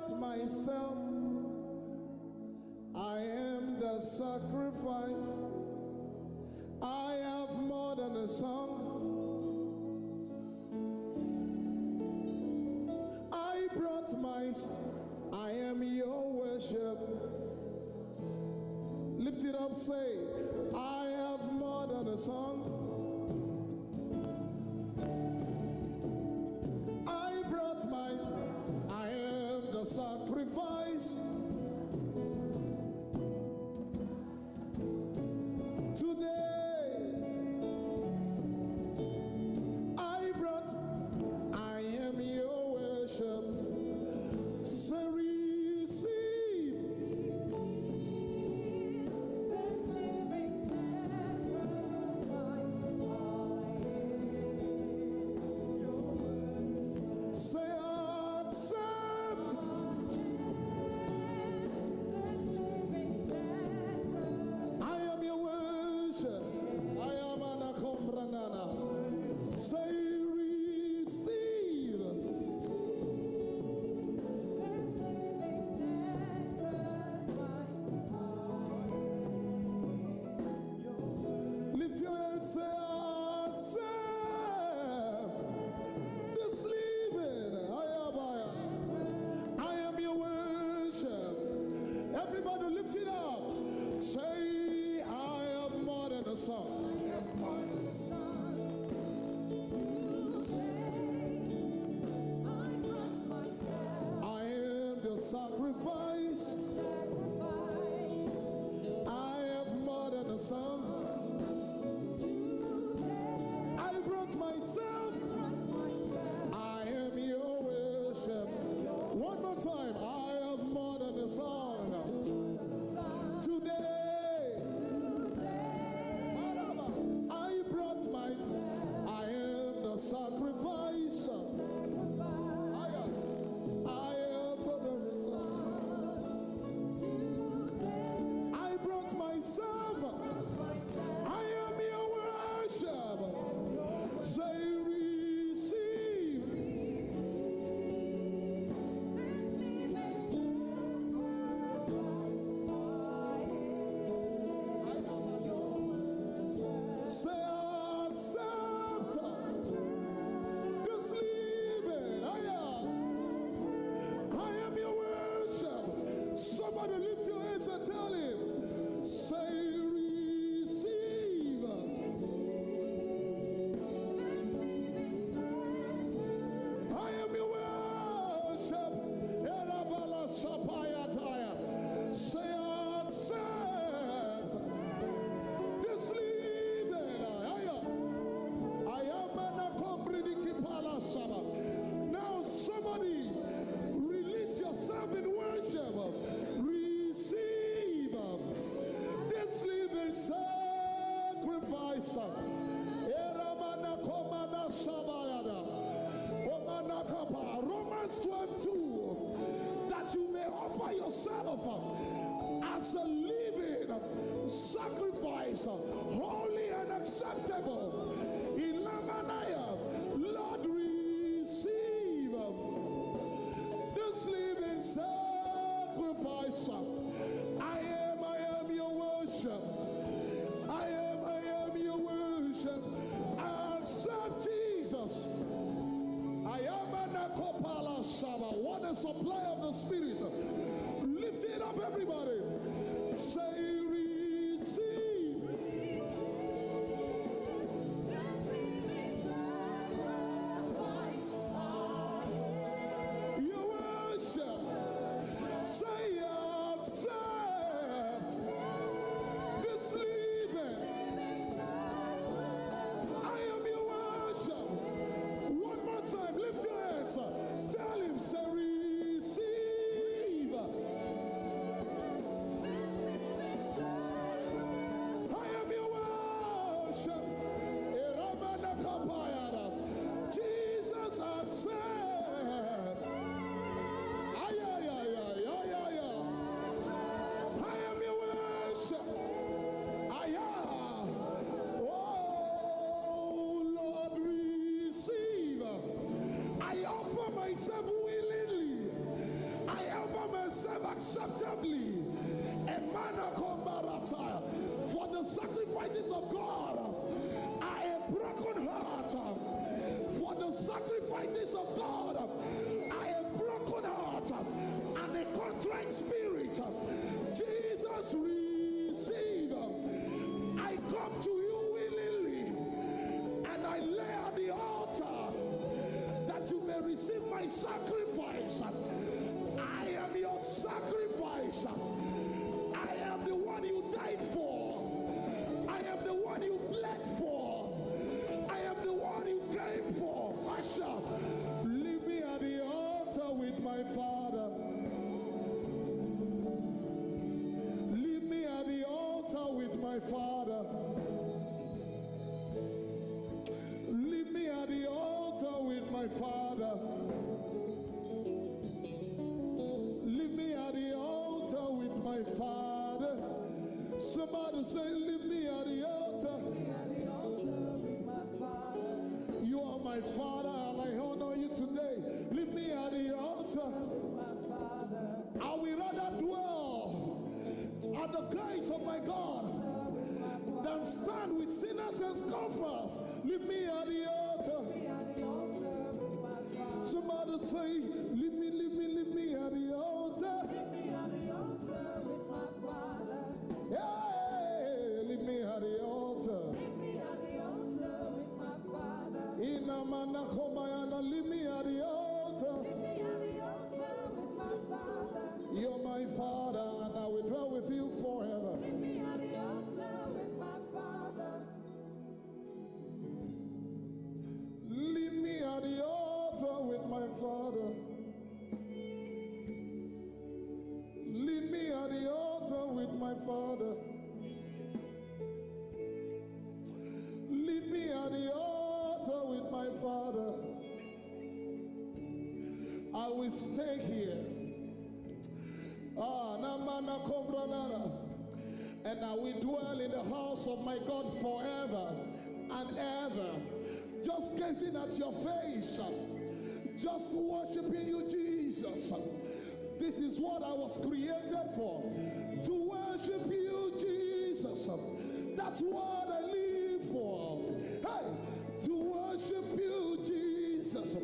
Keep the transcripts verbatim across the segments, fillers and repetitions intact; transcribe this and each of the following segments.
Myself, I am the sacrifice. I have more than a song. I brought my, I am your worship. Lift it up, say, I have more than a song. I brought my, I am the sacrifice. Today, I brought, I am your worship. Say, receive. Say, accept. I am your worship. I am an akombranana. Say, receive. Lift your hands, say, accept this living. I am, I am. I am your worship. Everybody lift it up. Say, I have more than a song. I am the sacrifice. I have more than a song. I brought myself. I am your worship. One more time. I have more than a song. Today, I brought my, I am the sacrifice. I am, I am, I brought myself. I am your worship. Say, receive. Say, accept this living. I am, I am your worship. Somebody lift your hands and tell him, say, receive. I am your worship. Erabala sapayataya. Say, accept this living. I am, I am an akombridiki pala saba. Now somebody release yourself in worship. Receive this living sacrifice. Eramana komana sabayada. Omanakapa. Romans twelve two. That you may offer yourself as a living sacrifice, holy and acceptable. Ilamanaya. Lord, receive this living sacrifice. I am, I am your worship. I am, I am your worship. Accept Jesus. I am an akopala shaba. What a supply of the Spirit. Lift it up, everybody. Say, receive. Your worship. Say, accept this living. I am your worship. One more time, lift your hands. Tell him, say, receive. I am your worship. Eramanakapayara. Jesus, accept. Ay, ay, ay, ay, ay, ay, ay. I am your worship. I am. Oh, Lord, receive. I offer myself willingly. I God, I am broken heart. For the sacrifices of God, I am broken heart and a contrite spirit. Jesus, receive. I come to you willingly and I lay at the altar that you may receive my sacrifice. I am your sacrifice. I am the one you died for. I am the one you bled for. I am the one you came for. Usher, leave me at the altar with my father. Leave me at the altar with my father. Leave me at the altar with my father. Leave me at the altar with my father. Somebody say, leave me at the altar. You are my father and I honor you today. Leave me at the altar. I will rather dwell at the gates of my God than stand with sinners and scoffers. Leave me at the altar. Somebody say, leave me, leave me, leave me at the altar. Yeah, leave me at the altar. Inamanakomayana, leave me at the altar. You're my father, and I will dwell with you forever. Leave me at the altar with my father. Leave me at the altar with my father. Leave me at the altar with my father. I will stay here. Ah, namana kombranana. And I will dwell in the house of my God forever and ever. Just gazing at your face, just worshiping you, Jesus. This is what I was created for. To worship you, Jesus. That's what I live for. Hey, to worship you, Jesus.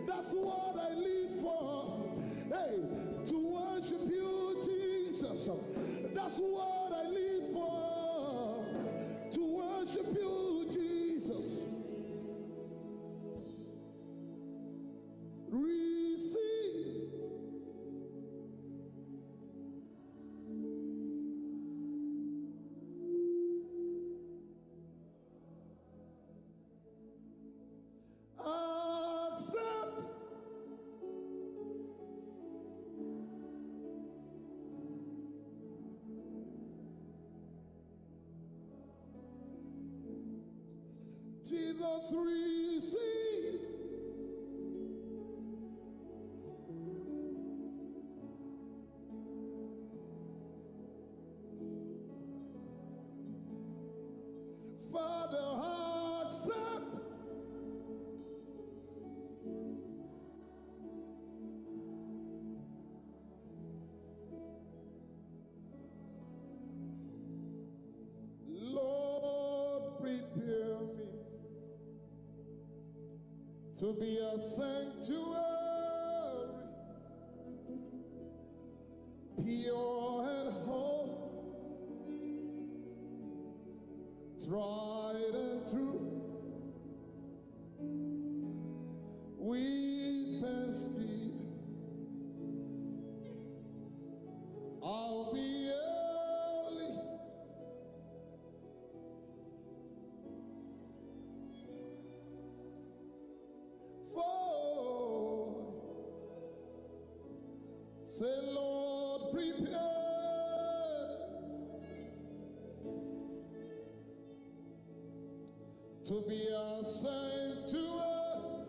That's what I live for. Hey, to worship you, Jesus. That's what I live for. To worship you, Jesus. Receive. Accept. Jesus, receive. Father, accept. Lord, prepare me to be a sanctuary, pure and holy, tried and true. With thanksgiving, I'll be early. For say, Lord, prepare to be a sanctuary,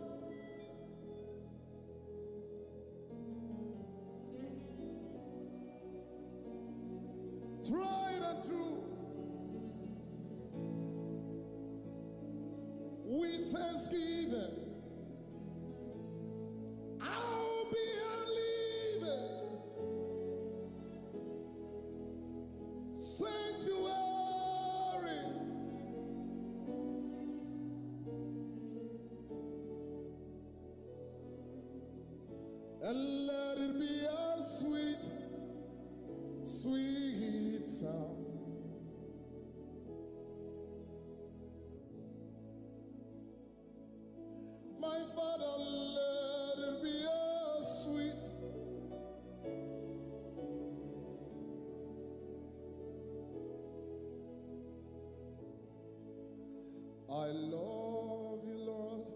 tried and true, with thanksgiving. I'll be a living sanctuary. And let it be a sweet, sweet sound. My Father, let it be a sweet. I love you, Lord,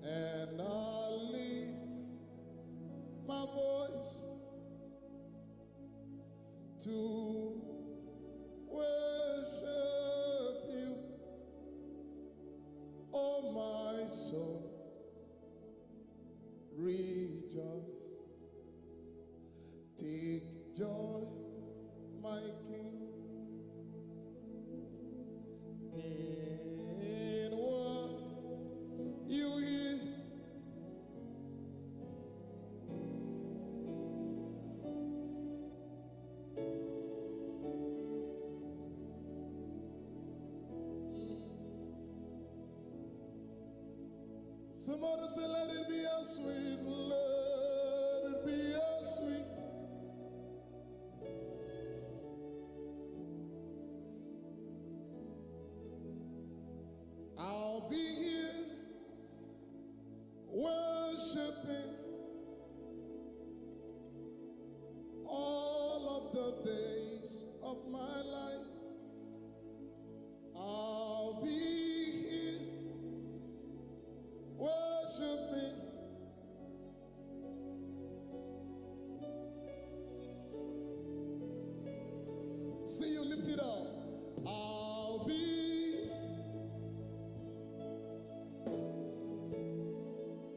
and I lift my voice to worship you. Oh, my soul, rejoice. Take joy, my King, in what you hear. Somebody say, let it be a sweet, let it be a sweet. I'll be here worshiping all of the days of my life. I'll be here worshiping. See you, lift it up. I'll be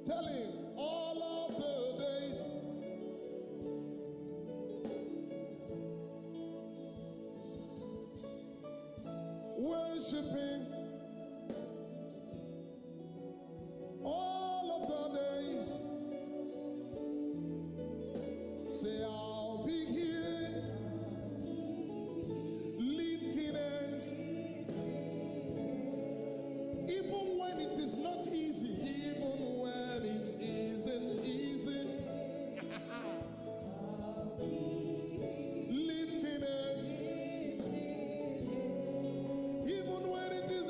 telling all of the days worshiping all of the days. Say, I'll be here lifting hands, even when it is not easy, even when it isn't easy. Lifting hands, even when it is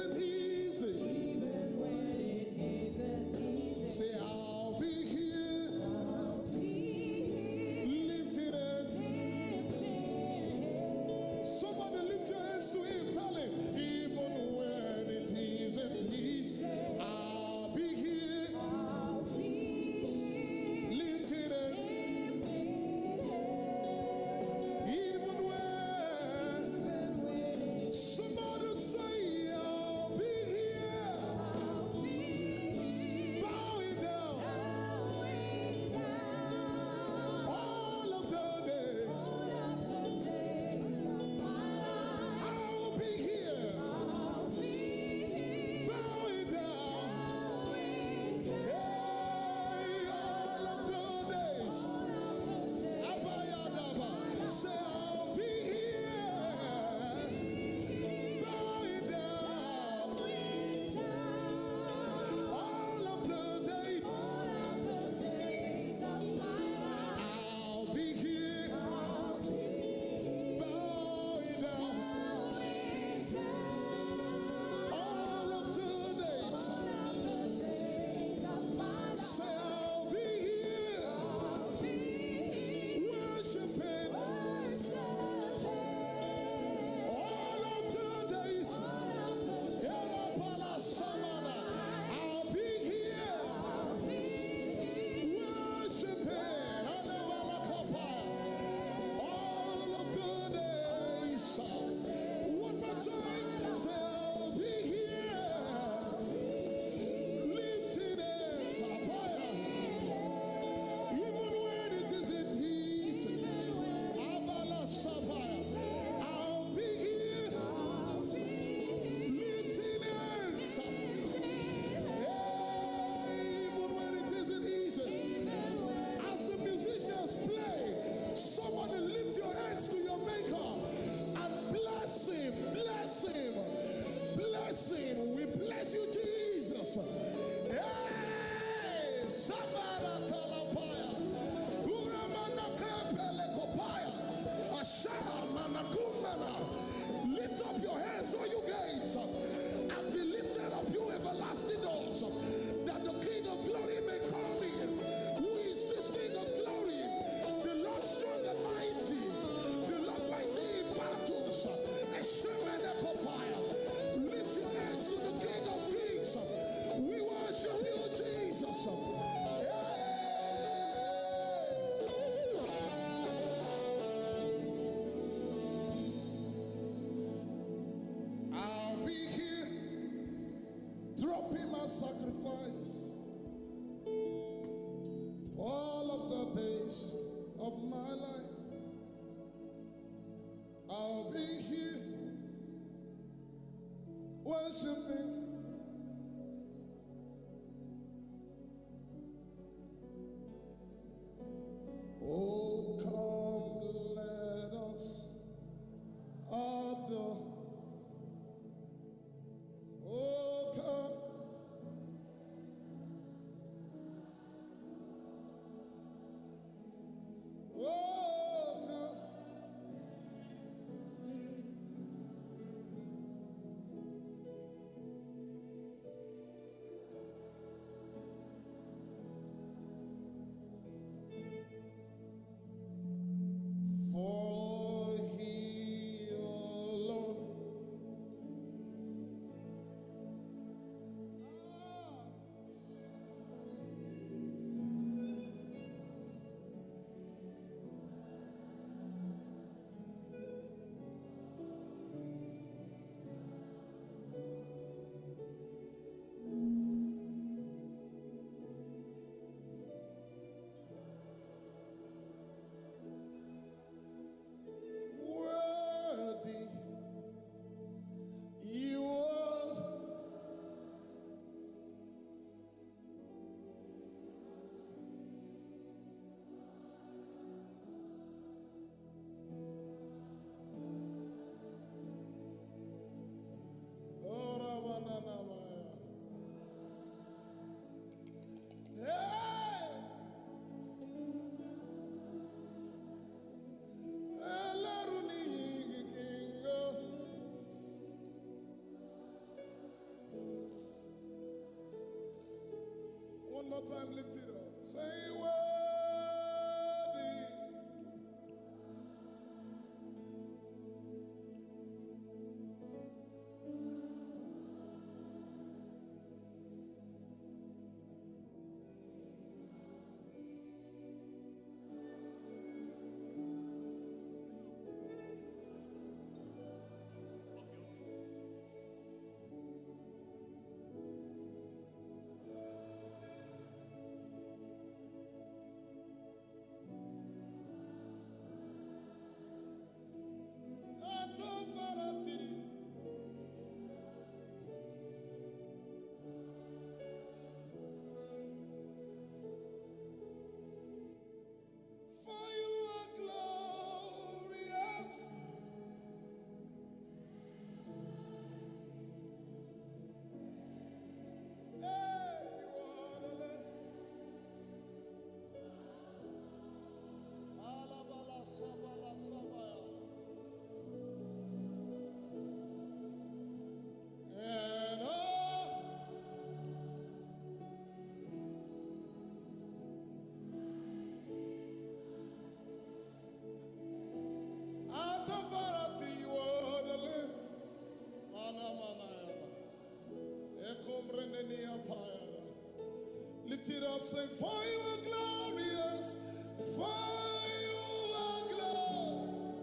Sacrifice all of the days of my life. I'll be here worshiping. Oh, come, let us adore. Oh, come. Oh, come. For he alone. Worthy you are. Ora banana maya. Hey! Elaruni kingo. One more time, lift it up. Say, "Worthy." Authority. For you are glorious. Hey, you are the Lamb. Alabala, sabala, sabaya. And all out of authority, you are the Lamb. Mana, mana, yaba. Ekomrenenia payada. Lift it up, say, "For you are glorious, for you are glorious."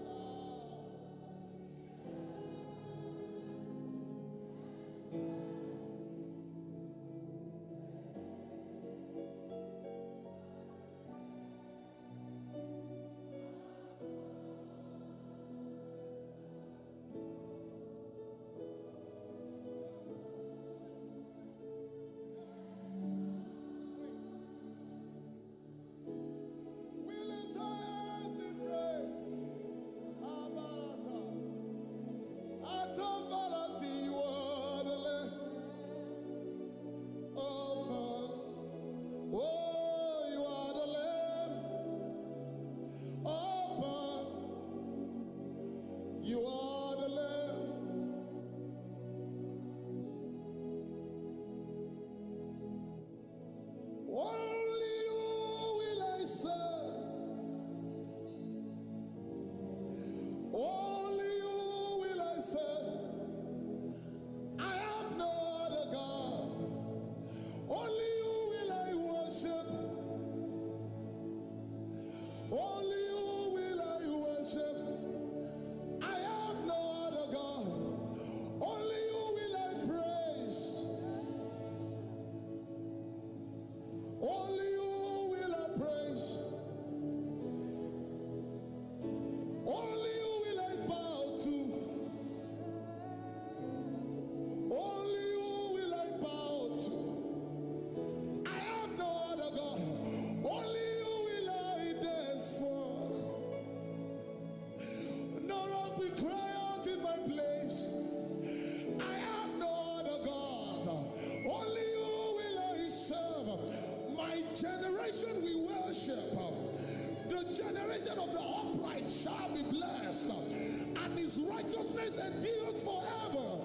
of the upright shall be blessed, and his righteousness endures forever.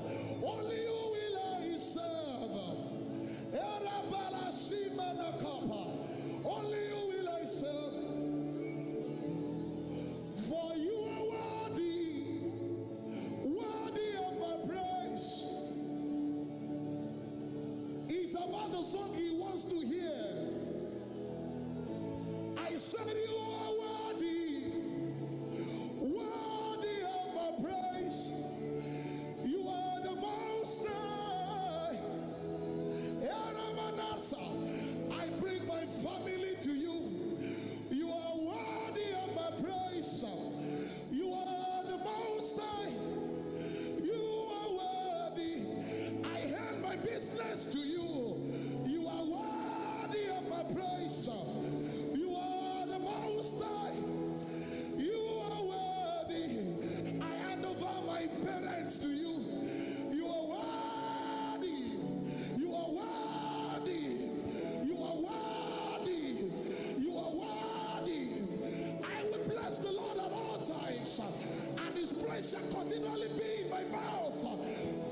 Only you will I serve. Erabalasimanakapa. Only you will I serve. For you are worthy, worthy of my praise. It's about the song he wants to hear. I said, you are worthy, worthy of my praise. You are the most high. Eramanasa. I bring my family to you. You are worthy of my praise. You are the most high. You are worthy. I hand my business to you. You are worthy of my praise. You are the most high. You are worthy. I hand over my parents to you. You are worthy. You are worthy. You are worthy. You are worthy. I will bless the Lord at all times, and his praise shall continually be in my mouth.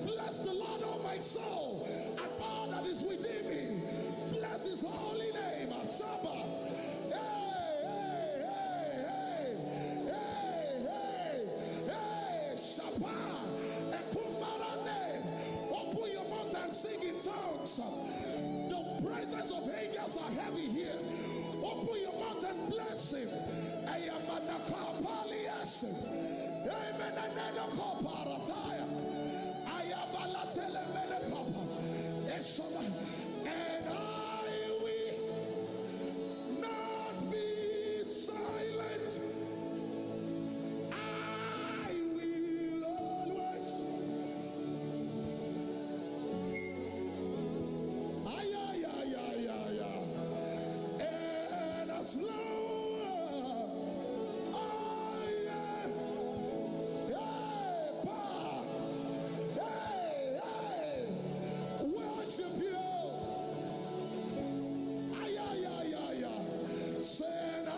Bless the Lord, oh my soul, and all that is within me. Bless his holy name. Shabbat. Hey, hey, hey, hey, hey, hey, hey, Shabbat. Ekumarane. Open your mouth and sing in tongues. The presence of angels are heavy here. Open your mouth and bless him. Ayamanakapalias. Emenenenokoparataya. Ayabalatelemenekapa. Esoma. And I will not be silent. I will always. Ay, ay, ay, ay, ay, ay. And as long, oh, yeah. Hey, pa. Hey, hey. Worship you. Ay, ay, ay, ay, ay. Say, and I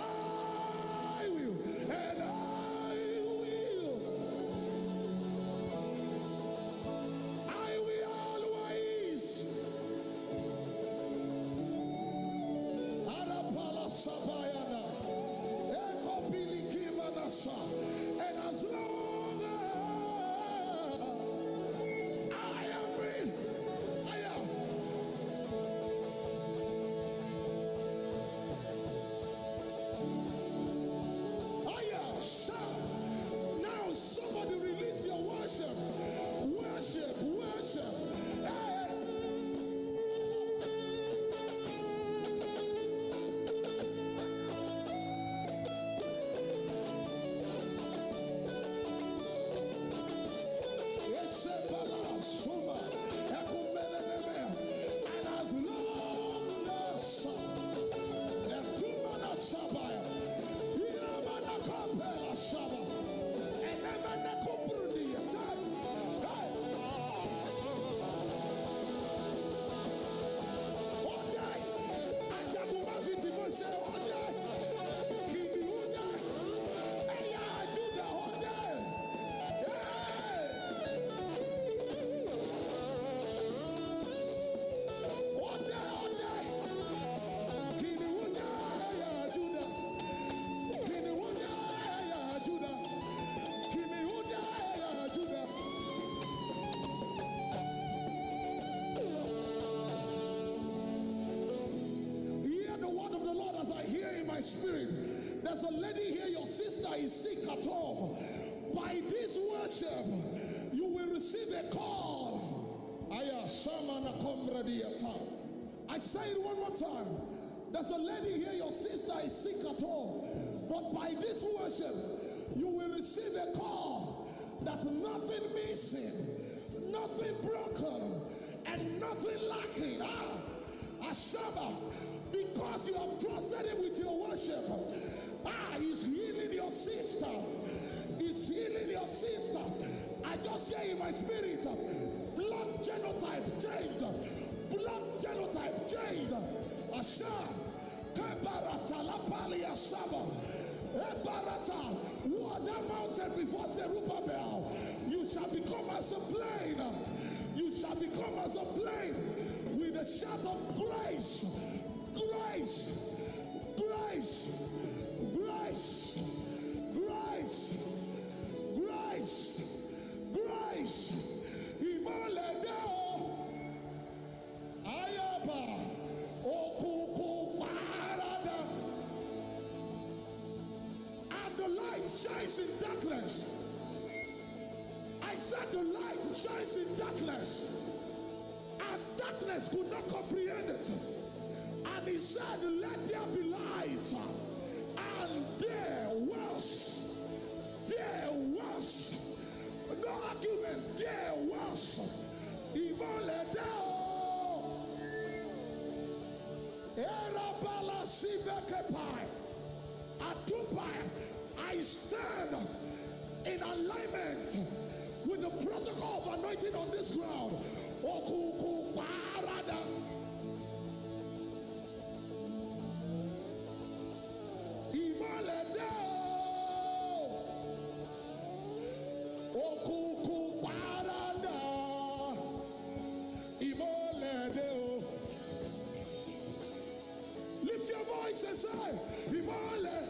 will, and I will, I will always. Arapala Sabayana. Eko Bilikima Nasa. And as long as I am with, I am. Aya, shout. Now somebody release your worship. Worship, worship. Hey. Esebala suma. Ekumeleleme. And as long as Etumana Sabaya. Iramana Kapela Saba. Enemene Kupruni. Hey. Ode. Ajaguma Viti Mose. Ode. Kini Ude. Eya Juda. Ode. Hey. Ode, ode. Kini Ude, eya Juda. Kini Ude, eya Juda. Kini Ude, eya Juda. Hear the word of the Lord as I hear in my spirit. There's a lady here, your sister is sick at home. By this worship, you will receive a call. Aya, Shama na Komrediata. I say it one more time. There's a lady here, your sister is sick at home. But by this worship, you will receive a call that nothing missing, nothing broken, and nothing lacking. Ah, Ashaba, because you have trusted him with your worship. Ah, he's healing your sister. He's healing your sister. I just hear in my spirit, blood genotype changed. Blood genotype changed. Asha. Kebarata lapali asaba. Ebarata, who art thou mountain before Zerubbabel? You shall become as a plain. You shall become as a plain with a shout of grace, grace, grace, grace, grace, grace, grace. Ìmọ́lẹ̀ dé o. Ayaba, òkùnkùn parada. And the light shines in darkness. I said the light shines in darkness. And darkness could not comprehend it. And he said, "Let there be light." And there was, there was no argument, there was. Ìmọ́lẹ̀ dé o. Erabala sibekepai. Atupai. I stand in alignment with the protocol of anointing on this ground. Òkùnkùn parada. Ìmọ́lẹ̀ dé o. Òkùnkùn parada. Ìmọ́lẹ̀ dé o. Lift your voice and say, "Ìmọ́lẹ̀."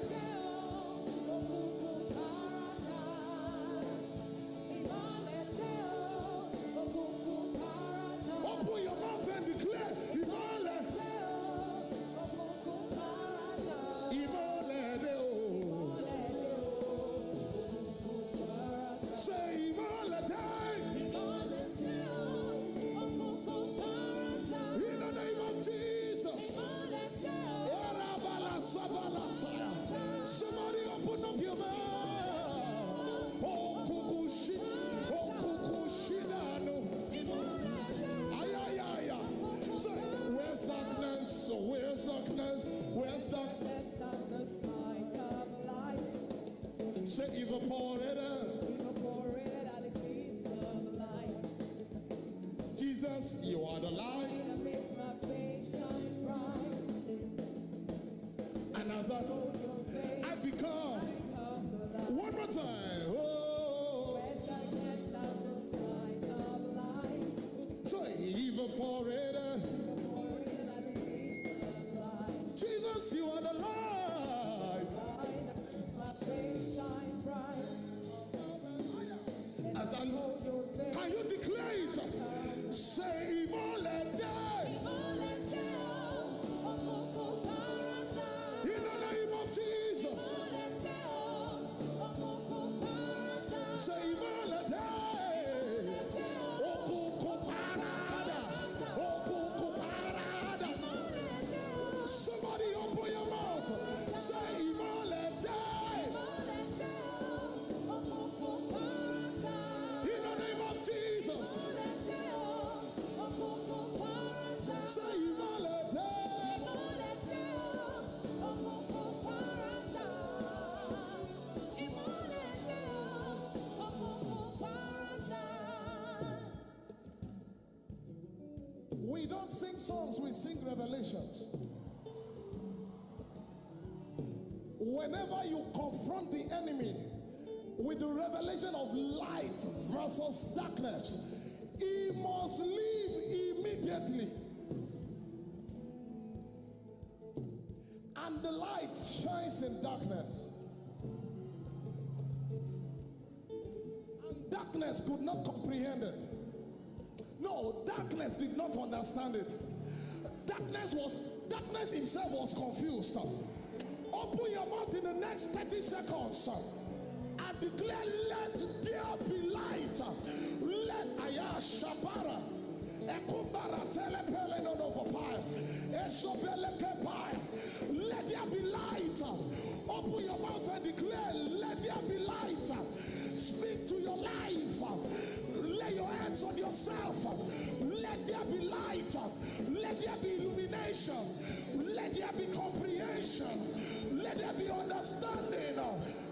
Open your mouth and declare, "Ìmọ́lẹ̀." Ìmọ́lẹ̀ dé o. Say, "Ìmọ́lẹ̀ dé." In the name of Jesus. Erabala sabala saya. Somebody open up your mouth. Okukushi, okukushi nanu. Ayayaya. Say, "Where's darkness? Where's darkness? Where's darkness?" Say, "Evaporated." Evaporated at the gates of light. Jesus, you are the light. That makes my face shine bright. And as I, I become, one more time. Oh. Where's darkness at the sight of light? So evaporated. Evaporated at the gates of light. Jesus, you are the light. Light that makes my face shine bright. As I look, can you declare it? Say, "Ìmọ́lẹ̀ dé." In the name of Jesus. Say, "Ìmọ́lẹ̀ dé." Òkùnkùn parada. Òkùnkùn parada. Somebody open your mouth. Say, "Ìmọ́lẹ̀ dé." In the name of Jesus. Say, "Ìmọ́lẹ̀ dé." We don't sing songs, we sing revelations. Whenever you confront the enemy with the revelation of light versus darkness, he must leave immediately. And the light shines in darkness. And darkness could not comprehend it. No, darkness did not understand it. Darkness was, darkness himself was confused. Open your mouth in the next thirty seconds and declare, "Let there be light." Let Aya Shabara. Ekumbara telepele no no papai. Esobele kepai. Let there be light. Open your mouth and declare, "Let there be light." Speak to your life. Lay your hands on yourself. Let there be light. Let there be illumination. Let there be comprehension. Let there be understanding.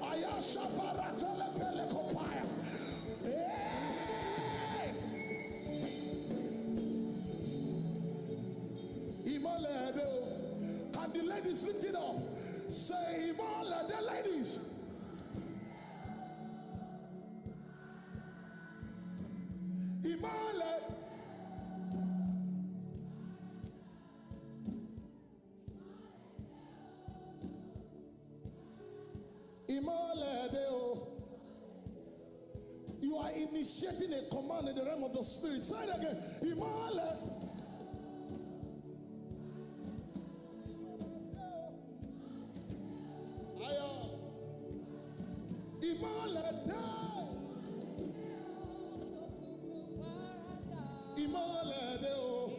Ayasha baratele pele kopaya. Hey! Ìmọ́lẹ̀ dé o. Can the ladies lift it up? Say, "Imole, the ladies." Imole. Imole de o. You are initiating a command in the realm of the spirit. Say it again. Imole. Aya. Imole de. Imole de o.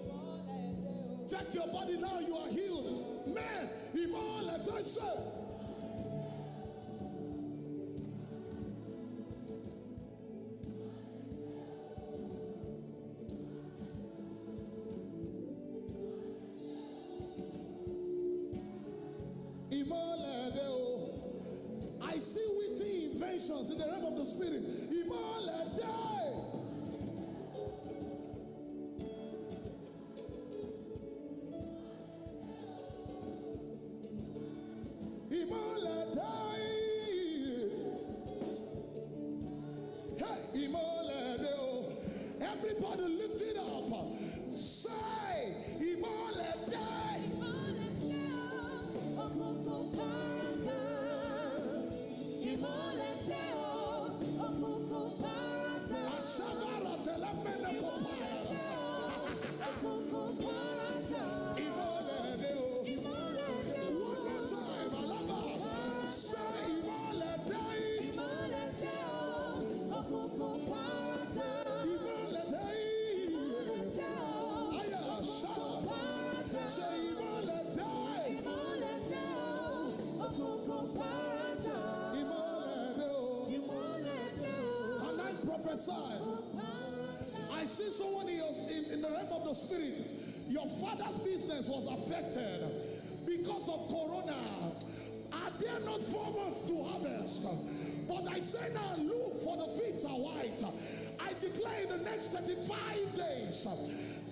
Check your body now, you are healed. Man, imole, just say. Imole de o. I see witty inventions in the realm of the spirit. Imole de. Imole de. Hey, imole de o. Everybody lift it up. Say, imole de. Imole de o, okuku parata. Imole de o, okuku parata. Ashabara telemene kopaya. Imole de o. One more time, Alaba. Say, imole de. Imole de. Aya, sha. Say, imole de. Imole de o. Can I prophesy? I see someone in, your, in, in the realm of the spirit. Your father's business was affected because of corona. Are there not four months to harvest? But I say now, look, for the fields are white. I declare, in the next thirty-five days,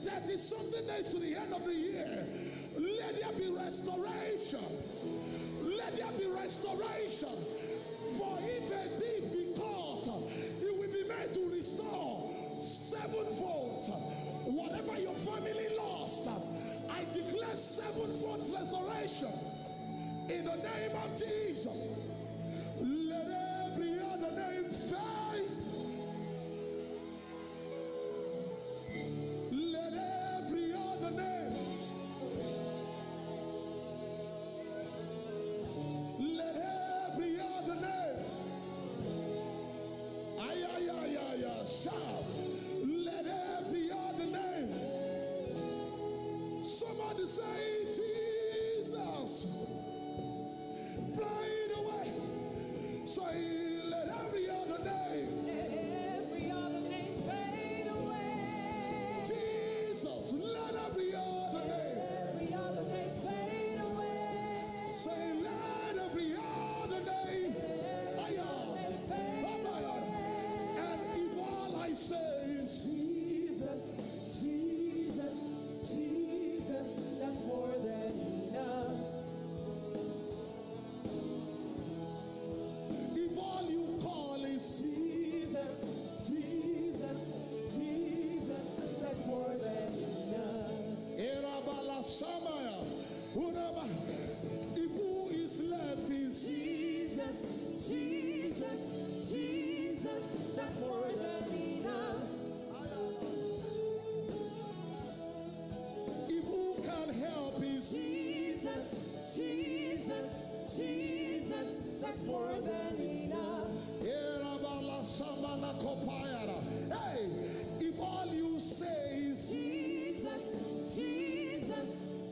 thirty something days to the end of the year, let there be restoration. Let there be restoration. For if a thief be caught, he will be made to restore sevenfold. Whatever your family lost, I declare sevenfold restoration in the name of Jesus. Let every other name fade. Let every other name, let every other name, ay, ay, ay, ay, ay, shout. Let every other name. Somebody say, "Jesus." Fade away. Say, "Let every other name." Let every other name fade away. Jesus, let every other name. Let every other name fade away. Say, "Let every other name." Let every other name fade away. And if all I say is, "Jesus, Jesus, Jesus," that's more than enough. If all you call is, "Jesus, Jesus, Jesus," that's more than enough. Erabala Samaya, Uraba. If who is left is, "Jesus, Jesus, Jesus," that's more than enough. If who can help is, "Jesus, Jesus, Jesus," that's more than enough. Erabala Samana Kopayara. Hey, if all you say is, "Jesus, Jesus,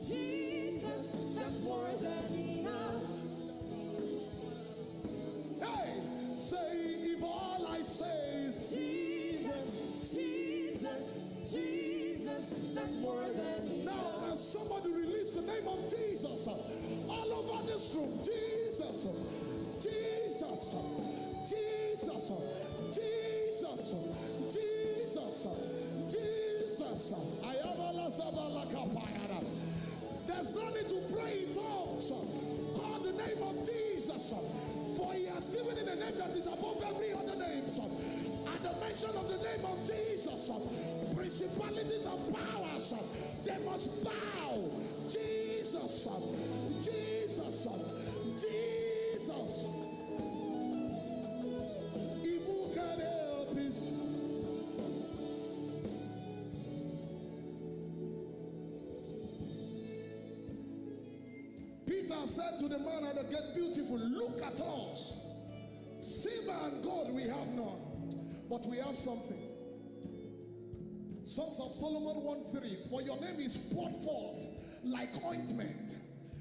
Jesus," that's more than enough. Hey, say, if all I say is, "Jesus, Jesus, Jesus," that's more than enough. Now, can somebody release the name of Jesus all over this room? Jesus, Jesus, Jesus, Jesus, Jesus, Jesus. Ayabala Zabala Kapayara. There's no need to pray in tongues. Call the name of Jesus, for he has given it a name that is above every other name. At the mention of the name of Jesus, principalities and powers, they must bow. Jesus, Jesus, Jesus. If who can help is Peter said to the man at the gate, "Beautiful, look at us. Silver and gold we have none, but we have something." Songs of Solomon one three, "For your name is poured forth like ointment."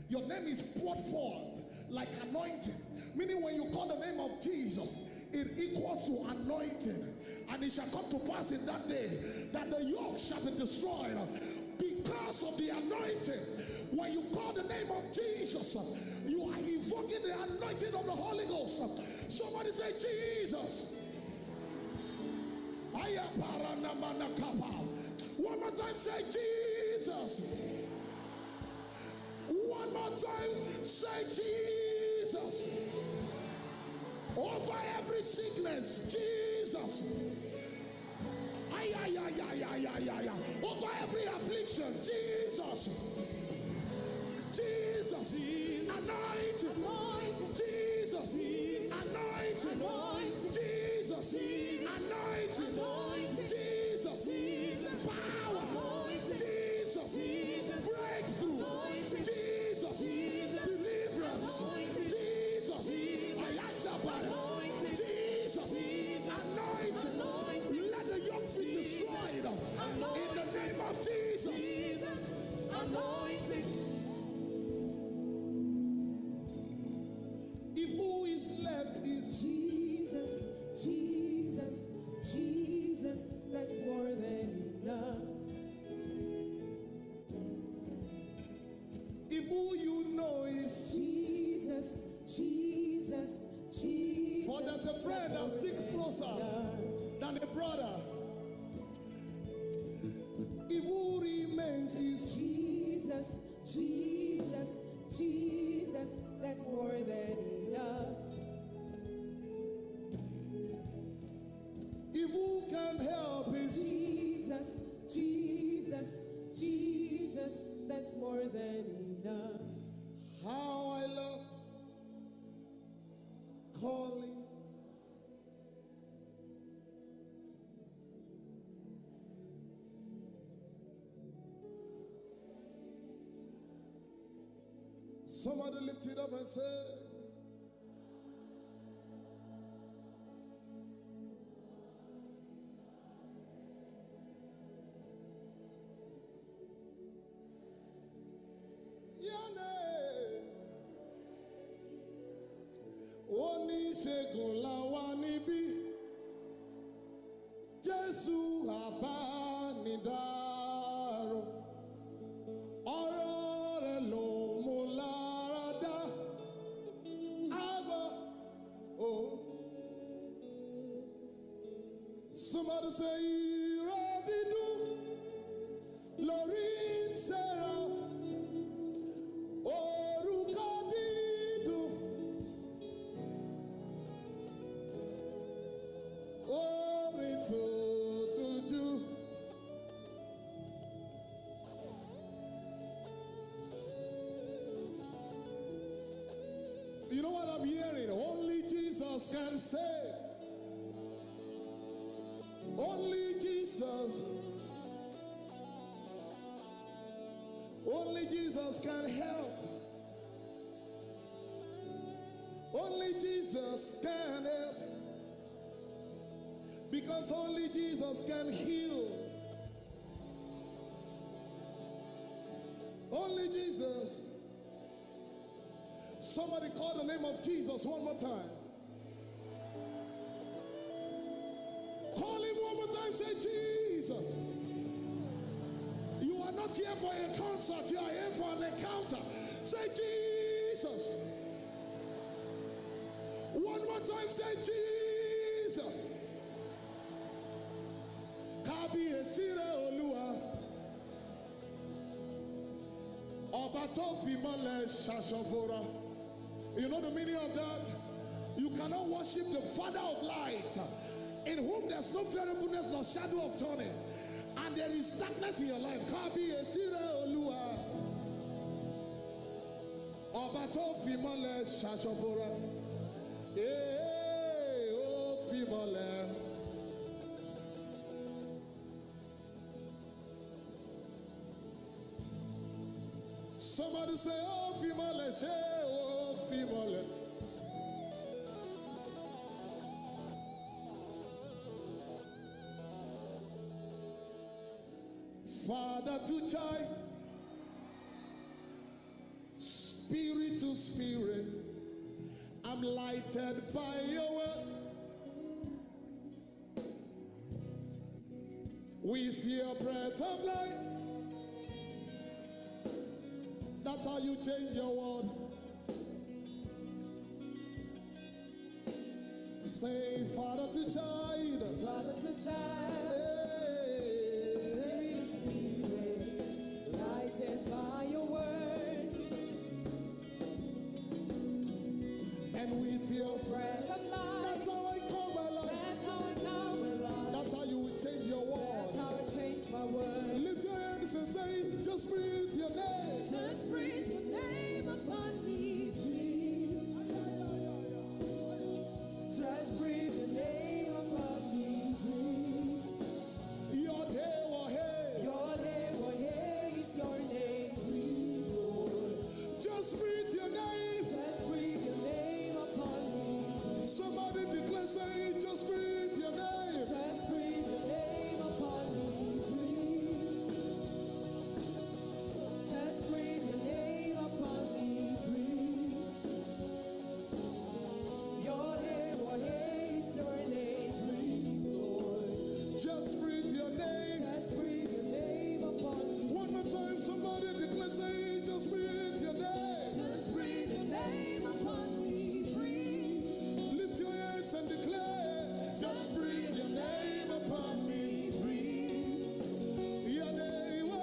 Your name is poured forth like anointing. Meaning, when you call the name of Jesus, it equals to anointing. "And it shall come to pass in that day that the yoke shall be destroyed because of the anointing." When you call the name of Jesus, you are evoking the anointing of the Holy Ghost. Somebody say, "Jesus." Aya paranamanakapa. One more time, say, "Jesus." One more time, say, "Jesus." Over every sickness, Jesus. Ay, ay, ay, ay, ay, ay, ay, ay. Over every affliction, Jesus. Jesus. Anointing. Anointing. Jesus. Anointing. Anointing. Jesus. Anointing. Anointing. Jesus. Jesus. Power. Anointing. Jesus. Jesus. Breakthrough. Anointing. Jesus. Jesus. Deliverance. Anointing. Jesus. Jesus. Ayashabara. Anointing. Jesus. Jesus. Anointing. Anointing. Let the yoke be destroyed. Anointing. In the name of Jesus. Jesus. Anointing. If who is left is Jesus, Jesus, Jesus, that's more than enough. If who you know is Jesus, Jesus, Jesus. For there's a friend that sticks closer than a brother. If who remains is Jesus, Jesus, Jesus, that's more than enough. If who can help is Jesus, Jesus, Jesus, that's more than enough. How I love calling. Somebody lift it up and say, "Yane, oníṣègùn làwa níbí, Jésù àbánidáró, ọ̀rọ̀ rẹ̀ ló mú lára dá." Àgbà, oh. Somebody say, "Ìró dídùn lórí seraph, orúkọ dídùn, orin tó dùn jù." You know what I'm hearing? Only Jesus can save. Only Jesus. Only Jesus can help. Only Jesus can help. Because only Jesus can heal. Only Jesus. Somebody call the name of Jesus one more time. Call him one more time. Say, "Jesus." You are not here for a concert. You are here for an encounter. Say, "Jesus." One more time. Say, "Jesus." Kábíyèsí rẹ, Olúwa. Ọba tó fi mọ́lẹ̀ ṣaṣọ bora. You know the meaning of that? You cannot worship the Father of light, in whom there's no variableness nor shadow of turning, and there is darkness in your life. Kábíyèsí rẹ Olúwa. Ọba tó fi mọ́lẹ̀ ṣaṣọ bora. Ee, ó fi mọ́lẹ̀. Somebody say, ó fi mọ́lẹ̀, ṣé ó fi mọ́lẹ̀. Father to child, spirit to spirit, I'm lighted by your word. With your breath of life, that's how you change your world. Say, Father to child. Father to child. Hey. Spirit to spirit, lighted by your word. And with your breath of life, that's how I come alive. That's how I come alive. That's how you will change your world. That's how I change my world. Lift your hands and say, just breathe your name. Just breathe your name upon me, breathe. Just breathe your name upon me, breathe. Your day will hey. Your day will hey is your name, breathe, Lord. Just breathe your name. Just breathe your name upon me. Somebody declare, say, just breathe your name. Just breathe your name upon me, breathe. Just breathe your name upon me, breathe. Your name, what is your name, breathe, Lord. Just breathe your name. Just breathe your name upon me. One more time, somebody declare, say, just breathe your name. Just breathe your name upon me, breathe. Lift your hands and declare, just breathe your name upon me, breathe. Your name, oh.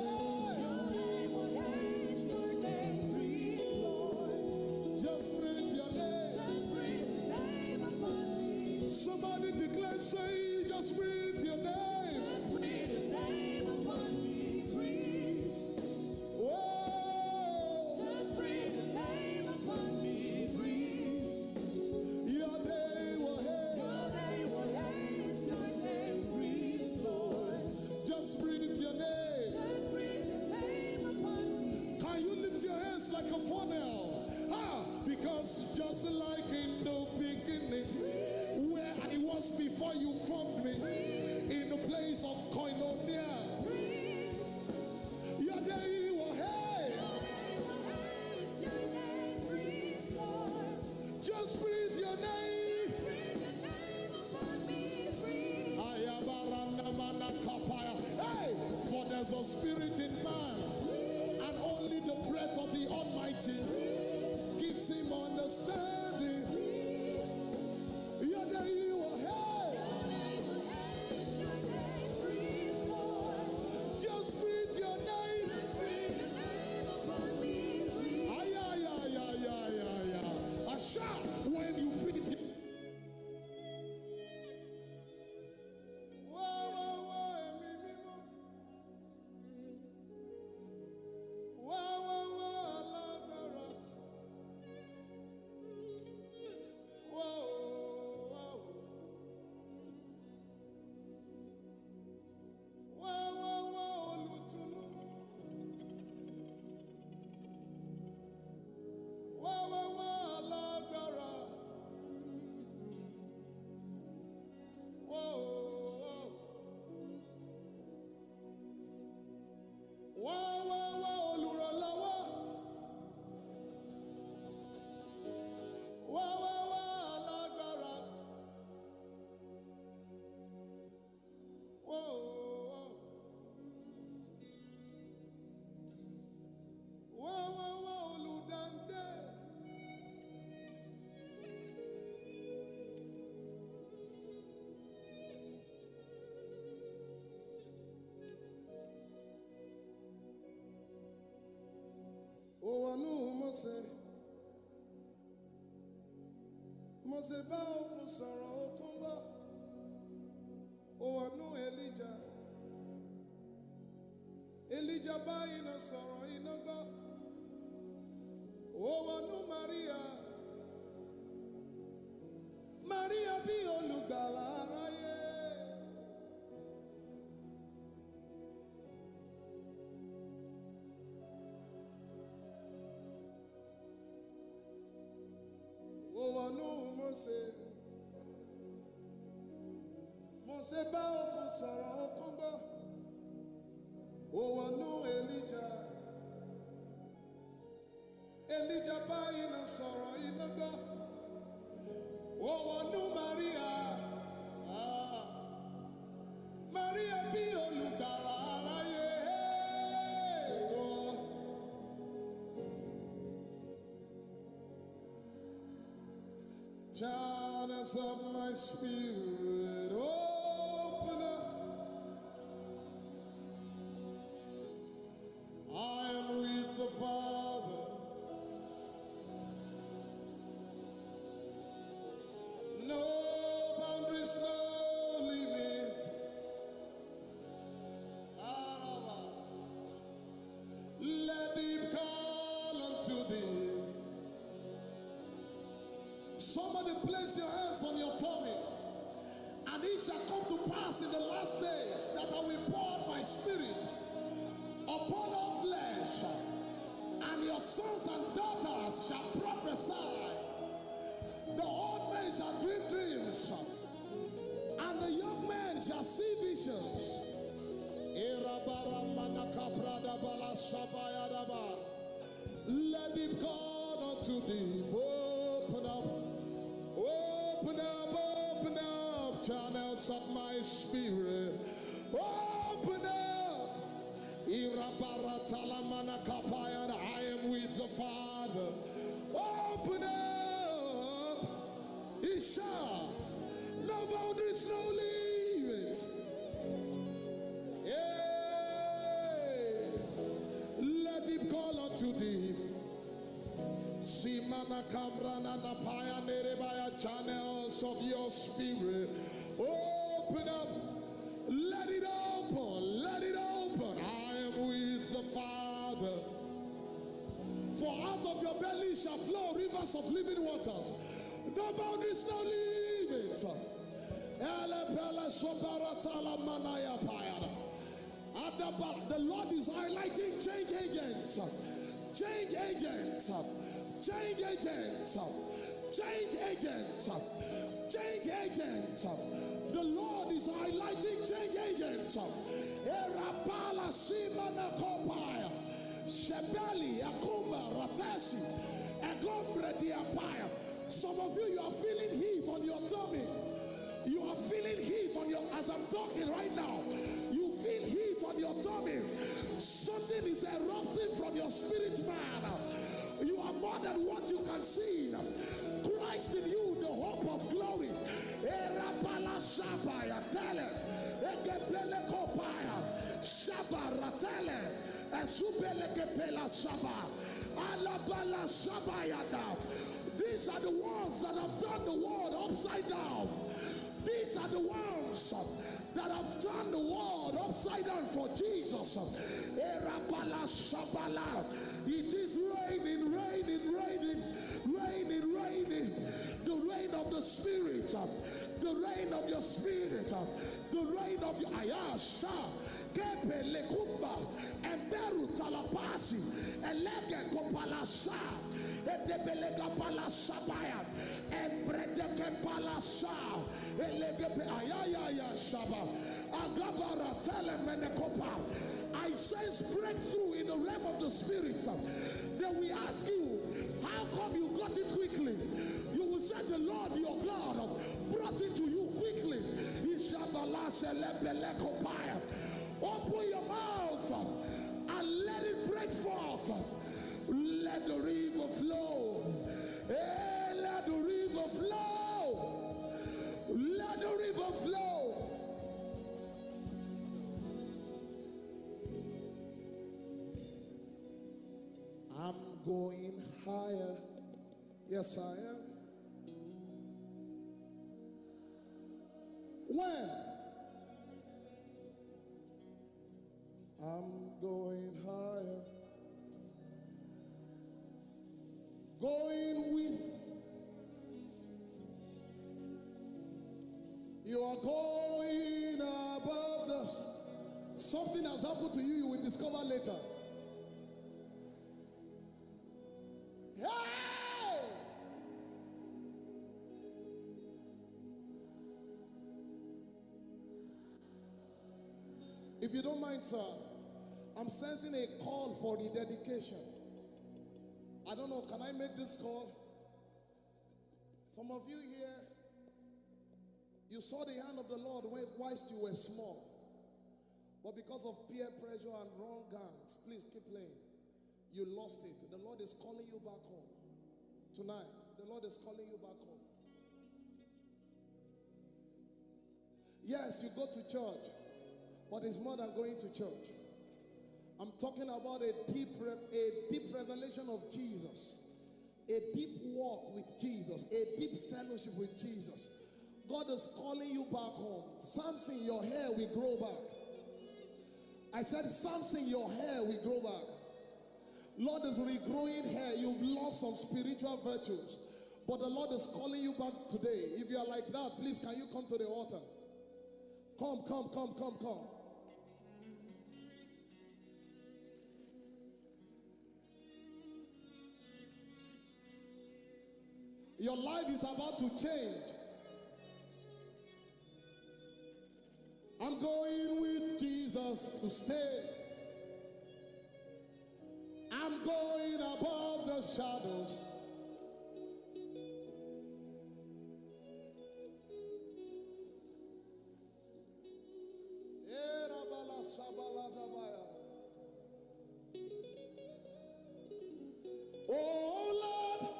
Your name, what is your name, breathe, Lord. Just breathe your name. Just breathe your name upon me. Somebody declare, say, just breathe your name. Just breathe your name upon me, breathe. Whoa. Just breathe your name upon me, breathe. Your day will hey. Your day will hey is your name, breathe, Lord. Just breathe your name. Just breathe your name upon me. Can you lift your hands like a funnel? Ah, because just like in the beginning, where I was before you formed me, in the place of koinonia, breathe. Your day will hey. Your day will hey is your name, breathe, Lord. Just breathe your name. Breathe your name upon me, breathe. Ayabaranda manakapaya. Hey, for there's a spirit in man, and only the breath of the Almighty gives him understanding. Your day will hey. Your day will hey is your name, breathe, Lord. Just breathe your name. Just breathe your name upon me, breathe. Ay, ay, ay, ay, ay, ay, ay. Asha, when you breathe. Wá, wá, wá, ẹ̀mí mímọ́. Wá, wá, wá, alágbára. Wá o, wá o. Wá, wá, wá, olùtùnú. Wá, wá, wá, alágbára. Wá o, wá o. Wá, wá, wá, olùrànlọ́wọ́. Wá, wá, wá, alágbára. Wá o, wá o. Wá, wá, wá, olùdáǹdè. Ó wọnú Mósè. Mose bá òkun sọ̀rọ̀, òkun gbọ́. Ó wọnú Elijah. Elijah bá iná sọ̀rọ̀, iná gbọ́. Ó wọnú Maria. Maria bí olùgbàlà aráyé. Ó wọnú Mose. Mose bá òkun sọ̀rọ̀, òkun gbọ́. Ó wọnú Elijah. Elijah bá iná sọ̀rọ̀, iná gbọ́. Ó wọnú Maria. Ah. Maria bí olùgbàlà aráyé. Wọ́n. Channels of my spirit, open up. I am with the Father. No boundaries, no limit. Araba. Let him call unto thee. Somebody place your hands on your tummy. And it shall come to pass in the last days that I will pour out my spirit upon all flesh, and your sons and daughters shall prophesy. The old men shall dream dreams, and the young men shall see visions. Irabaramanakabradabalashabayadaba. Let it call unto deep. Open up, open up, open up channels of my spirit. Open up. Irabaratalamanakapaya, I am with the Father. Open up. Isha. No boundaries, no limits. Hey. Let it call unto thee. Simana Kamrana Napaya Nerebaya, channels of your spirit. Open up. Let it open. Let it open. I am with the Father. For out of your belly shall flow rivers of living waters. No boundaries, no limit. Ele pele soparatala manaya payana. Adaba, the Lord is highlighting change agents. Change agents. Change agents. Change agents. Change agents. The Lord is highlighting change agents. Erapala simana kopaya. Shebeli, Akuma, Ratesi, Egombre, Diapaya. Some of you, you are feeling heat on your tummy. You are feeling heat on your, as I'm talking right now, you feel heat on your tummy. Something is erupting from your spirit, man. You are more than what you can see. Christ in you, the hope of glory. Erapala Shabaya Tele, Ekepele Kopaya, Shabaratele, Esubele Kepela Shaba, Alabala Shabayada. These are the ones that have turned the world upside down. These are the ones that have turned the world upside down for Jesus. Erabala Shabala. It is raining, raining, raining, raining, raining. The rain of the Spirit, the rain of your spirit, the rain of your Ayasha. Kepelekumba, Emberu Talapasi, Elege Kopalasa, Etebelega Palasabaya, Embredeke Palasa, Elegepe Ayaya Shaba, Agabara Telemenekopa. I sense breakthrough in the realm of the spirit. Then we ask you, how come you got it quickly? You will say the Lord your God brought it to you quickly. Ishabala Selebelekopaya. Open your mouth and let it break forth. Let the river flow. Hey, let the river flow. Let the river flow. I'm going higher. Yes, I am. Going higher. Going with. You are going above the. Something has happened to you, you will discover later. Hey! If you don't mind, sir, I'm sensing a call for rededication. I don't know, can I make this call? Some of you here, you saw the hand of the Lord when, whilst you were small. But because of peer pressure and wrong hands, please keep playing. You lost it. The Lord is calling you back home. Tonight, the Lord is calling you back home. Yes, you go to church, but it's more than going to church. I'm talking about a deep, re- a deep revelation of Jesus, a deep walk with Jesus, a deep fellowship with Jesus. God is calling you back home. Samson, your hair will grow back. I said, Samson, your hair will grow back. Lord is regrowing hair. You've lost some spiritual virtues. But the Lord is calling you back today. If you are like that, please, can you come to the altar? Come, come, come, come, come. Your life is about to change. I'm going with Jesus to stay. I'm going above the shadows. Oh Lord,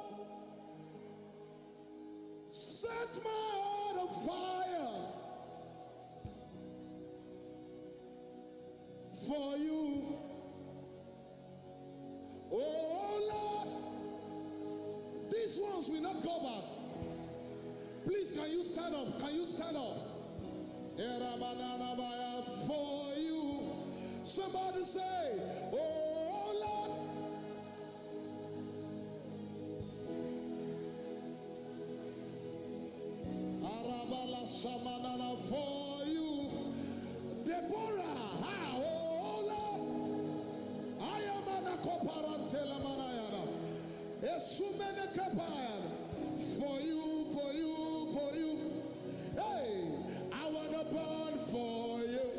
set my heart on fire for you. Oh Lord, these ones will not go back. Please, can you stand up? Can you stand up? Era banana baya for you. Somebody say, Oh Lord. Arabala shamanana for you. Deborah, ah, oh Lord. I am an akoparantela manayana. Esumene kepayan. For you, for you, for you. Hey, I wanna burn for you.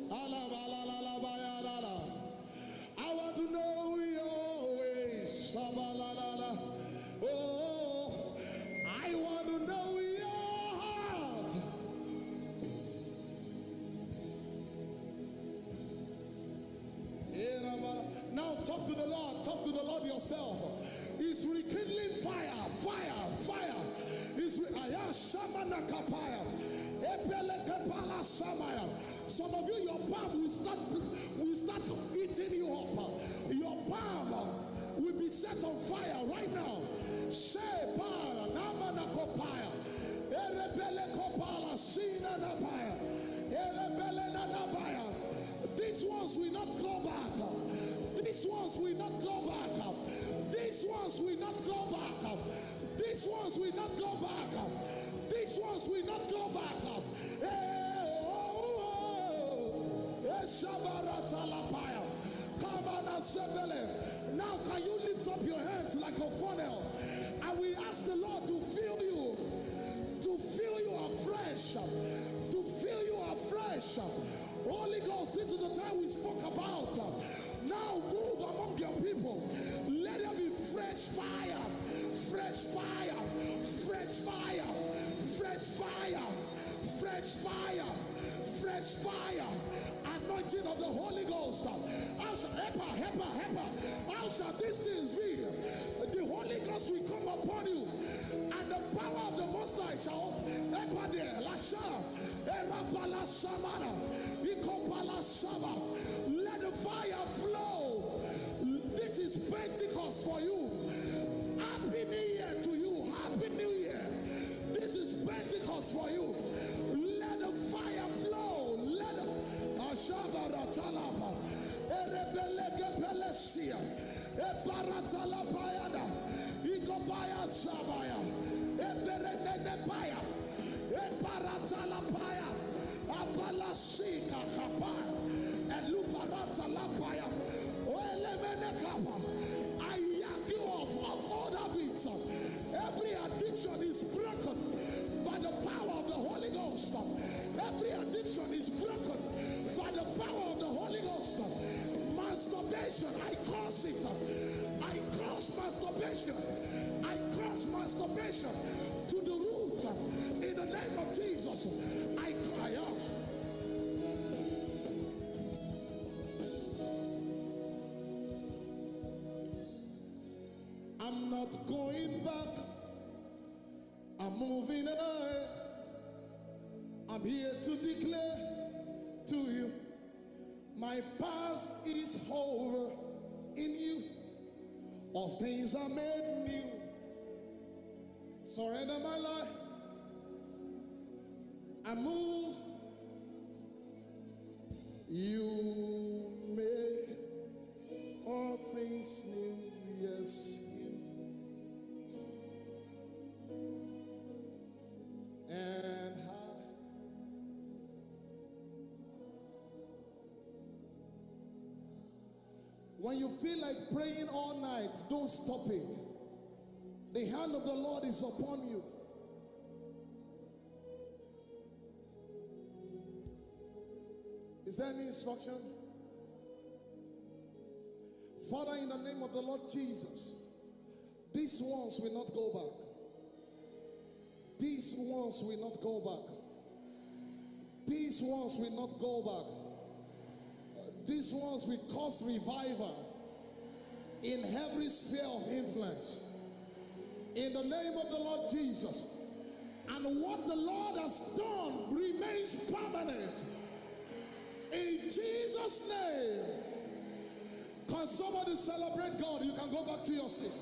Alabalalabayalala. I want to know your ways. Shabalalala. Oh, I want to know your heart. Now talk to the Lord. Talk to the Lord yourself. He's rekindling fire, fire, fire. He's re- Aya Shamana Kapaya. Epele Kepala Shamaya. Some of you, your palm will start will start eating you up. Your palm will be set on fire right now. Shepara namana kopaya. Erebele kopala sina nabaya. Erebele nanabaya. These ones will not go back. These ones will not go back. These ones will not go back. These ones will not go back. These ones will not go back. Eh, oh, oh, oh. Eh, Shabarata Lapaya. Kavana Sebele. Now can you lift up your hands like a funnel? And we ask the Lord to fill you, to fill you afresh, to fill you afresh. Holy Ghost, this is the time we spoke about. Now move among your people. Let there be fresh fire, fresh fire, fresh fire, fresh fire, fresh fire, fresh fire. Anointing of the Holy Ghost. How shall, epa, epa, epa. How shall these things be? The Holy Ghost will come upon you, and the power of the Most High shall, epa de lasha. Erabala Samana, Ikopala Saba. Let the fire flow. This is Pentecost for you. Happy New Year to you. Happy New Year. This is Pentecost for you. Let the fire flow. Let the Ashabara Talaba, Erebelege Pelesia, Ebaratalapayada, Igobaya Sabaya, Eberenenepaya, Ebaratalapaya, Abalasika Kapaya, Elubaratalapaya, Oelemenekapa. I hear you of, of old habits. Every addiction is broken by the power of the Holy Ghost. Every addiction is broken by the power of the Holy Ghost. Masturbation, I curse it. I curse masturbation. I curse masturbation to the root. In the name of Jesus, I cry out. I'm not going back. I'm moving ahead. I'm here to declare to you, my past is over in you. All things are made new. Surrender my life. I move. You make all things new, yes. And I. When you feel like praying all night, don't stop it. The hand of the Lord is upon you. Is there any instruction? Father, in the name of the Lord Jesus, these ones will not go back. These ones will not go back. These ones will not go back. These ones will cause revival in every sphere of influence. In the name of the Lord Jesus. And what the Lord has done remains permanent. In Jesus' name. Can somebody celebrate God? You can go back to your seat.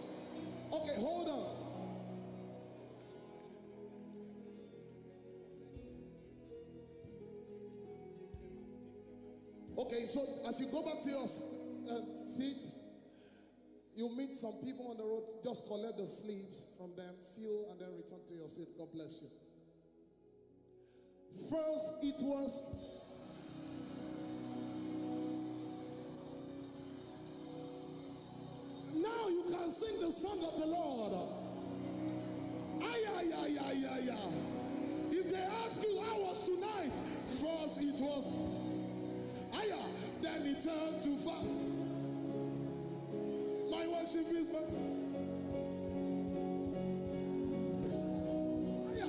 Okay, hold on. Okay, so as you go back to your s- uh, seat, you meet some people on the road, just collect the sleeves from them, fill, and then return to your seat. God bless you. First, it was. Now you can sing the song of the Lord. Ay, ay, ay, ay, ay, ay. If they ask you how was tonight, first it was. Aya, then it turned to fire. My worship is my. Aya.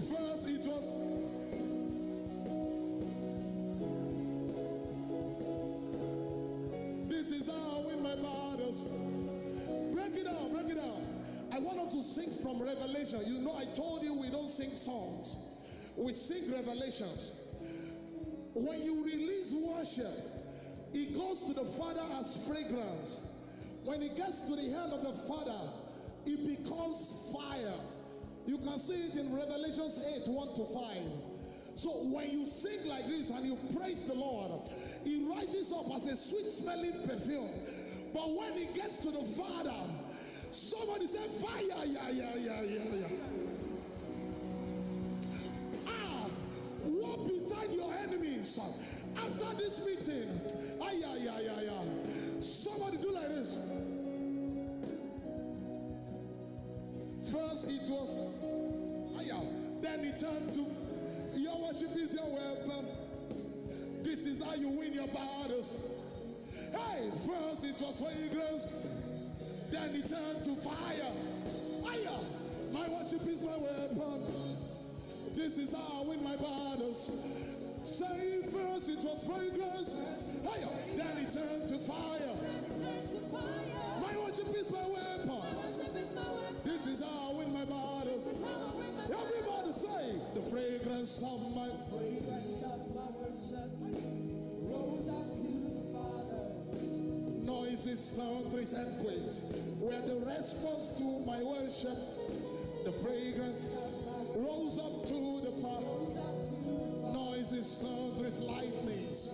First it was. This is how I win my battles. Break it down, break it down. I want us to sing from Revelation. You know, I told you we don't sing songs. We sing revelations. When you release worship, it goes to the Father as fragrance. When it gets to the hand of the Father, it becomes fire. You can see it in Revelations eight, one to five. So when you sing like this and you praise the Lord, it rises up as a sweet smelling perfume. But when it gets to the Father, somebody say, "Fire, yeah, yeah, yeah, yeah, yeah." Ah, walk beside your enemies. After this meeting, ay, ay, ay, ay, ay. Somebody do like this. First it was, ah, yeah. Then it turned to, your worship is your weapon. This is how you win your battles. Hey, first it was fragrance, then it turned to fire. Fire! My worship is my weapon. This is how I win my battles. Say first it was fragrance, higher, then it turned to fire. My worship is my weapon. This is how I win my battles. Everybody say, the fragrance of my, fragrance of my worship rose up to the Father. Noises, thunders, earthquakes were the response to my worship. The fragrance rose up to the Father. Noises, thunders, lightnings.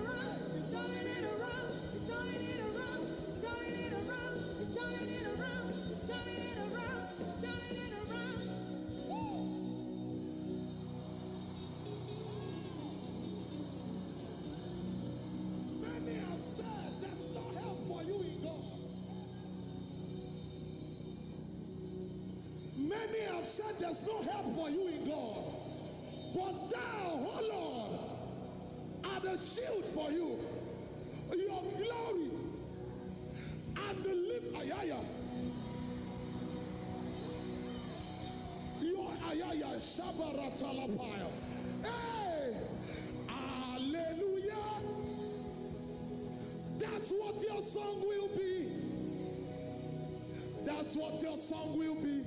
around, he's turning it around, he's turning it around, he's turning it around, he's turning it around, he's turning it around, he's turning it around. Many have said there's no help for you in God. Many have said there's no help for you in God. But thou, O Lord, art the shield for you. Your glory and the lift, ayaya. Your, ah, Yeah, yeah, Shabaratalapaya. Hey! Hallelujah! That's what your song will be. That's what your song will be.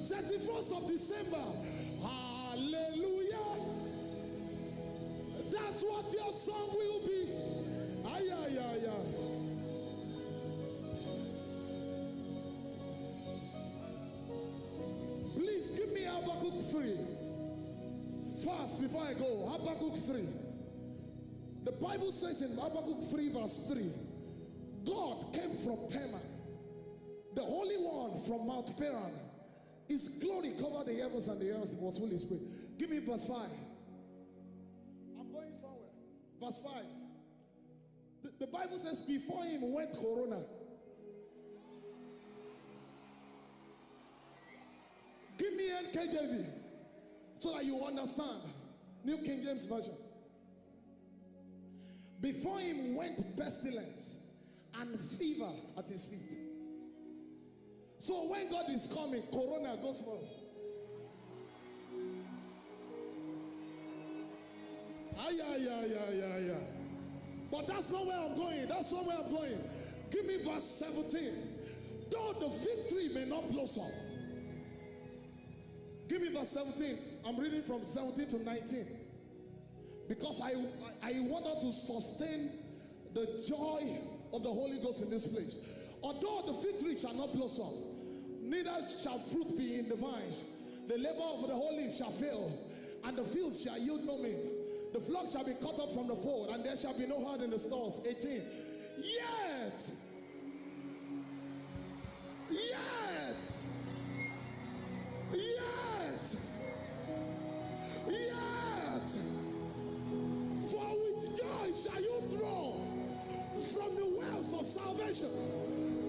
Thirty-first of December. Hallelujah. That's what your song will be. Ay, ay, ay, ay. Please give me Habakkuk three. Fast before I go. Habakkuk three. The Bible says in Habakkuk three, verse three, God came from Teman, the Holy One from Mount Paran. His glory covered the heavens and the earth was full of his praise. Give me verse five. I'm going somewhere. Verse five. The, the Bible says, "Before him went Corona." Give me N K J V so that you understand. New King James Version. "Before him went pestilence and fever at his feet." So when God is coming, Corona goes first. Ay, ay, ay, ay, ay, ay. But that's not where I'm going. That's not where I'm going. Give me verse seventeen. "Though the fig tree may not blossom." Give me verse seventeen. I'm reading from seventeen to nineteen. Because I, I, I want us to sustain the joy of the Holy Ghost in this place. "Although the fig tree shall not blossom, neither shall fruit be in the vines, the labor of the olive shall fail, and the fields shall yield no meat. The flock shall be cut off from the fold, and there shall be no herd in the stalls." Eighteen. Yet, yet, yet, yet, for with joy shall you draw from the wells of salvation.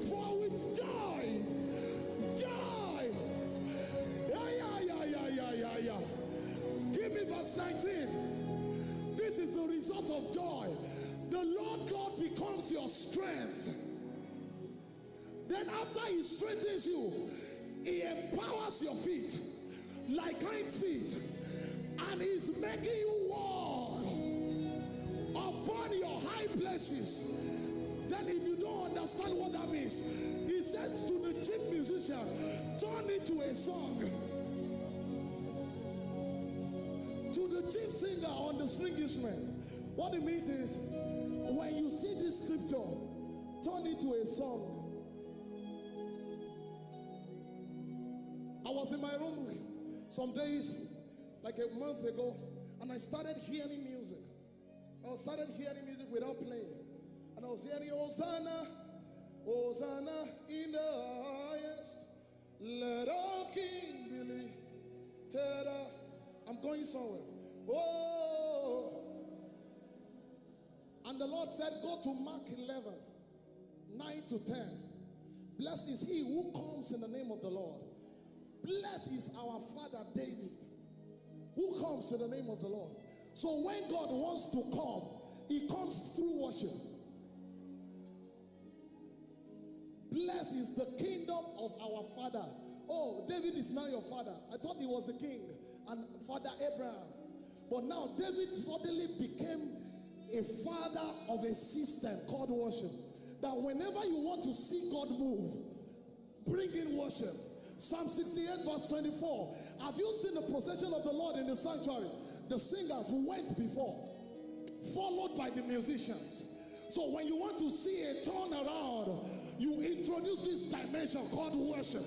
For with joy, joy. Yeah, yeah, yeah, yeah, yeah, yeah, yeah. Give me verse nineteen. This is the result of joy. The Lord God becomes your strength. Then after he strengthens you, he empowers your feet like hinds feet, and he's making you walk upon your high places. Then if you don't understand what that means, he says to the chief musician, "Turn it to a song." To the chief singer on the string instrument, what it means is, when you see this scripture, turn it to a song. I was in my room some days, like a month ago, and I started hearing music. I started hearing music without playing. And I was hearing, "Hosanna, Hosanna in the highest. Let all King be lifted up." I'm going somewhere. Oh. And the Lord said, "Go to Mark eleven, nine to ten. Blessed is he who comes in the name of the Lord. Blessed is our father David, who comes in the name of the Lord." So when God wants to come, he comes through worship. "Blessed is the kingdom of our father." Oh, David is now your father. I thought he was a king and father Abraham. But now David suddenly became a father of a system called worship. That whenever you want to see God move, bring in worship. Psalm sixty-eight verse twenty-four. Have you seen the procession of the Lord in the sanctuary? The singers went before, followed by the musicians. So when you want to see a turnaround, you introduce this dimension called worship.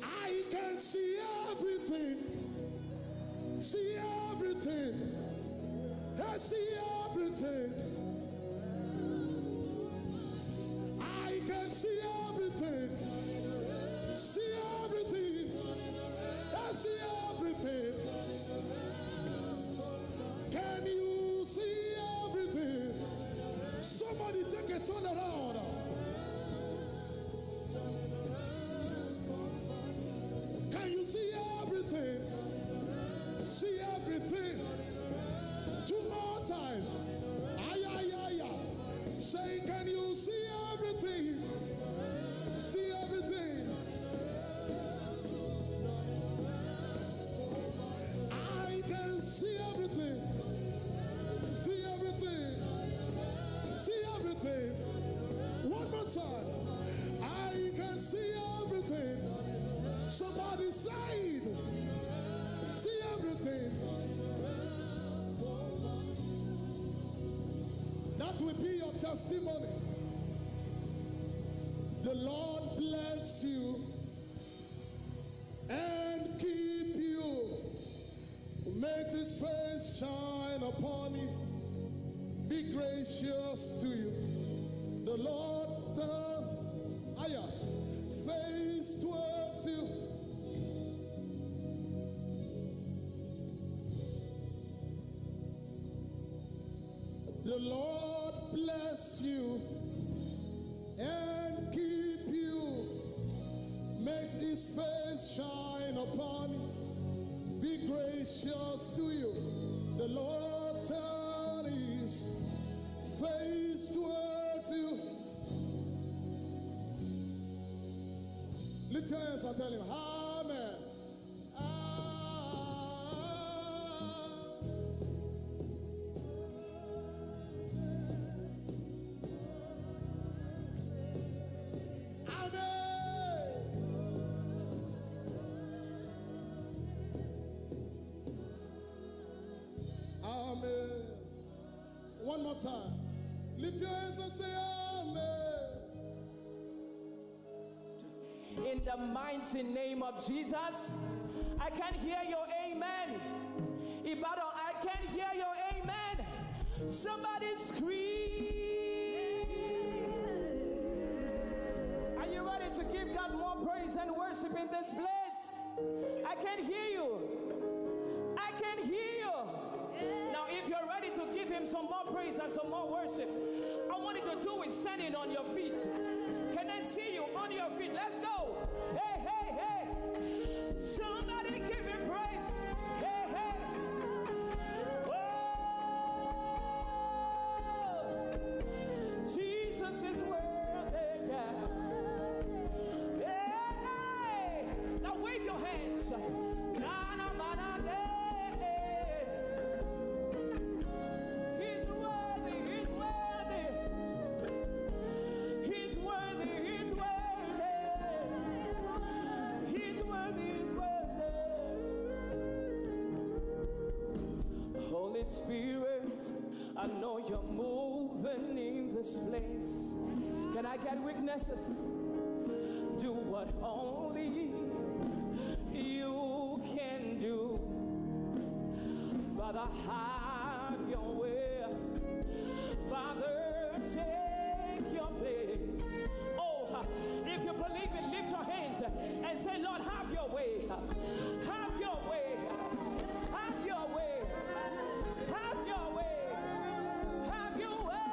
I can see everything. See everything. I see everything. I can see everything. See everything. I see everything. Can you see everything? Somebody take a turn around. Can you see everything? See everything. Two more times. Ay, ay, ay, ay. Say, can you see everything? See everything. Son, I can see everything. Somebody said, see everything. That will be your testimony. The Lord bless you and keep you. Make his face shine upon you. Be gracious to you. The Lord turn higher face towards you. The Lord bless you and keep you. Make his face shine upon you. Be gracious to you. The Lord turn his face towards you. Lift your hands and tell him, Amen. Ah. Amen. Amen. One more time. Lift your hands and say, Amen. In the mighty name of Jesus, I can hear your amen. Ibadan, I can hear your amen. Somebody scream. Are you ready to give God more praise and worship in this place? I can hear you. I can hear you. Now, if you're ready to give him some more praise and some more worship, I want you to do it standing on your feet. Can I see you on your feet? Let's go. Hey, hey, hey. Somebody give him praise. Hey, hey. Oh, Jesus is worthy. Yeah. Hey, hey. Now wave your hands. Na, na, ma, na, de. He's worthy, he's worthy. He's worthy, he's worthy. He's worthy, he's worthy. Holy Spirit, I know you're moving in this place. Can I get witnesses? Do what only you can do. Father, have your way. Father, take your place. Oh, if you believe it, lift your hands and say, Lord, have your way. Have your way. Have your way. Have your way. Have your way.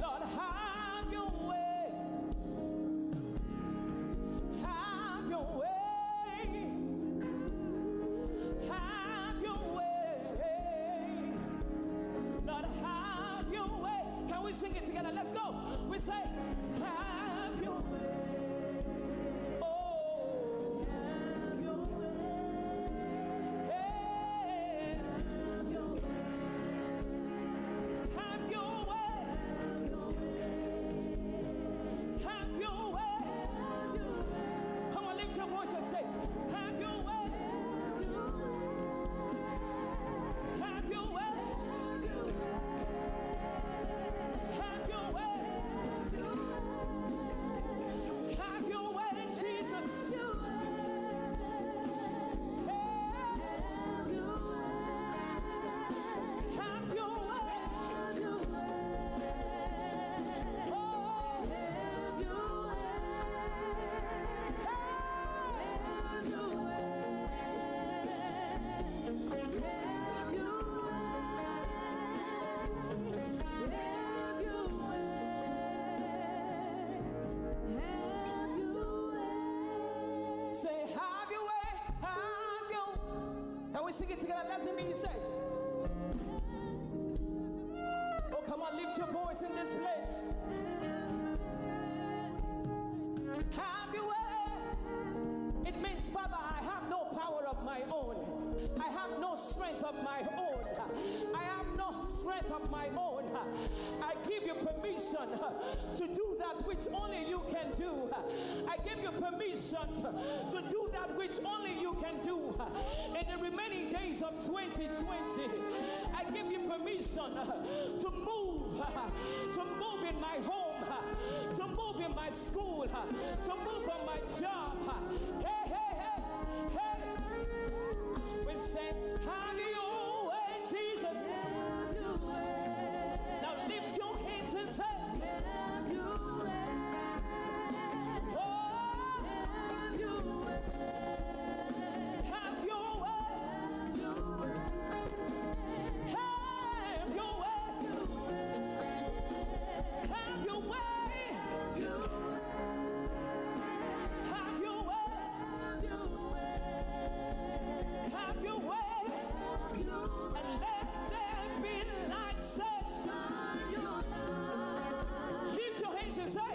Lord, have your way. Have your way. Have your way. Lord, have your way. Can we sing it together? Let's go. We say, have your way. Oh, have your way. Hey. Have your way. Have your way. Have your way. Come on, lift your voice and say, have your way. Have your way. Have your way. Have your way, Jesus. Hey. Have your way. Oh. Have your way. Have your way. Have your way. Have your way. Have your way. Say, have your way, have your way. Can we sing it together? Let's sing it. You say, oh, come on, lift your voice in this place. Have your way. It means, Father, I have no power of my own. I have no strength of my own. I have no strength of my own. I give you permission to do that which only you can do. I give you permission to do that which only you can do. In the remaining days of twenty twenty, I give you permission to move, to move in my home, to move in my school, to move on my job. Hey, hey, hey, hey. We say, have your way, Jesus. Now lift your hands and say, oh, have your way. Have your way. Have your way. Have your way. Have your way. And let there be light. Say, lift your hands and say,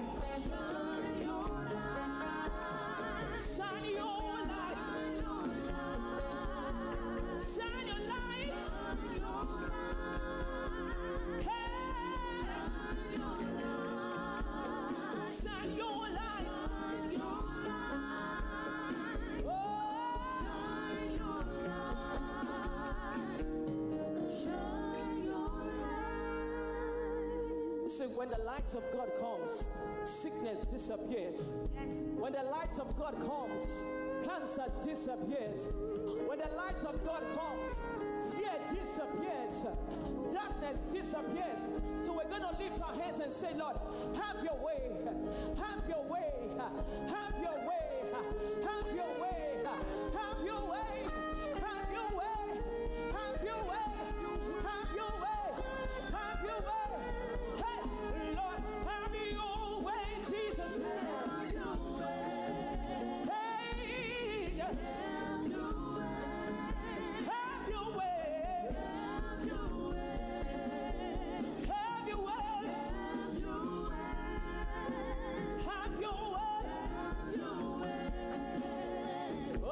shine your light. Shine your light. Hey. Shine your light. Oh. Listen, when the light of God comes, sickness disappears. Yes. When the light of God comes, cancer disappears. When the light of God comes, fear disappears. Darkness disappears. So we're going to lift our hands and say, Lord, have your way. Have your way. Have your way. Have your way. Have your way. Have your way. Have your way. Have your way. Have your way. Hey, Lord, have your way, Jesus. Hey, have your way. Have your way. Have your way. Have your way. Oh.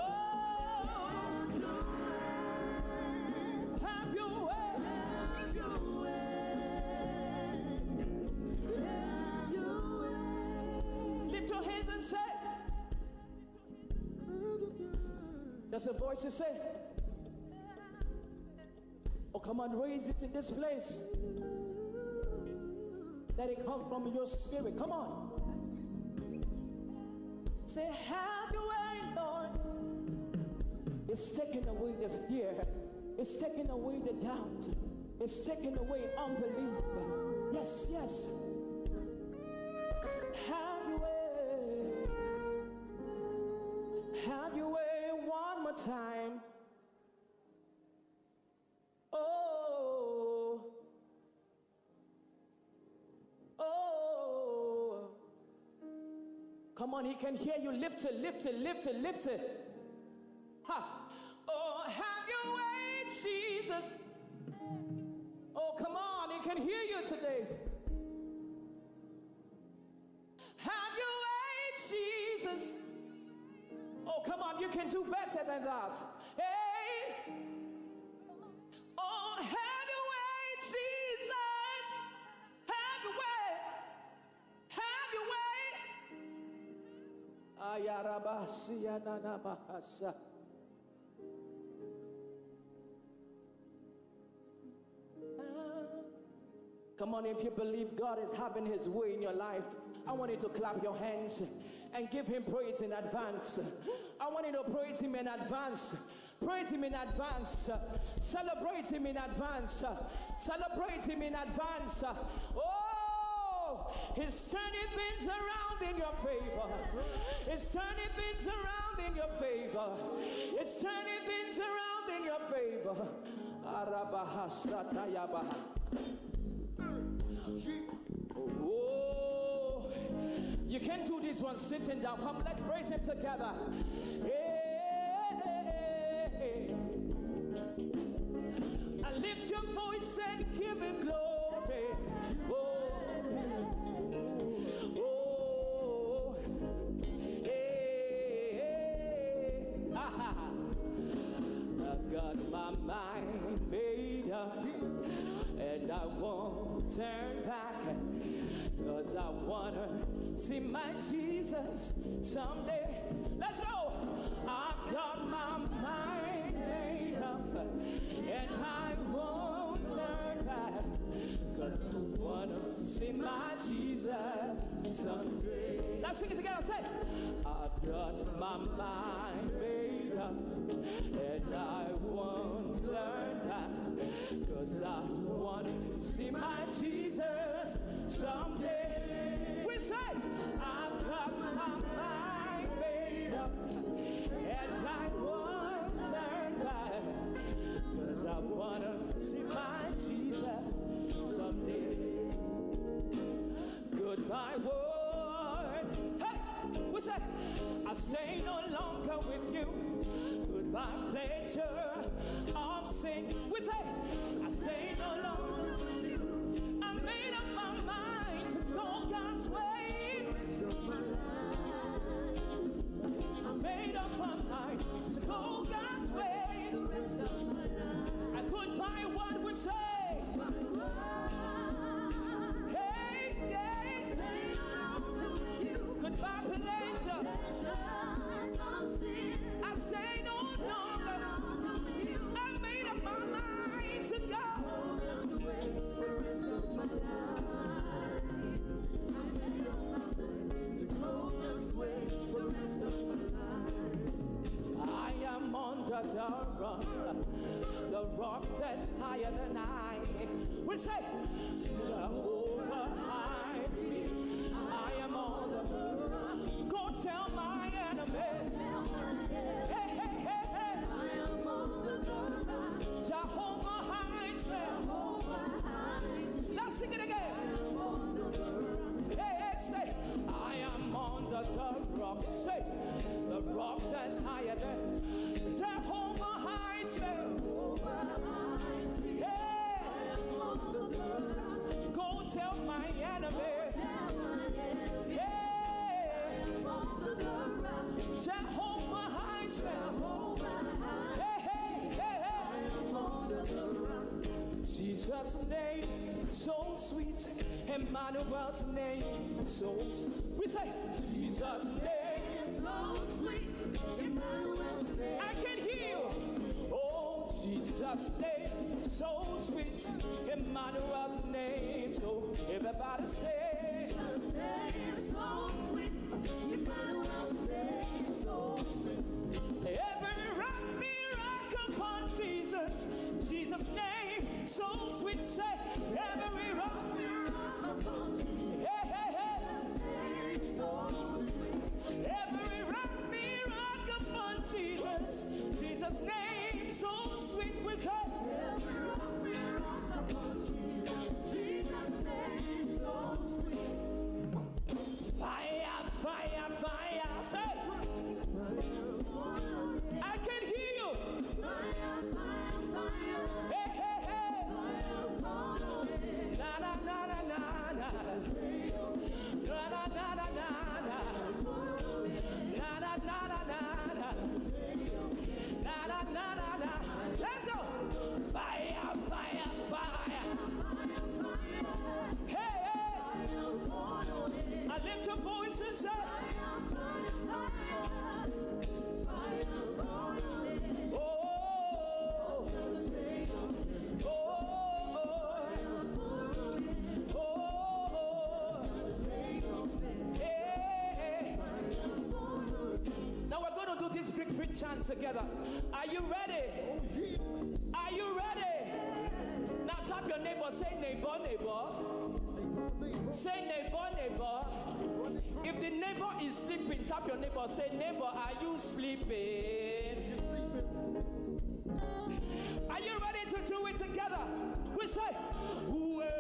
Have your way. Lift your hands and say, there's a voice to say, oh, come on, raise it in this place. Let it come from your spirit. Come on. Say, have your way, Lord. It's taking away the fear. It's taking away the doubt. It's taking away unbelief. Yes, yes. Have your way. Have your way one more time. Oh. Oh. Come on, he can hear you. Lift it, lift it, lift it, lift it. Ha. Oh, have your way, Jesus. Oh, come on, he can hear you today. Have your way, Jesus. Oh, come on, you can do better than that. Hey. Oh, have your way, Jesus. Have your way. Have your way. Ayarabasiyananabahasa. Come on, if you believe God is having his way in your life, I want you to clap your hands and give him praise in advance. I want you to praise him in advance. Praise him in advance. Celebrate him in advance. Celebrate him in advance. Oh, he's turning things around in your favor. It's turning things around in your favor. It's turning things around in your favor. Arabahasatayabaha. Oh, you can do this one sitting down. Come, let's praise him together. Hey. And lift your voice and give him glory. Oh, oh, hey, hey. I've got my mind made up, and I won't turn back. Cause I wanna see my Jesus someday. Let's go. I've got my mind made up and I won't turn back. Cause I wanna see my Jesus someday. Let's sing it together. Say, I've got my mind made up and I won't turn back. Cause I wanna see my Jesus someday. We say, I've got my mind made up and I won't turn back. Cause I wanna see my Jesus someday. Goodbye, world. Hey, we say, I stay no longer with you. Goodbye, pleasure of sin. We say, I stay no longer with you. I made up my mind to go God's way. I made up my mind to go God's way. And goodbye, what we say. Hey, yeah. Goodbye, pleasure. I stay no longer. I made up my mind to go. I am under the rock, the rock that's higher than I. We say, Jehovah hides me. I am on the rock. Go tell my enemies. Hey, hey, hey, hey. I am on the rock. Jehovah hides me. Jehovah hides me. Let's sing it again. I am on the rock. Hey, hey, say, I am on the rock. Say, the rock that's higher than Jehovah hides me. Jehovah hides me. Yeah. I am on the rock. Go tell my enemies. Tell my enemies. Yeah. I am on the rock. Jehovah hides me. Jehovah hides me. Hey, hey, hey, hey. I am on the rock. Jesus' name so sweet, Emmanuel's name so sweet. We say, Jesus' name so sweet, Emmanuel's name. I can hear you. Oh, Jesus' name so sweet, Emmanuel's name. So everybody say, Jesus' name so sweet, Emmanuel's name so sweet. Every rock me rock upon Jesus, Jesus' name so sweet. Say, every rock me rock upon Jesus. Hey, hey, hey. Every rock me rock upon Jesus, Jesus' name so sweet. We say, every rock me rock upon Jesus, Jesus' name so sweet. Fire, fire, fire. Say, I can hear you. Fire, fire, fire. Hey, hey, hey. Fire, follow me. Na, na, na, na, na, na. Na, na, na, na, na, na. Na, na, na, na, na, na. Na, na, na, na, na. Let's go. Fire, fire, fire. Hey, hey. I lift your voice and say, oh, oh, oh, oh, oh, yeah. Now we're going to do this victory chant together. Are you ready? Are you ready? Now tap your neighbor, say, neighbor, neighbor. Say, neighbor, neighbor. If the neighbor is sleeping, tap your neighbor, say, neighbor, are you sleeping? Are you ready to do it together? We say, Uwe.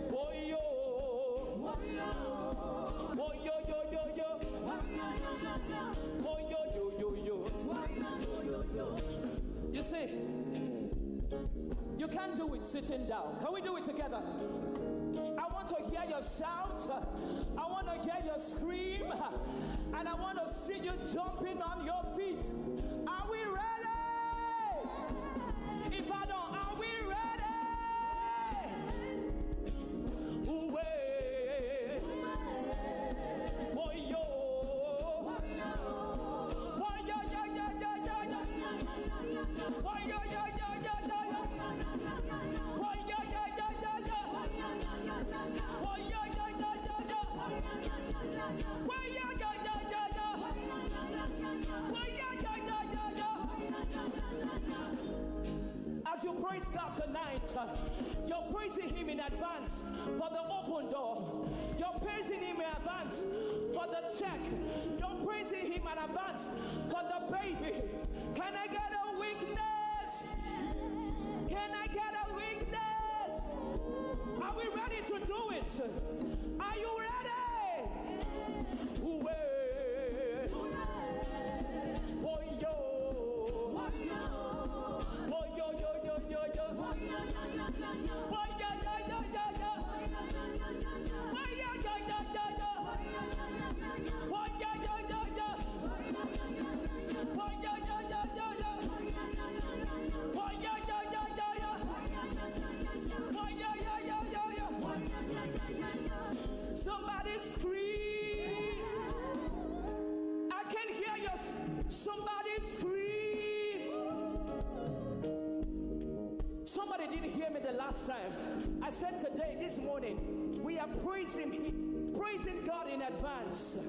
Woyo. Woyo, yo, yo, yo. Woyo, yo, yo, yo. You see, you can't do it sitting down. Can we do it together? I want to hear your shout. I want to hear your scream. And I want to see you jumping on your feet. Are we ready? Ibadan, are we ready? Praising him in advance for the open door. You're praising him in advance for the check. You're praising him in advance for the baby. Can I get a witness? Can I get a witness? Are we ready to do it? Are you ready? Uwe. Woyo. Woyo, yo, yo, yo, yo. Woyo, yo, yo, yo, yo. Woyo, yo, yo, yo, yo. Woyo, yo, yo, yo, yo. Woyo, yo, yo, yo, yo. Woyo, yo, yo, yo, yo. Woyo, yo, yo, yo, yo. Woyo, yo, yo, yo, yo. Somebody scream. I can hear your s-, somebody scream. Somebody didn't hear me the last time. I said today, this morning, we are praising Him, praising God in advance,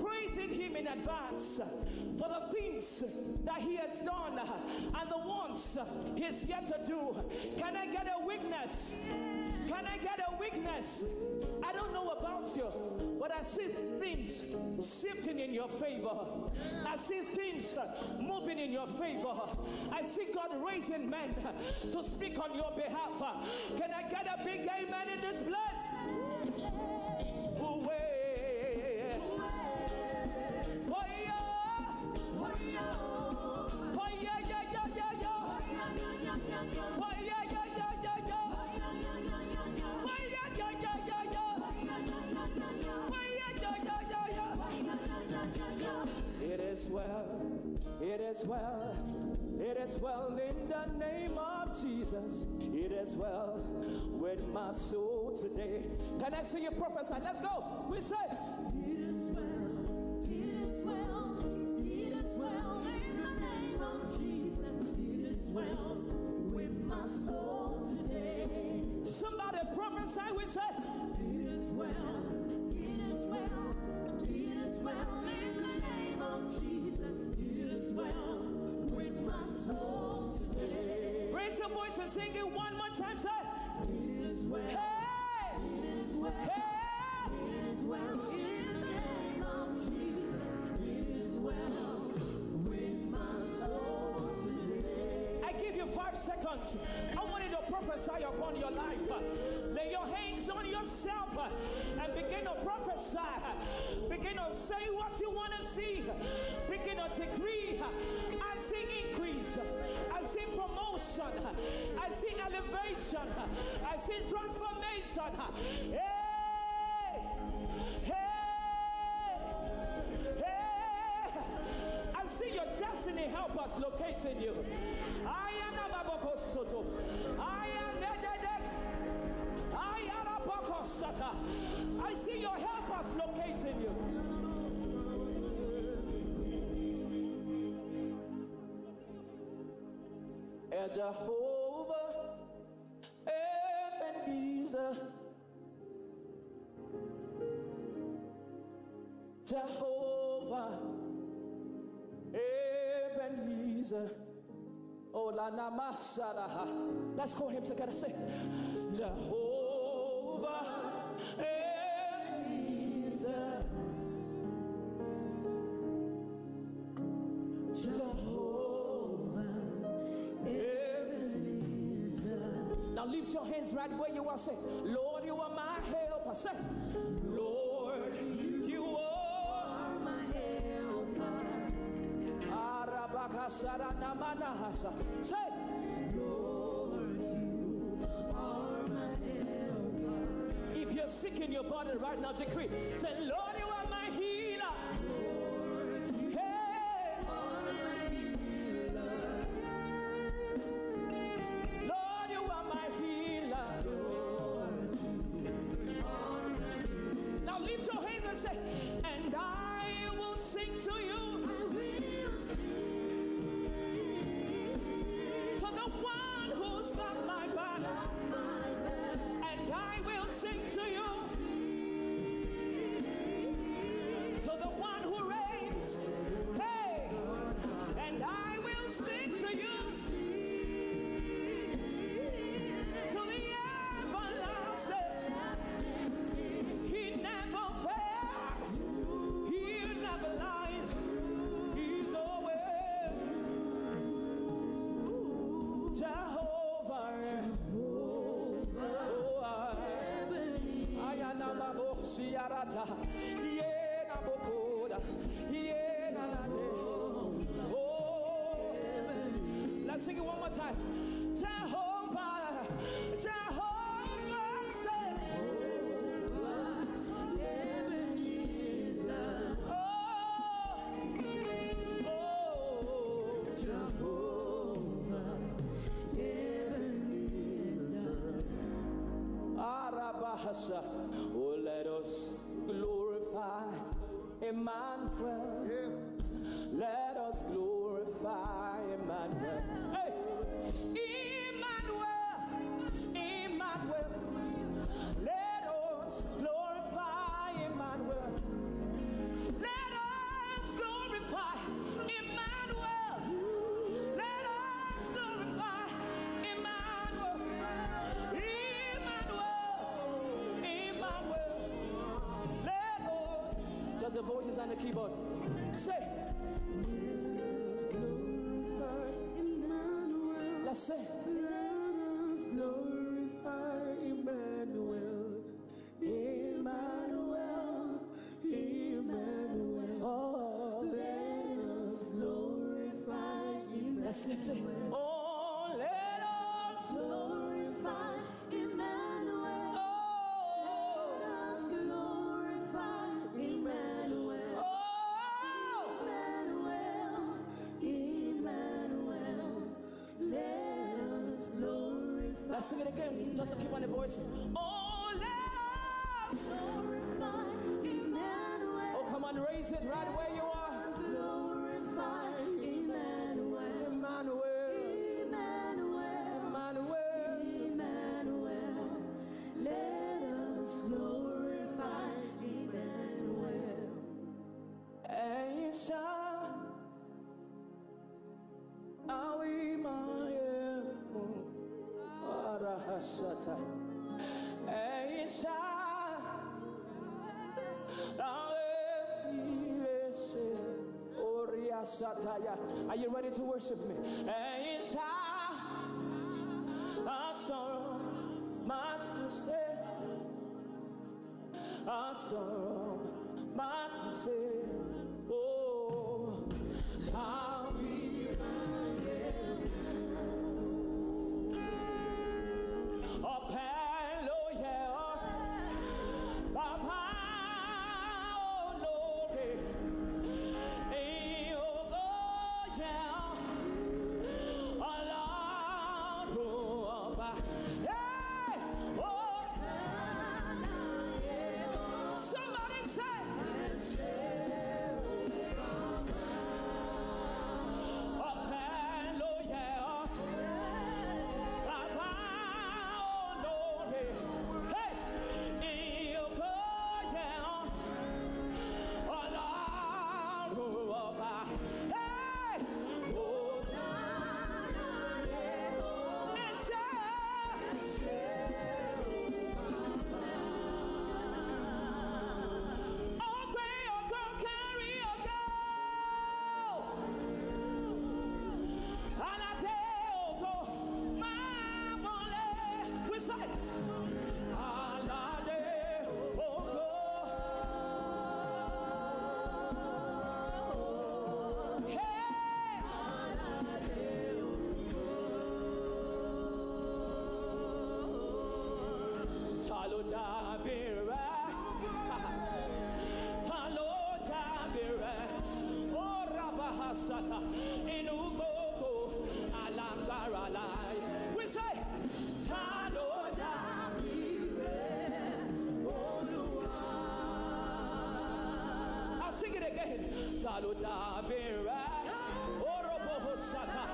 praising Him in advance for the things that He has done and the ones He is yet to do. Can I get a witness? Can I get a witness? I don't know about you, but I see things shifting in your favor. I see things moving in your favor. I see God raising men to speak on your behalf. Can I get a big amen in this place? Uwe. Woyo. Woyo, yo, yo, yo, yo. Woyo, yo, yo, yo, yo. Woyo, yo, yo, yo, yo. Woyo, yo, yo, yo, yo. It is well. It is well. It is well in the name of Jesus. It is well with my soul today. Can I see you prophesy? Let's go. We say, it is well. It is well. It is well in the name of Jesus. It is well with my soul today. Somebody prophesy. We say, it is well. It is well. It is well in the name of Jesus. It is well with my soul today. Raise your voice and sing it one more time. Say, it is well. Hey! It is well. Hey! It is well in the name of Jesus. It is well with my soul today. I give you five seconds. I want you to prophesy upon your life. Lay your hands on yourself and begin to prophesy. Begin to say what you want to see. Begin to decree. I see increase. I see promotion. I see elevation. I see transformation. Hey! Hey! Hey! I see your destiny helpers locating you. I am Ababoko Soto. I am Dedede. I am Aboko Sata. I see your helpers locating you. Eh, Jehovah Ebenezer. Jehovah Ebenezer. Oh, la namasaraha. Let's call him together. Say, Jehovah Ebenezer. Jehovah Ebenezer. Now lift your hands right where you are. Say, Lord, you are my helper. Say, Lord, you are my helper. Arabakasaranamanahasa. Say, Lord, you are my helper. If you're sick in your body right now, decree. Say, Lord, you are my healer. Lord, you are my healer. Hey. Are my healer. Lord, you are my healer. Lord, you are my healer. Now lift your hands and say, and I will sing to you. I will sing to the one who's got my back. And I will sing to you. To the one who reigns. Hey! And I will sing to you. To the Arata, ye na bokoda, ye na na de. Oh, let's sing it one more time. Jehovah, Jehovah, say. Oh, oh, Jehovah, Ebenezer. Arabahasa. Oh, let us glorify Emmanuel. Yeah. Let us glorify Emmanuel. Hey! Emmanuel, Emmanuel. Let us glorify Emmanuel. Let us glorify Emmanuel. Let us glorify Emmanuel. Emmanuel. Emmanuel. Let us. Just the voices and the keyboard. Say. Let's say. Let us glorify Emmanuel. Emmanuel, Emmanuel. Oh, let us glorify Emmanuel. Let's lift it. Oh, let us glorify Emmanuel. Oh, let us glorify Emmanuel. Oh, Emmanuel, Emmanuel. Let us glorify. Let's sing it again. Just to keep on the voices. Oh, let us glorify Emmanuel. Oh, come on, raise it right where you are. Let us glorify Emmanuel. Emmanuel. Emmanuel. Emmanuel. Emmanuel. Let us glorify Emmanuel. Ẹ̀yin ṣá, àwí máa yẹ mọ́. Ara hasata. Ẹ̀yin ṣá, àwọn èmi lè ṣe. Orí asataya. Are you ready to worship me? Ẹ̀yin ṣá, a sọ̀rọ̀, má tún ṣe. A sọ̀rọ̀, má tún ṣe. Oh, àwí máa yẹ. Ọpẹ́ ló yẹ ọ́, Bàbá olóore. Ìyìn ògo yẹ ọ́, Ọlọ́run ọba. Hey! Oh! Somebody say, ọpẹ́ ló yẹ ọ́, Bàbá olóore. Hey! Ìyìn ògo yẹ ọ́, Ọlọ́run ọba. Hey! Hosanna, ẹ ṣé. Ọpẹ́ ògo kárí ògo. Aládé ògo, máa wọlé. We say, Aládé ògo. Hey! Ta ló dàbí rẹ? Ta ló dàbí rẹ? Ó rabahasata, inú gbogbo alágbára láyé. We say, ta ló dàbí rẹ, Olúwa? I'll sing it again. Ta ló dàbí rẹ? Orobohosata.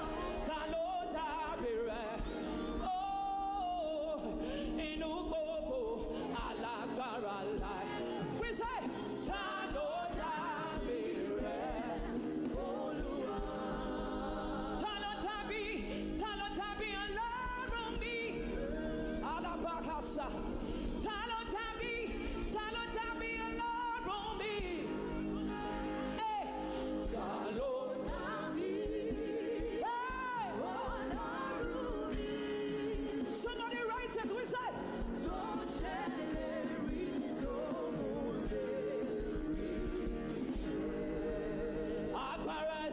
Ta ló dàbí rẹ? Oh, inú gbogbo alágbára láyé. We say, ta ló dàbí rẹ, Olúwa? Ta ló dàbí, ta ló dàbí Ọlọ́run mi? Alábàkásá. Ta ló dàbí, ta ló dàbí Ọlọ́run mi? Hey! Ta ló dàbí?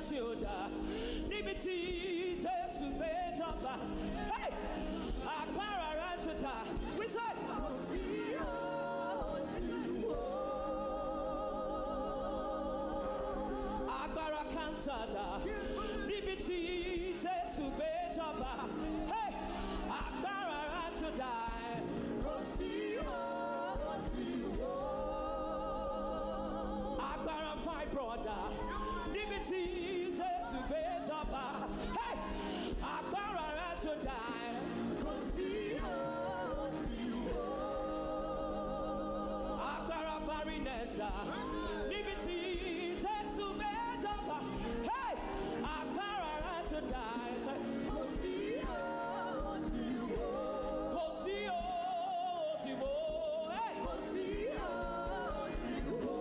Ṣùdà níbi tí Jésù gbé jọba. Hey! Agbára rẹ̀ ṣùdà. We say, kò sí òtún wò. Agbára cancer dà níbi tí Jésù gbé jọba. Hey! Agbára rẹ̀ ṣùdà. Kò sí òtún wò. Agbára fibroid dà níbi tí Jésù gbé jọba. Hey! Agbára rẹ̀ ṣùdà. Kò sí òtún wò. Agbára barrenness dà níbi tí Jésù gbé jọba. Hey! Agbára rẹ̀ ṣùdà. Kò sí òtún wò. Kò sí òtún wò. Hey! Kò sí òtún wò.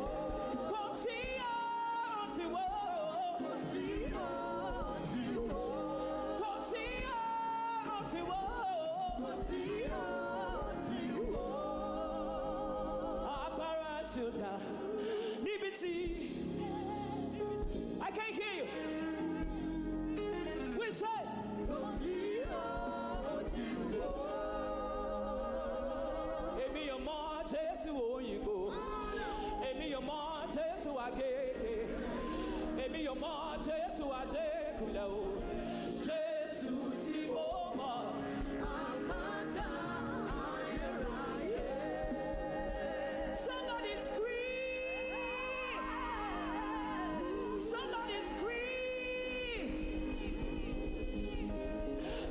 Kò sí òtún wò. Kò sí òtún wò. Kò sí òtún wò. Kò sí òtún wò. Agbára ṣùdà níbi tí I can't hear you. We say, kò sí òtún wò. Èmi ò mọ Jésù òyìnbó. Èmi ò mọ Jésù àgègè. Èmi ò mọ Jésù àjẹkùlẹ̀ o. Jésù tí mo mọ̀. Àpáta ayérayé. Somebody scream! Somebody scream!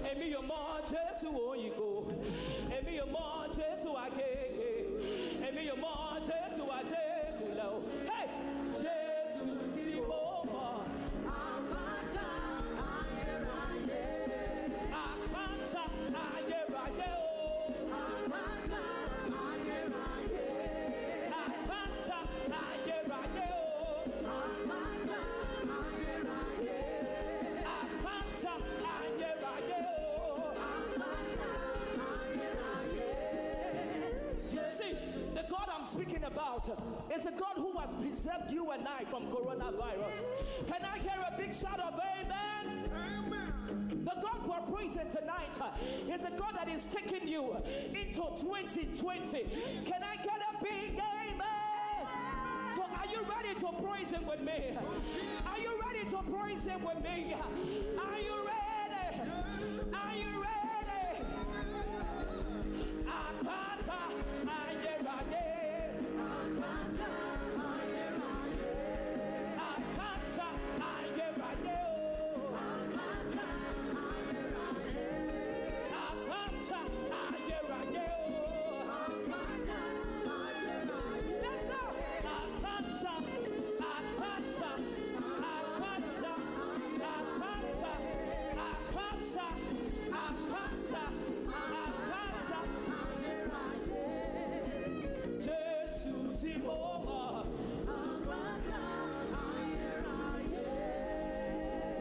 Èmi ò mọ Jésù òyìnbó. Èmi ò mọ Jésù àgègè. Èmi ò mọ Jésù àjẹkùlẹ̀ o. Hey! Jésù tí mo mọ̀. Àpáta ayérayé. Àpáta ayérayé o. Àpáta ayérayé. Àpáta ayérayé o. Àpáta ayérayé. Àpáta ayérayé o. Àpáta ayérayé. See, the God I'm speaking about is the God who has preserved you and I from coronavirus. Can I hear a big shout of amen? Amen. The God we're praising tonight uh, is the God that is taking you into twenty twenty. Can I get a big amen? So are you ready to praise him with me? Are you ready to praise him with me? Are you ready? Are you ready? Àpáta ayérayé. Àpáta ayérayé. Àpáta ayérayé o. Àpáta ayérayé. Àpáta ayérayé o. Àpáta ayérayé. Let's go. Àpáta, àpáta, àpáta, àpáta, àpáta, àpáta, àpáta. Jésù tí mo mọ̀. Àpáta ayérayé.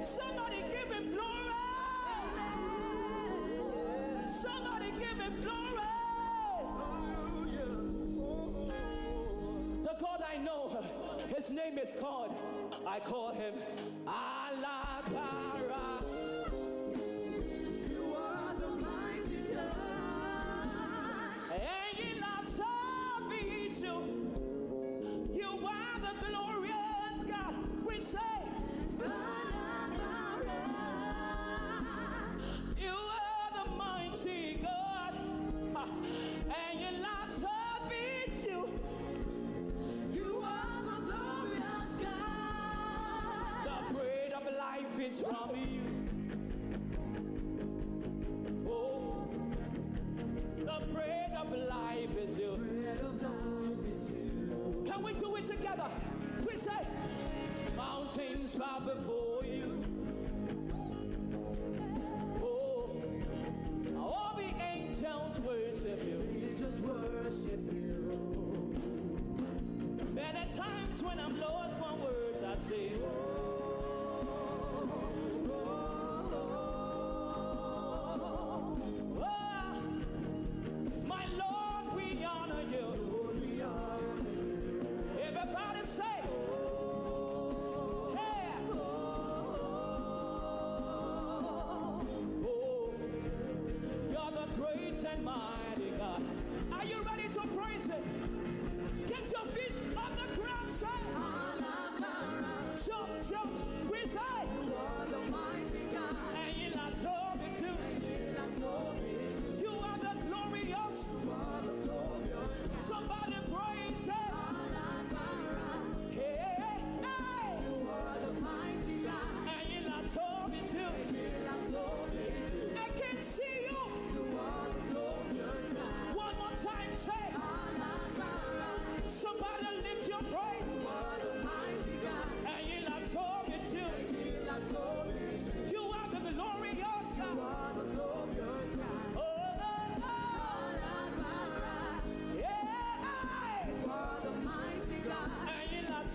Somebody give him glory. Somebody give him glory. The God I know, his name is God. I call him Alágbára. You are the mighty God. Ẹ̀yin la tóbi jù. You are the glorious God. We say, Alágbára. You are the mighty God. Ẹ̀yin la tóbi jù. You are the glorious God. The bread of life is from you. Oh, the bread of life is you. Bread of life is you. Can we do it together? We say, mountains bow before you. Oh, all the angels worship you. Angels worship you. Many times when I'm lost for words, I say, oh, oh, oh, oh, my Lord, we honor you. Lord, we honor you. Everybody say, oh, hey.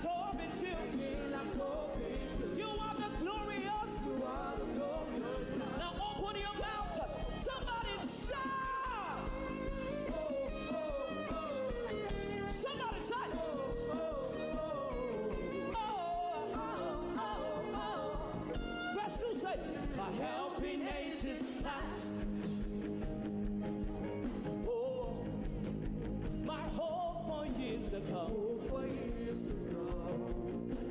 Told me to. You are the glorious. Now open your mouth. Somebody shout. Somebody shout. Oh. Verse two says, "My help in ages past." Oh, my hope for years to come. Hope for years to come.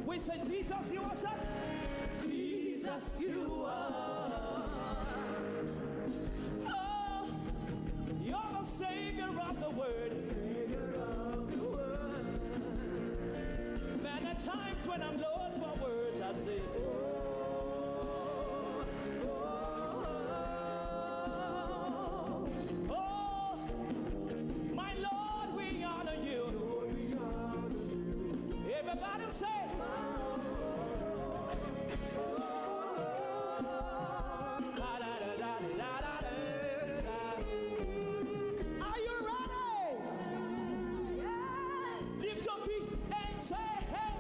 We say, "Jesus, you are such." Jesus, you are. Oh, you're the Savior of the world. Savior of the world. Many times when I'm lost for words, I say, oh, oh, oh, my Lord, we honor you. Lord, we honor you. Everybody say, are you ready? Lift your feet and say, hey.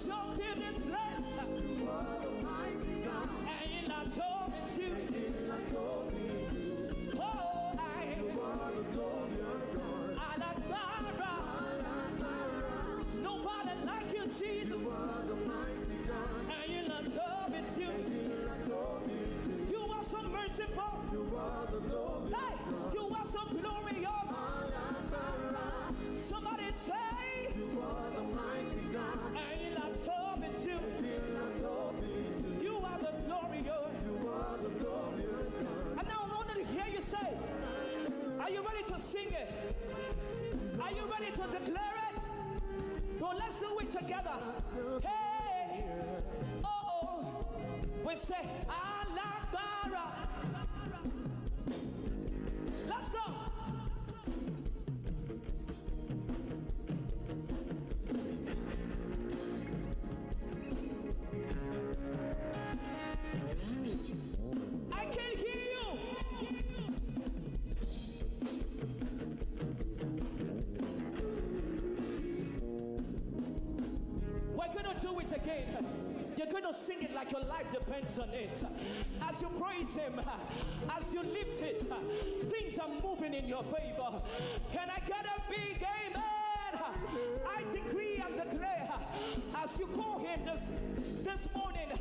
Jump in this place. You are the mighty God. And you not told me to. And you not told me to. Oh, I. You are the glorious God. Alágbára. Alágbára. Nobody like you, Jesus. You are the mighty God. And you not told me to. And you not told me to. You are so merciful. You are the glorious God. Hey, you are so glorious. Alágbára. Somebody say, you are the mighty God. And you not told me to. And you not told me to. You are the glorious. You are the glorious God. And now I want to hear you say, are you ready to sing it? Are you ready to declare it? Well, let's do it together. Hey, oh, oh. We say, alágbára. Let's go. I can hear you. We're gonna do it again. You're gonna sing it like your life depends on it. As you praise Him, as you lift it, things are moving in your favor. Can I get a big amen? I decree and declare, as you call Him this, this morning,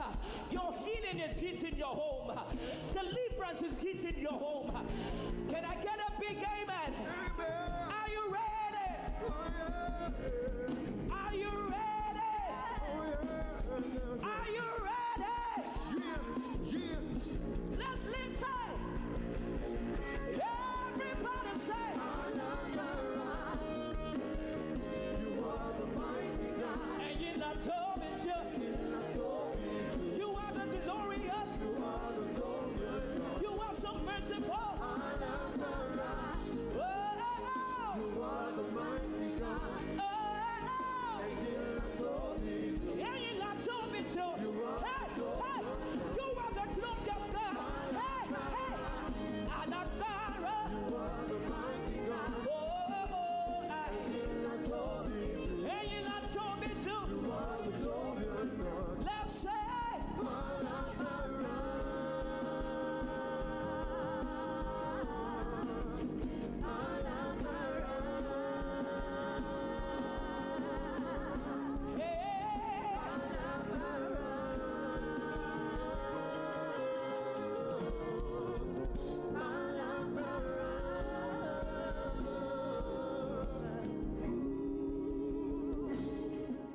your healing is hitting your home. Deliverance is hitting your home. Can I get a big amen? Amen. Are you ready? Oh, yeah. Are you ready? Oh, yeah. Are you ready? Yeah, yeah. Let's lift high. Everybody say, you are the mighty God. And you not told me to. You are the glorious. You are the glorious. You are so merciful. Oh, oh, oh. You are the mighty God. Oh, oh, oh. And you not told me to. And you not told me to. You are, hey, hey. You are the glorious God. Hey, hey. Alágbára. You are the mighty God. Oh, oh, oh, I. And you not told me to. And you not told me to. You are the glorious God. Let's say, alágbára. Alágbára. Hey. Alágbára. Alágbára.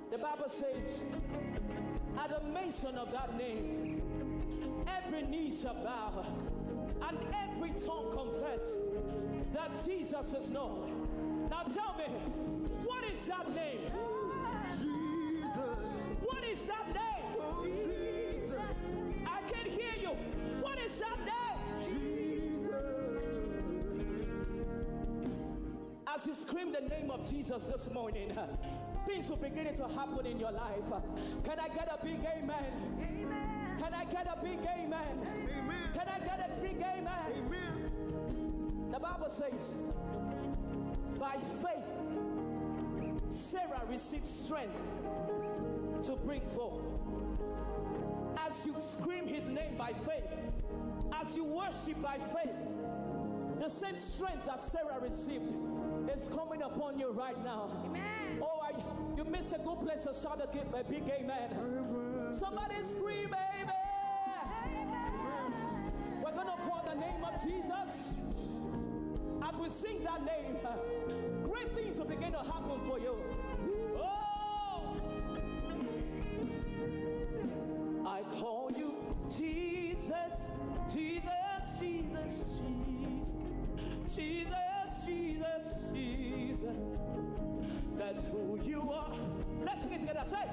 The Bible says, at the mention of that name, every knee shall bow and every tongue confess that Jesus is Lord. Now tell me, what is that name? Jesus. What is that name? Oh, Jesus. I can hear you. What is that name? Jesus. As you scream the name of Jesus this morning, things will begin to happen in your life. Can I get a big amen? Amen. Can I get a big amen? Amen. Can I get a big amen? Amen. The Bible says, by faith, Sarah Receive strength to bring forth. As you scream his name by faith, as you worship by faith, the same strength that Sarah received is coming upon you right now. Amen. Oh, I, you missed a good place to shout a, gi- a big amen. Somebody scream, "Amen." We're going to call the name of Jesus. As we sing that name, uh, great things will begin to happen for you. Oh, I call you Jesus, Jesus, Jesus, Jesus, Jesus, Jesus, Jesus. That's who you are. Let's sing it together. Say,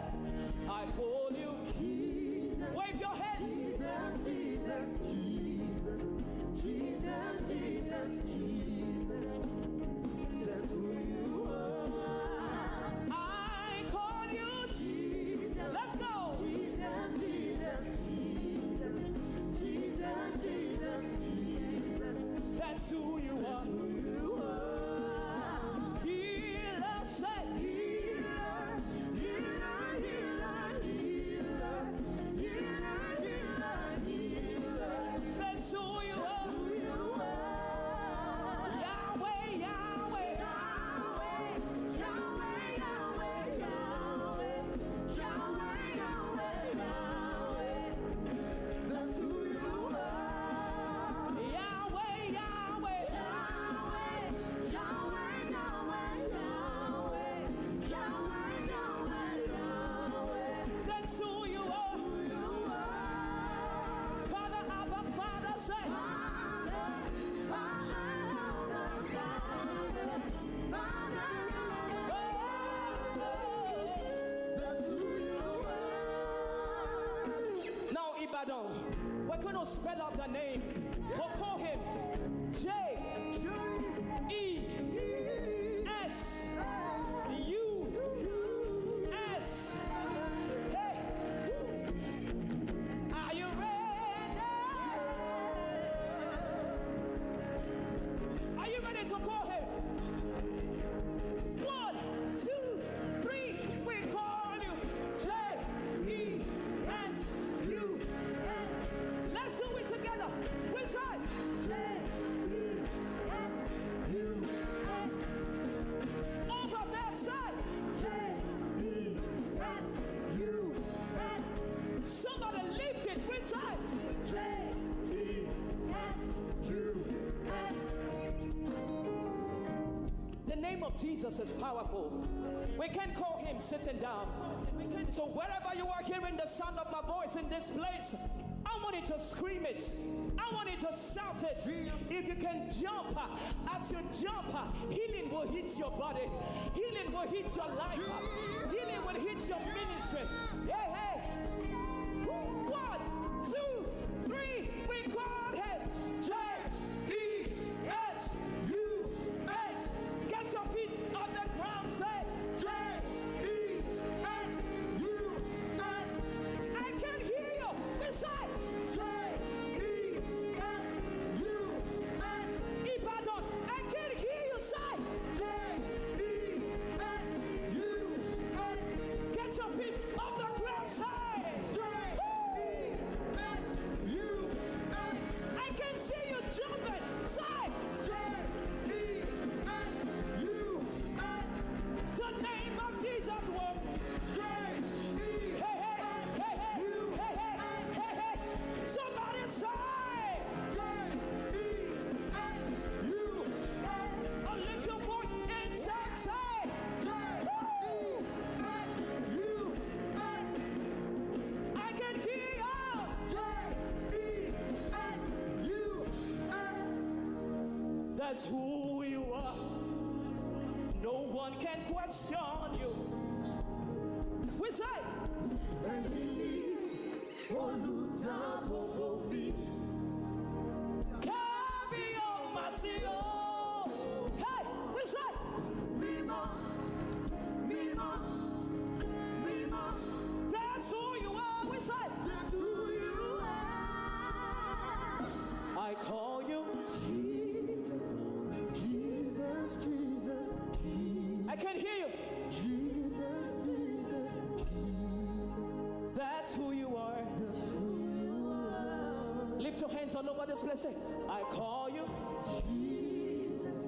I call you. Jesus. Wave your hands. Jesus, Jesus, Jesus, Jesus, Jesus. That's who you are. I call you Jesus. Let's go. Jesus, Jesus, Jesus, Jesus, Jesus, Jesus. That's who you are. Who you are. Healer, say. Healer, healer, healer, healer, healer, healer, healer. That's who you are. Who you are. Yahweh, Yahweh. Yahweh, Yahweh, Yahweh, Yahweh. Yahweh, Yahweh, Yahweh. That's who you are. Yahweh, Yahweh. Yahweh, Yahweh, Yahweh, Yahweh. Yahweh, Yahweh, Yahweh, Yahweh. That's who you are. Who you are. Father, Abba, Father, say. Father, Father, Abba, Father. Father, Abba, Father. That's who you are. Now, Ibadan, we're going to spell out the name. We'll call him J E S U S. Hey! Are you ready? Are you ready to call him? One, two, three, we call you J E S U S. Let's do it together. We say J E S U S. Over there, say J E S U S. Somebody lift it. We say J E S U S. The name of Jesus is powerful. We can call him sitting down. So wherever you are hearing the sound of my voice in this place, I want you to scream it. I want you to shout it. If you can jump, uh, as you jump, uh, healing will hit your body. Healing will hit your life. Uh, healing will hit your ministry. Hey, hey. One, two, three. We call him J E S U S. Get your feet on the ground. Say J E S U S. I can hear you. We say J E S U S. Ibadan, I can hear you. Say J E S U S. Get your feet off the ground. Say J E S U S. I can see you jumping. Say J E S U S. The name of Jesus works. J E S U S. Hey, hey, hey, hey, hey, hey, hey. Somebody say J E S U S. Oh, lift your voice and shout, say J E S U S. I can hear you. J E S U S. That's who you are. No one can question you. We say, Olùdáàbòbò mi. Kábíyọ̀ Màsíyọ̀. Hey, we say, Mímọ́, mímọ́, mímọ́. That's who you are. We say, That's who you are. I call you. Jesus, Jesus, Jesus, Jesus. I can hear you. Jesus. That's who you are. Lift your hands all over this place. Say, I call you. Jesus,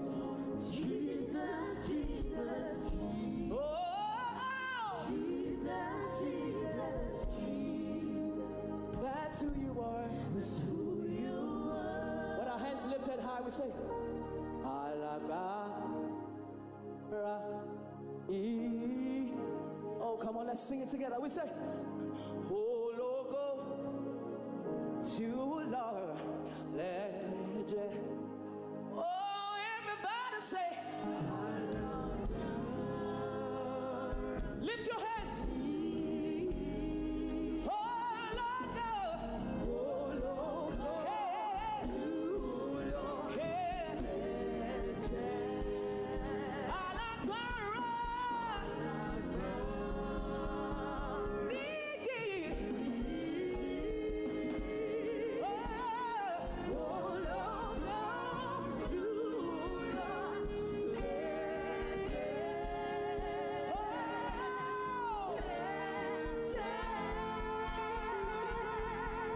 Jesus, Jesus. Oh, Jesus, Jesus, Jesus. That's who you are. That's who you are. With our hands lifted high, we say, Alaba. Ra, e. Oh, come on, let's sing it together. We say, Ologo to Lord, legend. Oh, everybody say, lift your hands. Ologo. Hey. Hey. Alágbára. Níyì. Oh. Oh.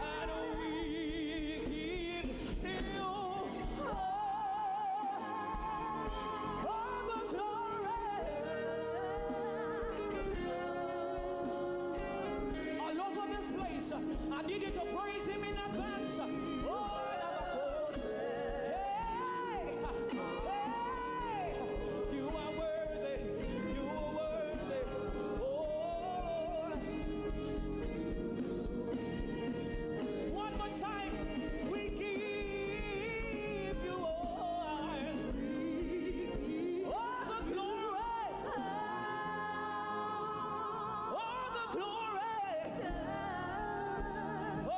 And we give you all, all the glory. All over this place, I need you to praise him in advance. Oh, hey, hey, you are worthy, you are worthy. Oh, one more time, we give you all, all the glory, all the glory. Oh,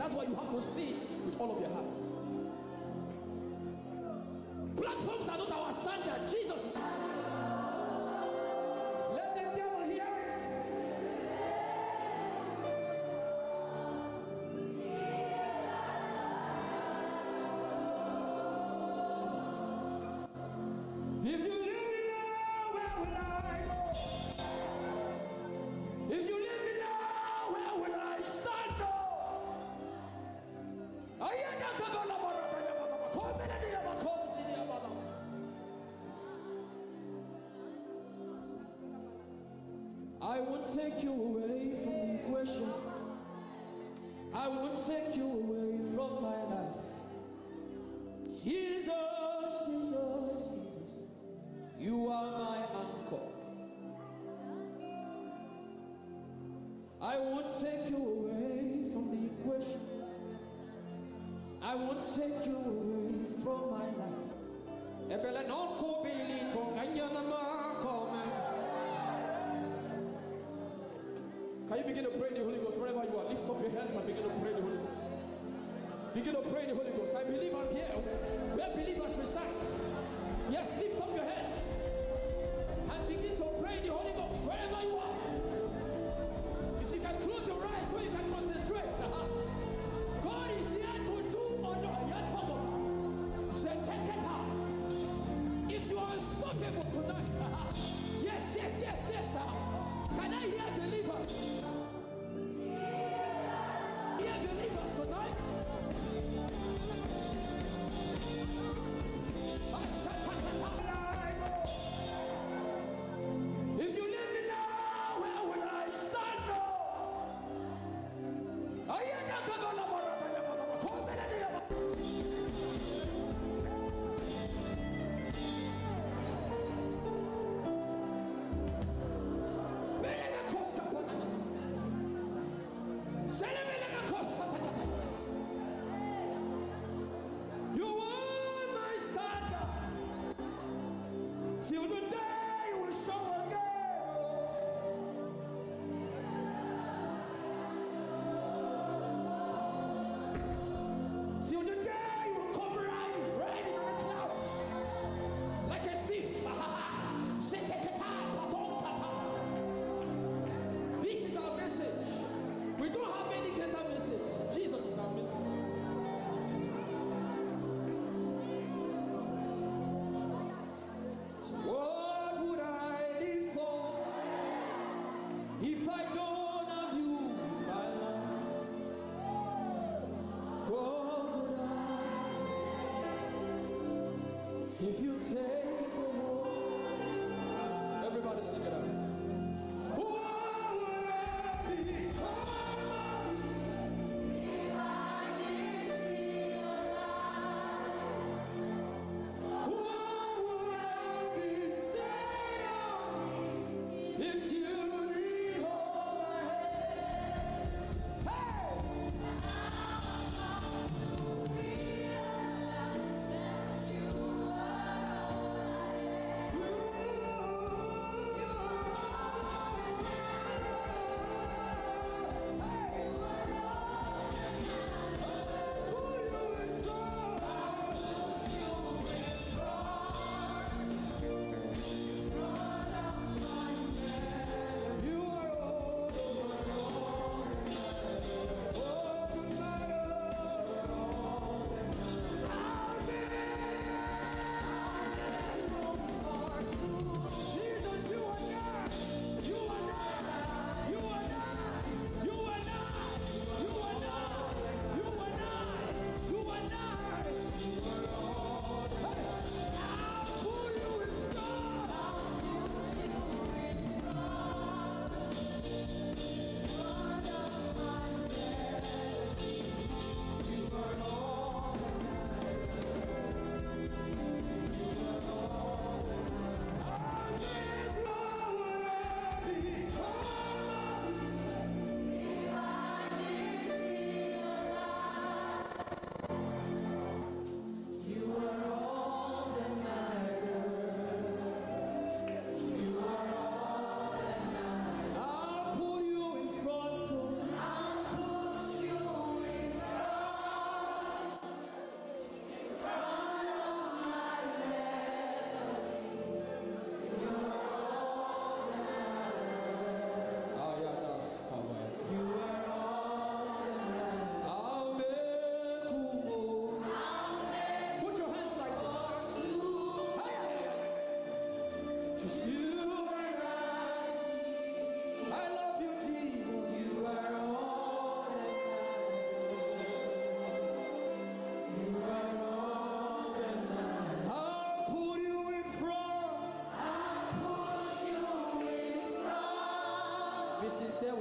That's why you have to see it with all of your heart. Platforms are not our standard. Jesus. Let the devil hear it. If you leave me now, where will I go? If you leave me now, where will I stand up? Ayada kabala barada ya baba, komene de ya bakosi ya baba. I won't take you away from the equation. I won't take you away from my life. Jesus, Jesus, Jesus, you are my anchor. I won't take you away from the equation. I won't take you away from my life. Ebele no ko bili ko nganyana ma ko me. Can you begin to pray in the Holy Ghost wherever you are? Lift up your hands and begin to pray in the Holy Ghost. Begin to pray in the Holy Ghost. I believe I'm here. Where believers reside. Yes, lift up your hands and begin to pray in the Holy Ghost wherever you are. If you can close your eyes so you can concentrate. God is here to do or not. Zeteketa. If you are unstoppable tonight, yes, yes, yes, yes. Can I hear believers? Hear believers tonight.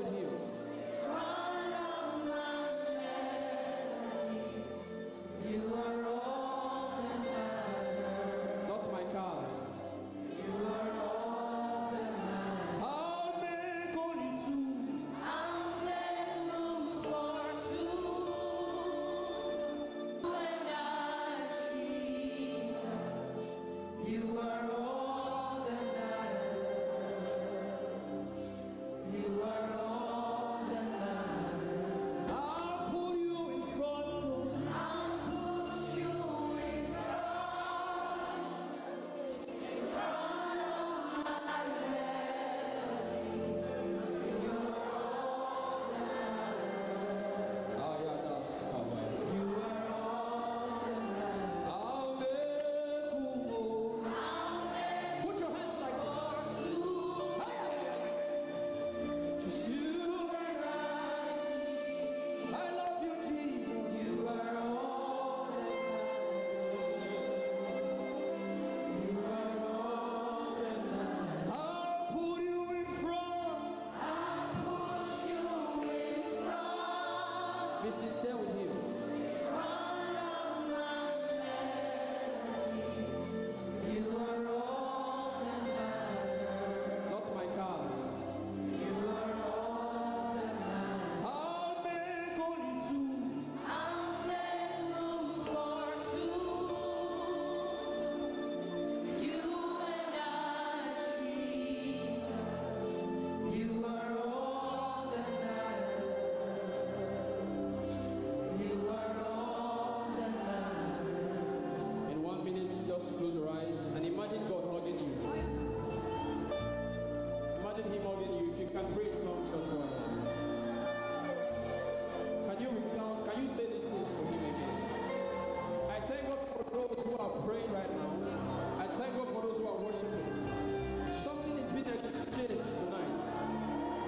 Him. You are all that matters. Not my cars. You are all that matters. I'll make only two. I'll make room for two. You and I, Jesus. You are all that matters. You are all that matters. I'll put you in front. I'll put you in front. In front of my melody. You are all that matters. Ah, yeah, that's how I. You are all that matters. I'll make room. Put your hands like this. Higher. Just you and I. I love you, Jesus. You are all that matters. You are all that matters. I'll put you in front. I'll put you in front. Be sincere with him. You are all that matters. Not my cars. You are all that matters. I'll make only two. I'll make room for two. You and I, Jesus. You are all that matters. You are all that matters. In one minute, just close your eyes and imagine God hugging you. Imagine him hugging you. If you can pray in tongues, just go ahead. Can you recount? Can you say these things for him again? I thank God for those who are praying right now. I thank God for those who are worshiping. Something is being exchanged tonight.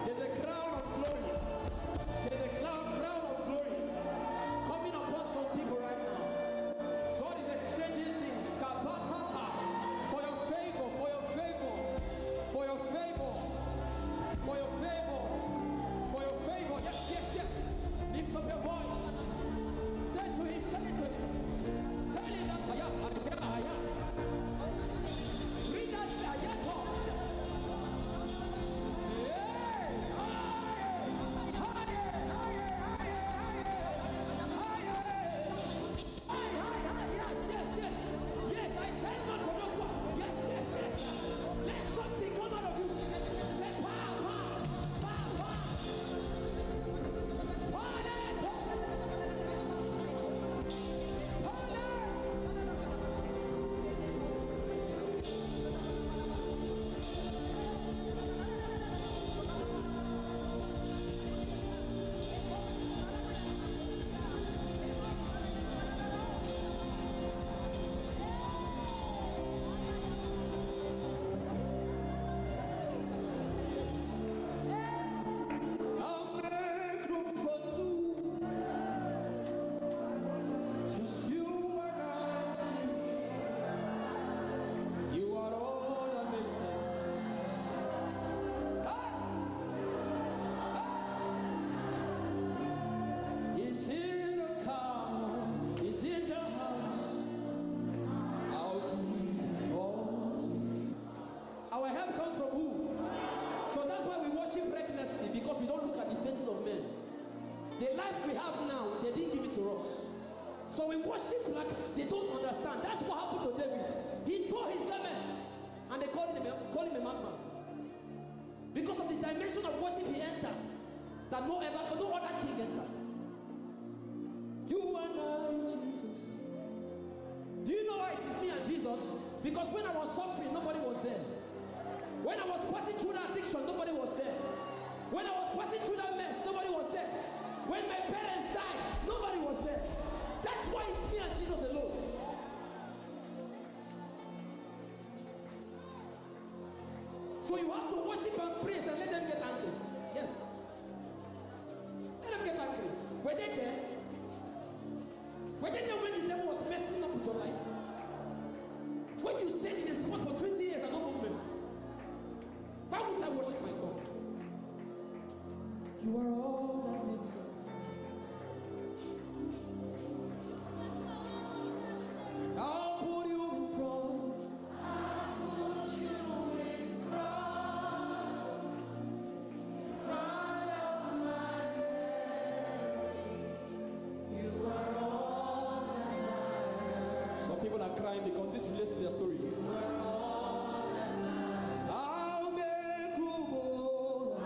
There's a cloud of glory. There's a cloud, cloud of glory coming upon some people right now. God is exchanging things. Kapatata. For your favor, for your favor, for your favor, for your favor, for your favor. Yes, yes, yes. Lift up your voice. Say to him, tell it to him. Tell him that I am, I am, I am. Read that, I am. Hey, higher, higher, higher. Hi, hi, hi, yes, yes, yes. Yes, I thank God for those one. Yes, yes, yes. Let something come out of you. Say, power, power, power, power. Power, power. I'll make room for two. Just you and I. You are all that makes sense. Ah! Ah! Is in the car, is in the house. I'll give all to you. Our help comes from who? So that's why we worship recklessly, because we don't look at the faces of men. The life we have now, they didn't give it to us. So we worship like they don't understand. That's what happened to David. He tore his garments and they called him a, called him a madman. Because of the dimension of worship he entered, that no ever, no other king entered. You and I, Jesus. Do you know why it is me and Jesus? Because when I was suffering, nobody was there. When I was passing through that addiction, nobody was there. When I was passing through that mess, nobody was there. When my parents died, nobody was there. That's why it's me and Jesus alone. So you have to worship and praise and let them get angry. Yes. Let them get angry. Were they there? Were they there when the devil was messing up with your life? When you stayed in a spot for twenty years and no movement? Why would I worship my God? You are all that makes sense. I'll put you in front. I'll put you in front. In front of my melody. You are all that matters. Some people are crying because this relates to their story. You are all that matters. I'll make room, oh.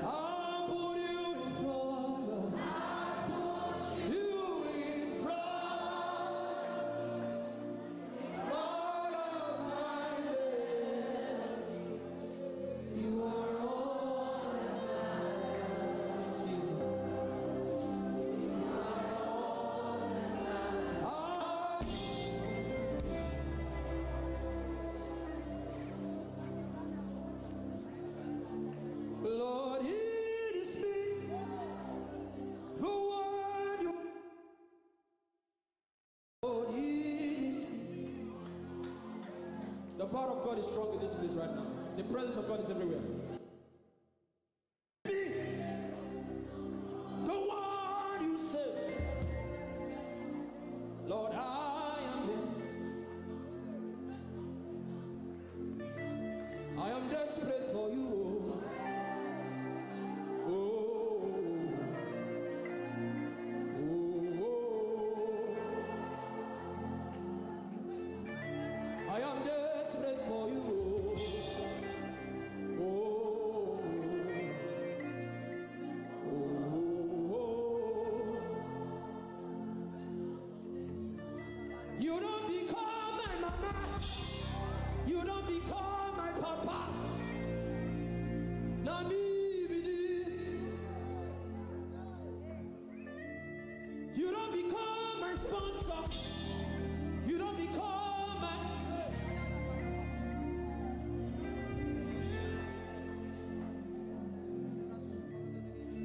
I'll put you in front. I'll put you in front. In front of my melody. You are all that matters. Jesus. You are all that matters. Ah. Lord, it is me, the one you. Lord, it is me. The power of God is strong in this place right now. The presence of God is everywhere. Me, the one you saved. Lord, I am here. I am desperate for you. Oh. Oh. Oh, oh. I am desperate for you. Oh. Oh, oh, oh. You don't become my mama. You don't become my papa. Na me be this. You don't become my sponsor. You don't become my.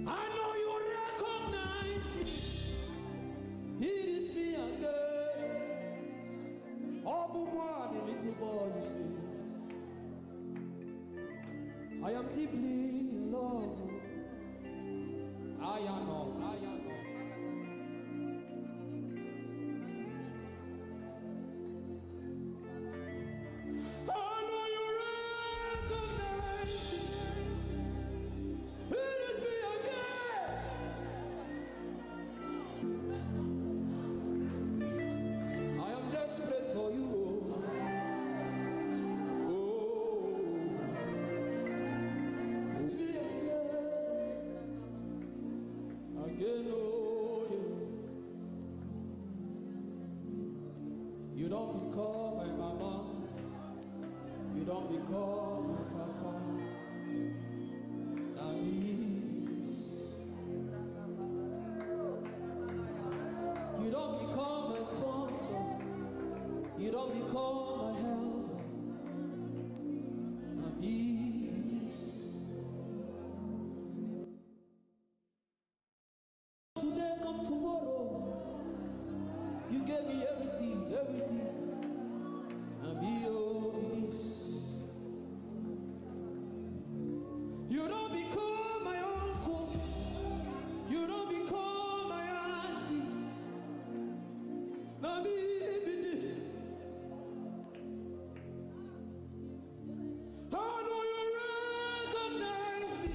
I know you recognize me. It is me again. Open wide, the little boy you saved. I am deeply in love. I am all. I am all. I know you recognize me. It is me again. I am desperate for you. Oh. Oh. It's me again. Again, oh, yeah. You don't become my mama. You don't become my papa. Na me this. You don't become my sponsor. You don't become my helper. Na me this. Today come tomorrow. You gave me everything, everything. Na me oh this. You don't become my uncle. You don't become my auntie. Na me be this. I know you recognize me.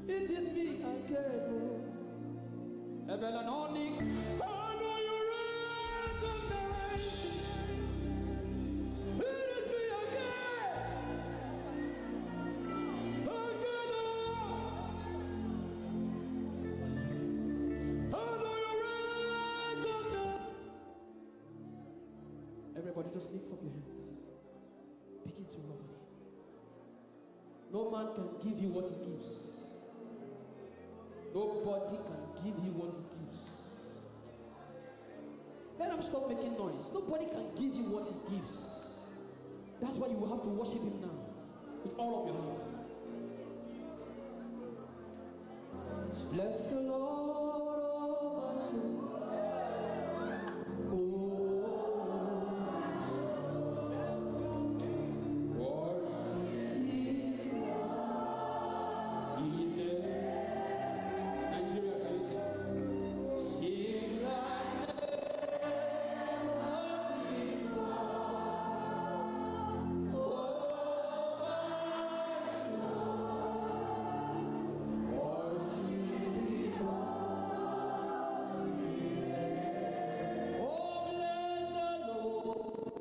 It is me again. Oh. Ebele na oni. I know you recognize me. It is me again. Again, oh. I know you recognize. Everybody just lift up your hands. Begin to love him. No man can give you what he gives. Nobody can give you what he gives. Let them stop making noise. Nobody can give you what he gives. That's why you will have to worship him now with all of your heart. Bless the Lord, oh my soul. Oh, worship His holy name. Nigeria, can you sing? Sing like never before. Oh, my soul. Oh, bless the Lord.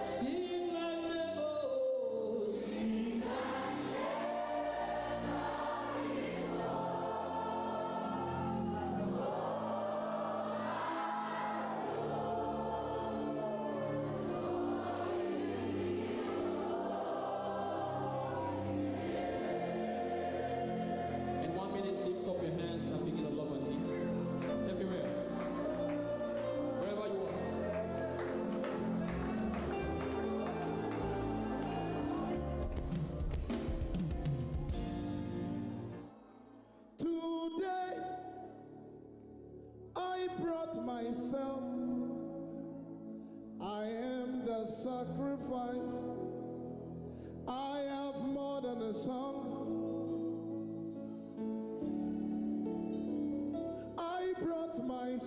Sing like never, sing like never before. In one minute, lift up your hands and begin to love on Him. Everywhere. Wherever you are. Today, I brought myself. I am the sacrifice. I have more than a song. I brought my,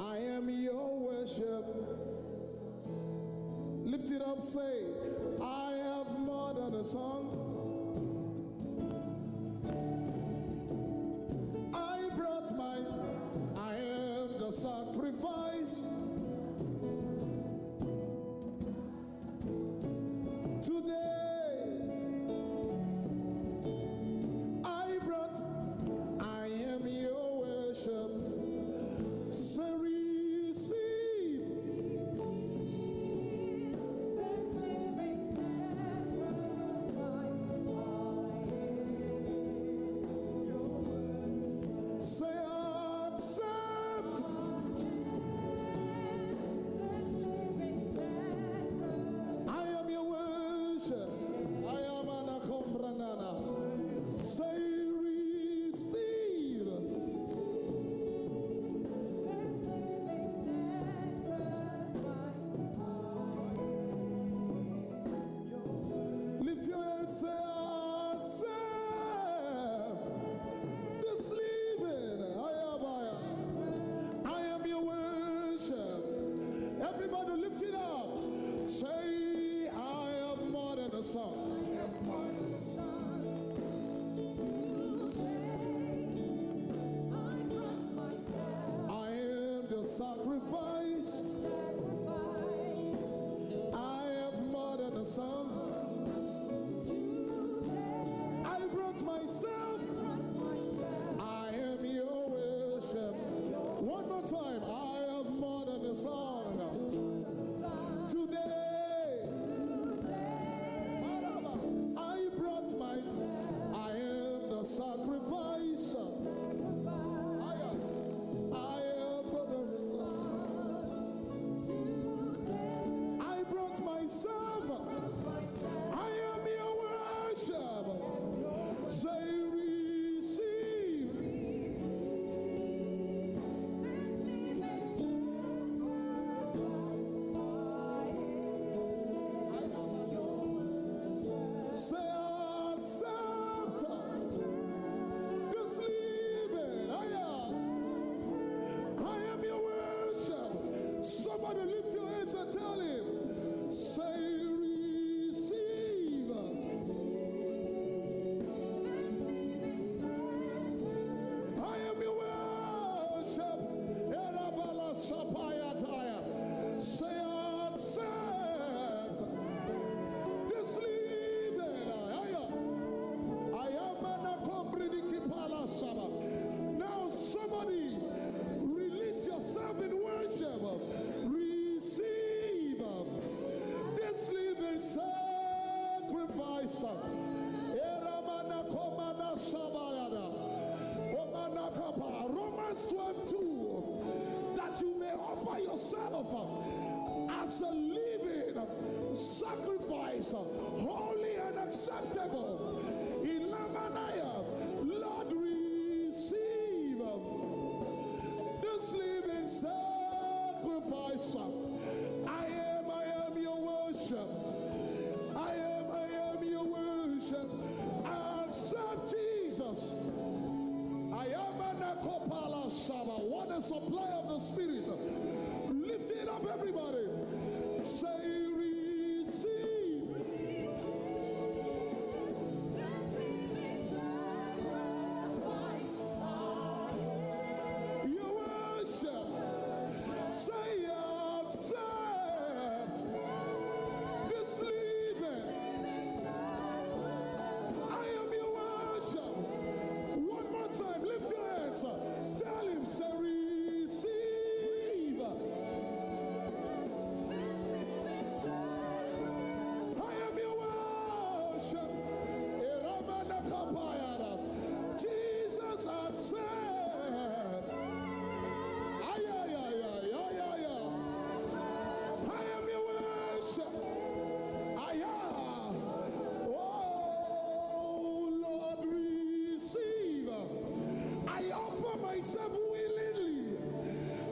I am your worship. Lift it up, say, I have more than a song. I brought my, I am the sacrifice. Today, I brought, I am your worship. So receive. This living sacrifice, I am your worship. Say, accept. This living sacrifice. I am your worship. I am Anakombranana. Say, receive. Lift your hands, say, accept. This living, I am, I am. I am your worship. Everybody lift it up. Say, I have more than a song. I have more than a song. Today, I brought myself. I am the sacrifice. Sacrifice. I have more than a song. Today, I brought myself. I brought myself. I am your worship. One more time. I have more than a song. Today, I brought my, I am the sacrifice. I am, I am the, I brought myself. I am your worship. Say, receive. Romans twelve two, that you may offer yourself as a living sacrifice, holy and acceptable. Ilamanaya, Lord, receive this living sacrifice. I am, I am your worship. I am, I am your worship. Accept Jesus. I am an akopala shaba. What a supply of the Spirit. Lift it up, everybody. Say, receive. Your worship. Say, accept this living. I am your worship. One more time, lift your hands. Tell him, say, receive. I am your worship. Eramanakapayara. Jesus, accept. Ay, ay, ay, ay, ay, ay, ay. I am your worship. Aya. Oh, Lord, receive. I offer myself willingly.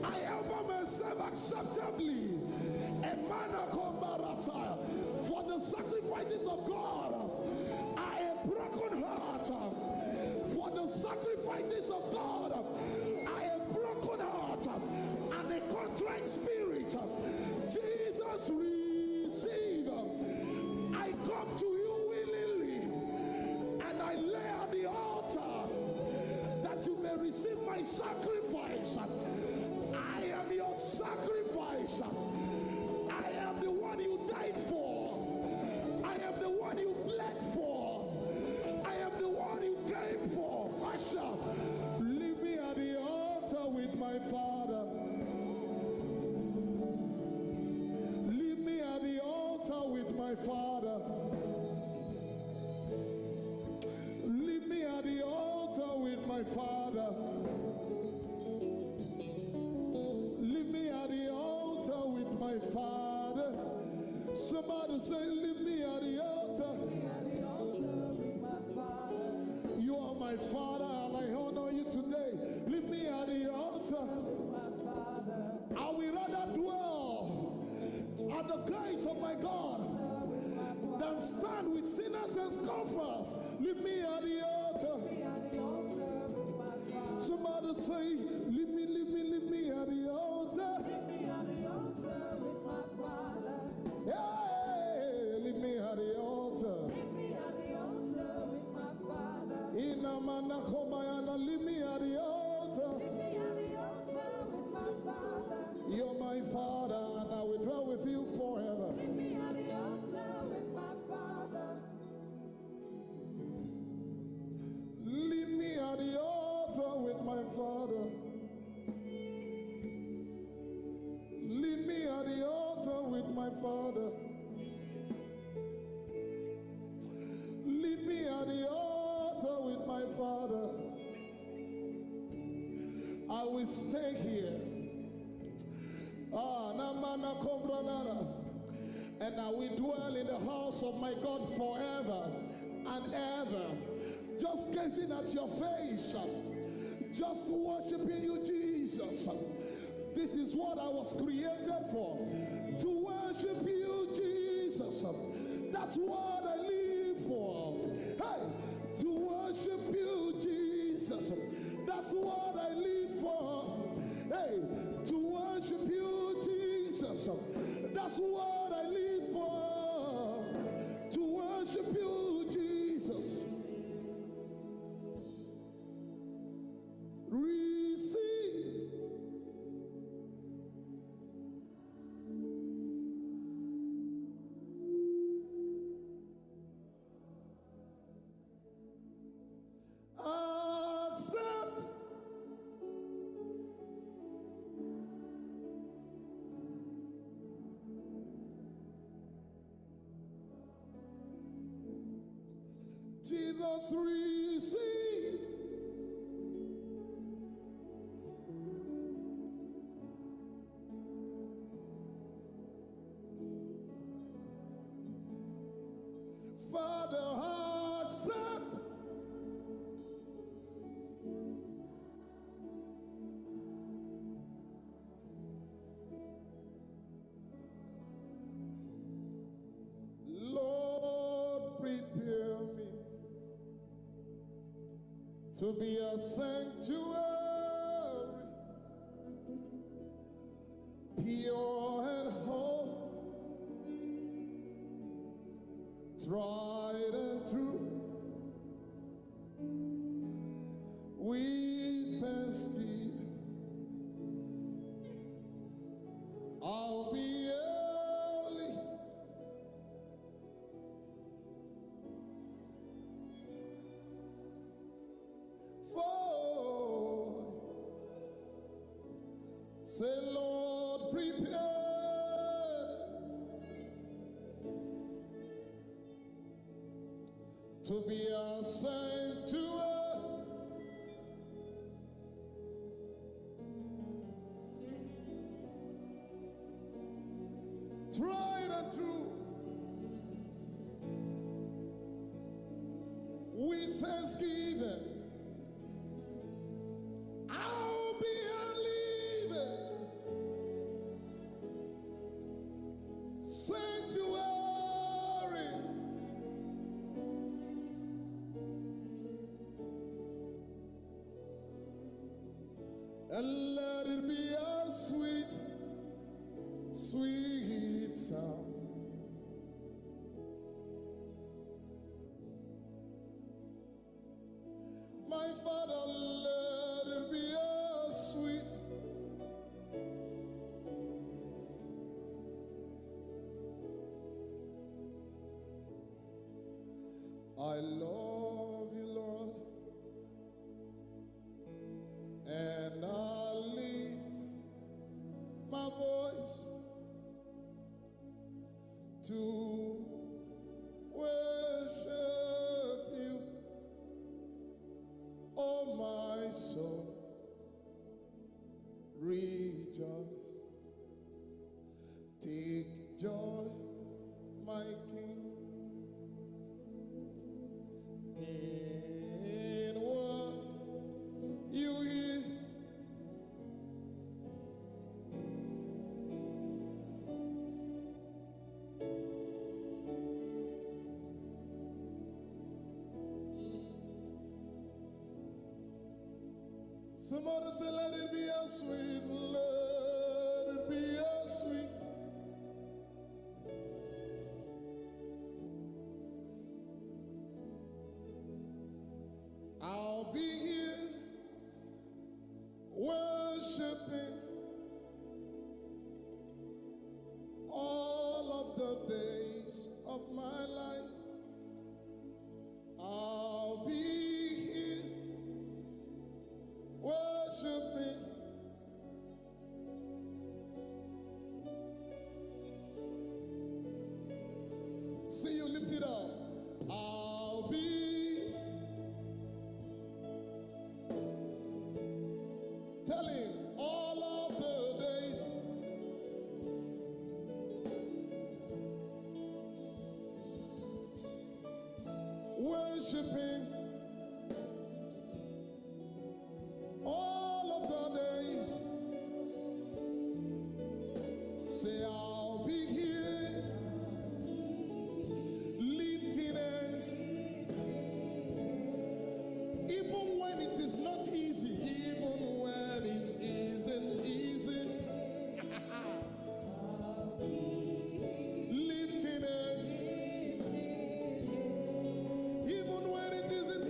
I offer myself acceptably. Emana kombarata. For the sacrifices of God are a broken heart. For the sacrifices of God are a broken heart and a contrite spirit. Jesus, receive. I come to you willingly and I lay at the altar that you may receive my sacrifice. I am your sacrifice. I am the one you died for. I am the one you bled for. I am the one you came for. Usher, leave me at the altar with my Father. Leave me at the altar with my Father. Leave me at the altar with my Father. Leave me at the altar with my Father. Somebody say, leave me at the altar. You are my Father and I honor you today. Leave me at the altar. I will rather dwell at the gate of my God than stand with sinners and scoffers. Leave me at the altar. Somebody say, leave me, leave me, leave me at the altar. Yeah, leave me at the altar. Inamanakomayana, leave me at the altar. You're my Father, and I will dwell with you forever. Leave me at the altar with my Father. Leave me at the altar with my Father. Leave me at the altar with my Father. I will stay here. Ah, namana kombranara. And I will dwell in the house of my God forever and ever. Just gazing at your face, just worshiping you, Jesus. This is what I was created for. To worship you, Jesus. That's what I live for. Hey, to worship you, Jesus. That's what I live for. Hey, to worship you, Jesus. That's what I live for. To worship you, Jesus. Receive. Accept. Jesus, receive. To be a sanctuary, pure and holy, tried and true, with thanksgiving, I'll be early. For say, Lord, prepare to be a sanctuary, tried and true, with thanksgiving. I'll be a living sanctuary. And let it be a sweet, sweet sound. My Father, let it be a sweet. I love you, Lord, and I lift my voice to worship you. Oh, my soul, rejoice. Take joy, my King, in what you hear. Somebody say, let it be a sweet, let it be a sweet. I'll be here worshiping all of the days of my life. I'll be here worshiping. See, you lift it up. I'll be telling all of the days, worshiping all of the days. Say, I'll be here lifting hands, even when it is not easy, even when it isn't easy. Lifting hands, even when it isn't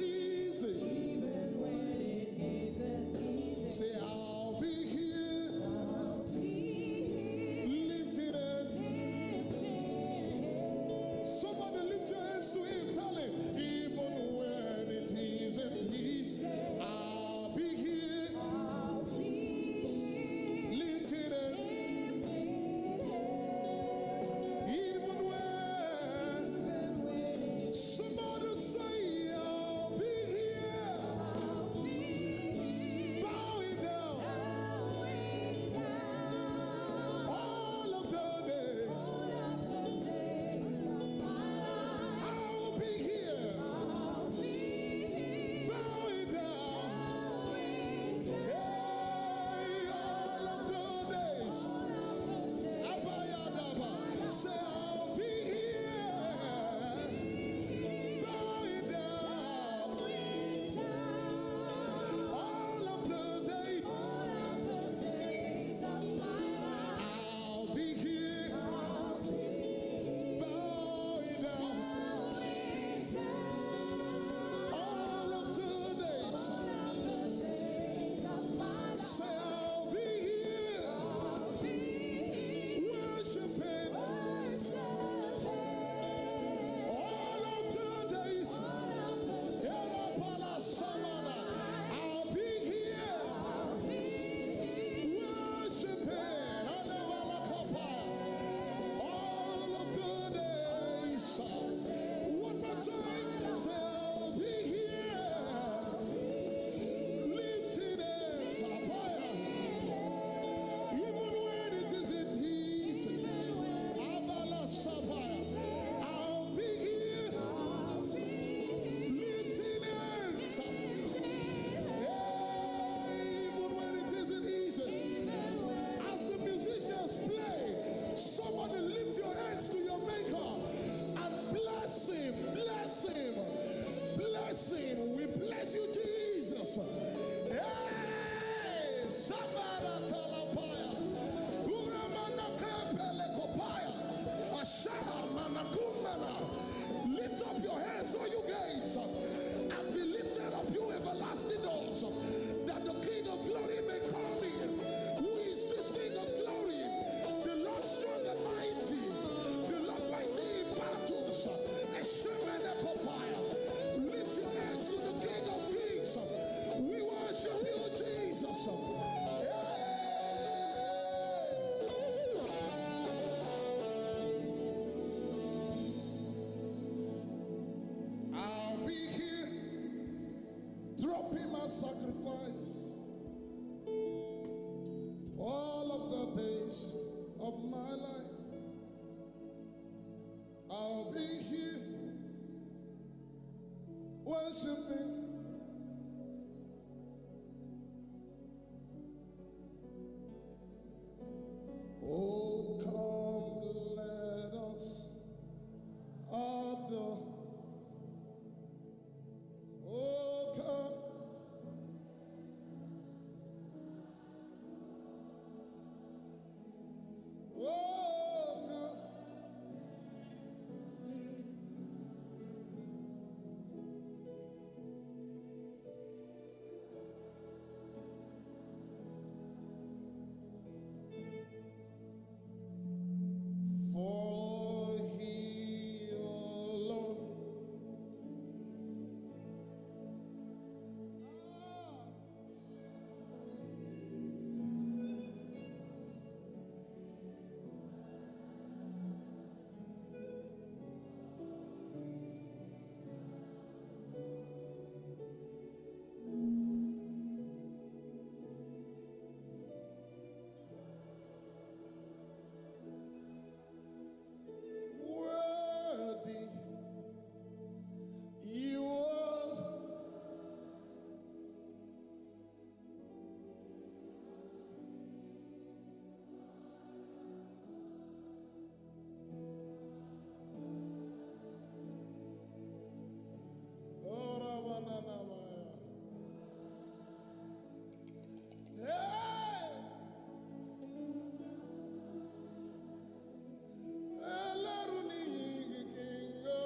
Be my sacrifice all of the days of my life. I'll be here worshiping. Oh, come, let us adore. Oh, come. Oh, come. For he alone. Worthy you are. Ora banana maya. Hey! Ẹlẹ́rù ni yìnyín kí n gbọ́.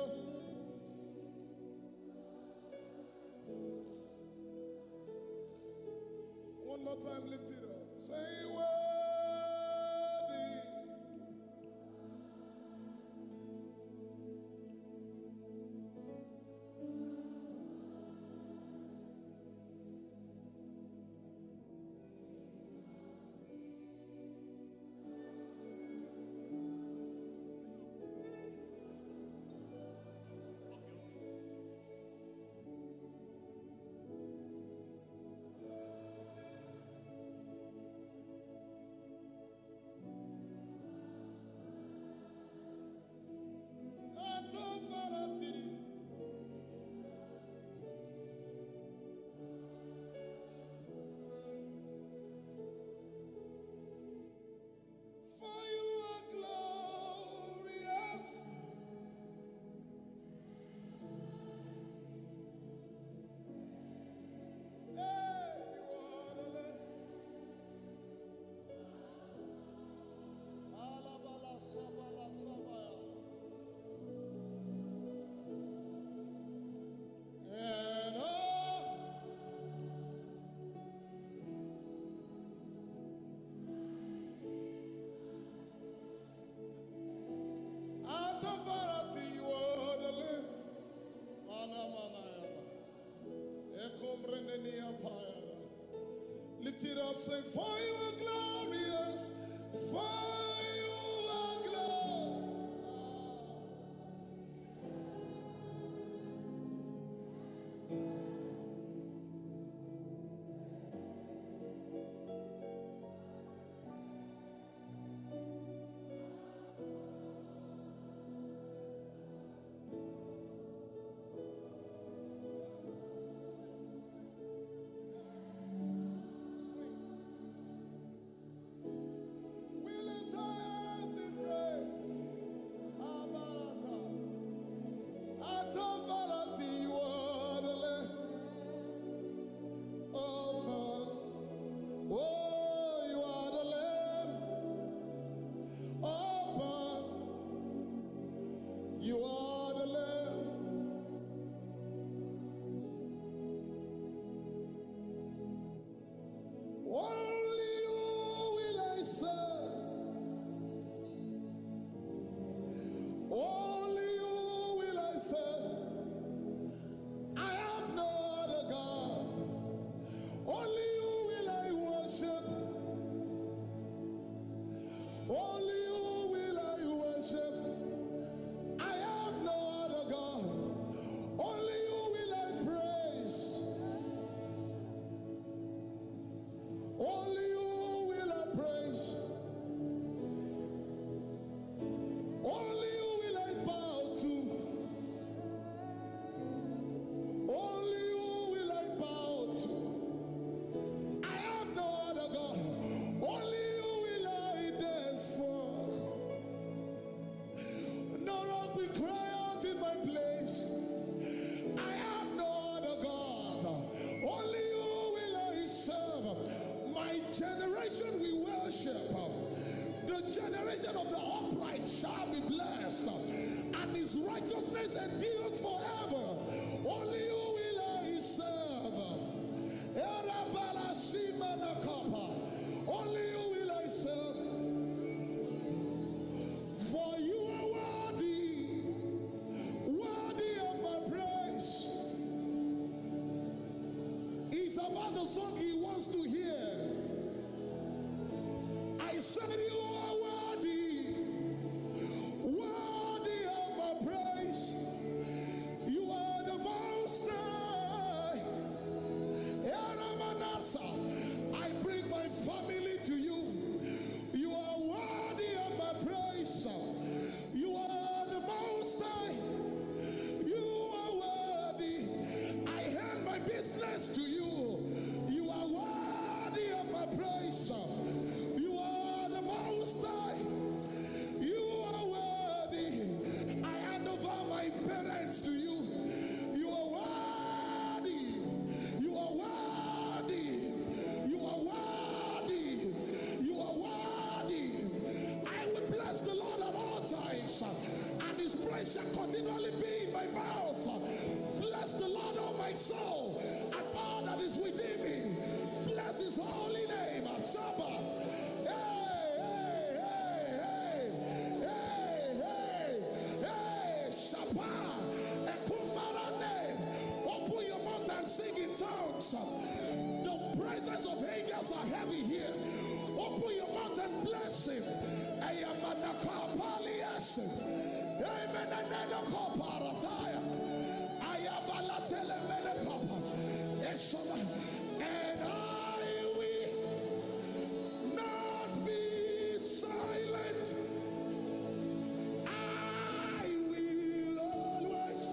One more time, lift it up. Say, "Worthy." Authority. For you are glorious. Hey, you are the Lamb. Alabala sabala sabaya. And all out of authority, you are the Lamb. Mana, mana, yaba. Ekomrenenia paya. Lift it up, say, "For you are glorious, for you are glorious." Willing I have no other God. Only you will I serve. My generation will worship. The generation of the upright shall be blessed, and his righteousness endures forever. Only you will I serve. Erabalasimanakapa. Only you will I serve. For you are worthy, worthy of my praise. It's about the song he wants to hear. I said you are worthy, worthy of my praise. You are the most high. Eramanasa, I bring my family to you. You are worthy of my praise. You are the most high. You are worthy. I hand my business to you. You are worthy of my praise. You are the most high. You are worthy. I hand over my parents to you. You are worthy. You are worthy. You are worthy. You are worthy. I will bless the Lord at all times, and his praise shall continually be in my mouth. Bless the Lord, oh my soul, and all that is within me. Bless his holy name. Shabbat. Hey, hey, hey, hey, hey, hey, hey, Shabbat. Ekumarane. Open your mouth and sing in tongues. The presence of angels are heavy here. Open your mouth and bless him. Ayamanakapalias. Amen. Ayabalatelemenekapa. And I will not be silent. I will always.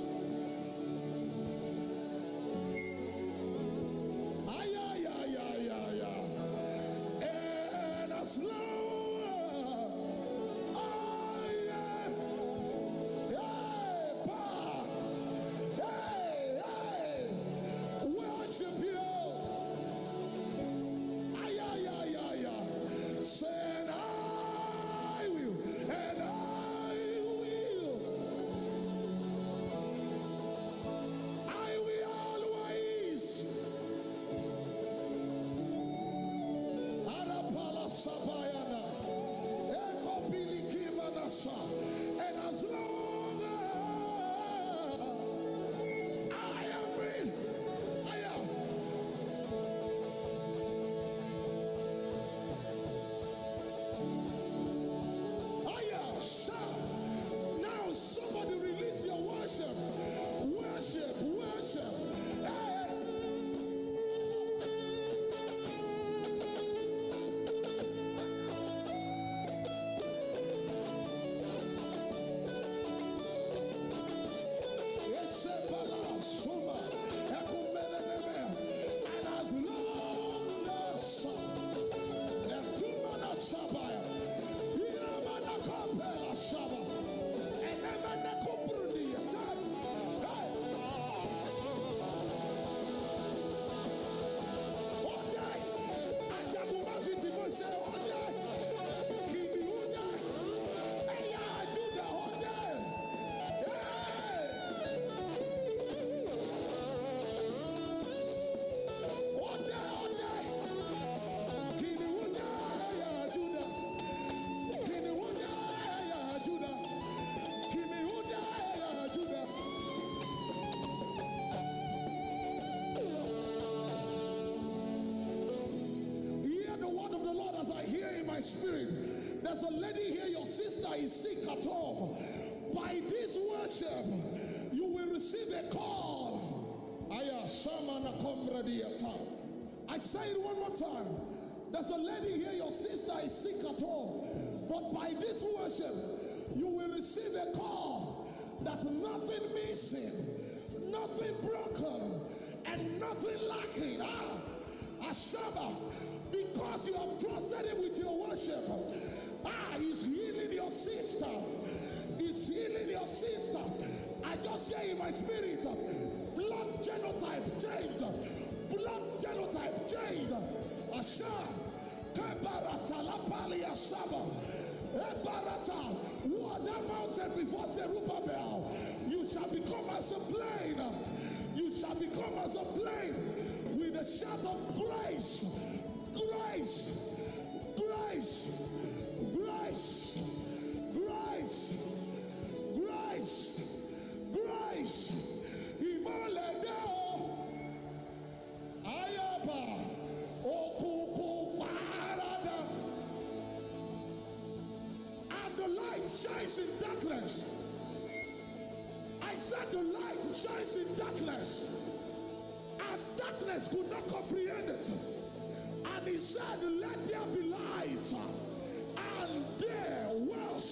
Ay, ay, ay, ay, ay, ay. And as long as I am, hey, pa, hey, hey, worship you. Ay, ay, ay, ay, ay. Say, and I will, and I will, I will always. Arapala sabayana, ekopilikima nasa, and as long as I am breathing, I am. Aya, shout. Now somebody release your worship. Worship, worship. Hey. Esepala suma. Ekumeneneme. And as long as Etumana Sabaya. Iramana Kapela Saba. Enemene Kupruni. Hey. Ode. Ajaguma Fiti Mose. Ode. Kibi Uda. Eya Juda. Ode. Hey. Ode, ode. Kini wunya ya Juda. Kini wunya ya Juda. Kini wunya ya Juda. Hear the word of the Lord as I hear in my spirit. There's a lady here, your sister is sick at home. By this worship, you will receive a call. Aya, Shama na Komra Diata. I say it one more time. There's a lady here, your sister is sick at home. But by this worship, you will receive a call that nothing missing, nothing broken, and nothing lacking. Ah, Ashaba, because you have trusted him with your worship. Ah, he's healing your sister. He's healing your sister. I just hear in my spirit, blood genotype changed. Blood genotype changed. Asha. Kebarata la palia saba. Ebarata. What that mountain before Zerubbabel? You shall become as a plain. You shall become as a plain with a shout of grace. Grace. Grace. Grace. Grace. Grace. Ìmọ́lẹ̀ dé o. Ayaba. Òkùnkùn parada. And the light shines in darkness. I said the light shines in darkness. And darkness could not comprehend it. And he said, "Let there be light." And there was,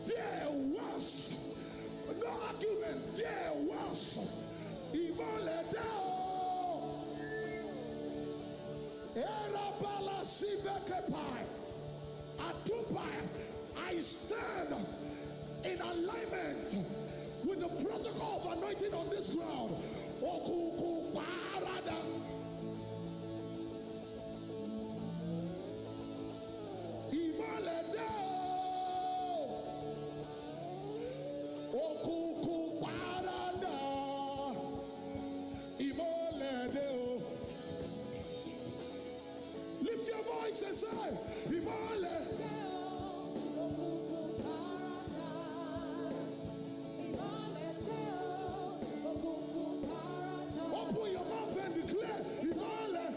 there was, no argument, there was. Ìmọ́lẹ̀ dé o. Erabala sibekepai. Atupai. I stand in alignment with the protocol of anointing on this ground. Òkùnkùn parada. Ìmọ́lẹ̀ dé o. Òkùnkùn parada. Ìmọ́lẹ̀ dé o. Lift your voice and say, "Ìmọ́lẹ̀." Open your mouth and declare, "Ìmọ́lẹ̀."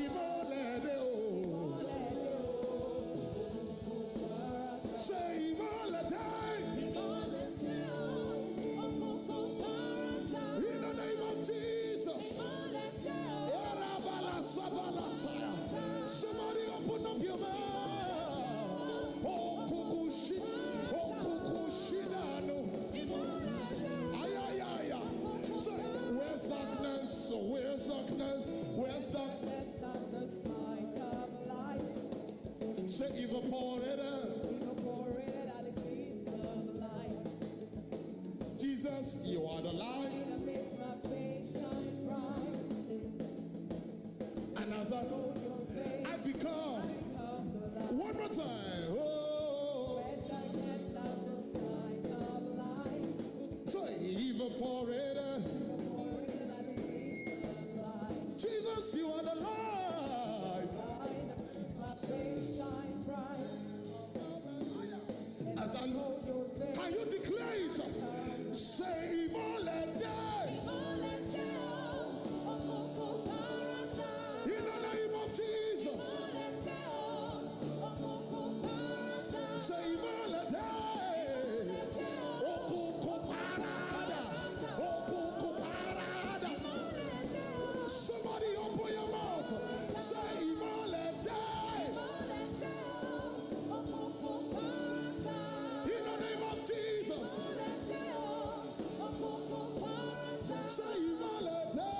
Ìmọ́lẹ̀ dé o. Say, "Ìmọ́lẹ̀ dé." In the name of Jesus. Erabala sabala saya. Somebody open up your mouth. Okukushi, okukushi nanu. Ayayaya. Say, "Where's darkness? Where's darkness? Where's darkness?" At the sight of light. Say, "Evaporated." Evaporated at the eclipse of light. Jesus, you are the light. It makes my face shine bright. And as I, I become, I become the light. One more time. Oh. Where's darkness at the sight of light? So evaporated. Evaporated at the eclipse of light. Jesus, you are the light. Light makes my face shine bright. As I, can you declare it? Say, "Ìmọ́lẹ̀ dé." Ìmọ́lẹ̀ dé o, òkùnkùn parada. In the name of Jesus. Ìmọ́lẹ̀ dé o, òkùnkùn parada. Say, "Ìmọ́lẹ̀ dé." Ìmọ́lẹ̀ dé o. Òkùnkùn parada. Òkùnkùn parada. Ìmọ́lẹ̀ dé o. Somebody open your mouth. Say, "Ìmọ́lẹ̀ dé." Ìmọ́lẹ̀ dé o. In the name of Jesus. Say, "Ìmọ́lẹ̀ dé."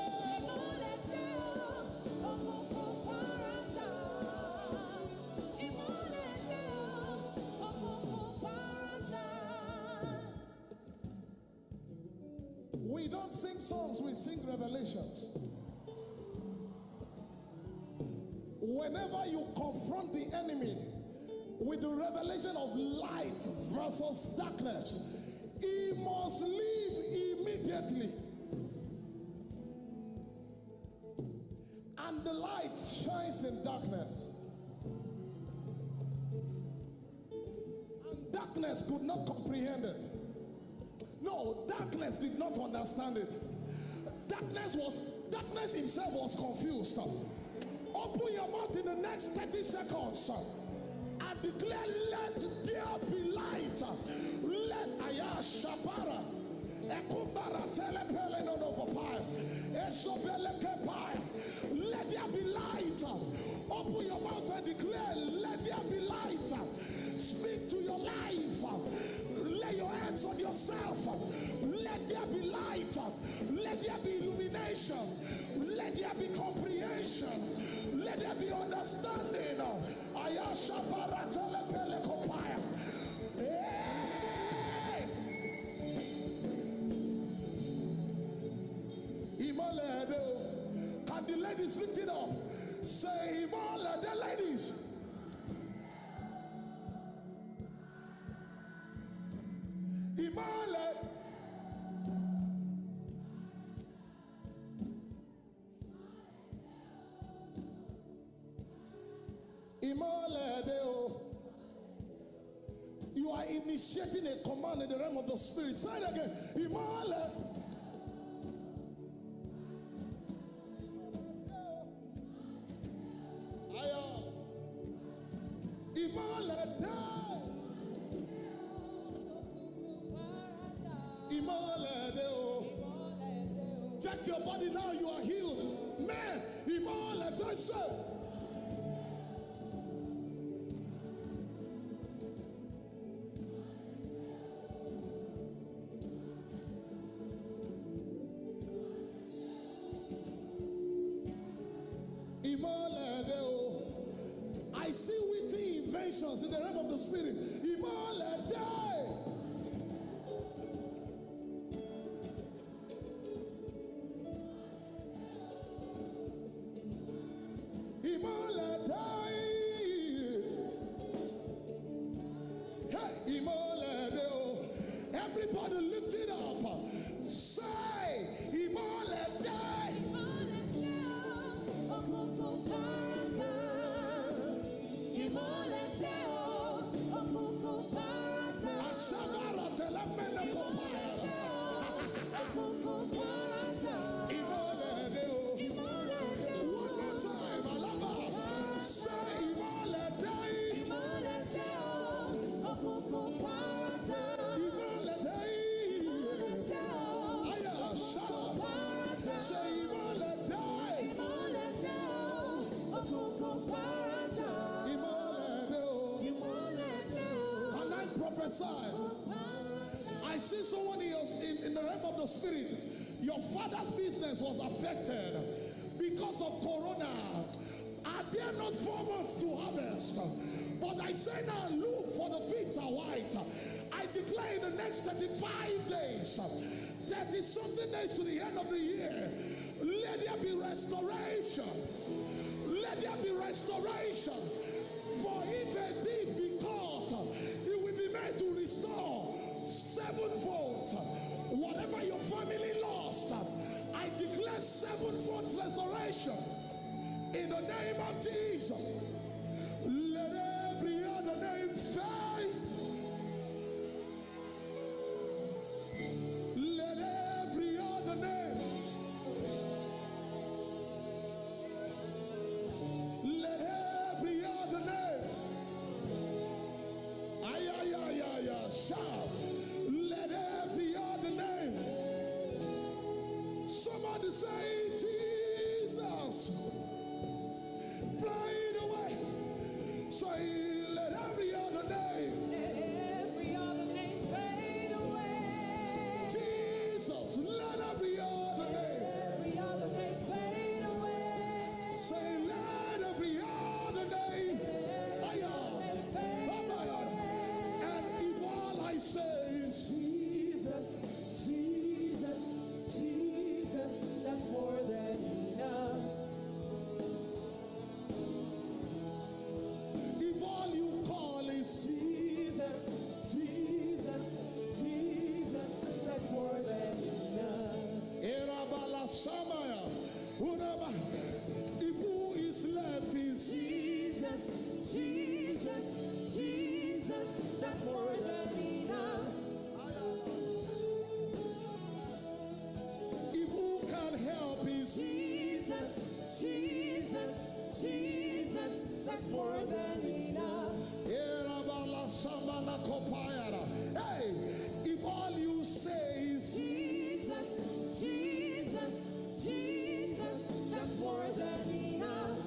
We don't sing songs, we sing revelations. Whenever you confront the enemy with the revelation of light versus darkness, he must leave immediately. And the light shines in darkness. And darkness could not comprehend it. No, darkness did not understand it. Darkness was, darkness himself was confused. Open your mouth in the next thirty seconds and declare, "Let there be light." Let Aya Shapara. Ekumbara telepele no no papai. Esobele kepai. Let there be light. Open your mouth and declare, "Let there be light." Speak to your life. Lay your hands on yourself. Let there be light. Let there be illumination. Let there be comprehension. Let there be understanding. Ayasha baratele pelekopaya. Eh, Lift it up. Say, "Imole," the ladies. "Imole." "Imole de o." You are initiating a command in the realm of the spirit. Say it again. "Imole." Aya. "Imole de." "Imole de o." Check your body now, you are healed. Man, "Imole de." Say, "Imole de o." I see witty inventions in the realm of the spirit. "Imole de." "Imole de." Hey, "Imole de o." Everybody lift it up. Say, "Imole de." Ashabara telemene kopaya. "Imole de o." One more time, Alaba. Say, "Imole de." "Imole de." Aya, shout. Say, "Imole de." "Imole de o." Can I prophesy? I see someone in, your, in, in the realm of the spirit. Your father's business was affected because of corona. Are there not four months to harvest? But I say now, look, for the fields are white. I declare, in the next thirty-five days, thirty something days to the end of the year, let there be restoration. Let there be restoration. For if a thief be caught, he will be made to restore sevenfold. Whatever your family lost, I declare sevenfold restoration in the name of Jesus. Let every other name fade. Let every other name, let every other name, ay, ay, ay, ay, ay, shout. Let every other name. Somebody say, "Jesus." Fly it away. Say, "Let every other name." Let every other name fade away. Jesus, let every other name. Let every other name fade away. Say, "Let every other name." Let every other name fade away. And if all I say is, "Jesus, Jesus, Jesus," that's more than enough. If all you call is, "Jesus, Jesus, Jesus," that's more than enough. Erabala Samaya, Uraba. If who is left is, "Jesus, Jesus, Jesus," that's more than enough. If who can help is, "Jesus, Jesus, Jesus," that's more than enough. Erabala Samana Kopayara. Hey, if all you say is, "Jesus, Jesus, Jesus," that's more than enough.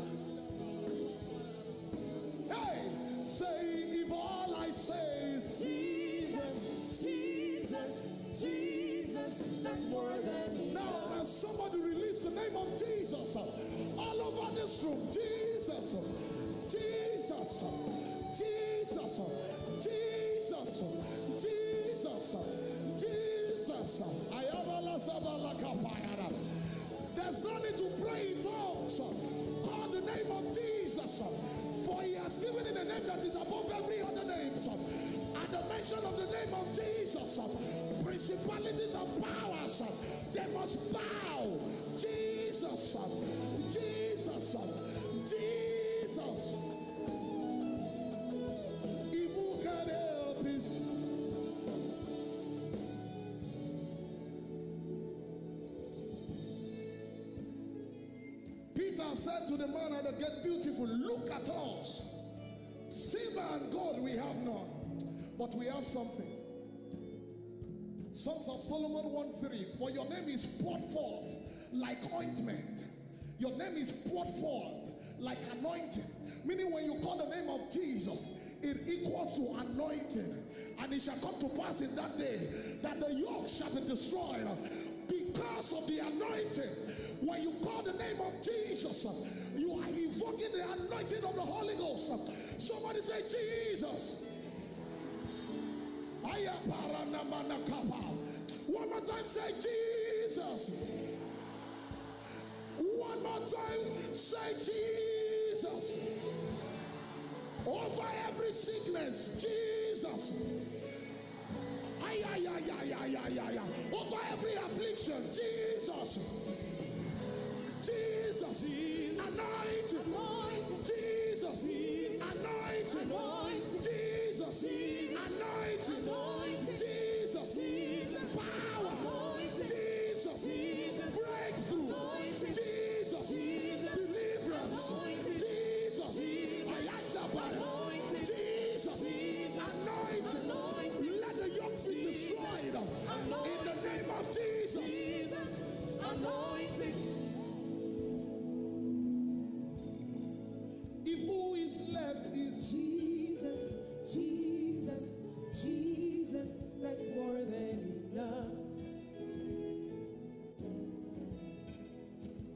Hey, say, if all I say is, "Jesus, Jesus, Jesus," that's more than enough. Now, can somebody release the name of Jesus all over this room? Jesus, Jesus, Jesus, Jesus, Jesus. I have a lot of, like a fire. The There's no need to pray in tongues. Call the name of Jesus. For he has given it a name that is above every other name. At the mention of the name of Jesus, principalities and powers, they must bow. Jesus, Jesus, Jesus. If who can help is Peter said to the man at the gate, "Beautiful, look at us. Silver and gold we have none, but we have something." Songs of Solomon one three, "For your name is poured forth like ointment." Your name is poured forth like anointing. Meaning, when you call the name of Jesus, it equals to anointing. And it shall come to pass in that day that the yoke shall be destroyed because of the anointing. When you call the name of Jesus, you are evoking the anointing of the Holy Ghost. Somebody say, "Jesus." One more time, say, "Jesus." One more time, say, "Jesus." Over every sickness, Jesus. Ay, ay, ay, ay, ay, ay, ay, ay. Over every affliction, Jesus. Jesus. Anoint. Anoint. Jesus. Anoint. Anoint. Jesus. Anoint. Anoint. Jesus. Jesus. Power. Anoint. Jesus. Jesus. Breakthrough. Anoint. Jesus. Jesus. Deliverance. Anoint. Jesus. Jesus. Ayashabara. Anoint. Jesus. Jesus. Anoint. Anoint. Let the yoke be destroyed. Anoint. In the name of Jesus. Jesus. Anointing. If who is left is Jesus, Jesus, Jesus, that's more than enough.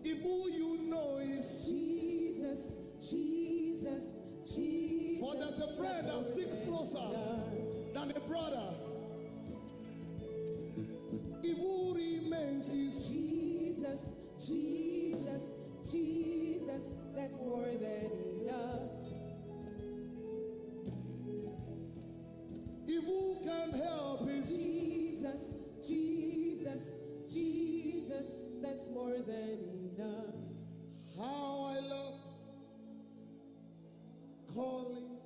If who you know is Jesus, Jesus, Jesus, for there's a friend that sticks closer than a brother. If who remains is Jesus, Jesus, Jesus, that's more than enough. If who can help is Jesus, Jesus, Jesus, that's more than enough. How I love calling.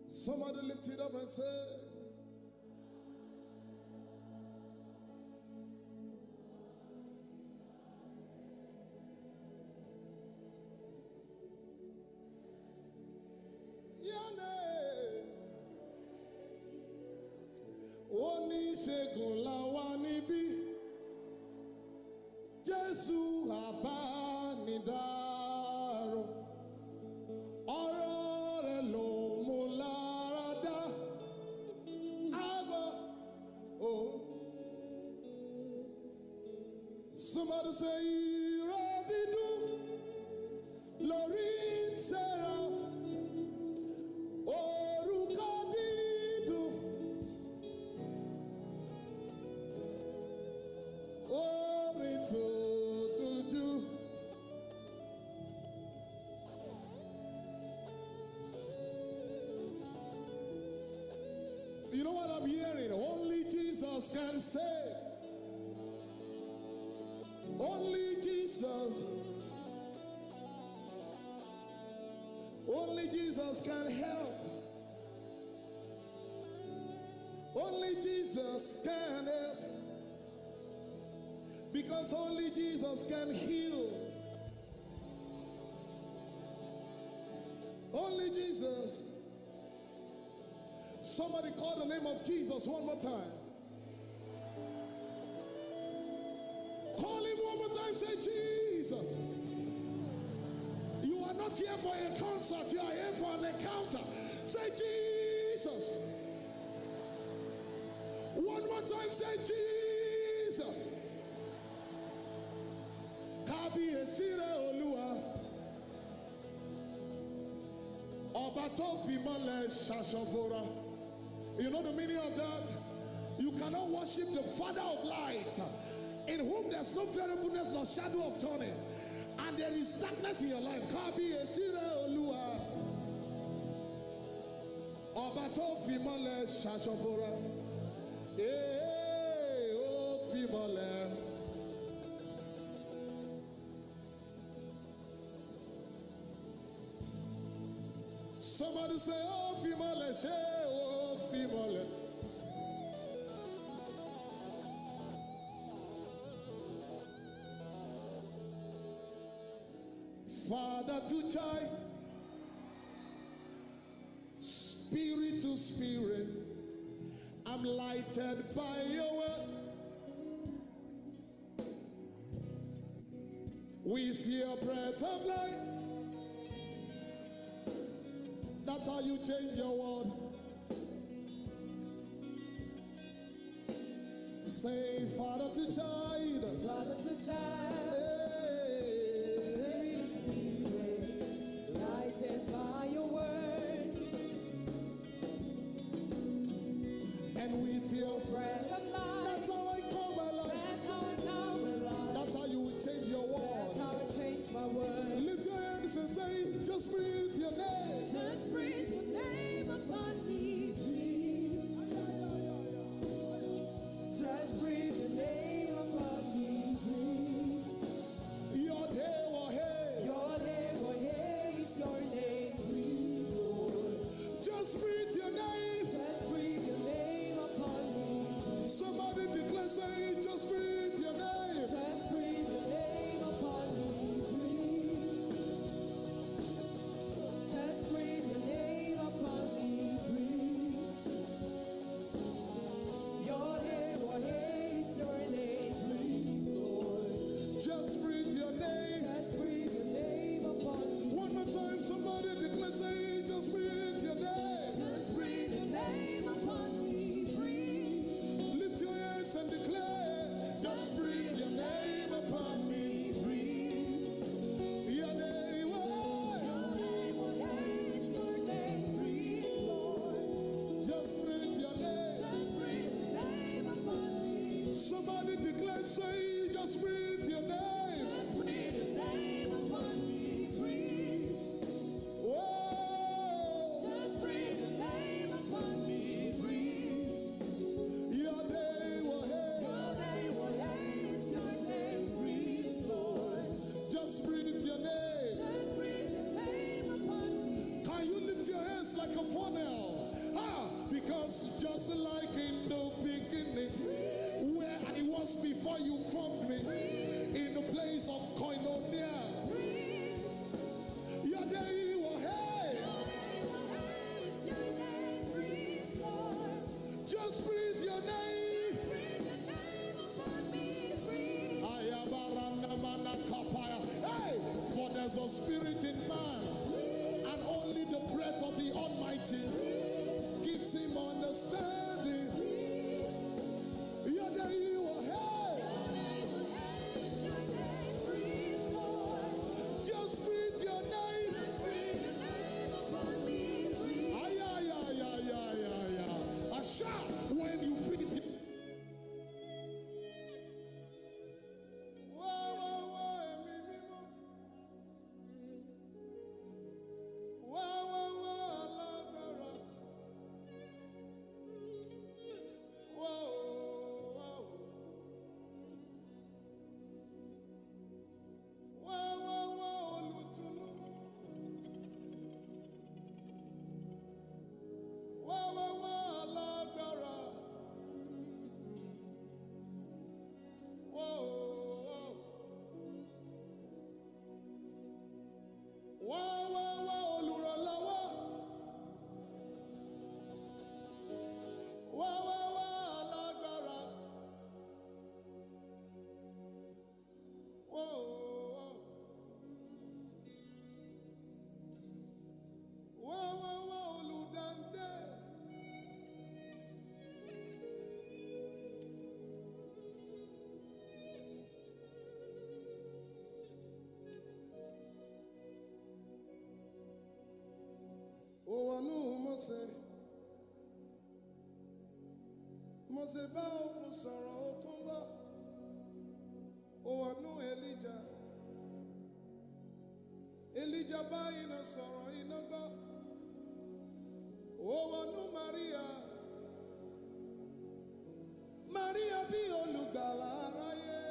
Somebody lift it up and say, Your name. Oníṣègùn làwa níbí. Jésù àbánidáró. Ọ̀rọ̀ rẹ̀ ló mú lára dá. Àbá o. Somebody say, "Ìró dídùn lórí seraph, orúkọ dídùn, orin tó dùn jù." You know what I'm hearing? Only Jesus can save. Only Jesus. Only Jesus can help. Only Jesus can help. Because only Jesus can heal. Only Jesus. Somebody call the name of Jesus one more time. Call him one more time. Say, "Jesus." You are not here for a concert. You are here for an encounter. Say, "Jesus." One more time. Say, "Jesus." Kábíyèsí rẹ, Olúwa. Ọba tó fi mọ́lẹ̀ ṣaṣọ bora. You know the meaning of that? You cannot worship the Father of light, in whom there's no variableness nor shadow of turning, and there is darkness in your life. Kábíyèsí rẹ Olúwa. Ọba tó fi mọ́lẹ̀ ṣaṣọ bora. Ee, ó fi mọ́lẹ̀. Somebody say, ó fi mọ́lẹ̀, ṣé ó fi mọ́lẹ̀. Father to child, spirit to spirit, I'm lighted by your word. With your breath of life, that's how you change your world. Say, Father to child. Father to child. Hey. Spirit to spirit, lighted by your word. And with your breath of life, that's how I come alive. That's how I come alive. That's how you will change your world. That's how I change my world. Lift your hands and say, just breathe your name. Just breathe your name upon me, breathe. Just breathe your name upon me, breathe. Your day will hey. Your day will hey is your name, breathe, Lord. Just breathe your name. Just breathe your name upon me. Somebody declare, say, just breathe your name. Just breathe your name upon me, breathe. Just breathe your name upon me, breathe. Your name, what is your name, breathe, Lord. Just breathe your name. Just breathe your name upon me. One more time, somebody declare, say, just breathe your name. Just breathe your name upon me, breathe. Lift your hands and declare, just breathe your name upon me, breathe. Your name, oh. Your name, what is your name, breathe, Lord. Just breathe your name. Just breathe your name upon me. Somebody declare, say, just breathe your name. Just breathe your name upon me, breathe. Whoa. Just breathe your name upon me, breathe. Your day will hey. Your day will hey is your name, breathe, Lord. Just breathe your name. Just breathe your name upon me. Can you lift your hands like a funnel? Ah, because just like in the beginning, where I was before you formed me, in the place of koinonia. Your day will hey. Your day will hey is your name, breathe, Lord. Just breathe your name. Breathe your name upon me, breathe. Ayabarandamanakapaya. Hey, for there's a spirit in man, and only the breath of the Almighty gives him understanding. Your day will hey. Your name will hey is your name, breathe, Lord. Just breathe your name. Just breathe your name upon me, breathe. Ay, ay, ay, ay, ay, ay, ay. Asha, when you breathe. Wá, wá, wá, ẹ̀mí mímọ́. Mose. Mose bá òkun sọ̀rọ̀, òkun gbọ́. Ó wọnú Elijah. Elijah bá iná sọ̀rọ̀, iná gbọ́. Ó wọnú Maria. Maria bí olùgbàlà aráyé.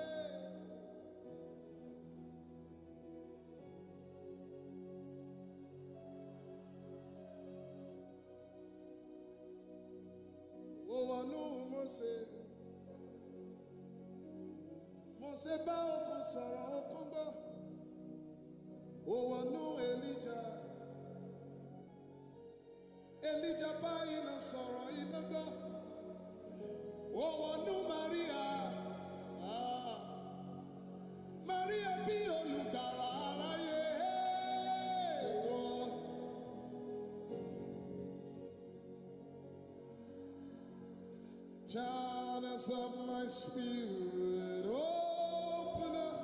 Ó wọnú Mose. Mose bá òkun sọ̀rọ̀, òkun gbọ́. Ó wọnú Elijah. Elijah bá iná sọ̀rọ̀, iná gbọ́. Ó wọnú Maria. Ah. Maria bí olùgbàlà aráyé. Wọ́n. Channels of my spirit, open up.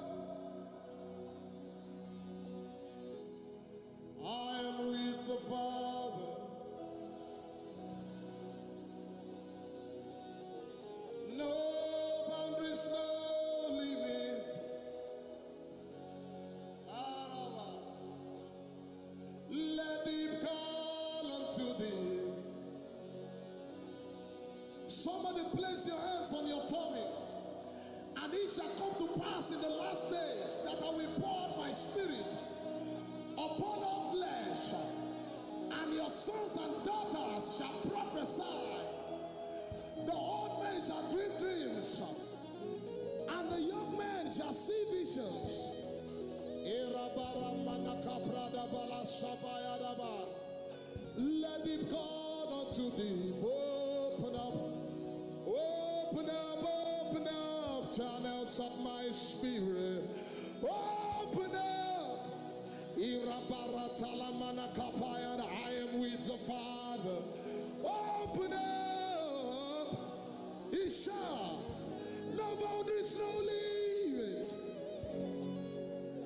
I am with the Father. No boundaries, no limit. Araba. Let him call unto thee. Somebody place your hands on your tummy. And it shall come to pass in the last days that I will pour out my spirit upon all flesh, and your sons and daughters shall prophesy. The old men shall dream dreams, and the young men shall see visions. Irabaramanakabradabalashabayadaba. Let it God unto thee. Open up, open up, open up channels of my spirit. Open up. Irabaratalamanakapaya, I am with the Father. Open up. Isha. No boundaries, no limits.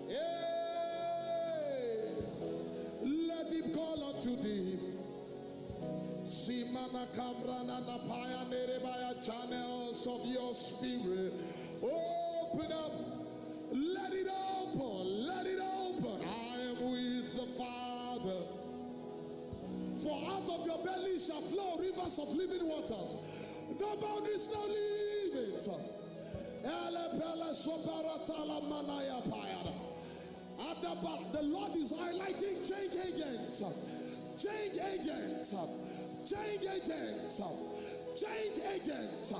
Hey. Let him call unto thee. Simana Kamrana Napaya Nerebaya, channels of your spirit. Open up. Let it open. Let it open. I am with the Father. For out of your belly shall flow rivers of living waters. No boundaries, no limits. Ele pele soparatala manaya payada. Adaba, the Lord is highlighting change agents. Change agents. Change agents. Change agents.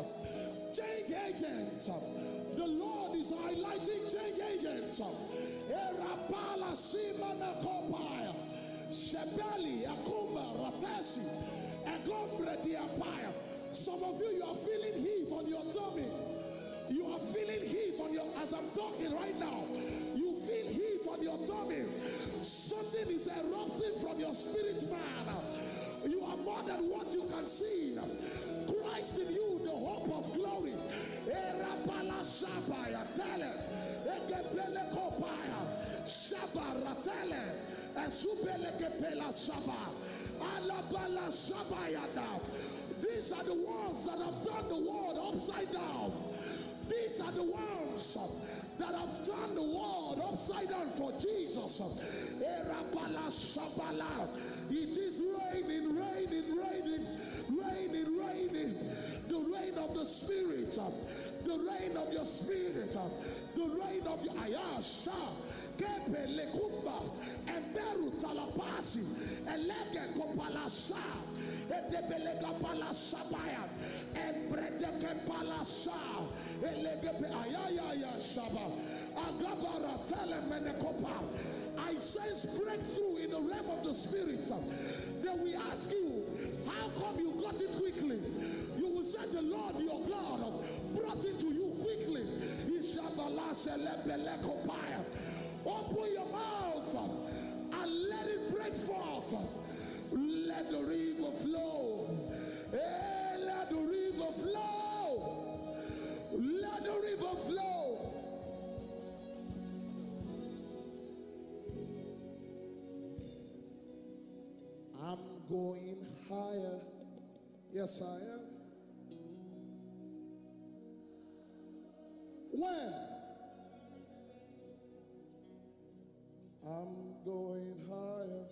Change agents. The Lord is highlighting change agents. Erapala simana kopaya. Shebeli akumba ratesi. Egombre diapaya. Some of you, you are feeling heat on your tummy. You are feeling heat on your, as I'm talking right now, you feel heat on your tummy. Something is erupting from your spirit, man. You are more than what you can see. Christ in you, the hope of glory. Erapala shabaya tele. Ekepele kopaya. Shabaratele. Esubelekepela shaba. Alabala shabayada. These are the ones that have turned the world upside down. These are the ones that have turned the world upside down for Jesus. Erabala shabala. It is raining, raining, raining, raining, raining. The rain of the Spirit, the rain of your Spirit, the rain of your ayasha. Kepele kumba, emberu talapasi, elege kopalasa, edebelega palasabaya, embredeke palasa, elegepe ayayaya shaba, agabara tele menekopa. I sense breakthrough in the realm of the spirit. Then we ask you, how come you got it quickly? You will say the Lord your God brought it to you quickly. Ishabala selebele kopaya. Open your mouth and let it break forth. Let the river flow. Hey, let the river flow. Let the river flow. I'm Going higher. Yes, I am. When? I'm going higher.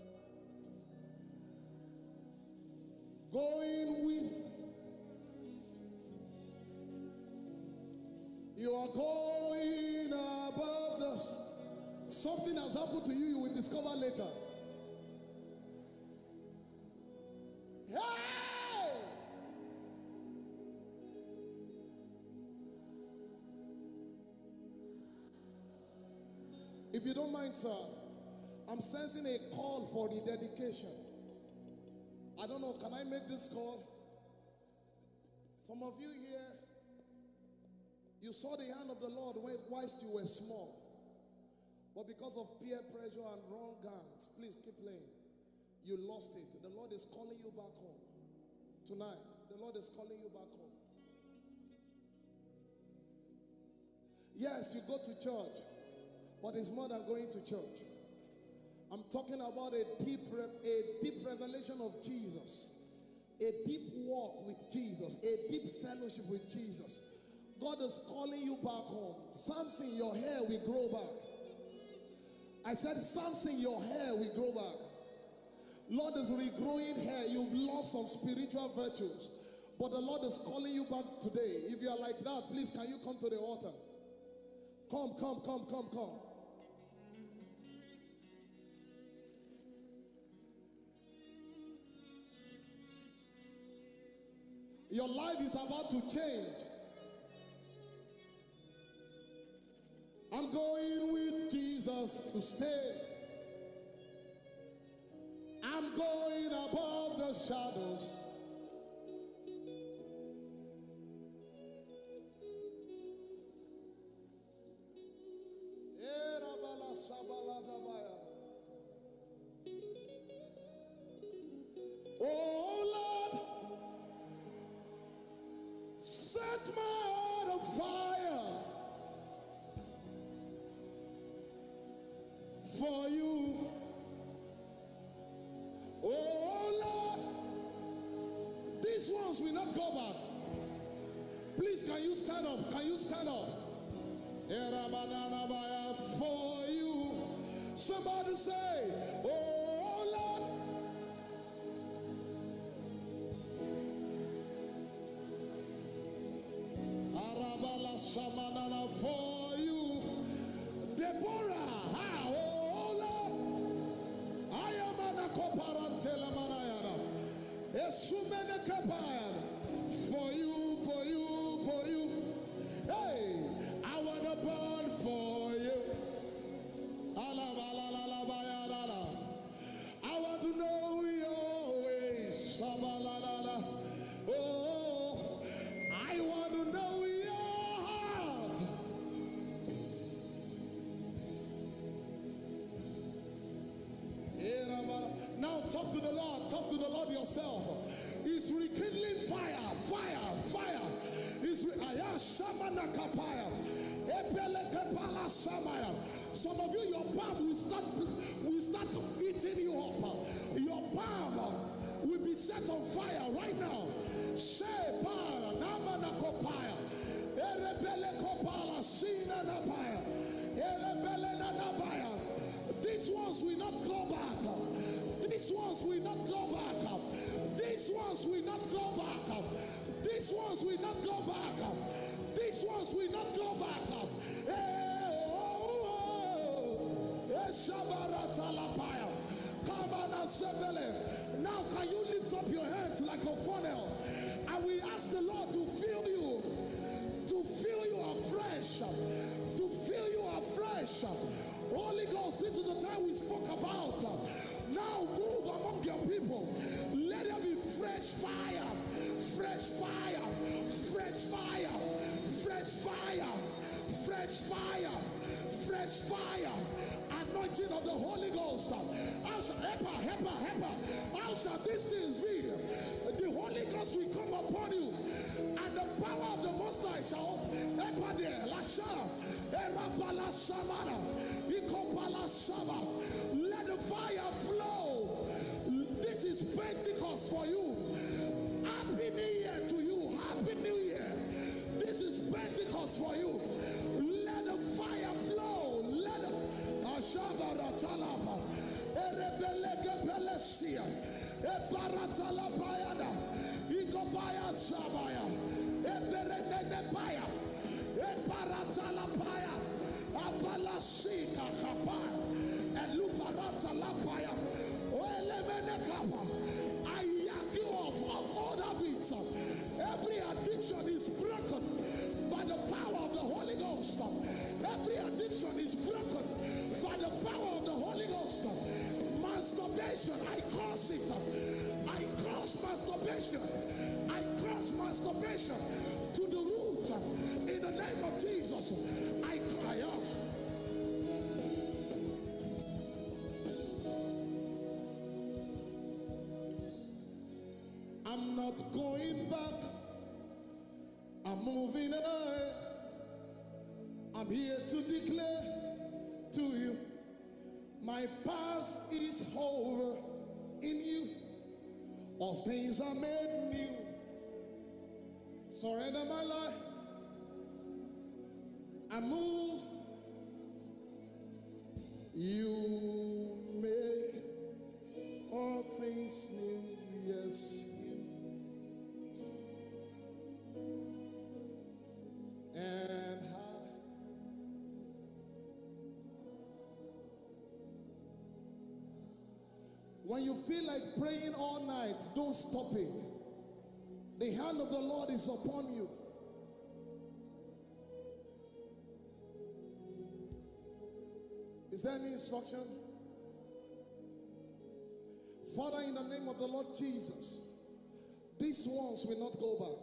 Going with. You are going above the. Something has happened to you, you will discover later. Hey! If you don't mind, sir, I'm sensing a call for rededication. I don't know, can I make this call? Some of you here, you saw the hand of the Lord when, whilst you were small. But because of peer pressure and wrong hands, please keep playing. You lost it. The Lord is calling you back home. Tonight, the Lord is calling you back home. Yes, you go to church, but it's more than going to church. I'm talking about a deep, re- a deep revelation of Jesus, a deep walk with Jesus, a deep fellowship with Jesus. God is calling you back home. Samson, your hair will grow back. I said, Samson, your hair will grow back. Lord is regrowing hair. You've lost some spiritual virtues, but the Lord is calling you back today. If you are like that, please, can you come to the altar? Come, come, come, come, come. Your life is about to change. I'm going with Jesus to stay. I'm going above the shadows. Erabala sabala dabaya. Oh Lord, set my heart on fire for you. Oh Lord, these ones will not go back. Please, can you stand up? Can you stand up? Era banana baya for you. Somebody say, oh Lord. Arabala shamanana for you. Deborah, ah, oh Lord. I am an akoparantela manayana. Esumene kapaya. For you, for you, for you. Hey, I wanna burn for you. Alabalalalabaya. I want to know your ways. Shabalalala. Oh, I want to know your heart. Erabala. Now talk to the Lord. Talk to the Lord yourself. He's rekindling fire, fire, fire. He's re- Ayashamanakapaya. Ebelekepala samaya. Some of you, your palm will start, will start eating you up. Your palm will be set on fire right now. Shepara namana kopaya. Erebele kopala sina nabaya. Erebele nanabaya. These ones will not go back. These ones will not go back. These ones will not go back. These ones will not go back. These ones will not go back. Eh, oh, oh, oh. Eh, shabarata lapaya. Come on, Asebele. Now can you lift up your hands like a funnel? And we ask the Lord to fill you, to fill you afresh, to fill you afresh. Holy Ghost, this is the time we spoke about. Now move among your people. Let there be fresh fire, fresh fire, fresh fire, fresh fire, fresh fire, fresh fire. Anointing of the Holy Ghost. How shall, epa, epa, epa. How shall these things be? The Holy Ghost will come upon you, and the power of the Most High shall, epa de lasha. Erabala Samara, Ikopala Saba. Let the fire flow. This is Pentecost. Talaba, Erebeleke Pelesia, Ebaratala Bayada, Ikobaya Sabaya, Eberenene Baya, Ebaratala Baya, Abalasika Kapa, Elubarata Lapaya, Oelemene Kapa. I hear you of, of all habits. Every addiction is broken by the power of the Holy Ghost. Every addiction is broken by the power of the Holy Ghost. Masturbation, I curse it. I curse masturbation. I curse masturbation to the root. In the name of Jesus, I cry out. I'm not going back. I'm moving ahead. I'm here to declare to you, my past is over in you. All things are made new. Surrender my life. I move. You make all things new. Yes. And I. When you feel like praying all night, don't stop it. The hand of the Lord is upon you. Is there any instruction? Father, in the name of the Lord Jesus, these ones will not go back.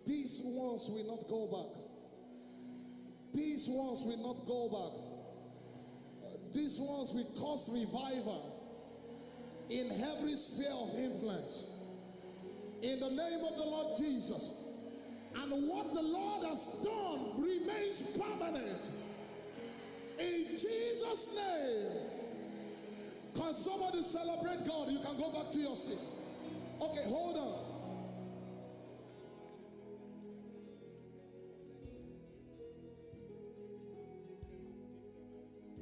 These ones will not go back. These ones will not go back. These ones will cause revival in every sphere of influence. In the name of the Lord Jesus. And what the Lord has done remains permanent. In Jesus' name. Can somebody celebrate God? You can go back to your seat. Okay, hold on.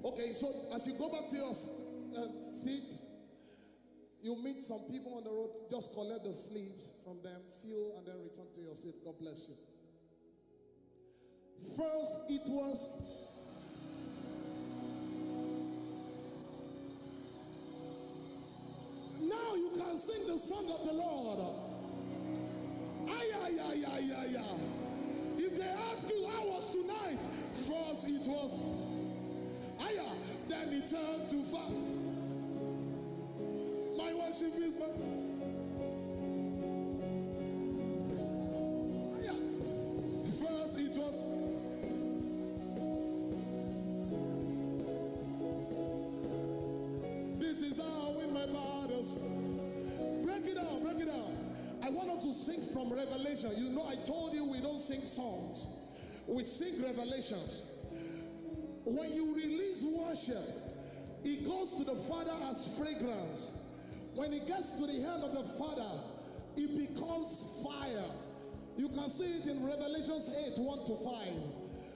Okay, so as you go back to your uh, seat, you meet some people on the road, just collect the sleeves from them, fill, and then return to your seat. God bless you. First, it was. Now you can sing the song of the Lord. Ay, ay, ay, ay, ay, ay. If they ask you how was tonight, first it was. Aya, then it turned to fire. My worship is my. Aya. First it was. This is how I win my battles. Break it down, break it down. I want us to sing from Revelation. You know, I told you we don't sing songs, we sing revelations. When you release worship, it goes to the Father as fragrance. When it gets to the hand of the Father, it becomes fire. You can see it in Revelations eight, one to five.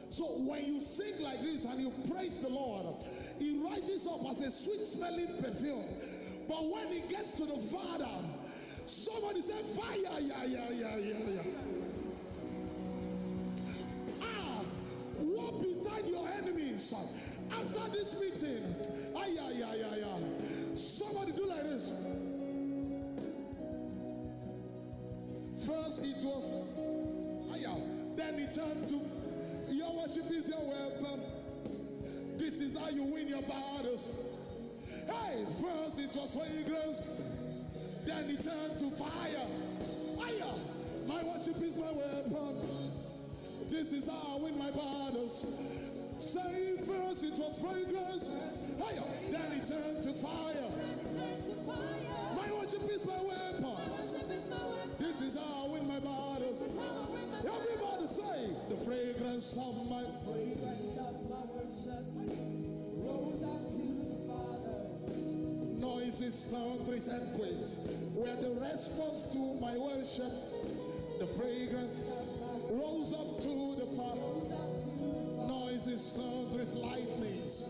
So when you sing like this and you praise the Lord, it rises up as a sweet smelling perfume. But when it gets to the Father, somebody say, "Fire, yeah, yeah, yeah, yeah, yeah." Ah, walk beside your enemies after this meeting. Ah, yeah, yeah, yeah, yeah. Somebody do like this. First it was, ah, yeah. Then it turned to, your worship is your weapon. This is how you win your battles. Hey, first it was fragrance, then it turned to fire. Fire! My worship is my weapon. This is how I win my battles. Say first it was fragrance. Higher. Then it turned to fire. My worship is my weapon. This is how I win my battles. Everybody say, the fragrance of my. Fragrance of my worship rose up to the Father. Noises, thunders, earthquakes were the response to my worship. The fragrance rose up to the Father. Noises, thunders, lightnings.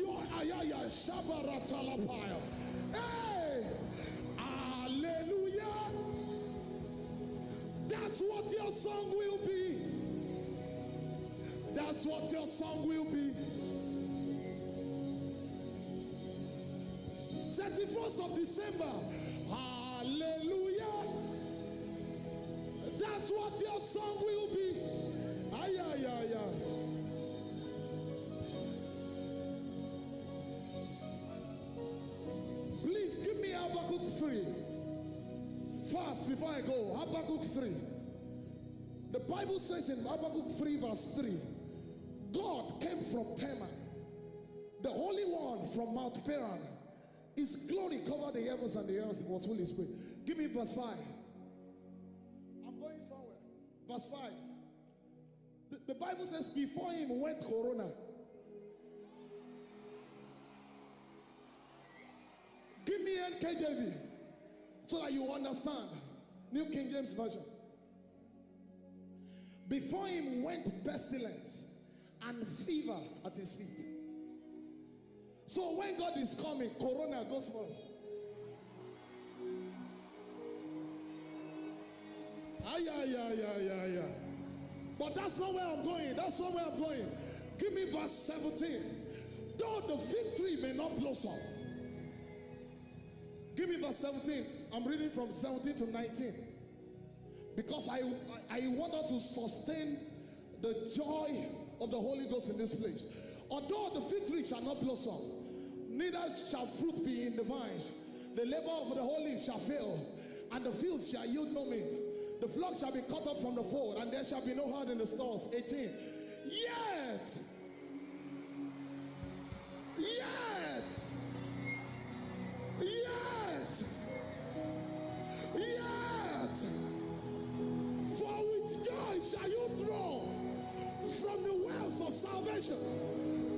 Ayaya, Shabaratalapaya. Hey! Hallelujah! That's what your song will be. That's what your song will be. Thirty-first of December. Hallelujah. That's what your song will be. Ay, ay, ay, ay. Please give me Habakkuk three. Fast before I go. Habakkuk three. The Bible says in Habakkuk three, verse three, God came from Teman, the Holy One from Mount Paran. His glory covered the heavens and the earth was full of His praise. Give me verse five. I'm going somewhere. Verse five. The, the Bible says, "Before him went Corona." Give me N K J V so that you understand. New King James Version. "Before him went pestilence and fever at his feet." So when God is coming, Corona goes first. Ay, ay, ay, ay, ay, ay. But that's not where I'm going. That's not where I'm going. Give me verse seventeen. "Though the fig tree may not blossom." Give me verse seventeen. I'm reading from seventeen to nineteen. Because I, I, I want us to sustain the joy of the Holy Ghost in this place. "Although the fig tree shall not blossom, neither shall fruit be in the vines, the labor of the olive shall fail, and the fields shall yield no meat. The flock shall be cut off from the fold, and there shall be no herd in the stalls." eighteen. Yet, yet, yet, yet, for with joy shall you draw from the wells of salvation.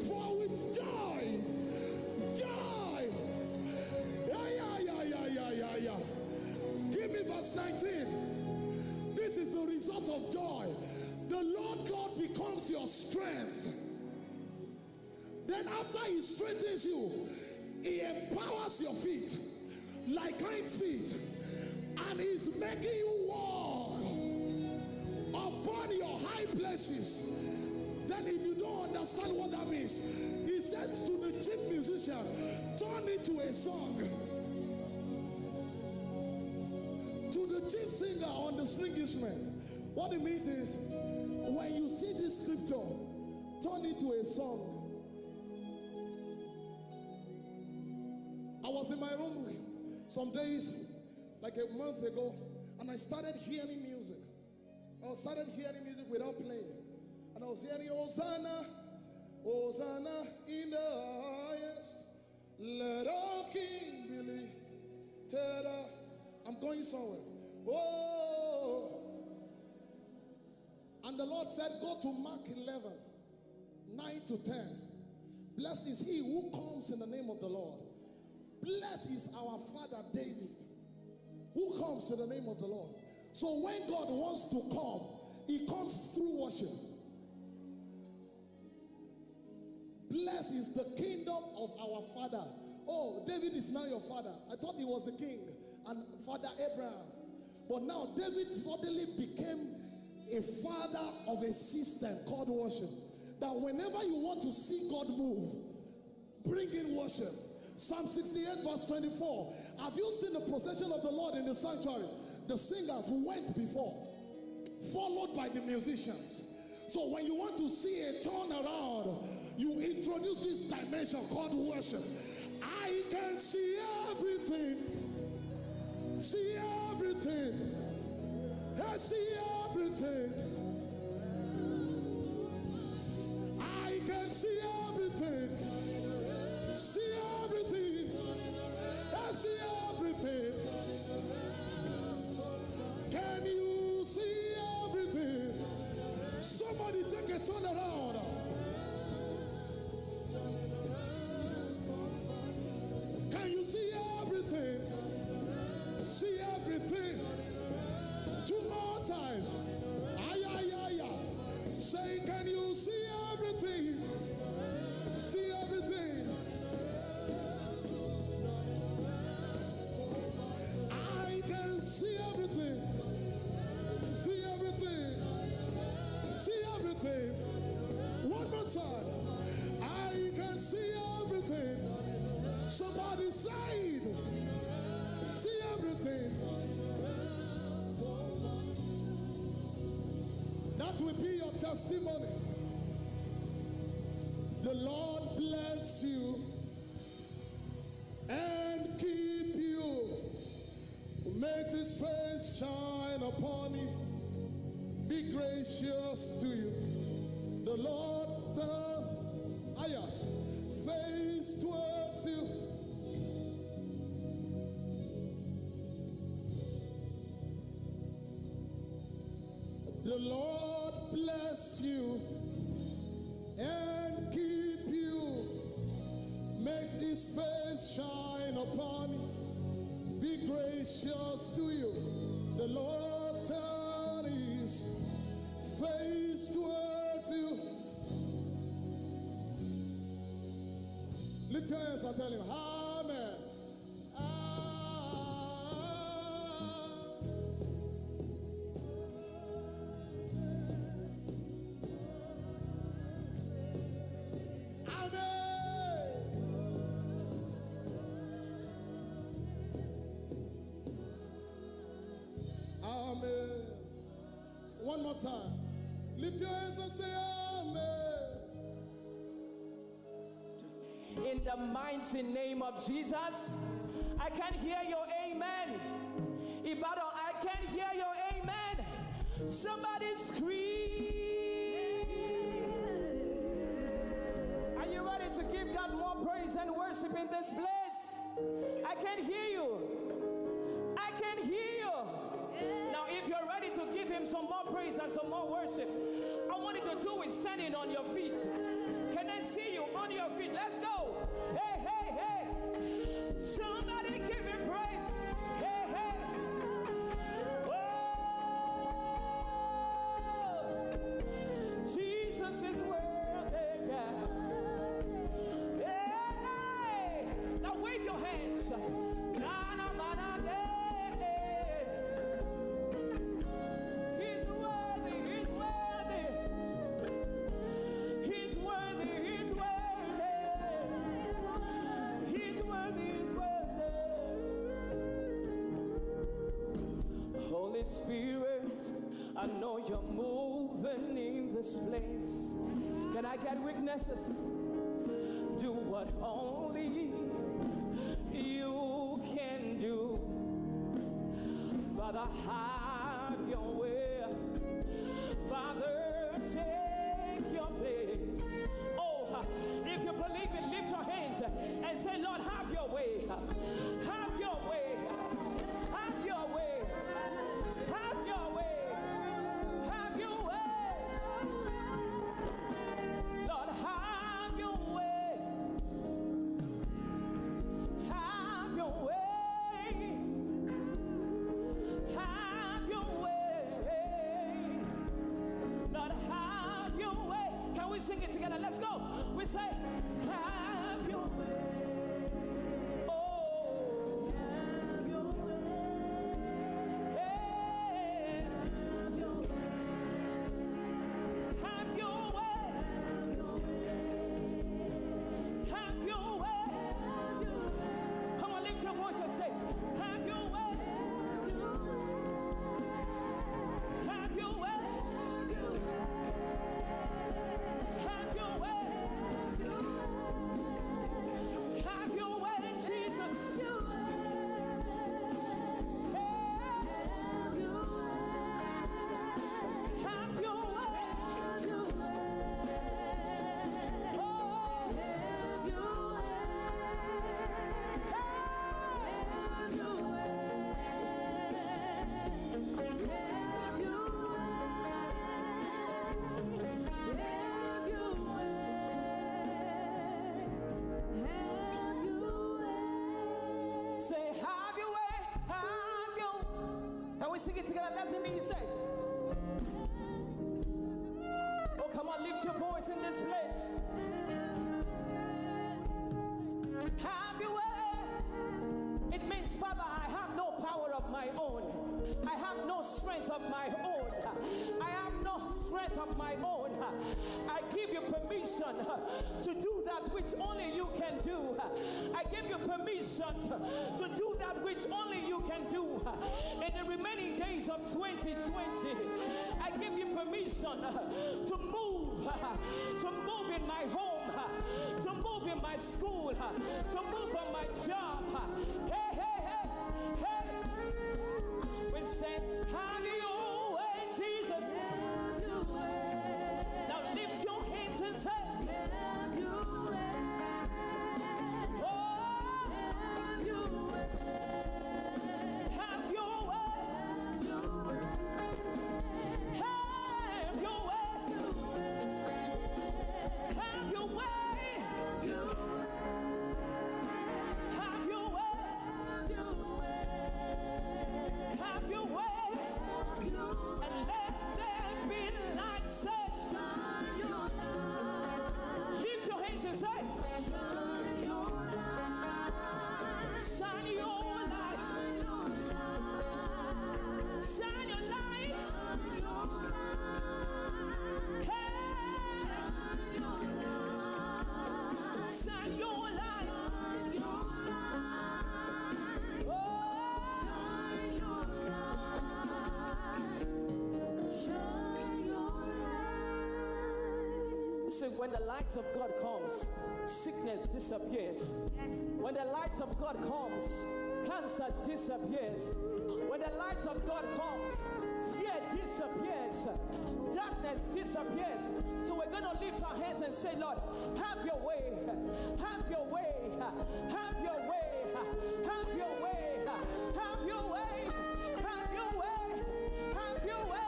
For with joy, joy. Yeah, yeah, yeah, yeah, yeah, yeah, yeah. Give me verse nineteen. This is the result of joy. The Lord God becomes your strength. Then after he strengthens you, he empowers your feet like hind feet, and he's making you walk upon your high places. Then if you don't understand what that means, he says to the chief musician, "Turn it to a song." To the chief singer on the string instrument, what it means is, when you see this scripture, turn it to a song. I was in my room some days, like a month ago, and I started hearing music. I started hearing music without playing. And I was hearing, "Hosanna, Hosanna in the highest. Let all King be lifted up." I'm going somewhere. Oh. And the Lord said, "Go to Mark eleven, nine to ten. Blessed is he who comes in the name of the Lord. Blessed is our father David, who comes in the name of the Lord." So when God wants to come, he comes through worship. "Blessed is the kingdom of our father." Oh, David is now your father. I thought he was a king and Father Abraham. But now David suddenly became a father of a system called worship. That whenever you want to see God move, bring in worship. Psalm sixty-eight verse twenty-four. Have you seen the procession of the Lord in the sanctuary? The singers went before, followed by the musicians. So when you want to see a turnaround, you introduce this dimension called worship. I can see everything. See everything. I see everything. I can see everything. See everything. I see everything. Can you see everything? Somebody take a turn around. Can you see everything? See everything. Two more times. Ay, ay, ay, ay. Say, can you see everything? See everything. It will be your testimony. The Lord bless you and keep you. Make his face shine upon you. Be gracious to you. The Lord turn higher face towards you. The Lord bless you and keep you. Make his face shine upon you. Be gracious to you. The Lord turn his face towards you. Lift your hands and tell him, Amen. Ah. Amen. Amen. One more time. Lift your hands and say, Amen. In the mighty name of Jesus, I can hear your amen. Ibadan, I can hear your amen. Somebody scream. Are you ready to give God more praise and worship in this place? I can hear you. I can hear you. Now, if you're ready to give him some more praise and some more worship, I want you to do it standing on your feet. Can I see you on your feet? Let's go. Hey, hey, hey. Somebody give him praise. Hey, hey. Oh, Jesus is worthy. Yeah. Hey, hey. Now wave your hands. Na, na, na, na, yeah. He's worthy, he's worthy. He's worthy, he's worthy. He's worthy, he's worthy. Holy Spirit, I know you're moving in this place. Can I get witnesses? Do what only you can do. Father, have your way. Father, take your place. Oh, if you believe it, lift your hands and say, Lord, have your way. Have your way. Have your way. Have your way. Have your way. Lord, have your way. Have your way. Have your way. Lord, have your way. Can we sing it together? Let's go. We say, have your way. Oh, have your way. Hey. Have your way. Have your way. Have your way. Come on, lift your voice and say, have your way. Have your way. Have your way. Have your way, Jesus. Have your way. Have your way. Oh, have your way. Have your way. Have your way. Have your way. Have your way. Say, have your way. Have your way. Can we sing it together? Let's hear me say. Oh, come on, lift your voice in this place. Have your way. It means, Father, I have no power of my own. I have no strength of my own. I have no strength of my own. I give you permission to do that which only you can do. I give you permission to do that which only you can do. In the remaining days of twenty twenty, I give you permission to move, to move in my home, to move in my school, to move on my job. Hey, hey, hey, hey. We say, have your way, Jesus. Now lift your hands and say, have your way. Oh, have your way. Have your way. Have your way. Have your way. Have your way. And let there be light. Say, lift your hands and say, shine your light. Shine your light. Hey. Shine your light. Oh. Listen, when the light of God comes, sickness disappears. Yes. When the light of God comes, cancer disappears. When the light of God comes, fear disappears. Darkness disappears. So we're going to lift our hands and say, Lord, have your way. Have your way. Have your way. Have your way. Have your way. Have your way. Have your way.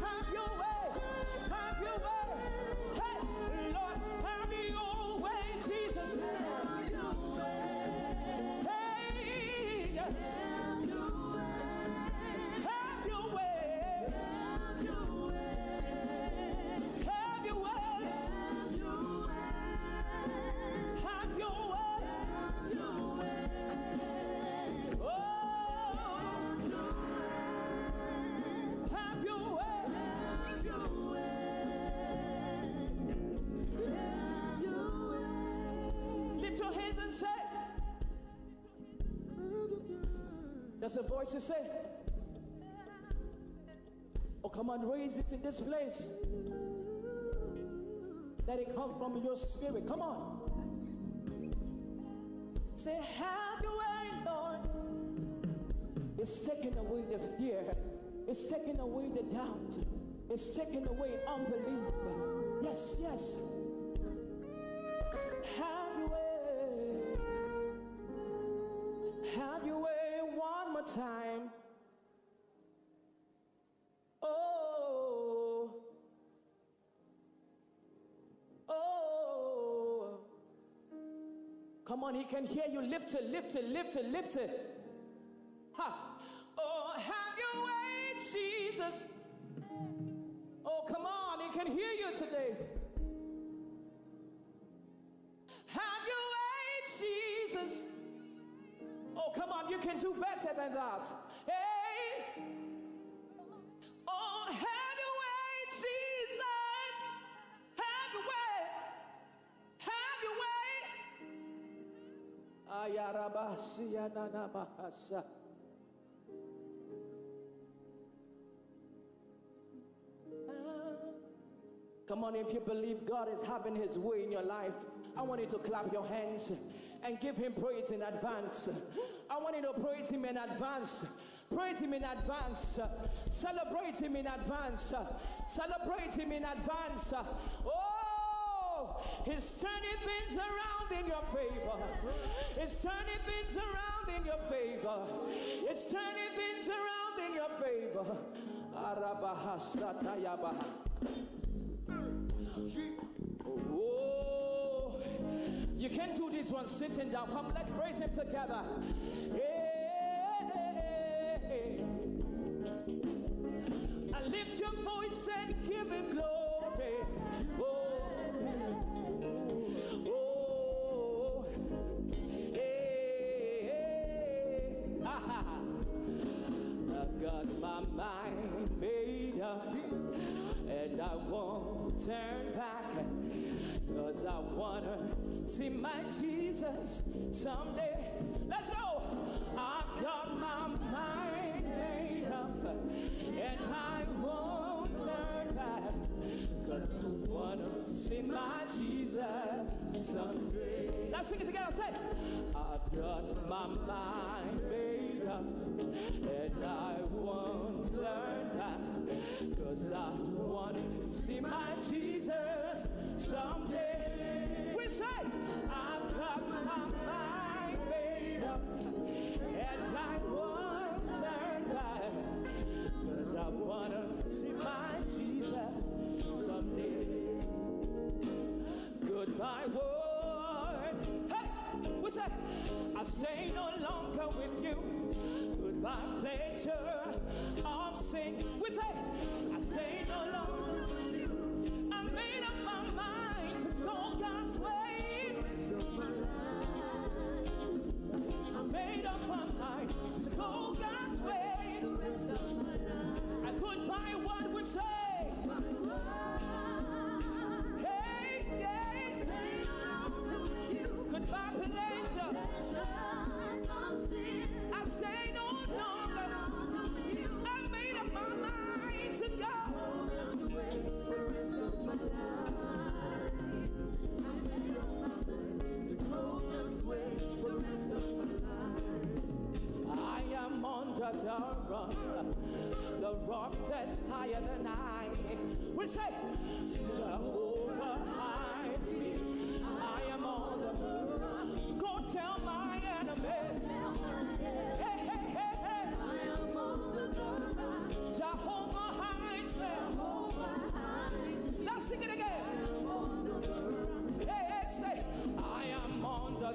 Have your way. Have your way. Hey, Lord, have your way, Jesus. Hey, have your way. Have your way. Have your way. Have your way. Oh, have your way. Lift your hands and say, there's a voice to say, oh, come on, raise it in this place. Let it come from your spirit. Come on. Say, have your way, Lord. It's taking away the fear. It's taking away the doubt. It's taking away unbelief. Yes, yes. Have your way. Have your way one more time. Oh. Oh. Come on, he can hear you. Lift it, lift it, lift it, lift it. Ha. Oh, have your way, Jesus. Oh, come on, he can hear you today. Have your way, Jesus. Oh, come on, you can do better than that. Hey. Oh, have your way, Jesus. Have your way. Have your way. Ayarabasiyananamahasa. Come on, if you believe God is having his way in your life, I want you to clap your hands and give him praise in advance. I want you to praise him in advance. Praise him in advance. Celebrate him in advance. Celebrate him in advance. Oh, he's turning things around in your favor. It's turning things around in your favor. It's turning things around in your favor. Arabahasatayabaha. Oh, you can do this one sitting down. Come, let's praise him together. Hey. And lift your voice and give him glory. Oh, oh, hey, hey. I've got my mind made up, and I won't turn back, 'cause I wanna see my Jesus someday. Let's go. I've got my mind made up, See my Jesus someday. Let's sing it together. Say, I've got my mind made up, and I won't turn back, 'cause I want to see my Jesus someday. We say, I've got my mind made up, and I won't turn back, 'cause I want to see my Jesus someday. Goodbye, world. Hey, we say, I stay no longer with you. Goodbye, pleasure of sin. We say, I stay no longer with you. I made up my mind to go God's way. I made up my mind to go God's way. I could buy what we say. Hey, yeah. Goodbye, pleasure. I stay no longer. I made up my mind to go. I am under the rock, the rock that's higher than I. We say, Jehovah hides me. I am on the rock. Go tell my enemies. Hey, hey, hey, hey. Jehovah hides me. Let's sing it again. Hey, hey, say, I am on the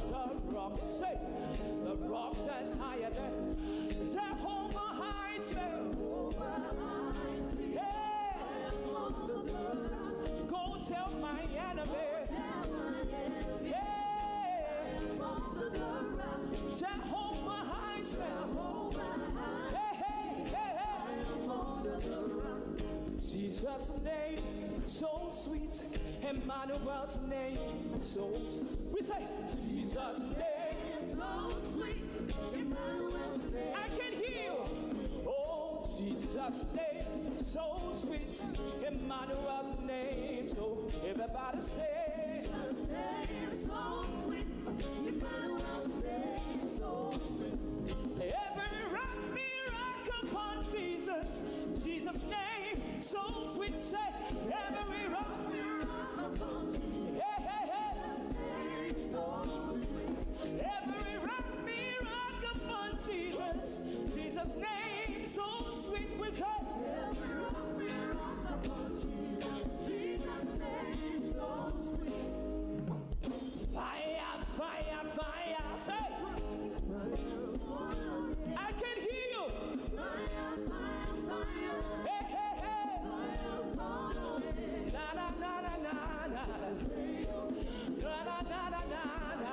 rock. Say, the rock that's higher than Jehovah hides me. Yeah. Go tell my enemies. Yeah. Jehovah hides me. Hey, hey, hey, hey. Jesus' name so sweet. Emmanuel's name so sweet. We say, Jesus' name so sweet. Emmanuel's name. I can hear you. Oh, Jesus' name so sweet. Emmanuel's name. So everybody say, Jesus' name so sweet. Emmanuel's name so sweet. Every rock me rock upon Jesus. Jesus' name so sweet. Say, every rock me rock upon Jesus. Hey, hey, hey. Jesus' name so sweet. Every rock me rock upon Jesus. Jesus' name so sweet. We say, every rock me rock upon Jesus. Jesus' name so sweet. Fire, fire, fire. Say, I can hear you. Hey, hey, hey. Na, na, na, na, na, na. Na, na, na, na, na, na.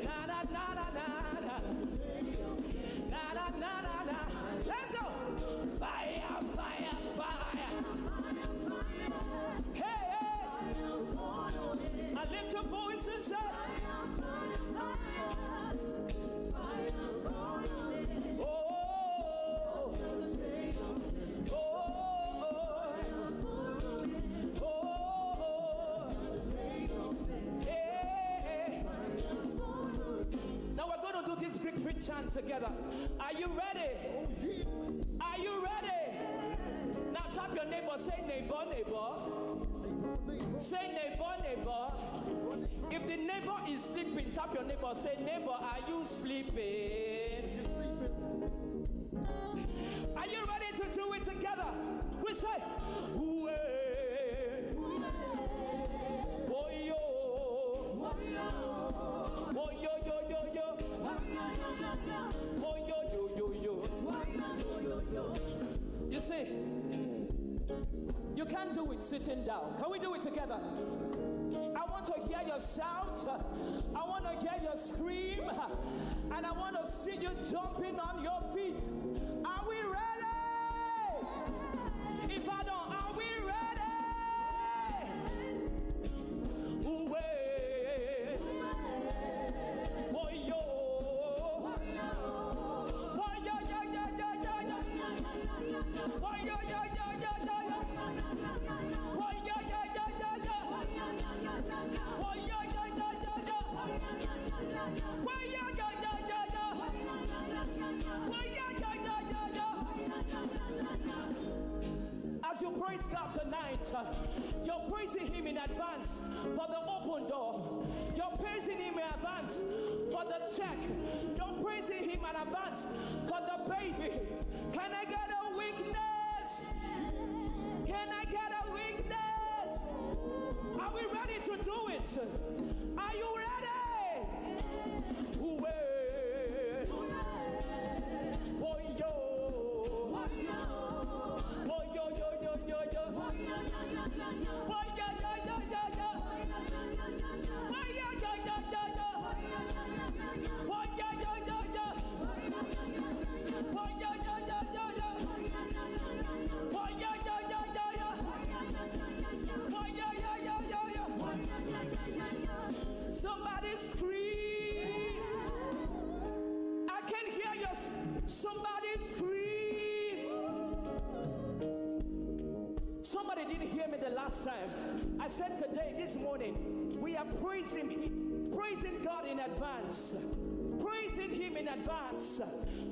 Na, na, na, na, na, na. Na, na, na, na, na. Let's go. Fire, fire, fire. Hey, hey. I lift your voice and say, oh, oh, oh, oh, yeah. Now we're going to do this victory chant together. Are you ready? Are you ready? Now tap your neighbor, say, neighbor, neighbor. Say, neighbor, neighbor. If the neighbor is sleeping, tap your neighbor, say, neighbor, are you sleeping? Are you ready to do it together? We say, Uwe. Woyo. Woyo, yo, yo, yo. Woyo, yo, yo, yo. You see, you can't do it sitting down. Can we do it together? I want to hear your shout. I want to hear your scream. And I want to see you jumping on your feet. Are we ready? Ibadan, are we ready? Uwe. Woyo. Woyo, yo, yo, yo, yo, yo. Woyo, yo, yo, yo, yo, yo. Woyo, yo, yo, yo, As you praise God tonight, uh, you're praising Him in advance for the open door. You're praising Him in advance for the check. You're praising Him in advance for the baby. Can I get a witness? Can I get a witness? Are we ready to do it? Are you ready? Uwe. Woyo. Woyo, yo, yo, yo, yo. Woyo, yo, yo, yo, yo. Woyo, yo, yo, yo, yo. Woyo, yo, yo, yo, yo. Woyo, yo, yo, yo, yo. Woyo, yo, yo, yo, yo. Woyo, yo, yo, yo, yo. Woyo, yo, yo, yo, yo. Somebody scream. I can hear you. Somebody scream. Somebody didn't hear me the last time. I said today, this morning, we are praising Him, praising God in advance, praising Him in advance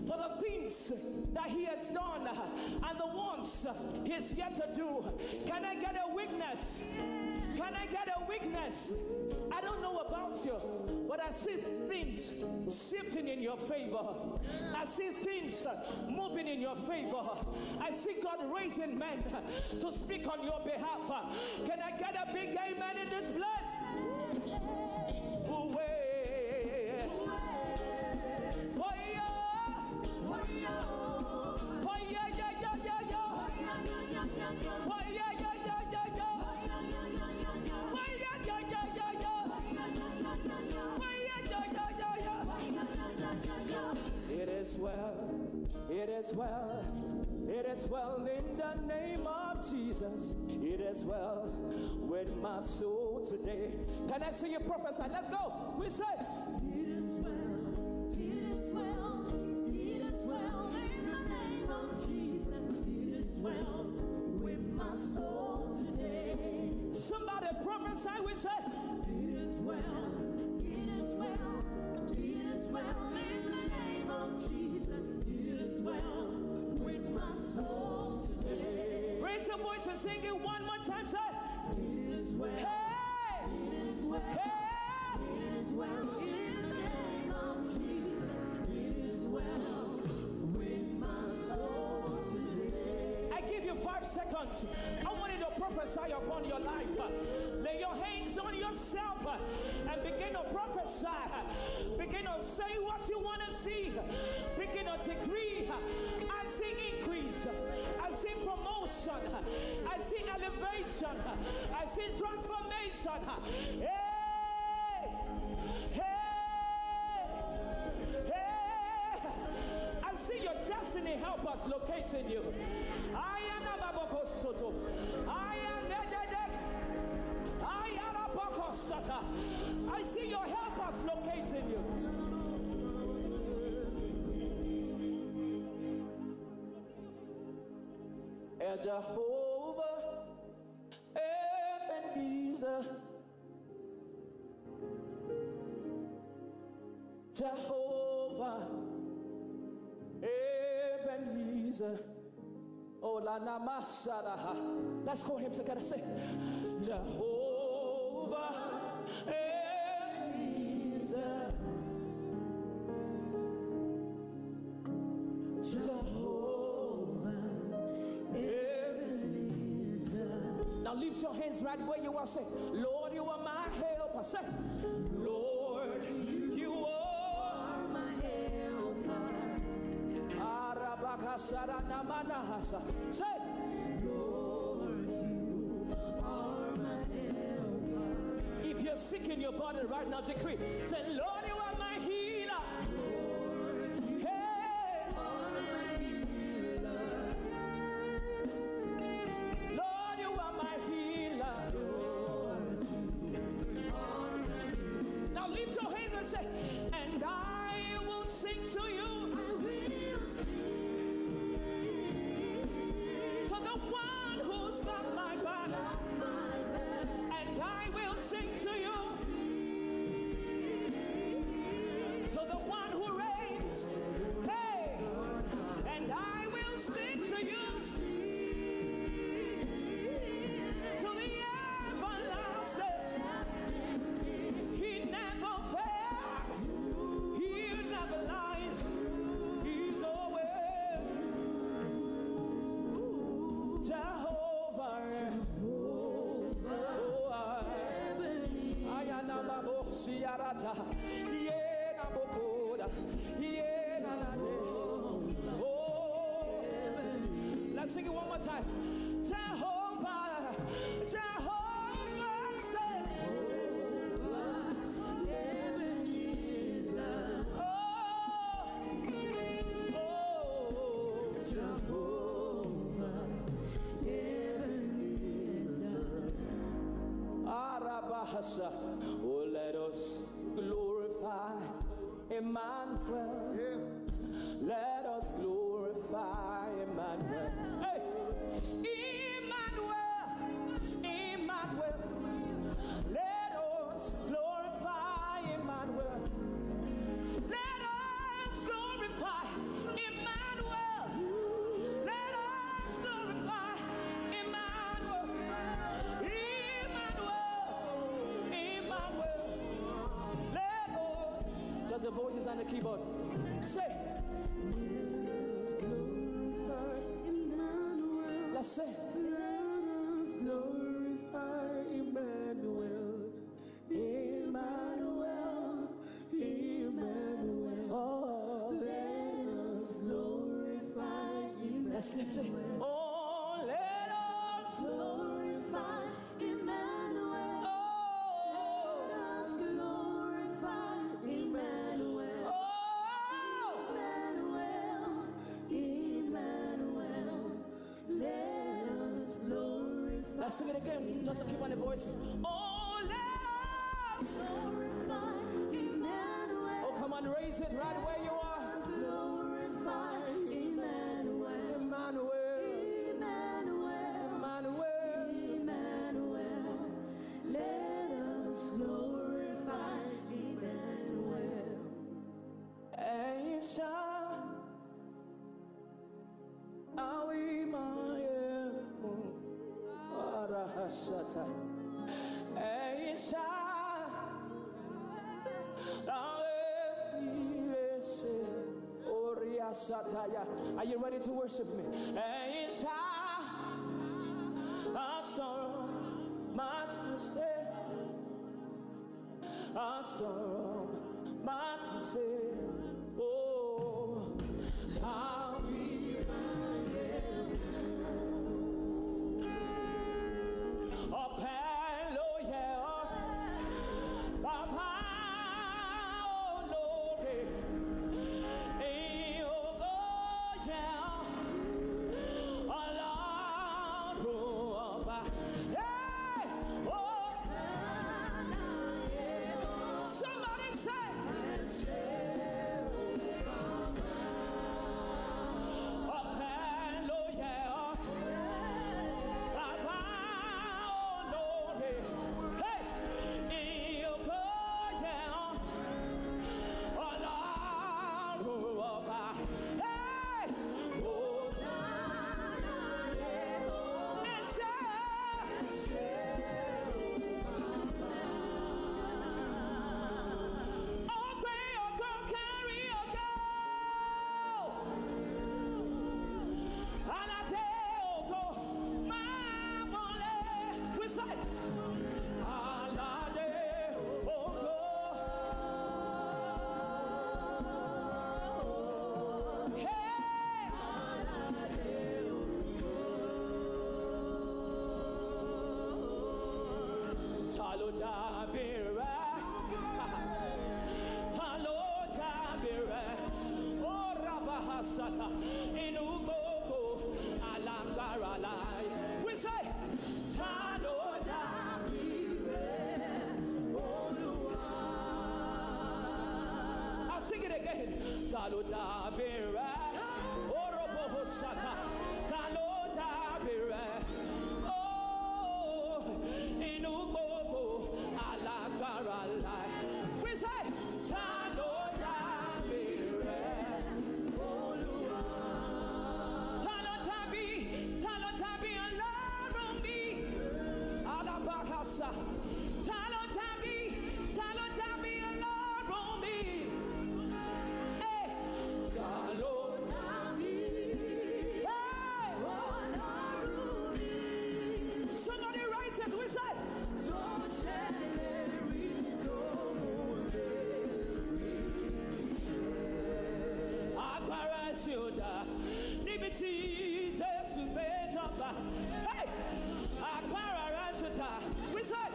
for the things that He has done and the ones He's yet to do. Can I get a witness? Can I get a witness? I don't know about you, but I see things shifting in your favor. I see things moving in your favor. I see God raising men to speak on your behalf. Can I get a big amen in this place? Uwe. Woyo. Woyo, yo, yo, yo, yo. Woyo, yo, yo, yo, yo. Woyo, yo, yo, yo, yo. It is well, it is well, it is well in the name of Jesus. It is well with my soul today. Can I see you prophesy? Let's go. We say, it is well, it is well, it is well in the name of Jesus. It is well with my soul today. Somebody prophesy, we say, it is well, it is well, it is well in the name of Jesus. It is well with my soul today. Raise your voice and sing it one more time. Say, it is well. Hey! It is well. Hey! It is well in the name of Jesus. It is well with my soul today. I give you five seconds. I want you to prophesy upon your life. Lay your hands on yourself and begin to prophesy. Begin to say what you want to see. Begin to decree. I see increase. I see promotion. I see elevation. I see transformation. Hey! Hey! Hey! I see your destiny helpers locating you. Ayana baboko soto. Ayana dedek. Ayana boko sata. I see your helpers locating you. Eh, Jehovah Ebenezer. Jehovah Ebenezer. Oh, la namasaraha. Let's call him together. Say, Jehovah Ebenezer. Jehovah Ebenezer. Now lift your hands right where you are. Say, Lord, you are my helper. Say, Lord, you are my helper. Arabakasaranamanahasa. Say, Lord, you are my helper. If you're sick in your body right now, decree. Say, Lord, you are my healer. Lord, you are my healer. Hey. Are my healer. Lord, you are my healer. Lord, you are my healer. Now lift your hands and say, and I will sing to you. I will sing to the one who's got my back. Got my back. And I will sing to you. Sing Jehovah, Jehovah, say. Oh, oh, Jehovah, Ebenezer. Arabahasa. Oh, let us glorify Emmanuel. Yeah. Let us glorify Emmanuel. Hey, Emmanuel, Emmanuel. Let us glorify Emmanuel. Let us glorify Emmanuel. Let us glorify Emmanuel. Emmanuel. Emmanuel. Let us. Just the voices and the keyboard. Say. Let us glorify Emmanuel. Let's say. Let us glorify Emmanuel. Emmanuel, Emmanuel. Oh, let us glorify Emmanuel. Let's lift it. Oh, let us glorify Emmanuel. Oh, let us glorify Emmanuel. Oh, Emmanuel, Emmanuel. Let us glorify. Let's sing it again. Just to keep on the voices. Oh, let us glorify Emmanuel. Oh, come on, raise it right where you are. Let us glorify Emmanuel. Emmanuel. Emmanuel. Emmanuel. Let us glorify Emmanuel. Ẹ̀yin ṣá, àwa máa yẹ mọ́. Ara hasata. Ẹ̀yin ṣá, àwa lè ṣe. Orí asataya. Are you ready to worship me? Ẹ̀yin ṣá, a sọ̀rọ̀, má ti ṣe. A sọ̀rọ̀, má ti ṣe. Oh, àwí. Ọpẹ́ ló yẹ ọ́, Bàbá olóore. Ìyìn ògo yẹ ọ́, Ọlọ́run ọba. Hey! Oh! Somebody say, ọpẹ́ ló yẹ ọ́, Bàbá olóore. Hey! Ìyìn ògo yẹ ọ́, Ọlọ́run ọba. Hey! Hosanna, ẹ ṣé. Ọpẹ́ ògo kárí ògo. Aládé ògo máa wọlé. We say, Aládé ògo. Hey! Ta ló dàbí rẹ? Ta ló dàbí rẹ? Ó rabahasata inú gbogbo alágbára láyé. We say, ta ló dàbí rẹ, Olúwa? I'll sing it again. Ta ló dàbí rẹ? Orobohosata. Ta ló dàbí rẹ? Oh, inú gbogbo alágbára ńlá. We say, ta ló dàbí rẹ, Olúwa? Ta ló dàbí, ta ló dàbí Ọlọ́run mi? Alabahasa. Ta ló dàbí, ta ló dàbí Ọlọ́run mi? Hey! Ta ló dàbí, hey! Ọlọ́run mi? Somebody write it, we say. Tó ṣèlérí tó mú lè rí ṣẹ. Agbára ṣe ò dá níbi tí Jésù gbé jọba. Hey! Agbára rẹ̀ ṣe dà. We say,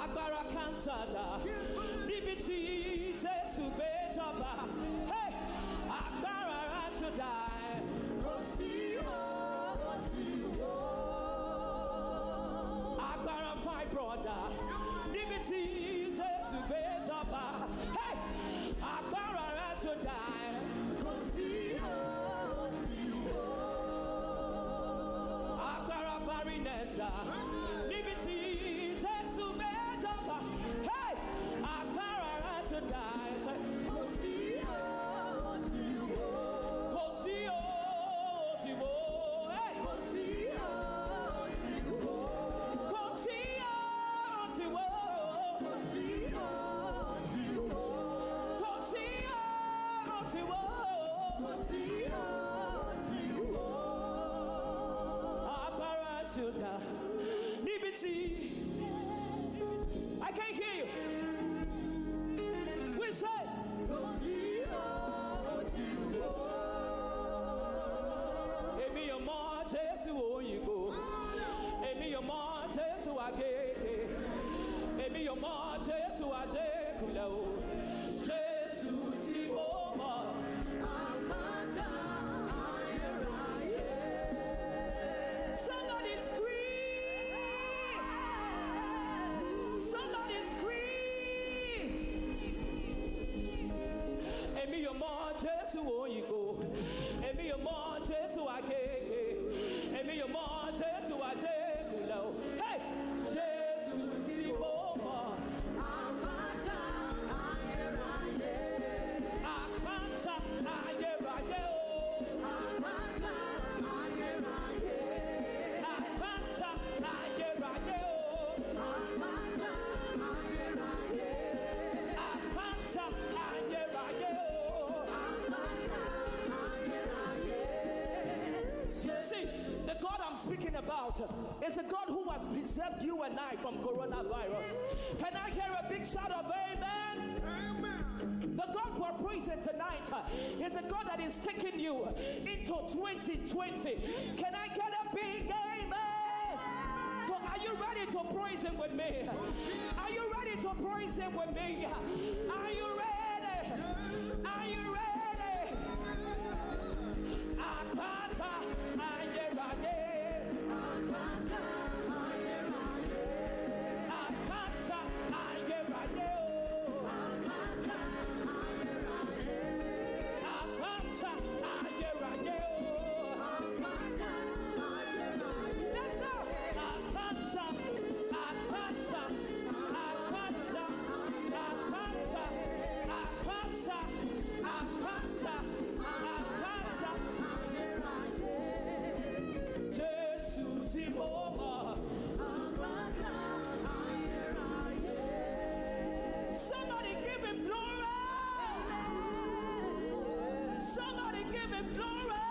agbára cancer dà. Níbi tí Jésù gbé jọba. Hey! Agbára rẹ̀ ṣe dà. Agbára fibroid dà. Níbi tí Jésù gbé jọba. Hey! Agbára rẹ̀ ṣe dà. Agbára barrenness dà. Níbi tí Jésù gbé jọba. Hey! Agbára rẹ̀ ṣe dà. Kò sí ohun tí wò. Hey! Kò sí ohun tí wò. Kò sí ohun tí wò. Kò sí ohun tí wò. Kò sí ohun tí wò. Kò sí ohun tí wò. Agbára ṣe dà. Níbi tí I can't hear you. We say, kò sí ohun tí wò. Èmi ò mọ Jésù òyìnbó. Èmi ò mọ Jésù àgègè. Èmi ò mọ Jésù àjẹkùlẹ̀ o. Jésù tí mo mọ̀. Àpáta ayérayé. Somebody scream. Somebody scream. Èmi ò mọ Jésù òyìnbó. Èmi ò mọ Jésù àgègè. Èmi ò mọ Jésù àjẹkùlẹ̀ o. Hey! Jésù tí mo mọ̀. Àpáta ayérayé. Àpáta ayérayé o. Àpáta ayérayé. Àpáta ayérayé o. Àpáta ayérayé. Àpáta ayérayé o. Àpáta ayérayé. See, the God I'm speaking about is the God who has preserved you and I from coronavirus. Can I hear a big shout of amen? Amen. The God we're praising tonight uh, is the God that is taking you into twenty twenty. Can I get a big amen? So are you ready to praise him with me? Are you ready to praise him with me? Are you ready? Are you ready? Àpáta ayérayé. Àpáta ayérayé. Àpáta ayérayé o. Àpáta ayérayé. Àpáta ayérayé o. Àpáta ayérayé. Let's go. Àpáta, àpáta, àpáta, àpáta, àpáta, àpáta, àpáta. Jésù tí mo mọ̀. Somebody give him glory. Somebody give him glory.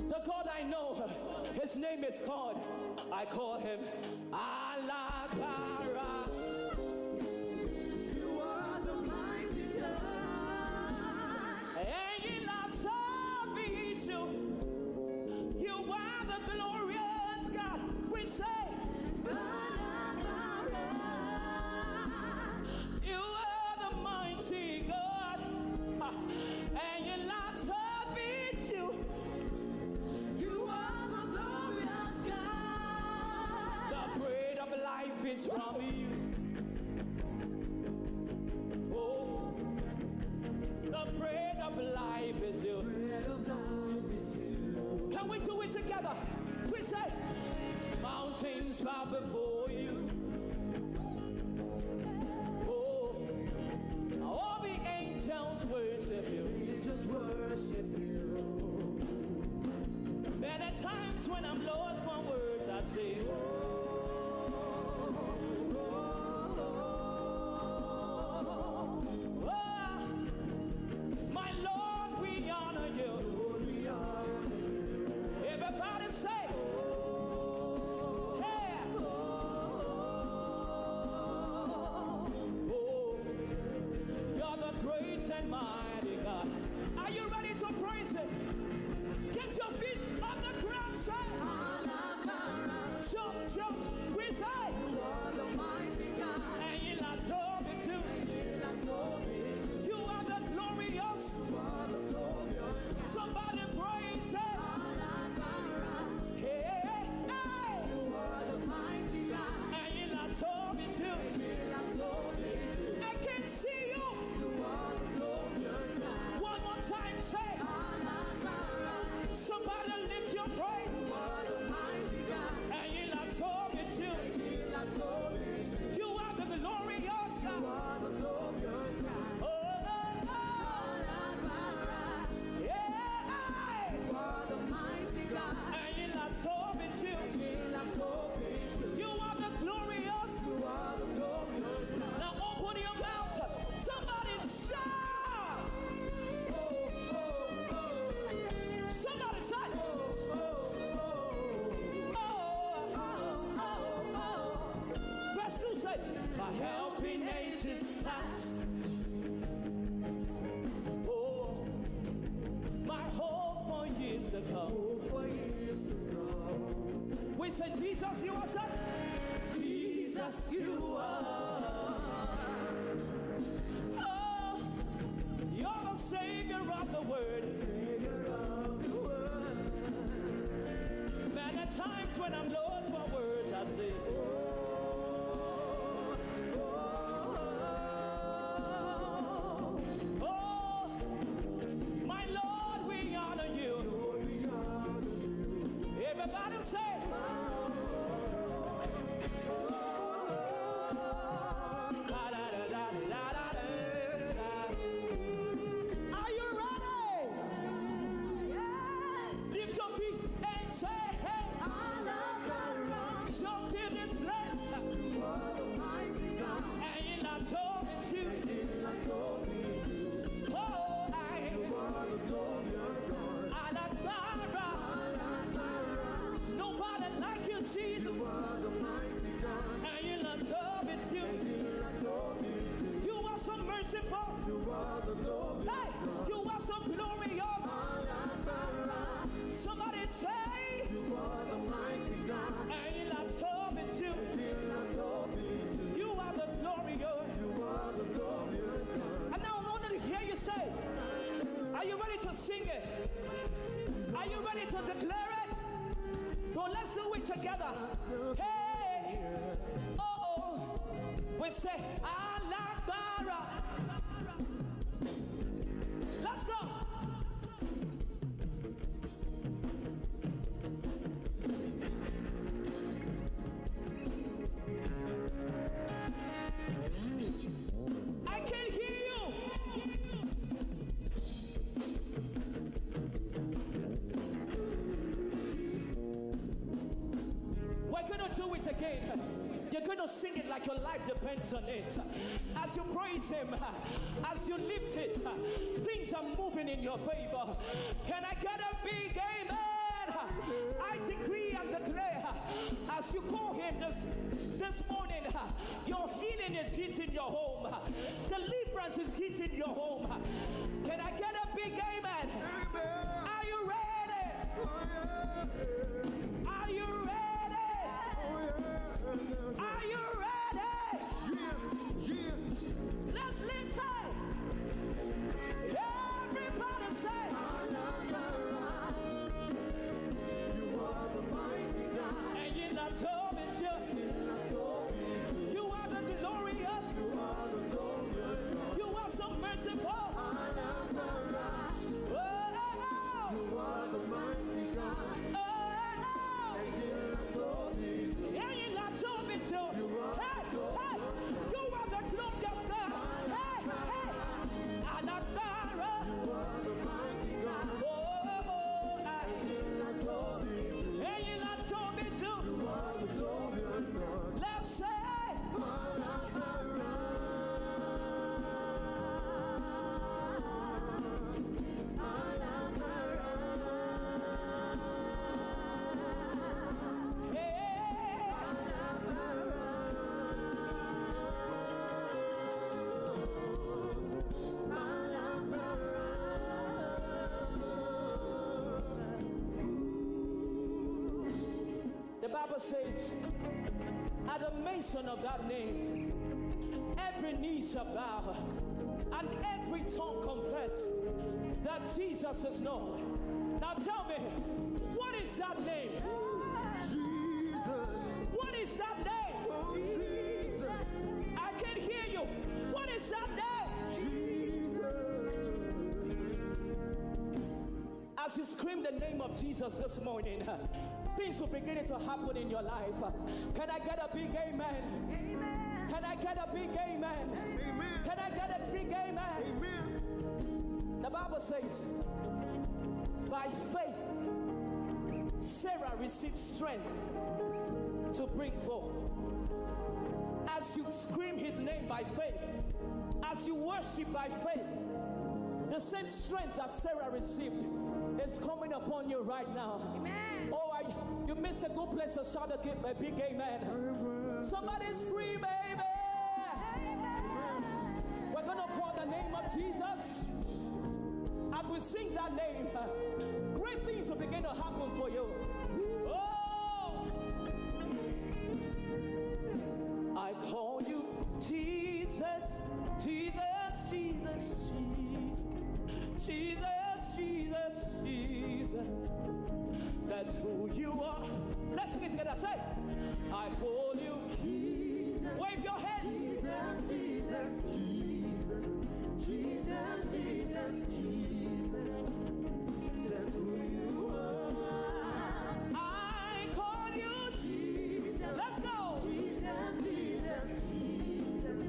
The God I know, his name is called. I call him Alágbára. You are the mighty God. Ẹ̀yin la tóbi jù. You are the glorious God. We say, Alágbára. You are the mighty God. Ah, ẹ̀yin la tóbi jù. You are the glorious God. The bread of life is from you. Oh, the bread of life is you. Bread of life is you. Can we do it together? We say, mountains bow before you. Oh, all the angels worship you. Angels worship you. There are times when I'm lost for words, I say, oh, oh, oh, oh, my Lord, we honor you. Lord, we honor you. Everybody say, oh, hey. Oh, oh, oh, oh. is past. Oh, my hope for years to come. Hope for years to come. We say, Jesus, you are such. Jesus, you are. Oh, you're the Savior of the world. Savior of the world. Man, at times when I'm lost for words, I say, oh, oh, oh, my Lord, we honor you. Everybody say, are you ready? Lift your feet and say, hey, jump in this place. Ẹ̀yin la tóbi jù. Oh, I. Alágbára. Nobody like you, Jesus. Ẹ̀yin la tóbi jù. You are so merciful. Hey, you are so glorious. Somebody say, you are the mighty God. Ẹ̀yin la tóbi jù. You are the glorious. You are the glorious God. And now I want to hear you say, are you ready to sing it? Are you ready to declare it? Well, let's do it together. Hey, oh, oh. We say, alágbára. Let's go. I can hear you. We're gonna do it again. You're gonna sing it like your life depends on it. As you praise Him, as you lift it, things are moving in your favor. Can I get a big amen? I decree and declare, as you call Him this this morning, your healing is hitting your home. Deliverance is hitting your home. Can I get a big amen? Amen. Are you ready? Oh, yeah. Are you ready? Oh, yeah. Are you ready? Yeah, yeah. Let's lift high. Everybody say, you are the mighty God. Ẹ̀yin la tóbi jù. You are the glorious. You are the glorious. You are so merciful. Alágbára. Oh, oh, oh. You are the mighty God. Oh, oh, oh. Ẹ̀yin la tóbi jù. Ẹ̀yin la tóbi jù. You are the glorious. Hey, hey. You are the glorious God. Hey, hey. Alágbára. You are the mighty God. Oh, oh, oh, oh. Ẹ̀yin la tóbi jù. Ẹ̀yin la tóbi jù. You are the glorious God. Let's say, the Bible says, at the mention of that name, every knee shall bow and every tongue confess that Jesus is Lord. Now tell me, what is that name? Jesus. What is that name? Oh, Jesus. I can't hear you. What is that name? Jesus. As you scream the name of Jesus this morning, things will begin to happen in your life. Can I get a big amen? Amen. Can I get a big amen? Amen. Can I get a big amen? Amen. The Bible says, by faith, Sarah received strength to bring forth. As you scream his name by faith, as you worship by faith, the same strength that Sarah received is coming upon you right now. Amen. Oh, I, you missed a good place to shout a, gi- a big amen. Amen. Somebody scream, amen. Amen. Jesus. As we sing that name, uh, great things will begin to happen for you. Oh, I call you Jesus, Jesus, Jesus, Jesus, Jesus, Jesus, Jesus. That's who you are. Let's sing it together. Say, I call you Jesus. Wave your hands. Jesus, Jesus, Jesus, Jesus, Jesus, Jesus. That's who you are. I call you Jesus. Let's go. Jesus, Jesus, Jesus,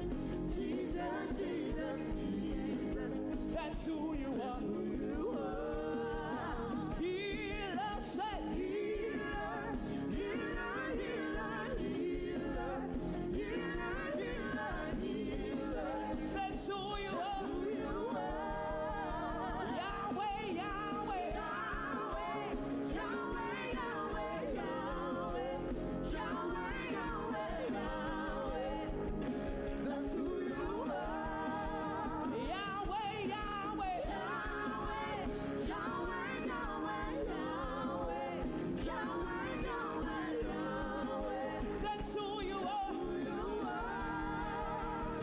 Jesus, Jesus, Jesus. That's who you are. Who you are. Healer, say. Healer, healer, healer, healer, healer, healer, healer. That's who you are. That's who you are. Yahweh, Yahweh, Yahweh, Yahweh, Yahweh, Yahweh, Yahweh, Yahweh, Yahweh. That's who you are. Yahweh, Yahweh. Yahweh, Yahweh, Yahweh, Yahweh. Yahweh, Yahweh, Yahweh. That's who you are. Who you are.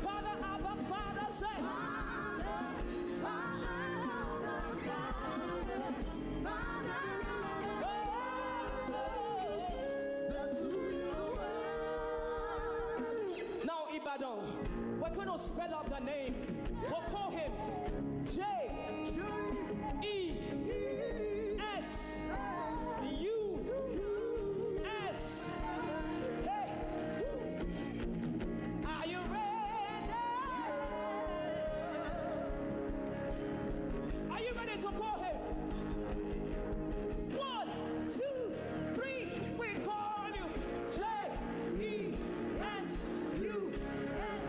Father, Abba, Father, say. Father, Father, Abba, Father. Father, Abba, Father. Oh. That's who you are. Now, Ibadan, we're going to spell out the name. We'll call him J E S U S. Hey. Are you ready? Are you ready to call him? One, two, three. We call you J E S U S.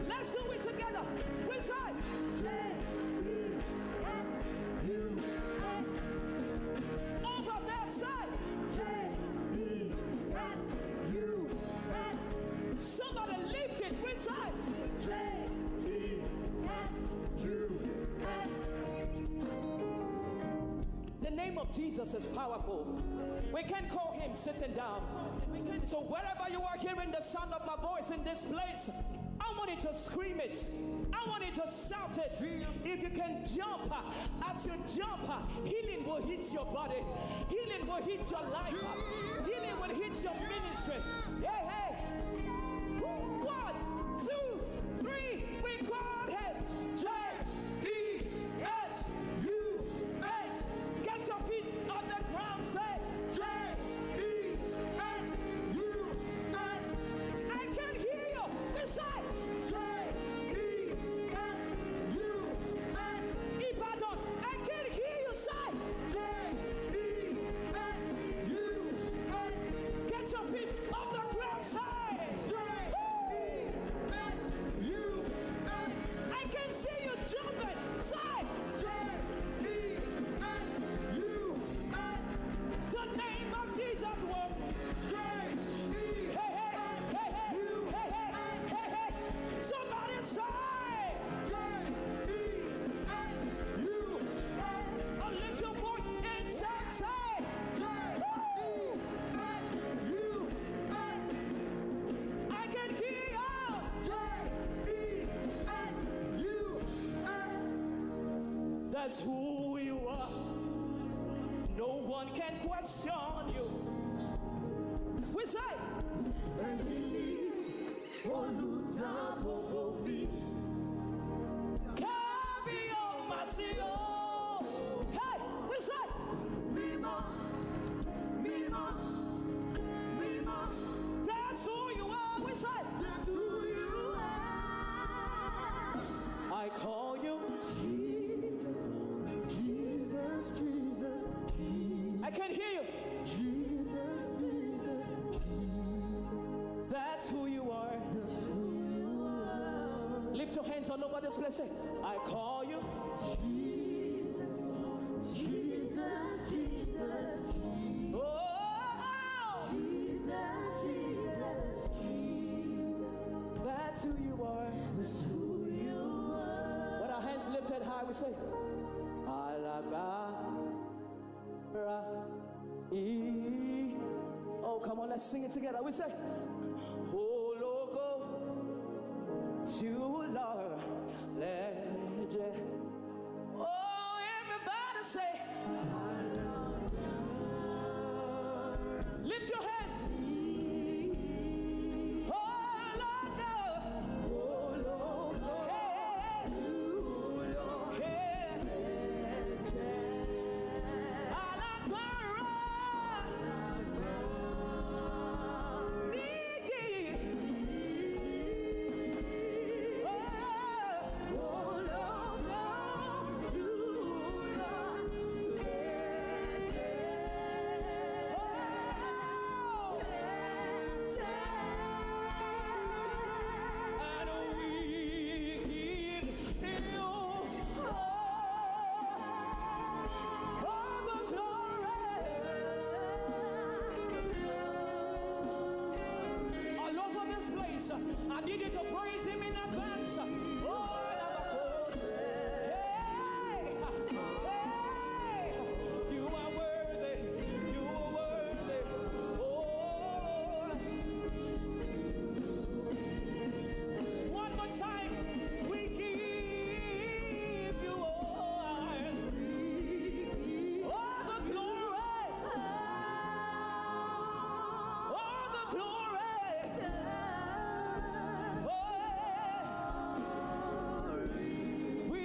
Let's do it together. We say J E S U S. Over there, say J E S U S. Somebody lift it. We say J E S U S. The name of Jesus is powerful. We can call him sitting down. So wherever you are hearing the sound of my voice in this place, I want you to scream it. I want you to shout it. If you can jump, uh, as you jump, uh, healing will hit your body. Healing will hit your life. Uh, healing will hit your ministry. Hey, hey. One, two, three. We call him J E S U S. Get your feet on the ground. Say J E S U S. I can hear you. We say J E S U S. Ibadan, I can hear you. Say J E S U S. Get your feet off the ground. Say J E S U S. I can see you jumping. Say J E S U S. The name of Jesus works. J E S U S. Hey, hey, hey, hey, hey, hey, hey. Somebody say J E S U S. A little voice in church, say J E S U S. I can hear you. J E S U S. That's who you are. No one can question you. We say, Olùdáàbòbò mi. Kábíyèsí o. Hey, we say, Mímọ́, mímọ́, mímọ́. That's who you are. We say, that's who you are. I call you Jesus, Jesus, Jesus, Jesus. I can hear you. Jesus, Jesus, Jesus. That's who you are. That's who you are. Lift your hands all over this place. Say, I call you Jesus, Jesus, Jesus, Jesus. Oh, Jesus, Jesus, Jesus. That's who you are. That's who you are. With our hands lifted. We say, Alágbára. Oh, come on, let's sing it together. We say, Ológo jùlọ lẹ jẹ́. Oh, everybody say, lift your hands. Ológo. Hey, hey, hey. Alágbára. Níyì. Oh. All over this place, I need you to praise him in advance. Oh, hey, hey, you are worthy, you are worthy. Oh, one more time, we give you all, all the glory, all the glory. Oh, we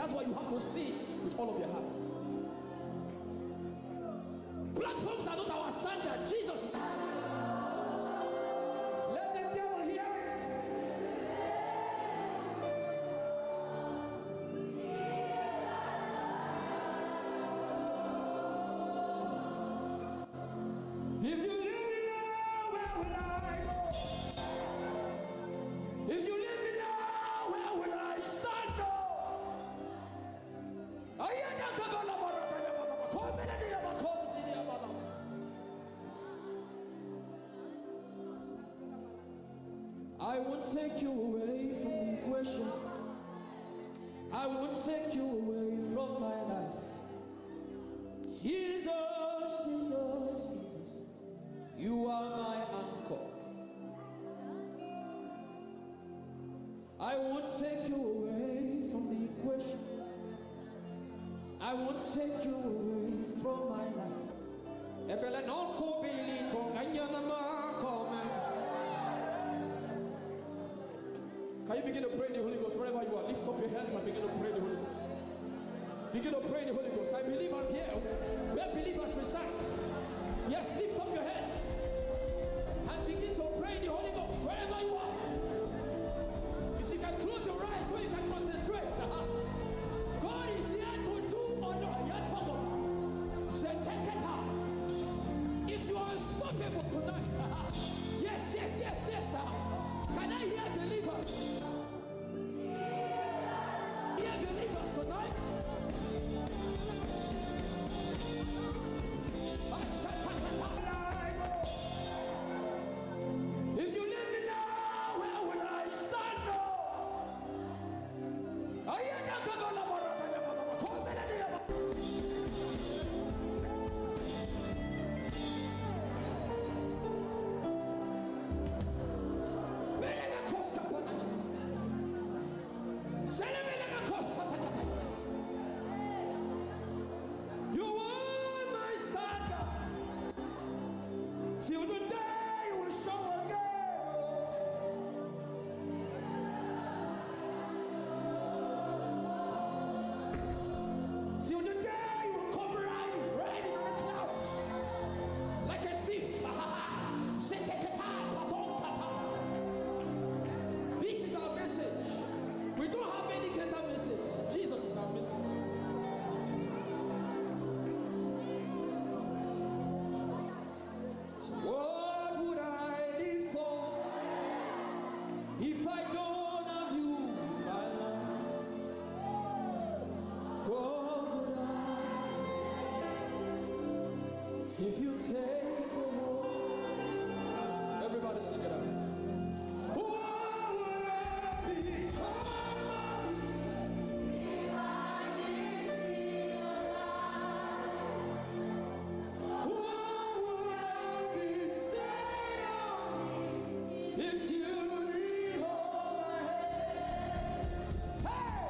That's why you have to see it with all of your heart. Platforms are not our standard. Jesus. Let the devil hear it. If you leave me now, where will I go? If you leave me now, where will I stand? Oh, ayana kabala baraka ya baba. Komele ni ya bakozi ni ya baba. I won't take you away from the equation. I won't take you away from my life. Jesus, Jesus, Jesus, you are my anchor. I won't take you away from the equation. I won't take you away from my life. Ebele no ko bili ko nganya na ma ko me. Can you begin to pray in the Holy Ghost wherever you are? Lift up your hands and begin to pray in the Holy Ghost. Begin to pray in the Holy Ghost. I believe I'm here. Where believers reside. Yes, lift up your hands and begin to pray in the Holy Ghost wherever you are. If you can close your eyes so you can concentrate. God is here to do or not. Yet, Zeteketa. If you are unstoppable tonight, yes, yes, yes, yes, can I hear believers? Hear believers tonight. If you leave me now, where will I stand? Oh? Ayana kabala baraka ya baba. Komele ni ya baba. Bele na koska pana. Sele bele na koska takata. You are my standard. Till the day you will show again. Till the day you will come riding, riding on the clouds like a thief. Zeteketa, patonkata. This is our message. We don't have any greater message. Jesus is our message. So what would I live for if I don't have you in my life? What would I if you take the world? Everybody sing it out. What would I become of me if I didn't see your light? What would I be said of me if you didn't hold my hand? Hey!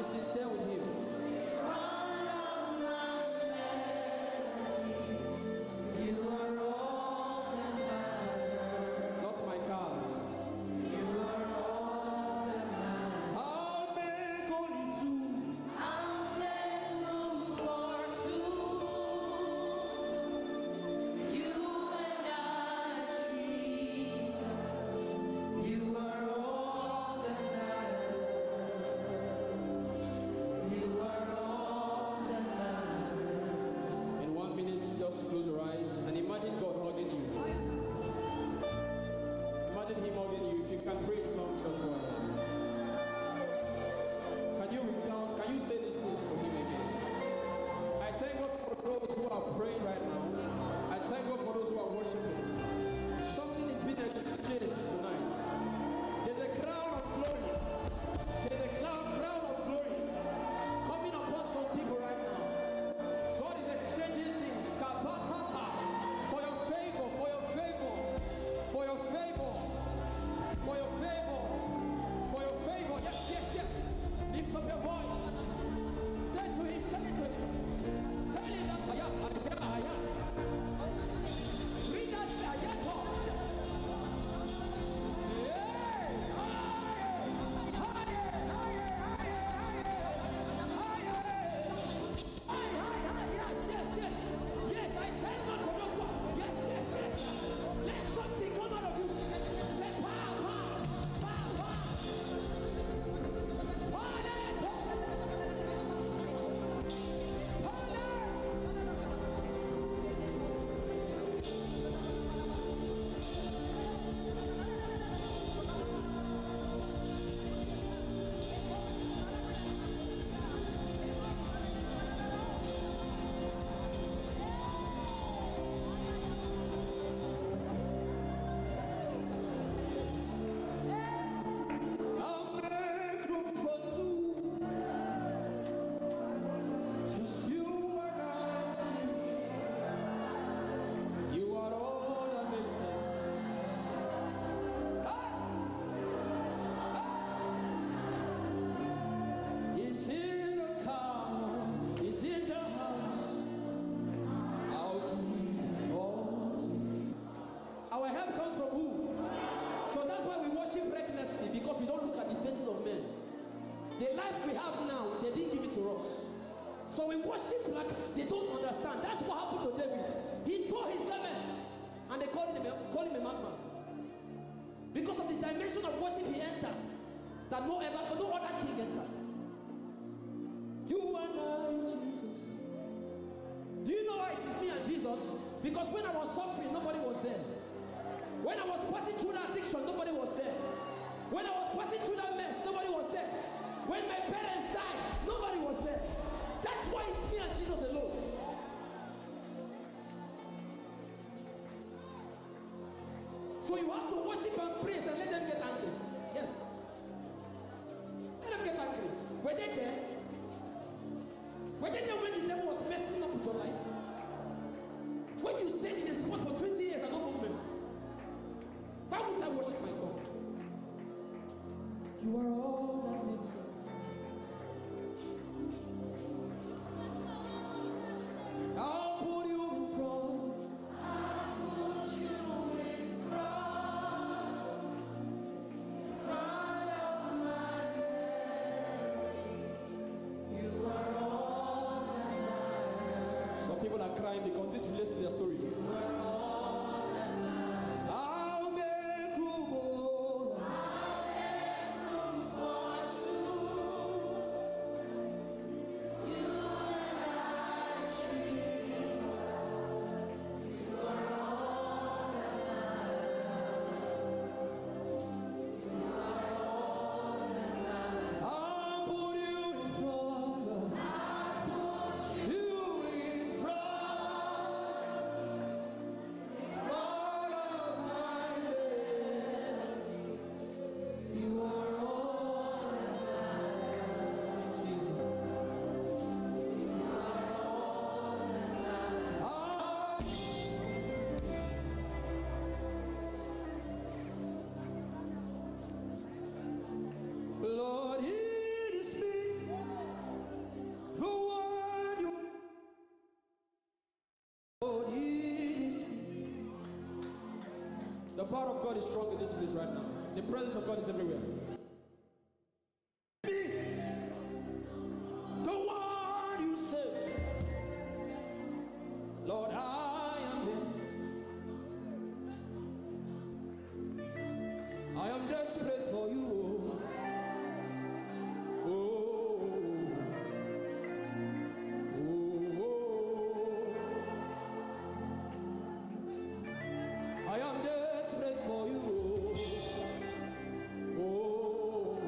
Sincere with him. You are all that matters. Not my cars. You are all that matters. I'll make only two. I'll make room for two. You and I, Jesus. You are all that matters. You are all that matters. In one minute, just close your eyes and imagine God hugging you. Imagine him hugging you. If you can pray in tongues, just go ahead. Can you recount? Can you say these things for him again? I thank God for those who are praying right now. I thank God for those who are worshiping. Something is being exchanged tonight. There's a crown of glory. There's a cloud, crown of glory coming upon some people right now. God is exchanging things. Kapatata. For your favor, for your favor, for your favor, for your favor, for your favor. Yes, yes, yes. Lift up your voice. Say to him, tell it to him. Tell him that I am, I am, I am. Read that, I am God. Yeah. Yes, yes, yes. Yes, I thank God for those one. Yes, yes, yes. Let something come out of you. Say, power, power, power, power. I'll make room for two. Just you and I. You are all that makes sense. Ah! Ah! Is in the car, is in the house. I'll give all to you. Our help comes from who? So that's why we worship recklessly, because we don't look at the faces of men. The life we have now, they didn't give it to us. So we worship like they don't understand. That's what happened to David. He tore his garments and they called him a, called him a madman. Because of the dimension of worship he entered, that no ever, no other king entered. You and I, Jesus. Do you know why it is me and Jesus? Because when I was suffering, nobody was there. When I was passing through that addiction, nobody was there. When I was passing through that mess, nobody was there. When my parents died, nobody was there. That's why it's me and Jesus alone. So you have to worship and praise and let them get angry. Yes. Let them get angry. Were they there? Were they there when the devil was messing up with your life? When you stayed in a spot for twenty years and no movement? Why would I worship my God? You are all that makes sense. I'll put you in front. I'll put you in front. In front of my name. You are all that matters. Some people are crying because this relates to their story. You are all that matters. I'll make room, oh. I'll put you in front of, you in front. Power of God is strong in this place right now. The presence of God is everywhere. Me, the one you saved. Lord, I am here. I am desperate for you. Oh, oh, oh, oh. I am desperate for you. Oh,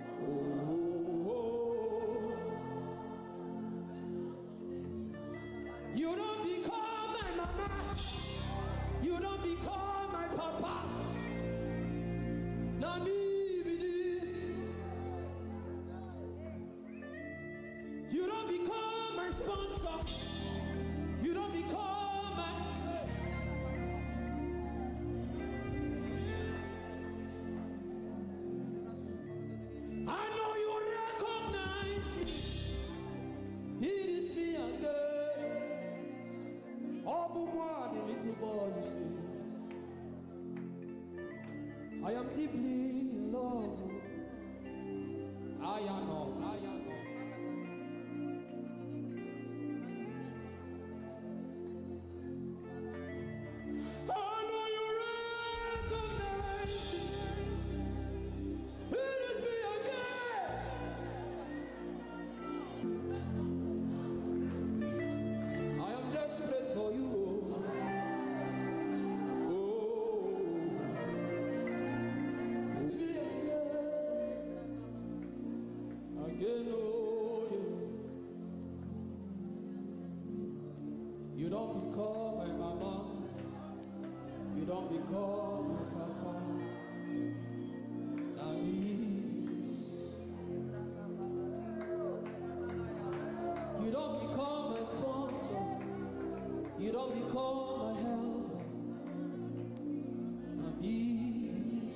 oh, oh, oh. You don't become my mama. You don't become my papa. Na me be this. You don't become my sponsor. You don't become my. I know you recognize me. It is me again. Ọ bụ mụ a, the little boy you saved. I am deeply in love. I am not. I am not. I know you recognize me. It is me again. I am desperate for you. Oh, oh. It is me again. Again, oh, yeah. You don't become my mama. You don't become my papa. That means you don't become my sponsor. You don't become my helper. That means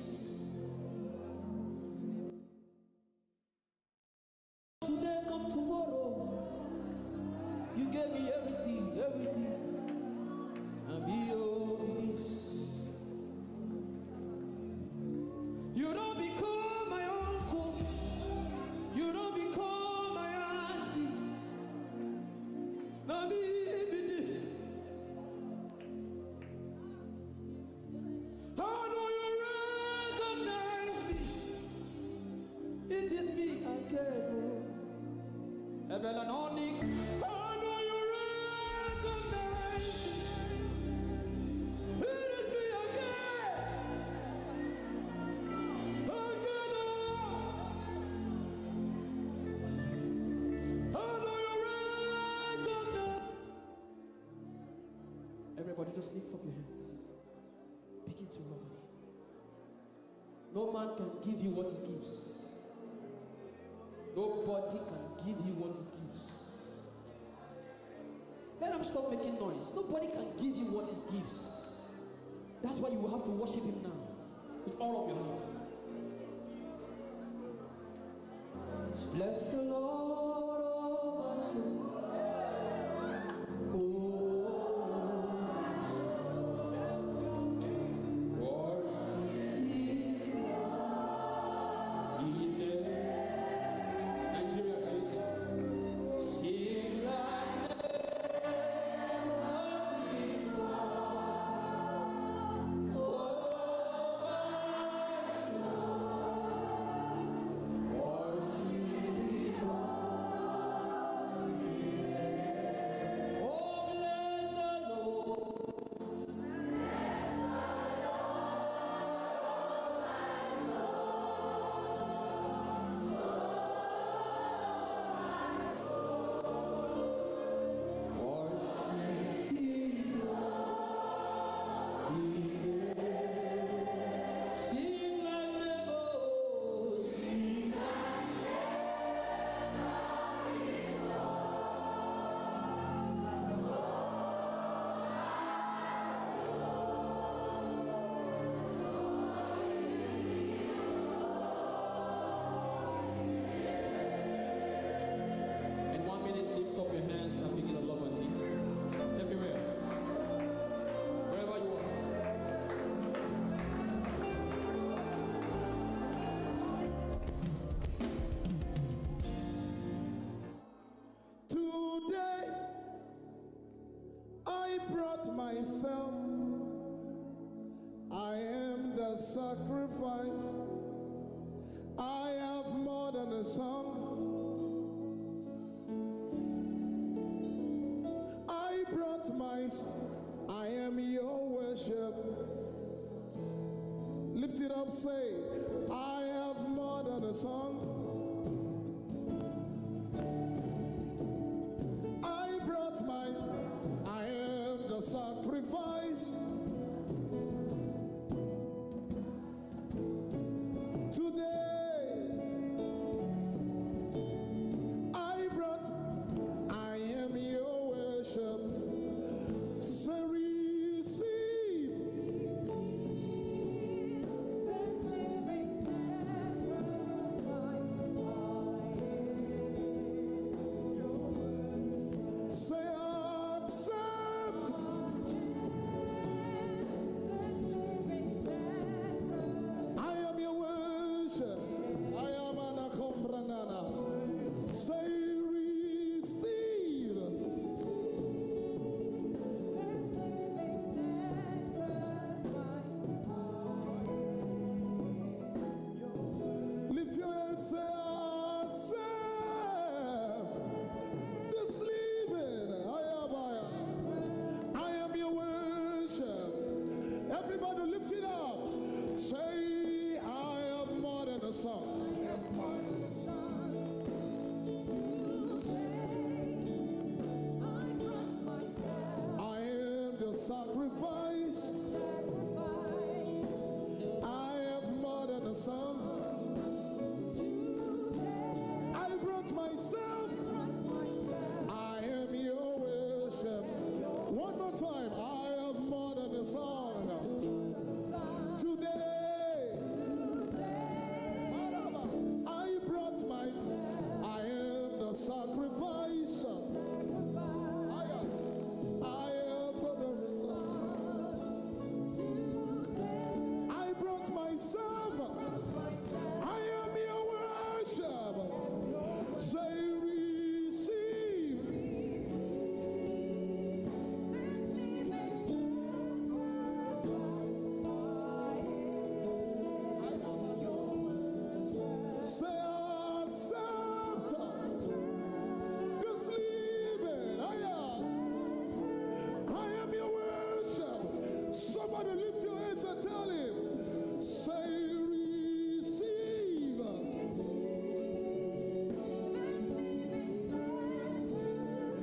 today come tomorrow. You gave me everything, everything. And be all this. You don't become my uncle. You don't become my auntie. Now be this. I know you recognize me. It is me again. Oh. Ebele na ọnụ ike. I know you recognize me. It is me again. Again, oh. I know you recognize. Everybody just lift up your hands. Begin to love him. No man can give you what he gives. Nobody can give you what he gives. Let them stop making noise. Nobody can give you what he gives. That's why you have to worship him now with all of your heart. Bless the Lord, oh my soul. Oh, worship his holy name. Nigeria, can you sing? Sing like never before. Oh, my soul, worship his holy name. Brought myself. I am the sacrifice. I have more than a song. I brought my. I am your worship. Lift it up, say, I have more than a song. I brought my. I am the sacrifice. Today, I brought. I am your worship. Say, receive. Say, accept. I am your worship. I am an akombranana. Say, receive. Lift your hands, say, accept this living. I am, I am. I am your worship. Everybody lift it up. Say, I have more than a song. I am the sacrifice. I have more than a song. I brought myself. I am your worship. One more time. I have more than a song. Today, I brought my. I am the sacrifice. I am. I am. I brought myself. I am your worship. Say, receive. Say, accept this living. I am. I am your worship. Somebody lift your hands and tell him. Say, receive.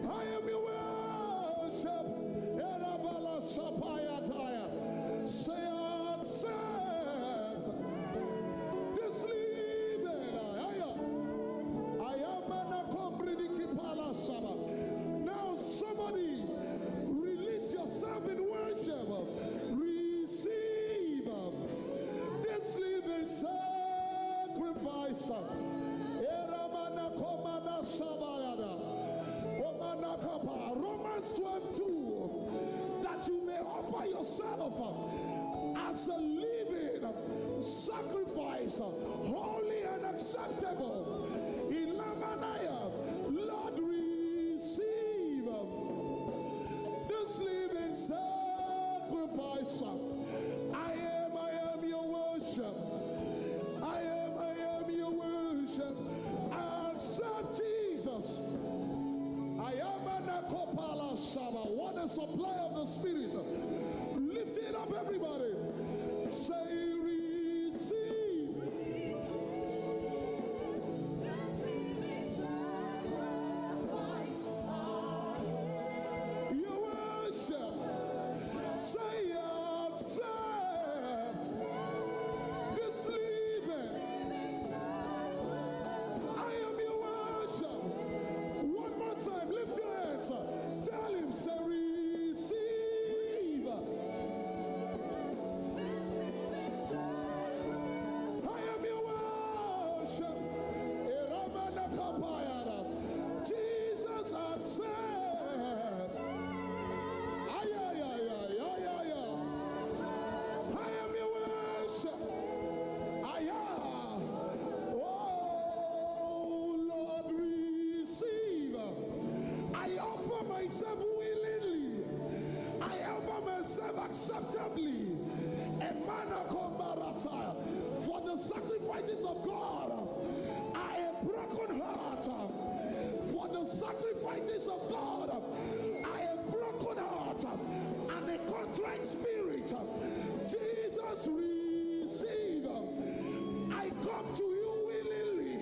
I am your worship. Erabala sapaya taya. Say, accept this living. I am. I am an akombridiki pala saba. Now somebody release yourself in worship. Receive this living sacrifice. Eramana komana sabayada. Omanakapa. Romans twelve two. That you may offer yourself as a living sacrifice, holy and acceptable. Ilamanaya. Lord, receive this living sacrifice. I am, I am your worship. I am, I am your worship. I accept Jesus. I am an akopala saba. What a supply of the Spirit. Lift it up, everybody. Say, receive. Your worship. Say, accept this living. I am your worship. One more time, lift your hands. Tell him, say, receive. I am your worship. Eramana kapayara. Jesus, accept. Ay, ay, ay, ay, ay, ay, ay. I am your worship. I am. Oh, Lord, receive. I offer myself willingly. acceptably. A man a come barata. For the sacrifices of God, I am broken heart. For the sacrifices of God, I am broken heart and a contrite spirit. Jesus, receive. I come to you willingly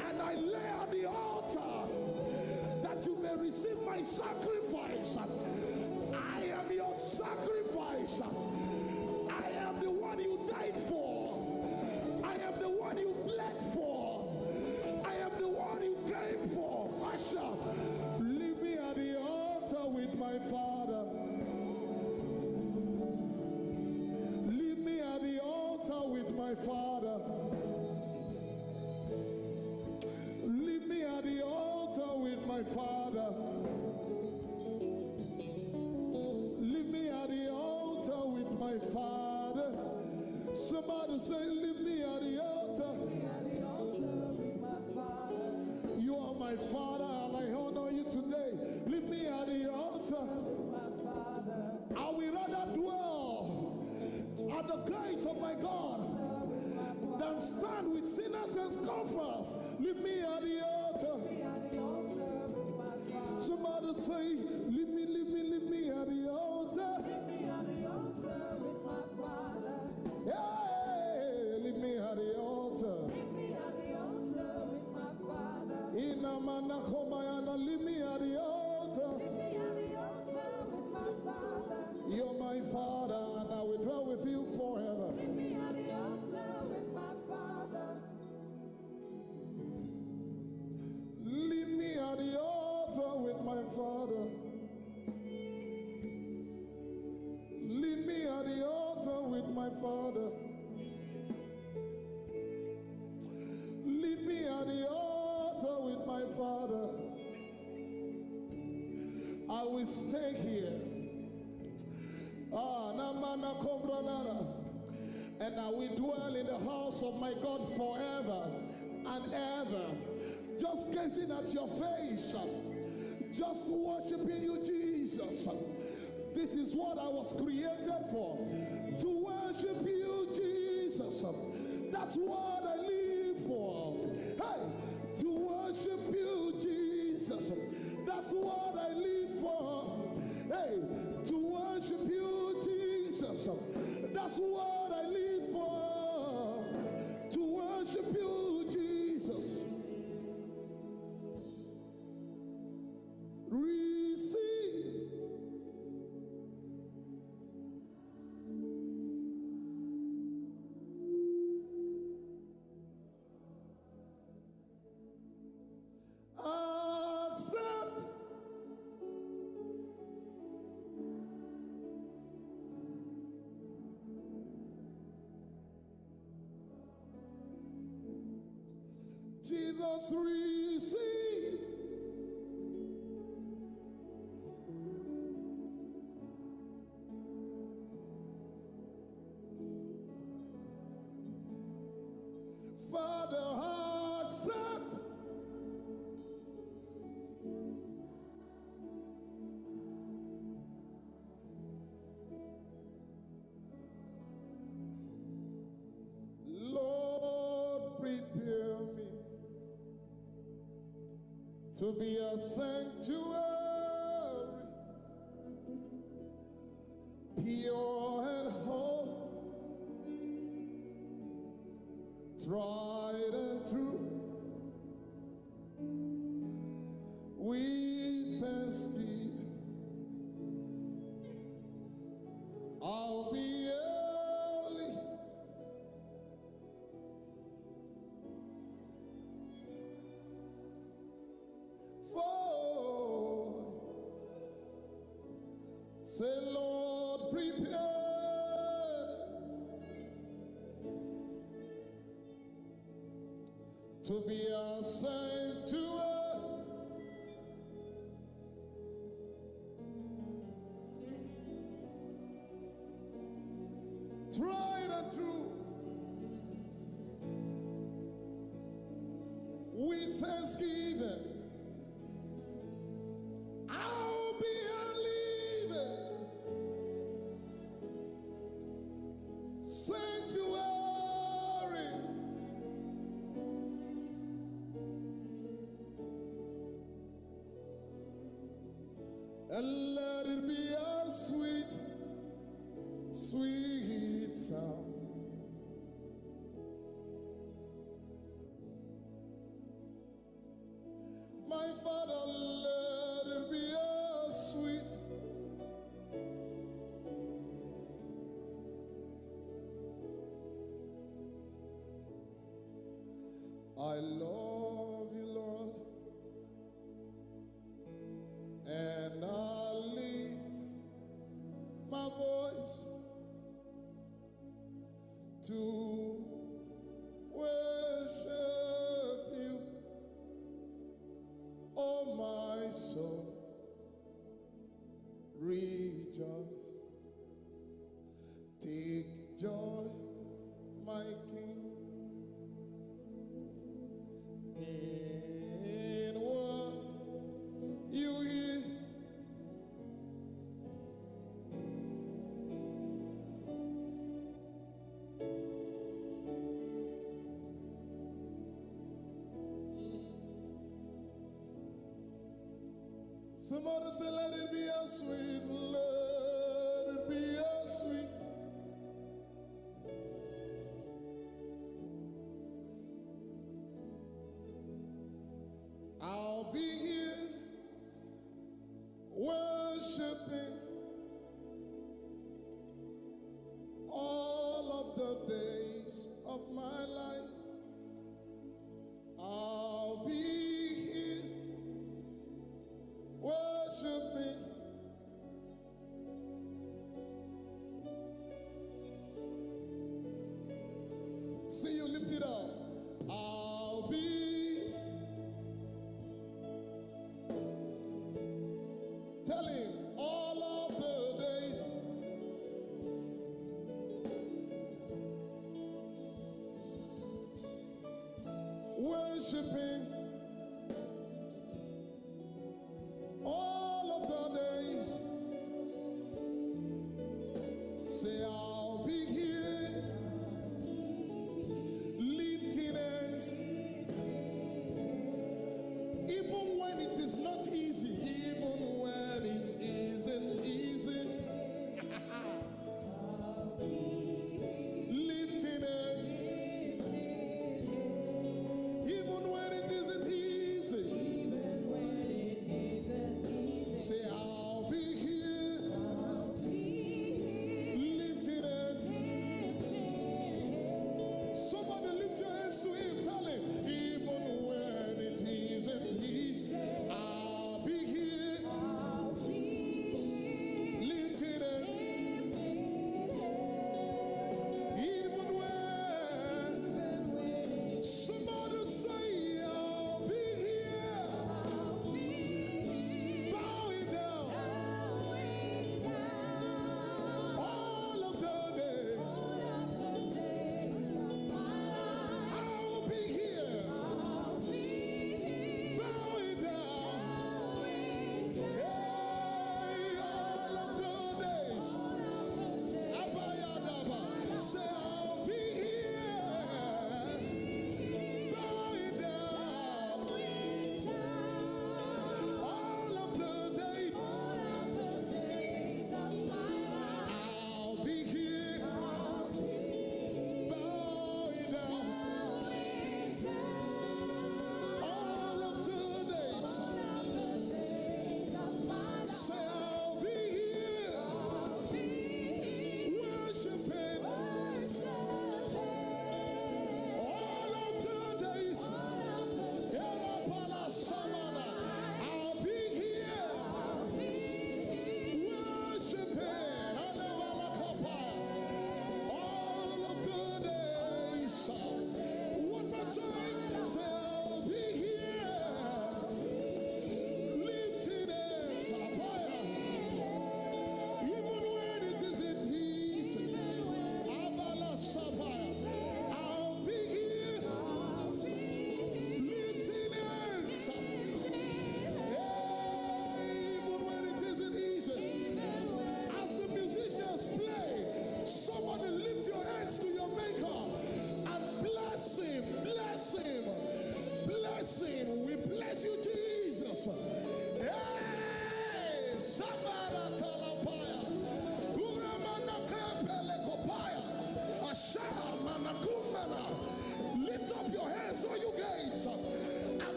and I lay at the altar that you may receive my sacrifice. I am your sacrifice. I am the one you died for. I am the one you bled for. I am the one you came for. Usher, leave me at the altar with my father. Leave me at the altar with my father. Leave me at the altar with my father. Leave me at the altar with my father. Somebody say, leave me at the altar. You are my father and I honor you today. Leave me at the altar. I will rather dwell at the gates of my God than stand with sinners and scoffers. Leave me at the altar. Somebody say, leave me, leave me, leave me at the altar. Hey, leave me at the altar. Inamana komayana, leave me at the altar. You're my father, and I will dwell with you forever. Leave me at the altar with my father. Leave me at the altar with my father. Leave me at the altar with my father. I will stay here. Ah, namana kombranana. And I will dwell in the house of my God forever and ever. Just gazing at your face, just worshiping you, Jesus. This is what I was created for, to worship you, Jesus. That's what I live for. Hey, to worship you, Jesus. That's what I live for. Hey, to worship you, Jesus. That's what I live for. To worship you, Jesus. Receive. Accept. Jesus, receive. Father, accept. Lord, prepare me to be a sanctuary, pure and holy, tried and true. With thanksgiving, I'll be early. For say, Lord, prepare to be a sanctuary, tried and true. With thanksgiving, I'll be a living And let it be a sweet, sweet sound. My Father, let it be a sweet. I love you, Lord, and I lift my voice to worship you. Oh, my soul, rejoice. Take joy, my King, in what you hear. Somebody say, let it be a sweet, let it be a sweet. I'll be here worshiping all of the days of my life. I'll be here worshiping. See you, lift it up. I'll be telling all of the days worshiping all of the days. Say, I'll be here lifting hands, even when it is not easy, even when it isn't easy. Lifting hands, even when it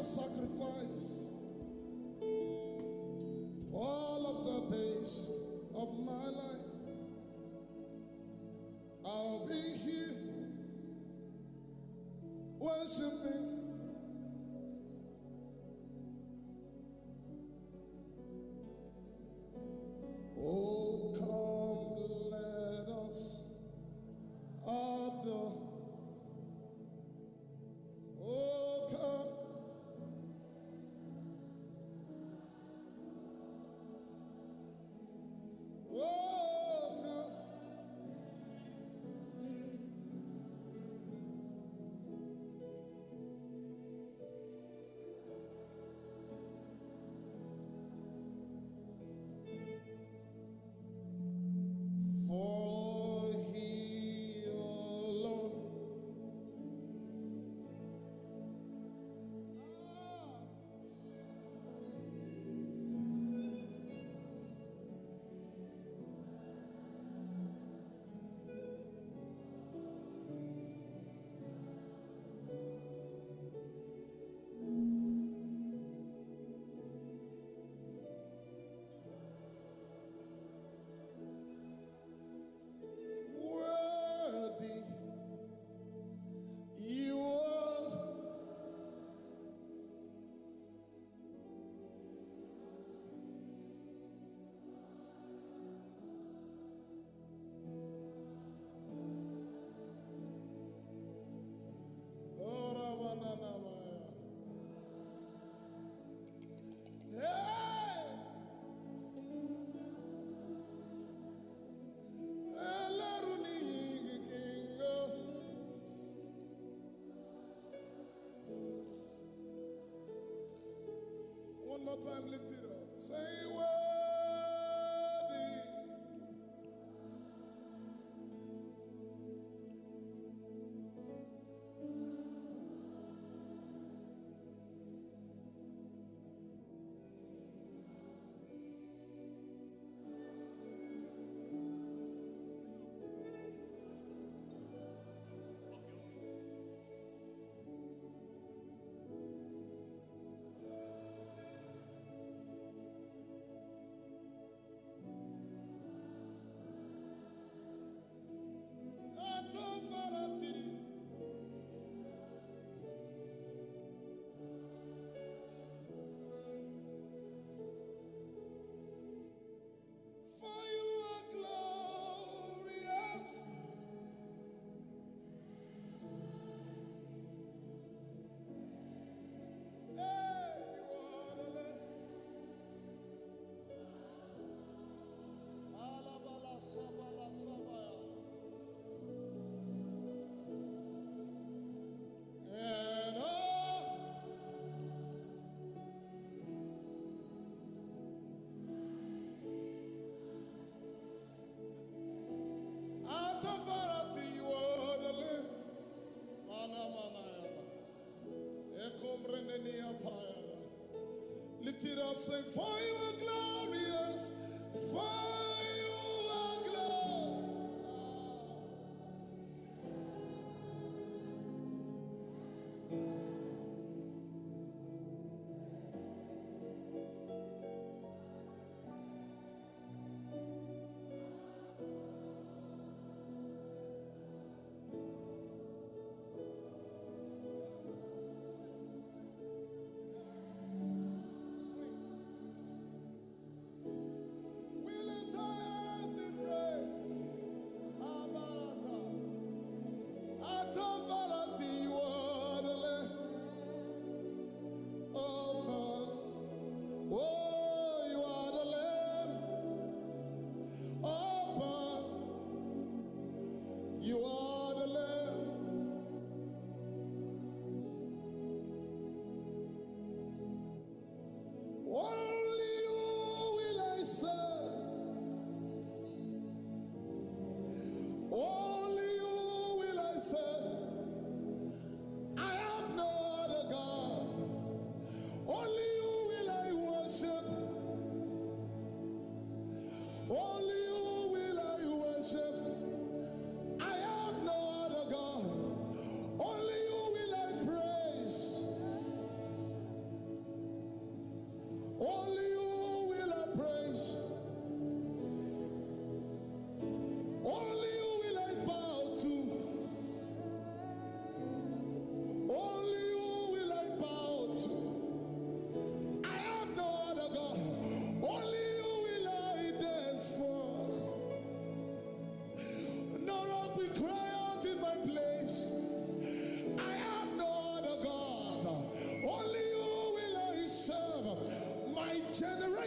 Sacrifice all of the days of my life. I'll be here worshiping. Oh, come, let us adore. Oh, come. Oh, come. For he alone. Worthy you are. Ora banana maya. Hey! Elaruni kingo. One more time, lift it up. Say, "Worthy." Authority. For you are glorious. Hey, you are the Lamb. Alabala, sabala, sabaya. And all out of authority, you are the Lamb. Mana, mana, yaba. Ekomrenenia paya. Lift it up, say, "For you are glorious, for you are glorious."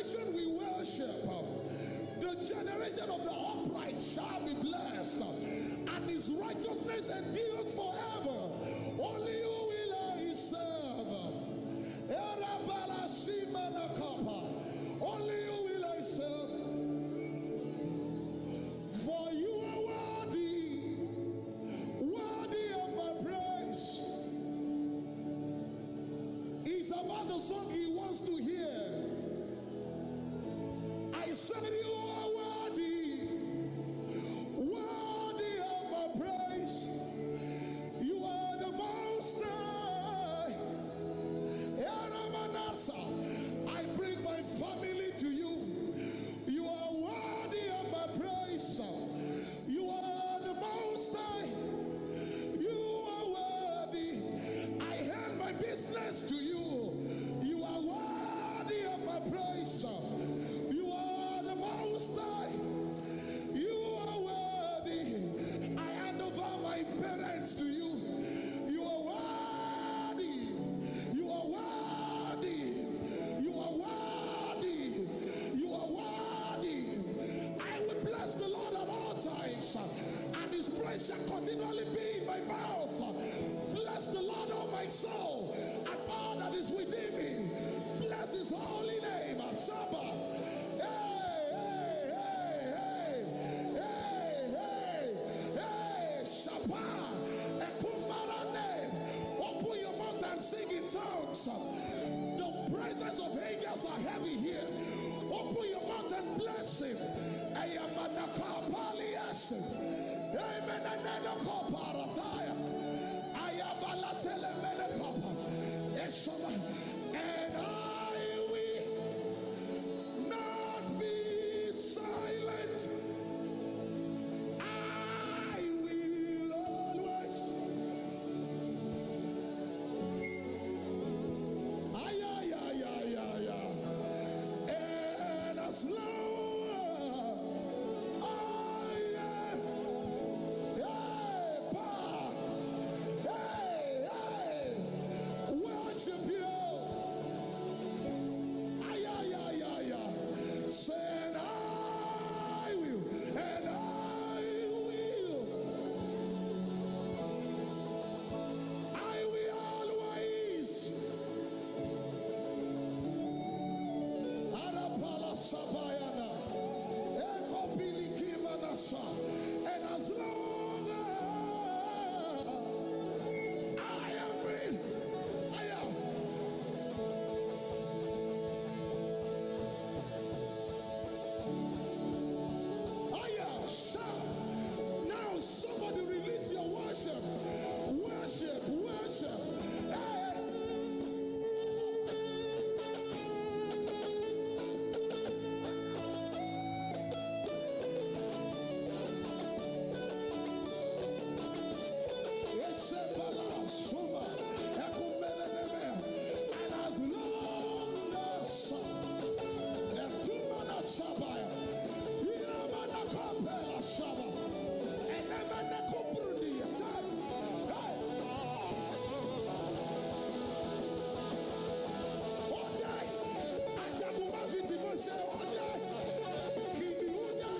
generation we worship. The generation of the upright shall be blessed, and his righteousness endures forever. Only you will I serve. Only you will I serve. For you are worthy, worthy of my praise. It's about the song he wants to hear. I said, you are worthy, worthy of my praise. You are the most high. Eramanasa, I bring my family to you. You are worthy of my praise. You are the most high. You are worthy. I hand my business to you. You are worthy of my praise. You are the most high. You are worthy. I hand over my parents to you. You are worthy. You are worthy. You are worthy. You are worthy. I will bless the Lord at all times, and his praise shall continually be in my mouth. Bless the Lord, oh my soul, and all that is within me. Bless his holy name. Shabbat. Hey, hey, hey, hey, hey, hey, hey, Shabbat. Ekumarane. Open your mouth and sing in tongues. The presence of angels are heavy here. Open your mouth and bless him. Ayamanakapaliasim. Amen. Ayabalatelemenekapa. Esoma. And I will not be silent. I will always. Ay, ay, ay, ay, ay, ay. And as long as I am, hey, pa, hey, hey, worship you. Ay, ay, ay, ay, ay. Say, and I will, and I will, I will always. Arapala sabayana. Ekopilikima nasa. And as long as I am breathing, I am. Aya, shout. Now somebody release your worship. Worship, worship. Hey. Esebala suma. Ekumeleleme. And as long as Etumana Sabaya. Iramana Kapela Saba. Enemene Kuprudi. Hey. Ode. Ajaguma Viti Mose. Ode. Kimiuda.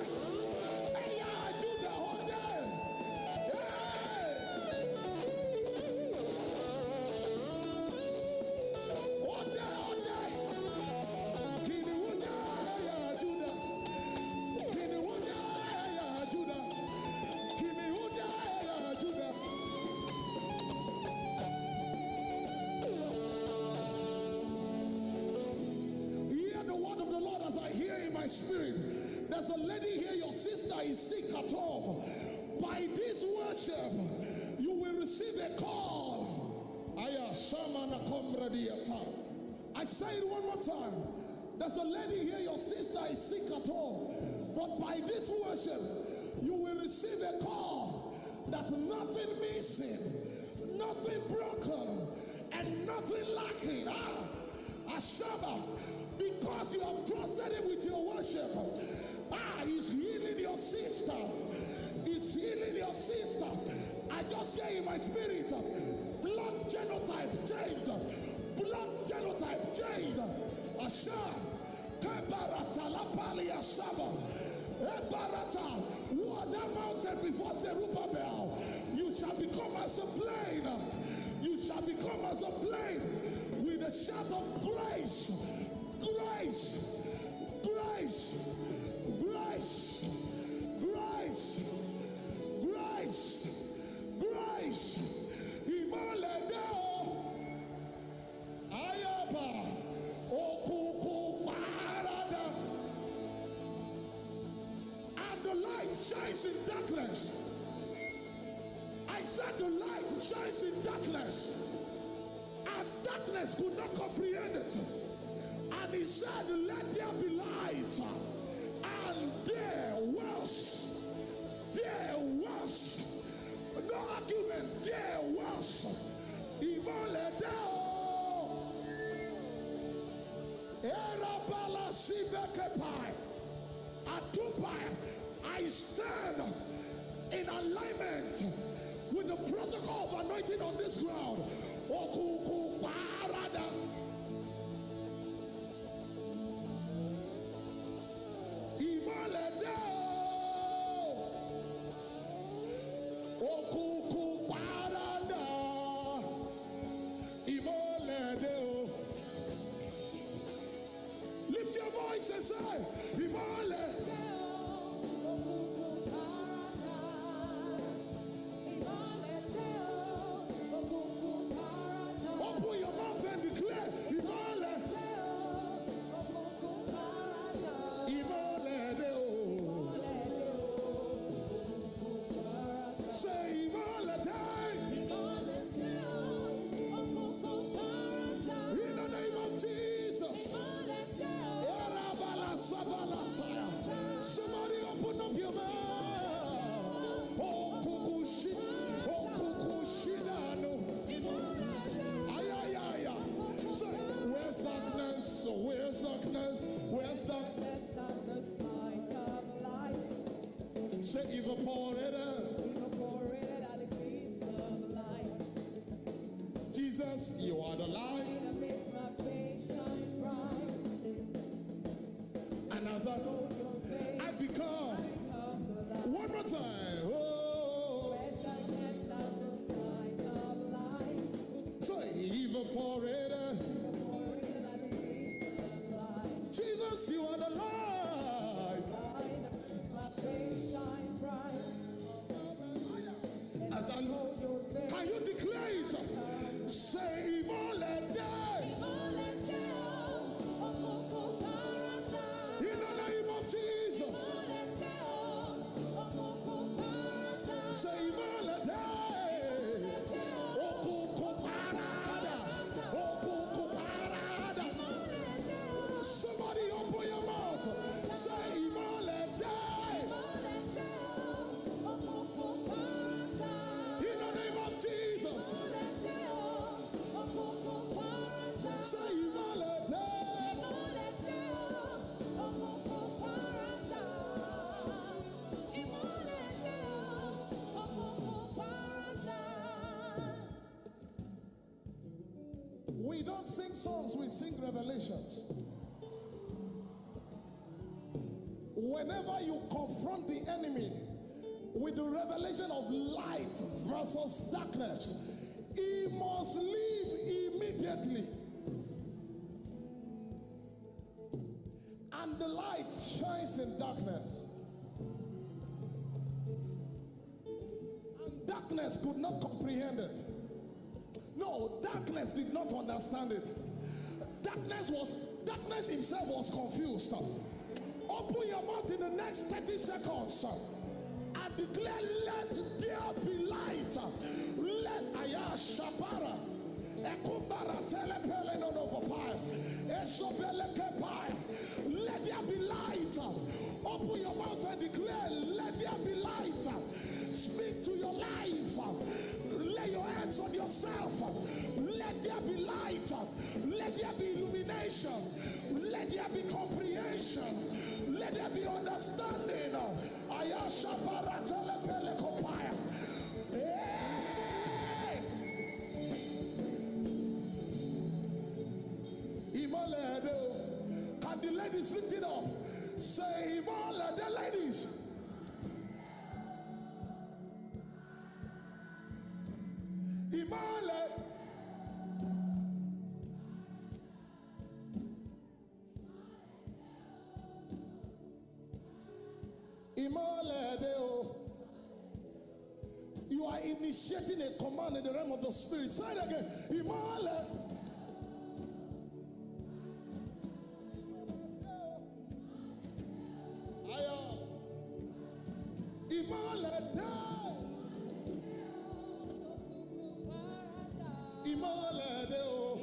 Eya Juda. Ode. Hey. Ode, ode. Kini unya ya Juda. Kini unya ya Juda. Kini unya ya Juda. Hear the word of the Lord as I hear in my spirit. There's a lady here, your sister is sick at home. By this worship, you will receive a call. Aya, Shama na Komradiata. I say it one more time. There's a lady here, your sister is sick at home. But by this worship, you will receive a call that nothing missing, nothing broken, and nothing lacking. Ah, Ashaba, because you have trusted him with your worship. Ah, he's healing your sister. He's healing your sister. I just hear in my spirit, blood genotype changed. Blood genotype changed. Asha. Kebarata lapali asaba. Ebarata. What that mountain before Zerubbabel? You shall become as a plain. You shall become as a plain with a shout of grace, grace, grace, grace, grace, grace, grace. Ìmọ́lẹ̀ dé o. Ayaba, òkùnkùn parada. And the light shines in darkness. I said the light shines in darkness. And darkness could not comprehend it. And he said, "Let there be light." And there was, there was no argument, there was. Ìmọ́lẹ̀ dé o. Erabala sibekepai. Atupai. I stand in alignment with the protocol of anointing on this ground. Òkùnkùn parada. Ìmọ́lẹ̀ dé o. Òkùnkùn parada. Ìmọ́lẹ̀ dé o. Lift your voice and say, "Ìmọ́lẹ̀." Open your mouth and declare, "Ìmọ́lẹ̀." Ìmọ́lẹ̀ dé o. Say, "Ìmọ́lẹ̀ dé." In the name of Jesus. Erabala sabala saya. Somebody open up your mouth. Okukushi, okukushi nanu. Ayayaya. Say, "Where's darkness? Where's darkness? Where's darkness?" At the sight of light. Say, "Evaporated." Evaporated at the eclipse of light. Jesus, you are the light. It makes my face shine bright. And as I, I become, one more time. Oh. Where's darkness at the sight of light? So evaporated. Evaporated at the eclipse of light. Jesus, you are the light. Light makes my face shine bright. As I look, can you declare it? Say, "Ìmọ́lẹ̀ dé." In the name of Jesus. Say, "Ìmọ́lẹ̀ dé." Òkùnkùn parada. Òkùnkùn parada. Somebody open your mouth. Say, "Ìmọ́lẹ̀ dé." In the name of Jesus. Say, "Ìmọ́lẹ̀ dé." We don't sing songs, we sing revelations. Whenever you confront the enemy with the revelation of light versus darkness, he must leave immediately. And the light shines in darkness. And darkness could not comprehend it. No, darkness did not understand it. Darkness was, darkness himself was confused. Open your mouth in the next thirty seconds and declare, "Let there be light." Let Aya Shabara. Ekumbara telepele no no papai. Esobele kepai. Let there be light. Open your mouth and declare, "Let there be light." Speak to your life. Lay your hands on yourself. Let there be light. Let there be illumination. Let there be comprehension. Let there be understanding. Ayasha baratele pele kopaya. Hey! Ìmọ́lẹ̀ dé o. Can The ladies, lift it up. Say, "Imole, the ladies." Imole. Imole de o. You are initiating a command in the realm of the spirit. Say it again. Imole. Aya. Imole de. Imole de o.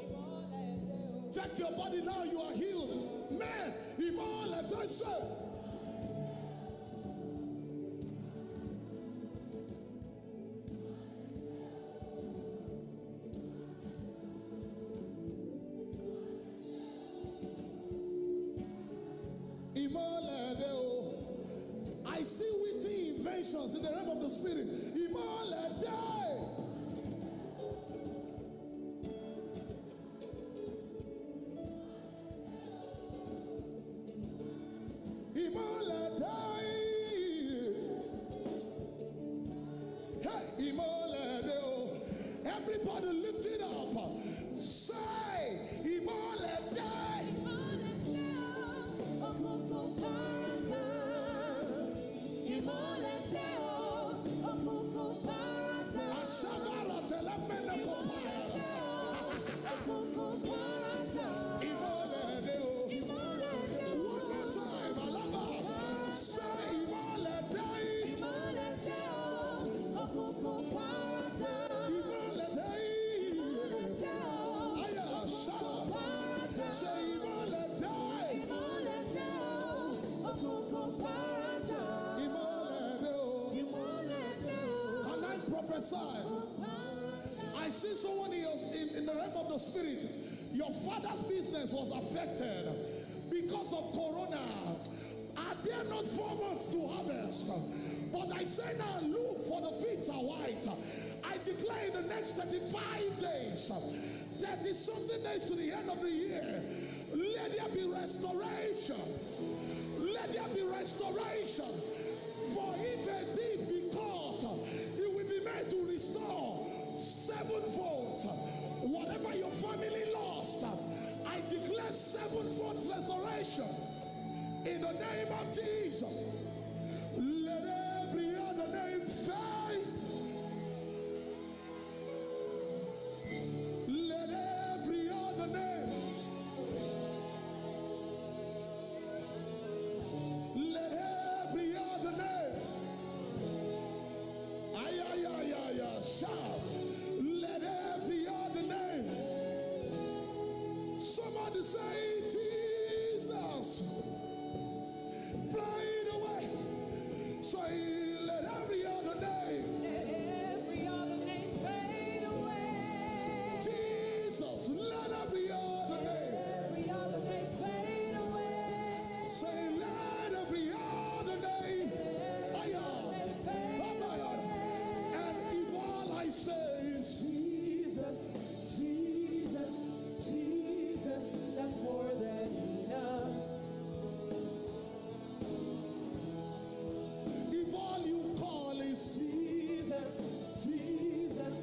Check your body now, you are healed. Man, Imole de. Imole de o. I see witty inventions in the realm of the spirit. Imole de. Imole de. Hey, Imole de o. Everybody lift it up. Say, Imole de. Imole de o, okuku parata. Imole de o, okuku parata. Ashabara telemene kopaya. Imole de o. One more time, Alaba. Say, Imole de. Imole de. Aya, shout. Say, Imole de. Imole de o. Can I prophesy? I see someone in, your, in, in the realm of the spirit. Your father's business was affected because of corona. Are there not four months to harvest? But I say now, look, for the fields are white. I declare, in the next thirty-five days, thirty something days to the end of the year, let there be restoration. Let there be restoration. For if a thief be caught, he will be made to restore sevenfold. Whatever your family lost, I declare sevenfold restoration in the name of Jesus. Let every other name fade. Let every other name, let every other name, ay, ay, ay, ay, ay, shout. Let every other name. Somebody say, "Jesus." Fade away. Say, "Let every other name." Let every other name fade away. Jesus, let every other name. Let every other name fade away. Say, "Let every other name." Let every other name fade away. And if all I say is, "Jesus, Jesus, Jesus, that's more than enough." If all you call is, "Jesus, Jesus,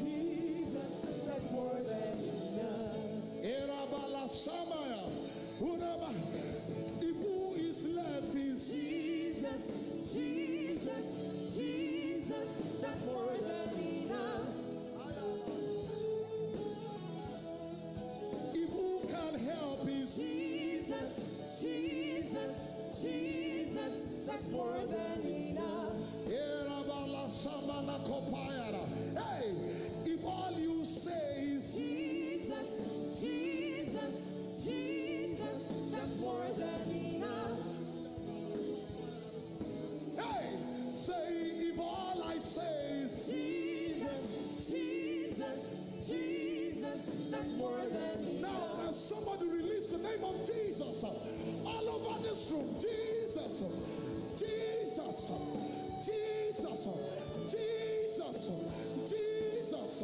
Jesus, that's more than enough." Erabala Samaya, Uraba. If who is left is, "Jesus, Jesus, Jesus, that's more than enough." If who can help is, "Jesus, Jesus, Jesus, that's more than enough." Erabala Samana Kopayara. Hey, if all you say is, "Jesus, Jesus, Jesus, that's more than enough." Hey, say, if all I say is, "Jesus, Jesus, Jesus, that's more than enough." Now, can somebody release the name of Jesus all over this room? Jesus, Jesus, Jesus, Jesus, Jesus,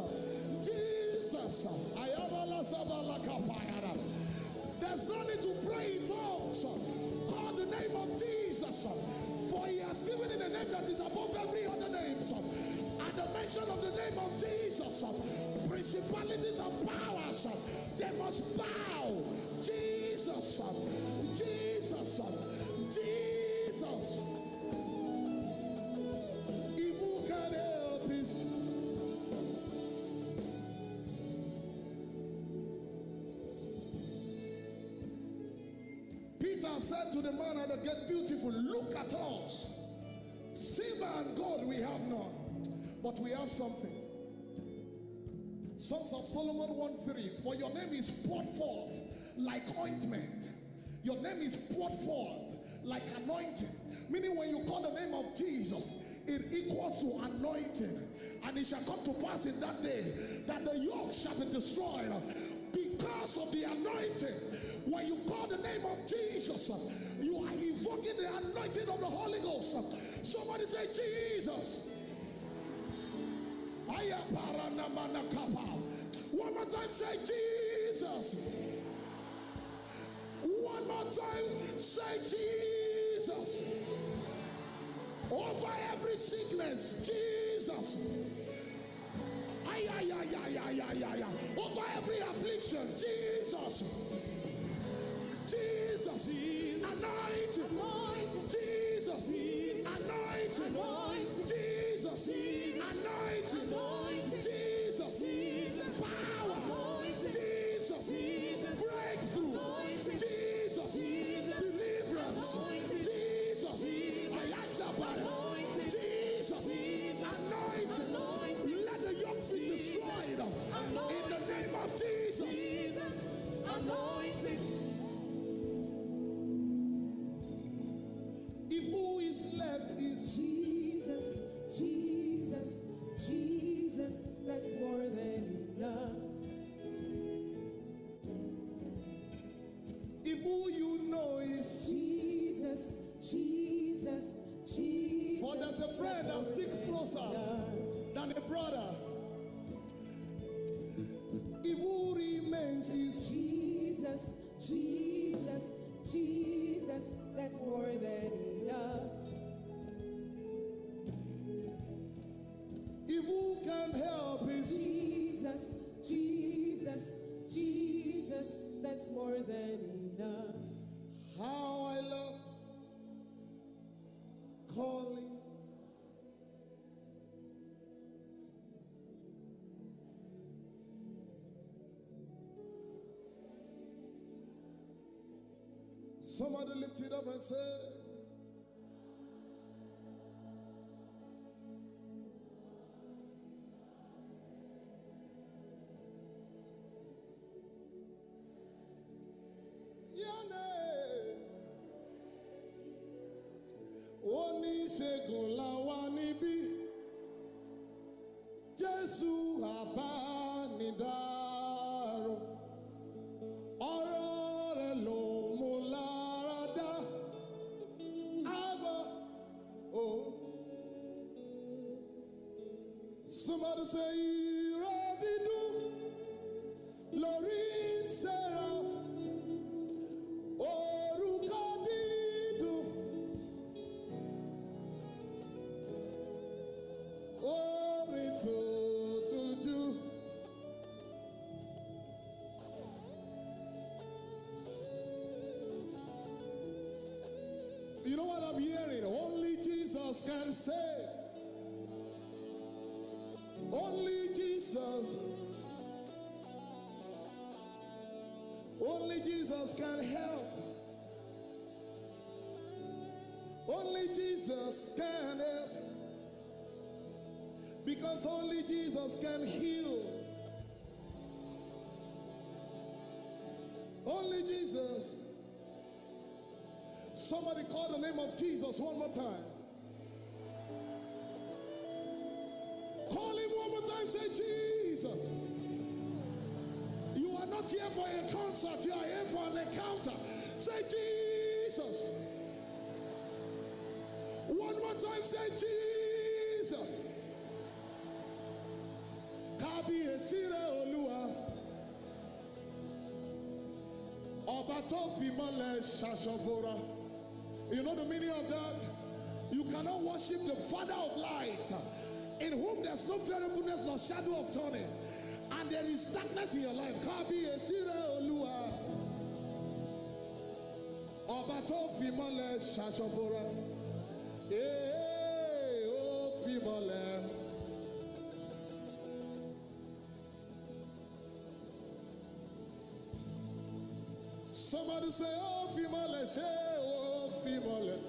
Jesus. Ayabala Zabala Kapayara. There's no need to pray in tongues. Call the name of Jesus. For he has given it a name that is above every other name. At the mention of the name of Jesus, principalities and powers, they must bow. Jesus, Jesus, Jesus. If who can help this? Peter said to the man at the gate, "Beautiful, look at us. Silver and gold we have none, but we have something." Songs of Solomon one three, "For your name is poured forth like ointment." Your name is poured forth like anointing. Meaning, when you call the name of Jesus, it equals to anointing. And it shall come to pass in that day that the yoke shall be destroyed because of the anointing. When you call the name of Jesus, you are evoking the anointing of the Holy Ghost. Somebody say, "Jesus." Aya parana mana kapa. One more time, say, "Jesus." One more time, say, "Jesus." Over every sickness, Jesus. Ay, ay, ay, ay, ay, ay, ay, ay. Over every affliction, Jesus. Jesus. Anointing. Jesus. Anointing. Jesus. Anointing. Jesus. Power. Jesus. Breakthrough. Jesus. Deliverance. Jesus. Ayashabara. Jesus. Anointing. Let the yoke be destroyed. In the name of Jesus. Jesus. Anointing. If who is left is Jesus, Jesus, Jesus, that's more than enough. If who you know is Jesus, Jesus, Jesus, for there's a friend that sticks closer than a brother. If who remains is Jesus, Jesus, Jesus, that's more than enough. If who can help is Jesus, Jesus, Jesus, that's more than enough. How I love calling. Somebody lift it up and say, Your name. Oníṣègùn làwa níbí. Jésù àbánidáró. Ọ̀rọ̀ rẹ̀ ló mú lára dá. Àbá o. Somebody say, "Ìró dídùn lórí seraph, orúkọ dídùn, orin tó dùn jù." You know what I'm hearing? Only Jesus can save. Only Jesus. Only Jesus can help. Only Jesus can help. Because only Jesus can heal. Only Jesus. Somebody call the name of Jesus one more time. Call him one more time. Say, "Jesus." You are not here for a concert. You are here for an encounter. Say, "Jesus." One more time. Say, "Jesus." Kábíyèsí rẹ, Olúwa. Ọba tó fi mọ́lẹ̀ ṣaṣọ bora. You know the meaning of that? You cannot worship the Father of light, in whom there's no variableness nor shadow of turning, and there is darkness in your life. Kábíyèsí rẹ Olúwa. Ọba tó fi mọ́lẹ̀ ṣaṣọ bora. Ee, ó fi mọ́lẹ̀. Somebody say, ó fi mọ́lẹ̀, ṣé ó fi mọ́lẹ̀.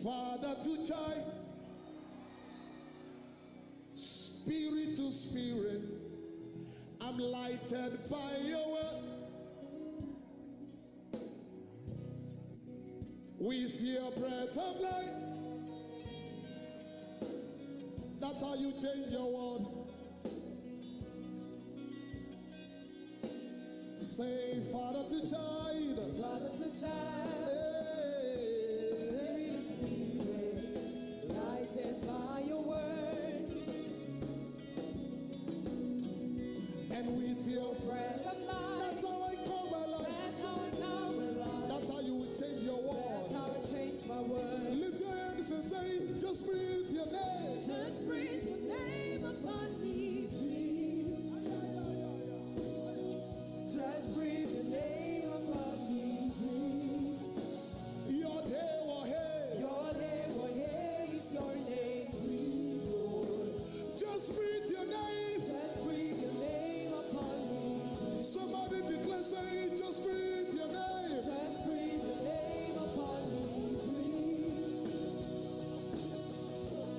Father to child, spirit to spirit, I'm lighted by your word. With your breath of life, that's how you change your world. Say, Father to child. Father to child. Hey. Spirit to spirit, lighted by your word. And with your breath of life, that's how I come alive. That's how I come alive. That's how you will change your world. That's how I change my world. Lift your hands and say, just breathe your name. Just breathe your name upon me, breathe. Just breathe your name upon me, breathe. Your day will hey. Your day will hey is your name, breathe, Lord. Just breathe your name. Just breathe your name upon me, breathe. Somebody declare, say, just breathe your name. Just breathe your name upon me, breathe.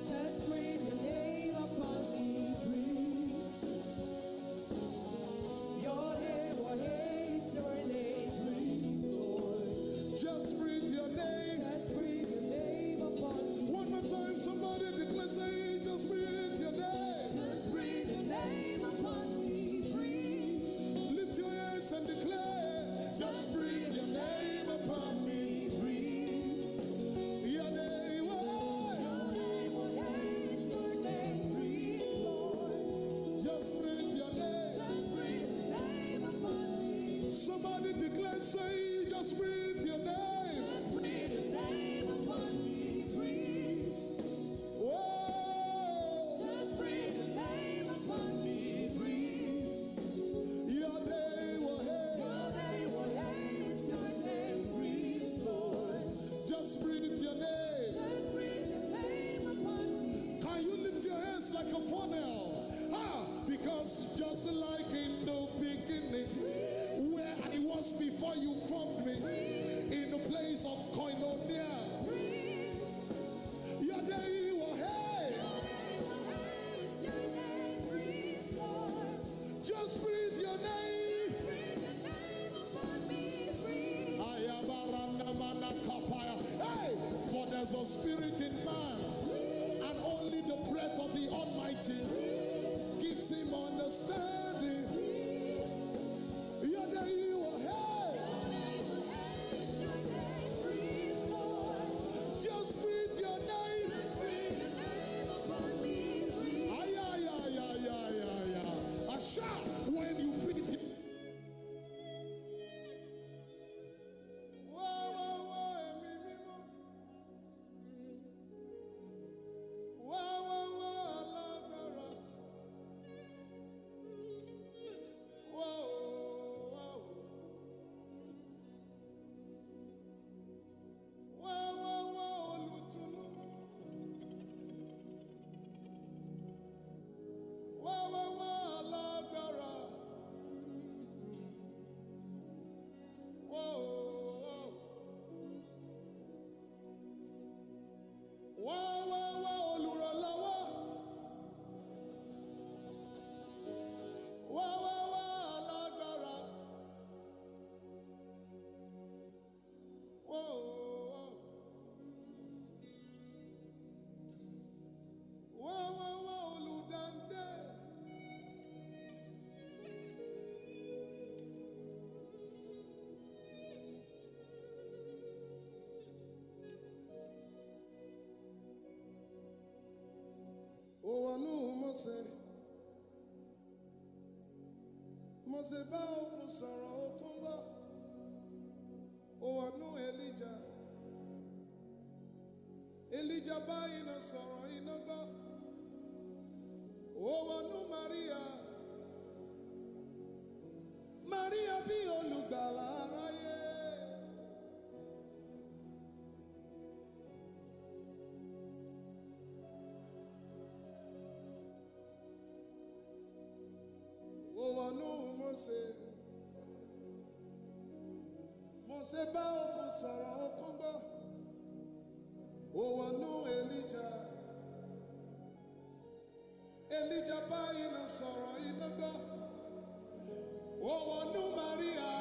Just breathe your name upon me, breathe. Your name, what is your name? Breathe, Lord. Just breathe your name. Just breathe your name upon me. One more time, somebody declare, say, just breathe your name. Just breathe your name upon me. Breathe. Lift your hands and declare, just breathe your name upon me. Breathe. Your name, oh. Your name, what is your name? Breathe, Lord. Just breathe your name. Just breathe your name upon me. Somebody declare, say, just breathe your name. Just breathe your name upon me. Breathe. Whoa. Just breathe your name upon me. Breathe. Your day will hey. Your day will hey is your name. Breathe, Lord. Just breathe your name. Just breathe your name upon me. Can you lift your hands like a funnel? Ah, because just like in the beginning, where I was before you formed me, in the place of koinonia. Breathe. Your day will hey. Your day will hey is your name. Breathe, Lord. Just breathe your name. Breathe your name upon me. Breathe. Ayabaranda manakapaya. Hey, for there's a spirit in man, and only the breath of the Almighty gives him understanding. Your day will hey. Your name will hey is your name. Breathe, Lord. Just breathe your name. Just breathe your name upon me. Breathe. Ay, ay, ay, ay, ay, ay, ay. Asha, when you breathe. Wá, wá, wá, ẹ̀mí mímọ́. Wá, wá, wá, alágbára. Ó wọnú Mósè. Mósè bá òkun sọ̀rọ̀, òkun gbọ́. Ó wọnú Èlíjà. Èlíjà bá iná sọ̀rọ̀, iná gbọ́. Ó wọnú Màríà. Màríà bí olùgbàlà aráyé. Ó wọnú Mósè. Mósè bá òkun sọ̀rọ̀, òkun gbọ́. Ó wọnú Èlíjà. Èlíjà bá iná sọ̀rọ̀, iná gbọ́. Ó wọnú Màríà.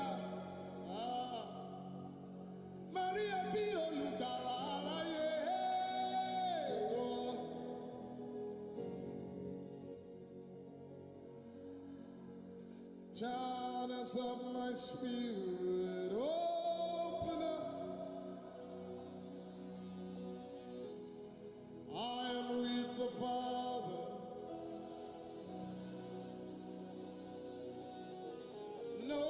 Ah. Màríà bí olùgbàlà aráyé. Wọ́n. Channels of my spirit, open up. I am with the Father. No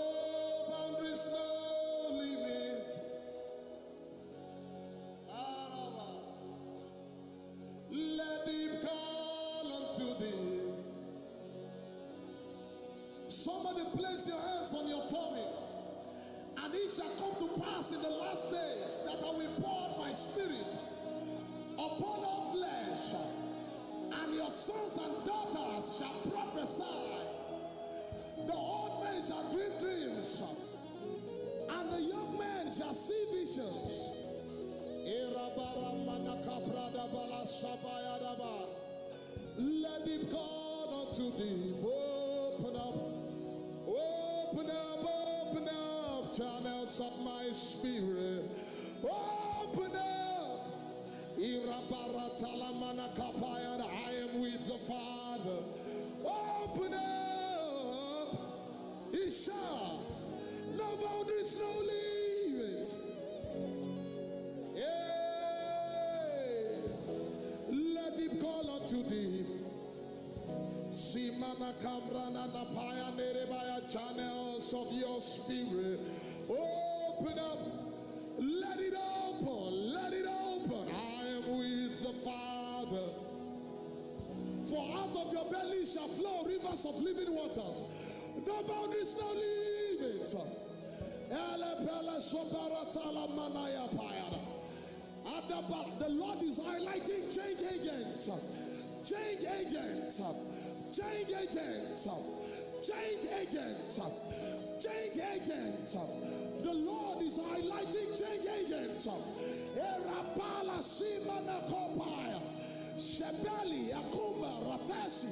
boundaries, no limit. Araba. Let deep call unto deep. Somebody place your hands on your tummy. And it shall come to pass in the last days that I will pour out my spirit upon all flesh, and your sons and daughters shall prophesy. The old men shall dream dreams, and the young men shall see visions. Irabaramanakabradabalashabayadaba. Let deep call unto deep. Open up, open up, open up channels of my spirit. Open up. Irabaratalamanakapaya, I am with the Father. Open up. Isha. No boundaries, no limits. Hey. Let deep call unto deep. Simana Kamrana Napaya Nerebaya, channels of your spirit. Open up. Let it open. Let it open. I am with the Father. For out of your belly shall flow rivers of living waters. No boundaries, no limit. Ele pele soparatala manaya payada. Adaba, the Lord is highlighting change agents. Change agents. Change agents. Change agents. Change agents. The Lord is highlighting change agents. Erapala simana kopaya. Shebeli, Akumba, Ratesi,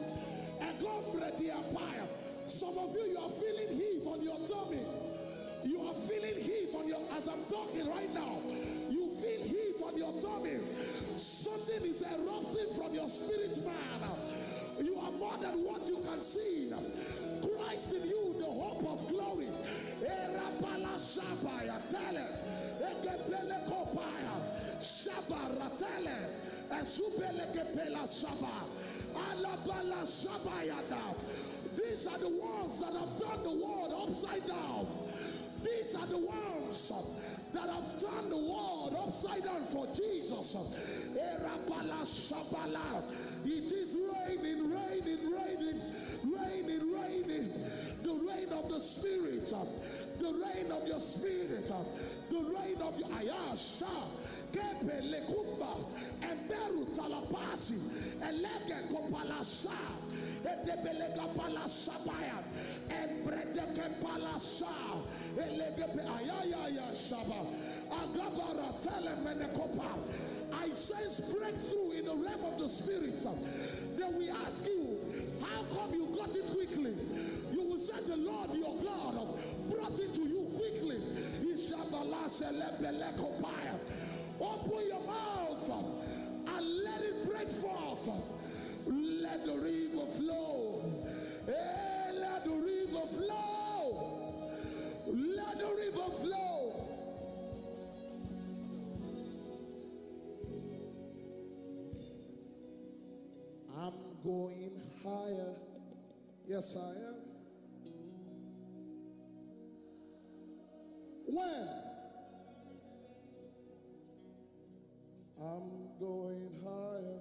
Egombre, Diapaya. Some of you, you are feeling heat on your tummy. You are feeling heat on your, as I'm talking right now, you feel heat on your tummy. Something is erupting from your spirit, man. You are more than what you can see. Christ in you, the hope of glory. Erapala Shabaya, Tele, Ekepele Kopaya, Shabara, Tele, Esubele Kepela Shaba, Alabala Shabayada. These are the ones that have turned the world upside down. These are the ones that have turned the world upside down for Jesus. Erabala Shabala. It is raining, raining, raining, raining, raining. The rain of the Spirit, the rain of your Spirit, the rain of your Ayasha. Kepe lekumba, emberu talapasi, elege kopalasa, edebelega palasabaya, embredeke palasa, elegepe ayayaya shaba, agabara telemenekopa. I sense breakthrough in the realm of the spirit. Then we ask you, how come you got it quickly? You will say the Lord your God brought it to you quickly. Ishabala selebelekopaya. Open your mouth and let it break forth. Let the river flow. Hey, let the river flow. Let the river flow. I'm Going higher. Yes, I am. When? I'm going higher.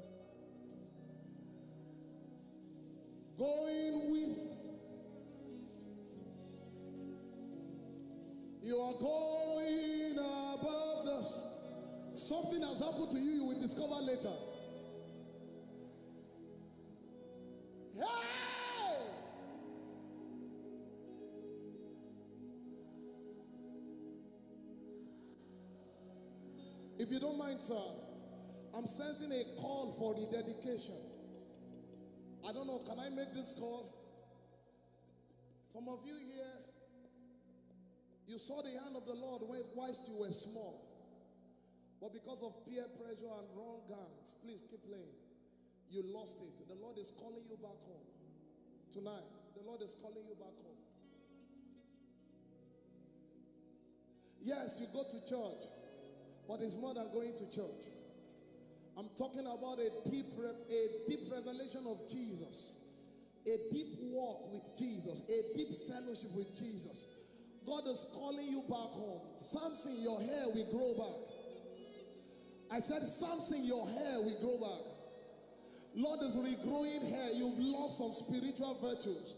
Going with. You are going above the. Something has happened to you, you will discover later. Hey! If you don't mind, sir, I'm sensing a call for rededication. I don't know, can I make this call? Some of you here, you saw the hand of the Lord when, whilst you were small. But because of peer pressure and wrong hands, please keep playing. You lost it. The Lord is calling you back home. Tonight, the Lord is calling you back home. Yes, you go to church, but it's more than going to church. I'm talking about a deep, re- a deep revelation of Jesus, a deep walk with Jesus, a deep fellowship with Jesus. God is calling you back home. Samson, your hair will grow back. I said, Samson, your hair will grow back. Lord is regrowing hair. You've lost some spiritual virtues,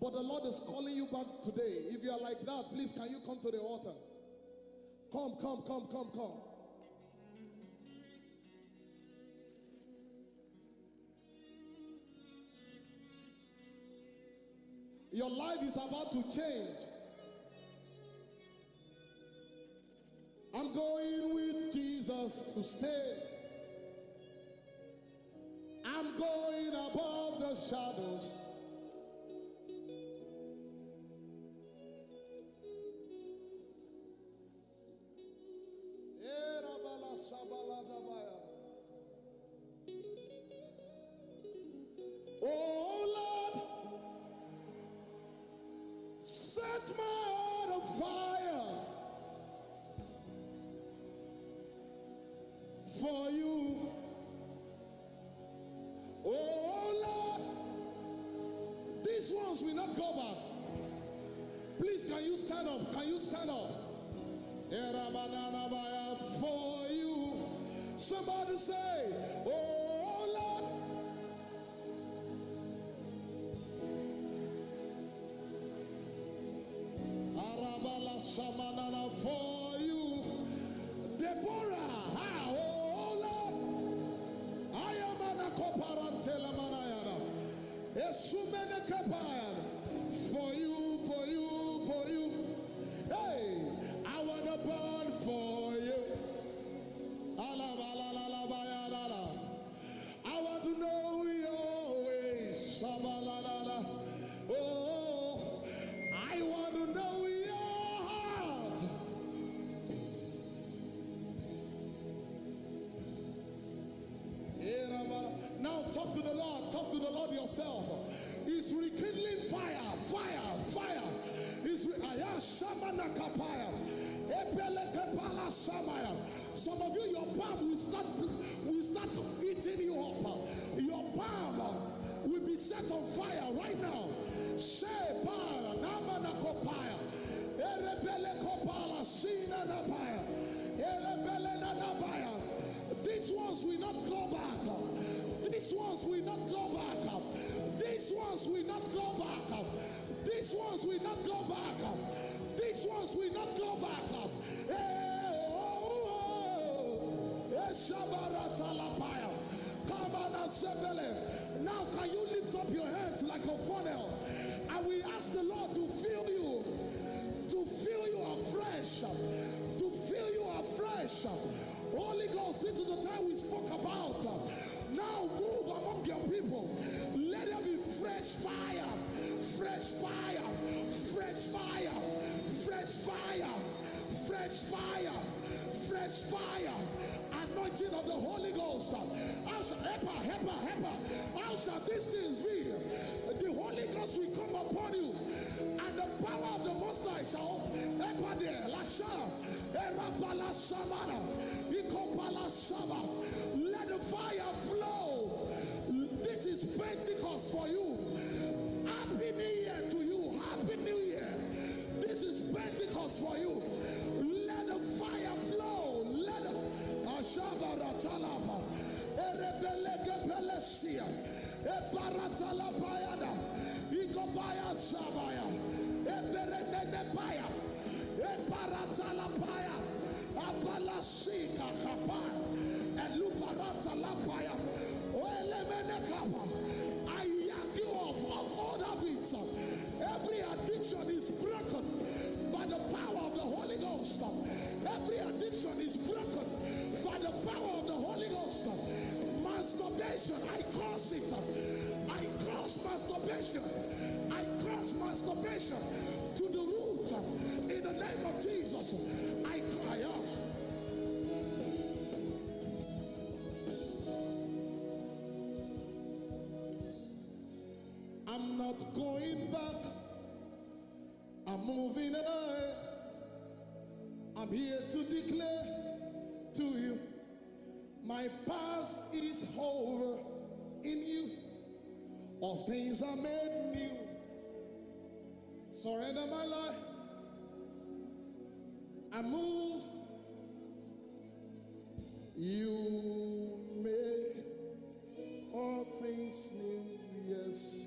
but the Lord is calling you back today. If you are like that, please, can you come to the altar? Come, come, come, come, come. Your life is about to change. I'm going with Jesus to stay. I'm going above the shadows. Erabala sabala dabaya. Oh Lord, set my heart on fire for you. Oh Lord, these ones will not go back. Please, can you stand up? Can you stand up? Eramananabaya, for you. Somebody say, oh Lord. Arabala shamanana, for you. Deborah, ah, oh Lord. Ayamana koparantela manayana. Esumene kapayana. For you, for you, for you. Hey, I wanna burn for you. Alabalalalabaya. I want to know your ways. Shabalalala. Oh, I want to know your heart. Erabala. Now talk to the Lord. Talk to the Lord yourself. He's rekindling fire, fire, fire. He's re- Aya Shamana Kapaya. Epele Kepala Shamaya. Some of you, your palm will start, will start eating you up. Your palm will be set on fire right now. Shepara namana kopaya. Erebele kopala shina nabaya. Erebele nanabaya. These ones will not go back. These ones will not go back. These ones will not go back. These ones will not go back. These ones will not go back. Eh, oh, oh, oh. Eh, Shabaratalapaya. Come on, Assemble. Now, can you lift up your hands like a funnel? And we ask the Lord to fill you, to fill you afresh, to fill you afresh. Holy Ghost, this is the time we spoke about. Now move among your people. Let there be fresh fire, fresh fire, fresh fire, fresh fire, fresh fire, fresh fire. Anointing of the Holy Ghost. How shall, epa, epa, epa. How shall these things be? The Holy Ghost will come upon you, and the power of the Most High shall, epa de lasha, erabala shamana, ikopala shama. Let the fire flow. This is Pentecost. Ebaratala bayada, ikobaya sabaya, eberenene baya, ebaratala baya, abalasika kapa, elubaratala baya, oelemene kapa. I hear you of, of old habits. Every addiction is broken by the power of the Holy Ghost. Every addiction is broken by the power of the Holy Ghost. Masturbation, I curse it. I curse masturbation. I curse masturbation to the root. In the name of Jesus, I cry out. I'm not going back. I'm moving ahead. I'm here to declare to you, my past is over in you. All things are made new. Surrender my life. I move. You make all things new, yes.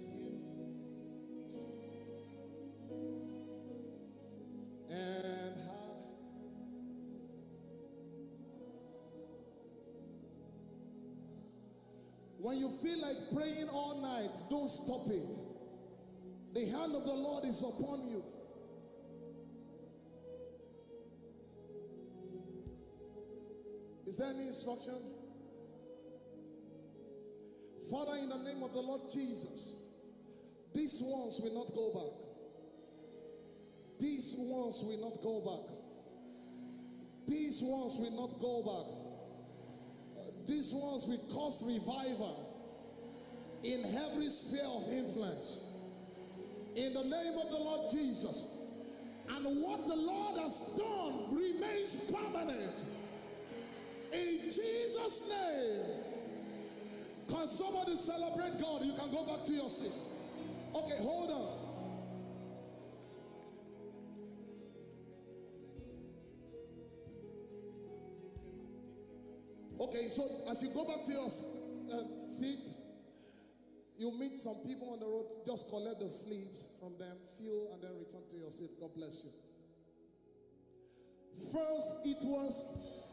And I, when you feel like praying all night, don't stop it. The hand of the Lord is upon you. Is there any instruction? Father, in the name of the Lord Jesus, these ones will not go back. These ones will not go back. These ones will not go back. Uh, these ones will cause revival in every sphere of influence. In the name of the Lord Jesus. And what the Lord has done remains permanent. In Jesus' name. Can somebody celebrate God? You can go back to your seat. Okay, hold on. Okay, so as you go back to your s- uh, seat, you meet some people on the road, just collect the sleeves from them, fill, and then return to your seat. God bless you. First, it was.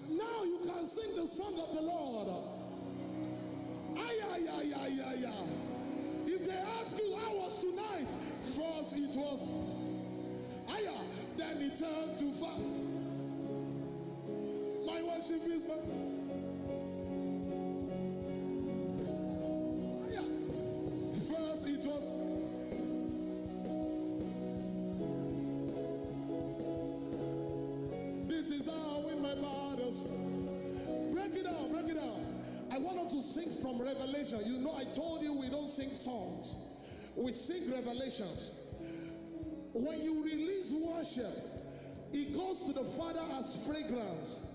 Now you can sing the song of the Lord. Ay, ay, ay, ay, ay, ay. If they ask you how was tonight, first it was. Aya, then it turned to fire. My worship is my. Aya. First it was. This is how I win my battles. Break it down, break it down. I want us to sing from Revelation. You know, I told you we don't sing songs, we sing revelations. When you release worship, it goes to the Father as fragrance.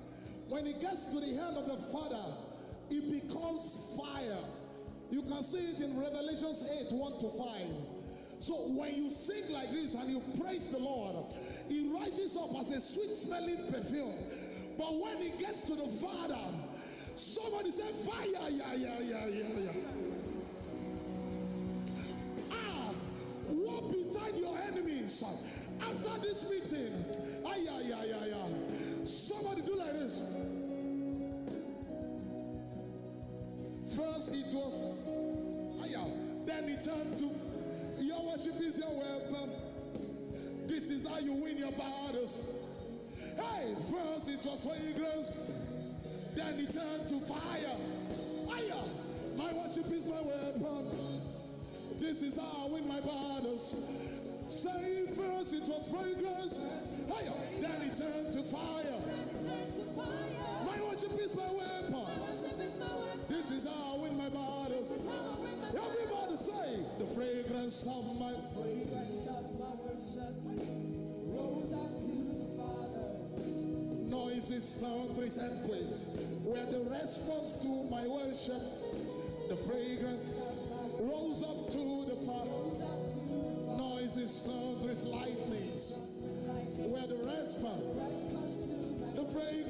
When it gets to the hand of the Father, it becomes fire. You can see it in Revelations eight, one to five. So when you sing like this and you praise the Lord, it rises up as a sweet smelling perfume. But when it gets to the Father, somebody say, "Fire, yeah, yeah, yeah, yeah, yeah." Ah, walk beside your enemies after this meeting. Ay, ay, ay, ay, ay. Somebody do like this. First it was, aya, then it turned to, "Your worship is your weapon." This is how you win your battles. Hey, first it was fragrance, then it turned to fire. Aya, my worship is my weapon. This is how I win my battles. Say, "First it was fragrance, higher, then it turned to fire. My worship is my weapon. This is how I win my battles." Everybody say, "The fragrance of my." Noises, thunders, earthquakes were the response to my worship. The fragrance rose up to the Father. Noises, thunders, lightnings were the response. The fragrance.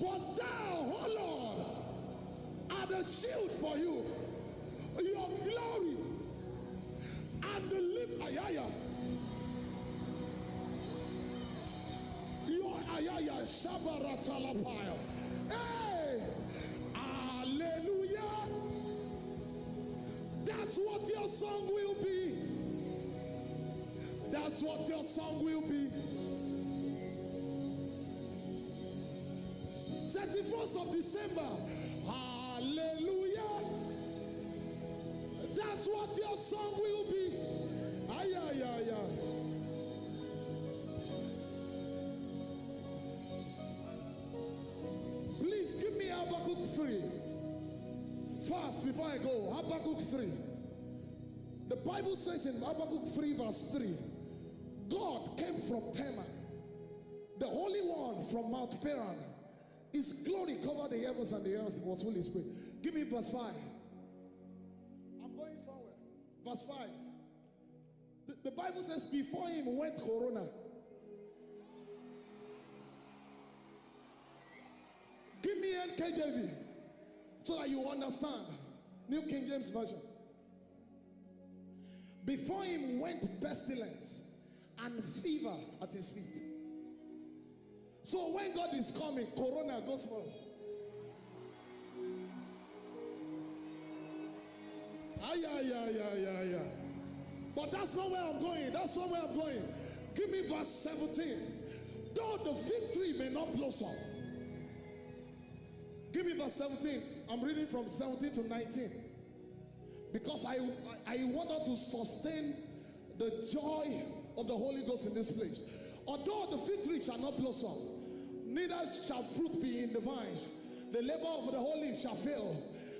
But thou, O Lord, art a shield for you, your glory, and the lift, ayaya, your, ayaya, shabaratalapaya. Hey, hallelujah. That's what your song will be. That's what your song will be. Thirty-first of December. Hallelujah. That's what your song will be. Ay, ay, ay, ay. Please give me Habakkuk three. Fast before I go. Habakkuk three. The Bible says in Habakkuk three, verse three, God came from Teman, the Holy One from Mount Paran. His glory covered the heavens and the earth was full of his praise. Give me verse five. I'm going somewhere. Verse five. The, the Bible says, before him went Corona. Give me N K J V so that you understand. New King James Version. Before him went pestilence and fever at his feet. So when God is coming, Corona goes first. Ay, ay, ay, ay, ay, ay. But that's not where I'm going. That's not where I'm going. Give me verse seventeen. Though the fig tree may not blossom. Give me verse seventeen. I'm reading from seventeen to nineteen. Because I, I, I want us to sustain the joy of the Holy Ghost in this place. Although the fig tree shall not blossom, neither shall fruit be in the vines. The labor of the olive shall fail,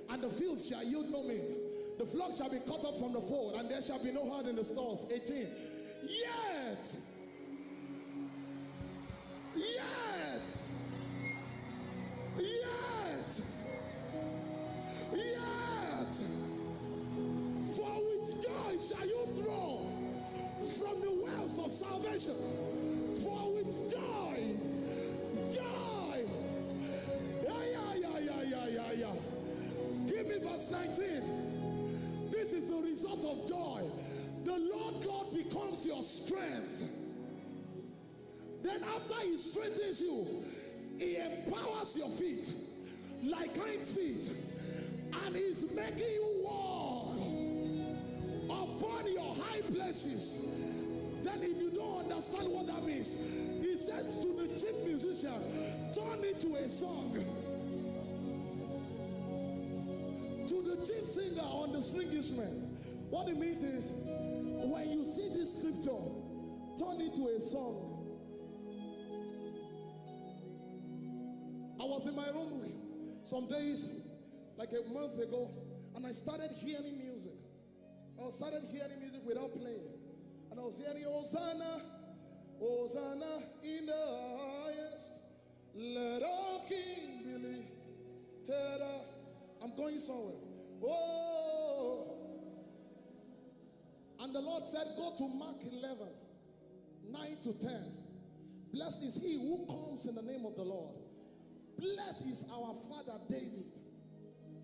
and the field shall yield no meat. The flock shall be cut off from the fold, and there shall be no herd in the stalls. eighteen. Yet, yet, yet, yet, for with joy shall you draw from the wells of salvation. For with joy, joy. Yeah, yeah, yeah, yeah, yeah, yeah, yeah. Give me verse nineteen. This is the result of joy. The Lord God becomes your strength. Then after he strengthens you, he empowers your feet like hinds feet, and he's making you walk upon your high places. Then if you don't understand what that means, he says to the chief musician, turn it to a song. To the chief singer on the string instrument, what it means is, when you see this scripture, turn it to a song. I was in my room some days, like a month ago, and I started hearing music. I started hearing music without playing. And I was hearing, Hosanna, Hosanna in the highest. Let all King be lifted up. I'm going somewhere. Oh. And the Lord said, go to Mark eleven, nine to ten. Blessed is he who comes in the name of the Lord. Blessed is our father David,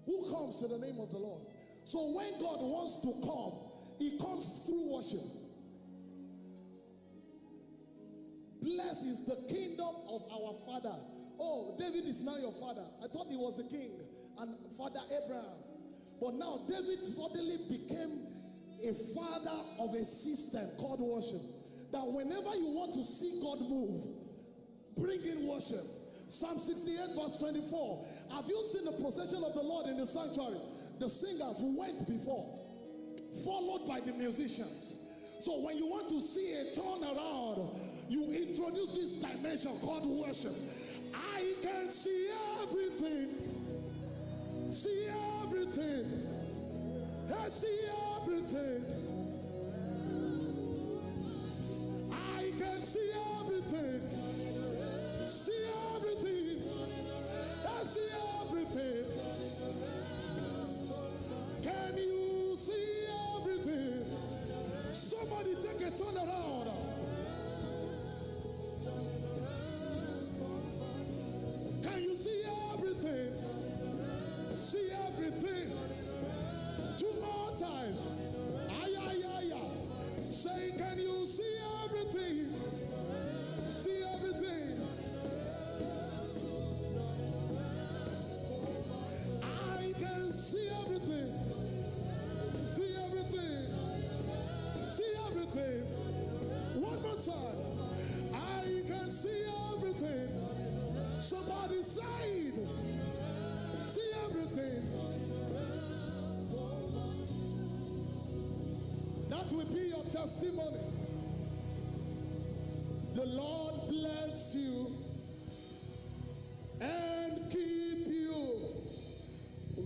who comes in the name of the Lord. So when God wants to come, he comes through worship. Blessed is the kingdom of our father. Oh, David is now your father. I thought he was a king and Father Abraham. But now David suddenly became a father of a system called worship. That whenever you want to see God move, bring in worship. Psalm sixty-eight verse twenty-four. Have you seen the procession of the Lord in the sanctuary? The singers went before, followed by the musicians. So when you want to see a turnaround, you introduce this dimension called worship. I can see everything. See everything. I see everything. I can see everything. See everything. I see everything. Can you see everything? Somebody take a turn around. Can you see Will be your testimony. The Lord bless you and keep you.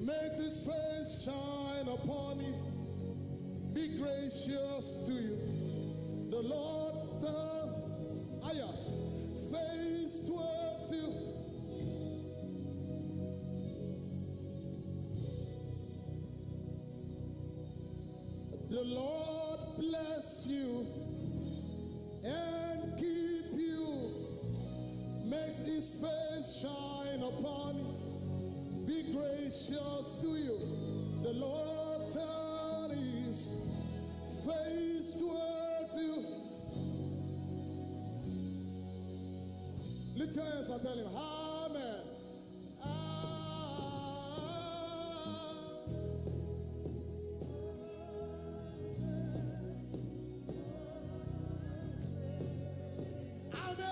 Make his face shine upon you. Be gracious to you. The Lord turn, aya, face towards you. The Lord bless you and keep you. Make his face shine upon you. Be gracious to you. The Lord turn his face towards you. Lift your hands and tell him, Amen. Ah. Amen.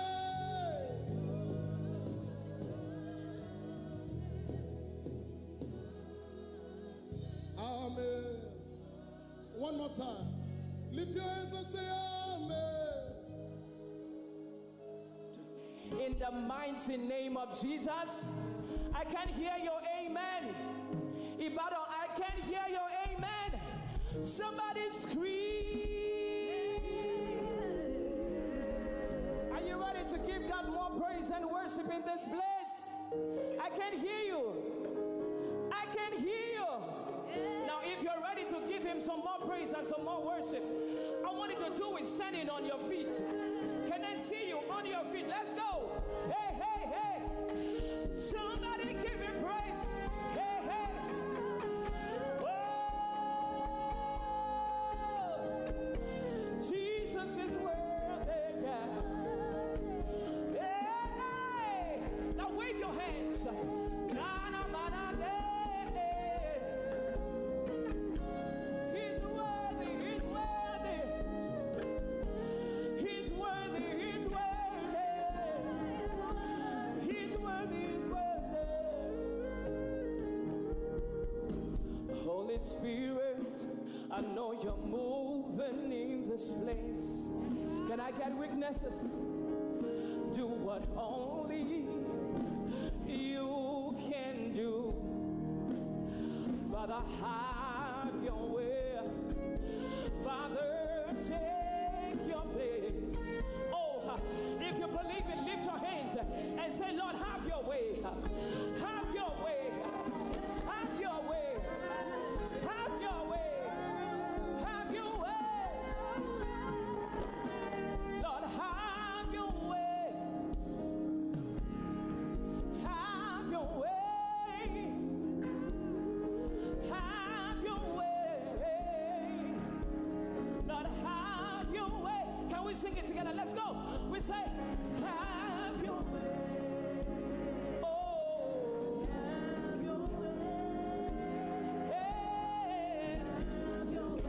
Amen. One more time. Lift your hands and say, Amen. In the mighty name of Jesus, I can hear your amen. Ibadan, I can hear your amen. Somebody scream. Are you ready to give God more praise and worship in this place? I can hear you. I can hear you. Now, if you're ready to give him some more praise and some more worship, I want you to do it standing on your feet. Can I see you on your feet? Let's go. Hey, hey, hey. Somebody give him praise. Hey, hey. Oh, Jesus is worthy. Yeah. Hey, hey. Now wave your hands. Na, na, na, na, na. He's worthy, he's worthy. He's worthy, he's worthy. He's worthy, he's worthy. Holy Spirit, I know you're moving in this place. Can I get witnesses? Do what only you can do. Father, have your way. Father, take your place. Oh, if you believe it, lift your hands and say, Lord, have your way. Have your way. Have your way. Have your way. Have your way. Lord, have your way. Have your way. Have your way. Lord, have your way. Can we sing it together? Let's go. We say, have your way. Oh, have your way. Hey. Have your way.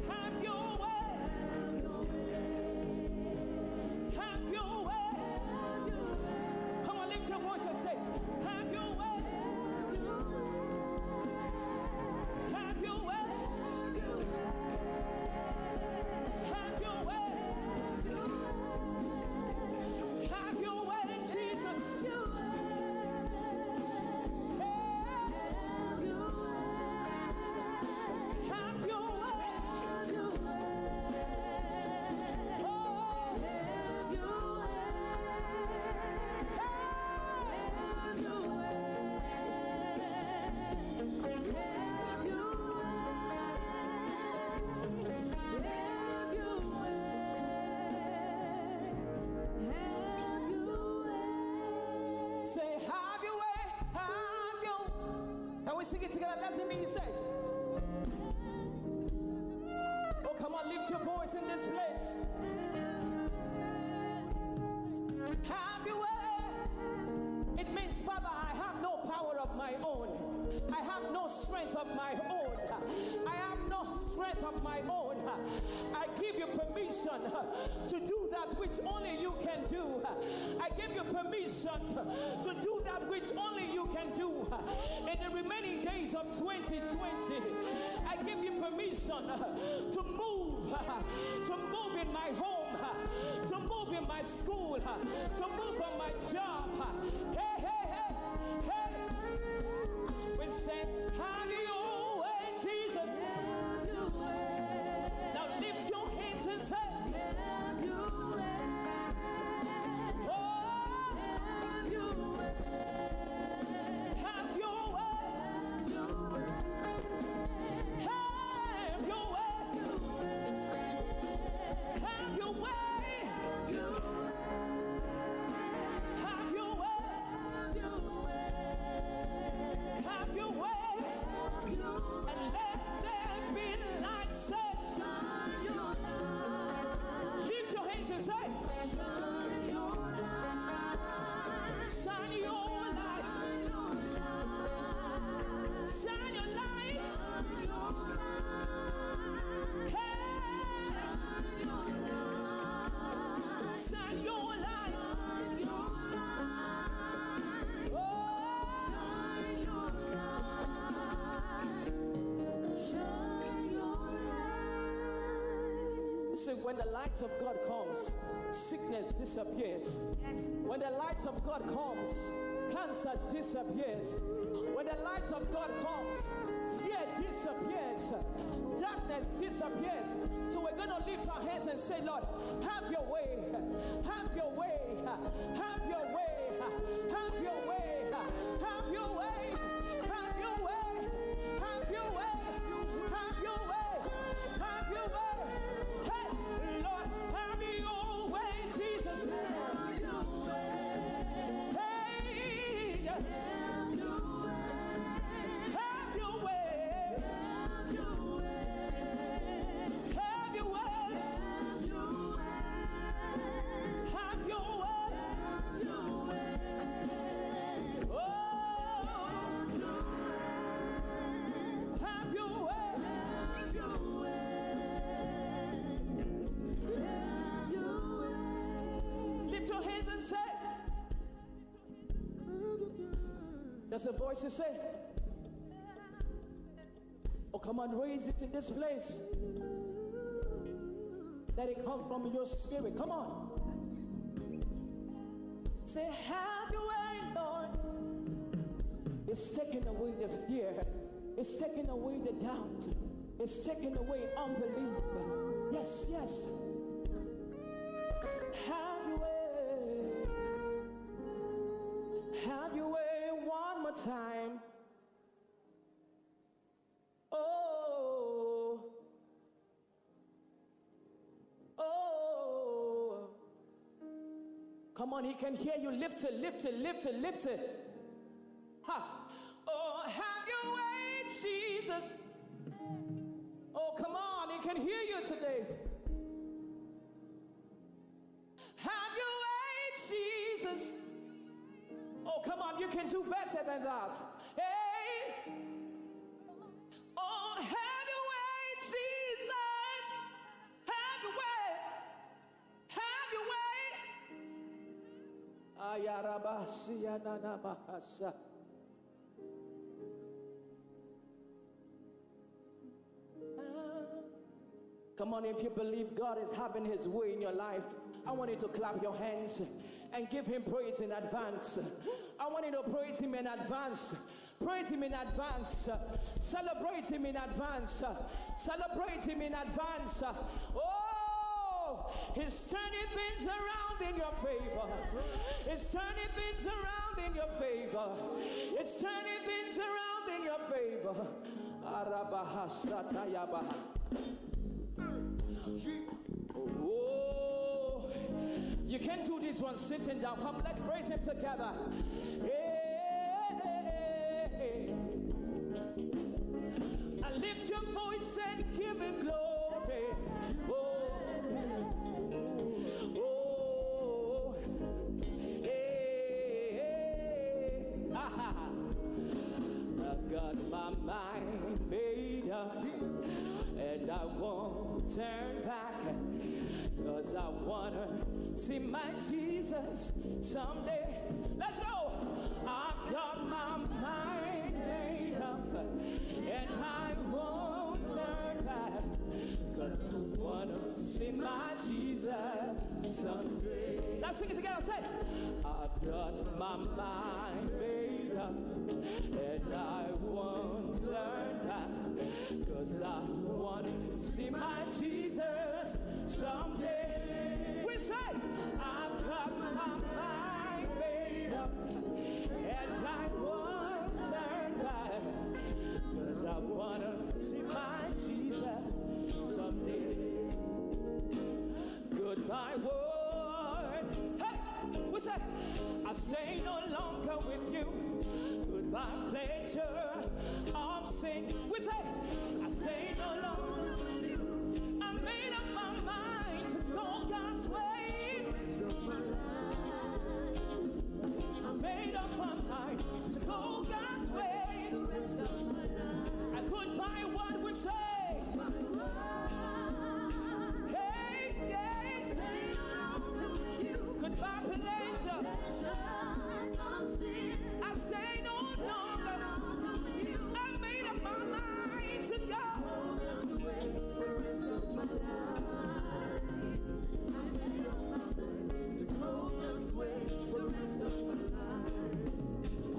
Have your way. Have your way. Come on, lift your voice and say, have your way. Have your way. Have your way. Have your way, Jesus. Have your way. Have your way. Oh, have your way. Have your way. Have your way. Have your way. Have your way. Say, have your way. Have your way. Can we sing it together? Let me hear you say. Oh, come on, lift your voice in this place. Have your way. It means, Father, I have no power of my own. I have no strength of my own. I have no strength of my own. I give you permission to do that which only you can do. I give you permission to do that which only you can do. In the remaining days of twenty twenty, I give you permission vision, uh, to move, uh, to move in my home, uh, to move in my school, uh, to move on my job. Uh. Hey, hey, hey, hey. We say, have your way, Jesus. Now lift your hands and say, have your way. Oh, have your way. Have your way. Have your way. Have your way. Have your way. Have your way. And let there be light. Say, lift your hands and say, shine your light. Shine your light. Hey. Shine your light. Oh. Listen, when the light of God comes, sickness disappears. Yes. When the light of God comes, cancer disappears. When the light of God comes, fear disappears. Darkness disappears. So we're going to lift our hands and say, Lord, have your way. Have your way. Have your way. Have your way. Have your way. Have your way. Have your way. Have your way. Have your way. Hey, Lord, have your way, Jesus. Have your way. Hey, have your way. Have your way. Have your way. Have your way. Have your way. Oh. Have your way. Have your way. Have your way. Lift your hands and say, there's a voice to say, oh, come on, raise it in this place. Let it come from your spirit. Come on. Say, have your way, Lord. It's taking away the fear. It's taking away the doubt. It's taking away unbelief. Yes, yes. Have your way. Have your way one more time. Oh. Oh. Come on, he can hear you. Lift it, lift it, lift it, lift it. Ha. Oh, have your way, Jesus. Oh, come on, he can hear you today. Have your way, Jesus. Oh, come on, you can do better than that. Hey. Oh, have your way, Jesus. Have your way. Have your way. Ayarabasiananamahasa. Come on, if you believe God is having his way in your life, I want you to clap your hands and give him praise in advance. I want you to praise him in advance. Praise him in advance. Celebrate him in advance. Celebrate him in advance. Oh, he's turning things around in your favor. It's turning things around in your favor. It's turning things around in your favor. Arabahasatayabaha. Oh, you can do this one sitting down. Come, let's praise him together. Hey, and lift your voice and give him glory. Oh, oh, hey, ah, I've got my mind made up, and I won't turn back, 'cause I wanna see my Jesus someday. Let's go. I've got my mind made up, and I won't turn back. Sing it together, say, I've got my mind made up, and I won't turn back, 'cause I want to see my Jesus someday. We say, I've got my mind made up, and I won't turn back, 'cause I want to see my Jesus someday. Goodbye, world. Hey, we say, I stay no longer with you. Goodbye, pleasure of sin. We say, I stay no longer with you. I made up my mind to go God's way. I made up my mind to go God's way. I could buy what we say. Hey, yes. Goodbye, pleasure. I stay no longer. I made up my mind to go.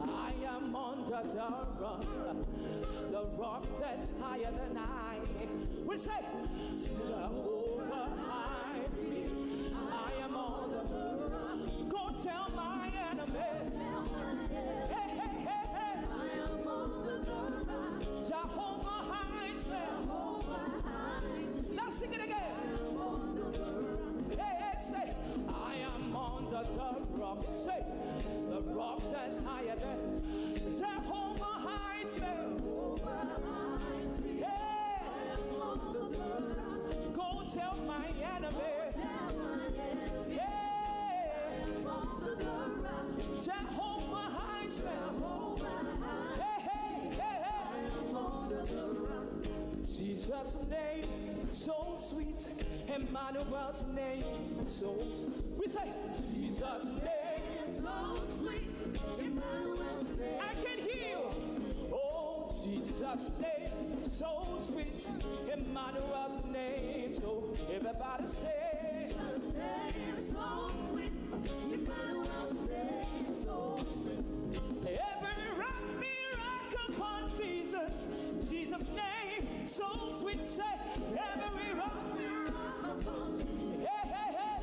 I am under the rock, the rock that's higher than I. We say, Jehovah hides me. I am on the rock. Go tell my enemies. Hey, hey, hey, hey. Jehovah hides me. Let's sing it again. Hey, hey, say, I am under the rock. Say, the rock that's higher than Jehovah hides me. Yeah. Go tell my enemies. Yeah. Jehovah hides me. Hey, hey, hey, hey. Jesus' name so sweet, Emmanuel's name so sweet. We say, Jesus' name so sweet, Emmanuel's name. I can hear you. Oh, Jesus' name so sweet, Emmanuel's name. So everybody say, Jesus' name so sweet, Emmanuel's name so sweet. Every rock me rock upon Jesus, Jesus' name so sweet. Say, every rock me rock upon Jesus. Hey, hey, hey.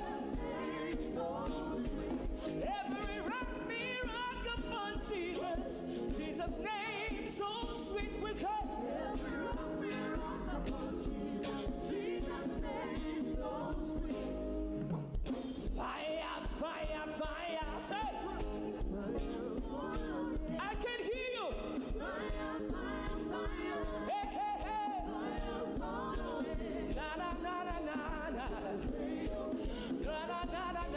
Every rock me rock upon Jesus, Jesus' name so sweet. We say, every rock me rock upon Jesus, Jesus' name so sweet. Fire, fire, fire, say. I can hear you. Hey, hey, hey. Na, na, na, na, na, na. Na, na, na, na, na,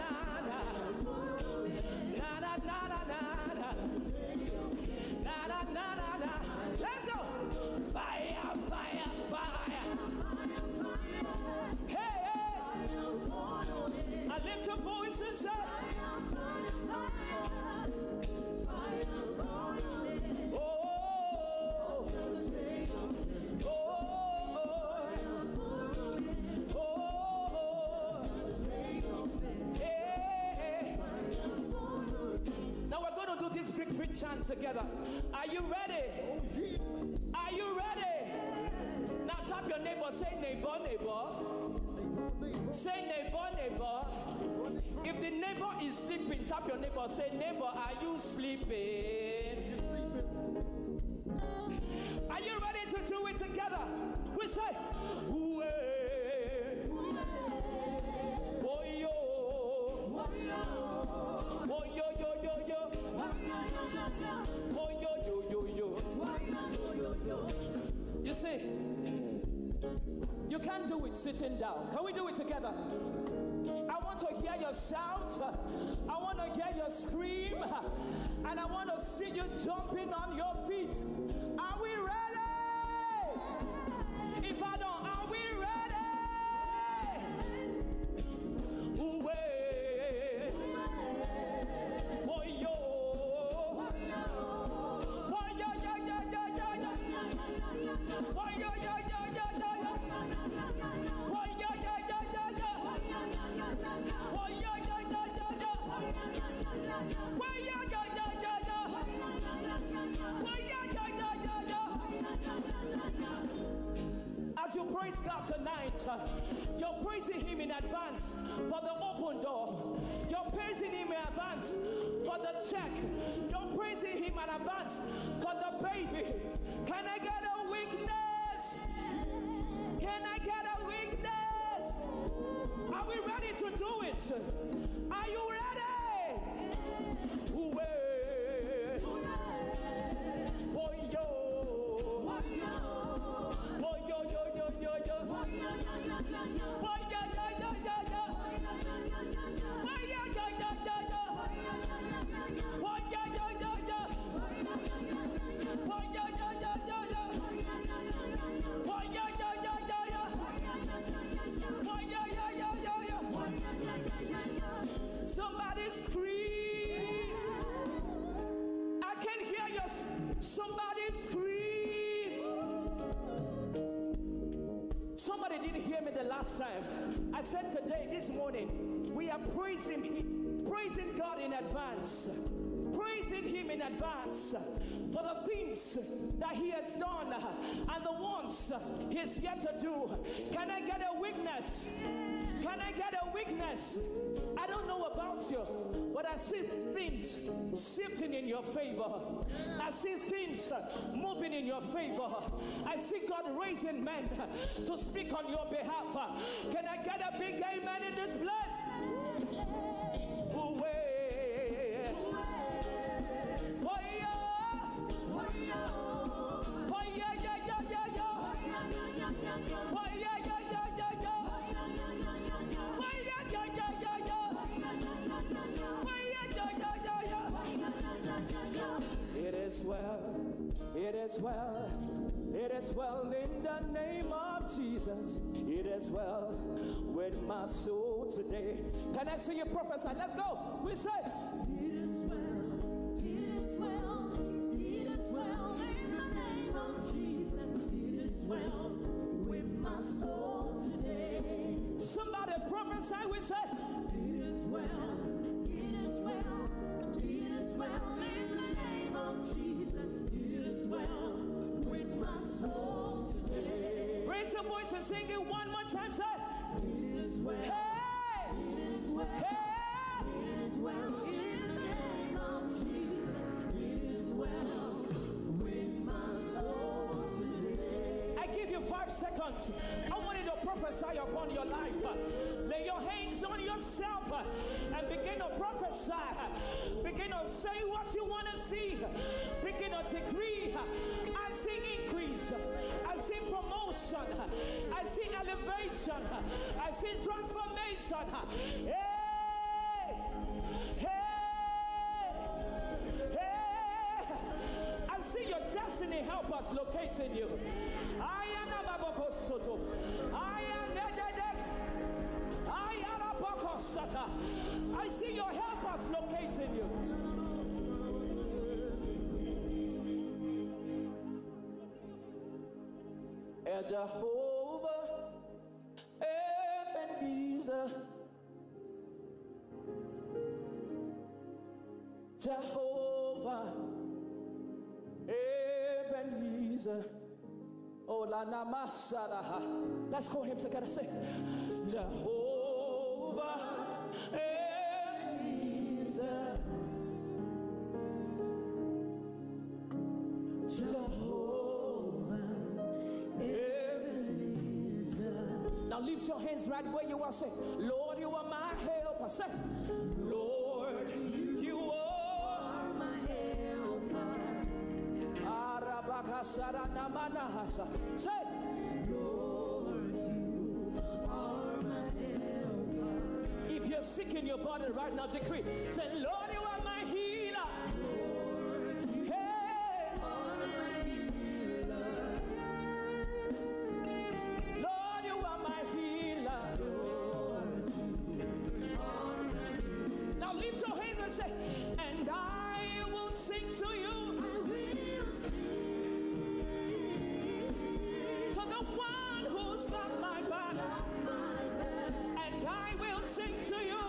na. Na, na, na, na, na, na. Na, na, na, na, na. Let's go. Fire, fire, fire. Hey, hey. I lift your voice and say, oh, oh, oh, oh, yeah. Now we're going to do this big, big chant together. Are you ready? Are you ready? Now tap your neighbor, say, neighbor, neighbor. Say, neighbor, neighbor. If the neighbor is sleeping, tap your neighbor, say, neighbor, are you sleeping? Are you ready to do it together? We say, Uwe. Woyo. Woyo, yo, yo, yo. Woyo, yo, yo, yo. You see, you can't do it sitting down. Can we do it together? I want to hear your shout. I want to hear your scream. And I want to see you jumping on your feet. Are we ready? Ibadan, are we ready? Uwe. Woyo. Woyo, yo, yo, yo, yo. Woyo, yo, yo, yo, yo, yo. Woyo, yo, yo, yo, yo. Woyo, yo, yo, yo, yo. As you praise God tonight, uh, you're praising Him in advance for the open door. You're praising Him in advance for the check. You're praising Him in advance for the baby. Can I get a witness? Can I get a witness? Are we ready to do it? Are you ready? Uwe. Woyo. Woyo, yo, yo, yo, yo. Woyo, yo, yo, yo, yo. Somebody scream. I can hear you. Somebody scream. Somebody didn't hear me the last time. I said today, this morning, we are praising Him, praising God in advance, praising Him in advance for the things that He has done and the ones He is yet to do. Can I get a witness? Can I get a witness? I don't know about you, but I see things shifting in your favor. I see things moving in your favor. I see God raising men to speak on your behalf. Can I get a big amen in this place? Uwe. Uwe. Uwe. It is well, it is well, it is well in the name of Jesus. It is well with my soul today. Can I see you prophesy? Let's go. We say, it is well, it is well, it is well in the name of Jesus. It is well with my soul today. Somebody prophesy, we say, it is well, it is well, it is well in the name of Jesus. It is well with my soul today. Raise your voice and sing it one more time. Say, it is well. Hey! It is well. Hey! It is well in the name of Jesus. It is well with my soul today. I give you five seconds. I want you to prophesy upon your life. Lay your hands on yourself and begin to prophesy. Begin to say what you want to see. Begin to decree. I see increase. I see promotion. I see elevation. I see transformation. Hey! Hey! Hey! I see your destiny helpers locating you. Ayana Baboko Soto. Ayana Dedek. Ayana Boko Sata. I see your helpers locating you. Eh, Jehovah Ebenezer. Jehovah Ebenezer. Oh, la namasaraha. Let's call him together. Say, Jehovah Ebenezer. Jehovah Ebenezer. Now lift your hands right where you are. Say, Lord, you are my helper. Say, Lord, you are my helper. Arabakasaranamanahasa. Say, Lord, you are my helper. If you're sick in your body right now, decree. Say, Lord, you are my healer. Lord, you Hey! Are my healer. Lord, you are my healer. Lord, you are my healer. Now lift your hands and say, and I will sing to you. I will sing to the one who's got my back. And I will sing to you.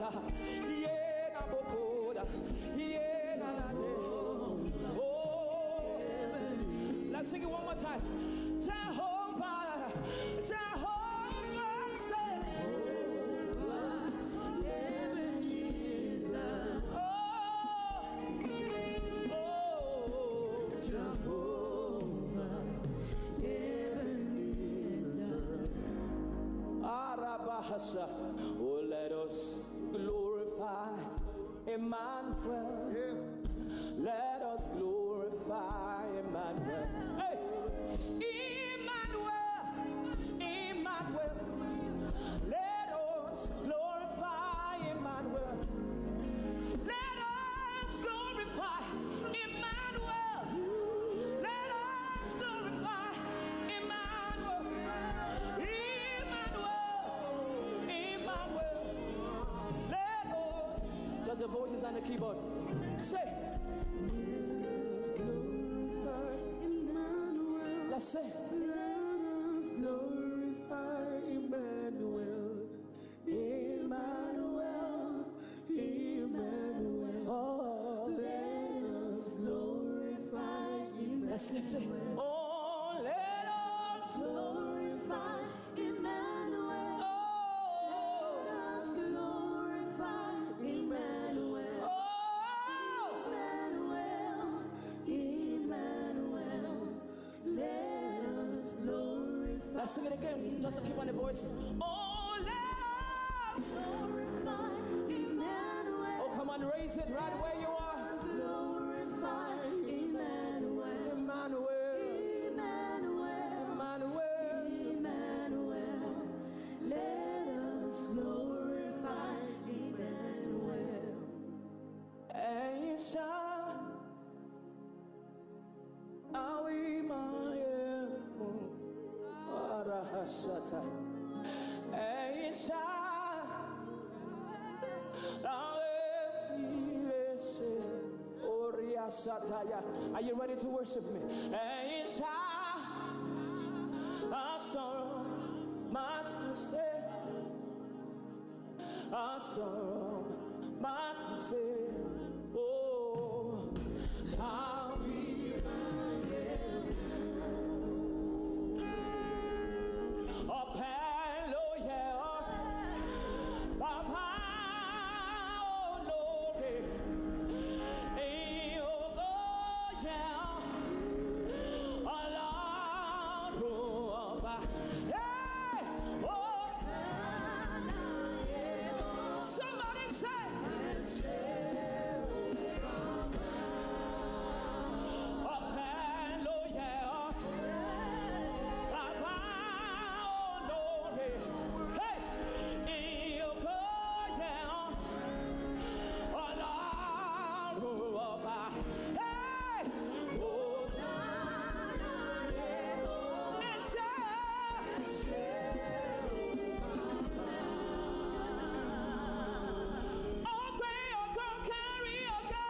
Yeah, na bokoda. Yeah, na na de. Oh, let's sing it one more time. Jehovah, Jehovah, say. Oh, oh, Jehovah, Ebenezer. Arabahasa. Oh, let us glorify Emmanuel. Yeah. Let us glorify Emmanuel. Hey! Emmanuel, Emmanuel. Let us glorify Emmanuel. Let us glorify Emmanuel. Let us glorify Emmanuel. Emmanuel. Emmanuel. Let us. Just the voices and the keyboard. Say. Let us glorify Emmanuel. Let's say. Let us glorify Emmanuel. Emmanuel, Emmanuel. Oh, let us glorify Emmanuel. Let's lift it. Oh, let us glorify Emmanuel. Oh, let us glorify Emmanuel. Oh, Emmanuel, Emmanuel. Let us glorify. Let's sing it again. Just to keep on the voices. Oh, let us glorify Emmanuel. Oh, come on, raise it right where you are. Let us glorify Emmanuel. Emmanuel. Emmanuel. Emmanuel. Emmanuel. Let us glorify Emmanuel. Ẹ̀yin ṣá, àwa máa yẹ mọ́. Ara hasata. Ẹ̀yin ṣá, àwa ilé ṣe. Orí asataya. Are you ready to worship me? Ẹ̀yin ṣá, a sọ̀rọ̀, má ti ṣe. A sọ̀rọ̀, má ti ṣe. Oh, àwa máa yẹ. Ọpẹ́ ló yẹ ọ́, Bàbá olóore. Ìyìn ògo yẹ ọ́, Ọlọ́run ọba. Hey! Oh! Somebody say, ọpẹ́ ló yẹ ọ́, Bàbá olóore. Hey! Ìyìn ògo yẹ ọ́, Ọlọ́run ọba. Hey! Hosanna, ẹ ṣé. Ọpẹ́ ògo kárí ògo.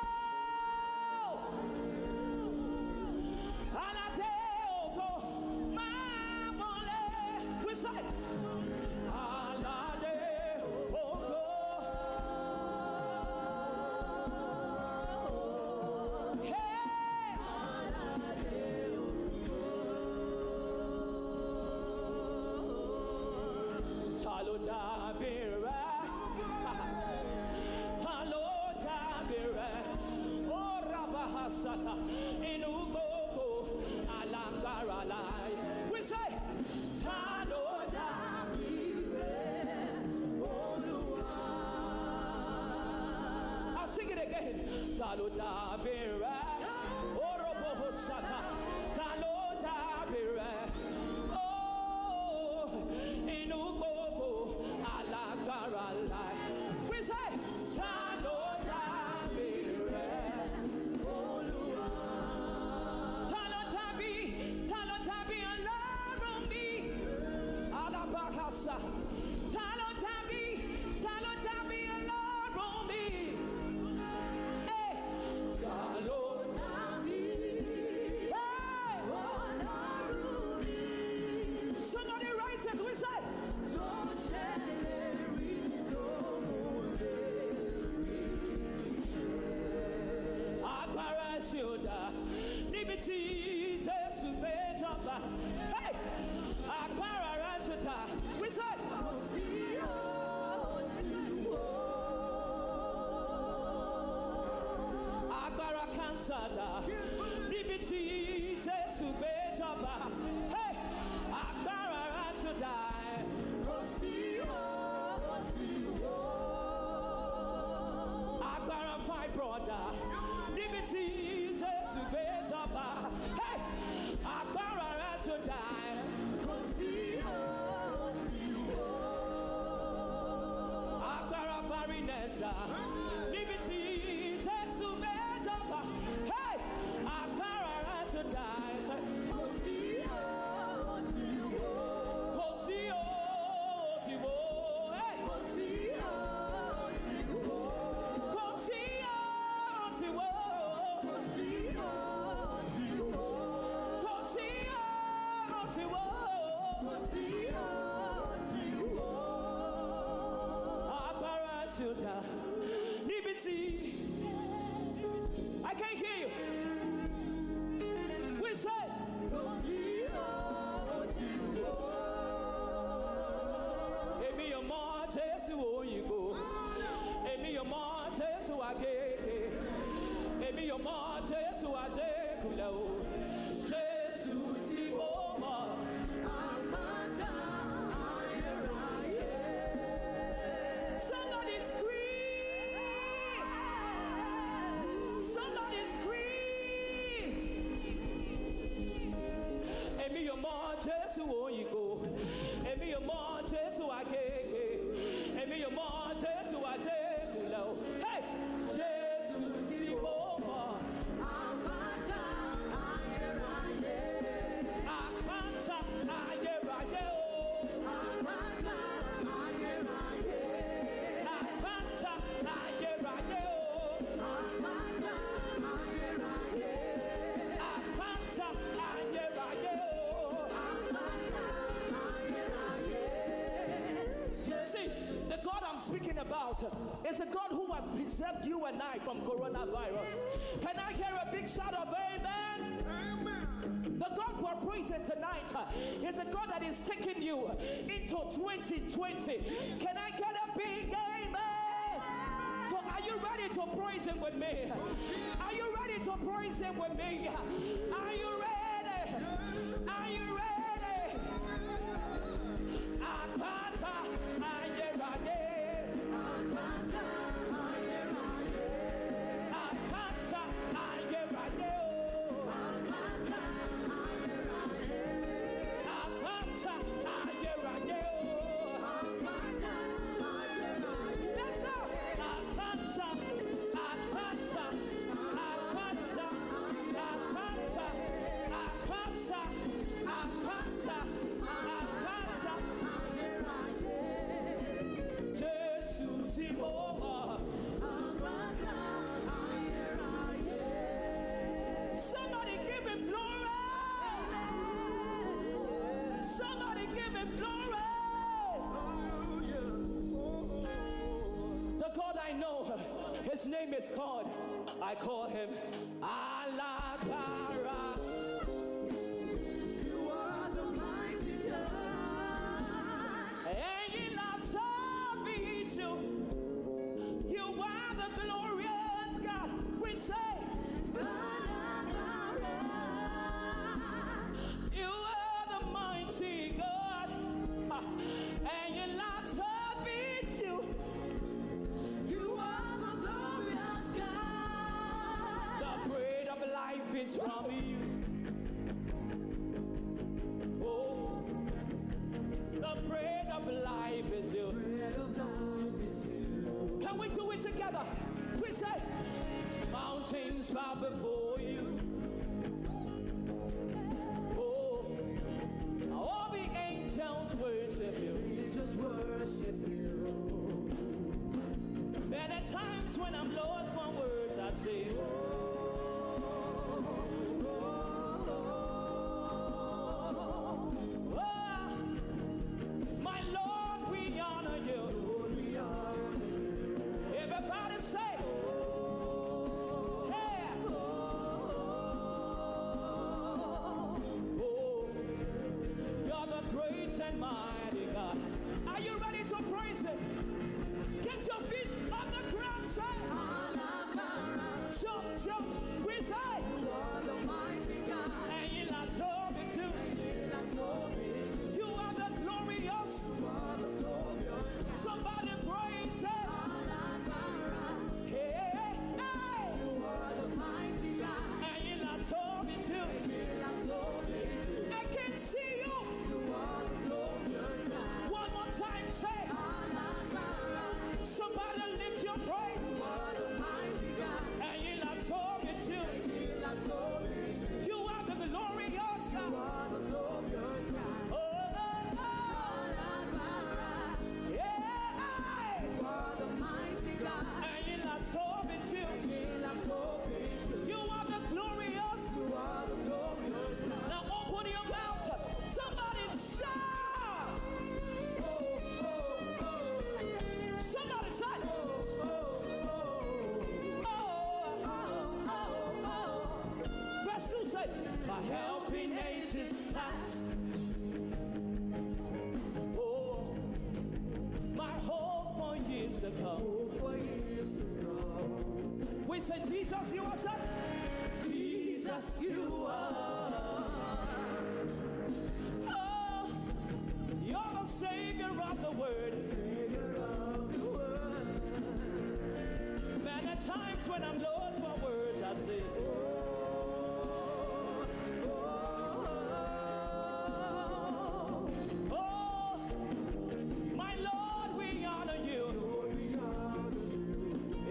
Aládé ògo máa wọlé. We say, Aládé ògo. Hey! Ta ló dàbí rẹ? Ta ló dàbí rẹ? Ó rabahasata inú gbogbo alágbára láyé. We say, ta ló dàbí rẹ, Olúwa? I'll sing it again. Ta ló dàbí rẹ? Orobohosata. Ta ló dàbí rẹ? Oh, inú gbogbo alágbára láyé. We say, ta ló dàbí rẹ, Olúwa? Ta ló dàbí, ta ló dàbí Ọlọ́run mi? Alabahasa. Ta ló dàbí, ta ló dàbí Ọlọ́run mi? Hey! Ta ló dàbí? Hey! Ṣòdà níbi tí Jésù gbé jọba. Hey! Agbára rẹ̀ ṣòdà. We say, agbára cancer dà níbi tí Jésù gbé jọba. Hey! Agbára rẹ̀ ṣòdà. Agbára fibroid dà níbi tí Jésù gbé jọba. Hey! Agbára rẹ̀ ṣòdà. Agbára barrenness dà níbi tí Jésù gbé jọba. Hey! Agbára rẹ̀ ṣòdà. Kò sí o, ó ti wó. Hey! Kò sí o, ó ti wó. Kò sí o, ó ti wó. Agbára ṣòdà níbi tí. I can't hear you. We say, èmi ò mọ Jésù òyìnbó. Èmi ò mọ Jésù àgègè. Èmi ò mọ Jésù àjẹkùlẹ̀ o. Jésù tí mo mọ̀. Somebody scream! Somebody scream! Èmi ò mọ Jésù òyìnbó. Èmi ò mọ Jésù àgègè. Èmi ò mọ Jésù àjẹkùlẹ̀ o. Hey! Jésù tí mo mọ̀. Àpáta ayérayé. Àpáta ayérayé o. Àpáta ayérayé. Àpáta ayérayé o. Àpáta ayérayé. Àpáta ayérayé o. Àpáta ayérayé. See, the God I'm speaking about is a God who has preserved you and I from coronavirus. Can I hear a big shout of amen? Amen. The God we're praising tonight uh, is a God that is taking you into twenty twenty. Can I get a big amen? So are you ready to praise him with me? Are you ready to praise him with me? Are you ready? Are you ready? Àpáta ayérayé. Àpáta ayérayé. Àpáta ayérayé o. Àpáta ayérayé. Àpáta ayérayé o. Àpáta ayérayé. Let's go. Àpáta, àpáta, àpáta, àpáta, àpáta, àpáta, àpáta. Jésù tí mo mọ̀. Somebody give him glory. Somebody give him glory. The God I know, his name is called. I call him Alágbára. You are the mighty God. Ẹ̀yin la tóbi jù. You are the glorious God. We say, Alágbára. You are the mighty God. Ah, ẹ̀yin la tóbi jù. You are the glorious God. The bread of life is from you. Oh, the bread of life is you. Bread of life is you. Can we do it together? We say, mountains bow before you. Oh, all the angels worship you. They just worship you. There are times when I'm lost for words, I say, oh, oh, oh, oh, my Lord, we honor you. Lord, we honor you. Everybody say, oh, hey. Helping ages past. Oh, my hope for years to come. Hope for years to come. We say, Jesus, you are so. Jesus, you are. Oh, you're the Savior of the world. Savior of the world. Many times when I'm lost for words, I say, oh, oh, oh, my Lord, we honor you.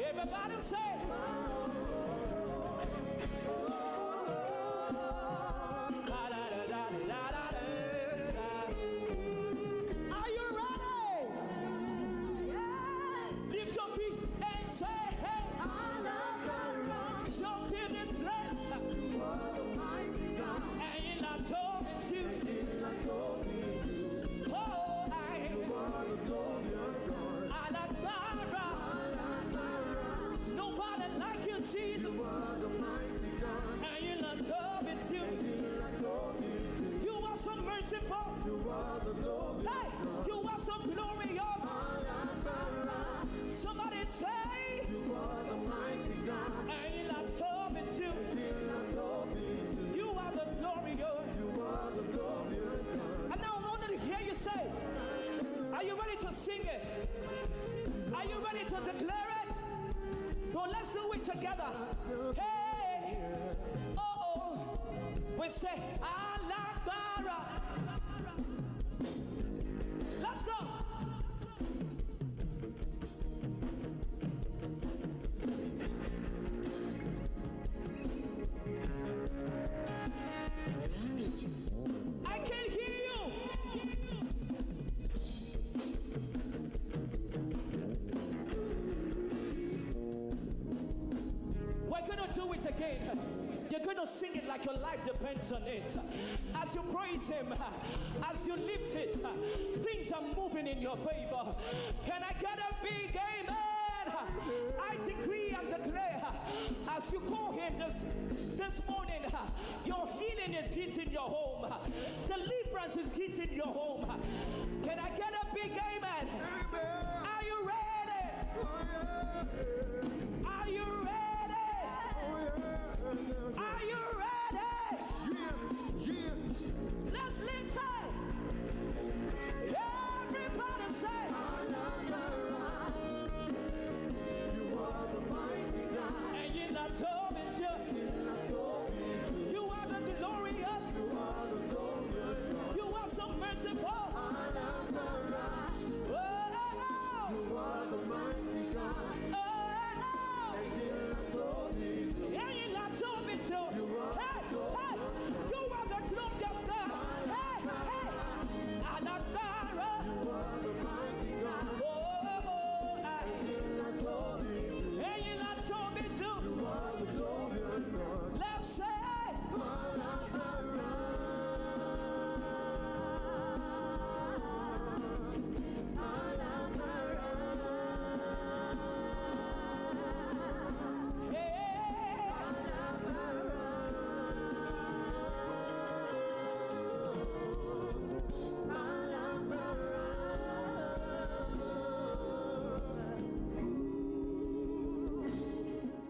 Everybody say, are you ready? Lift your feet and say, hey, jump in this place. And you not talking to. Oh, I. Alágbára. Nobody like you, Jesus. And you not talking to. You are so merciful. Hey, you are so glorious. Somebody say, you are the mighty God. And you not talking to. You are the glorious. You are the glorious God. And now I wanted to hear you say, are you ready to sing it? Are you ready to declare it? Well, let's do it together. Hey, oh, oh. We say, alágbára. Let's go. I can hear you. We're gonna do it again. You're gonna sing it like your life depends on it. As you praise Him, as you lift it, things are moving in your favor. Can I get a big amen? I decree and declare, as you call Him this, this morning, your healing is hitting your home. Deliverance is hitting your home. Can I get a big amen? Amen. Are you ready? Oh, yeah. Are you ready? Oh, yeah. Are you ready? Yeah, yeah. Let's lift high. Everybody say, you are the mighty God. And you not told me to. You are the glorious. You are the glorious God. You are so merciful. Alágbára. Oh, oh, oh. You are the mighty God. Oh, oh, oh. And you not told me to. And you not told me to. You are, hey, hey. You are the glorious God. Hey, hey. Alágbára. You are the mighty God. Oh, oh, oh, I. And you not told me to. And you not told me to. You are the glorious God. Let's say,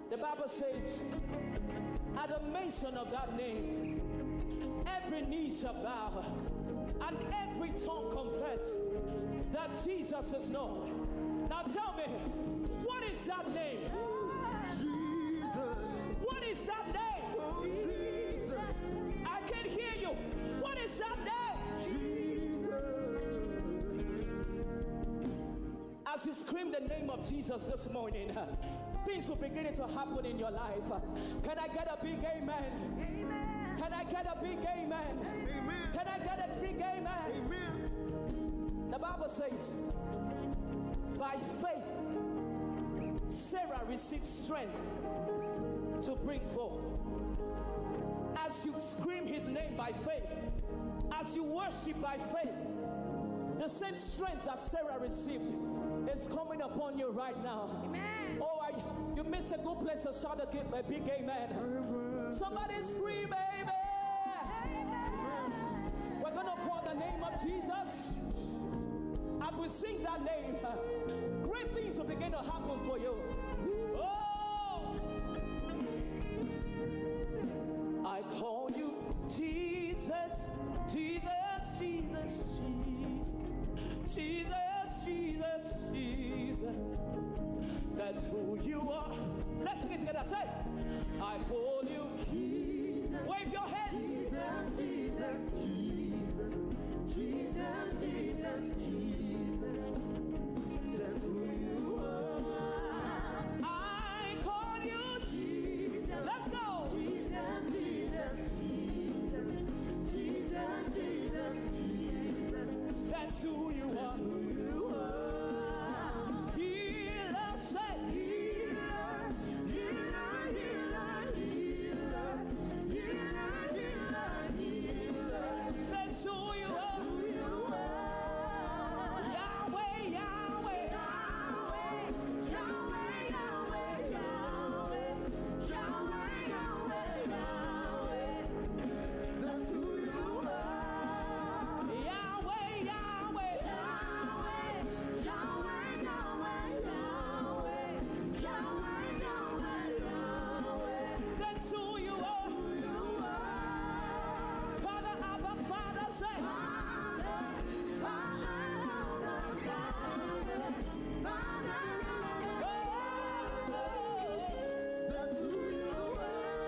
the Bible says, at the mention of that name, every knee shall bow and every tongue confess that Jesus is Lord. Now tell me, what is that name? Jesus. What is that name? Oh, Jesus. I can hear you. What is that name? Jesus. As you scream the name of Jesus this morning, things will begin to happen in your life. Can I get a big amen? Amen. Can I get a big amen? Amen. Can I get a big amen? Amen. The Bible says, by faith, Sarah received strength to bring forth. As you scream his name by faith, as you worship by faith, the same strength that Sarah received is coming upon you right now. Amen. Oh, I, you missed a good place to shout a, gi- a big amen. Somebody scream, amen. Jesus, as we sing that name, great things will begin to happen for you. Oh, I call you Jesus, Jesus, Jesus, Jesus, Jesus, Jesus, Jesus. That's who you are. Let's sing it together. Say, I call you Jesus. Wave your hands. Jesus, Jesus, Jesus, Jesus, Jesus, Jesus. That's who you are. I call you Jesus. Let's go. Jesus, Jesus, Jesus, Jesus, Jesus, Jesus. That's who you are. Who you are. Healer, say. Healer, healer, healer, healer. Healer, healer, healer, healer. That's who you are. That's who you are. Yahweh, Yahweh. Yahweh, Yahweh, Yahweh, Yahweh. Yahweh, Yahweh, Yahweh. That's who you are. Yahweh, Yahweh. Yahweh, Yahweh, Yahweh, Yahweh. Yahweh, Yahweh, Yahweh. That's who you are. Who you are. Father, Abba, Father, say. Father, Father, Abba, Father. Father, Abba, Father. Oh. That's who you are.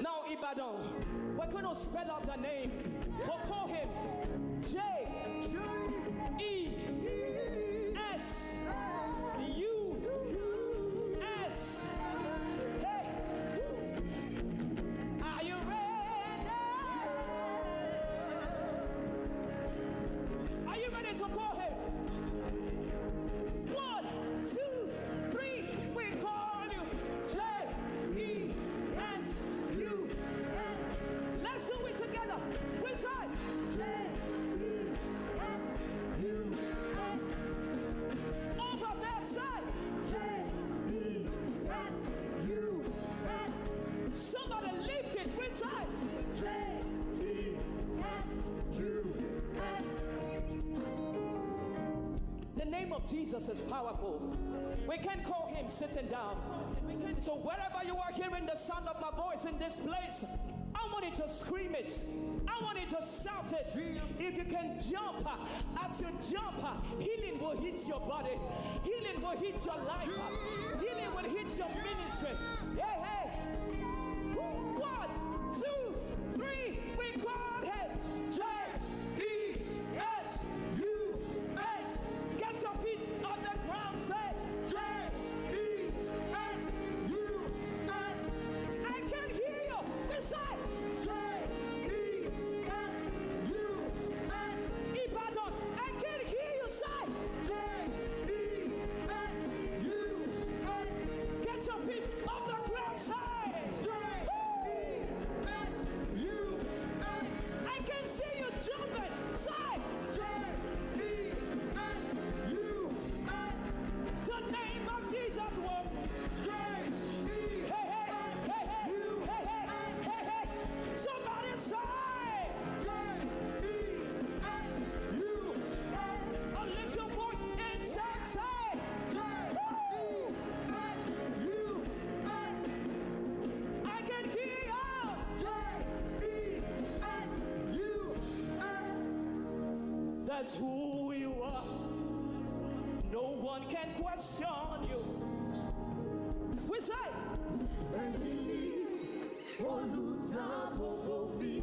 Now, Ibadan, we're going to spell out the name. We'll call him J E S U S. Hey, are you ready? Are you ready to call him? One, two, three, we call you J E S U S. Let's do it together. We say J E S U S. Over there, say J E S U S. Somebody lift it. We say J E S U S. The name of Jesus is powerful. We can call him sitting down. So wherever you are hearing the sound of my voice in this place, I want you to scream it. I want you to shout it. If you can jump, uh, as you jump, uh, healing will hit your body. Healing will hit your life. Uh, healing will hit your ministry. Hey, hey. One, two, three. We call him J E S U S. Get your feet on the ground, say J E S U S. I can hear you. We say J E S U S. Ibadan, I can hear you, say J E S U S. Get your feet off the ground, say J E S U S. I can see you jumping, say J E S U S. The name of Jesus works. J E S U S. Hey, hey, hey, hey, hey, hey, hey, hey. Somebody say J E S U S. Oh, lift your voice and shout, say J E S U S. I can hear you. J E S U S. That's who you are. No one can question you. We say, Olutabokobi.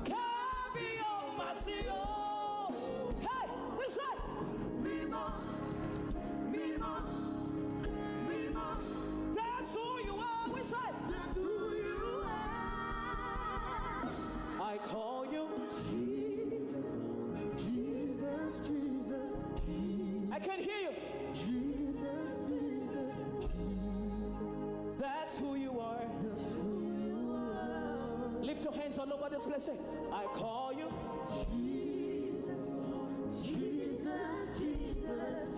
Kabi o masio. Hey, we say, Mimo, Mimo, Mimo. That's who you are. We say, that's who you are. I call you Jesus, Jesus, Jesus, Jesus. I can hear you. Jesus, Jesus, Jesus. That's who you are. That's who you are. Lift your hands all over this place. Say, I call you. Jesus, Jesus, Jesus.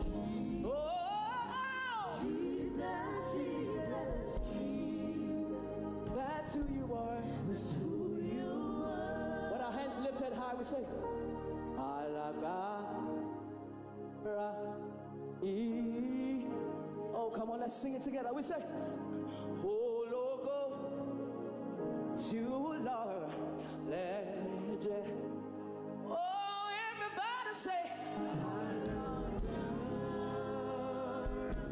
Oh, Jesus, Jesus, Jesus. That's who you are. That's who you are. With our hands Head high, we say, Alagbara. E. Oh, come on, let's sing it together. We say, Ologo, you Lord, legend. Oh, everybody say,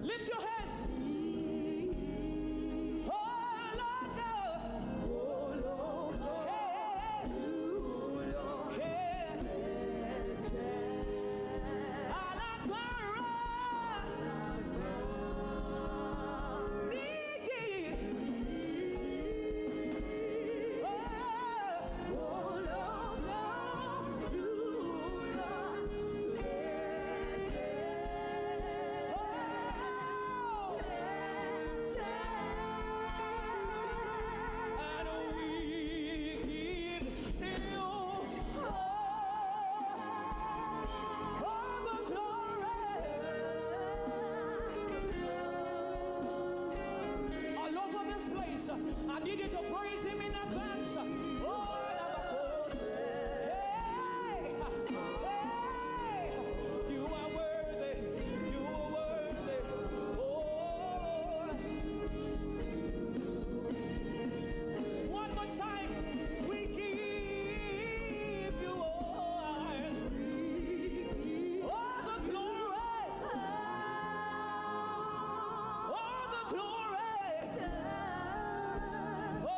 lift your hands. Oh, Lord God. Hey. Hey. Alágbára. Níyì. Oh. All over this place, I need you to praise him in advance. Oh, hey, hey, you are worthy, you are worthy. Oh, one more time, we give you all, all the glory, all the glory. Oh,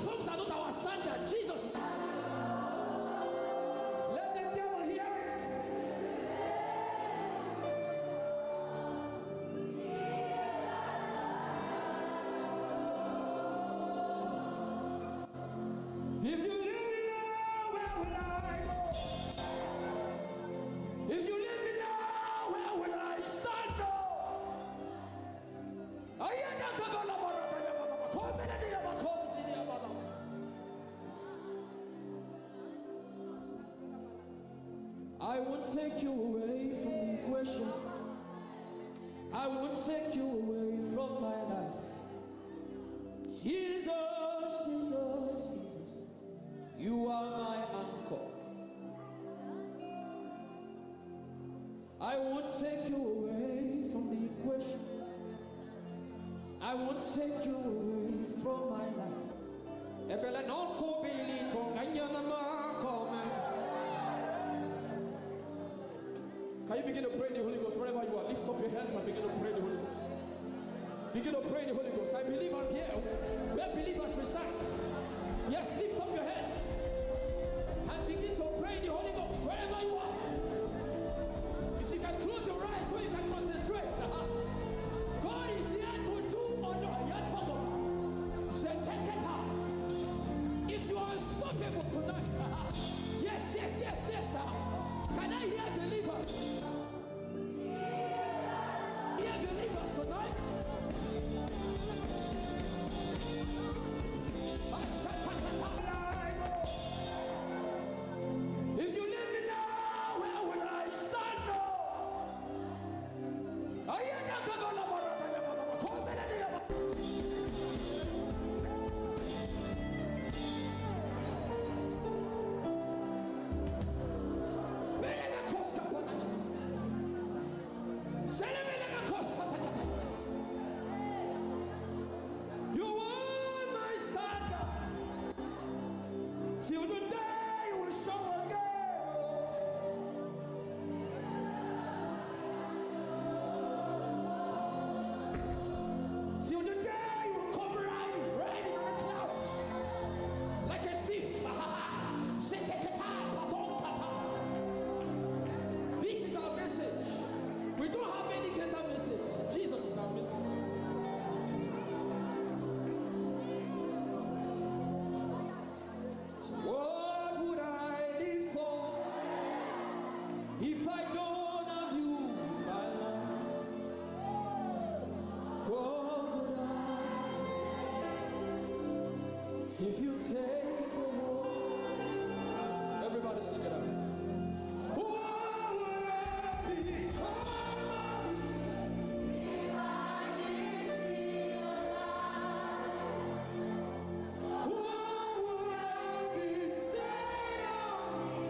Tongues are not our standard. Jesus. Let the devil hear it. If you leave me now, where will I go? If you leave me now, where will I stand? Oh. Ayana kabala barata ya baba. Kombele de ya bakonzi ya baba. I won't take you away from the equation. I won't take you away from my life. Jesus, Jesus, Jesus, you are my anchor. I won't take you away from the equation. I won't take you away from my life. Ebele no ko bili ko nganyana ma ko me. Can you begin to pray in the Holy Ghost wherever you are? Lift up your hands and begin to pray in the Holy Ghost. Begin to pray in the Holy Ghost. I believe I'm here where believers reside. Yes, lift up your hands and begin to pray in the Holy Ghost wherever you are. If you can close your eyes so you can concentrate. God is here to do or not. Yet, Zeteketa. If you are unstoppable tonight, yes, yes, yes, yes. Can I hear believers? Hear believers tonight. If you leave me now, where will I stand? No. Ayana kabala barata ya baba. Kombele de ya baba. Bele na koska pana. Selebele na koska tata. You are my standard. Till the day you will show again. Till the day you will come riding, riding on the clouds like a thief. This is our message. We don't have any greater message. Jesus is our message. So what would I live for if I don't have you in my life? What would I if you take the world? Everybody sing it out. What would I become of me if I didn't see the light? What would I be said of me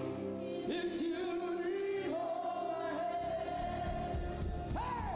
if you didn't hold my hand? Hey!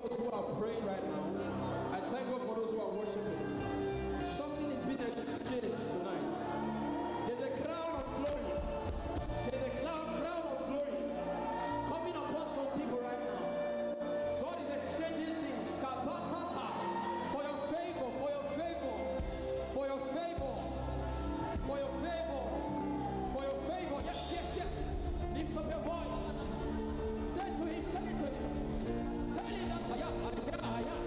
those who are praying right now. I thank God for those who are worshiping. Something is being exchanged tonight. There's a crown of glory. There's a cloud, crown of glory coming upon some people right now. God is exchanging things. Kapatata. For your favor, for your favor, for your favor, for your favor, for your favor. Yes, yes, yes. Lift up your voice. Say to him, tell it to him. Tell him that I am, I am, I am.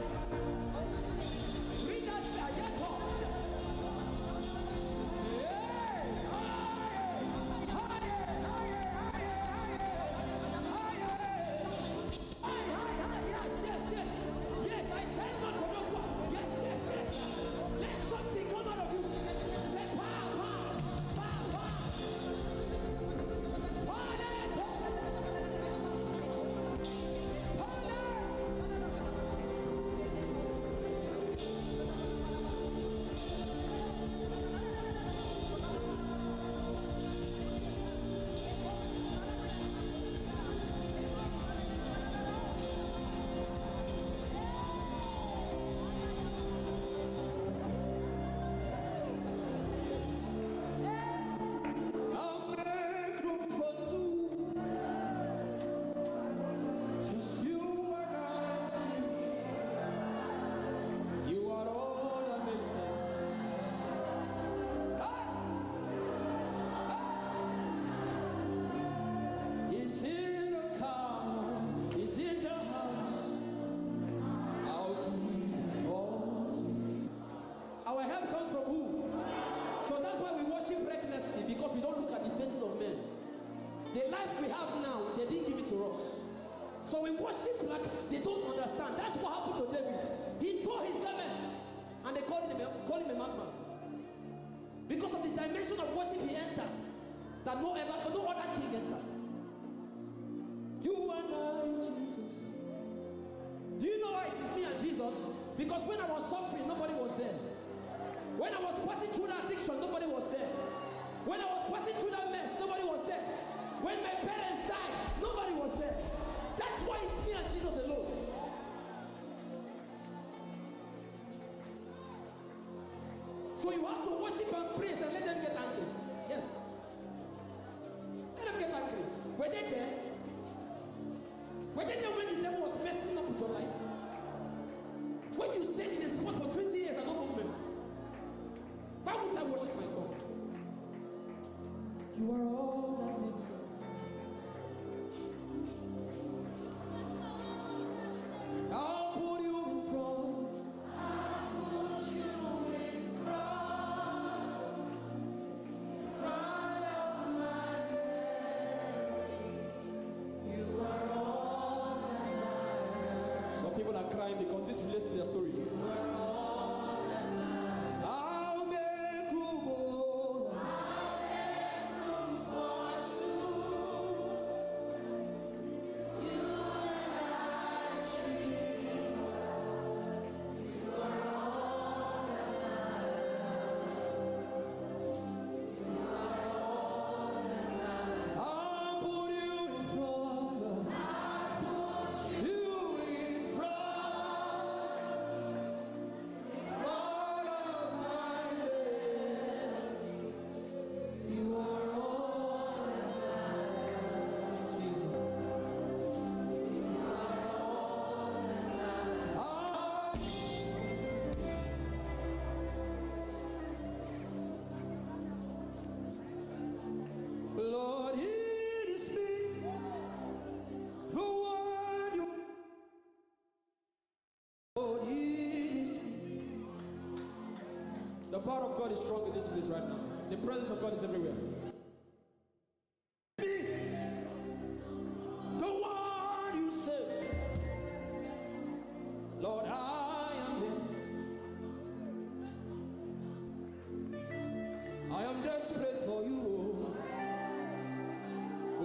Read that, I am God. Hey, higher, higher, higher, higher, higher, higher. High, high, high, yes, yes, yes. Yes, I thank God for those one. Yes, yes, yes. Let something come out of you. Say, power, power, power, power. Power, power. I'll make room for two. Just you and I. You are all that makes sense. Ah! Ah! Is in the car, is in the house. I'll give it all to you. Our help comes from who? So that's why we worship recklessly, because we don't look at the faces of men. The life we have now, they didn't give it to us. So we worship like they don't understand. That's what happened to David. He tore his garments and they called him a, called him a madman. Because of the dimension of worship he entered, that no ever, no other king entered. You and I, Jesus. Do you know why it is me and Jesus? Because when I was suffering, nobody was there. When I was passing through that addiction, nobody was there. When I was passing through that mess, nobody was there. When my parents died, nobody was there. That's why it's me and Jesus alone. So you have to worship and praise and let them get angry. Yes. Let them get angry. Were they there? Were they there when the devil was messing up with your life? When you stayed in a spot for twenty years and no movement? Why would I worship my God? You are all that makes sense. I'll put you in front. I'll put you in front. In front of my melody. You are all that matters. Some people are crying because this relates to their story. You are all that matters. I'll make room, oh. I'll make room for two. You and I, Jesus. You are all that matters. You are all that matters. I'll put you in front of, I'll put you in front. Father, my Lord, you are all that matters. Jesus. You are all that matters. Ah. Lord, it is me, the one you Lord, it is me. The power of God is strong in this place right now. The presence of God is everywhere. Me, the one you saved. Lord, I am here. I am desperate for you. Oh,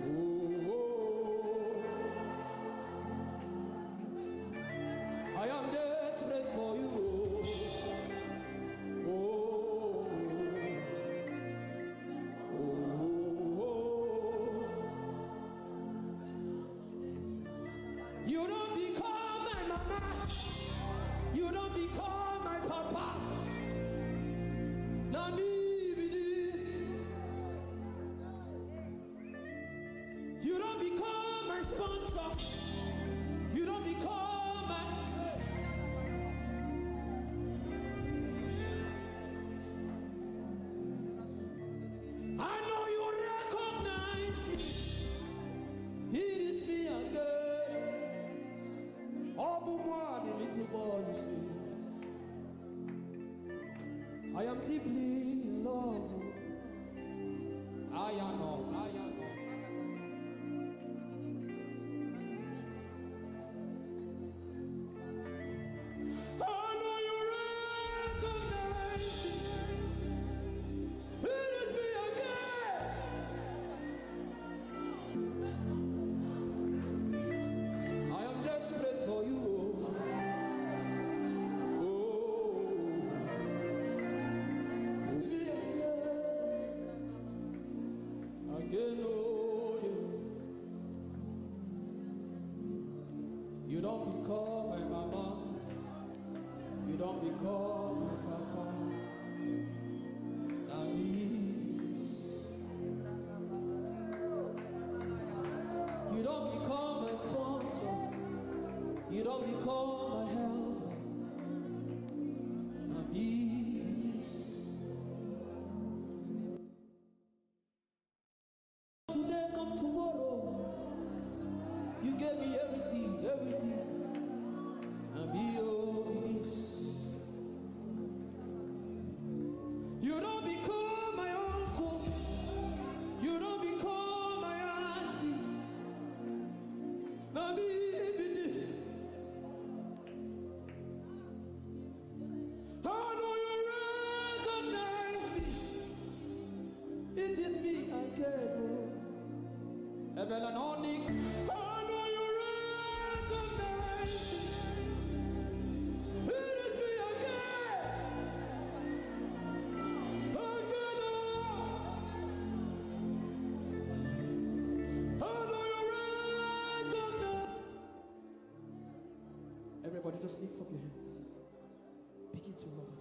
oh, oh, oh. I am desperate for you. Oh, You don't become my mama. You don't become my papa. Now me be this. You don't become my sponsor. You don't become my. I know you recognize me. It is me again. Open one, the little boy you saved. I am deeply in love. I am not. I am not. I know you recognize me. It is me again. I am desperate for you. Oh, oh. It's me again. Again, oh, yeah. You don't become my mama. You don't become my papa. I need this. You don't become my sponsor. You don't become my helper. I need this. Today come tomorrow. You gave me everything, everything. And be all this. You don't become my uncle. You don't become my auntie. Now me be this. I know you recognize me. It is me again. Oh. Ebela no Nick. I know you recognize me. It is me again. Again, oh. I know you recognize. Everybody, just lift up your hands. Begin to love him.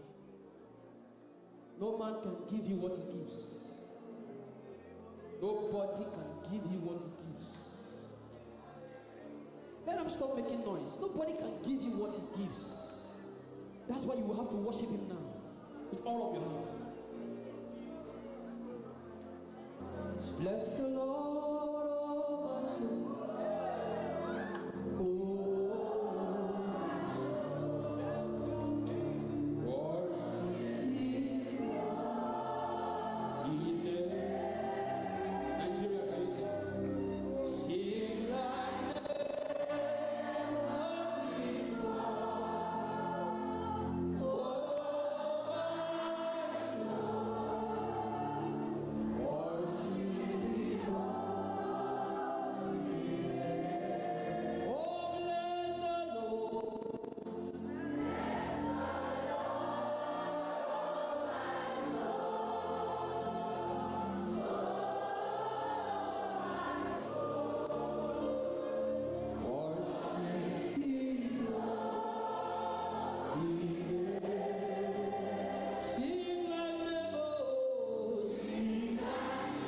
No man can give you what he gives. Nobody can give you what he gives. Let them stop making noise. Nobody can give you what he gives. That's why you have to worship him now with all of your heart. Bless the Lord, oh my soul. Oh, my soul. Worship his holy name. Nigeria, can you sing? Sing like never before. Oh, my soul. Worship his holy name. Oh, bless the Lord. Sing like never, sing like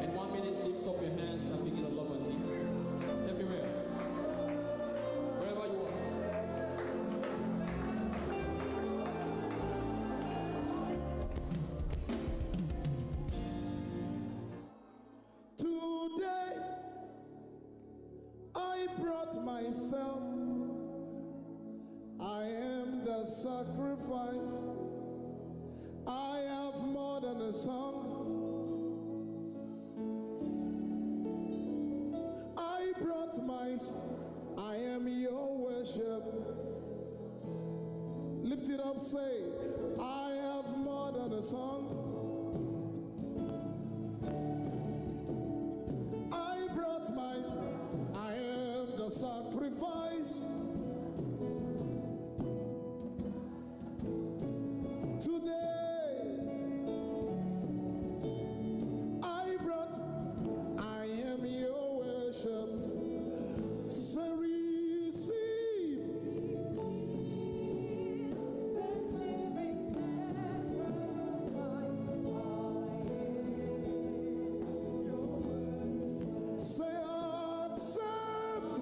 In one minute, lift up your hands and begin to love on him. Everywhere. Wherever you are. Today, I brought myself. I am the sacrifice. I have more than a song. I brought my. I am your worship. Lift it up, say, I have more than a song. I brought my. sacrifice today. I brought, I am your worship. So receive. Say, accept.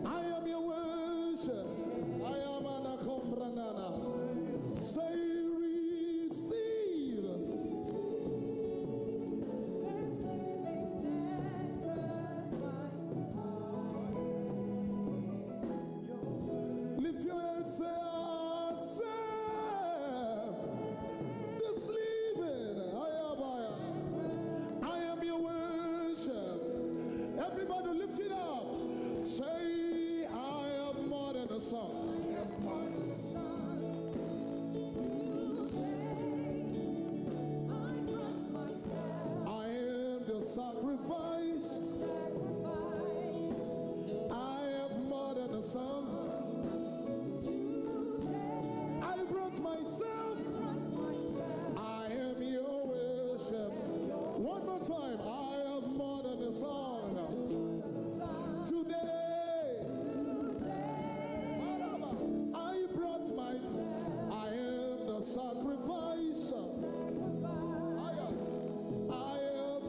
I am your worship. I am an akombranana. Say, receive. Lift your hands, say, accept this living. I am, I am. I am your worship. Everybody lift it up. Say, I have more than a song. I am the sacrifice. I have more than a song. I brought myself. I am your worship. One more time. I have more than a song. Today, I brought my, I am the sacrifice. I am, I am,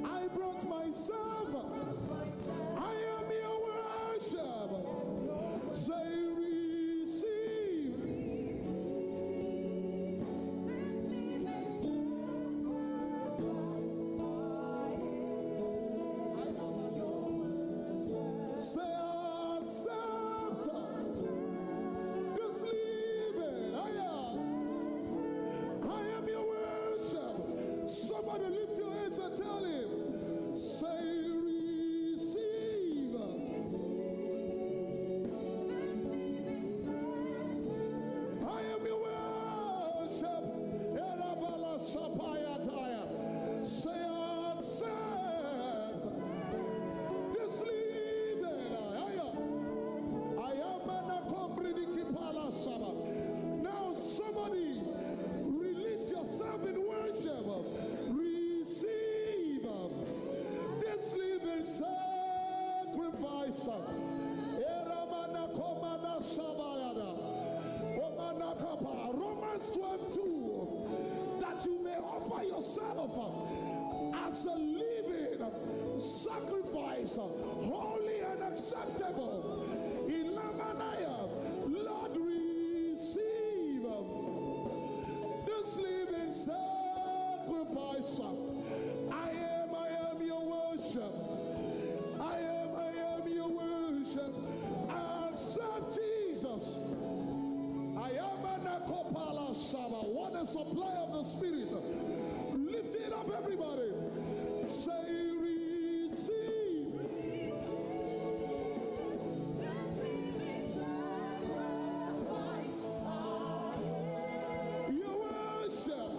I brought myself. I am your worship. Say, receive. Say, accept this living. I am, I am your worship. Somebody lift your hands and tell him, say, receive. I am your worship. Erabala sapayataya. Say, accept this living. I am, I am an akombridiki pala saba. Now somebody release yourself in worship. Receive this living sacrifice. Eramana komana sabayada. Omanakapa. Romans twelve two. That you may offer yourself as a living sacrifice, holy and acceptable. Ilamanaya. Lord, receive this living sacrifice. I am, I am your worship. I am, I am your worship. Accept Jesus. I am an akopala saba. What a supply of the Spirit. Lift it up, everybody. Say, receive. Your worship.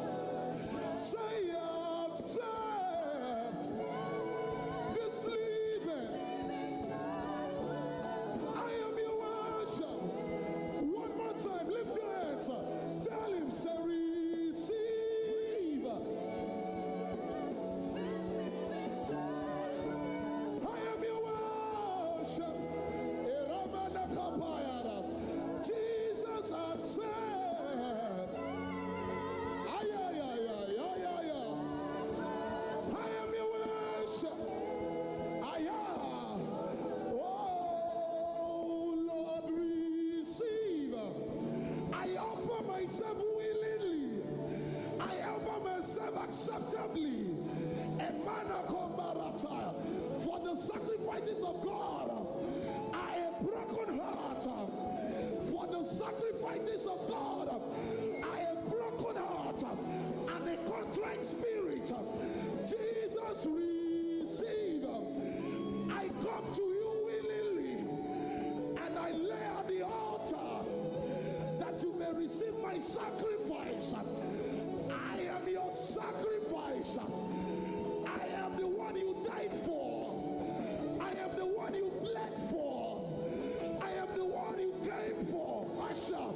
Say, accept this living. I am your worship. One more time, lift your hands. Tell him, say, receive. I am your worship. Eramanakapayara. Jesus, accept. Ay, ay, ay, ay, ay, ay, ay. I am your worship. I am. Oh, Lord, receive. I offer myself willingly. I offer myself acceptably. Emana kombarata. For the sacrifices of God, I am broken heart. For the sacrifices of God, I am broken heart and a contrite spirit. Jesus, receive. I come to you willingly and I lay at the altar that you may receive my sacrifice. I I am the one you died for. I am the one you bled for. I am the one you came for. Usher,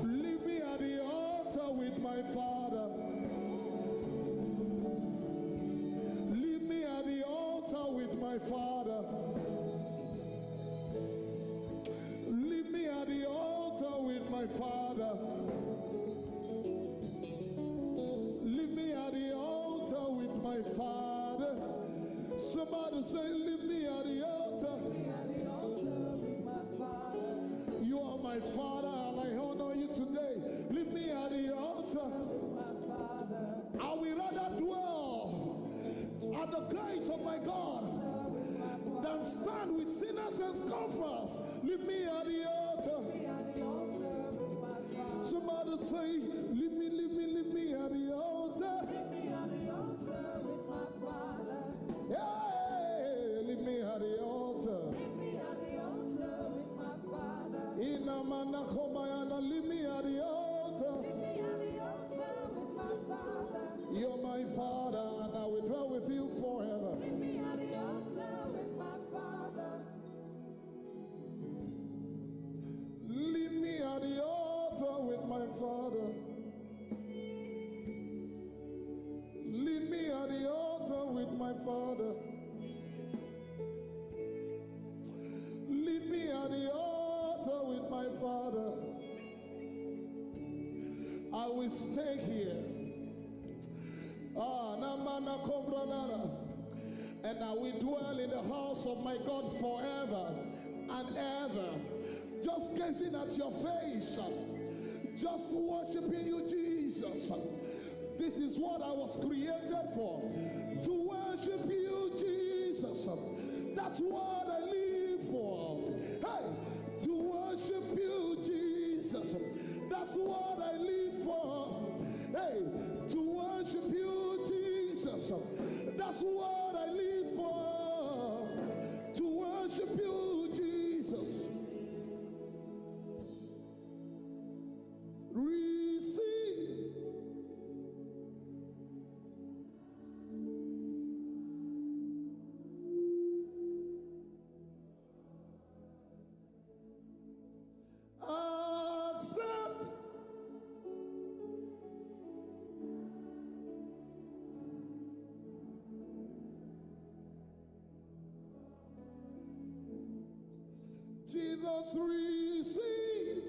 leave me at the altar with my father. Leave me at the altar with my father. Leave me at the altar with my father. Leave me at the altar with my father. Somebody say, leave me at the altar. You are my father, and I honor you today. Leave me at the altar. I will rather dwell at the gates of my God than stand with sinners and scoffers. Leave me at the altar. Somebody say, leave me, leave me, leave me at the altar. Yeah, leave me at the altar. Inamana komayana, leave me at the altar. You're my father, and I will dwell with you forever. Leave me at the altar with my father. Leave me at the altar with my father. Leave me at the altar with my father. I will stay here. Ah, namana kombranara. And I will dwell in the house of my God forever and ever. Just gazing at your face, just worshiping you, Jesus. This is what I was created for, to worship you, Jesus. That's what I live for. Hey, to worship you, Jesus. That's what I live for. Hey, to worship you, Jesus. That's what I live for. To worship you, Jesus. Receive. Accept. Jesus, receive.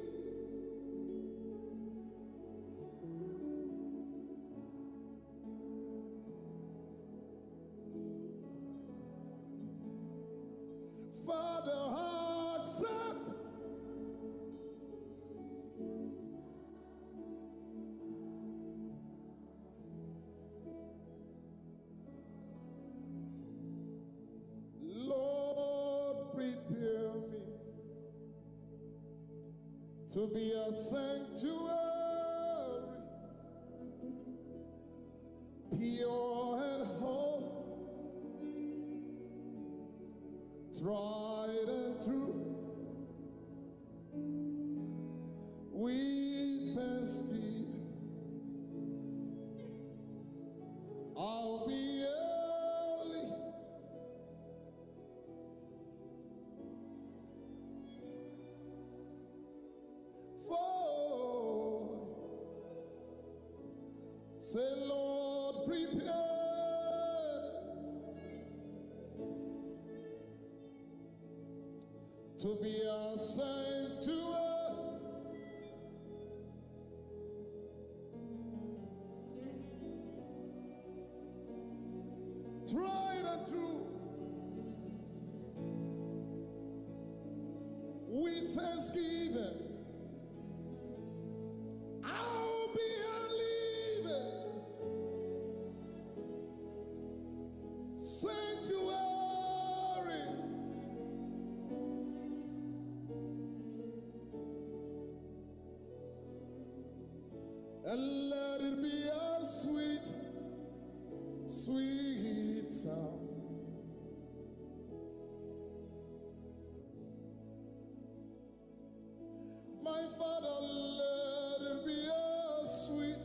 Father, accept. Lord, prepare me to be a sanctuary, pure and holy, tried and true. With thanksgiving, I'll be early. For, say, Lord, prepare to be a sanctuary, tried and true, with thanksgiving. I'll be a living sanctuary. And let it be a sweet, sweet sound. My Father, let it be a sweet,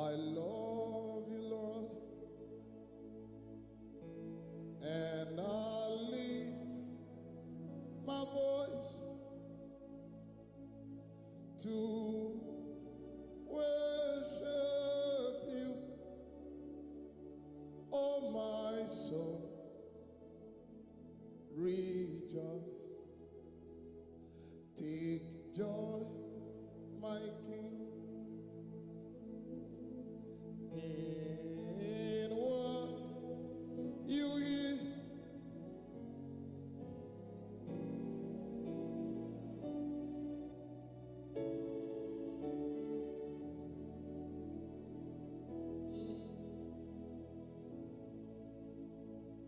I love you, Lord, and I lift my voice to worship you. Oh, my soul, rejoice. Take joy, my King, in what you hear.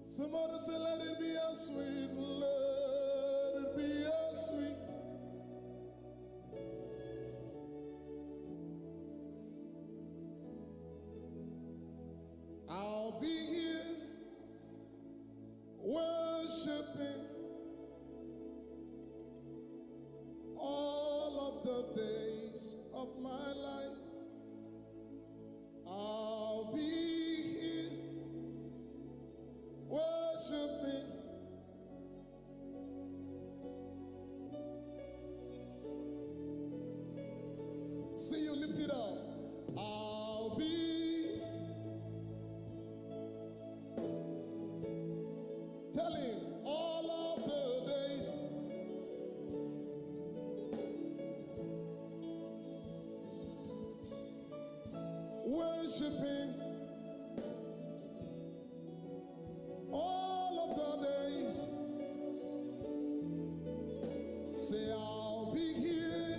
Somebody say, "Let it be a sweet, let it be a sweet." I'll be here worshiping all of the days of my life. I'll be here worshiping. See you lift it up. I'll be, tell him, all of the days worshiping all of the days. Say, "I'll be here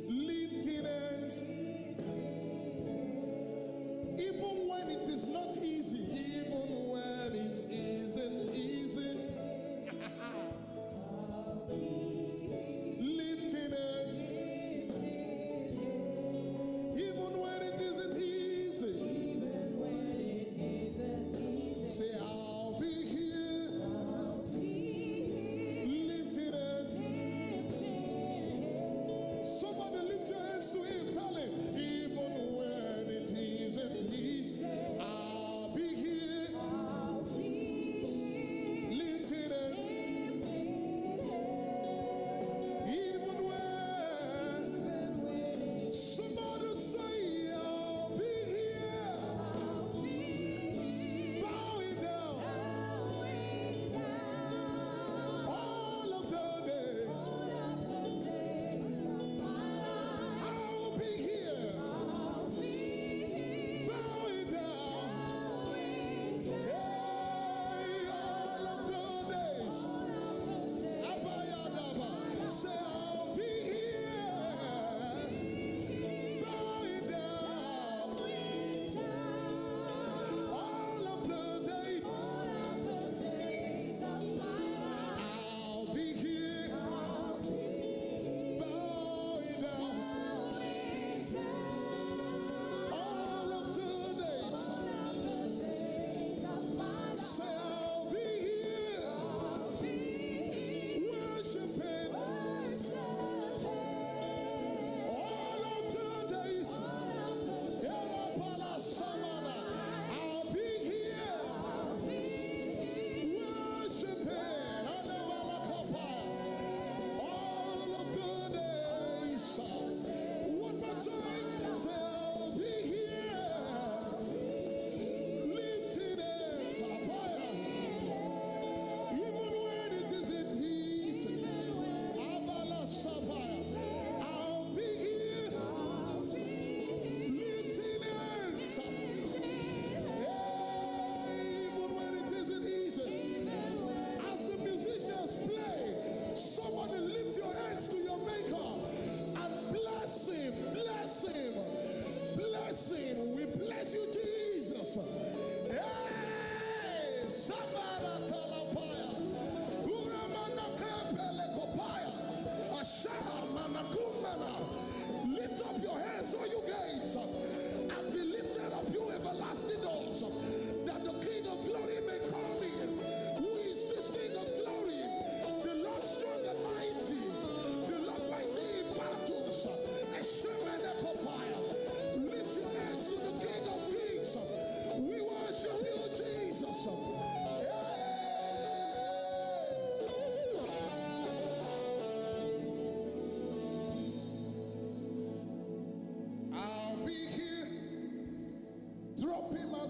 lifting hands, even when it is not easy, even when it isn't easy." Lifting hands, even when it is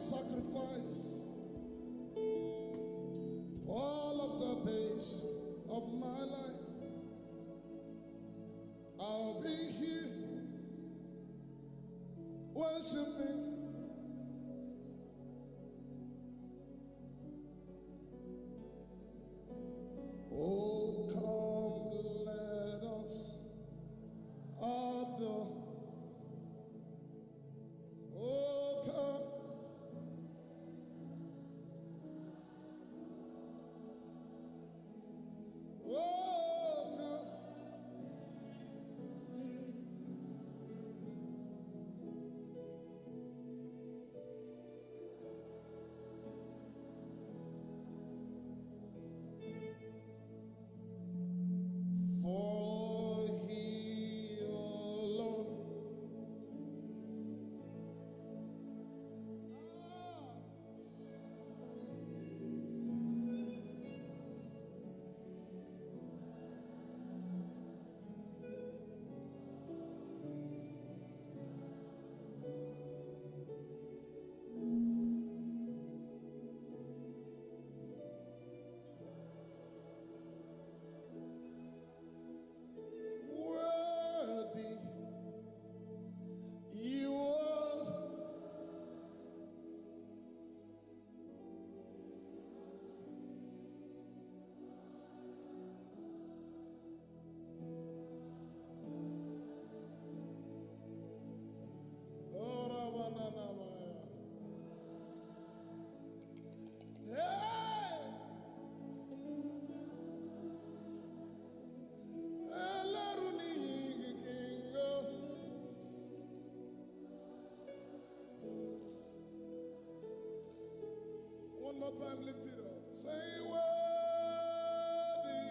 Sacrifice all of the days of my life. I'll be here worshiping. Oh, come, let us adore. Oh, come. Oh, come. For he alone. Worthy you are. Ora banana maya. Hey! Ẹlẹ́rù ni yìnyín kí n gbọ́. One more time, lift it up. Say, "Worthy."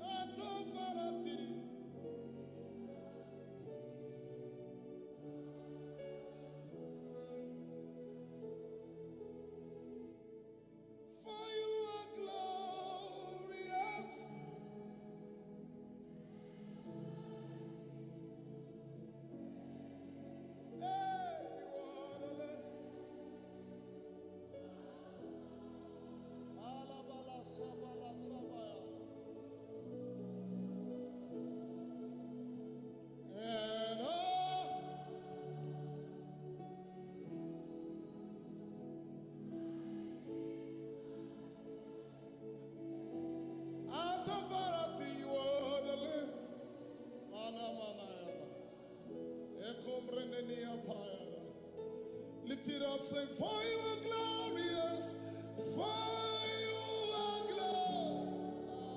Authority. For you are glorious. Hey, you are the Lamb. Alabala sabala sabaya. And all out of authority you are the Lamb. Mana mana yaba. Ekomrenenia paya. Lift it up, say, "For you are glorious, for you are glorious."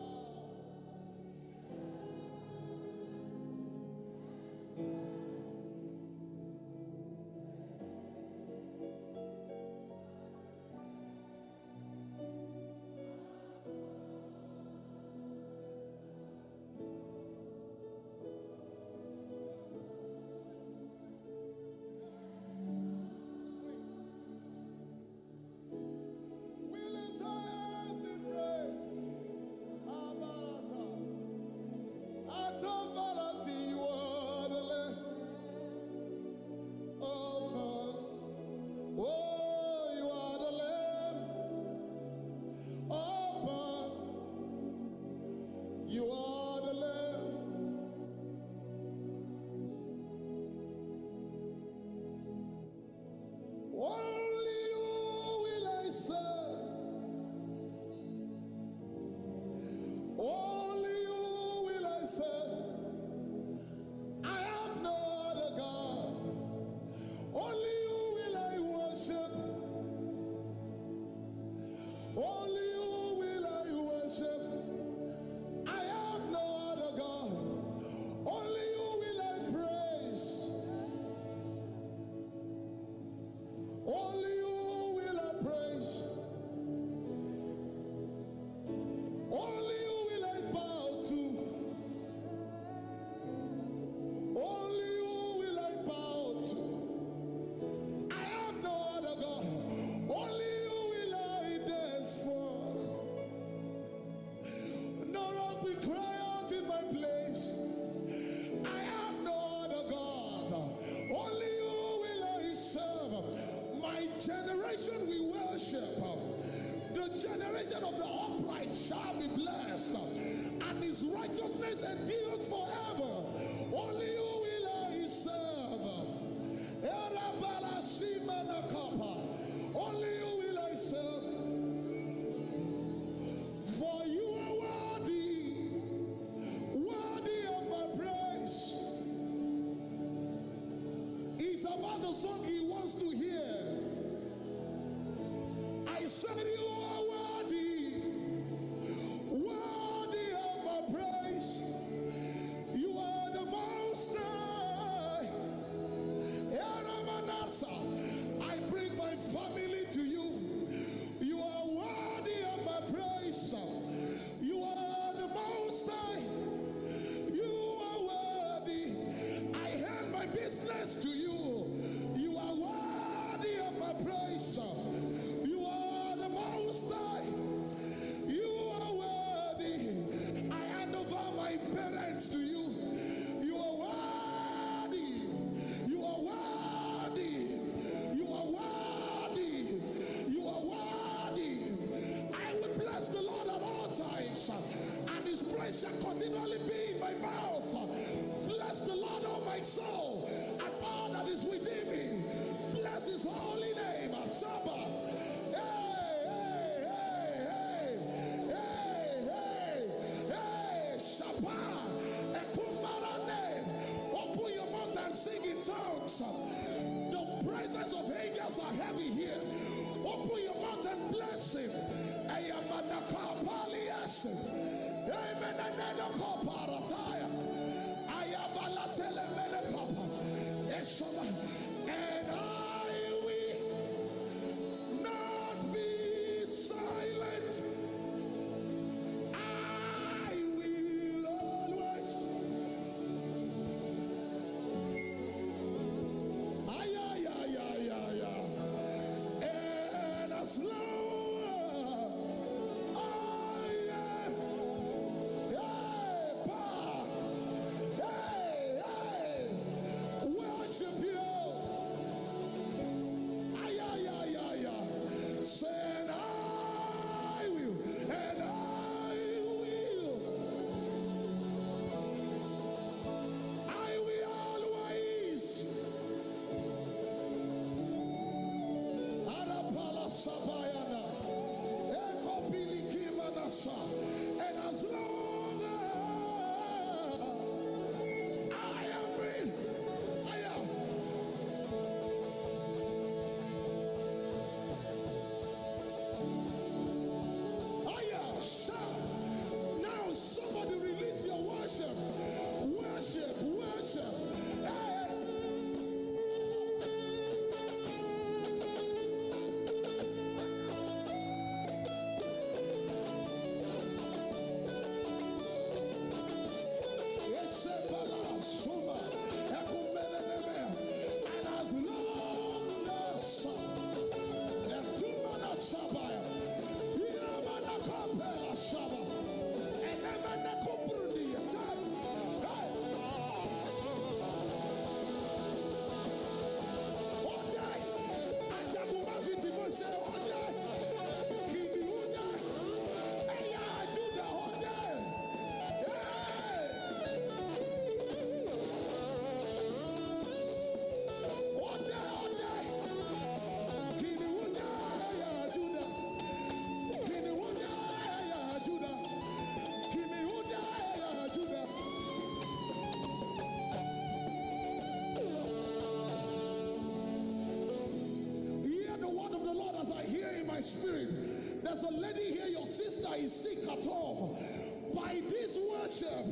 Only you will I praise. Only you will I bow to. Only you will I bow to. I have no other God. Only you will I dance for. No rock will cry out in my place. I have no other God. Only you will I serve. My generation will worship. The generation of the upright shall be blessed, and his righteousness endures forever. Only you will I serve. Erabala Simanakapa. Only you will I serve. For you are worthy, worthy of my praise. It's about the song he wants to hear. I said, you are worthy, worthy of my praise. You are the most high. Eramanasa, I bring my family to you. You are worthy of my praise. You are the most high. You are worthy. I hand my business to you. You are worthy of my praise. You are the most high. You are worthy. I hand over my parents to you. You are worthy. You are worthy. You are worthy. You are worthy. I will bless the Lord at all times, and his praise shall continually be in my mouth. Bless the Lord, oh my soul, and all that is within me. Bless his holy name. Shabbat. Hey, hey, hey, hey, hey, hey, hey, Shabbat. Ekumarane. Open your mouth and sing in tongues. The presence of angels are heavy here. Open your mouth and bless him. Ayamanakapalias. Emenenenokoparataya. Ayabalatelemenekapa. Esoma. And I will not be silent. I will always. Ay, ay, ay, ay, ay, ay. And as long, oh, yeah. Hey, pa. Hey, hey. Worship you. Ay, ay, ay, ay, ay. Say, and I will, and I will, I will always. Arapala sabayana. Eko pilikima nasa. And as long as I am breathing, I am. Aya, shout. Now somebody release your worship. Worship, worship. Hey. Esebala suma. Ekumeneneme. And as long as Etumana Sabaya. Iramana Kapela Saba. Enemene Kupruni. Hey. Ode. Ajaguma fiti mo se ode. Kini ode. Eya Juda ode. Hey. Ode, ode. Kini ode, eya Juda. Kini ode, eya Juda. Kini ode, eya Juda. Hear the word of the Lord as I hear in my spirit. There's a lady here, your sister is sick at home. By this worship,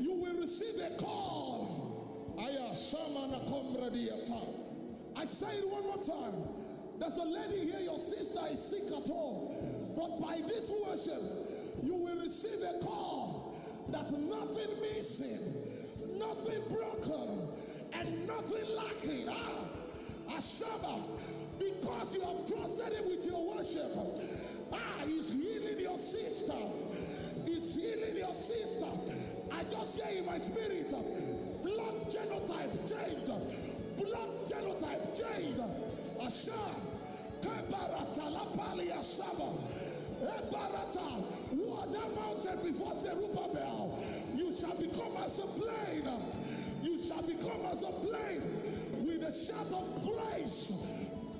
you will receive a call. Aya, Shamana Komradiata. I say it one more time. There's a lady here, your sister is sick at home. But by this worship, you will receive a call that nothing missing, nothing broken, and nothing lacking. Ah, Ashaba, because you have trusted him with your worship. Ah, he's healing your sister. He's healing your sister. I just hear in my spirit, blood genotype changed. Blood genotype changed. Asha. Kebarata lapali asaba. Ebarata. What that mountain before Zerubbabel? You shall become as a plain. You shall become as a plain with a shout of grace.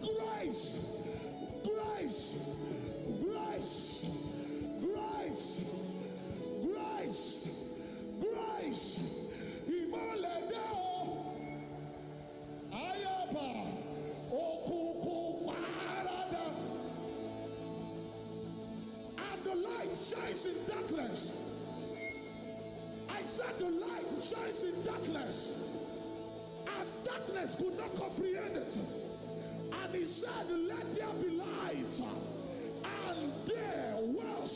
Grace. Grace. Grace. Grace. Grace. Grace. Ìmọ́lẹ̀ dé o. Ayaba. Òkùnkùn parada. And the light shines in darkness. I said the light shines in darkness. And darkness could not comprehend it. And he said, "Let there be light." And there was,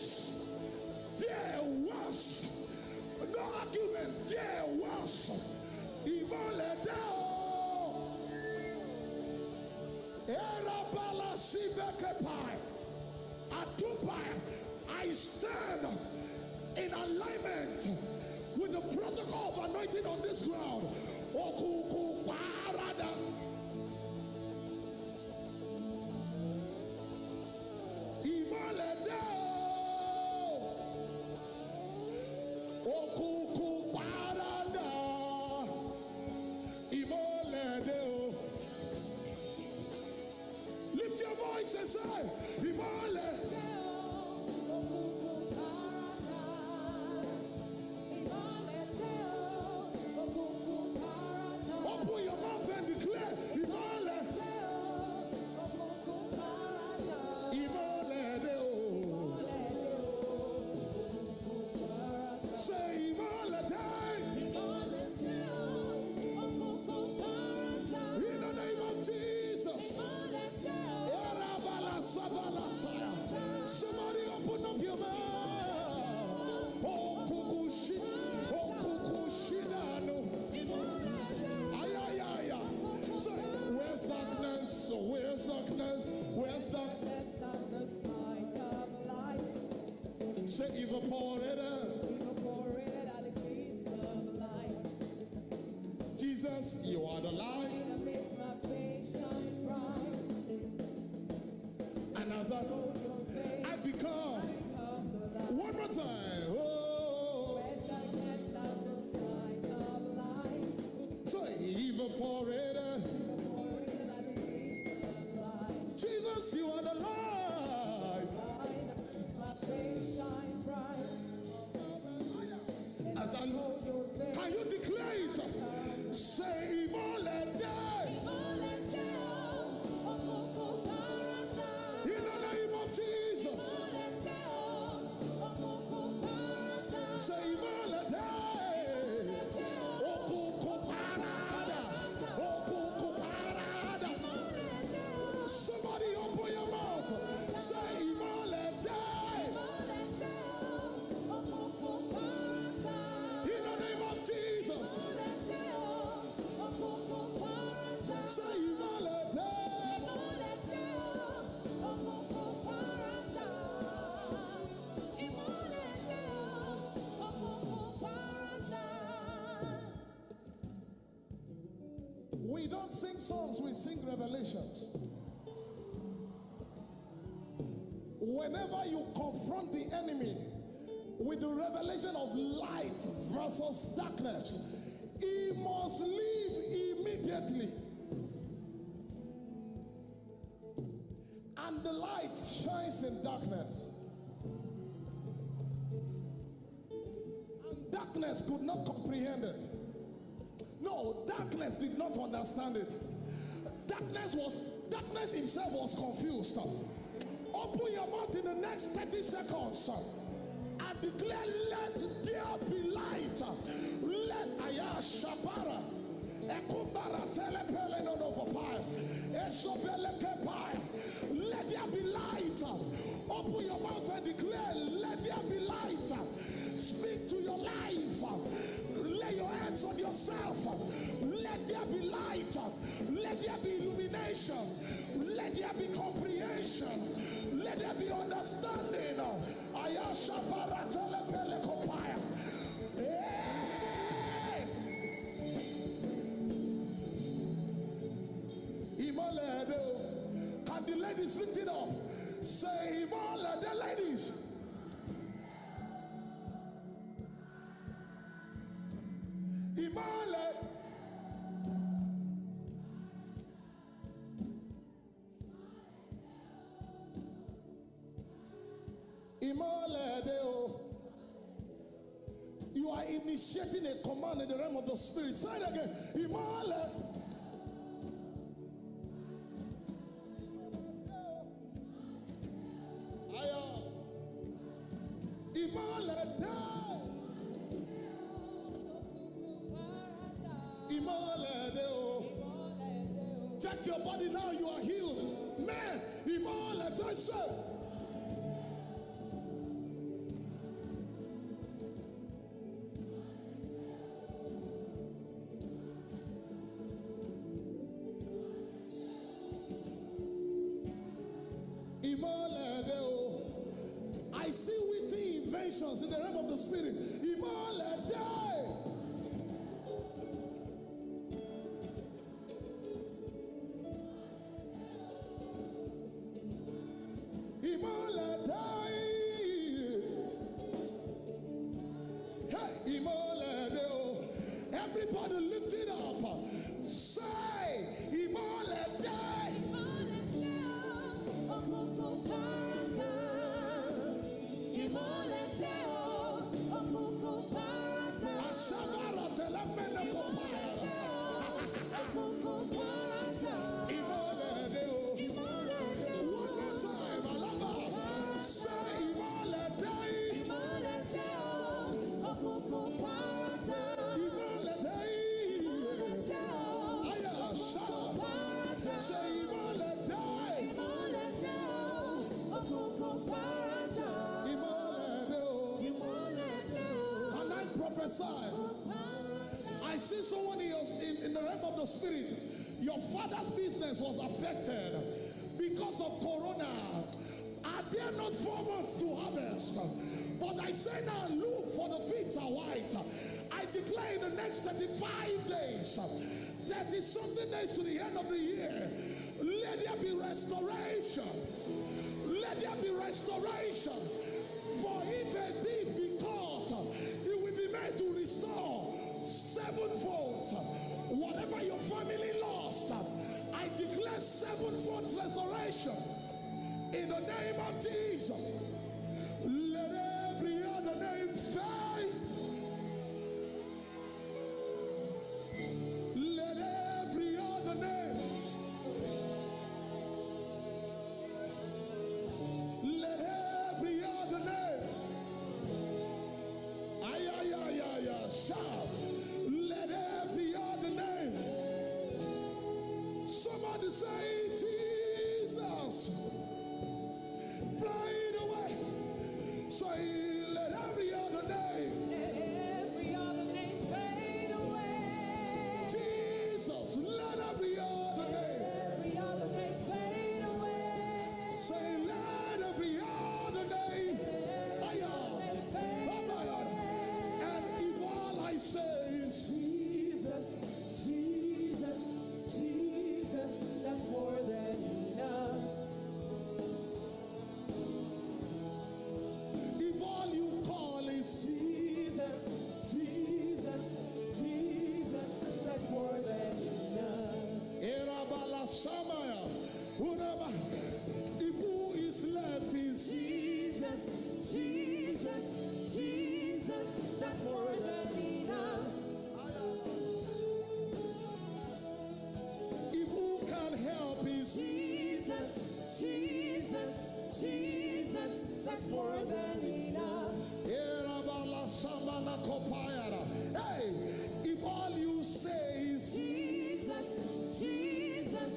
there was no argument. There was. Ìmọ́lẹ̀ dé o. Erabala sibekepai. Atupai. I stand in alignment with the protocol of anointing on this ground. Òkùnkùn parada. Ìmọ́lẹ̀ dé o. Òkùnkùn parada. Ìmọ́lẹ̀ dé o. Lift your voice and say, "Ìmọ́lẹ̀." Open your mouth and declare, "Ìmọ́lẹ̀." Ìmọ́lẹ̀ dé o. Say, "Ìmọ́lẹ̀ dé." In the name of Jesus. Erabala sabala saya. Somebody open up your mouth. Okukushi, okukushi nanu. Ayayaya. Say, "Where's darkness? Where's darkness? Where's darkness?" At the sight of light. Say, "Evaporated." Evaporated at the gates of light. Jesus, you are the light. It makes my face shine bright. And as I, I become, one more time. Oh. Where's darkness at the sight of light? So evaporated. Evaporated at the gates of light. Jesus, you are the light. Light makes my face shine bright. As I, can you declare it? Say, "Ìmọ́lẹ̀ dé." In the name of Jesus. Say, "Ìmọ́lẹ̀ dé." Òkùnkùn parada. Òkùnkùn parada. Somebody open your mouth. Say, "Ìmọ́lẹ̀ dé." In the name of Jesus. Say, "Ìmọ́lẹ̀ dé." We don't sing songs, we sing revelations. Whenever you confront the enemy with the revelation of light versus darkness, he must leave immediately. And the light shines in darkness. And darkness could not comprehend it. No, darkness did not understand it. Darkness was, darkness himself was confused. Open your mouth in the next thirty seconds and declare, "Let there be light." Let Aya Shabara. Ekumbara telepele no no papai. Esobele kepai. there be light. Let there be illumination. Let there be comprehension. Let there be understanding. Ayasha baratele pelekopaya. Hey! Imole de. Can the ladies lift it up? Say, Imole de, ladies. Imole. Imole de o. You are initiating a command in the realm of the spirit. Say it again. Imole. Aya. Imole de. Imole de o. Check your body now, you are healed. Man, imole de. Imole de o. I see witty inventions in the realm of the spirit. Imole de. Imole de. Hey, imole de o. Everybody lift it up. Say, imole de. Imole de o, okuku parata. Imole de o, okuku parata. Ashabara telemene kopaya. Imole de o. One more time, Alaba. Say, imole de. Imole de. Aya, shout. Say, imole de. Imole de o. Can I prophesy? I see someone in, your, in, in the realm of the spirit. Your father's business was affected because of corona. Are there not four months to harvest? But I say now, look, for the fields are white. I declare in the next thirty-five days, thirty something days to the end of the year, let there be restoration. Let there be restoration. For if a thief be caught, he will be made to restore sevenfold. Whatever your family lost, I declare sevenfold restoration in the name of Jesus. Let every other name fade. Let every other name, let every other name, ay, ay, ay, ay, ay, shout. Let every other name. Somebody say, Jesus. Fade away. Say, let every other name. Let every other name fade away. Jesus, let every other name. Let every other name fade away. Say, let every other name. Let every other name fade away. And if all I say is Jesus, Jesus, Jesus, that's more than enough. If all you call is Jesus, Jesus, Jesus, that's more than enough. Erabala Samaya, Uraba. If who is left is Jesus, Jesus, Jesus, that's more than enough. If who can help is Jesus, Jesus, Jesus, that's more than enough. Erabala Samana Kopayara. Hey, if all you say is Jesus, Jesus,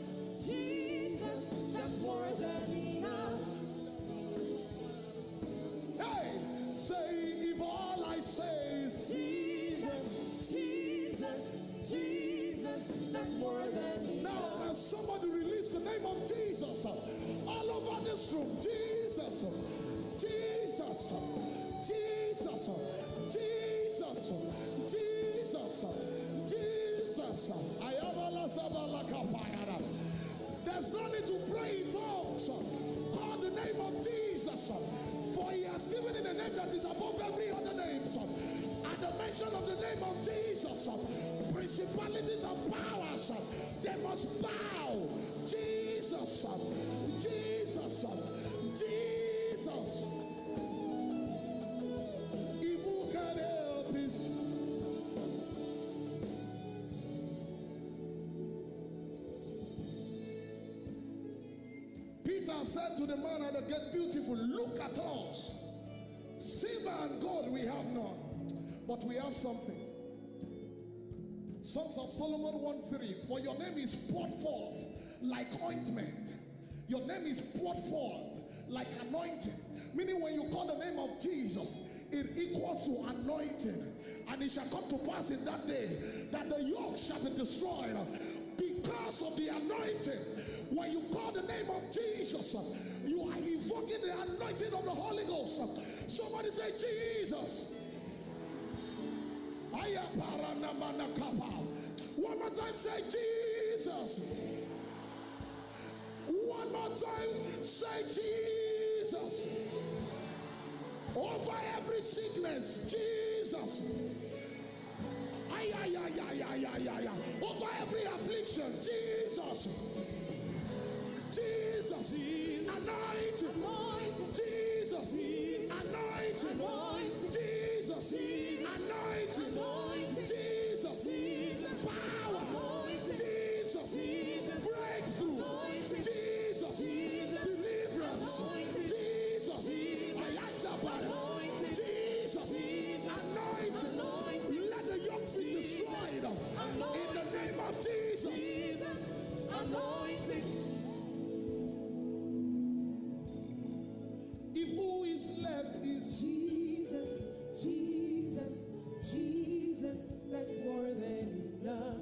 Jesus, that's more than enough. Hey, say, if all I say is Jesus, Jesus, Jesus, name of Jesus, all over this room. Jesus, Jesus, Jesus, Jesus, Jesus, Jesus. Ayabala sabala kapayara. There's no need to pray in tongues. Call the name of Jesus. For he has given in the name that is above every other name. At the mention of the name of Jesus, principalities and powers, they must bow. Jesus, Jesus, Jesus. If who can help is Peter said to the man at the gate, "Beautiful, look at us. Silver and gold we have none, but we have something." Songs of Solomon one three, "For your name is poured forth like ointment." Your name is poured forth like anointing. Meaning, when you call the name of Jesus, it equals to anointing. And it shall come to pass in that day that the yoke shall be destroyed because of the anointing. When you call the name of Jesus, you are evoking the anointing of the Holy Ghost. Somebody say, "Jesus." Aya paranamana kapa. One more time, say, "Jesus." One more time, say, "Jesus." Over every sickness, Jesus. Ay, ay, ay, ay, ay, ay, ay, ay. Over every affliction, Jesus. Jesus. Anointing. Jesus. Anointing. Jesus. Anointing. Jesus. Power. Jesus. Breakthrough. Jesus. Deliverance. Jesus. Ayashabara. Jesus. Anointing. Let the yoke be destroyed. In the name of Jesus. Jesus. Anointing. If who is left is Jesus, Jesus, Jesus, that's more than enough.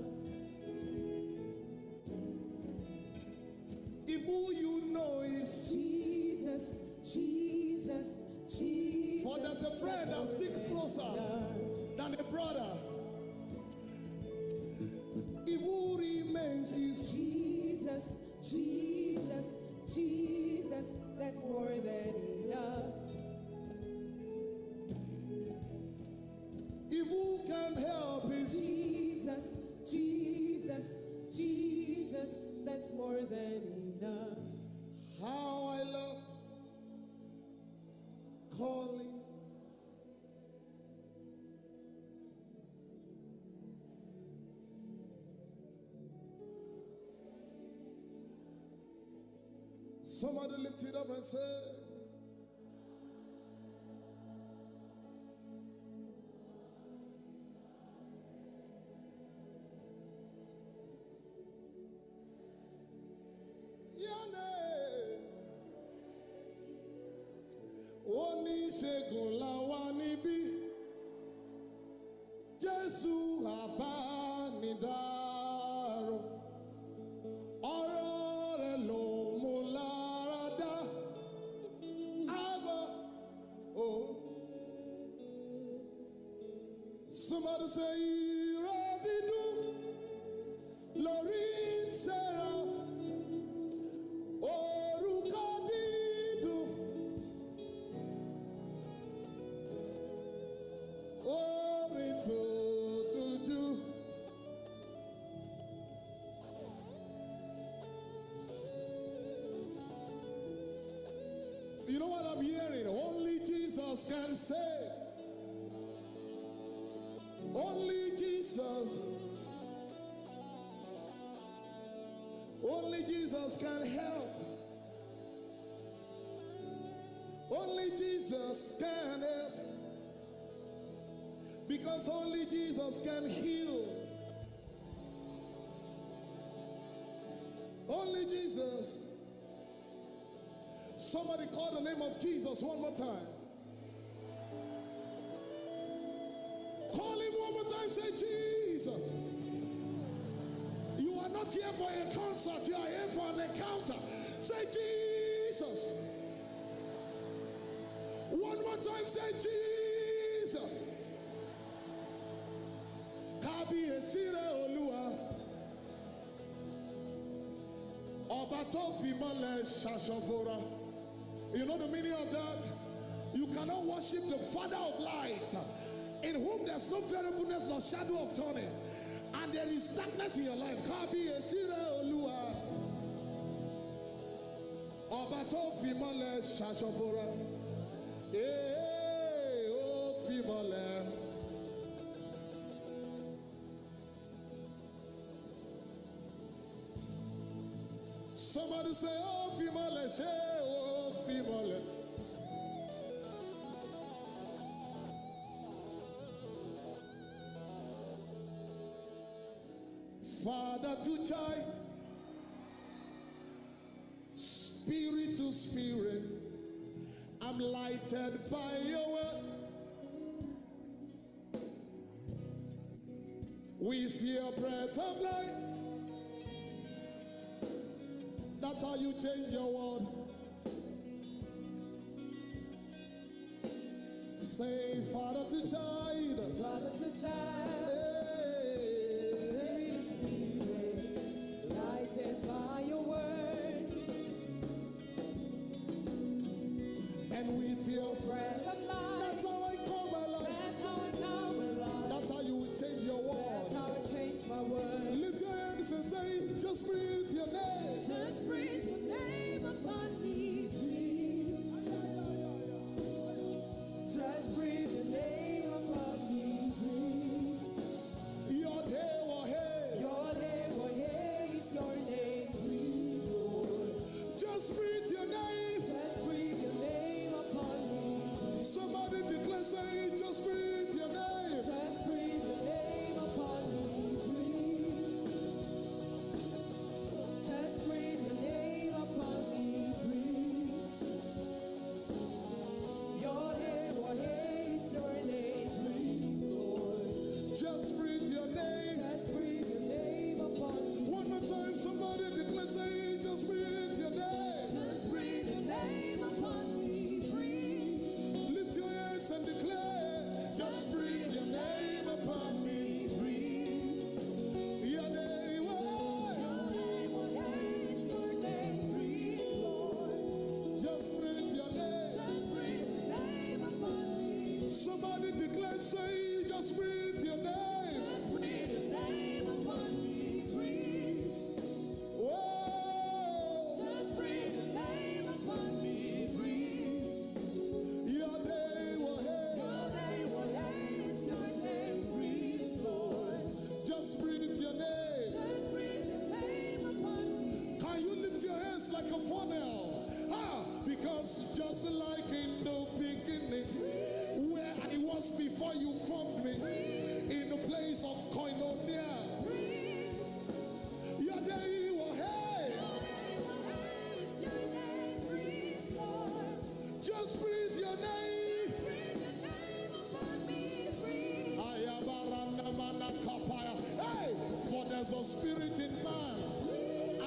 If who you know is Jesus, Jesus, Jesus. For there's a friend that sticks closer than a brother. If who remains is Jesus, Jesus, Jesus, that's more than enough. If who can help is Jesus, Jesus, Jesus, that's more than enough. How I love calling. Somebody lift it up and say, "Your name." Oníṣègùn làwa níbí. Jésù àbánidáró. Ọ̀rọ̀ rẹ̀ ló mú lára dá. Àbá, oh. Somebody say, "Ìró dídùn lórí seraph, orúkọ dídùn, orin tó dùn jù." You know what I'm hearing? Only Jesus can save. Only Jesus. Only Jesus can help. Only Jesus can help. Because only Jesus can heal. Only Jesus. Somebody call the name of Jesus one more time. Call him one more time. Say, "Jesus." You are not Here for a concert, you are here for an encounter. Say, "Jesus." One more time, say, "Jesus." Kábíyèsí rẹ, Olúwa. Ọba tó fi mọ́lẹ̀ ṣaṣọ bora. You know the meaning of that? You cannot worship the Father of light, in whom there's no variableness nor shadow of turning, and there is darkness in your life. Kábíyèsí rẹ, Olúwa. Ọba tó fi mọ́lẹ̀ ṣaṣọ bora. Ee, ó fi mọ́lẹ̀. Somebody say, "Ó fi mọ́lẹ̀, ṣé ó fi mọ́lẹ̀?" Father to child, spirit to spirit, I'm lighted by your word. With your breath of life, that's how you change your world. Say, Father to child. Father to child. Hey. Spirit to spirit, lighted by your word. And with your breath of life, that's how I come alive. That's how I come alive. That's how you will change your world. That's how I change my world. Lift your hands and say, "Just breathe your name." Just breathe your name upon me, breathe. Just breathe your name upon me, breathe. Your day will hey. Your day will hey is your name, breathe, Lord. Just breathe your name. Just breathe your name upon me, breathe. Somebody declare, say, "Just breathe your name." Just breathe your name upon me, breathe. Just breathe your name upon me, breathe. Your name, what is your name? Breathe, Lord. Just breathe your name. Just breathe your name upon me. One more time, somebody declare, say, "Just breathe your name." Just breathe your name upon me. Breathe. Lift your hands and declare, "Just breathe your name upon me." Breathe. Your name, oh. Your name, what is your name? Breathe, Lord. Just breathe your name. Just breathe your name upon me. Somebody declare, say, "Just breathe your name." Just breathe your name upon me. Breathe. Whoa. Just breathe your name upon me. Breathe. Your day will hey. Your day will hey is your name. Breathe, Lord. Just breathe your name. Just breathe your name upon me. Can you lift your hands like a funnel? Ah, because just like in the beginning, where I was before you formed me, in the place of koinonia. Breathe. Your day will hey. Your day will hey is your name. Breathe, Lord. Just breathe your name. Breathe your name upon me. Breathe. Ayabaranda manakapaya. Hey, for there's a spirit in man,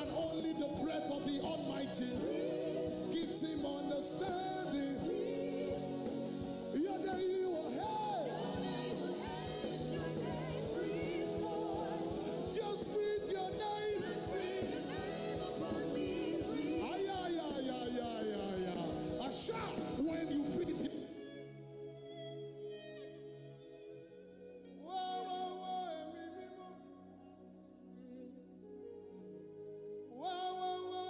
and only the breath of the Almighty gives him understanding. Your day will hey. Your day will hey is your name. Breathe, Lord. Just breathe your name. Just breathe your name upon me. Breathe. Ay, ay, ay, ay, ay, ay, ay. Asha, when you breathe. Wá, wá, wá, ẹ̀mí mímọ́. Wá, wá, wá,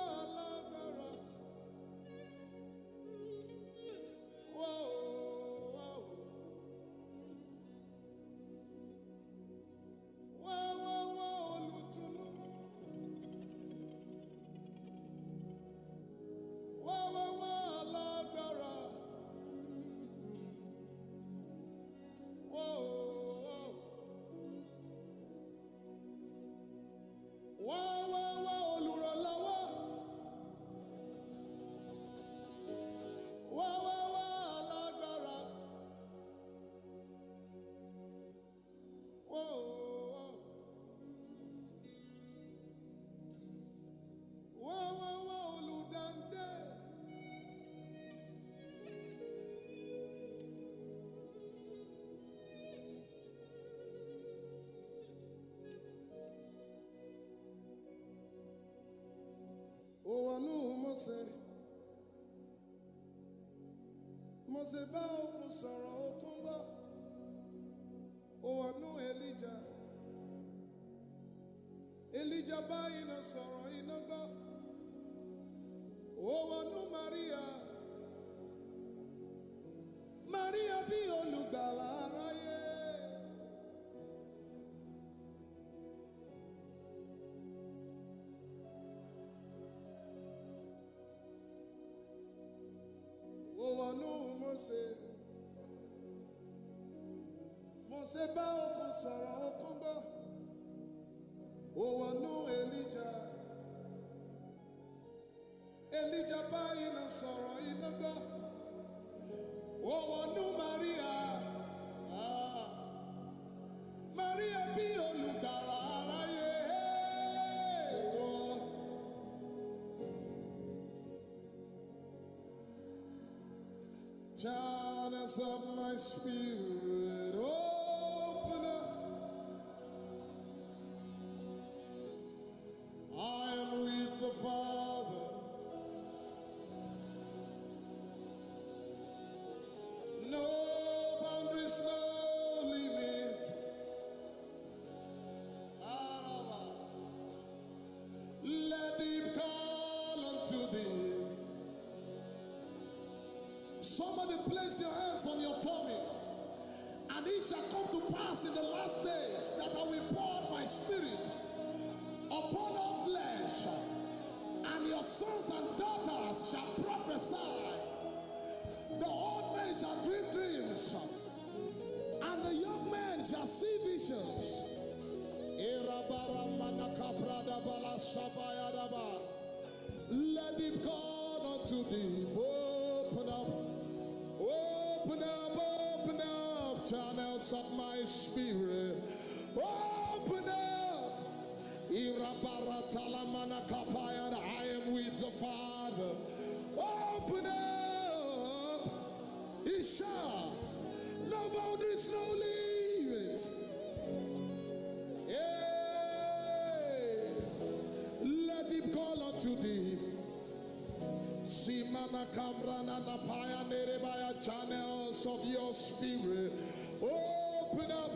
Mósè bá òkun sọ̀rọ̀, òkun gbọ́. Ó wọnú Èlíjà. Èlíjà bá iná sọ̀rọ̀, iná gbọ́. Ó wọnú Màríà. Màríà bí olùgbàlà aráyé. Ó wọnú Mósè. Mósè bá òkun sọ̀rọ̀, òkun gbọ́. Ó wọnú Èlíjà. Èlíjà bá iná sọ̀rọ̀, iná gbọ́. Ó wọnú Màríà. Ah. Màríà bí olùgbàlà aráyé. Wọ́n. Channels of my spirit, open up. I am with the Father. No boundaries, no limit. Araba. Let him call unto thee. Somebody place your hands on your tummy. And it shall come to pass in the last days that I will pour out my spirit upon all flesh, and your sons and daughters shall prophesy. The old men shall dream dreams, and the young men shall see visions. Irabaramanakabradabalashabayadaba. Let it call unto deep. Open up, open up, open up channels of my spirit. Open up. Irabaratalamanak, I am with the Father. Open up. Isha. No boundaries, no limits. Hey. Let it call unto thee. Simana Kamrana Napaya Nerebaya, channels of your spirit. Open up.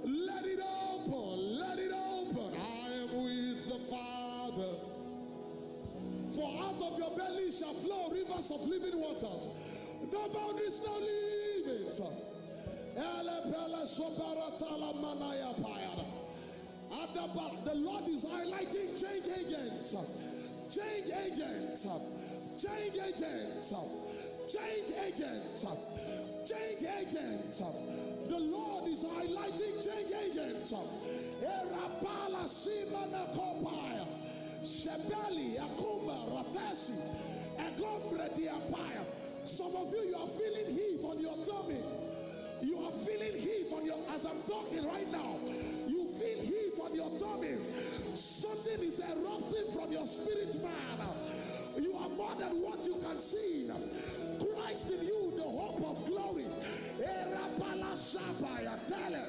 Let it open. Let it open. I am with the Father. For out of your belly shall flow rivers of living waters. No boundaries, no limits. Ele pele soparatala manaya payada. Adaba, the Lord is highlighting change agents. Change agents. Change agents. Change agents. Change agents. The Lord is highlighting change agents. Erapala simana kopaya. Shebeli, Akuma, Ratesi, Egombre, Diapaya. Some of you, you are feeling heat on your tummy. You are feeling heat on your, as I'm talking right now, you feel heat on your tummy. Something is erupting from your spirit, man. You are more than what you can see. Christ in you, the hope of glory. Erabala Shabaya Tele,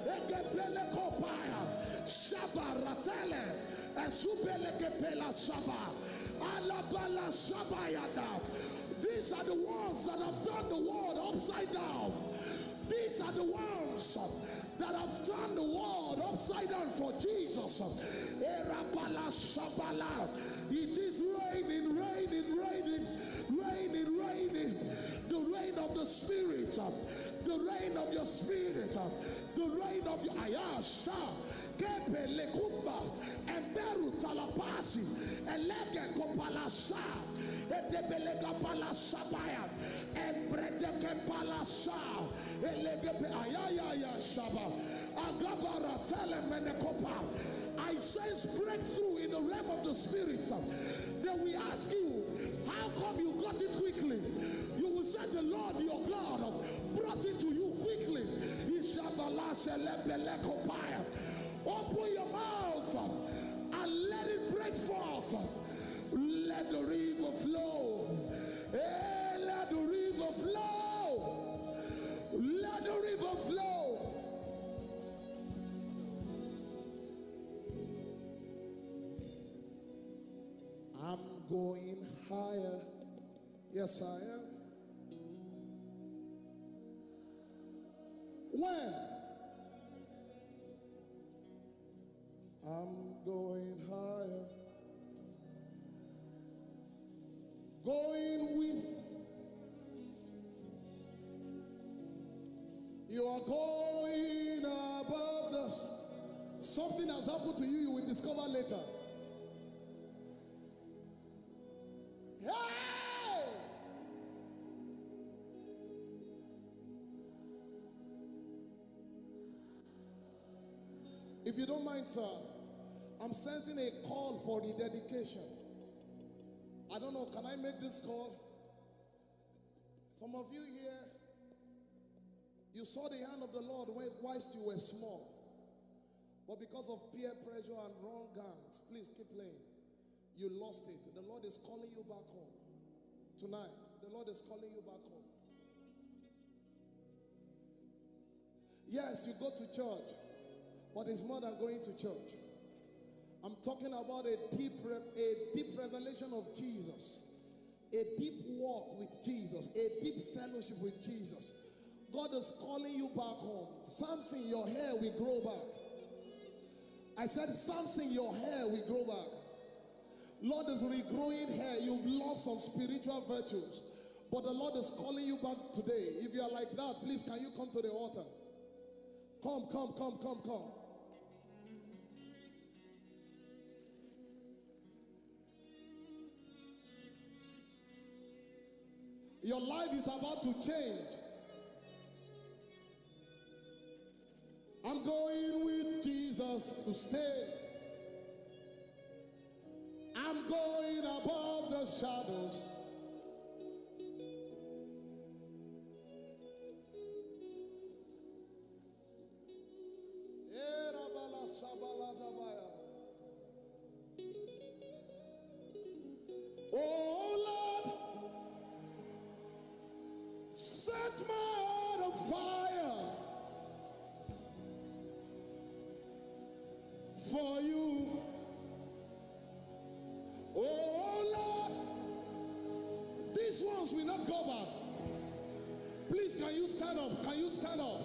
Ekepele Kopaya, Shabaratele, Esubele Kepela Shaba, Alabala Shabayada. These are the ones that have turned the world upside down. These are the ones that have turned the world upside down for Jesus. Erabala Shabala. It is raining, raining, raining, raining, raining. The rain of the Spirit, the rain of your spirit, the rain of your Ayasha. Kepelekumba, Emberu Talapasi, Elege Kopalasa, Etebelega Palasabaya, Embredeke Palasa, Elegepe Ayaya Shaba, Agabara Telemenekopa. I sense breakthrough in the realm of the spirit. They will ask you, how come you got it quickly? You will say, the Lord your God brought it to you quickly. Ishabala Selebelekopaya. Open your mouth and let it break forth. Let the river flow. Hey, let the river flow. Let the river flow. I'm going higher. Yes, I am. When I'm going higher, going with, you are going above the. Something has happened to you, you will discover later. Hey! If you don't mind, sir, I'm sensing a call for rededication. I don't know, can I make this call? Some of you here, you saw the hand of the Lord when, whilst you were small. But because of peer pressure and wrong hands, please keep playing. You lost it. The Lord is calling you back home. Tonight, the Lord is calling you back home. Yes, you go to church, but it's more than going to church. I'm talking about a deep, re- a deep revelation of Jesus, a deep walk with Jesus, a deep fellowship with Jesus. God is calling you back home. Samson, your hair will grow back. I said, Samson, your hair will grow back. Lord is regrowing hair. You've lost some spiritual virtues. But the Lord is calling you back today. If you are like that, please, can you come to the altar? Come, come, come, come, come. Your life is about to change. I'm going with Jesus to stay. I'm going above the shadows. Era bala sabala dabaya. Oh Lord, set my heart on fire for you. Oh Lord, these ones will not go back. Please, can you stand up? Can you stand up?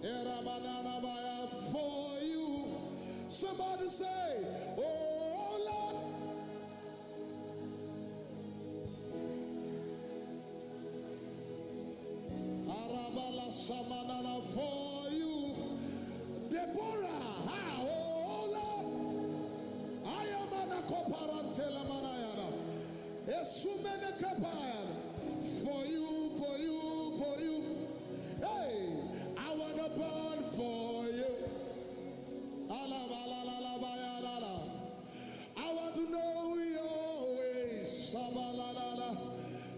Era banana baya for you. Somebody say, oh Lord. Arabala shamanana for you. Deborah, ah, oh Lord. I am an akoparantela manayana. Esumene kapaya. For you, for you, for you. Hey, I wanna burn for you. Alaba, la, la, la, ba, ya, la, la. I want to know your ways. Shaba, la, la, la.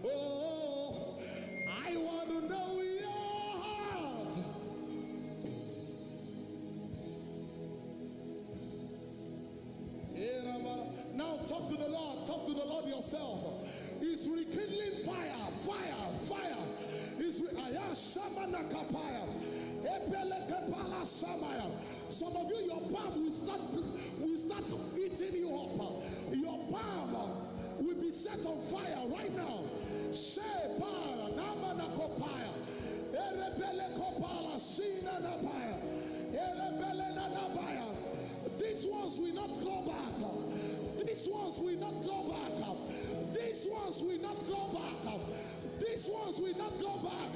Oh, I want to know your heart. Now talk to the Lord. Talk to the Lord yourself. He's rekindling fire, fire, fire. He's re- Aya Shamana Kapaya. Epele Kepala Shamaya. Some of you, your palm will start will start eating you up. Your palm will be set on fire right now. Shepara Namana Kopaya. Erebele Kopala Shina Napaya. Erebele Nanabaya. These ones will not go back. These ones will not go back. These ones will not go back. These ones will not go back.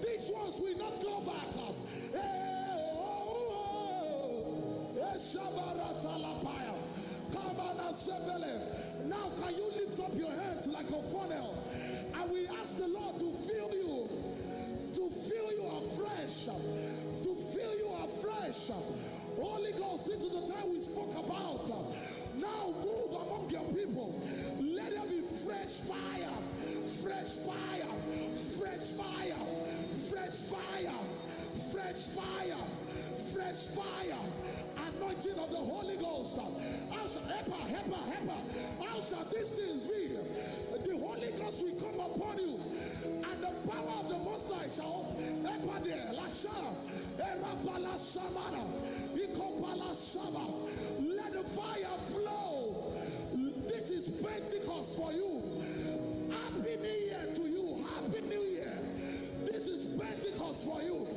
These ones will not go back. Eh, oh, oh, oh. Eh, Shabaratalapaya. Kabanasebele. Now can you lift up your hands like a funnel? And we ask the Lord to fill you, to fill you afresh, to fill you afresh. Holy Ghost, this is the time we spoke about. Now move among your people. Let there be fresh fire, fresh fire, fresh fire, fresh fire, fresh fire, fresh fire. Anointing of the Holy Ghost. How shall, epa, epa, epa. How shall these things be? The Holy Ghost will come upon you, and the power of the Most High shall, epa de lasha. Erabala Samana, Ikopala Sama. Let the fire flow. This is Pentecost for you. Happy New Year to you. Happy New Year. This is Pentecost for you.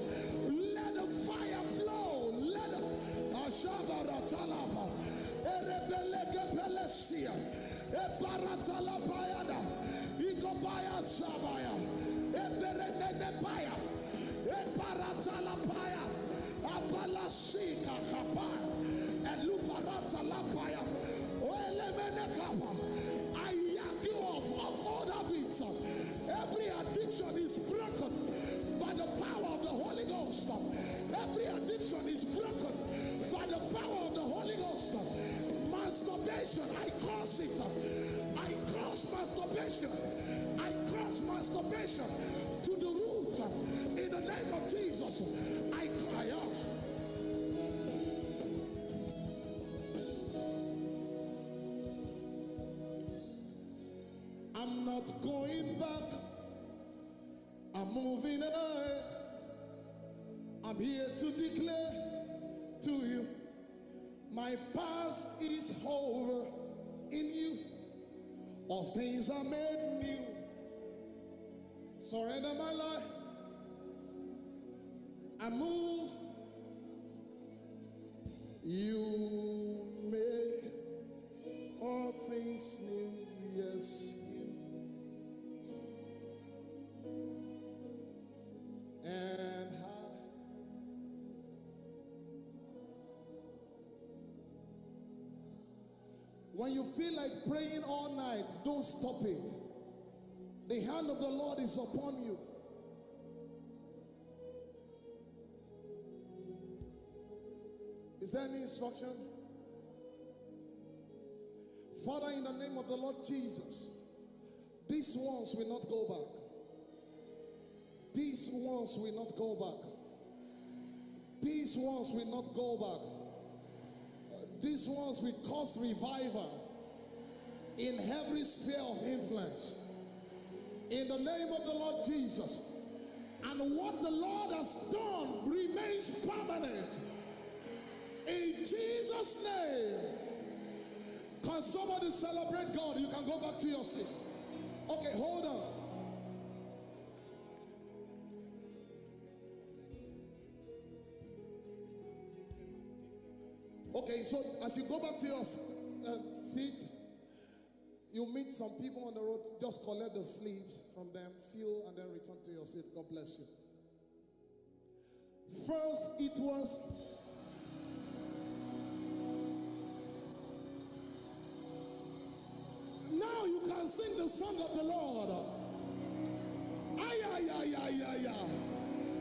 Ebaratalapayada, Ikopaya Sabaya, Eberenenepaya, Ebaratalapaya, Abalasika Kapaya, Elubaratalapaya, Oelemenekapa. I argue of, of all habits. Every addiction is broken by the power of the Holy Ghost. Every addiction is broken by the power of the Holy Ghost. Masturbation, I curse it. I curse masturbation. I curse masturbation to the root. In the name of Jesus, I cry out. I'm not going back. I'm moving ahead. I'm here to declare to you, my past is over in you. All things are made new. Surrender my life. I move. You make all things new, yes. And I, when you feel like praying all night, don't stop it. The hand of the Lord is upon you. Is there any instruction? Father, in the name of the Lord Jesus, these ones will not go back. These ones will not go back. These ones will not go back. Uh, these ones will cause revival in every sphere of influence. In the name of the Lord Jesus. And what the Lord has done remains permanent. In Jesus' name. Can somebody celebrate God? You can go back to your seat. Okay, hold on. Okay, so as you go back to your s- uh, seat, you meet some people on the road, just collect the sleeves from them, fill, and then return to your seat. God bless you. First, it was. Now you can sing the song of the Lord. Ay, ay, ay, ay, ay, ay.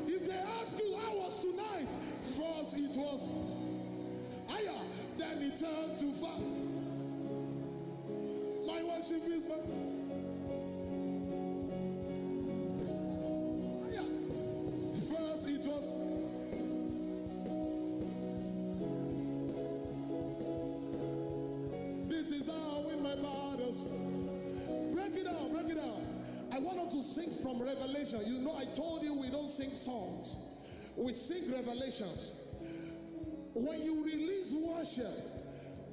If they ask you how was tonight, first it was. Aya, then it turned to fire. My worship is my. Aya. First it was. This is how I win my battles. Break it down, break it down. I want us to sing from Revelation. You know, I told you we don't sing songs. We sing revelations. When you release worship,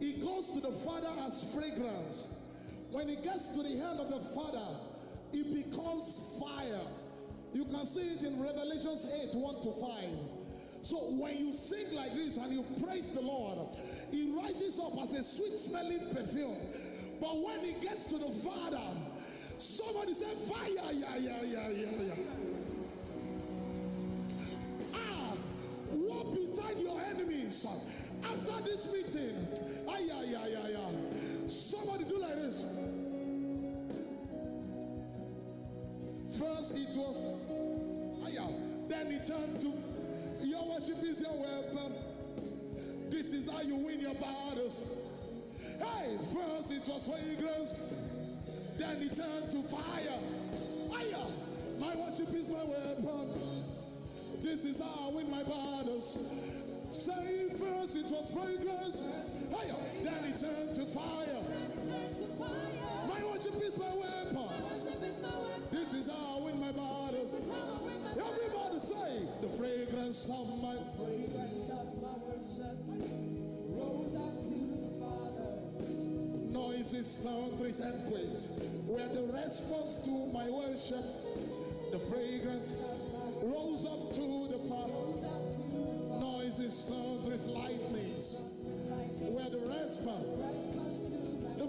it goes to the Father as fragrance. When it gets to the hand of the Father, it becomes fire. You can see it in Revelations eight, one to five. So when you sing like this and you praise the Lord, it rises up as a sweet smelling perfume. But when it gets to the Father, somebody say, "Fire, yeah, yeah, yeah, yeah, yeah." Ah, walk beside your enemies after this meeting. Ay, ay, ay, ay, ay. Somebody do like this. First it was, aya, then it turned to, your worship is your weapon. This is how you win your battles. Hey, first it was fragrance, then it turned to fire. Fire, my worship is my weapon. This is how I win my battles. Say first it was fragrance, fire, then it turned to fire. My worship is my weapon. This is how I win my battles. Everybody say, the fragrance of my Rose up to the Father. Noises, thunders, earthquakes were the response to my worship. The fragrance rose up to the Father. Noises, thunders, lightnings were the response. The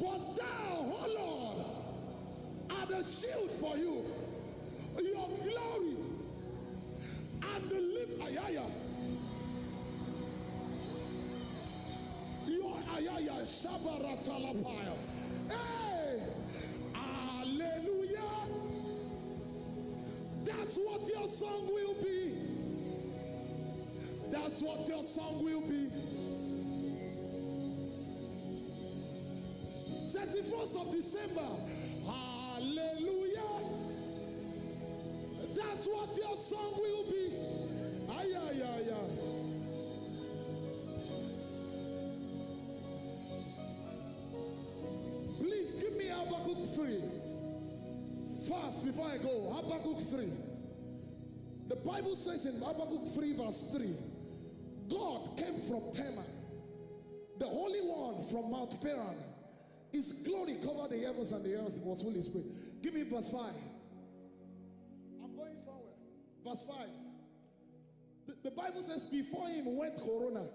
But thou, O Lord, art a shield for you, your glory, and the lift, ayaya, your, ayaya, shabaratalapaya. Hey, hallelujah. That's what your song will be. That's what your song will be. Thirty-first of December. Hallelujah. That's what your song will be. Ay, ay, ay, ay. Please give me Habakkuk three. Fast before I go. Habakkuk three. The Bible says in Habakkuk three, verse three, God came from Teman, the Holy One from Mount Paran. His glory covered the heavens and the earth was full of his praise. Give me verse five. I'm going somewhere. Verse five. The, the Bible says, before him went Corona.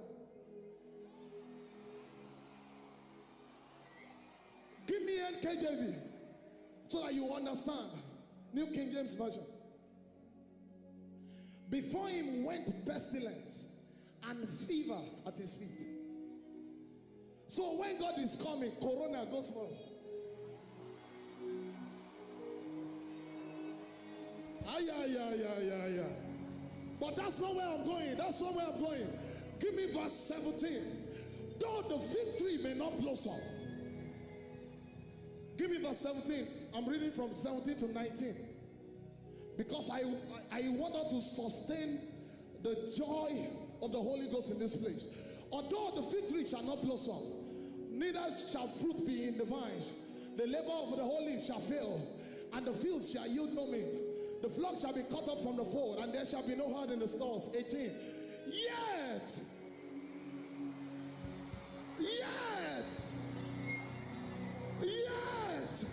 Give me N K J V so that you understand. New King James Version. Before him went pestilence and fever at his feet. So when God is coming, Corona goes first. Ay, ay, ay, ay, ay, ay. But that's not where I'm going. That's not where I'm going. Give me verse seventeen. Though the fig tree may not blossom. Give me verse seventeen. I'm reading from seventeen to nineteen. Because I, I, I want us to sustain the joy of the Holy Ghost in this place. Although the fig tree shall not blossom, neither shall fruit be in the vines. The labor of the olive shall fail, and the fields shall yield no meat. The flock shall be cut off from the fold, and there shall be no herd in the stalls. eighteen. Yet, yet, yet,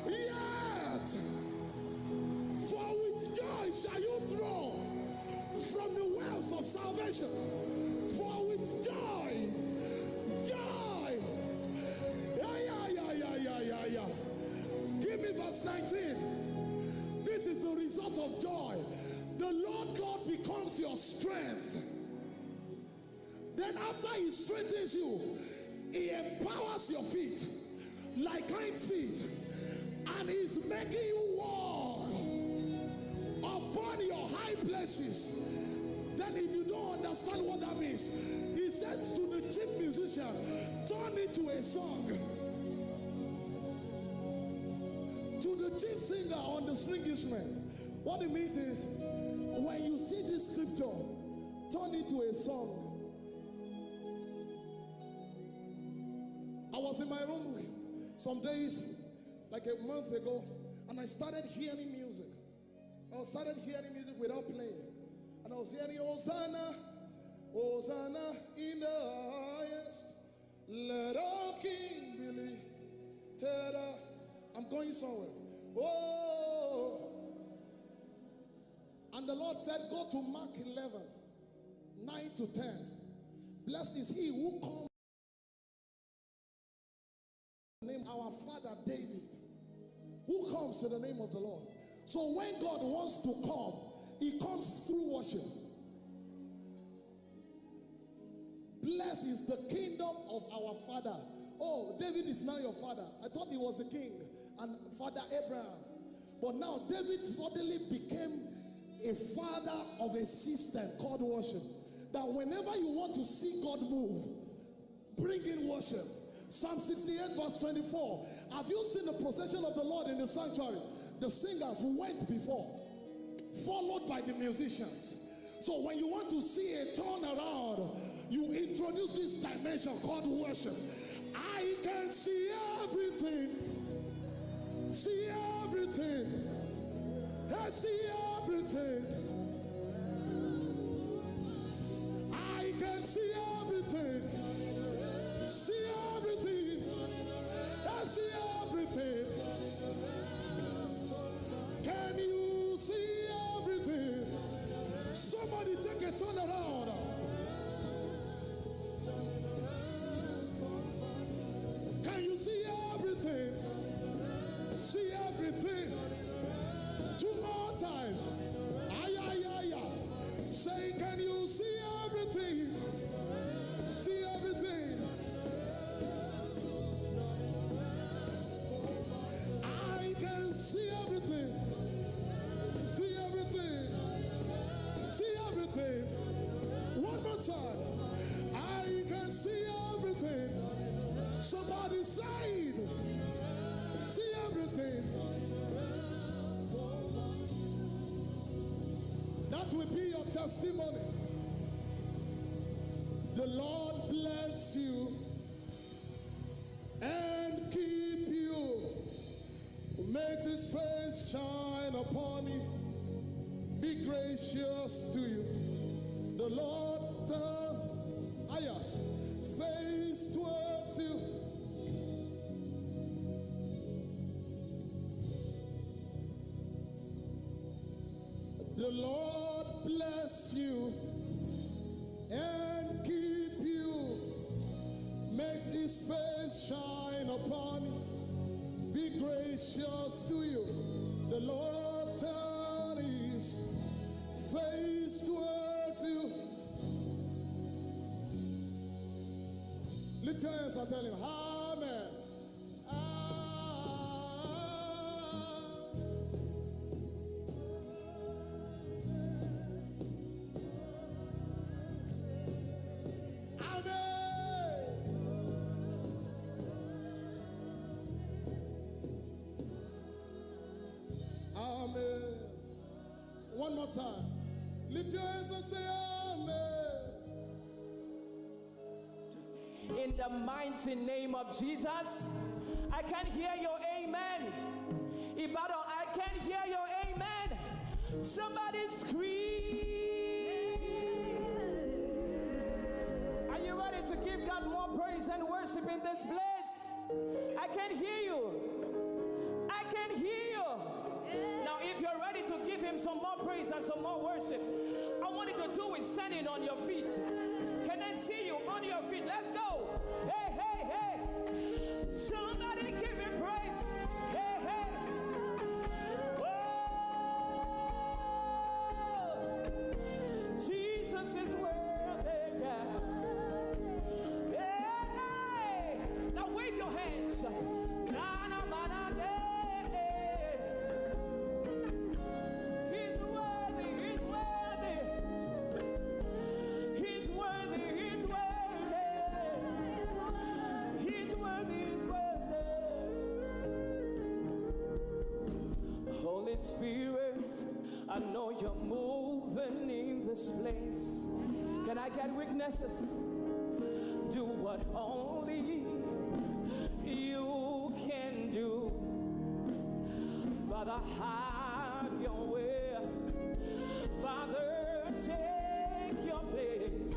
yet, for with joy shall you draw from the wells of salvation. For with joy, joy. Yeah, yeah, yeah, yeah, yeah, yeah, yeah. Give me verse nineteen. This is the result of joy. The Lord God becomes your strength. Then after he strengthens you, he empowers your feet like hinds feet, and he's making you walk upon your high places. Then if you don't understand what that means, he says to the chief musician, "Turn it to a song." To the chief singer on the string instrument, what it means is, when you see this scripture, turn it to a song. I was in my room some days, like a month ago, and I started hearing music. I started hearing music without playing. And I was hearing, "Hosanna, Hosanna in the highest. Let all kings be lifted up." I'm going somewhere. Oh. And the Lord said, "Go to Mark eleven, nine to ten. Blessed is he who comes in the name of our father David, who comes in the name of the Lord." So when God wants to come, he comes through worship. "Blessed is the kingdom of our father." Oh, David is now your father. I thought he was a king and Father Abraham. But now David suddenly became a father of a system called worship. That whenever you want to see God move, bring in worship. Psalm sixty-eight verse twenty-four. Have you seen the procession of the Lord in the sanctuary? The singers went before, followed by the musicians. So when you want to see a turnaround, you introduce this dimension called worship. I can see everything. See everything. I see everything. I can see everything. See everything. I see everything. Can you see everything? Somebody take a turn around. Somebody say it. See everything. That will be your testimony. The Lord bless you and keep you. Make his face shine upon you. Be gracious to you. The Lord turn higher face towards you. The Lord bless you and keep you. Make his face shine upon you. Be gracious to you. The Lord turn his face towards you. Lift your hands and tell him, Amen. Ah. Amen. Amen. One more time. Lift your hands and say, Amen. In the mighty name of Jesus, I can hear your amen. Ibadan, I can hear your amen. Somebody scream. Are you ready to give God more praise and worship in this place? I can hear you. I can hear you. Now, if you're ready to give him some more praise and some more worship, I want you to do it standing on your feet. Can I see you on your feet? Let's go. Hey, hey, hey. Somebody give him praise. Hey, hey. Oh, Jesus is worthy. Yeah. Hey, hey. Now wave your hands. Na, na, ma, na, de, eh. He's worthy, he's worthy. He's worthy, he's worthy. He's worthy, he's worthy. Holy Spirit, I know you're moving in this place. Can I get witnesses? Do what only you can do. Father, have your way. Father, take your place.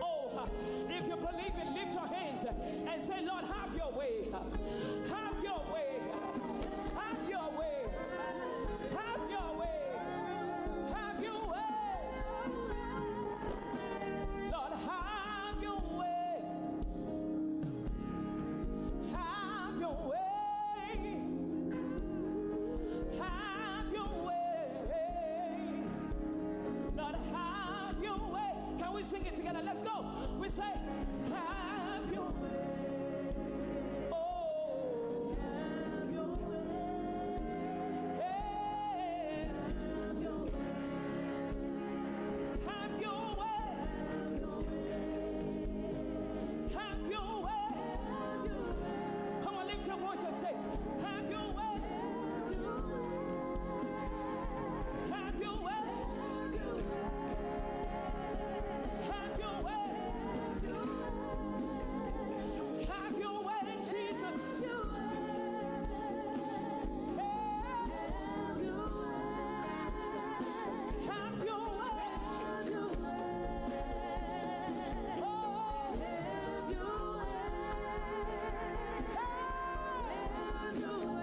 Oh, if you believe it, lift your hands and say, Lord, have your way. Have your way. Have your way. Have your way. Have your way. Lord, have your way. Have your way. Have your way. Lord, have your way. Can we sing it together? Let's go. We say, have your way. Oh, have your way. Hey. Have your way. Have your way. Come on, lift your voice and say, have your way. Have your way. Have your way. Have your way, Jesus. Have your way. Have your way. Oh, have your way. Have your way. Have your way.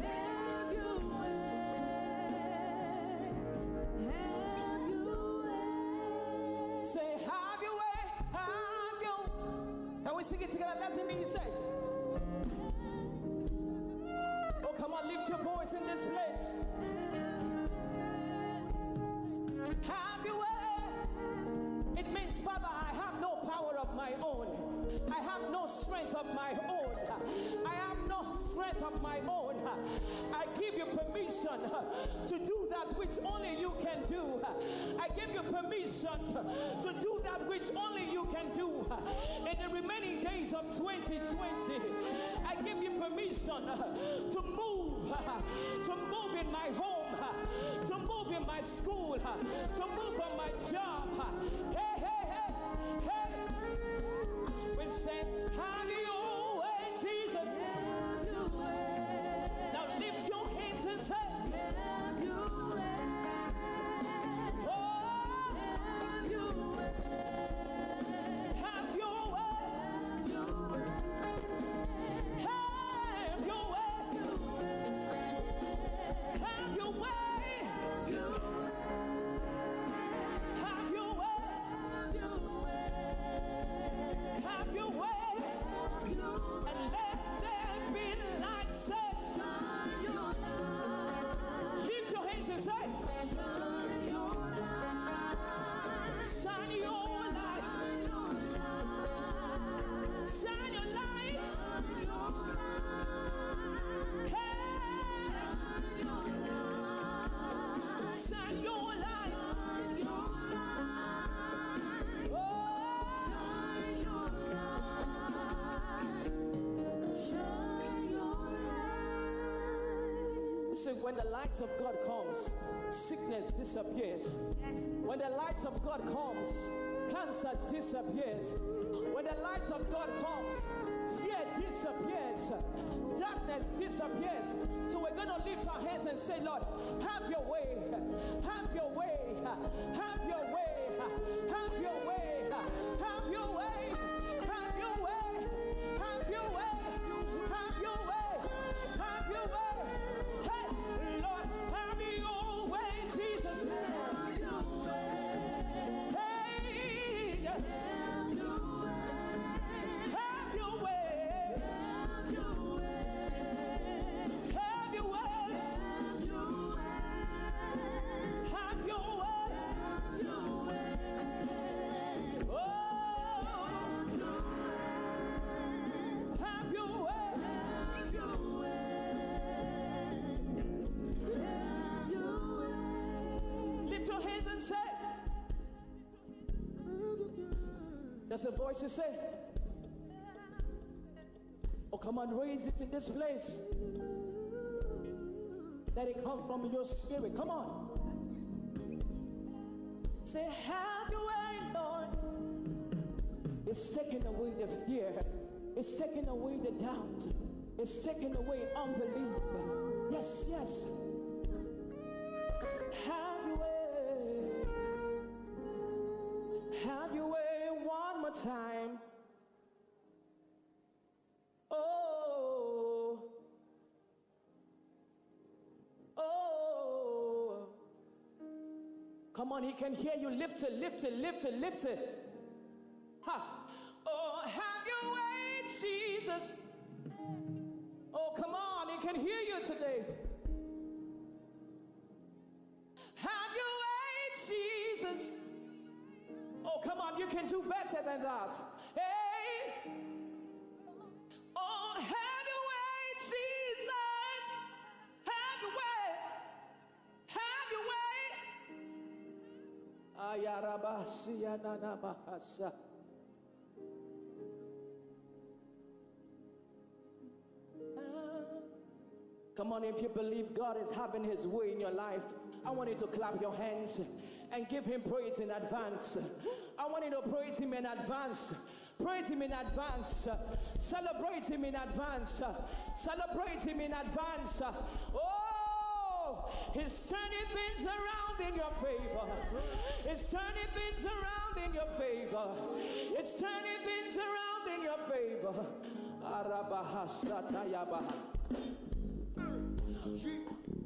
Have your way. Have your way. Say, have your way. Have your way. Can we sing it together? Let's hear me say. Oh, come on, lift your voice in this place. Have your way. It means, Father, I have no power of my own. I have no strength of my own. I have no strength of my own. I give you permission to do that that which only you can do. I give you permission to do that which only you can do. In the remaining days of twenty twenty, I give you permission to move, to move in my home, to move in my school, to move on my job. Hey, hey, hey, hey. We say, have your way, Jesus. Now lift your hands and say, oh, have your way. Have your way. Have your way. Have your way. Have your way. And let there be light. Say, lift your hands and say, shine your light. Shine your light. Hey. Shine your light. Oh. Listen, when the light of God comes, sickness disappears. Yes. When the light of God comes, cancer disappears. When the light of God comes, fear disappears. Darkness disappears. So we're going to lift our hands and say, Lord, have your way. Have your way. Have your way. Have your way. Have your way. Have your way. Have your way. Have your way. Have your way. Hey, Lord, have your way, Jesus. Hey, have your way. Have your way. Have your way. Have your way. Oh, have your way. Lift your hands and say, there's a voice to say, oh, come on, raise it in this place. Let it come from your spirit. Come on. Say, have your way, Lord. It's taking away the fear. It's taking away the doubt. It's taking away unbelief. Yes, yes. Have your way. Have your way one more time. Oh. Oh. Come on, he can hear you. Lift it, lift it, lift it, lift it. Ha. Oh, have your way, Jesus. Oh, come on, he can hear you today. Have your way, Jesus. Oh, come on, you can do better than that. Hey. Oh, have your way, Jesus. Have your way. Have your way. Ayarabasiya nanamahasa. Come on, if you believe God is having his way in your life, I want you to clap your hands and give him praise in advance. I want you to praise him in advance. Praise him in advance. Celebrate him in advance. Celebrate him in advance. Oh, he's turning things around in your favor. He's turning things around in your favor. It's turning things around in your favor. Arabahasatayabaha.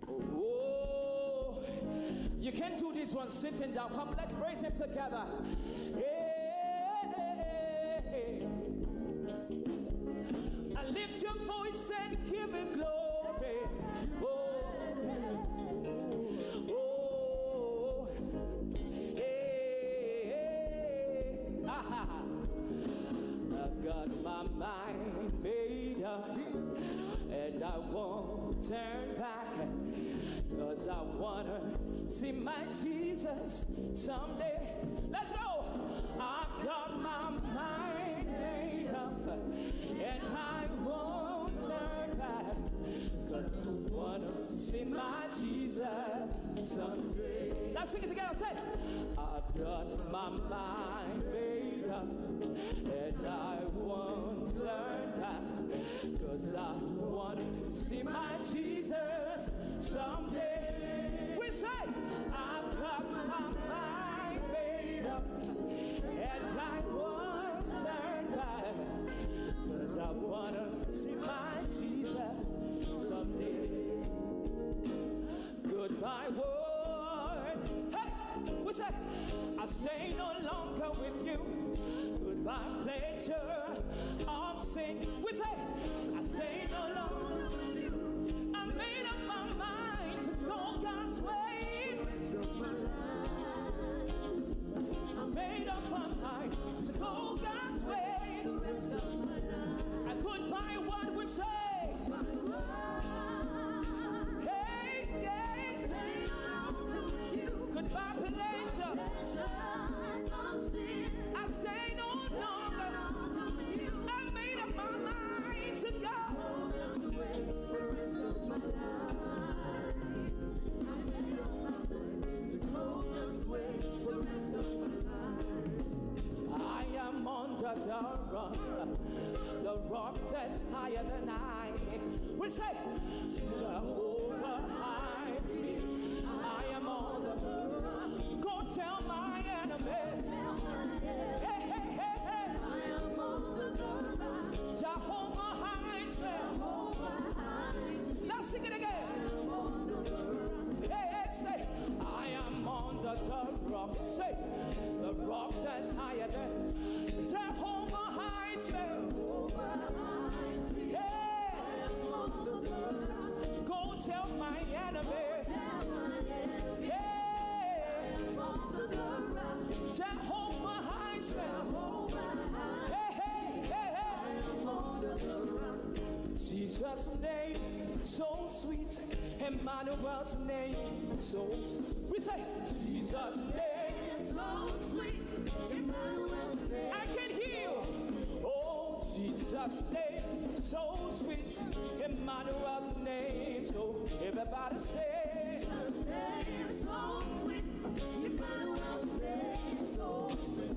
Oh, you can do this one sitting down. Come, let's praise him together. Hey. And lift your voice and give him glory. Oh, oh, hey. I've got my mind made up, and I won't turn back, 'cause I wanna See my Jesus someday. Let's go. I've got my mind made up and I won't turn back. Cause I wanna see my Jesus someday. Let's sing it together. Say, I've got my mind made up and I won't turn back. Cause I wanna see my Jesus someday. We say, I've got my mind made up and I won't turn back. Cause I wanna see my Jesus someday. Goodbye, world. Hey, we say, I stay no longer with you. Goodbye, pleasure of sin. We say, I stay no longer with you. I made up my mind to go God's way. I made up my mind to go God's way. And goodbye, what we say. Hey, yes. Goodbye, pleasure. I stay no longer. I made up my mind to go. I am under the rock, the rock that's higher than I. We say, Jehovah hides me. I am on the rock. Go tell my enemies. Hey, hey, hey, hey. Jehovah hides me. Now sing it again. Hey, hey, say, I am on the rock. Say, the rock that's higher than Jehovah hides me. Yeah. Go tell my enemies. Yeah. Jehovah hides me. Hey, hey, hey, hey. Jesus' name so sweet. Emmanuel's name so sweet. We say, Jesus' name so sweet. Emmanuel's name. I can hear you. Oh, Jesus' name so sweet. Emmanuel's name. So everybody say, Jesus' name so sweet. Emmanuel's name so sweet.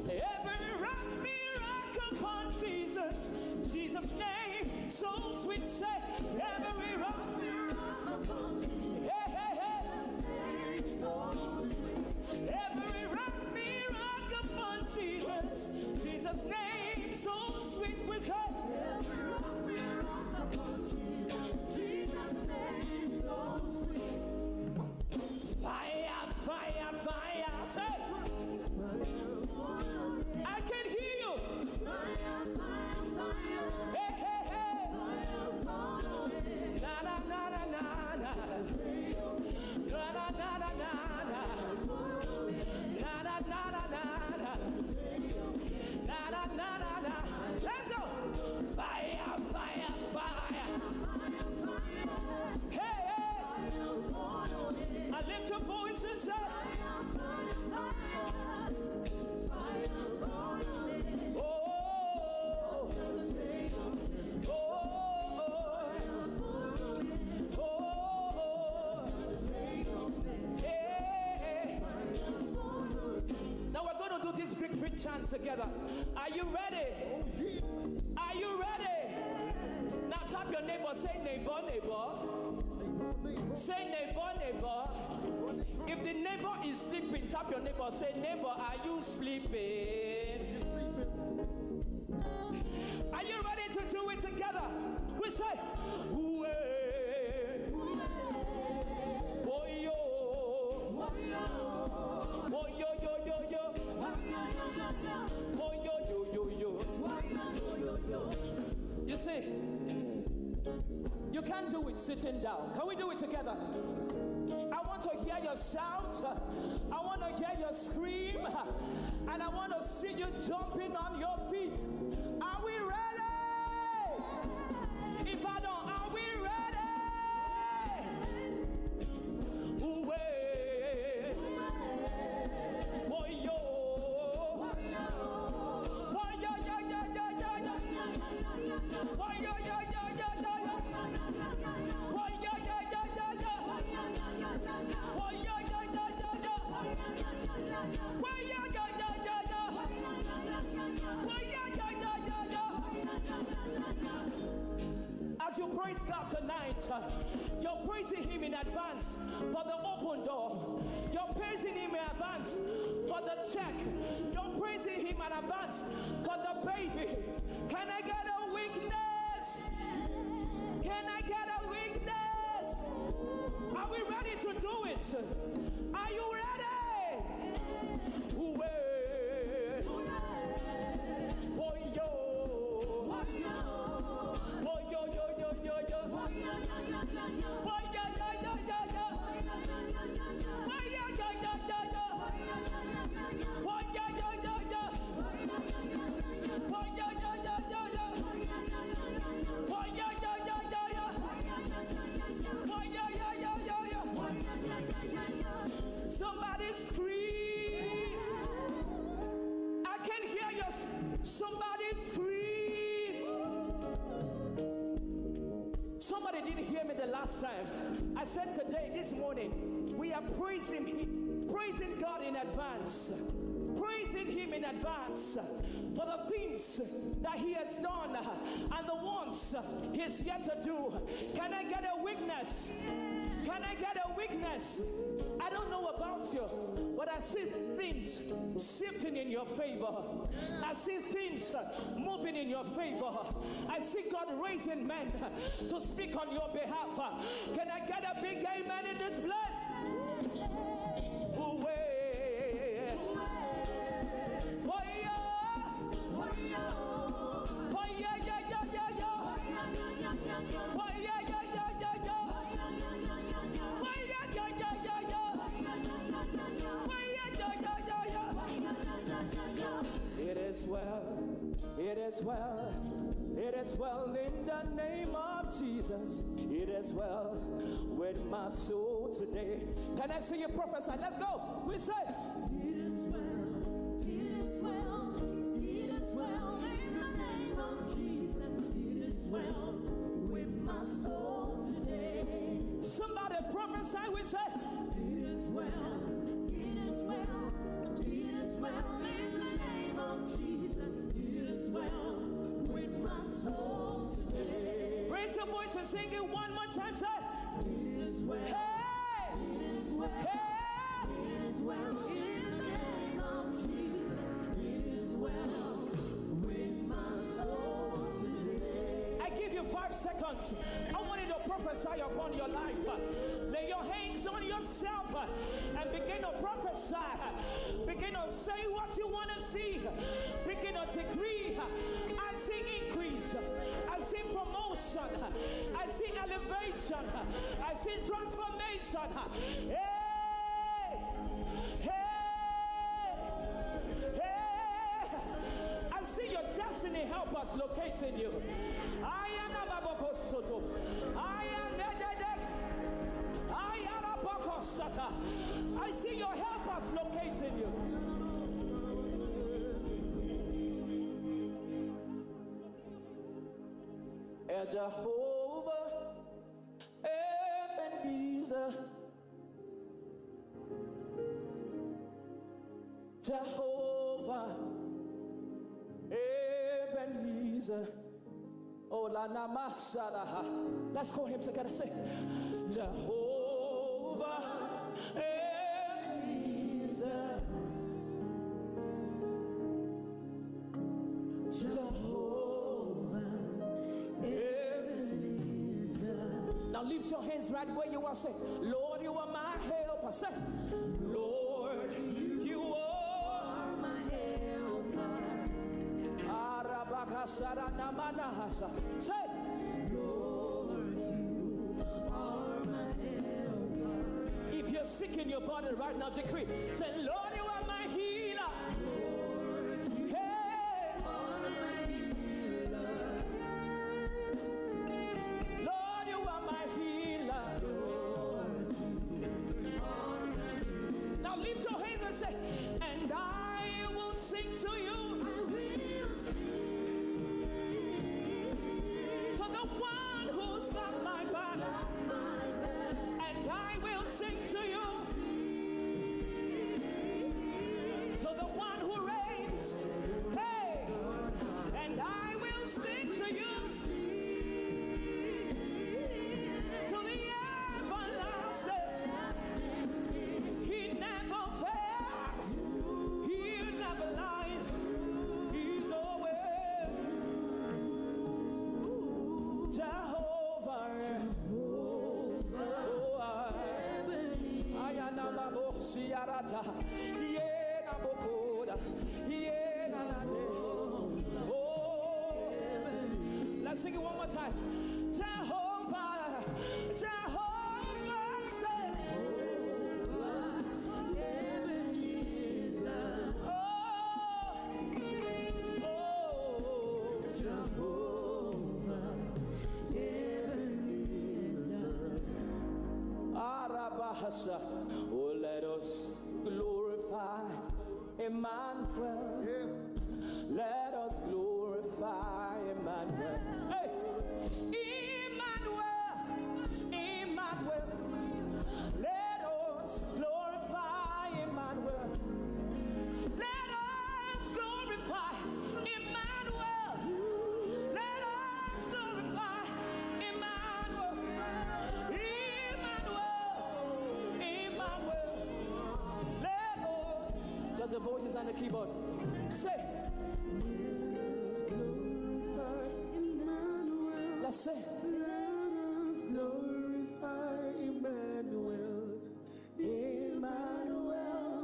Every rock me rock upon Jesus. Jesus' name so sweet. Say, every rock me rock upon Jesus. Hey, hey, hey. Every rock me rock upon Jesus. Jesus' name so sweet. We say, every rock me rock upon Jesus. Jesus' name so sweet. Fire, fire, fire. Say, I can hear you. Hey, hey, hey. Na, na, na, na, na, na. Na, na, na, na, na, na. Na, na, na, na, na, na. Na, na, na, na, na. Let's go. Fire, fire, fire. Hey, hey. I lift your voice and say, oh, oh, oh, oh, yeah. Now we're going to do this victory chant together. Are you ready? Are you ready? Now tap your neighbor, say, neighbor, neighbor. Say, neighbor, neighbor. If the neighbor is sleeping, tap your neighbor, say, neighbor, are you sleeping? Are you ready to do it together? We say, Uwe. Woyo. Woyo, yo, yo, yo. Woyo, yo, yo, yo. You see, you can't do it sitting down. Can we do it together? I want to hear your shout. I want to hear your scream. And I want to see you jumping on your feet. Are we ready? Ibadan, are we ready? Uwe. Praise God tonight. You're praising Him in advance for the open door. You're praising Him in advance for the check. You're praising Him in advance for the baby. Can I get a witness? Can I get a witness? Are we ready to do it? Are you ready? Uwe. Woyo. Woyo, yo, yo, yo, yo. Woyo, yo, yo, yo, yo. Woyo, yo, yo, yo, yo. Woyo, yo, yo, yo, yo. Woyo, yo, yo, yo, yo. Woyo, yo, yo, yo, yo. Woyo, yo, yo, yo, yo. Somebody scream. I can hear you. Somebody scream. Somebody didn't hear me the last time. I said today, this morning, we are praising Him, praising God in advance, praising Him in advance for the things that He has done and the ones He's yet to do. Can I get a witness? Can I get a witness? I don't know about you, but I see things shifting in your favor. I see things moving in your favor. I see God raising men to speak on your behalf. Can I get a big amen in this place? Uwe. Woyo. Woyo, yo, yo, yo, yo. Woyo, yo, yo, yo, yo. Woyo, yo, yo, yo, yo. Woyo, yo, yo, yo, yo. It is well, it is well, it is well in the name of Jesus. It is well with my soul today. Can I see you prophesy? Let's go. We say, it is well, it is well, it is well in the name of Jesus. It is well with my soul today. Somebody prophesy, we say, it is well, it is well, it is well in the name of Jesus. It is well with my soul today. Raise your voice and sing it one more time. Say, it is well. Hey! It is well. Hey! It is well in the name of Jesus. It is well with my soul today. I give you five seconds. I want you to prophesy upon your life. Lay your hands on yourself and begin to prophesy. Begin to say what you want to see. Begin to decree. I see increase. I see promotion. I see elevation. I see transformation. Hey! Hey! Hey! I see your destiny helpers locating you. Ayana baboko soto. Ayana dedek. Ayana boko sata. I see your helpers locating you. Eh, Jehovah, Ebenezer, Jehovah, Ebenezer. Oh, la namasalaha. Let's call him together. Say, Jehovah, Ebenezer. Jehovah, Ebenezer. Now lift your hands right where you are. Say, Lord, you are my helper. Say, Lord, you are my helper. Arabakasara namanahasa. Say, Lord, you are my helper. If you're sick in your body right now, decree. Say, Lord, you are my healer. Hey. Lord, you are my healer. Now lift your hands and say, and I will sing to you. I will sing to the one who's got my back. And I will sing to you. Yeah, na bokoda. Yeah, na na de. Oh, let's sing it one more time. Jehovah, Jehovah, say. Oh, oh, Jehovah, Ebenezer. Arabahasa. Oh, let us glorify Emmanuel. Yeah. Let us glorify Emmanuel. Hey! Emmanuel, Emmanuel. Let us glorify Emmanuel. Let us glorify Emmanuel. Let us glorify Emmanuel. Emmanuel. Emmanuel. Let us. Just the voices and the keyboard. Say. Let us glorify Emmanuel. Let's say. Let us glorify Emmanuel. Emmanuel,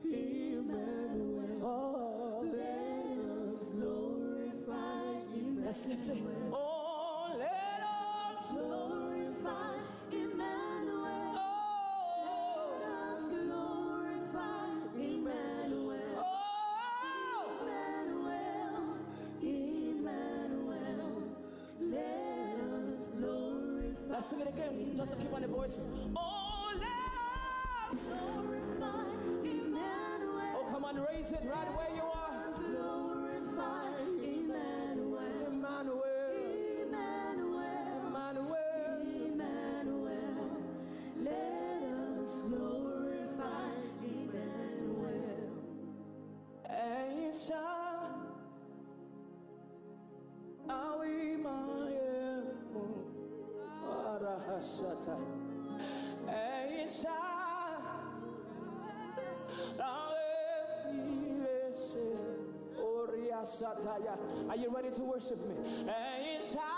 Emmanuel. Oh, let us glorify Emmanuel. Let's lift it. Oh, let us glorify Emmanuel. Oh, let us glorify Emmanuel. Oh, Emmanuel, Emmanuel. Let us glorify. Let's sing it again, just to keep on the voices. Oh, let us glorify Emmanuel. Oh, come on, raise it right where you are. Let us glorify Emmanuel. Emmanuel. Emmanuel. Emmanuel. Emmanuel. Let us glorify Emmanuel. Ẹ̀yin ṣá, àwí máa yẹ mọ́. Ara àṣàtà. Ẹ̀yin ṣá, àwí lè ṣe. Orí àṣàtàyà. Are you ready to worship me? Ẹ̀yin ṣá,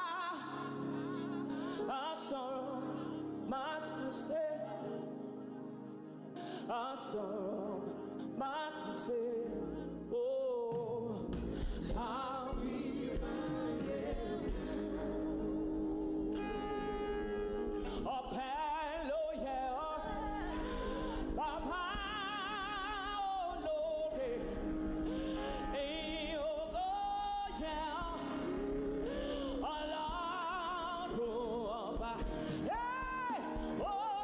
a sọ̀rọ̀, má tún ṣe. A sọ̀rọ̀, má tún ṣe. Oh, àwí máa yẹ. Ọpẹ́ ló yẹ ọ́, Bàbá olóore. Ìyìn ògo yẹ ọ́, Ọlọ́run ọba. Hey! Oh!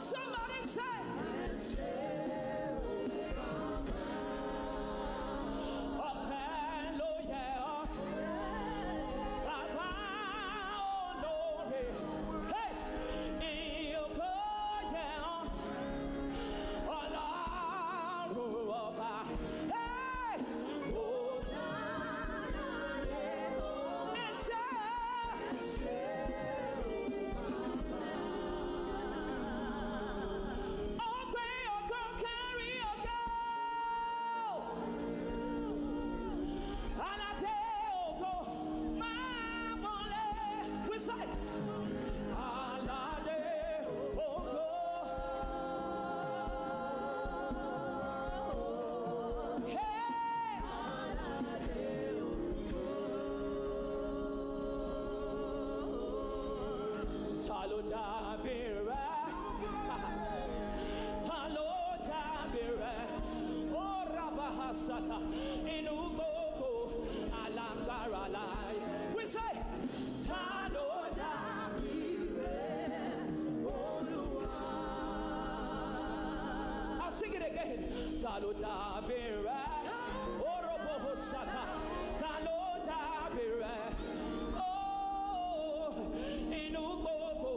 Somebody say, ọpẹ́ ló yẹ ọ́, Bàbá olóore. Hey! Ìyìn ògo yẹ ọ́, Ọlọ́run ọba. Hey! Hosanna, ẹ ṣé. Ọpẹ́ ògo kárí ògo. Aládé ògo máa wọlé. We say, Aládé ògo. Hey! Ta ló dàbí rẹ? Ta ló dàbí rẹ? Ó rabahasata inú gbogbo alágbára láyé. We say, ta ló dàbí rẹ, Olúwa? I'll sing it again. Ta ló dàbí rẹ? Orobohosata. Ta ló dàbí rẹ? Oh, inú gbogbo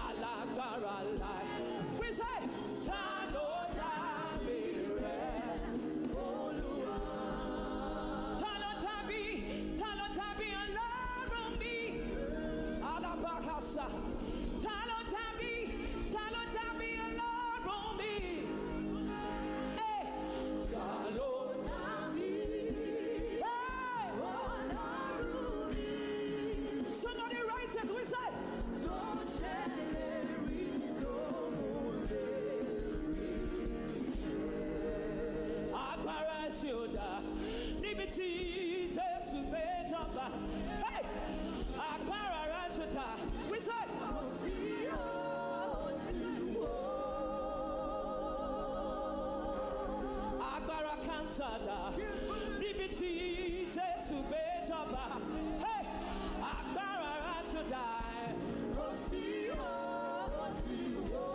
alágbára láyé. We say, ta ló dàbí rẹ, Olúwa? Ta ló dàbí, ta ló dàbí Ọlọ́run mi? Alabakasa. Ta ló dàbí, ta ló dàbí Ọlọ́run mi? Hey! Ta ló Níbi tí Jésù gbé jọba. Hey! Agbára rẹ̀ ṣe dà. We say, kò sí òtún wò. Agbára cancer dà. Níbi tí Jésù gbé jọba. Hey! Agbára rẹ̀ ṣe dà. Kò sí òtún wò.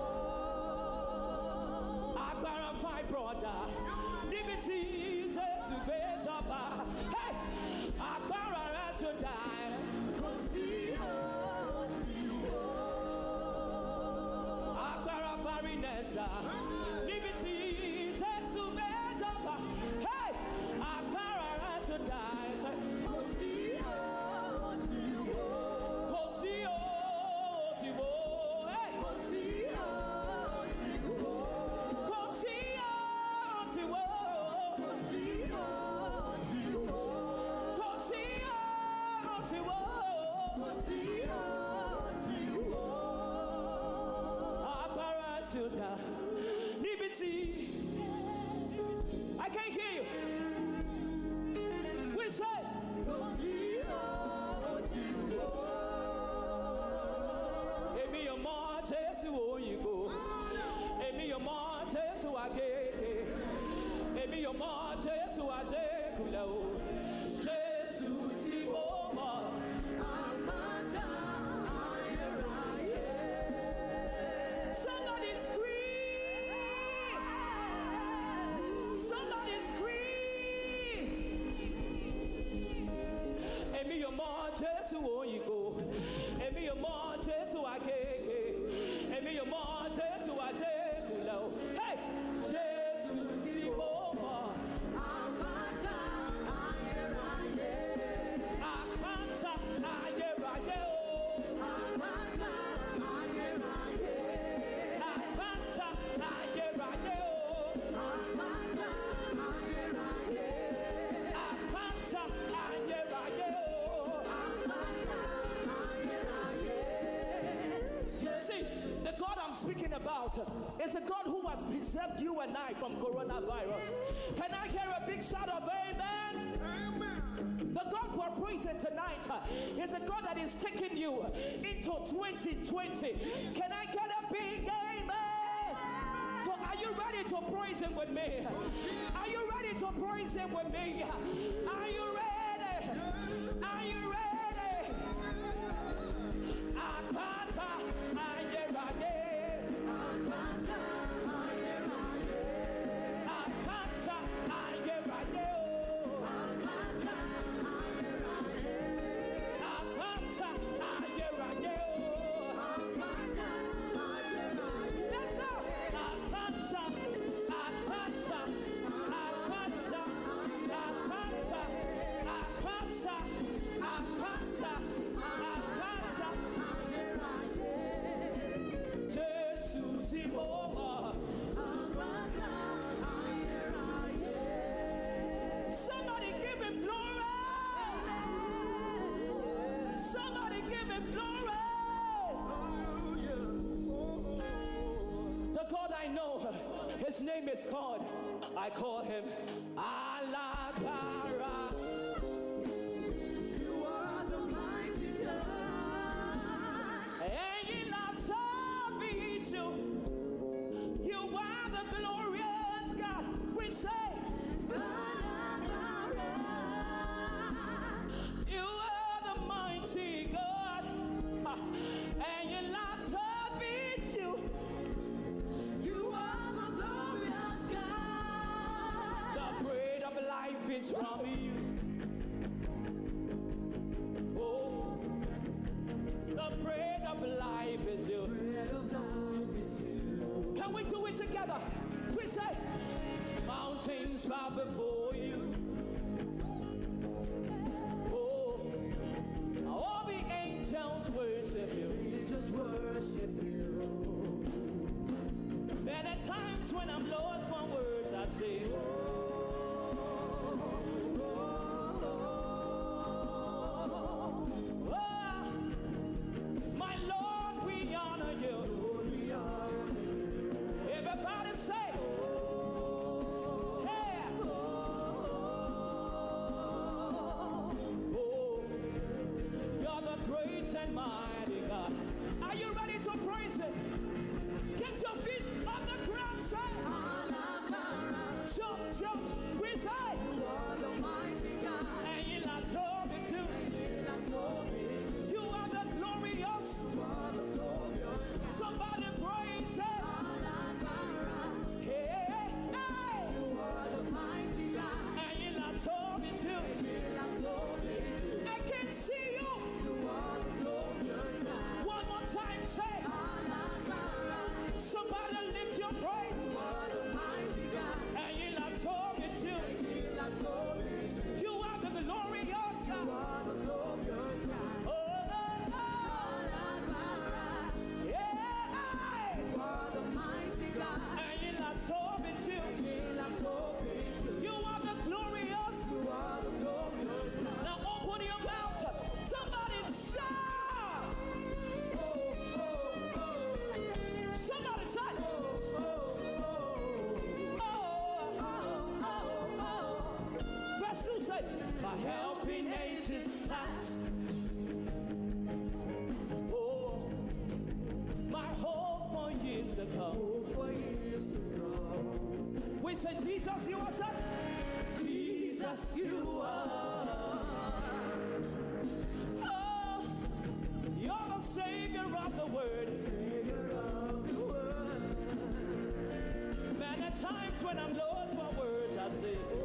Agbára fibroid dà. Níbi tí Jésù gbé jọba. Hey! Agbára rẹ̀ ṣe dà. Kò sí òtún wò. Agbára barrenness dà. Níbi tí Jésù gbé jọba. Hey! Agbára rẹ̀ ṣe dà. Kò sí òtún wò. Kò sí òtún wò. Hey! Kò sí òtún wò. Kò sí òtún wò. Kò sí òtún wò. Kò sí òtún wò. Kò sí òtún wò. Agbára ṣe dà. Níbi tí I can't hear you. We say, kò sí òtún wò. Èmi ò mọ Jésù òyìnbó. Èmi ò mọ Jésù àgègè. Èmi ò mọ Jésù àjẹkùlẹ̀ o. Jésù tí mo mọ̀. Àpáta ayérayé. Somebody scream! Somebody scream! Èmi ò mọ Jésù òyìnbó. Èmi ò mọ Jésù àgègè. Èmi ò mọ Jésù àjẹkùlẹ̀ o. Hey! Jésù tí mo mọ̀. Àpáta ayérayé. Àpáta ayérayé o. Àpáta ayérayé. Àpáta ayérayé o. Àpáta ayérayé. Àpáta ayérayé o. Àpáta ayérayé. See, the God I'm speaking about is a God who has preserved you and I from coronavirus. Can I hear a big shout of amen? Amen. The God we're praising tonight uh, is a God that is taking you into twenty twenty. Can I get a big amen? So are you ready to praise him with me? Are you ready to praise him with me? Are you ready? Are you ready? Àpáta ayérayé. Àpáta ayérayé. Àpáta ayérayé o. Àpáta ayérayé. Àpáta ayérayé o. Àpáta ayérayé. Let's go. Àpáta, àpáta, àpáta, àpáta, àpáta, àpáta, àpáta. Jésù tí mo mọ̀. Àpáta ayérayé. Somebody give him glory. Somebody give him glory. The God I know, his name is called. I call him Alágbára. You are the mighty God. Ẹ̀yin la tóbi jù. You are the glorious God. We say, Alágbára. You are the mighty God. Ẹ̀yin la tóbi jù. You are the glorious God. The bread of life is from you. Oh, the bread of life is you. Bread of life is you. Can we do it together? We say, mountains bow before you. Oh, all the angels worship you. Angels worship you. There are times when I'm lost for words, I say, oh, oh, oh, oh, oh, my Lord, we honor you. Lord, we honor you. Everybody say, oh, hey, oh, in ages past. Oh, my hope for years to come. Hope for years to come. We say, Jesus, you are such. Jesus, you are. Oh, you're the Savior of the world. Savior of the world. Man, at times when I'm lost for words, I say, oh,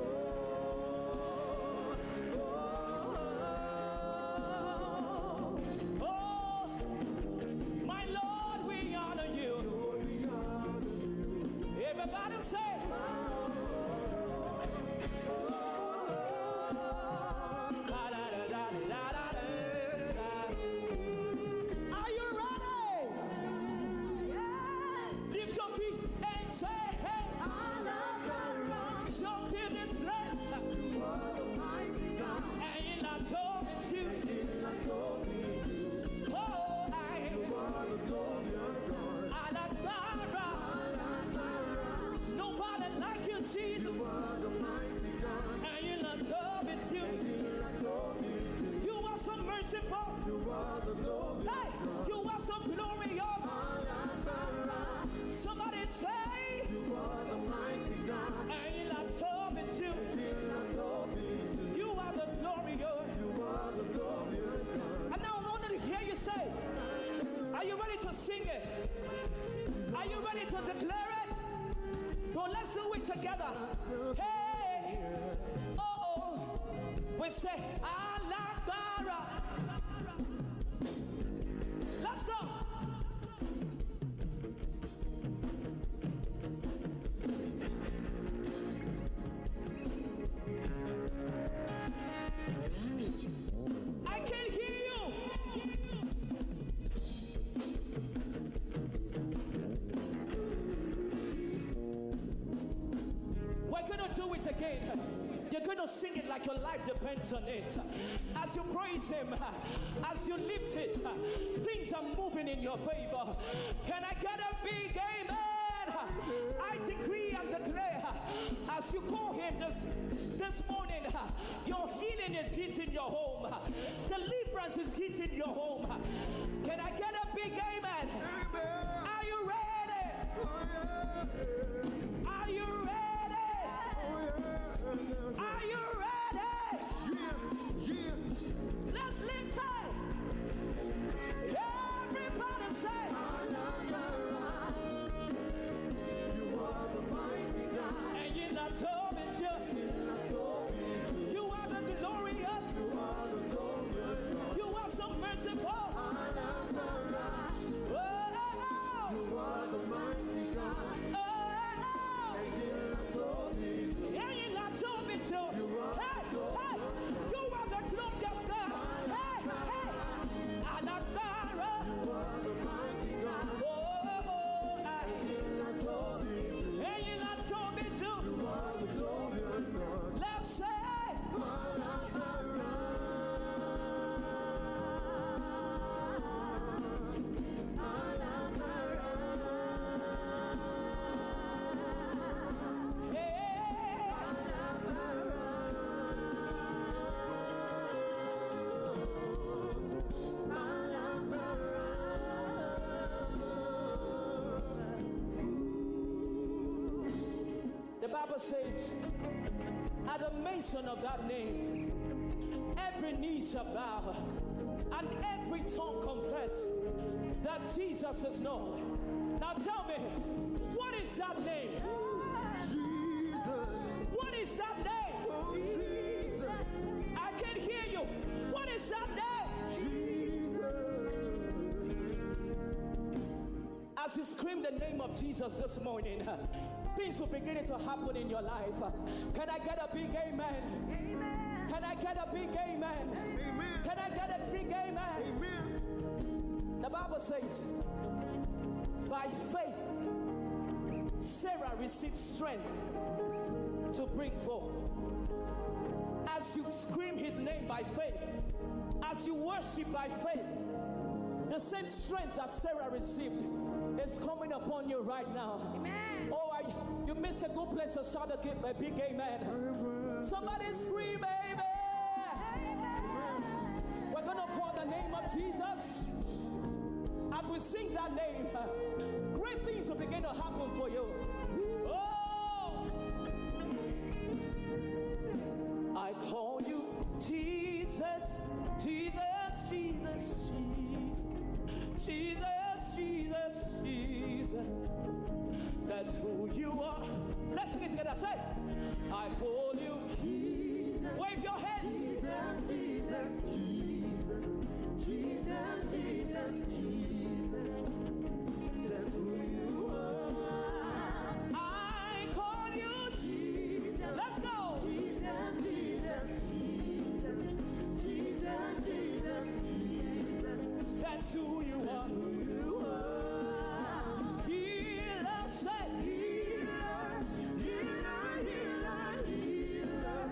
oh, oh, my Lord, we honor you. Everybody say, are you ready? Lift your feet and say, hey, jump in this place. And you not talking to. Oh, I. Alágbára. Nobody like you, Jesus. And you not talking to. You are so merciful. Hey, you are so glorious. Somebody say, you are the mighty God. And you not talking to. You are the glorious. You are the glorious God. And now I wanted to hear you say, are you ready to sing it? Are you ready to declare it? Well, let's do it together. Hey, oh, oh. We say, alágbára. Let's go. I can hear you. We're gonna do it again. You're gonna sing it like your life depends on it. As you praise Him, as you lift it, things are moving in your favor. Can I get a big amen? I decree and declare, as you call Him this, this morning, your healing is hitting your home. Deliverance is hitting your home. Can I get a big amen? Amen. Are you ready? Oh, yeah. Are you ready? Oh, yeah. Are you ready? Yeah, yeah. Let's lift high. Everybody say, you are the mighty God. And you not told me to. You are the glorious. You are the glorious. You are so merciful. Oh, oh, oh. You are the mighty God. Oh, oh, oh. And you not told me to. And you not told me to. You are, hey, hey. You are the glorious God. Hey, hey. Alágbára. You are the mighty God. Oh, oh, oh, I. And you not told me to. And you not told me to. You are the glorious God. Let's say, the Bible says, at the mention of that name, every knee shall bow and every tongue confess that Jesus is Lord. Now tell me, what is that name? Jesus. What is that name? Oh, Jesus. I can't hear you. What is that name? Jesus. As you scream the name of Jesus this morning, things will begin to happen in your life. Can I get a big amen? Amen. Can I get a big amen? Amen. Can I get a big amen? Amen. The Bible says, by faith, Sarah received strength to bring forth. As you scream his name by faith, as you worship by faith, the same strength that Sarah received is coming upon you right now. Amen. Oh, I, you missed a good place to shout a, gi- a big amen. Somebody scream, amen. Sing that name. Great things will begin to happen for you. Oh, I call you Jesus, Jesus, Jesus, Jesus, Jesus, Jesus. That's who you are. Let's sing it together. Say, I call you Jesus. Wave your hands. Jesus, Jesus, Jesus, Jesus, Jesus, Jesus. That's who you are. I call you Jesus. Let's go. Jesus, Jesus, Jesus, Jesus, Jesus, Jesus. That's who you are. That's who you are. Healer, say. Healer, healer, healer, healer.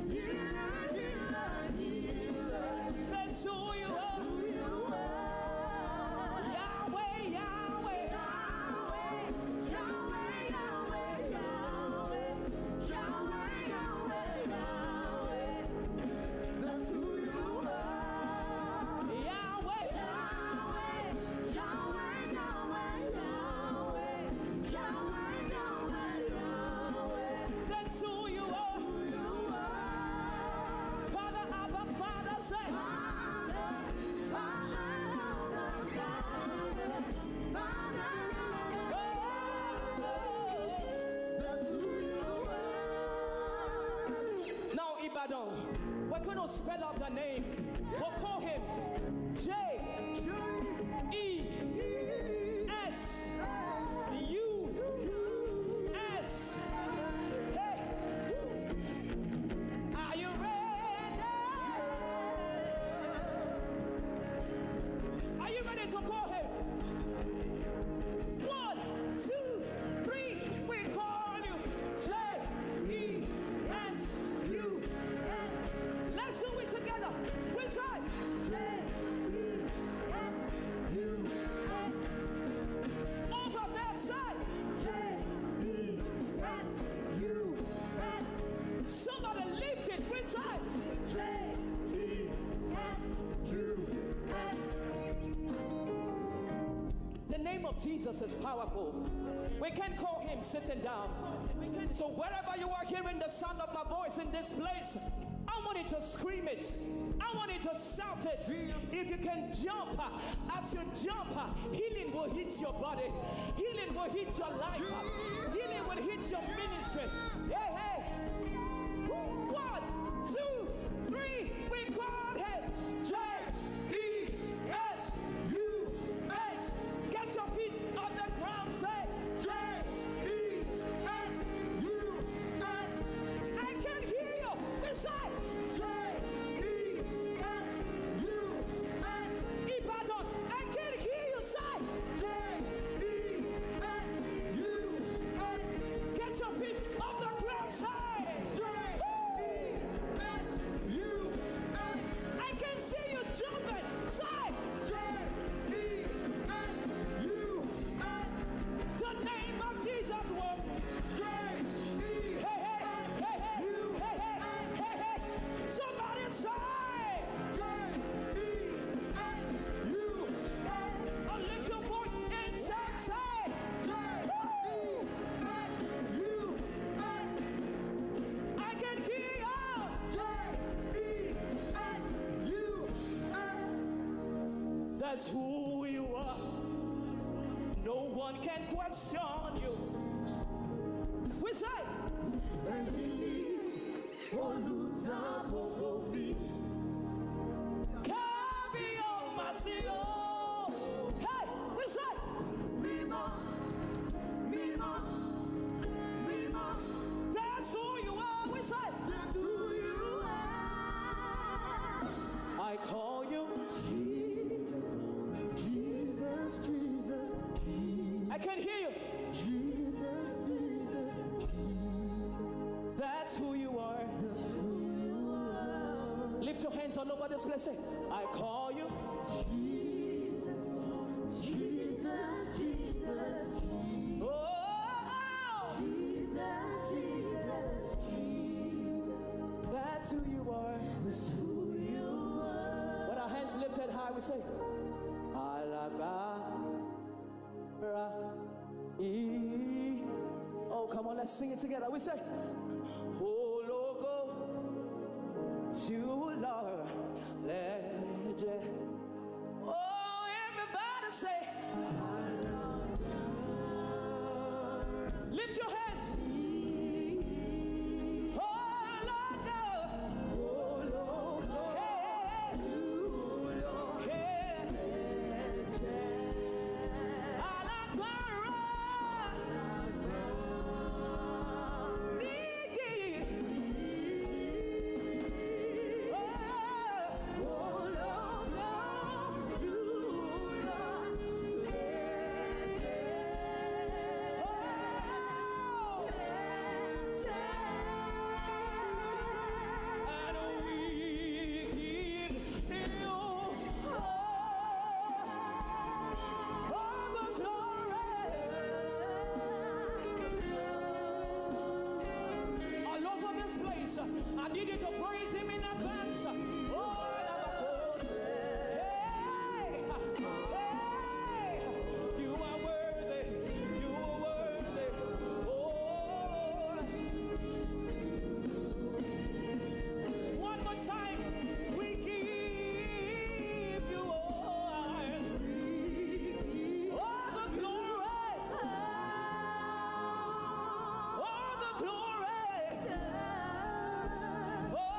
Healer, healer, healer, healer. That's who you are. That's who you are. Yahweh, Yahweh. Yahweh, Yahweh, Yahweh, Yahweh. Yahweh, Yahweh, Yahweh. That's who you are. Yahweh. Yahweh, Yahweh, Yahweh, Yahweh. Yahweh, Yahweh, Yahweh. That's who you are. Father, Abba, Father, say. Father, Father, Abba, Father, Father, Abba. Oh. That's who you are. Now, Ibadan, we're going to spell out the name. We'll call him J E S U S. Hey. Are you ready? Are you ready to call him? One, two, three. We call you J E S U S. Let's do it together. We say J E S U S. Over there, say J E S U S. Somebody lift it. We say J E S U S. The name of Jesus is powerful. We can call him sitting down. So wherever you are hearing the sound of my voice in this place, I want you to scream it. I want you to shout it. If you can jump, uh, as you jump, uh, healing will hit your body. Healing will hit your life. Uh, healing will hit your ministry. Hey, hey. One, two, three. We call him J E S U S. Get your feet on the ground. Say J E S U S. I can hear you. We say J E S U S. Ibadan, I can hear you. Say J E S U S. Get your feet off the ground. Say J E S U S. I can see you jumping. Say J E S U S. The name of Jesus works. J E S U S. Hey, hey, hey, hey, hey, hey, hey. Somebody say J E S U S. A little voice inside, say J E S U S. I can hear you. J E S U S. That's who you are. No one can question you. We say, Èyí ni olùdáàbòbò mi. Kábíyèsí o. Hey, we say, Mímọ́, mímọ́, mímọ́. That's who you are. We say, that's who you are. I call you Jesus, Jesus, Jesus, Jesus. I can hear you. Jesus, Jesus, Jesus. That's who you are. That's who you are. Lift your hands all over this place. Say, I call you. Jesus, Jesus, Jesus, Jesus. Oh, Jesus, Jesus, Jesus. That's who you are. That's who you are. With our hands lifted high, we say, Alàgbà. Oh, come on, let's sing it together. We say, Ológo jùlọ lẹ jẹ́. Oh, everybody say, lift your hands. Ológo. Hey, hey, hey. Alágbára. Níyì. Oh. And we give you all the glory. All over this place, I need you to praise him in advance. Oh, hey, hey, you are worthy, you are worthy. Oh, one more time, we give you all, all the glory, all the glory. Oh,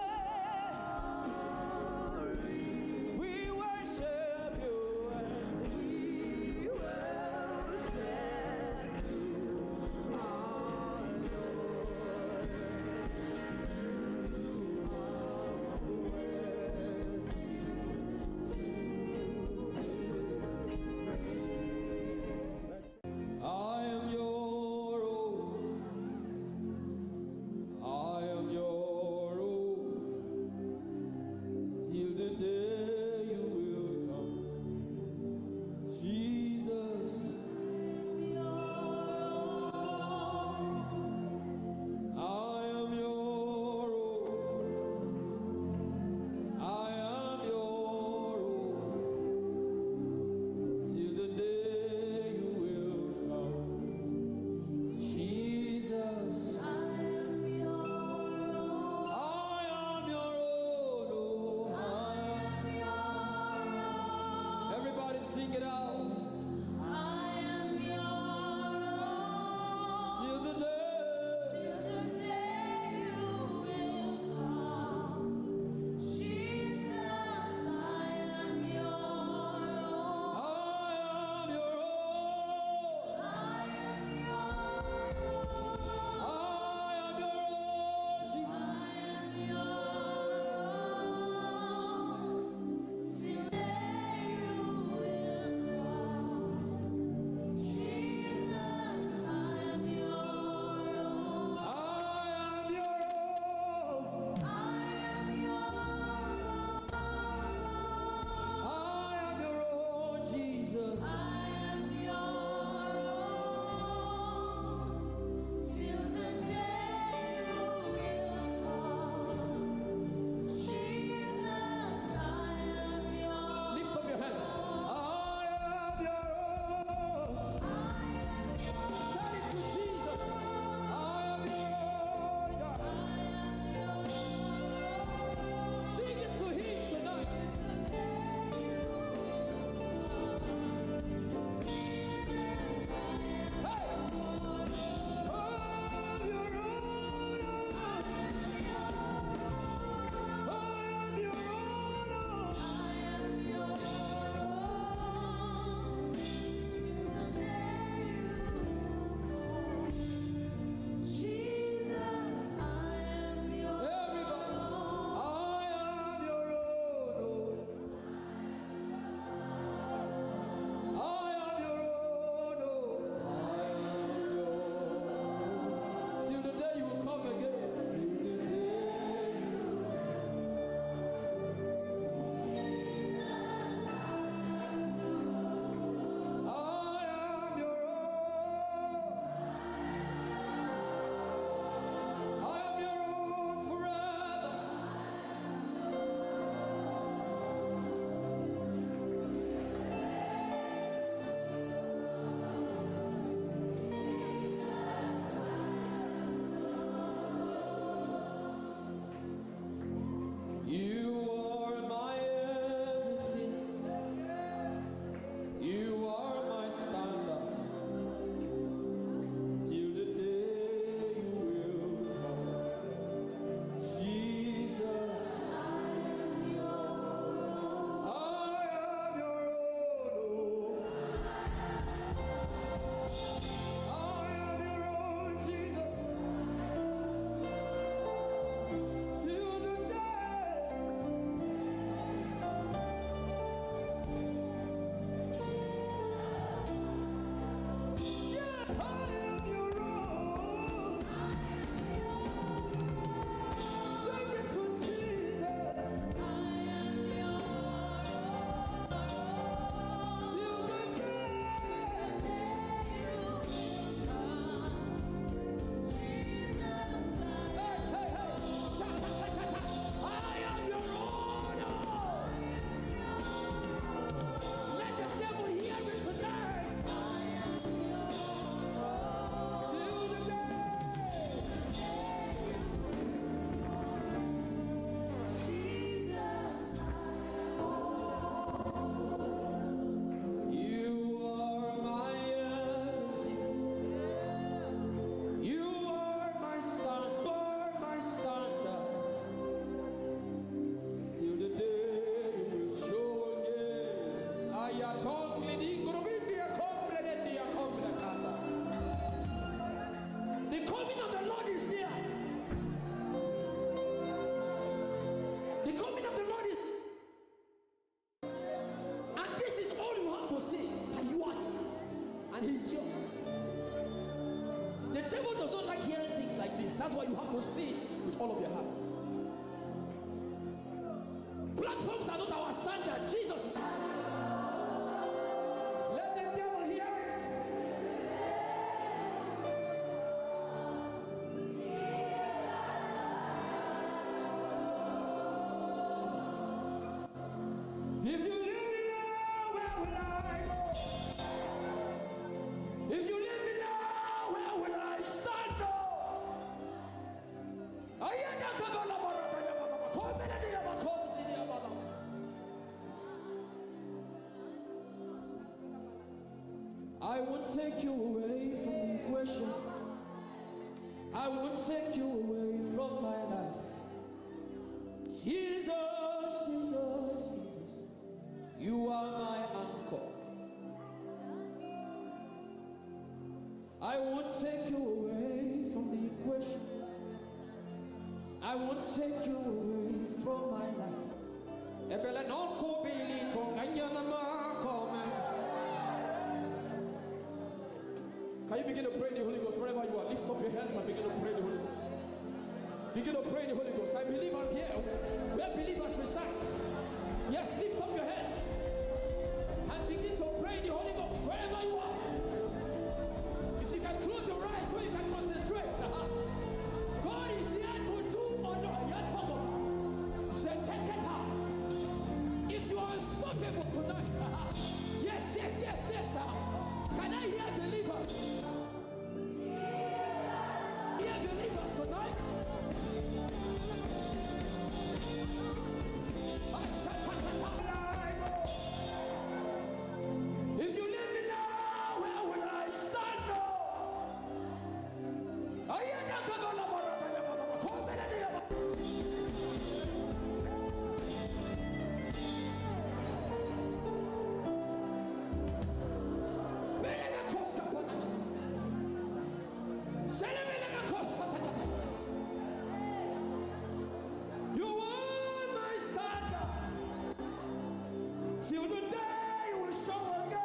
See it with all of your heart. Platforms are not our standard. Jesus. Let the devil hear it. If you leave me now, where will I go? If you leave me now, where will I stand up? Ayada kabala barada ya baba, kombele de ya bakonzi ya baba. I won't take you away from the equation. I won't take you away from my life. Jesus, Jesus, Jesus, you are my anchor. I won't take you away from the equation. I won't take you away from my life. Ebele no ko bili ko nganya na ma ko me. Can you begin to pray in the Holy Ghost wherever you are? Lift up your hands and begin to pray in the Holy Ghost. Begin to pray in the Holy Ghost. I believe I'm here where believers reside. Yes, lift up your hands and begin to pray in the Holy Ghost wherever you are. If you can close your eyes so you can concentrate. God is here to do or not. Yet talk about. Zeteketa. If you are unstoppable tonight, yes, yes, yes, yes. Can I hear believers? Hear believers tonight. If you leave me now, where will I stand? Oh? Ayana kabala barada ya baba, kombele de ya baba. Bele na koska pana. Sele bele na koska tata. You are my standard. Till the day you will show again.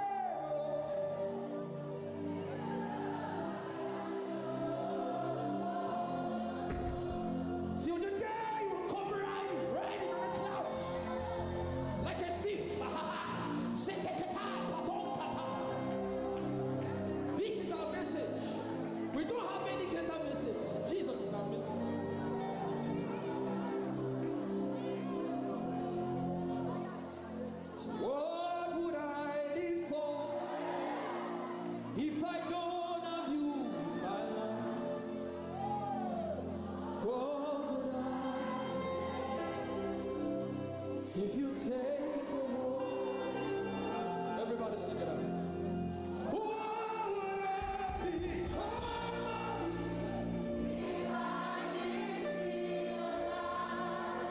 Till the day you will come riding, riding on the clouds like a thief. Zeteketa, paton, pata. This is our message. We don't have any greater message. Jesus is our message. So what would I live for if I don't have you in my life? What would I if you take the world? Everybody sing it out. What would I become of me if I didn't see your light?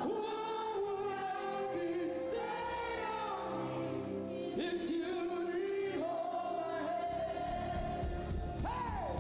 What would I be said of me if you didn't hold my hand? Hey!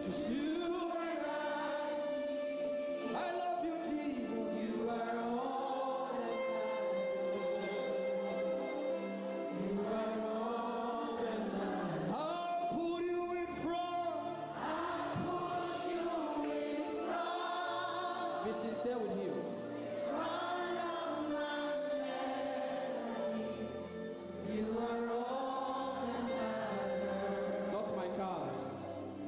You are right. I love you, Jesus. You are all that matters. You are all that matters. I'll put you in front. I'll put you in front. Be sincere with him. Front of my melody. You are all that matters. Not my cars.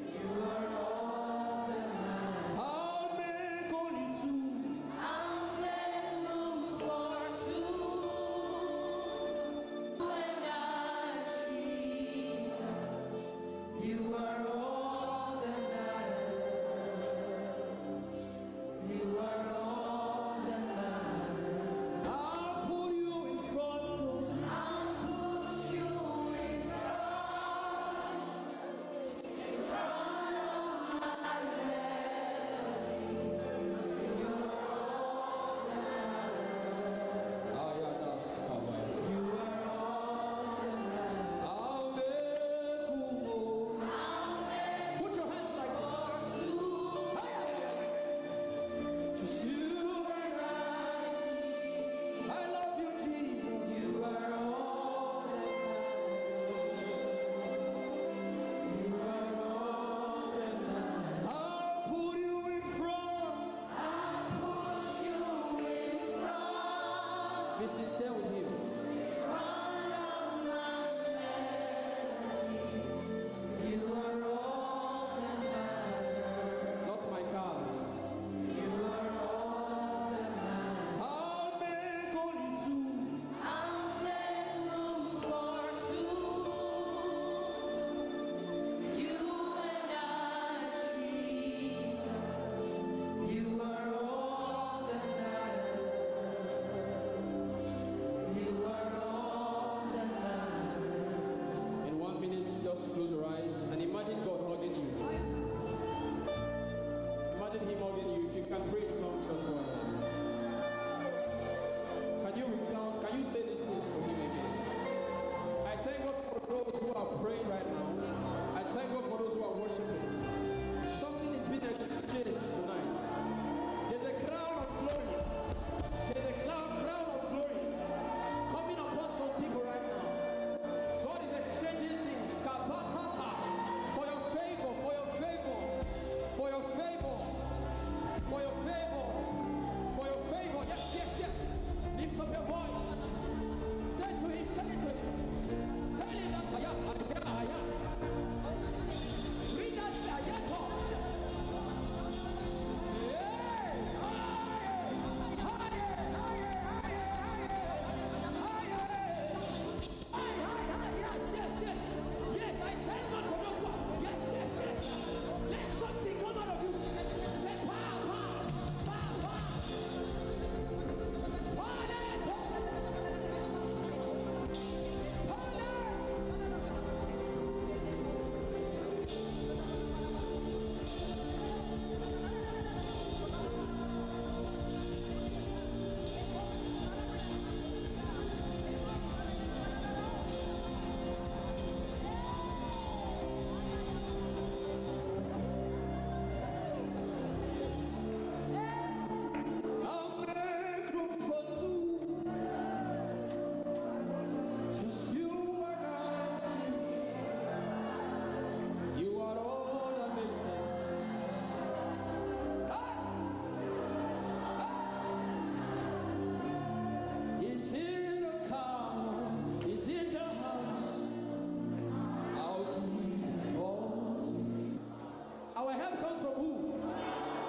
You are all that matters. I'll make only two. I'll make room for two. You and I, Jesus. You are all that matters. You are all that matters. I'll put you in front of. I'll put you in front, in front of my melody. You are all that matters. Ah, yeah, that's how I. You are all that matters. I'll make room. Put your hands like this. Just you and I. I love you, Jesus. You are all that matters. You are all that matters. I'll put you in front. I'll put you in front. Be sincere with him. In front of my melody. You are all that matters. Not my cars. You are all that matters. I'll make only two. I'll make room for two. You and I, Jesus. You are all that matters. You are all that matters. In one minute, just close your eyes and imagine God hugging you. Imagine him hugging you. If you can pray in tongues, just go ahead. Can you recount? Can you say these things to him again? I thank God for those who are praying right now. I thank God for those who are worshiping. Something is being exchanged tonight. There's a crown of glory. There's a cloud, crown of glory coming upon some people right now. God is exchanging things. Kapatata. For your favor, for your favor, for your favor, for your favor, for your favor. Yes, yes, yes. Lift up your voice. Say to him, tell it to him. Tell him that I am, I am, I am. Read that, I am. Hey! Higher! Higher! Higher! Higher! Higher! Higher! High, high, high, yes, yes, yes. Yes, I thank God for those who are. Yes, yes, yes. Let something come out of you. Say, power, power, power, power. Power, power. Just you and I. You are all that makes sense. Ah! Ah! Is in the car, is in the house. I'll give it all to you. Our help comes from who?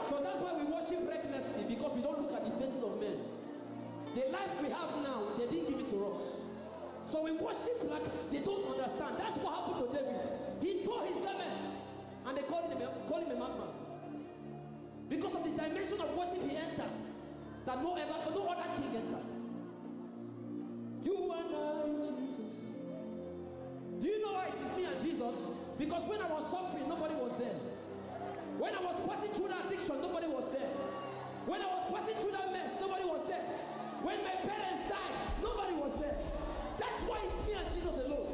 So that's why we worship recklessly, because we don't look at the faces of men. The life we have now, they didn't give it to us. So we worship like they don't understand. That's what happened to David. He tore his garments and they called him a, called him a madman. Because of the dimension of worship he entered, that no ever, no other king entered. You and I, Jesus. Do you know why it is me and Jesus? Because when I was suffering, nobody was there. When I was passing through that addiction, nobody was there. When I was passing through that mess, nobody was there. When my parents died, nobody was there. That's why it's me and Jesus alone.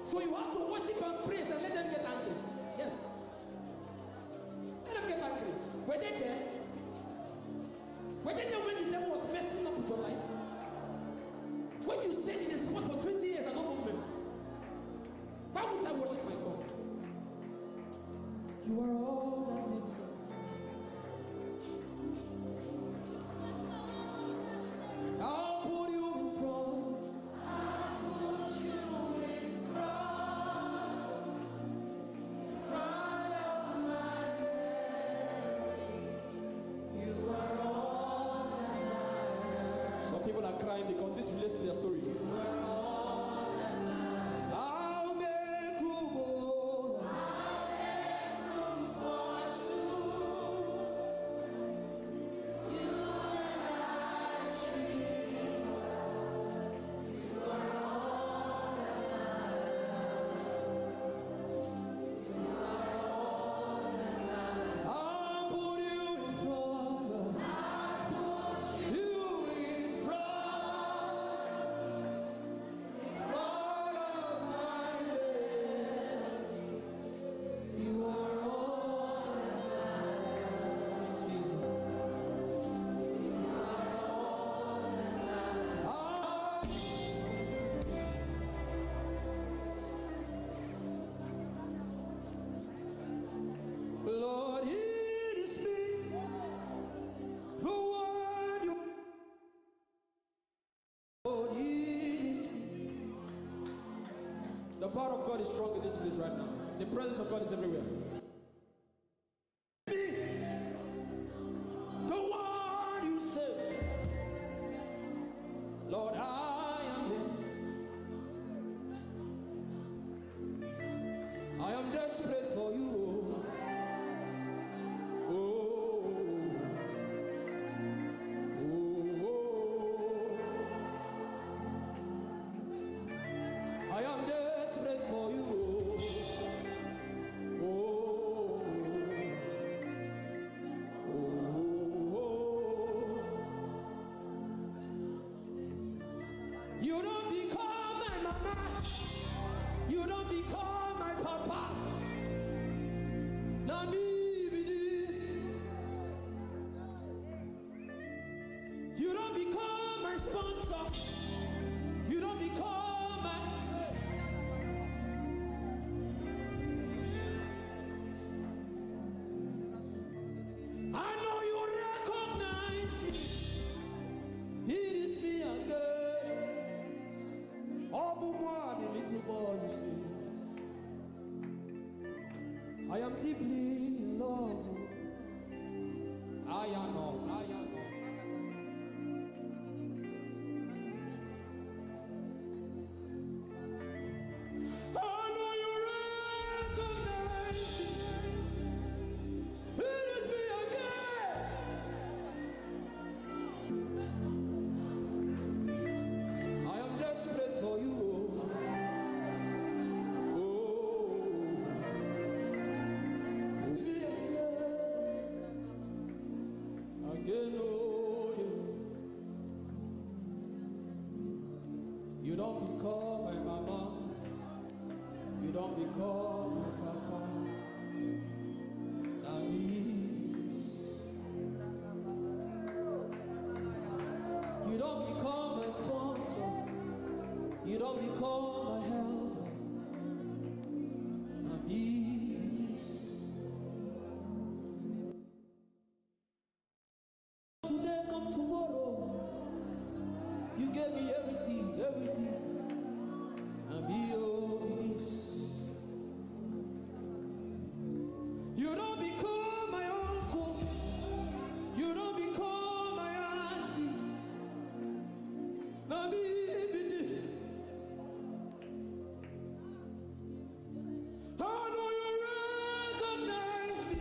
So you have to worship and praise and let them get angry. Yes. Let them get angry. Were they there? Were they there when the devil was messing up with your life? When you stayed in his house for twenty years and no movement, why would I worship my God? You are all that makes sense. I'll put you in front. I'll put you in front. In front of my melody. You are all that matters. Some people are crying because this relates to their story. You are all that matters. I'll make room, oh. I'll make room for two. You and I, Jesus. I'll put you in front of, you in front, in front of my bed. You are all that matters, Jesus. You are all that matters. Lord, it is me, the one you Lord, it is me. The power of God is strong in this place right now. The presence of God is everywhere. Me, the one you saved. Lord, I am here. I am desperate for you. Oh. Oh, oh, oh. I am desperate for you. Oh, oh, oh, oh. You don't become my mama. You don't become my papa. Na me be this. You don't become my sponsor. You don't become my. I know you recognize me. It is me again. Open one, the little boy you saved. I am deeply in love. I am not. I am not. I know you recognize me. It is me again. I am desperate for you. Oh, oh. It's me again. Again, oh, yeah. You don't become my mama. You don't become my papa. That means you don't become my sponsor. You don't become my helper. I need this. Today come tomorrow. You gave me everything, everything. And be all this. You don't become my uncle. You don't become my auntie. Now me be this. How do you recognize me?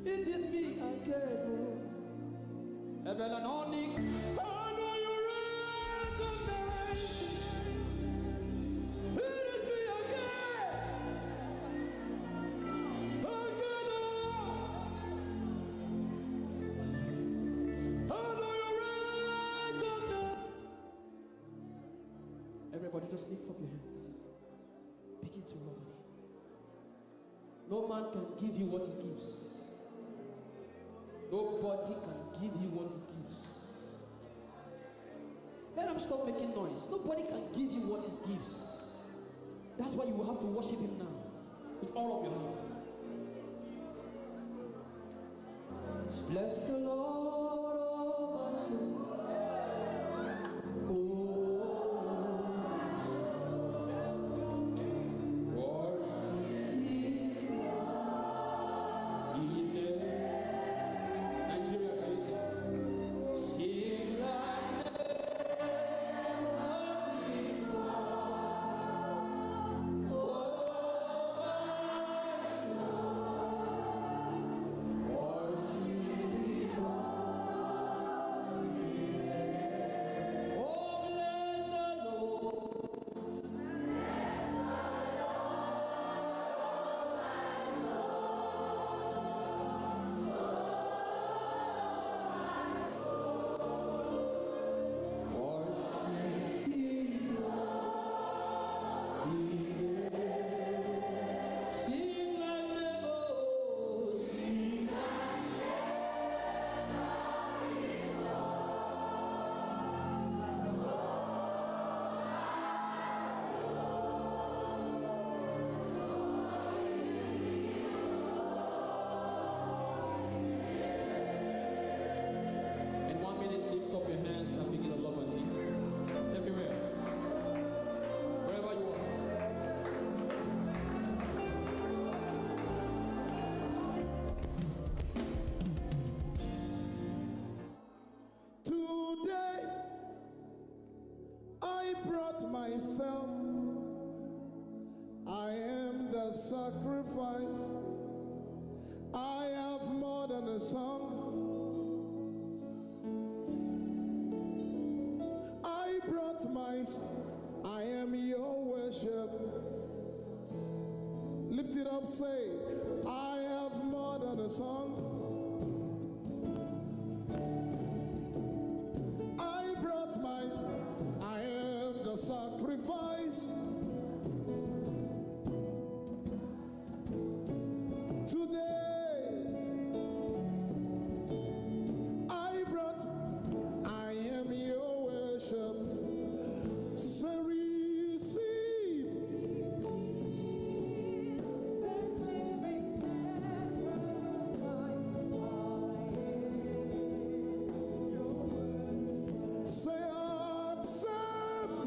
It is me again. Oh. Ebela no nick. How do you recognize me? It is me again. Again, oh. How do you recognize? Everybody just lift up your hands. Begin to love him. No man can give you what he gives. Nobody can give you what he gives. Let them stop making noise. Nobody can give you what he gives. That's why you have to worship him now with all of your heart. Bless the Lord, oh my soul. Oh, worship his holy name. Nigeria, can you sing? Sing like never before. Oh, my soul, worship his holy name. Oh, bless the Lord. In one minute, lift up your hands and begin to love on him. Everywhere. Wherever you are. Today, I brought myself. I am the sacrifice. I have more than a song. I brought my. I am your worship. Lift it up, say, I have more than a song. I brought my. I am the sacrifice. Today, I brought. I am your worship. Say, receive. Say, accept.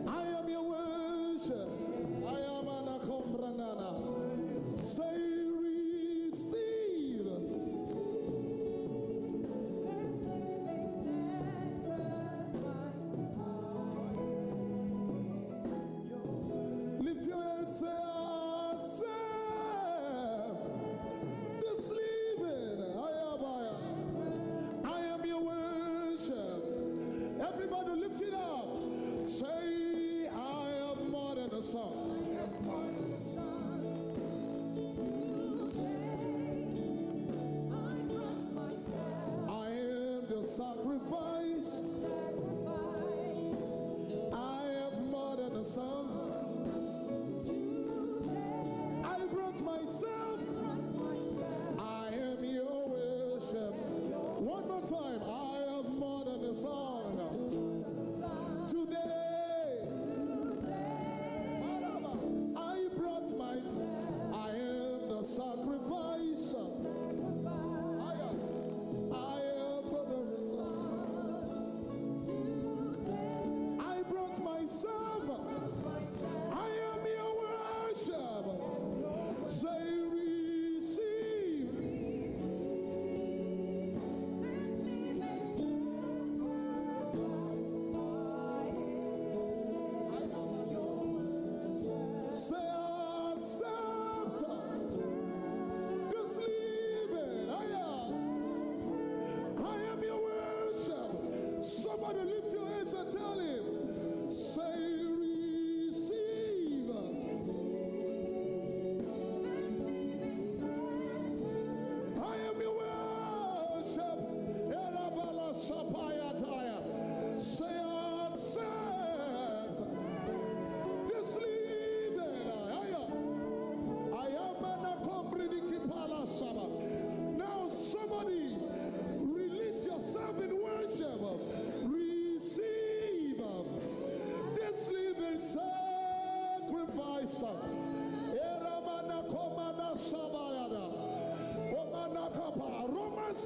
I am your worship. I am Anakombranana. Say, receive. Lift your hands, say, accept this living. I am, I am. I am your worship. Everybody lift it up. Say, I have more than a song. I am the sacrifice. I have more than a song. I brought myself. I am your worship. One more time. I have more than a song. Today, I brought my. I am the sacrifice. I am. I am. I brought myself. I am your worship. Say, receive.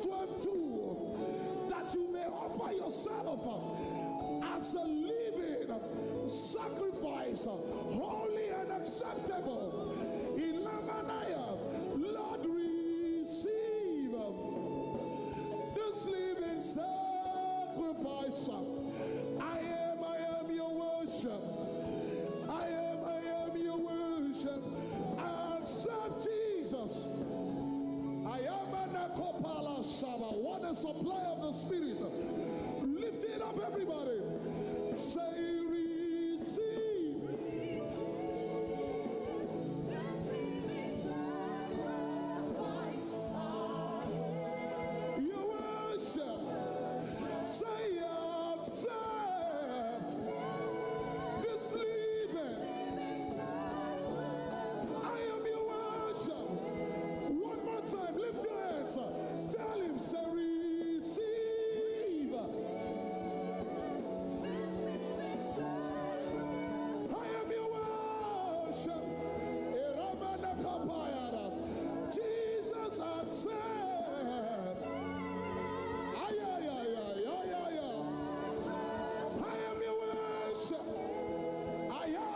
twelve two, that you may offer yourself as a living sacrifice, holy and acceptable. Ilamanaya, Lord, receive this living sacrifice. I am, I am your worship. I am, I am your worship. Accept Jesus. I am an akopala shaba. What a supply of the Spirit. Lift it up, everybody. Say, receive. Your worship. Say, accept this living. I am your worship. One more time, lift your hands. Tell him, say, receive. I am your worship. Eramanakapayara. Jesus, accept. Ay, ay, ay, ay, ay, ay, ay. I am your worship. Aya.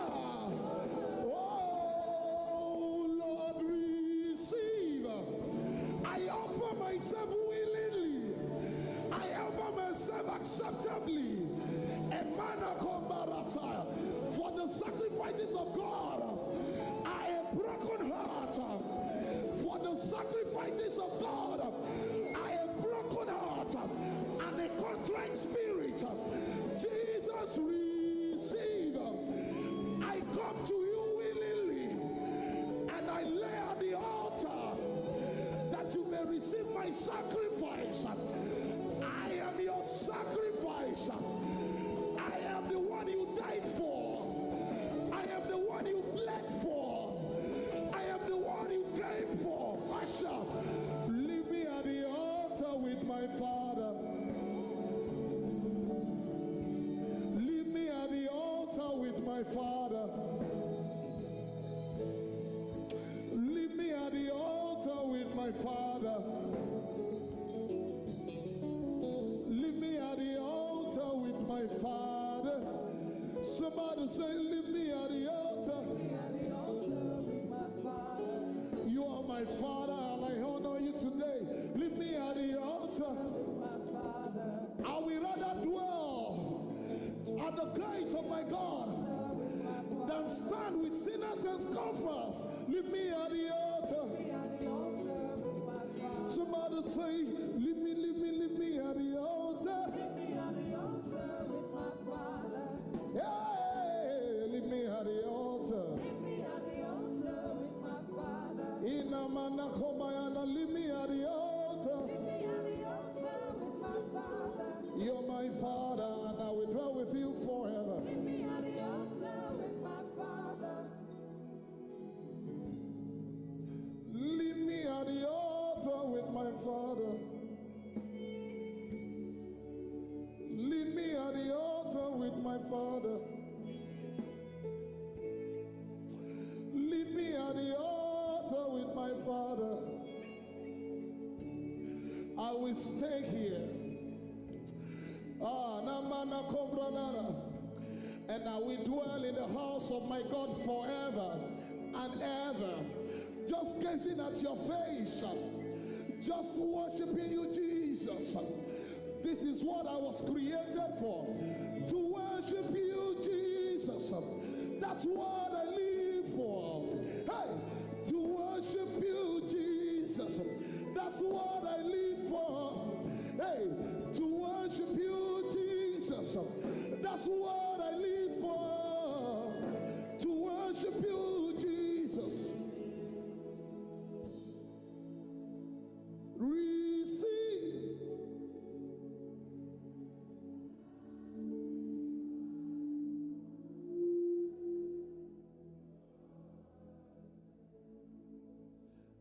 Oh, Lord, receive. I offer myself willingly. I offer myself acceptably. Emana kombarata. For the sacrifices of God are a broken heart. For the sacrifices of God are a broken heart and a contrite spirit. Jesus, receive. I come to you willingly and I lay at the altar that you may receive my sacrifice. I am your sacrifice. I am the one you died for. I am the one you bled for. I am the one you came for. Usher, leave me at the altar with my Father. Leave me at the altar with my Father. Leave me at the altar with my Father. Leave me at the altar with my Father. Somebody say, leave me at the altar. You are my Father and I honor you today. Leave me at the altar. I will rather dwell at the gates of my God than stand with sinners and scoffers. Leave me at the altar. Somebody say, leave me, leave me, leave me at the altar. Yeah, leave me at the altar. Inamanakomayana, leave me at the altar. You're my Father, and I will dwell with you forever. Leave me at the altar with my Father. Leave me at the altar with my Father. Leave me at the altar with my Father. I will stay here. Ah, namana kombranara. And I will dwell in the house of my God forever and ever. Just gazing at your face, just worshiping you, Jesus. This is what I was created for. To worship you, Jesus. That's what I live for. Hey, to worship you, Jesus. That's what I live for. Hey, to worship you, Jesus. That's what I live for. To worship you, Jesus. Receive.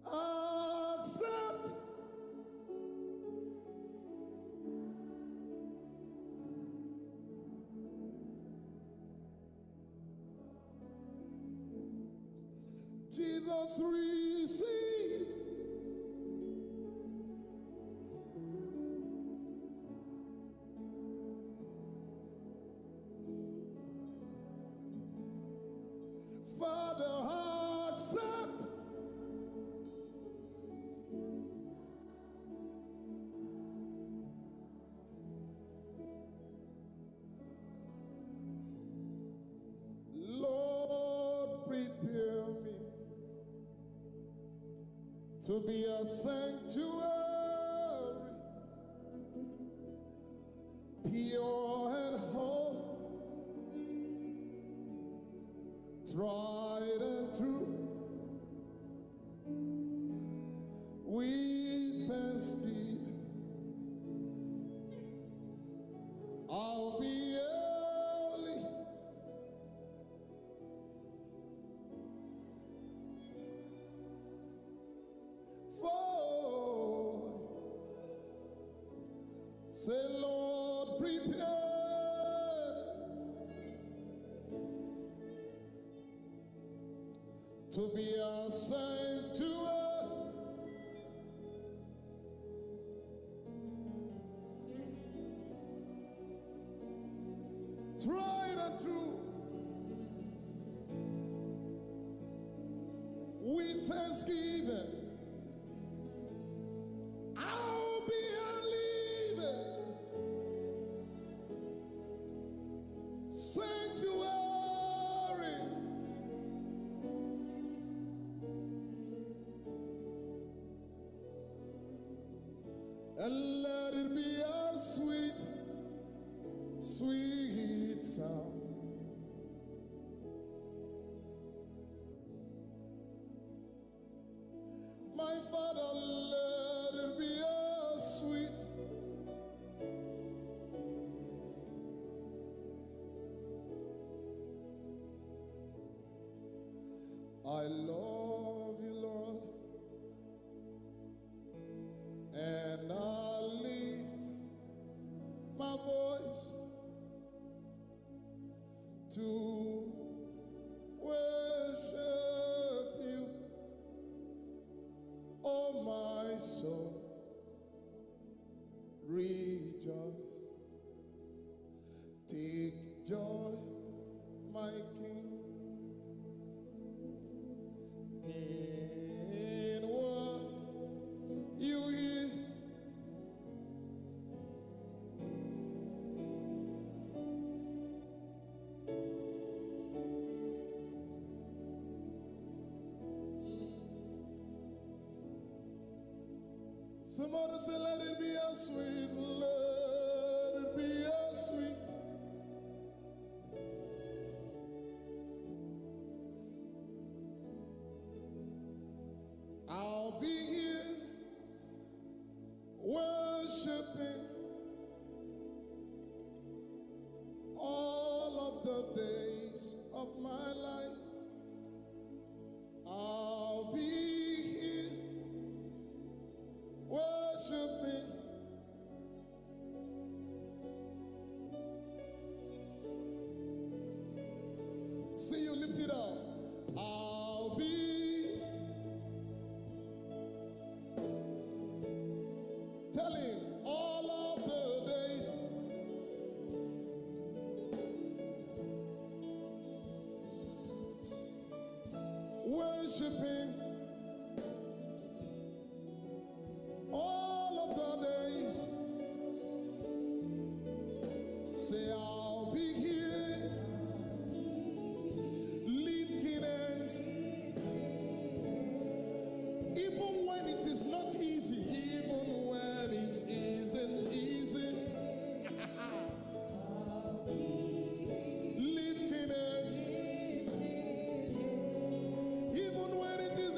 Accept. Jesus, receive. To be a sanctuary, pure and holy, tried and true. With thanksgiving, I'll be early. For say, Lord, prepare to be a sanctuary, tried and true, with thanksgiving. I'll be a living sanctuary. And let it be a sweet, sweet sound. My Father, let it be a sweet. I love you, Lord, and I lift my voice to worship you. Oh, my soul, rejoice. Take joy, my King, in what you hear. Somebody say, let it be a sweet, let it be a sweet. I'll be here worshiping all of the days of my life. I'll be here worshiping. See you lift it up. I'll be telling all of the days worshiping all of the days. Say, I'll be here lifting hands, even when it is not easy, even when it isn't easy. Lifting hands, even when it is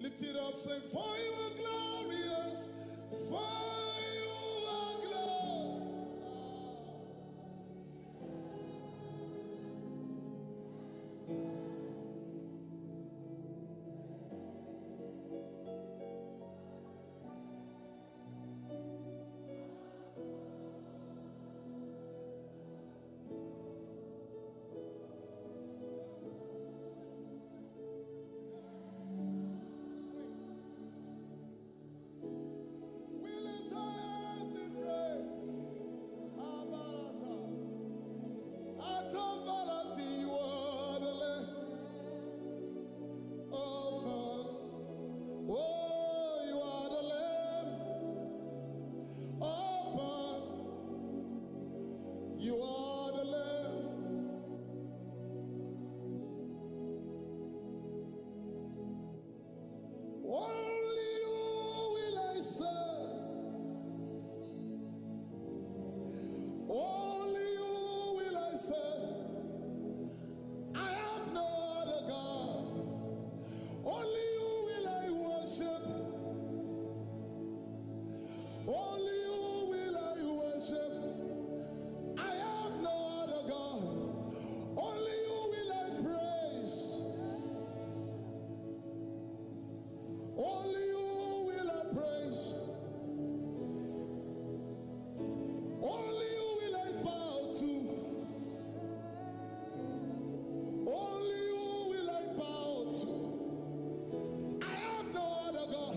Lift it up, say, "For you are glorious, for you are glorious." We lift our hands in praise. Abarata. Atovalati, you are the Lamb. Open. Oh, you are the Lamb. Open. You are the Lamb. Only you will I serve. Only you will I serve. I have no other God. Only you will I worship. Only you will I worship. I have no other God. Only you will I praise. Only you will I praise. Only you will I bow to. Only you will I bow to. I have no other God.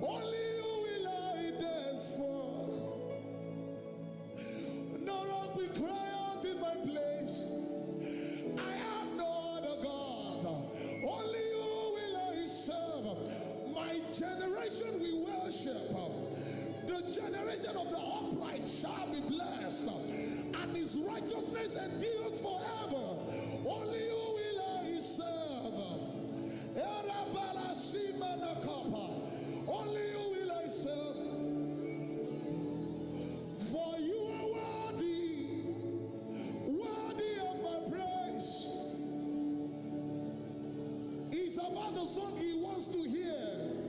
Only you will I dance for. No rock will cry out in my place. I have no other God. Only you will I serve. My generation will worship. The generation of the upright shall be blessed, and his righteousness endures forever. Only you will I serve. Erabalasimanakapa. Only you will I serve. For you are worthy, worthy of my praise. It's about the song he wants to hear.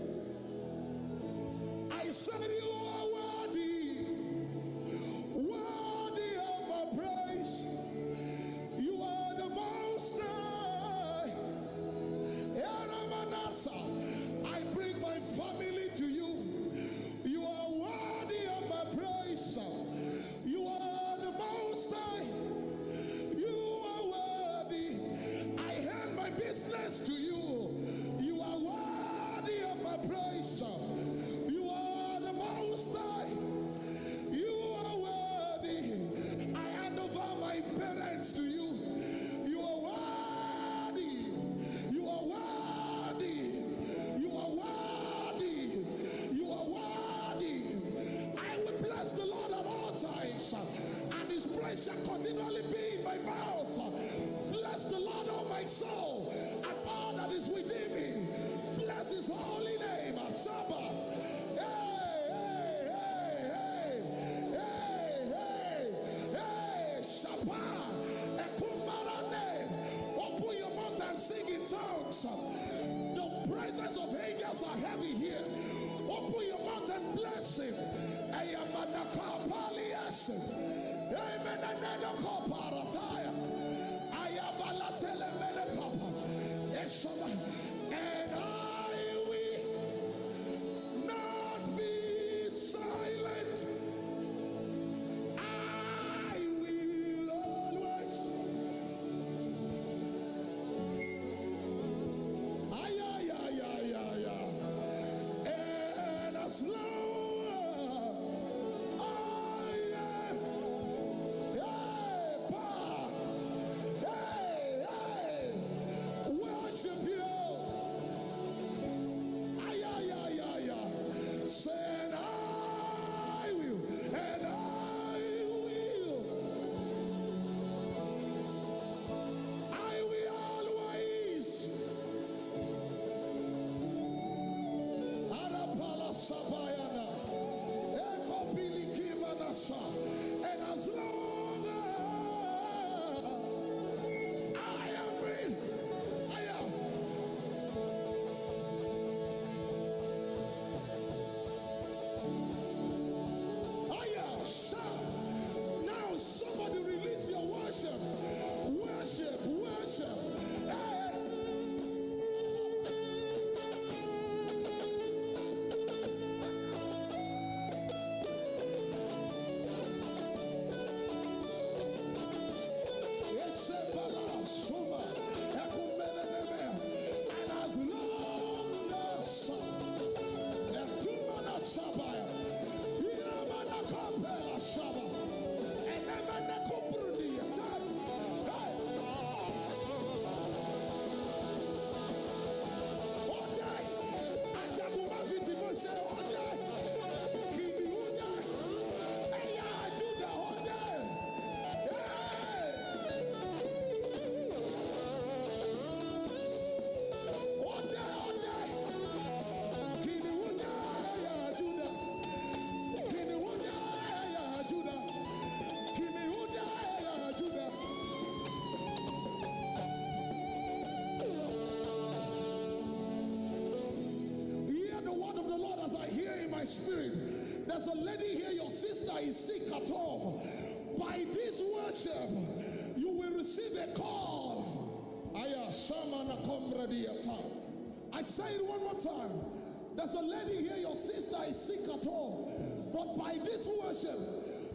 I said, "You are worthy, worthy of my praise. You are the most high." Eramanasa, I bring my family to you. You are worthy of my praise. You are the most high. You are worthy. I hand my business to you. You are worthy of my praise. You are the most high. You are worthy. I hand over my parents to you. You are worthy. You are worthy. You are worthy. You are worthy. I will bless the Lord at all times, and his praise shall continually be in my mouth. Bless the Lord, oh my soul, and all that is within me. Bless his holy name. Asaba. Hey, hey, hey, hey, hey, hey, hey, Shapa. Ekumarane. Open your mouth and sing in tongues. The presence of angels are heavy here. Open your mouth and bless him. Ayamanakapalias. Emenenenokoparataya. Ayabalatelemenekapa. Esoma. And I will not be silent. I will always. Ay, ay, ay, ay, ay, ay. And as long as I am, hey, pa, hey, hey, worship you. Ay, ay, ay, ay, ay. Say, "And I will, and I will, I will always." Arapala sabayana. Ekopilikima nasa. And as long as I am breathing, I am. Spirit. There's a lady here, your sister is sick at home. By this worship, you will receive a call. Aya Shama na Komra Diata. I say it one more time. There's a lady here, your sister is sick at home. But by this worship,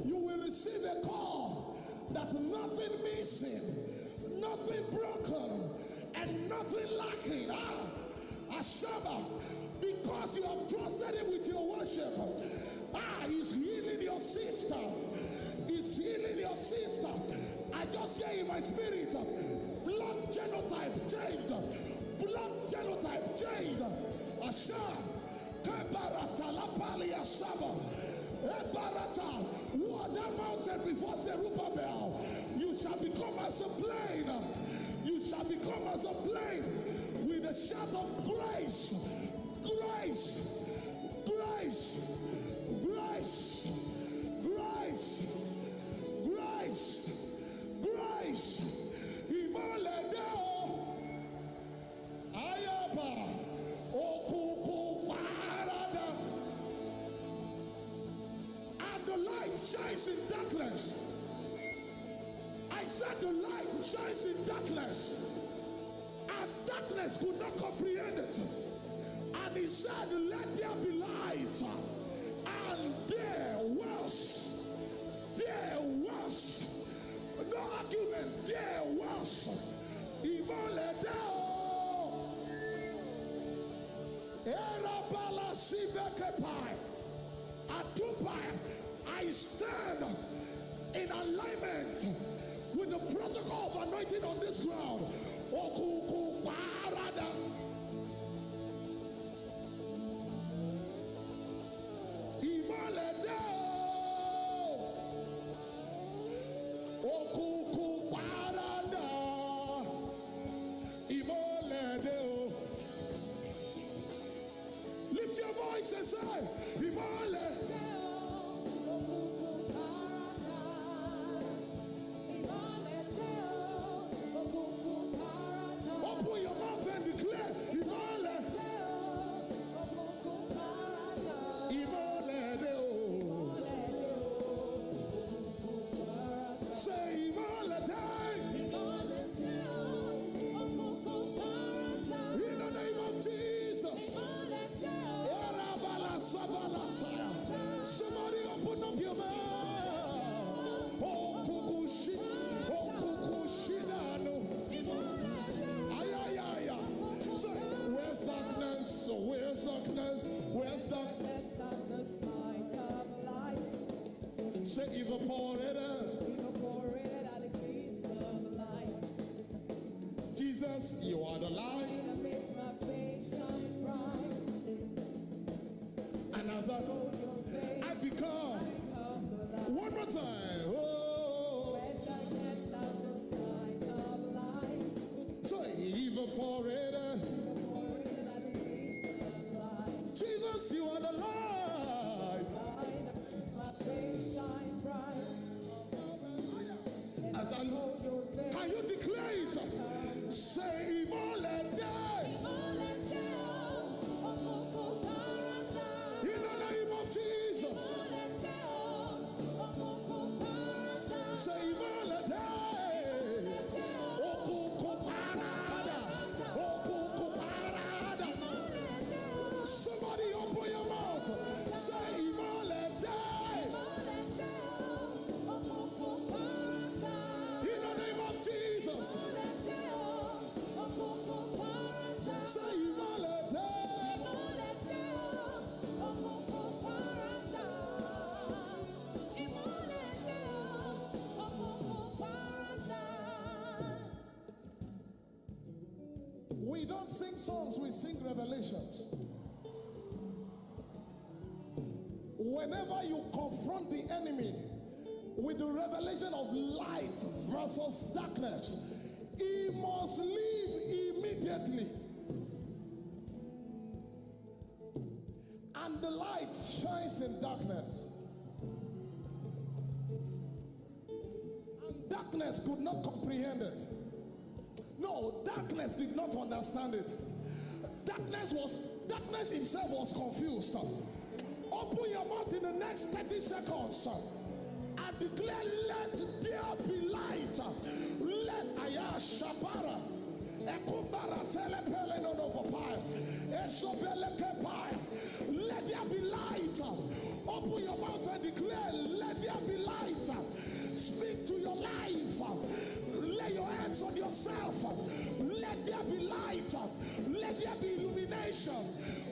you will receive a call that nothing missing, nothing broken, and nothing lacking. Ah, Ashaba, because you have trusted him with your worship. Ah, he's healing your sister. He's healing your sister. I just hear in my spirit, blood genotype changed. Blood genotype changed. Asha. Kebarata lapali asaba. Ebarata. Who are that mountain before Zerubbabel? You shall become as a plain. You shall become as a plain with a shout of grace. Grace. Grace. Grace. Grace. Grace. Grace. Ìmọ́lẹ̀ dé o. Ayaba. Òkùnkùn parada. And the light shines in darkness. I said the light shines in darkness. And darkness could not comprehend it. And he said, "Let there be light." And there was, there was no argument, there was. Ìmọ́lẹ̀ dé o. Erabala sibekepai. Atupai. I stand in alignment with the protocol of anointing on this ground. Òkùnkùn parada. Ìmọ́lẹ̀ dé o. Òkùnkùn parada. Ìmọ́lẹ̀ dé o. Lift your voice and say, "Ìmọ́lẹ̀." Open your mouth and declare, "Ìmọ́lẹ̀." Ìmọ́lẹ̀ dé o. Say, "Ìmọ́lẹ̀ dé." In the name of Jesus. Erabala sabala saya. Somebody open up your mouth. Okukushi, okukushidano. Ayayaya. Say, "Where's darkness? Where's darkness? Where's darkness?" Darkness at the sight of light. Say, "Evaporated." Evaporated at the gleams of light. Jesus, you are the light. That makes my face shine bright. And as I, I become, one more time. Oh. Where's darkness at the sight of light? So evaporated. Evaporated at the gleams of light. Jesus, you are the light. Light that makes my face shine bright. As I look, can you declare it? Say, "Ìmọ́lẹ̀ dé." In the name of Jesus. Say, "Ìmọ́lẹ̀ dé." Òkùnkùn parada. Òkùnkùn parada. Somebody open your mouth. Say, "Ìmọ́lẹ̀ dé." In the name of Jesus. Say, "Ìmọ́lẹ̀ dé." We don't sing songs, we sing revelations. Whenever you confront the enemy with the revelation of light versus darkness, he must leave immediately. And the light shines in darkness. And darkness could not comprehend it. No, darkness did not understand it. Darkness was, darkness himself was confused. All The next thirty seconds, I declare, let there be light. Let Aya Shabara, Ekumbara Telepele no no Papai, Esobele Kepai. Let there be light. Open your mouth and declare, let there be light. Speak to your life. Lay your hands on yourself. Let there be light. Let there be illumination.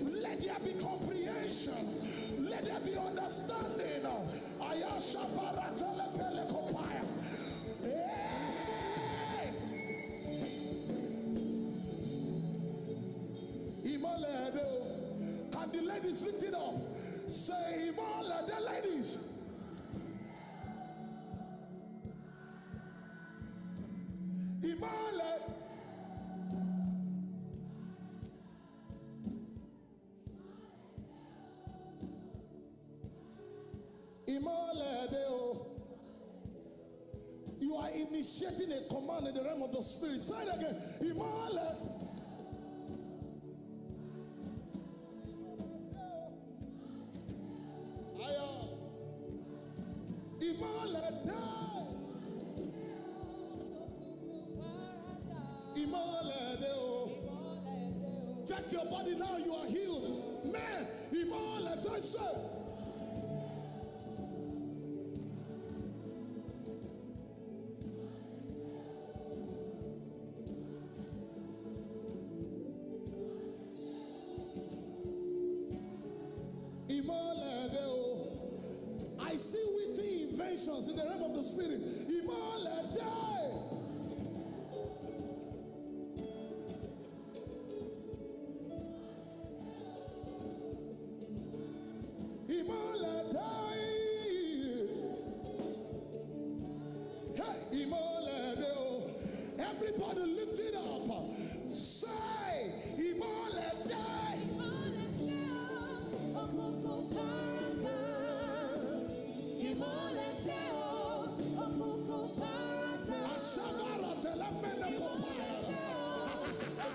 Let there be comprehension. Let there be understanding. Ayasha baratele pele kopaya. Hey! Imolede. Can the ladies lift it up? Say, Imolede, ladies. Imolede. Imolede o. You are initiating a command in the realm of the spirit. Say it again. Imolede. Aya. Imolede. Imolede o. Check your body now, you are healed. Man, Imolede, say. Imolede o. I see witty inventions in the realm of the spirit. Imolede. Imolede. Hey, Imolede o. Everybody lift it up. Say, Imolede. Imolede o, okuku parata. Imolede o, okuku parata. Ashabara telemene kopara. Imolede o,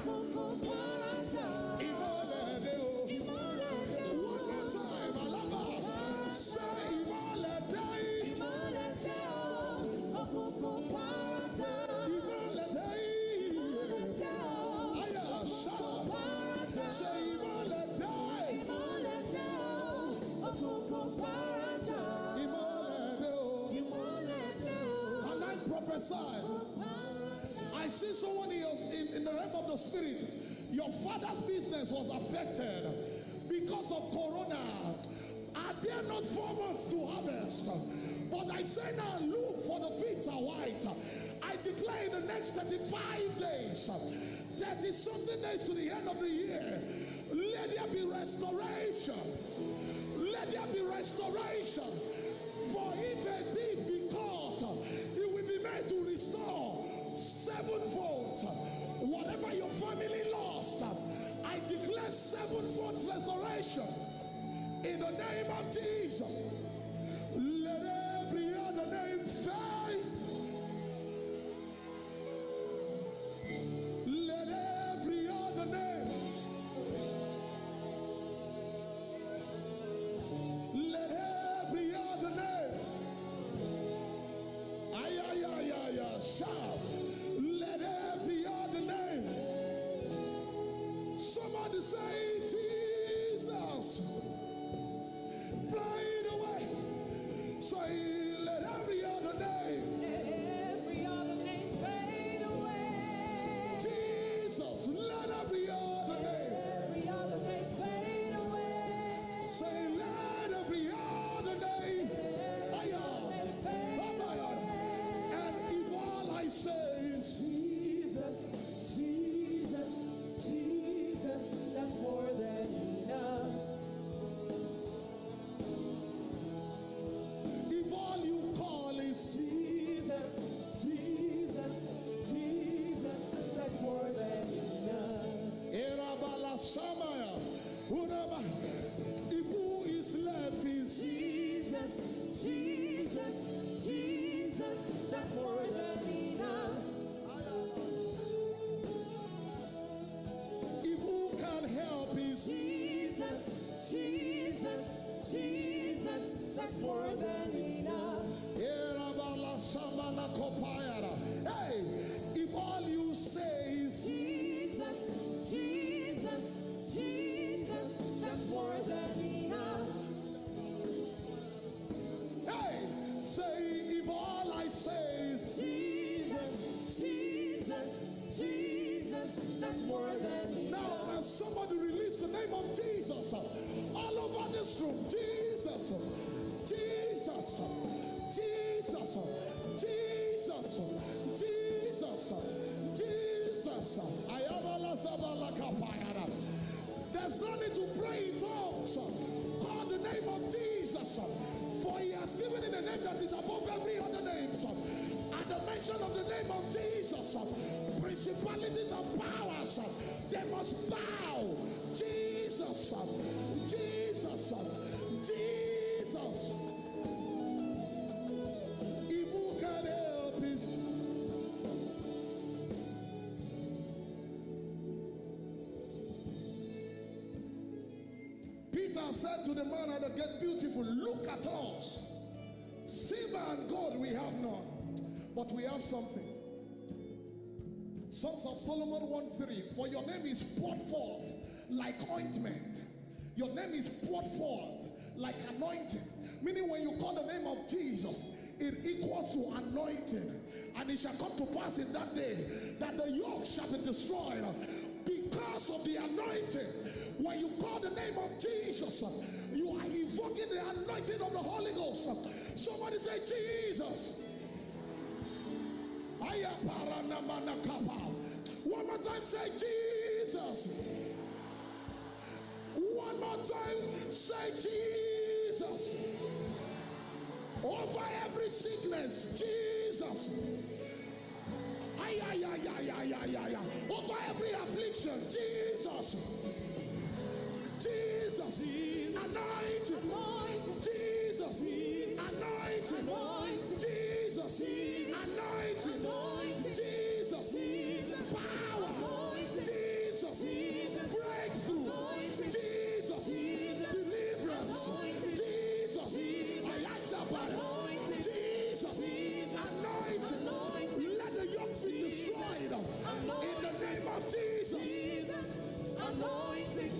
okuku parata. Imolede o. Imolede o. One more time, Alaba. Say, Imolede. Imolede o, okuku parata. Imolede. Imolede o, aya, okuku parata. Say, Imolede. Imolede o, okuku parata. Imolede o. Imolede o. Can I prophesy? I see someone in, your, in, in the realm of the spirit. Your father's business was affected because of corona. Are there not four months to harvest? But I say now, look, for the fields are white. I declare, in the next thirty-five days, thirty something days to the end of the year, let there be restoration. Let there be restoration. For if a thief be caught, he will be made to restore sevenfold. Whatever your family lost, I declare sevenfold restoration in the name of Jesus. Let every other name fade. Let every other name, let every other name, ay, ay, ay, ay, ay, shout. Let every other name. Somebody say, Jesus. Fade away. Say, let every other name. Let every other name fade away. Jesus, let every other name. Let every other name fade away. Say, let every other name. Let every other name fade away. And if all I say is Jesus, Jesus, Jesus, that's more than enough. If all you call is Jesus, Jesus, Jesus, that's more than enough. Erabala Samaya, Uraba. If who is left is Jesus, Jesus, Jesus, that's more than enough. If who can help is Jesus, Jesus, Jesus, That's more than enough. Hey, if all you say is Jesus, Jesus, Jesus, that's more than enough. Hey, say, if all I say is Jesus, Jesus, Jesus, that's more than enough. Now, can somebody release the name of Jesus all over this room? Jesus, Jesus, Jesus, Jesus, Jesus, Jesus. Ayabala sabala kapayara. There's no need to pray in tongues. Call the name of Jesus, for he has given it a name that is above every other name. At the mention of the name of Jesus, principalities and powers, they must bow. Jesus, Jesus, Jesus. If who can help is Peter said to the man at the gate, beautiful, look at us. Silver and gold we have none, but we have something. Songs of Solomon one three, for your name is poured forth like ointment. Your name is poured forth like anointing. Meaning, when you call the name of Jesus, it equals to anointing. And it shall come to pass in that day that the yoke shall be destroyed because of the anointing. When you call the name of Jesus, you are evoking the anointing of the Holy Ghost. Somebody say, Jesus. Aya paranamana kapa. One more time, say, Jesus. One more time, say, Jesus. Over every sickness, Jesus. Ay, ay, ay, ay, ay, ay, ay, ay. Over every affliction, Jesus. Jesus. Anointing. Jesus. Anointing. Jesus. Anointing. Jesus. Power. Jesus. Breakthrough. Jesus. Deliverance. Jesus. Ayashabara. Jesus. Anointing. Let the yoke be destroyed. In the name of Jesus. Jesus. Anointing.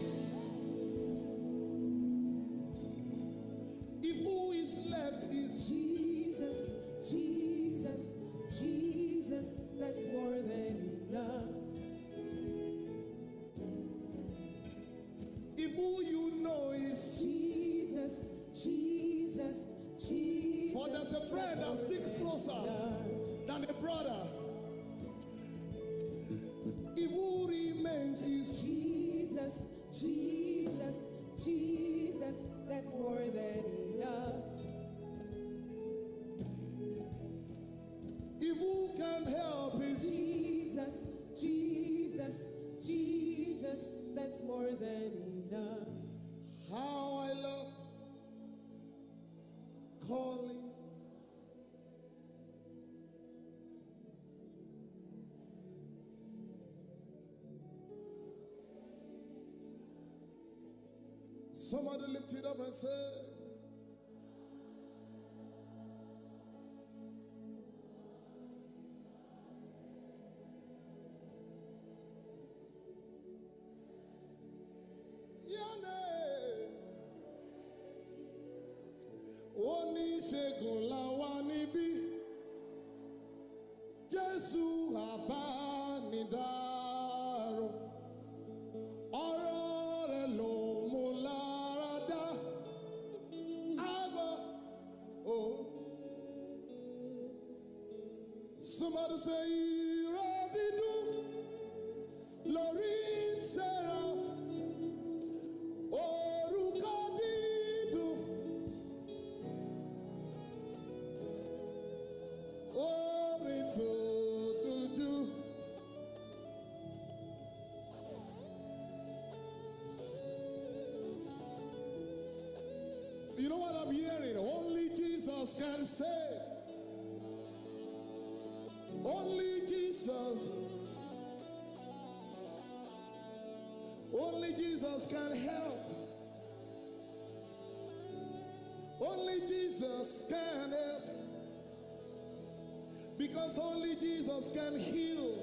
If who is left is Jesus, Jesus, Jesus, that's more than enough. If who you know is Jesus, Jesus, Jesus, for there's a friend that sticks closer than a brother. If who remains is Jesus, Jesus, Jesus, that's more than enough. If who can help is Jesus, Jesus, Jesus, that's more than enough. How I love calling. Somebody lift it up and say, Your name. Oníṣègùn la wà níbí. Jésù àbánidáró. Ọ̀rọ̀ rẹ̀ ló mú lára dá. Àbá o. Somebody say, ìró dídùn lórí seraph. Orúkọ dídùn. Orin tó dùn jù. You know what I'm hearing? Only Jesus can save. Only Jesus. Only Jesus can help. Only Jesus can help. Because only Jesus can heal.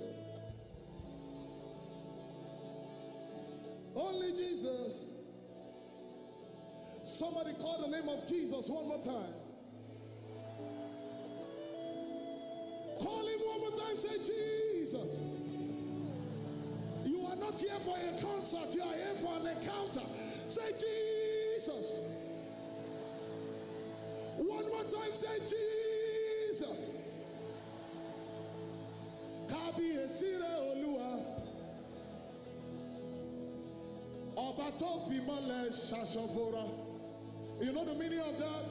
Only Jesus. Somebody call the name of Jesus one more time. Call him one more time. Say, "Jesus." You are not here for a concert. You are here for an encounter. Say, "Jesus." One more time. Say, "Jesus." Kábíyèsí rẹ, Olúwa. Ọba tó fi mọ́lẹ̀ ṣaṣọ bora. You know the meaning of that?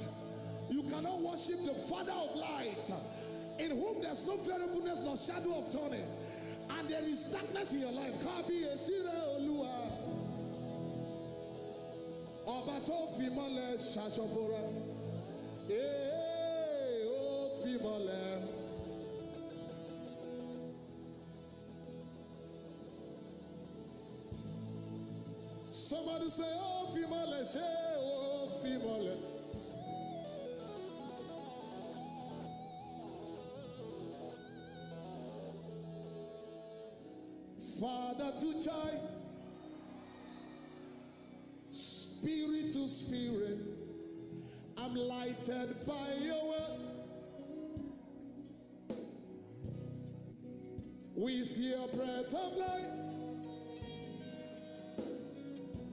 You cannot worship the Father of light, in whom there's no variableness nor shadow of turning, and there is darkness in your life. Kábíyèsí rẹ, Olúwa. Ọba tó fi mọ́lẹ̀ ṣaṣọ bora. Ee, ó fi mọ́lẹ̀. Somebody say, "Ó fi mọ́lẹ̀, ṣé ó fi mọ́lẹ̀?" Father to child, spirit to spirit, I'm lighted by your word. With your breath of life,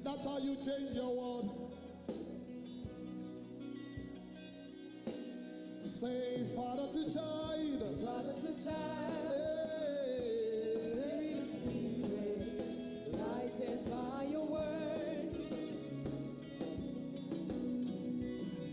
that's how you change your world. Say, "Father to child." Father to child. Hey. Spirit to spirit, lighted by your word.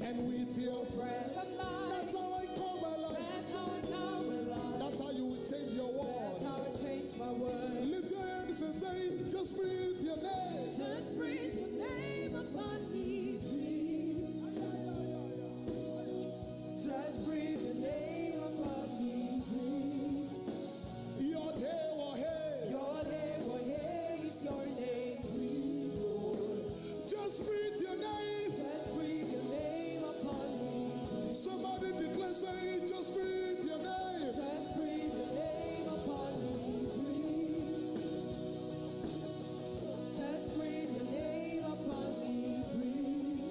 And with your breath of life, that's how I come alive. That's how I come alive. That's how you change your world. That's how I change my world. Lift your hands and say, "Just breathe your name." Just breathe your name upon me, breathe. Just breathe your name upon me, breathe. Your day will hey. Your day will hey is your name, breathe, Lord. Just breathe your name. Just breathe your name upon me. Somebody declare, say, "Just breathe your name." Just breathe your name upon me, breathe. Just breathe your name upon me, breathe.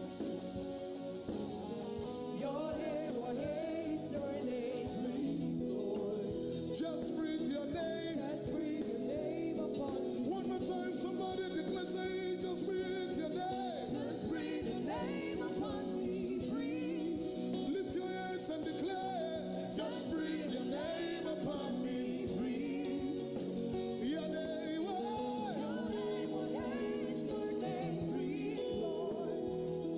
Your name, what is your name, breathe, Lord. Just breathe your name. Just breathe your name upon me. One more time, somebody declare, say, "Just breathe your name." Just breathe your name upon me, breathe. Lift your hands and declare, "Just breathe your name upon me, breathe." Your name, oh. Your name, what is your name, breathe, Lord.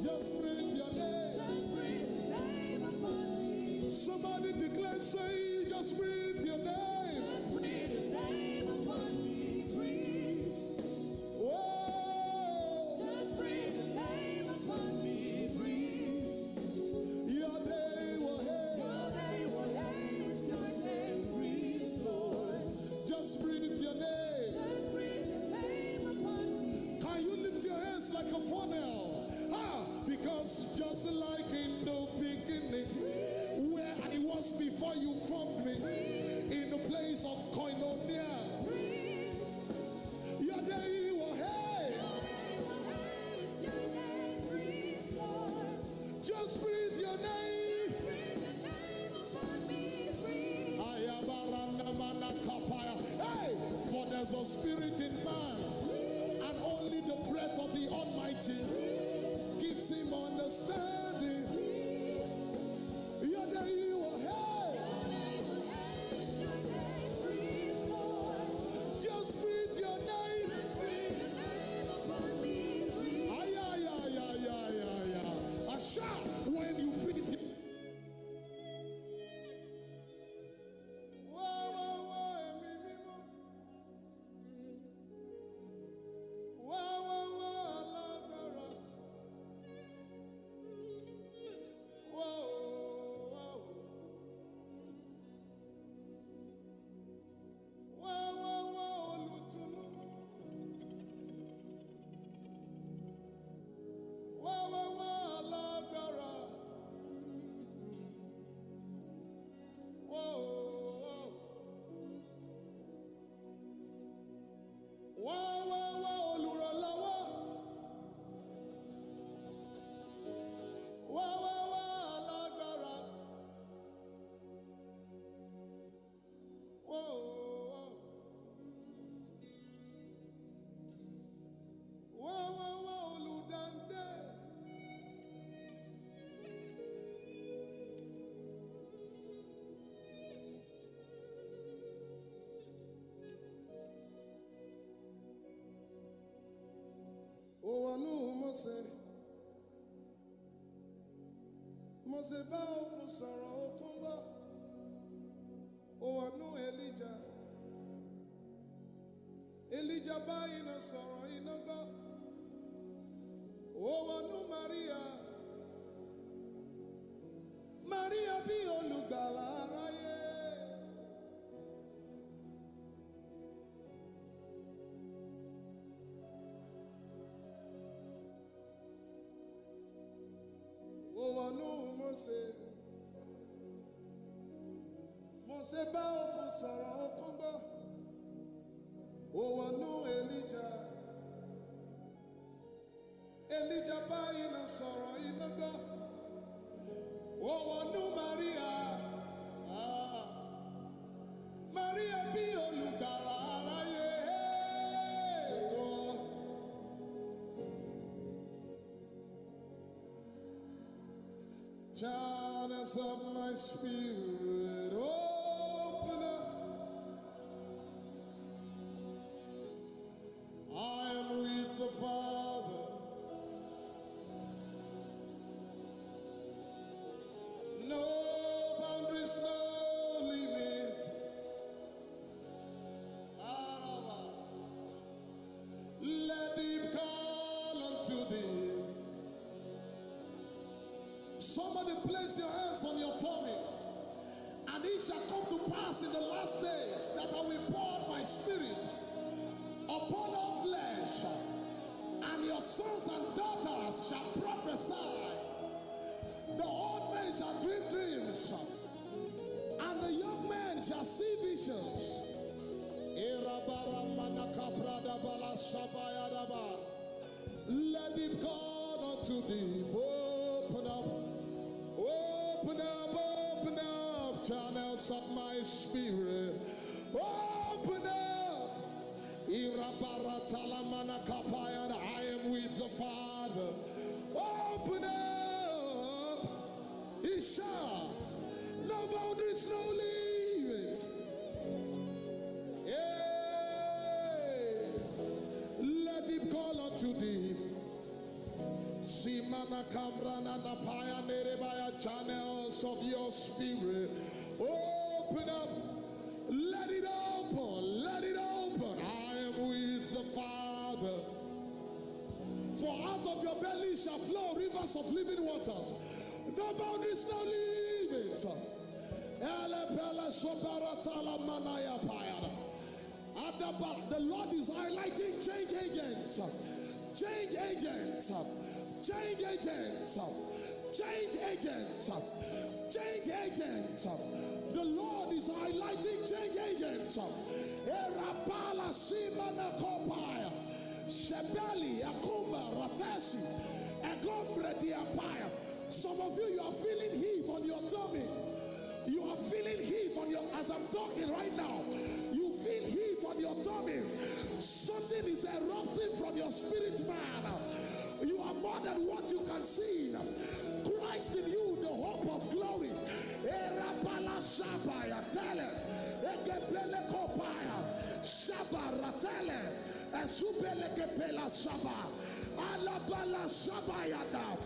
Just breathe your name. Just breathe your name upon me. Somebody declare, say, "Just breathe your name." Just breathe your name upon me, breathe. Whoa. Just breathe your name upon me, breathe. Your day will hey. Your day will hey is your name, breathe, Lord. Just breathe your name. Just breathe your name upon me. Can you lift your hands like a funnel? Ah, because just like in the beginning, where I was before you formed me, in the place of koinonia. Breathe. Your day will hey. Your day will hey is your name, breathe, Lord. Just breathe your name. Just breathe your name upon me, breathe. Ayabaranda manakapaya. Hey, for there's a spirit in man, and only the breath of the Almighty gives him understanding. Your day will hey. Your name will hey is your name, breathe, Lord. Just breathe your name. Just breathe your name upon me, breathe. Ay, ay, ay, ay, ay, ay, ay. Asha, when you breathe. Wá, wá, wá, ẹ̀mí mímọ́. Wá, wá, wá, alágbára. Mose bá òkun sọ̀rọ̀, òkun gbọ́. Ó wọnú Elijah. Elijah bá iná sọ̀rọ̀, iná gbọ́. Ó wọnú Maria. Maria bí olùgbàlà aráyé. Ó wọnú Mose. Mose bá òkun sọ̀rọ̀, òkun gbọ́. Ó wọnú Elijah. Elijah bá iná sọ̀rọ̀, iná gbọ́. Ó wọnú Maria. Ah. Maria bí olùgbàlà aráyé. Wọ́n. Channels of my spirit, open up. I am with the Father. No boundaries, no limit. Araba. Let him call unto thee. Somebody place your hands on your tummy. And it shall come to pass in the last days that I will pour out my spirit upon all flesh, and your sons and daughters shall prophesy. The old men shall dream dreams, and the young men shall see visions. Irabaramanakabradabalashabayadaba. Let it call unto thee. Open up, open up, open up channels of my spirit. Open up. Irabaratalamanakapaya, I am with the Father. Open up. It shall. No boundaries, no limits. Hey. Let it call unto thee. Simana Kamrana Napaya Nerebaya, channels of your spirit. Open up. Let it open. Let it open. I am with the Father. For out of your belly shall flow rivers of living waters. No boundaries, no limits. Ele pele soparatala manaya payana. Adaba, the Lord is highlighting change agents. Change agents. Change agents. Change agents. Change agents. The Lord is highlighting change agents. Erapala simana kopaya. Shebeli akuma ratesi. Egombre diapaya. Some of you, you are feeling heat on your tummy. You are feeling heat on your, as I'm talking right now, you feel heat on your tummy. Something is erupting from your spirit, man. You are more than what you can see. Christ in you, the hope of glory. Erabala shabaya tele. Ekepele kopaya. Shabaratele. Esupele kepela shaba. Alabala shabayada.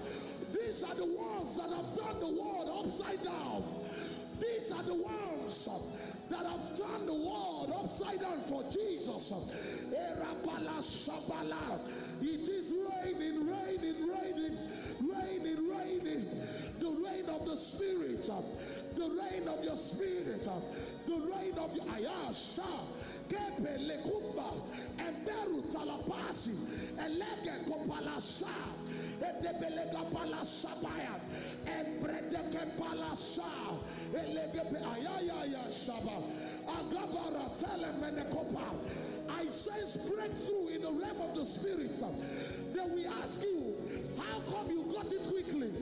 These are the ones that have turned the world upside down. These are the ones that have turned the world upside down for Jesus. Erabala shabala. It is raining, raining, raining, raining, raining. The rain of the Spirit, the rain of your Spirit, the rain of your Ayasha. Kepelekumba, Emberu Talapasi, Elege Kopalasa, Etebelega Palasabaya, Embredeke Palasa, Elegepe Ayaya Shaba, Agabara Telemenekopa. I sense breakthrough in the realm of the spirit. Then we ask you, how come you got it quickly?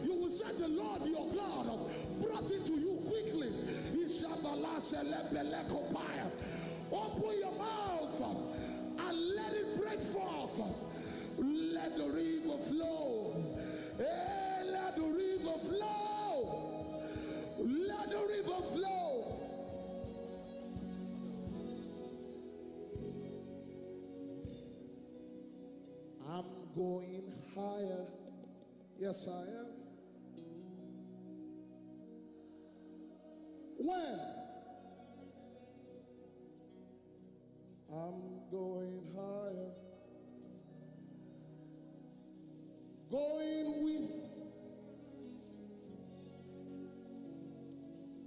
You will say the Lord your God brought it to you quickly. Ishabala Selebelekopaya. Open your mouth and let it break forth. Let the river flow. Hey, let the river flow. Let the river flow. I'm going Yes, I am. When I'm going higher, going with,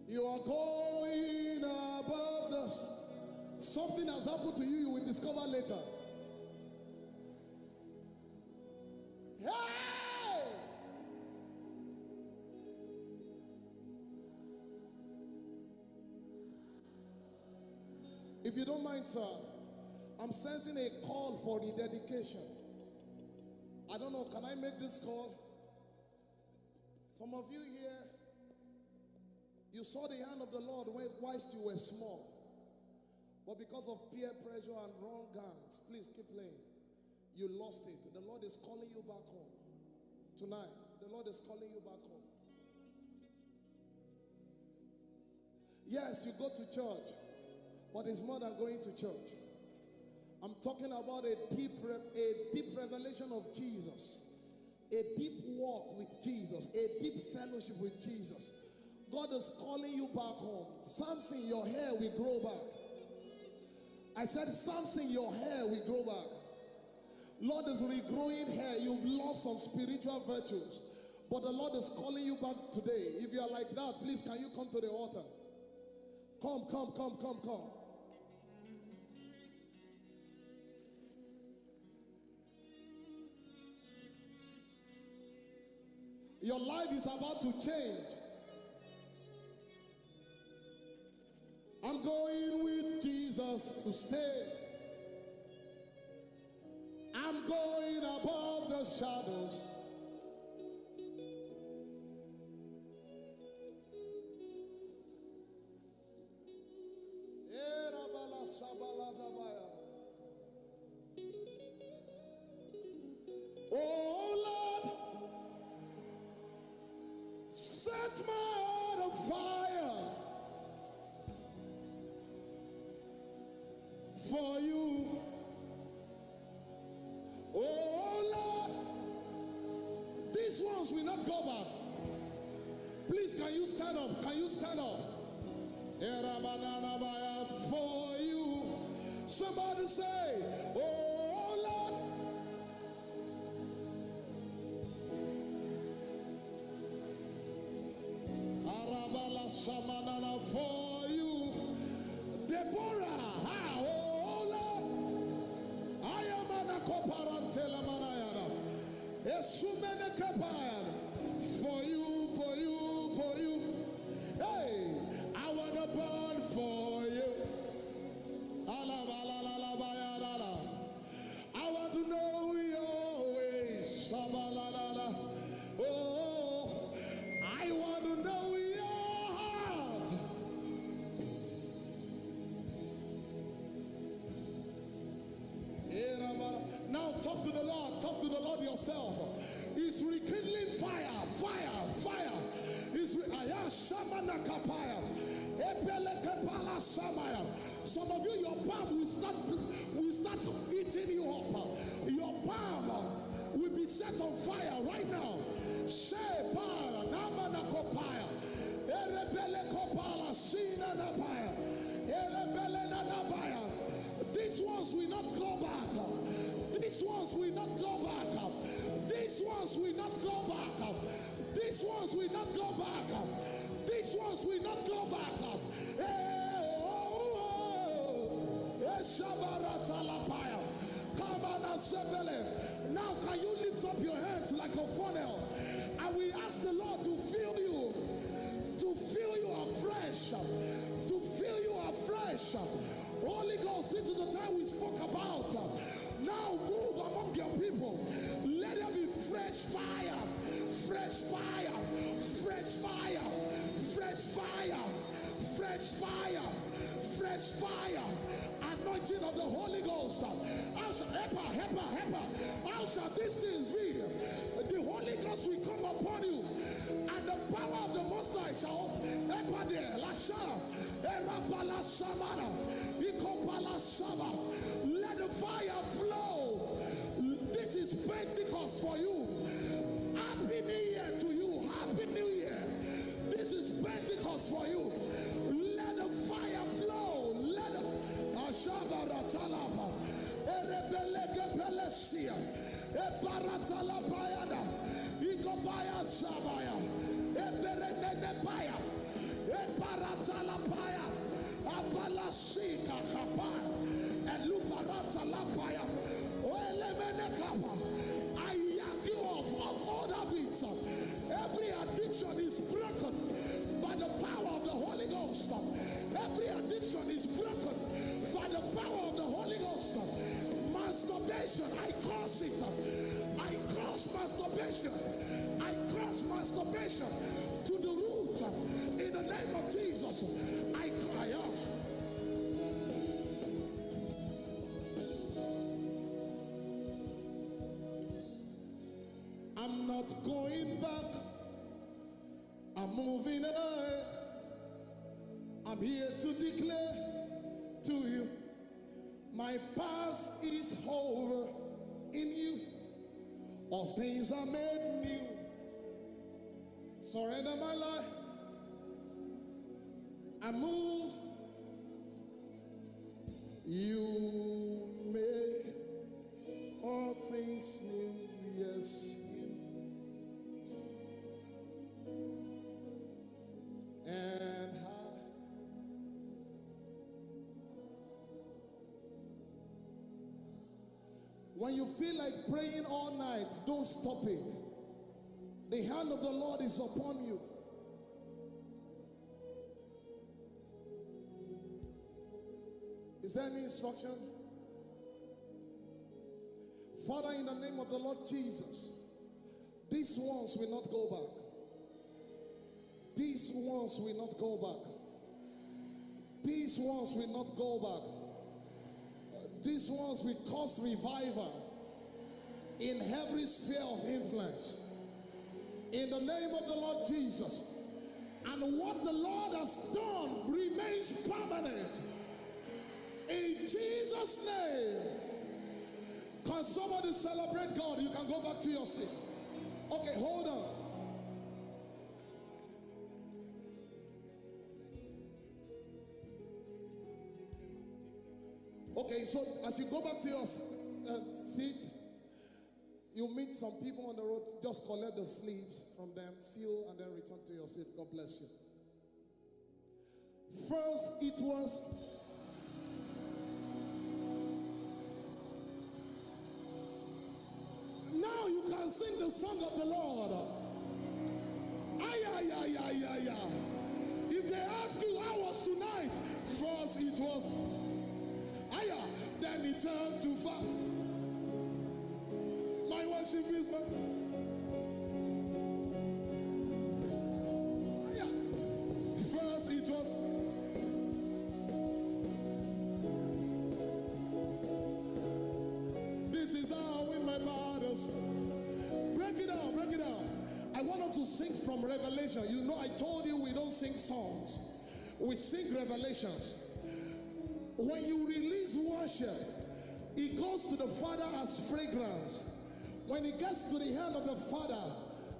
you are going above the. Something has happened to you, you will discover later. Hey! If you don't mind, sir, I'm sensing a call for rededication. I don't know, can I make this call? Some of you here, you saw the hand of the Lord when, whilst you were small. But because of peer pressure and wrong hands, please keep playing. You lost it. The Lord is calling you back home. Tonight, the Lord is calling you back home. Yes, you go to church, but it's more than going to church. I'm talking about a deep, re- a deep revelation of Jesus, a deep walk with Jesus, a deep fellowship with Jesus. God is calling you back home. Samson, your hair will grow back. I said, Samson, your hair will grow back. Lord is regrowing hair. You've lost some spiritual virtues. But the Lord is calling you back today. If you are like that, please, can you come to the altar? Come, come, come, come, come. Your life is about to change. I'm going with Jesus to stay. I'm going above the shadows. Oh Lord, set my heart on fire for you. Oh Lord, these ones will not go back. Please, can you stand up? Can you stand up? Era banana baya for you. Somebody say, Oh Lord. Arabala Shamanana for you. Deborah, ha, oh Lord. I am an akoparantela manayana. Esumene kepayan. For you, for you, for you. Hey, I wanna burn for you. Alabala, I want to know your ways. Shabalala. Oh, I want to know your heart. Now talk to the Lord. Talk to the Lord yourself. He's rekindling fire, fire, fire. He's re- Aya Shamana Kapaya. Epele Kepala Shamaya. Some of you, your palm will start will start eating you up. Your palm will be set on fire right now. Shepara namana kopaya. Erebele kopala sina nabaya. Erebele nanabaya. These ones will not go back. These ones will not go back. These ones will not go back. These ones will not go back. These ones will not go back. Eh, oh, oh, oh. Eh, Shabaratalapaya. Come on, Assemble. Now, can you lift up your hands like a funnel? And we ask the Lord to fill you, to fill you afresh, to fill you afresh. Holy Ghost, this is the time we spoke about. Now move among your people. Let there be fresh fire, fresh fire, fresh fire, fresh fire, fresh fire, fresh fire. Anointing of the Holy Ghost. How shall, epa, epa, epa. How shall these things be? The Holy Ghost will come upon you, and the power of the Most High shall epa there. Lasha. Erabala Samana, Ikopala Saba. Let the fire flow. This is Pentecost for you. Happy New Year to you. Happy New Year. This is Pentecost for you. Let the fire flow. Let the Ashaba Ratalaba. Erebeleke Pelesia. Ebaratalapayana. Ikopaya Sabaya. Eberenenepaya. Ebaratalapaya. Abalasika Kapa. Elubarata Lapaya. Oelemene Kapa. I yag you off of old habits. Every addiction is broken by the power of the Holy Ghost. Every addiction is broken by the power of the Holy Ghost. Masturbation, I curse it. I curse masturbation. I curse masturbation to the root. In the name of Jesus, I cry out. I'm not going back. I'm moving ahead. I'm here to declare to you, my past is over in you. All things are made new. Surrender my life. I move. You make all things new. Yes. And I When you feel like praying all night, don't stop it. The hand of the Lord is upon you. Is there any instruction? Father, in the name of the Lord Jesus, these ones will not go back. These ones will not go back. These ones will not go back. Uh, these ones will cause revival in every sphere of influence. In the name of the Lord Jesus. And what the Lord has done remains permanent. In Jesus' name. Can somebody celebrate God? You can go back to your seat. Okay, hold on. Okay, so as you go back to your s- uh, seat, you meet some people on the road. Just collect the sleeves from them, fill, and then return to your seat. God bless you. First, it was. Now you can sing the song of the Lord. Ay, ay, ay, ay, ay, ay. If they ask you how was tonight, first it was. Aya, then it turned to fire. My worship is my. Aya. First it was. This is how I win my battles. Break it down, break it down. I want us to sing from Revelation. You know, I told you we don't sing songs, we sing revelations. When you release worship, it goes to the Father as fragrance. When it gets to the hand of the Father,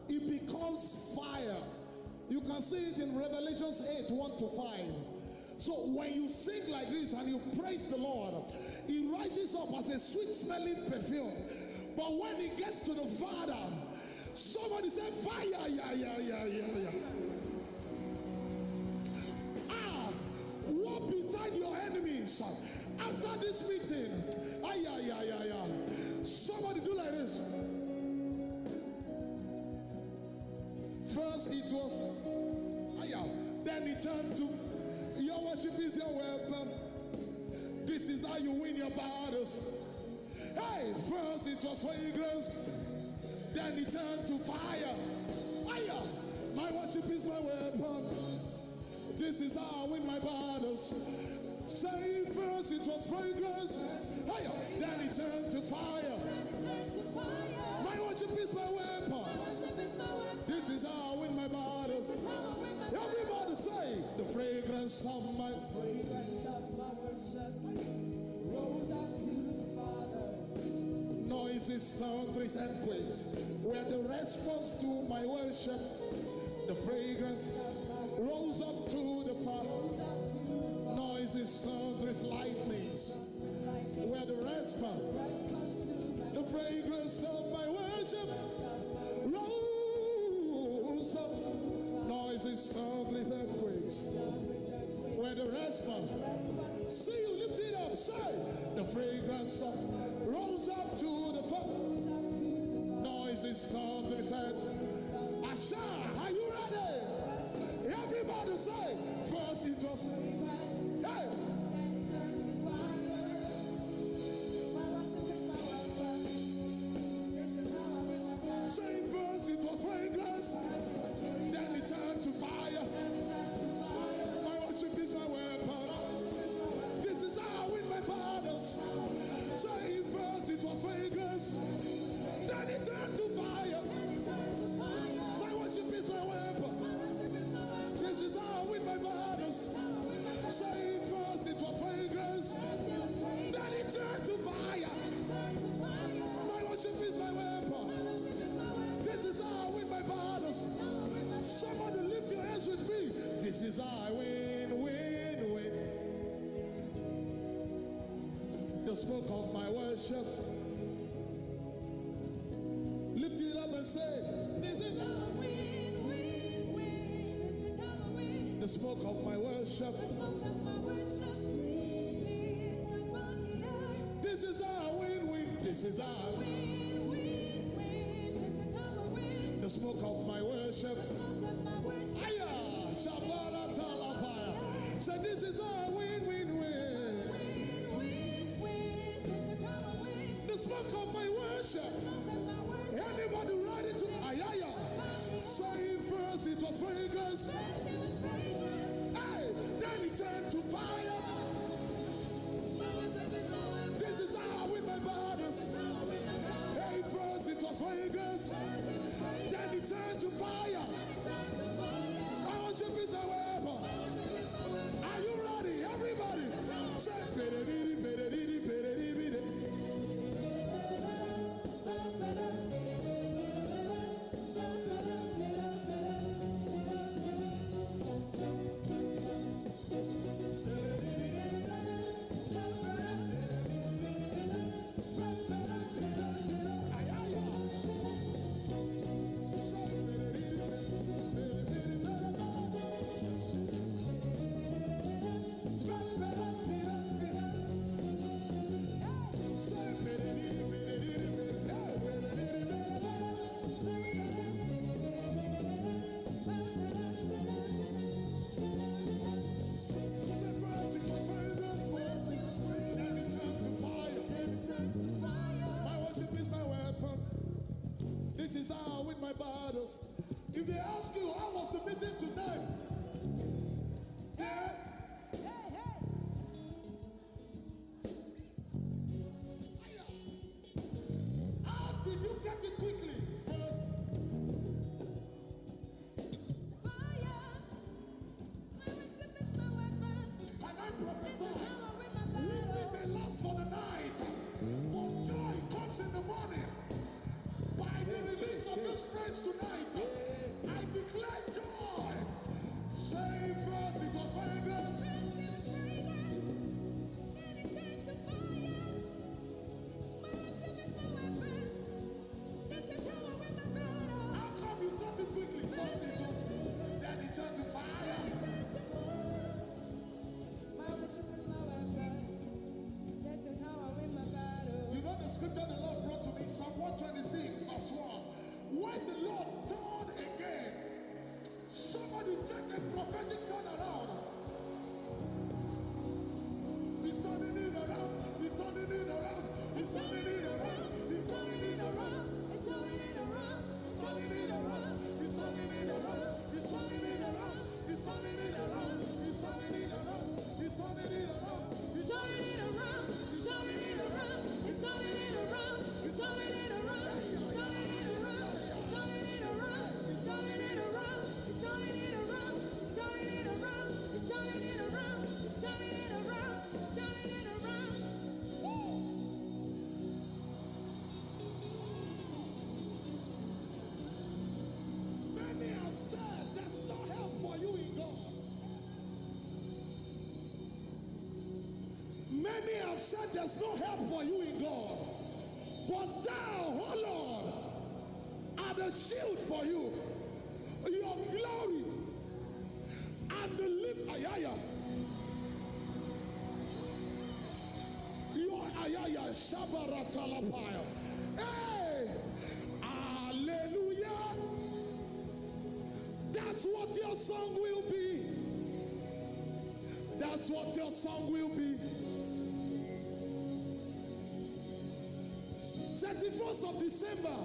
it becomes fire. You can see it in Revelations eight, one to five. So when you sing like this and you praise the Lord, it rises up as a sweet smelling perfume. But when it gets to the Father, somebody say, "Fire, yeah, yeah, yeah, yeah, yeah." Ah, walk beside your enemies after this meeting. Ay, ay, ay, ay, ay. Somebody do like this. First it was, aya, then it turned to, your worship is your weapon. This is how you win your battles. Hey, first it was fragrance, then it turned to fire. Aya, my worship is my weapon. This is how I win my battles. Say first it was fragrance. Higher. Then it turned to fire. My worship is my weapon. This is how I win my battles. Everybody say, "The fragrance of my." Fragrance of my worship rose up to the Father. Noise Noises, thunders, earthquakes were the response to my worship. The fragrance rose up to the Father. Noises, thunders, lightnings were the response. The fragrance of my worship rose up. Noises, thunders, earthquakes were the response. See, you lift it up, say, the fragrance of rose up to the Father. Noises, thunders, earthquakes. Asha, are you ready? Everybody say, first it was. Hey! Say, first it was fragrance, then it turned to fire. My worship is my weapon. This is how I win my battles. Say, first it was fragrance, then it turned to fire. My worship is my weapon. This is how I win my battles. Say, first it was fragrance, then it turned to fire. My worship is my weapon. This is how I win my battles. Somebody lift your hands with me. This is how I win, win, win. The smoke of my worship. Lift it up and say, this is how I win, win, win. This is how I win. The smoke of my worship. The smoke of my worship release upon the earth. This is how I win, win. This is how I win, win, win. This is how I win. The smoke of my worship. The smoke of my worship. Aya, Shabara Talafaya. Say, this is how I win, win, win. Win, win, win. This is how I win. The smoke of my worship. The smoke of my worship. Anybody ready to Ayaya? Say, first it was fragrance. First it was fragrance. Hey, then it turned to fire. This is how I win my battles. Hey, first it was fragrance, then it turned to fire. Our worship is my weapon. Are you ready, everybody? Say, "Biddy, biddy, biddy, biddy, biddy, biddy." Many have said there's no help for you in God, but thou, O Lord, art the shield for you, your glory, and the lift. Ayaya. Your ayaya, Shabaratalapaya. Hey, hallelujah. That's what your song will be. That's what your song will be. Thirty-first of December.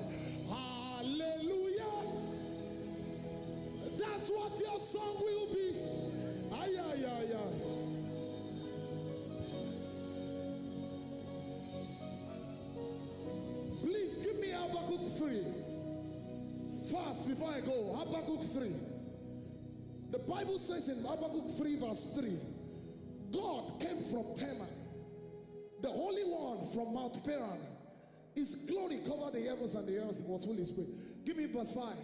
Hallelujah. That's what your song will be. Ay, ay, ay, ay. Please give me Habakkuk three. Fast before I go. Habakkuk three. The Bible says in Habakkuk three, verse three, God came from Teman, the Holy One from Mount Paran. His glory covered the heavens and the earth was full of his praise. Give me verse five.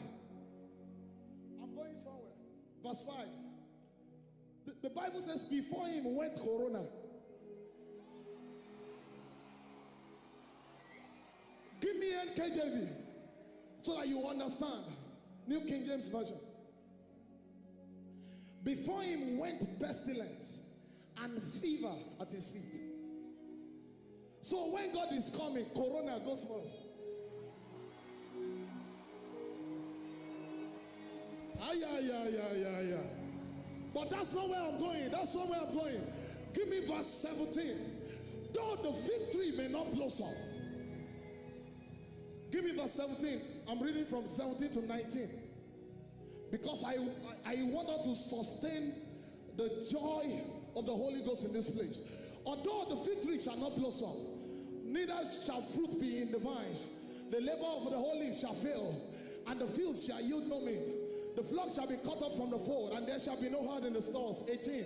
I'm going somewhere. Verse five. The, the Bible says, "Before him went Corona." Give me N K J V so that you understand. New King James Version. "Before him went pestilence and fever at his feet." So when God is coming, Corona goes first. Ay, ay, ay, ay, ay, ay. But that's not where I'm going. That's not where I'm going. Give me verse seventeen. "Though the fig tree may not blossom." Give me verse seventeen. I'm reading from seventeen to nineteen. Because I, I, I want us to sustain the joy of the Holy Ghost in this place. "Although the fig tree shall not blossom, neither shall fruit be in the vines, the labor of the olive shall fail, and the fields shall yield no meat. The flock shall be cut off from the fold, and there shall be no herd in the stalls." Eighteen.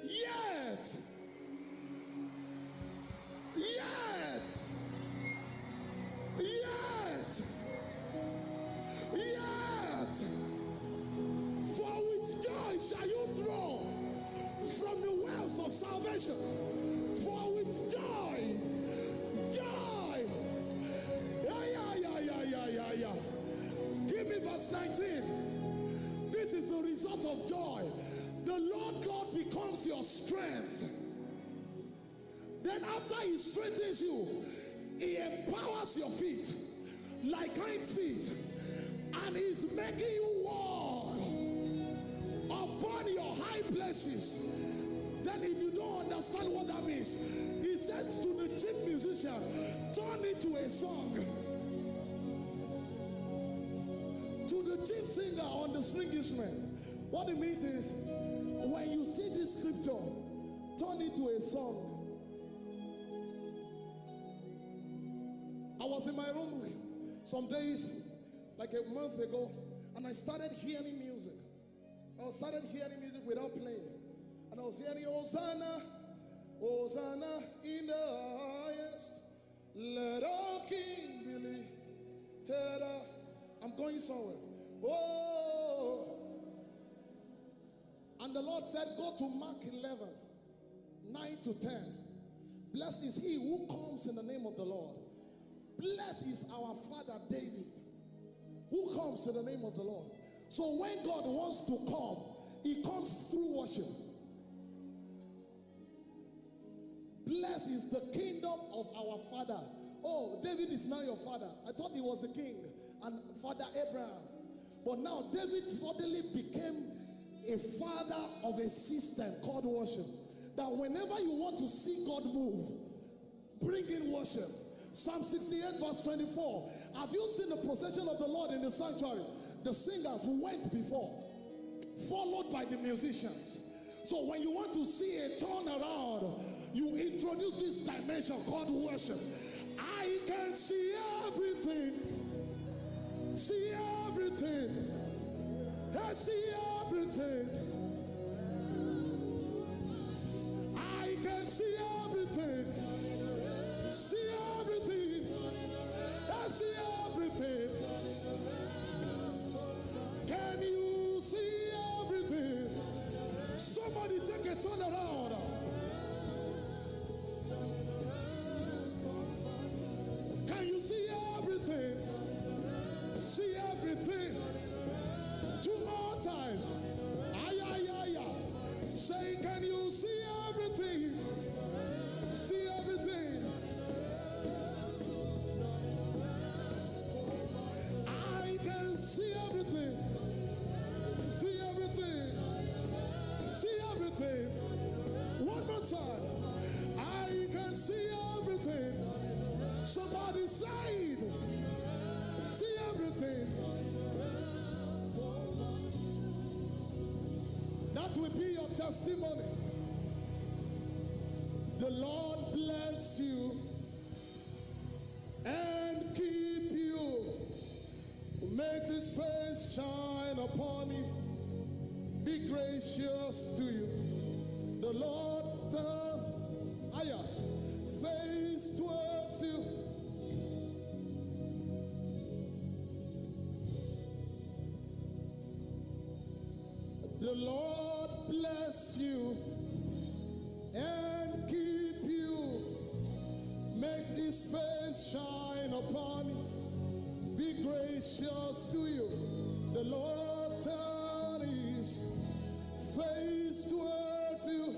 Yet, yet, yet, yet, for with joy shall you draw from the wells of salvation. For with joy, joy. Yeah, yeah, yeah, yeah, yeah, yeah, yeah. Give me verse nineteen. This is the result of joy. The Lord God becomes your strength. Then after he strengthens you, he empowers your feet like hinds feet, and he's making you walk upon your high places. Then if you don't understand what that means, he says to the chief musician, "Turn it to a song." To the chief singer on the string instrument, what it means is, when you see this scripture, turn it to a song. I was in my room some days, like a month ago, and I started hearing music. I started hearing music without playing. And I was hearing, "Hosanna, Hosanna in the highest. Let all King be lifted up." I'm going somewhere. Oh. And the Lord said, "Go to Mark eleven, nine to ten. Blessed is he who comes in the name of the Lord. Blessed is our father David, who comes in the name of the Lord." So when God wants to come, he comes through worship. "Blessed is the kingdom of our father." Oh, David is now your father. I thought he was a king and Father Abraham. But now David suddenly became a father of a system called worship. That whenever you want to see God move, bring in worship. Psalm sixty-eight verse twenty-four. Have you seen the procession of the Lord in the sanctuary? The singers went before, followed by the musicians. So when you want to see a turnaround, you introduce this dimension called worship. I can see everything. See everything. I see everything. I can see everything. See everything. I see everything. Can you see everything? Somebody take a turn around. Can you see everything? See everything. I can see everything. See everything. See everything. One more time. I can see everything. Somebody say it. See everything. That will be your testimony. The Lord bless you and keep you. Make his face shine upon you. Be gracious to you. The Lord turn higher face towards you. The Lord bless you and keep you. Make his face shine upon you. Be gracious to you. The Lord turn his face towards you.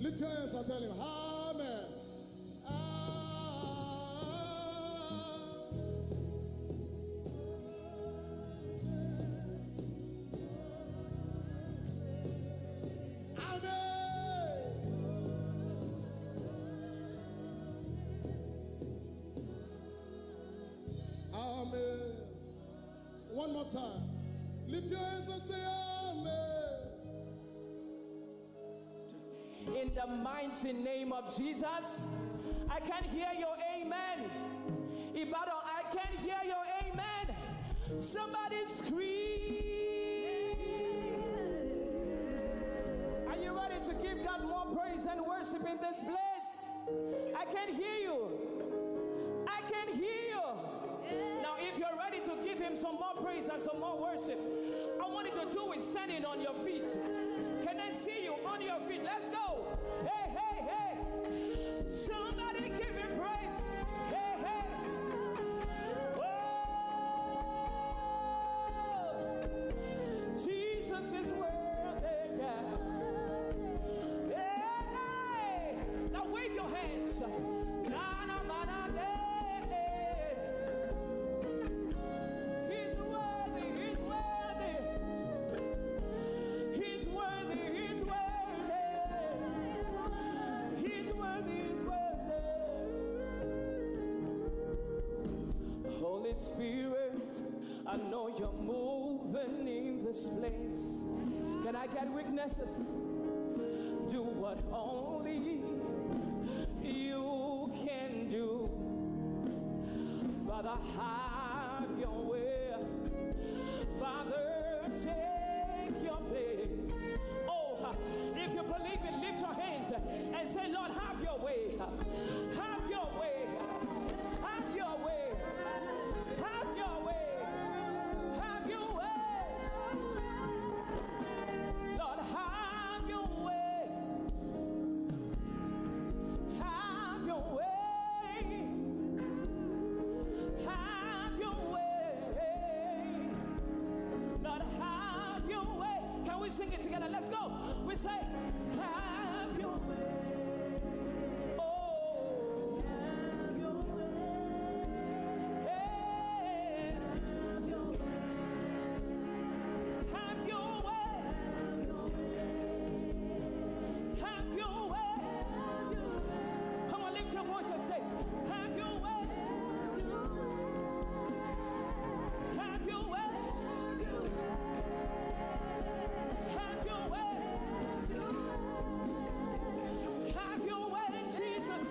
Lift your hands and tell him, Amen. Ah. Amen. Amen. One more time. Lift your hands and say, Amen. In the mighty name of Jesus, I can hear your amen. Ibadan, I can hear your amen. Somebody scream. Are you ready to give God more praise and worship in this place? I can hear you. I can hear you. Now, if you're ready to give him some more praise and some more worship, I want you to do it standing on your feet. Can I see you on your feet? Let's go. Hey, hey, hey. Somebody give him praise. Hey, hey. Oh, Jesus is worthy. Yeah. Hey, hey. Now wave your hands. Na, na, na, na, hey. He's worthy, he's worthy. He's worthy, he's worthy. He's worthy, he's worthy. Holy Spirit, I know you're moving in this place. Can I get witnesses? Do what only you can do. Father, have your way. Father, take your place. Oh, if you believe it, lift your hands and say, Lord, have your way. Have your way. Have your way. Have your way. Have your way. Lord, have your way. Have your way. Have your way. Lord, have your way. Can we sing it together? Let's go. We say, have your way. Oh, have your way. Hey. Have your way. Have your way. Have your way. Come on, lift your voice and say, have your way. Have your way. Have your way. Have your way, Jesus.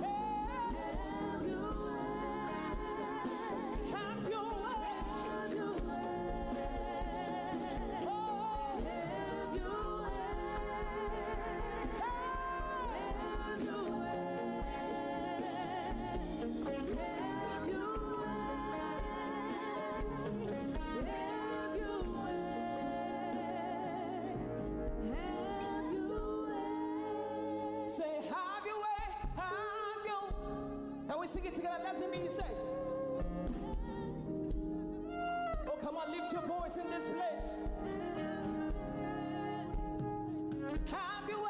Hey. Have your way. Oh. Have your way. Hey. Have your way. Have your way. Have your way. Have your way. Say, have your way. Have your way. Can we sing it together? Let's hear me say. Oh, come on, Your voice in this place. Have your way.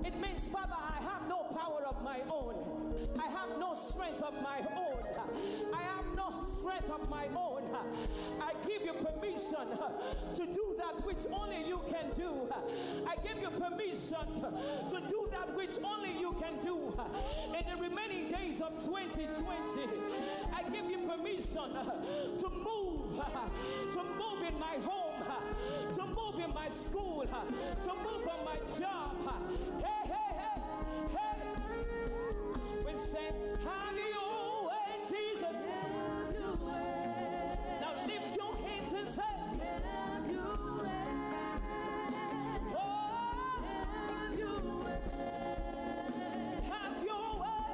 It means, Father, I have no power of my own. I have no strength of my own. I have no strength of my own. I give you permission to do that which only you can do. I give you permission to do that which only you can do. In the remaining days of twenty twenty, I give you permission to move, to move in my home, to move in my school, to move on my job. Hey, hey, hey, hey. We say, have your way, Jesus. Now lift your hands and say, oh, have your way. Have your way.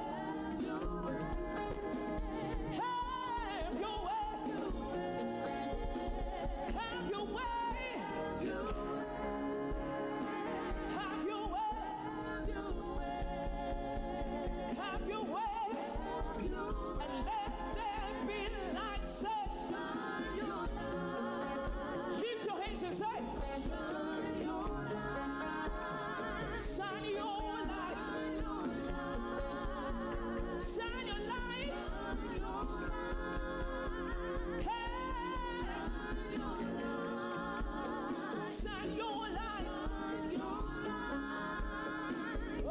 Have your way. Have your way. Have your way. And let there be light. Say, lift your hands and say, shine your light. Shine your light. Shine your light. Hey. Shine your light. Oh.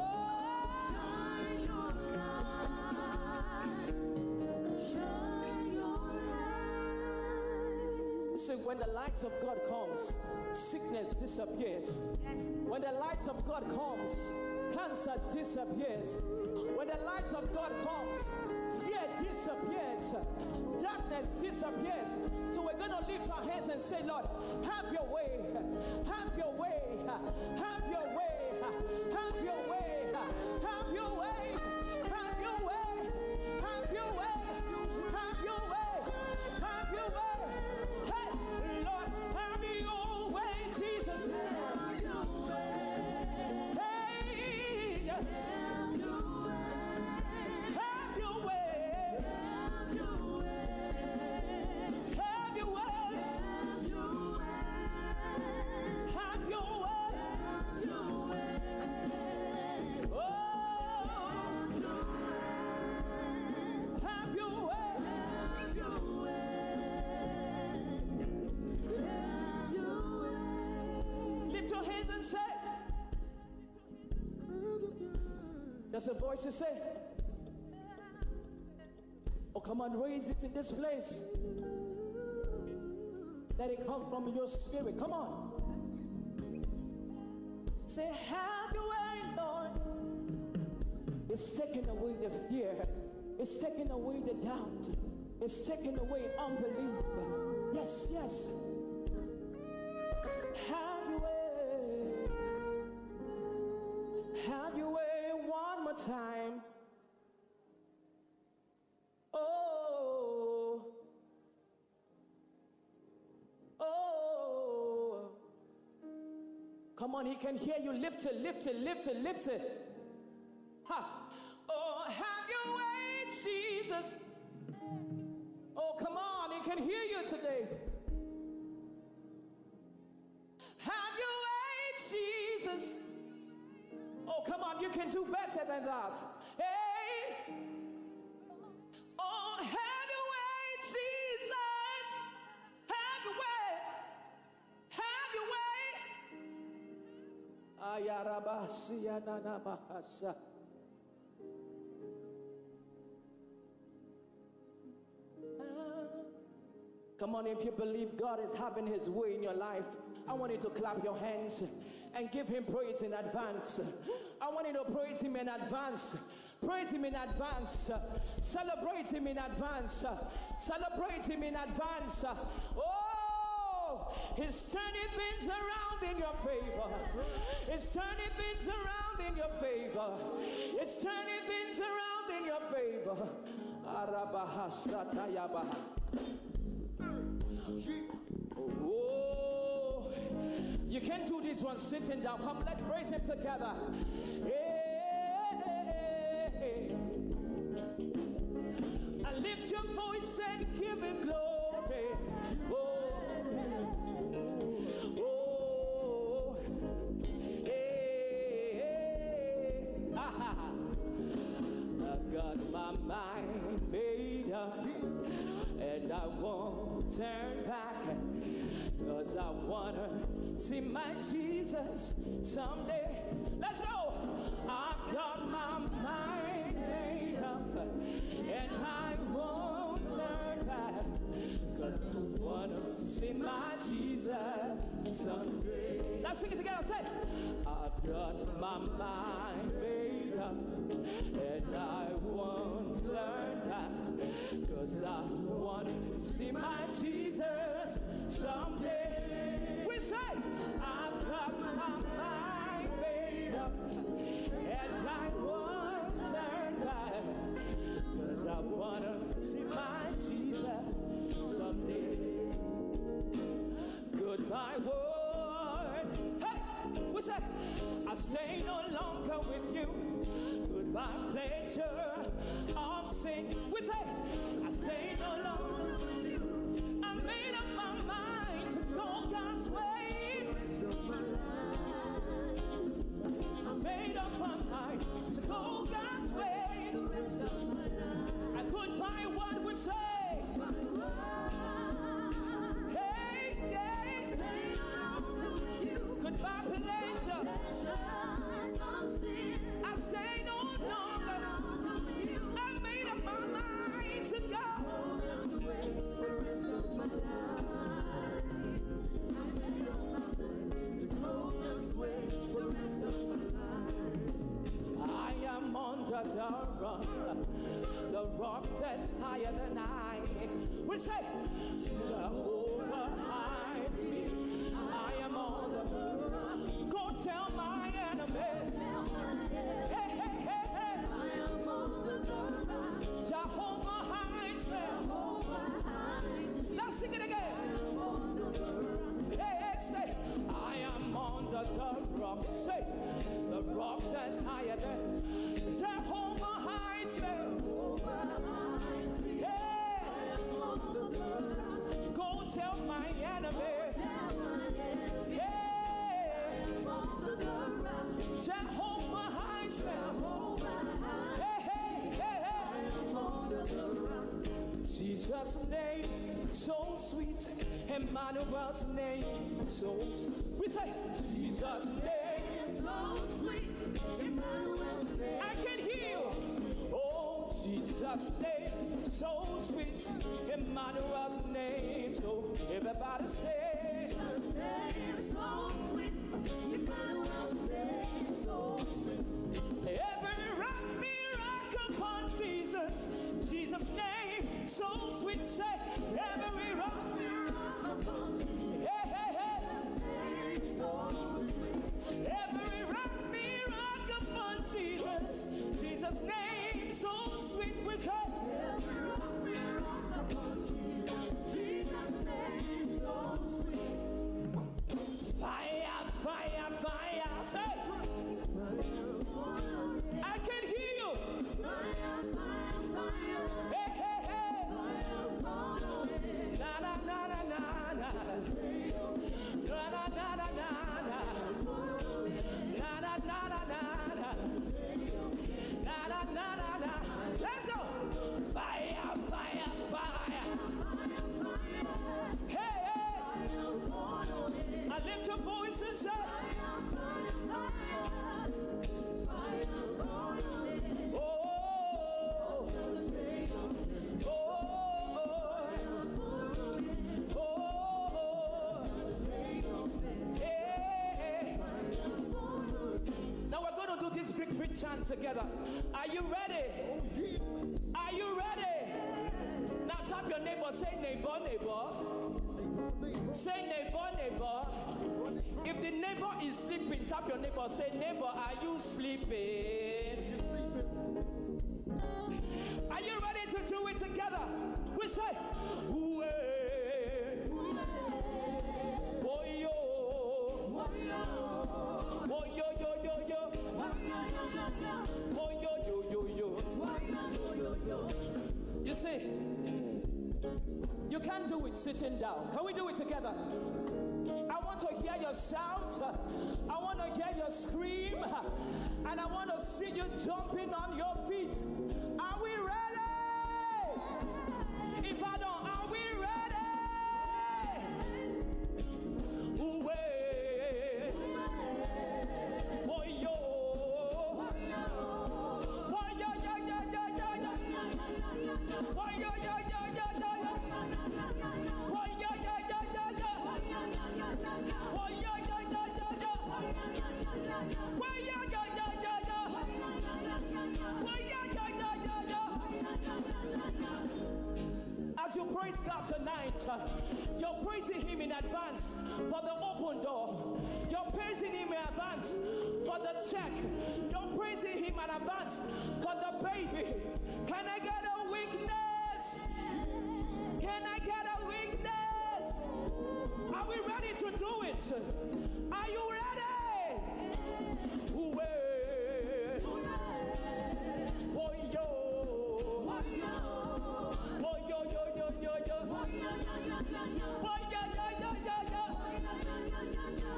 Listen, when the light of God comes, sickness disappears. Yes. When the light of God comes, cancer disappears. When the light of God comes, fear disappears. Darkness disappears. So we're going to lift our hands and say, Lord, have your way. Have your way. Have your way. Have your way. Have your way. Have your way. Have your way. Have your way. Have your way. Hey, Lord, have your way, Jesus. Hey, have your way. Have your way. Have your way. Have your way. Oh. Have your way. Lift your hands and say, there's a voice to say, oh, come on, raise it in this place. Let it come from your spirit. Come on. Say, have your way, Lord. It's taking away the fear. It's taking away the doubt. It's taking away unbelief. Yes, yes. Have your way. Have your way one more time. Oh. Oh. Come on, he can hear you. Lift it, lift it, lift it, lift it. Ha. Oh, have your way, Jesus. Oh, come on, he can hear you today. Have your way, Jesus. Oh, come on, you can do better than that. Hey. Oh, have your way, Jesus. Have your way. Have your way. Ayarabasiyananamahasa. Come on, if you believe God is having his way in your life, I want you to clap your hands and give him praise in advance. I want you to praise him in advance. Praise him in advance. Celebrate him in advance. Celebrate him in advance. Oh, he's turning things around in your favor. It's turning things around in your favor. It's turning things around in your favor. Arabahasatayabaha. Oh, you can do this one sitting down. Come, let's praise him together. Hey. And lift your voice and give him glory. Oh, turn back. Cause I wanna see my Jesus someday. Let's go. I've got my mind made up and I won't turn back. Cause I wanna see my Jesus someday. Let's sing it together. Say, I've got my mind made up and I won't turn back. Cause I wanna see my Jesus someday. We say, I've got my mind made up and I won't turn back. Cause I wanna see my Jesus someday. Goodbye, world. Hey, we say, I stay no longer with you. Goodbye, pleasure of sin. We say, I stay no longer with you. I made up my mind to go God's way. I made up my mind to go God's way. And goodbye, what we say. Hey, yeah. Goodbye, pleasure. I stay no longer. I made up my mind to go. I am under the rock, the rock that's higher than I. We say, Jehovah hides me. I am on the rock. Go tell my enemies. Hey, hey, hey, hey. I am on the rock. Jehovah hides me. Let's sing it again. Hey, hey, say, I am on the rock. Say, the rock that's higher than Jehovah hides me. Yeah. Go tell my enemies. Yeah. Jehovah hides me. Hey, hey, hey, hey. Jesus' name so sweet, Emmanuel's name so sweet. We say, Jesus' name so sweet, Emmanuel's name. I can hear you. Oh, Jesus' name so sweet, Emmanuel's name. So everybody say, Jesus' name so sweet, Emmanuel's name so sweet. Every rock me rock upon Jesus, Jesus' name so sweet. Say, every rock me rock upon Jesus. Hey, hey, hey. Every rock me rock upon Jesus, Jesus' name so sweet. We say, every rock me rock upon Jesus, Jesus' name so sweet. Fire, fire, fire. Say, I can hear you. Hey, hey, hey. Na, na, na, na, na, na. Na, na, na, na, na, na. Na, na, na, na, na, na. Na, na, na, na, na. Let's go. Fire, fire, fire. Hey, hey. I lift your voice and say, oh, oh, oh, oh, yeah. Now we're going to do this big, big chant together. Are you ready? Are you ready? Now tap your neighbor, say, neighbor, neighbor. Say, neighbor, neighbor. If the neighbor is sleeping, tap your neighbor, say, neighbor, are you sleeping? Are you ready to do it together? We say, Uwe. Woyo. Woyo, yo, yo, yo. Woyo, yo, yo, yo. You see, you can't do it sitting down. Can we do it together? I want to hear your shout. I want to hear your scream. And I want to see you jumping on your feet. Are we ready? Ibadan, are we ready? As you praise God tonight, uh, you're praising Him in advance for the open door. You're praising Him in advance for the check. You're praising Him in advance for the baby. Can I get a witness? Can I get a witness? Are we ready to do it? Are you ready? Uwe. Woyo. Woyo, yo, yo, yo, yo. Woyo, yo, yo, yo, yo.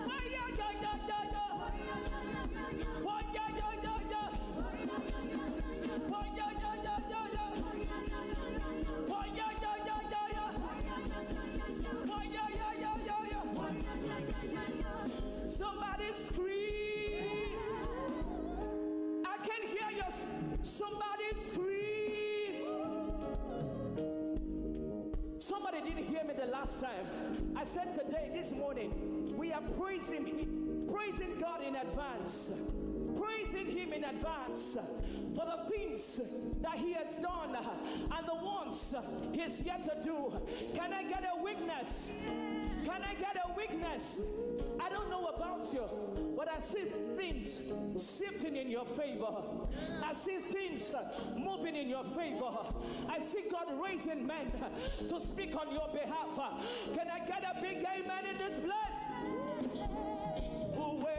Woyo, yo, yo, yo, yo. Woyo, yo, yo, yo. Woyo, yo, yo, yo, yo. Woyo, yo, yo, yo, yo. Woyo, yo, yo, yo, yo. Somebody scream. I can hear you. Somebody scream. Somebody didn't hear me the last time. I said today, this morning, we are praising Him, praising God in advance, praising Him in advance for the things that He has done and the ones He is yet to do. Can I get a witness? Can I get a witness? I don't know about you, but I see things shifting in your favor. I see things moving in your favor. I see God raising men to speak on your behalf. Can I get a big amen in this place? Uwe.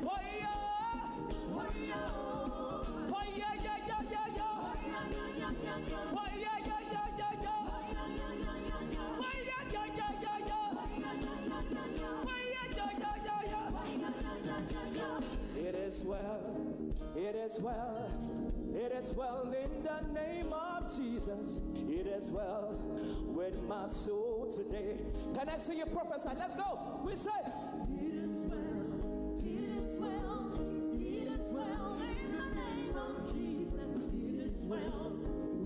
Woyo. Woyo, yo, yo, yo, yo. Woyo, yo, yo, yo, yo. Woyo, yo, yo, yo, yo. Woyo, yo, yo, yo, yo. It is well, it is well, it is well in the name of Jesus. It is well with my soul today. Can I see you prophesy? Let's go. We say, it is well, it is well, it is well in the name of Jesus. It is well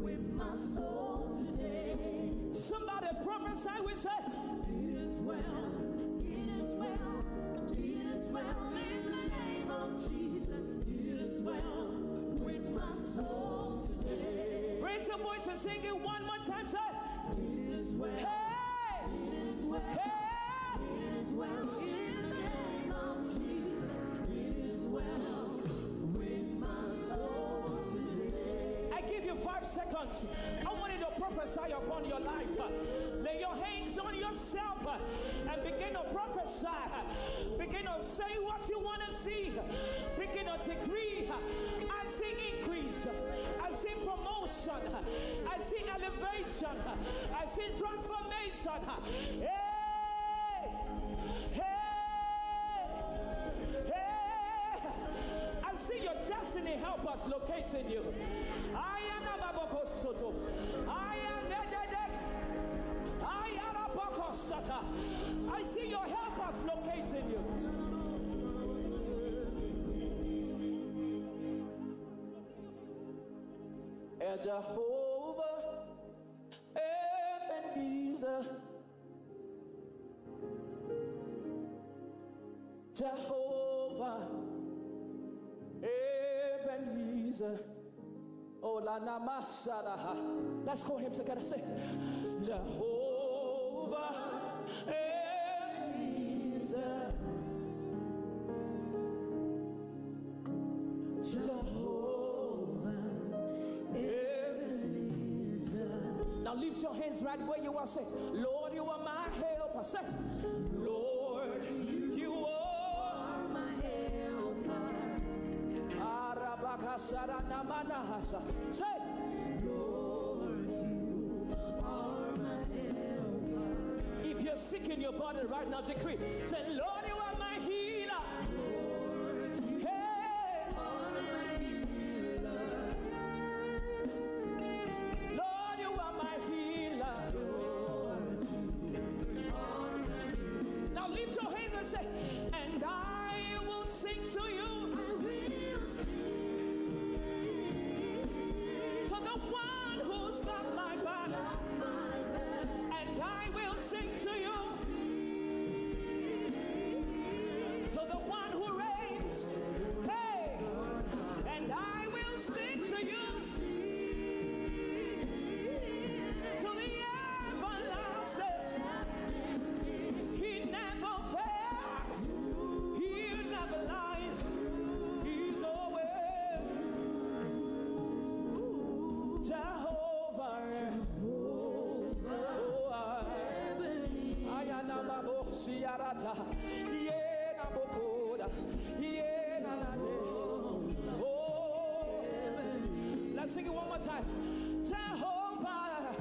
with my soul today. Somebody prophesy. We say, it is well, it is well, it is well in the name of Jesus. It is well with my soul today. Raise your voice and sing it one more time. Say, it is well. Hey! It is well. Hey! It is well in the name of Jesus. It is well with my soul today. I give you five seconds. I want you to prophesy upon your life. Lay your hands on yourself and begin to prophesy. Begin to say what you want to see. Begin to decree. I see increase. I see promotion. I see elevation. I see transformation. Hey! Hey! Hey! I see your destiny helpers locating you. Ayana baboko soto. Ayana dedek. Ayana boko sata. I see your helpers locating you. Eh, Jehovah, Ebenezer, Jehovah, Ebenezer. Oh, la namasaraha. Let's call him together. Say, Jehovah, Ebenezer. Jehovah, Ebenezer. Now lift your hands right where you are. Say, Lord, you are my helper. Say, Lord, you are my helper. Arabakasara namanahasa. Say, Lord, you are my helper. If you're sick in your body right now, decree. Say, Lord, you are my healer. Lord, you Hey! are my healer. Lord, you are my healer. Lord, you are my healer. Now lift your hands and say, and I will sing to you. I will sing To the one who's got my back. And I will sing to you. Yarata, ye na bokoda, ye na na de. Oh, let's sing it one more time. Jehovah,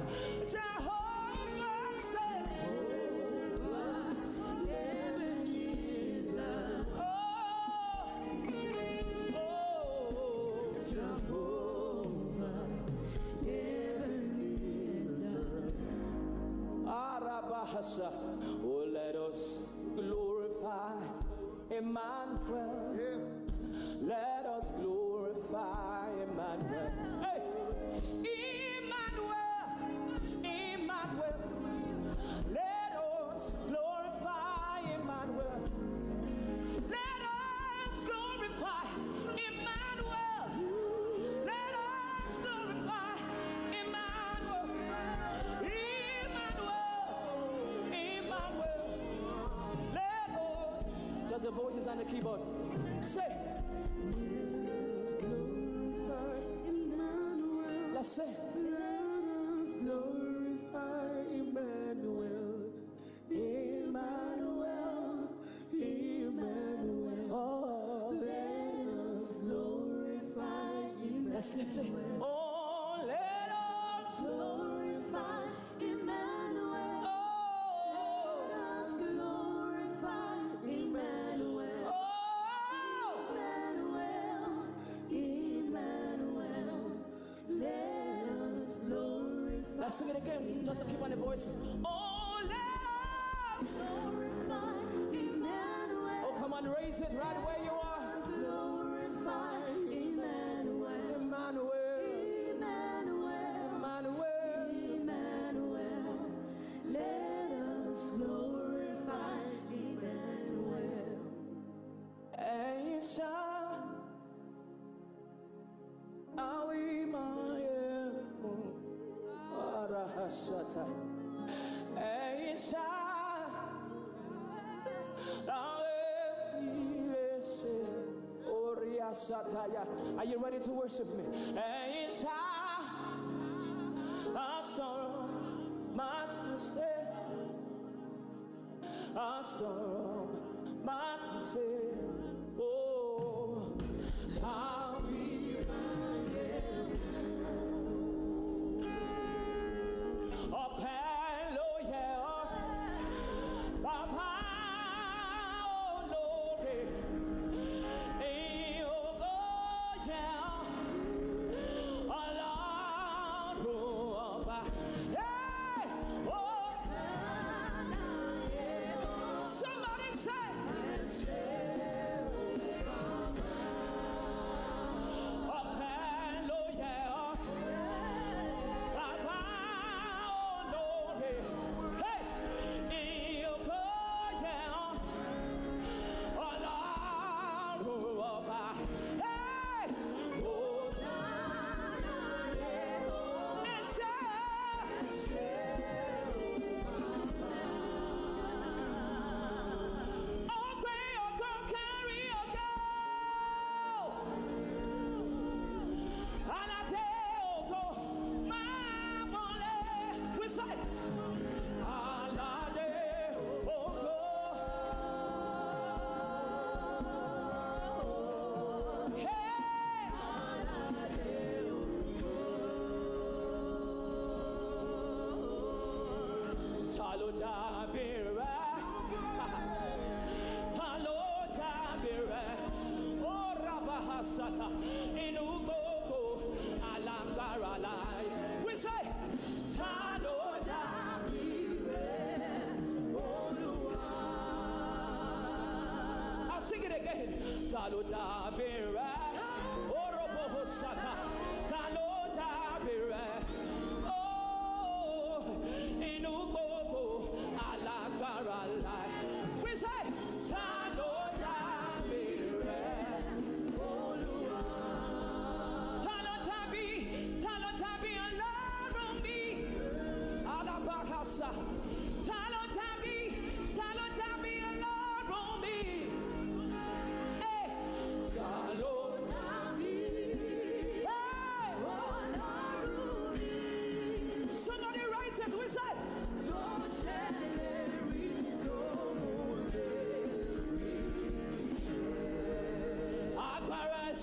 Jehovah, say. Oh, oh, Jehovah, Ebenezer. Arabahasa. Oh, let us glorify Emmanuel. Yeah. Let us glorify Emmanuel. Hey, Emmanuel, Emmanuel. Let us glorify Emmanuel. Let us glorify Emmanuel. Let us glorify Emmanuel. Emmanuel. Emmanuel. Let us. Just the voices and the keyboard. Say. Let's say. Let us glorify Emmanuel. Emmanuel, Emmanuel. Oh, let us glorify Emmanuel. Let's lift it. Oh, let us glorify Emmanuel. Oh, let us glorify Emmanuel. Oh, Emmanuel, Emmanuel. Let us glorify. Let's sing it again. Just to keep on the voices. Oh, let us glorify Emmanuel. Oh, come on, raise it right where you are. Let us glorify Emmanuel. Emmanuel. Emmanuel. Emmanuel. Emmanuel. Let us glorify Emmanuel. Ẹ̀yin ṣá, àwa máa yẹ mọ́. Arahasata. Ẹ̀yin ṣá, àwa ilé ṣe. Orí asataya. Are you ready to worship me? Ẹ̀yin ṣá, a sọ̀rọ̀, má ti ṣe. A sọ̀rọ̀, má ti ṣe. Oh, àwa máa yẹ. Ọpẹ́ ló yẹ ọ́, Bàbá olóore. Ìyìn ògo yẹ ọ́, Ọlọ́run ọba. Hey! Oh! Somebody say, ọpẹ́ ló yẹ ọ́, Bàbá olóore. Hey! Ìyìn ògo yẹ ọ́, Ọlọ́run ọba. Hey! Ẹ ṣé. Ọpẹ́ ògo kárí ògo. Aládé ògo máa wọlé. We say, Aládé ògo. Hey! Ta ló dàbí rẹ? Ta ló dàbí rẹ? Ó rabahasata, inú gbogbo alágbára láyé. We say, ta ló dàbí rẹ, Olúwa? I'll sing it again. Ta ló dàbí rẹ? Orobohosata. Ta ló dàbí rẹ? Oh, inú gbogbo alágbára láyé. We say, ta ló dàbí rẹ, Olúwa? Ta ló dàbí, ta ló dàbí Ọlọ́run mi? Alábàákàsà. Ta ló dàbí, ta ló dàbí Ọlọ́run mi? Hey! Ta ló dàbí, hey, Ọlọ́run mi? Somebody write it. We say, tó ṣèlérí, tó mú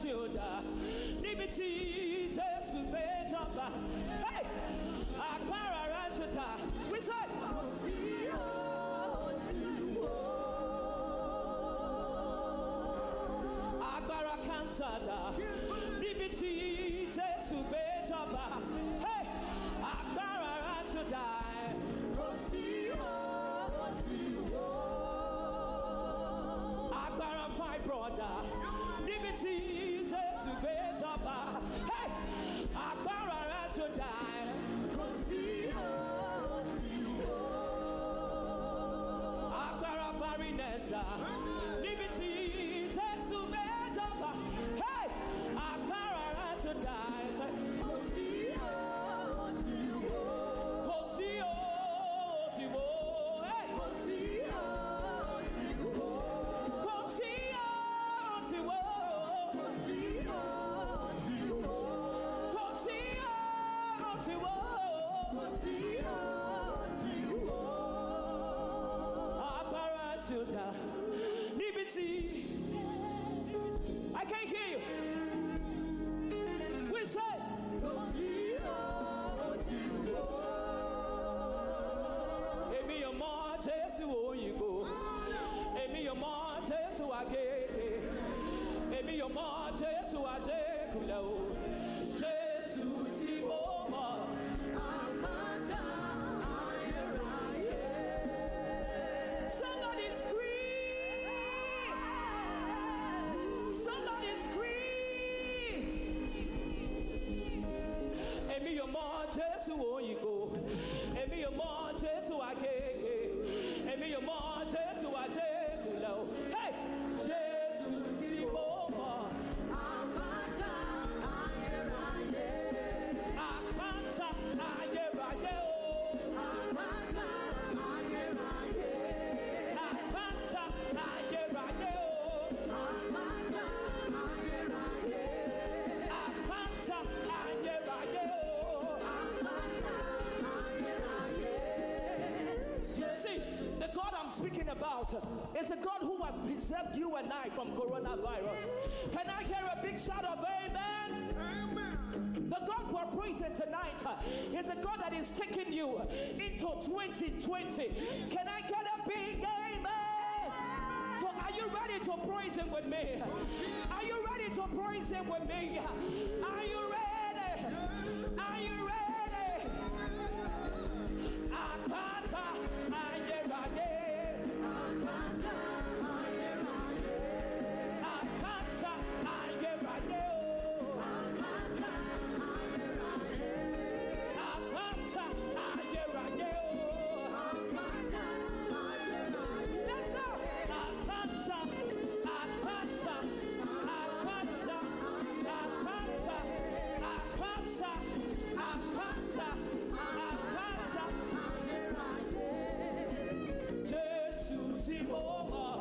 Júdà, níbi tí Jésù gbé jọba. Hey! Agbára rẹ̀ ṣe dà. We say, kò sí òtún wò. Agbára cancer dà. Níbi tí Jésù gbé jọba. Hey! Agbára rẹ̀ ṣe dà. Kò sí òtún wò. Agbára fibroid dà. Níbi tí Jésù gbé jọba. Hey! Agbára rẹ̀ ṣe dà. Kò sí òtún wò. Agbára barrenness dà. Níbi tí Jésù gbé jọba. Hey! Agbára rẹ̀ ṣe dà. Kò sí òtún wò. Kò sí òtún wò. Hey! Kò sí òtún wò. Kò sí òtún wò. Kò sí òtún wò. Kò sí òtún wò. Kò sí òtún wò. Agbára ṣe dà. Níbi tí I can't hear you. We say, kò sí òtún wò. Èmi ò mọ Jésù òyìnbó. Èmi ò mọ Jésù àgègè. Èmi ò mọ Jésù àjẹkùlẹ̀ o. Jésù tí mo mọ̀. Àpáta ayérayé. Somebody scream! Somebody scream! Èmi ò mọ Jésù òyìnbó. Èmi ò mọ Jésù àgègè. Èmi ò mọ Jésù àjẹkùlẹ̀ o. Hey! Jésù tí mo mọ̀. Àpáta ayérayé. Àpáta ayérayé o. Àpáta ayérayé. Àpáta ayérayé o. Àpáta ayérayé. Àpáta ayérayé o. Àpáta ayérayé. See, the God I'm speaking about is a God who has preserved you and I from coronavirus. Can I hear a big shout of amen? Amen. The God we're praising tonight, uh, is a God that is taking you into twenty twenty. Can I get a big amen? So are you ready to praise him with me? Are you ready to praise him with me? Are you ready? Are you ready? Àpáta ayérayé. Àpáta ayérayé. Àpáta ayérayé o. Àpáta ayérayé. Àpáta ayérayé o. Àpáta ayérayé. Let's go. Àpáta, àpáta, àpáta, àpáta, àpáta, àpáta, àpáta. Jésù tí mo mọ̀.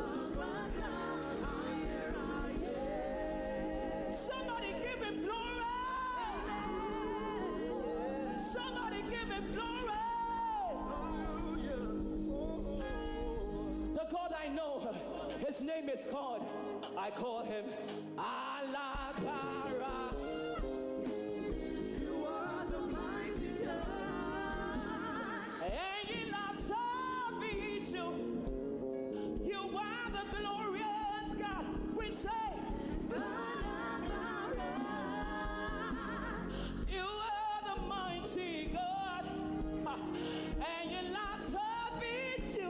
Àpáta ayérayé. Somebody give him glory. Somebody give him glory. The God I know, his name is God. I call him Alágbára. You are the mighty God. Ẹ̀yin la tóbi jù. You are the glorious God. We say, Alágbára. You are the mighty God. Ẹ̀yin la tóbi jù.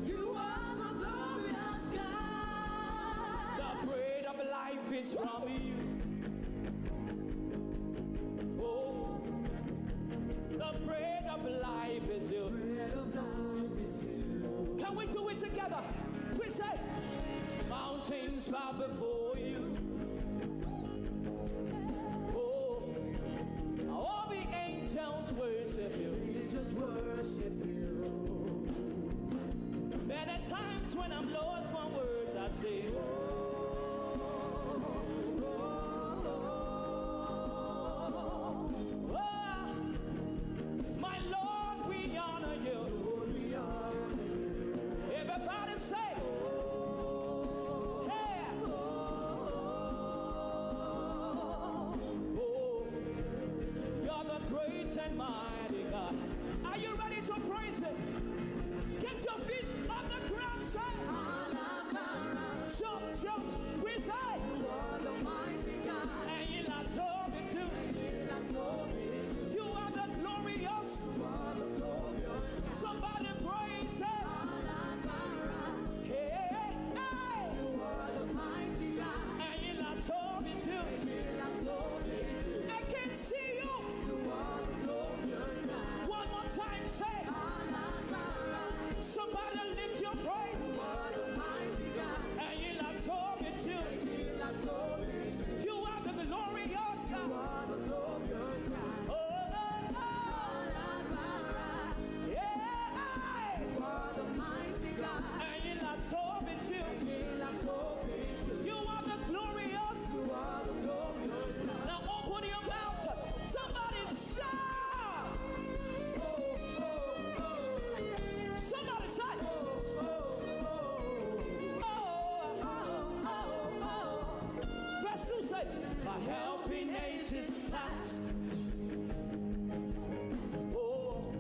You are the glorious God. The bread of life is from you. Oh, the bread of life is you. Bread of life is you. Can we do it together? We say, mountains bow before you. Oh, all the angels worship you. They just worship you. Many times when I'm lost for words, I say, oh, oh, oh, oh, my Lord, we honor you. Lord, we honor you. Everybody say, oh, hey, oh, So praise him. Get your feet on the ground, say, jump, jump. We say, you are the glorious. Somebody praise him. Hey, hey, hey. I can see you. One more time, say, somebody lift your praise. Ẹ̀yin la tóbi jù. You are the glorious God. Oh, yeah. Ẹ̀yin la tóbi jù. You are the glorious. Now open your mouth. Somebody shout. Somebody shout. Oh. Verse two says, my helping age is past. Oh,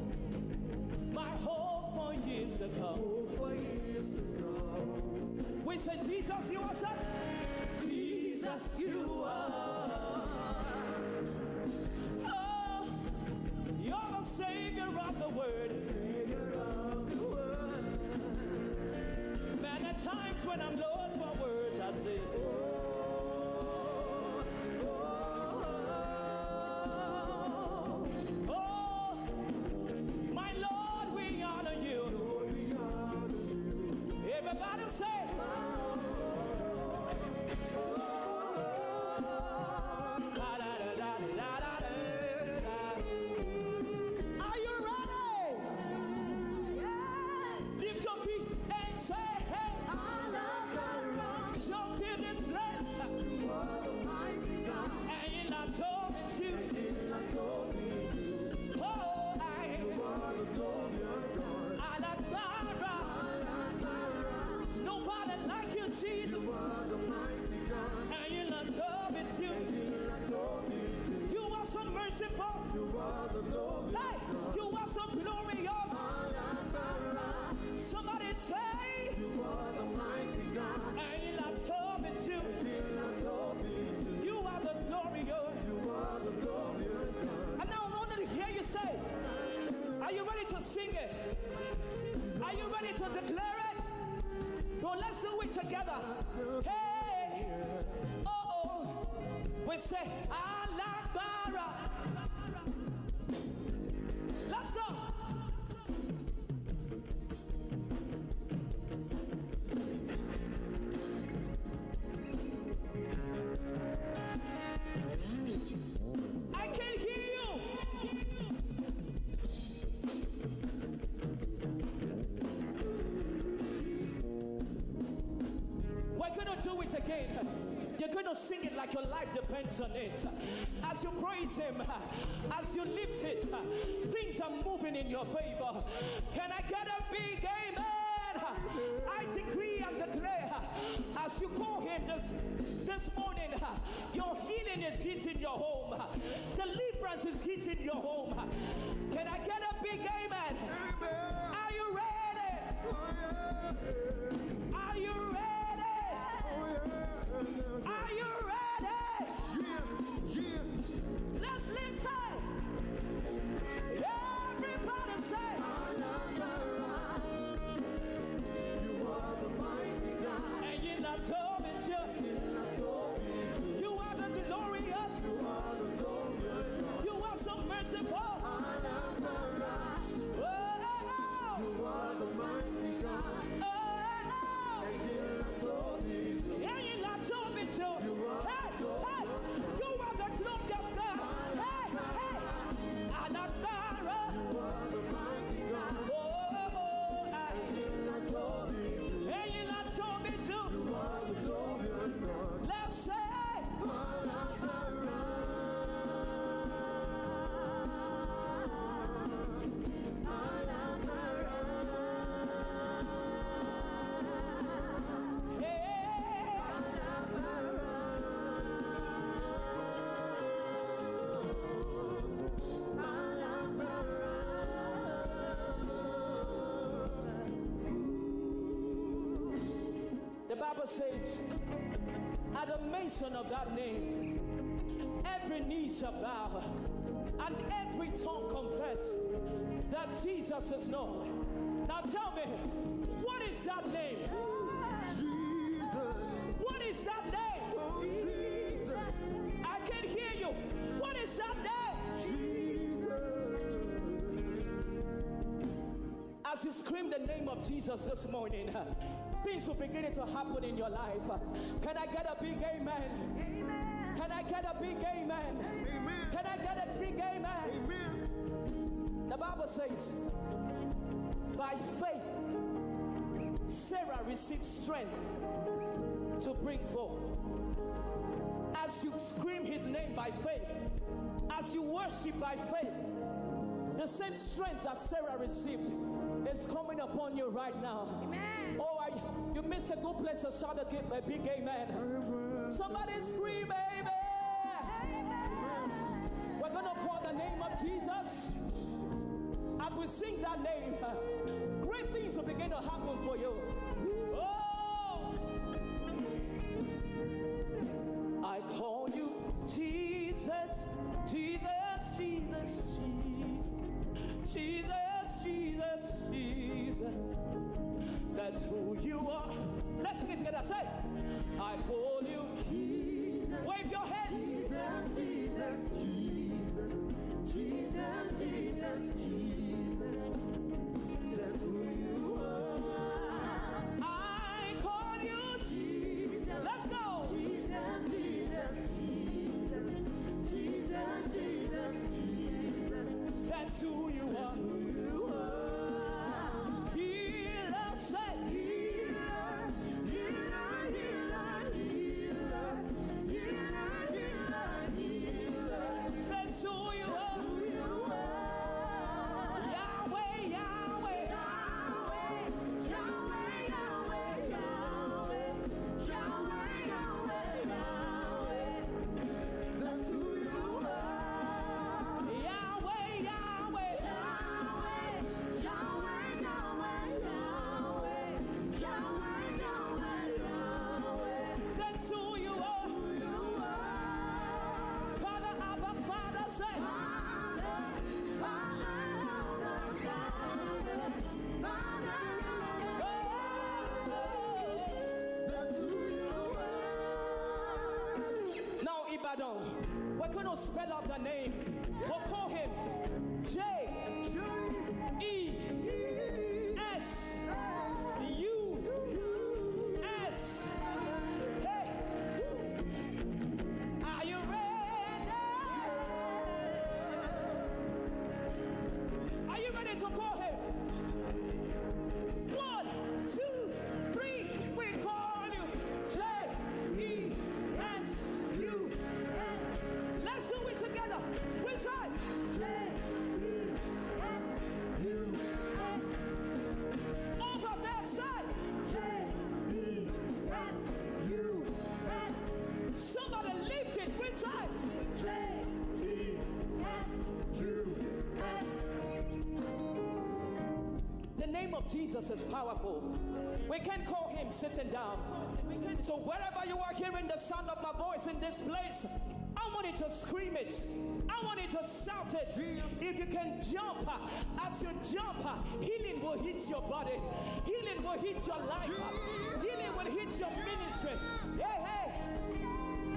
my hope for years to come. Hope for years to come. We say, Jesus, you are such. Jesus, you are. Oh, you're the Savior of the world. Savior of the world. Many times when I'm lost for words, I say, oh, oh, oh, my Lord, we honor you. Everybody say, are you ready? Lift your feet and say, hey, jump in this place. Ẹ̀yin la tóbi jù. Oh, I. Alágbára. Nobody like you, Jesus. Ẹ̀yin la tóbi jù. You are so merciful. Hey, you are so glorious. Somebody say, you are the mighty God. Ẹ̀yin la tóbi jù. You are the glorious. You are the glorious God. And now I want to hear you say, are you ready to sing it? Are you ready to declare it? Well, let's do it together. Hey, oh, oh. We say, alágbára. Let's go. I can hear you. We're gonna do it again. You're gonna sing it like your life depends on it. As you praise Him, as you lift it, things are moving in your favor. Can I get a big amen? I decree and declare, as you call Him this, this morning, your healing is hitting your home. Deliverance is hitting your home. Can I get a big amen? Amen. Are you ready? Oh, yeah. Are you ready? Oh, yeah. Are you ready? Yeah, yeah. Let's lift high. Everybody say, you are the mighty God. Ẹ̀yin la tóbi jù. You are the glorious. You are so merciful. says, at the mention of that name, every knee shall bow and every tongue confess that Jesus is Lord. Now tell me, what is that name? Jesus. What is that name? Oh, Jesus. I can hear you. What is that name? Jesus. As you scream the name of Jesus this morning, things will begin to happen in your life. Can I get a big amen? Amen. Can I get a big amen? Amen. Can I get a big amen? Amen. The Bible says, by faith, Sarah received strength to bring forth. As you scream his name by faith, as you worship by faith, the same strength that Sarah received is coming upon you right now. Amen. Oh, I, you missed a good place to shout a, gi- a big amen. Amen. Somebody scream, "Amen." Amen. We're going to call the name of Jesus. As we sing that name, uh, great things will begin to happen for you. Oh, I call you Jesus, Jesus, Jesus, Jesus, Jesus, Jesus. That's who you are. Let's sing it together. Say, I call you. Jesus. Wave your hands. Jesus, Jesus, Jesus, Jesus, Jesus, Jesus. That's who you are. I call you Jesus. Let's go. Jesus, Jesus, Jesus, Jesus, Jesus, Jesus. That's who you are. That's who you are. Healer, say. Healer, healer, healer, healer. Healer, healer, healer. That's who you are. That's who you are. Yahweh, Yahweh. Yahweh, Yahweh, Yahweh, Yahweh. Yahweh, Yahweh, Yahweh, Yahweh. That's who you are. Yahweh, Yahweh. Yahweh, Yahweh, Yahweh, Yahweh. Yahweh, Yahweh, Yahweh. That's who you are. That's who you are. Father, Abba, Father, say. Father, Father, Abba, Father, Father, Abba, Father. That's who you are. Now, Ibadan, we're going to spell out the name. We'll call him J E S U S. Hey, are you ready? Are you ready to call him? One, two, three, we call you J E S U S. Let's do it together. We say J E S U S. Over that side. J E S U S. Somebody lift it. We say J E S U S. The name of Jesus is powerful. We can't call him sitting down. So wherever you are hearing the sound of my voice in this place, I want you to scream it. I want you to shout it. If you can jump, uh, as you jump, uh, healing will hit your body. Healing will hit your life. Uh, healing will hit your ministry. Hey, hey.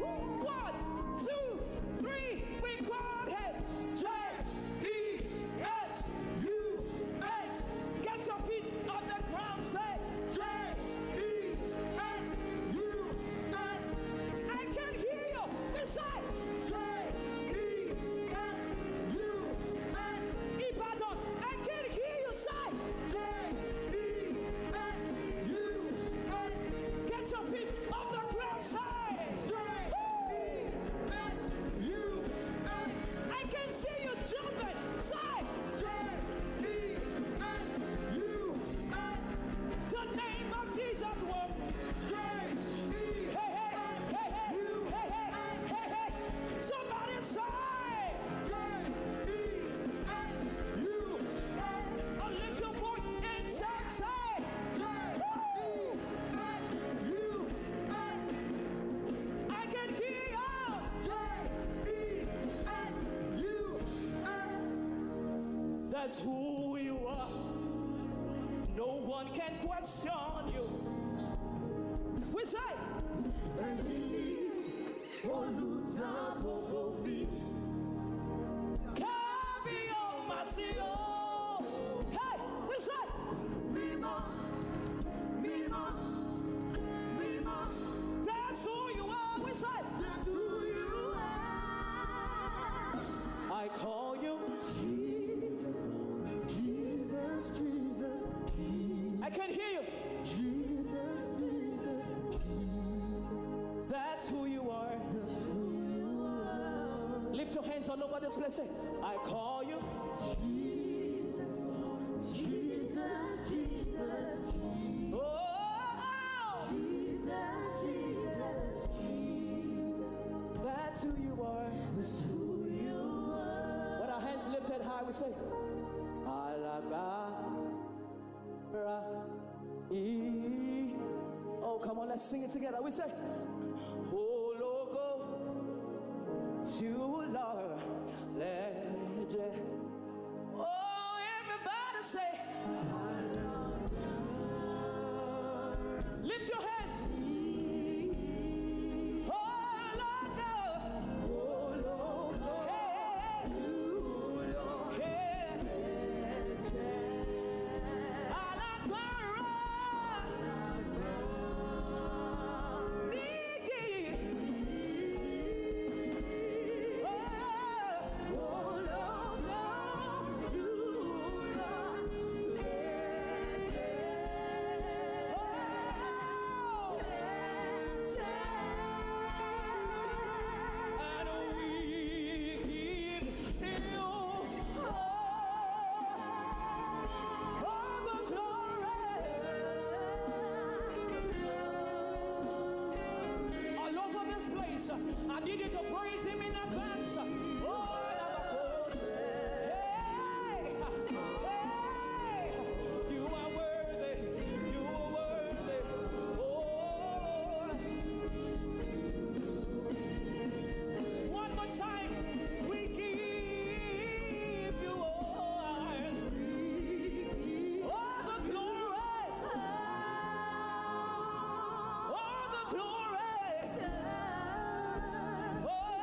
One, two, three. We call him J E S U S. Get your feet on the ground. Say J E S U S. I can hear you. We say J E S U S. Ibadan, I can hear you. Say J E S U S. Get your feet off the ground. Say J E S That's who you are. No one can question you. We say, Olùdáàbòbò mi. Kábíyèsí o. Hey, we say, Mímọ́, mímọ́, mímọ́. That's who you are. We say, that's who you are. I call you Jesus, Jesus, Jesus, Jesus. I can hear you. Jesus, Jesus, Jesus. That's who you are. That's who you are. Lift your hands all over this place. Say, I call you Jesus, Jesus, Jesus, Jesus. Oh, Jesus, Jesus, Jesus. That's who you are. That's who you are. With our hands lifted high, we say, Alaba. Ra. E. Oh, come on, let's sing it together. We say, Ológo jùlọ lẹ jẹ́. Oh, everybody say, lift your hands. Ológo. Hey, hey, hey. Alágbára. Níyì. Oh, ológo jùlọ. All over this place, I need you to praise him in advance. Oh, hey, hey, you are worthy, you are worthy. Oh, one more time, we give you all, all the glory, all the glory. Oh,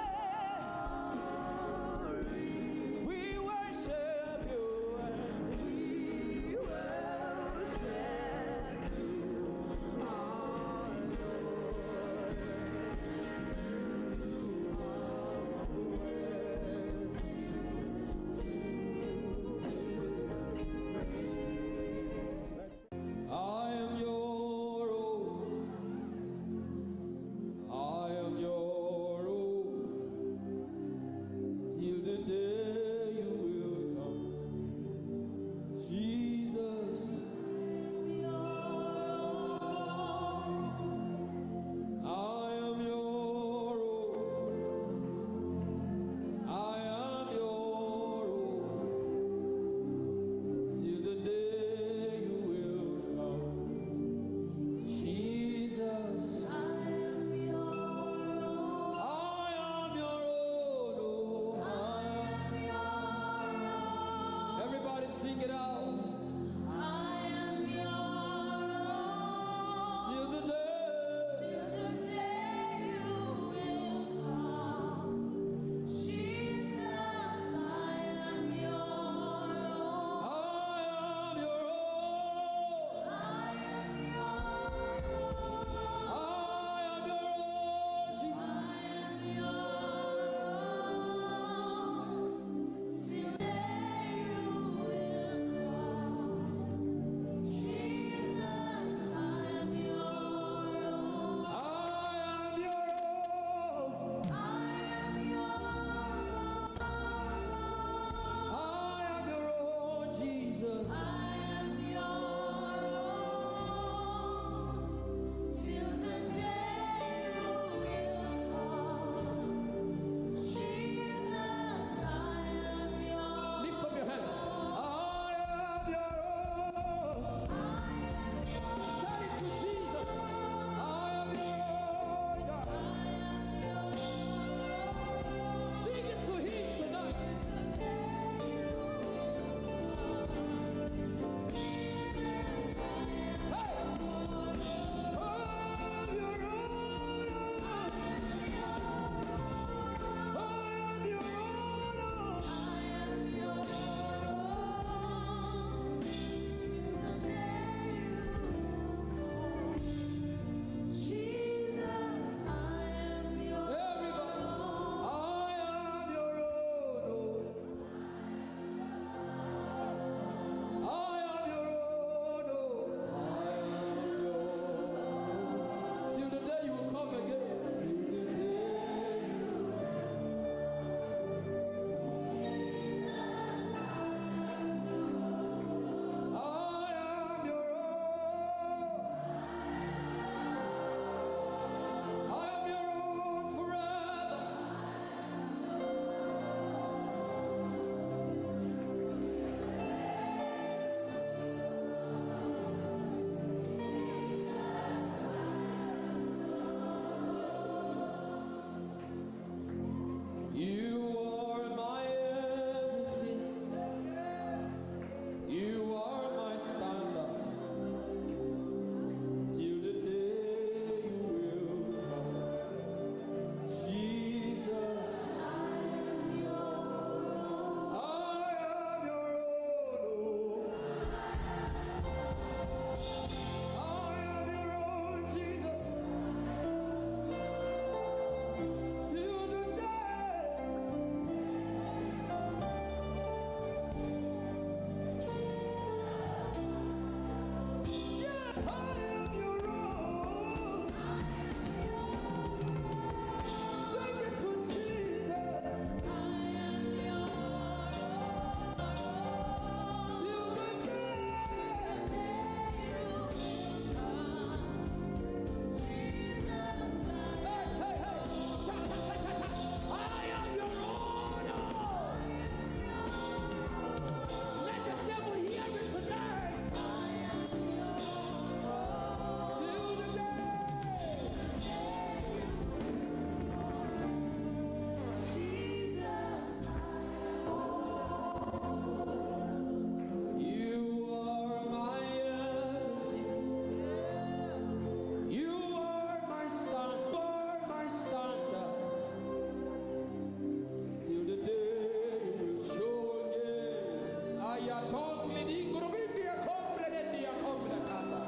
Tongli di ngurubindi akomble dendi akomble tata.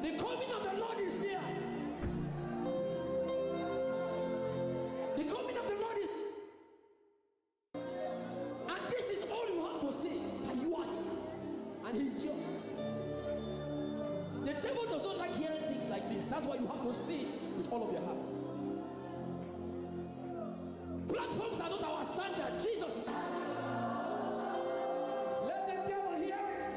The coming of the Lord is near. The coming of the Lord is, and this is all you have to say, that you are his and he's yours. The devil does not like hearing things like this. That's why you have to say it with all of your heart. Platforms are not our standard. Jesus. Let the devil hear it.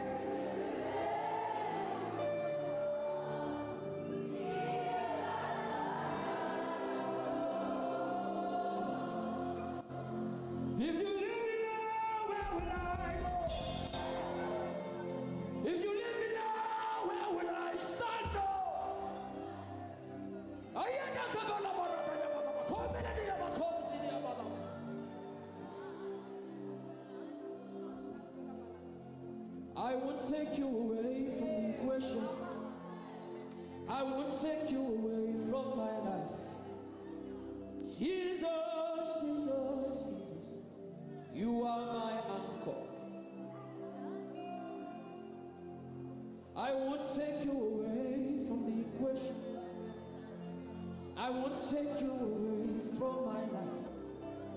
If you leave me now, where will I go? If you leave me now, where will I stand? Oh? Ayana kabala barata ya baba. Komene de ya bakosi de ya baba. I won't take you away from the equation. I won't take you away from my life. Jesus, Jesus, Jesus, you are my anchor. I won't take you away from the equation. I won't take you away from my life.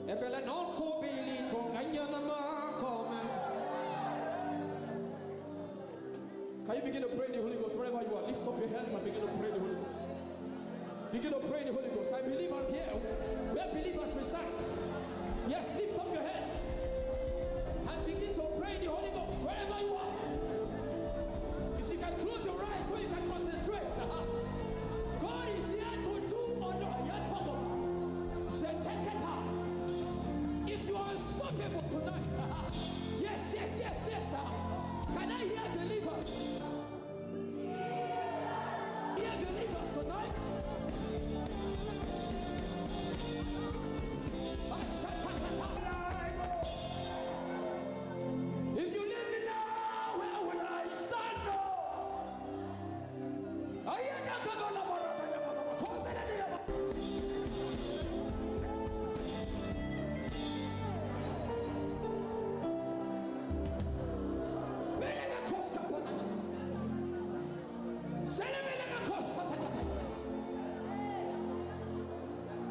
Ebele no ko bili ko nganyana ma ko me. Can you begin to pray in the Holy Ghost wherever you are? Lift up your hands and begin to pray in the Holy Ghost. Begin to pray in the Holy Ghost. I believe I'm here where believers reside. Yes, lift up your hands and begin to pray in the Holy Ghost wherever you are. If you can close your eyes so you can concentrate. God is here to do or not. If you are unstoppable tonight, yes, yes, yes, yes. Can I hear believers? Hear believers tonight. If you leave me now, where will I stand?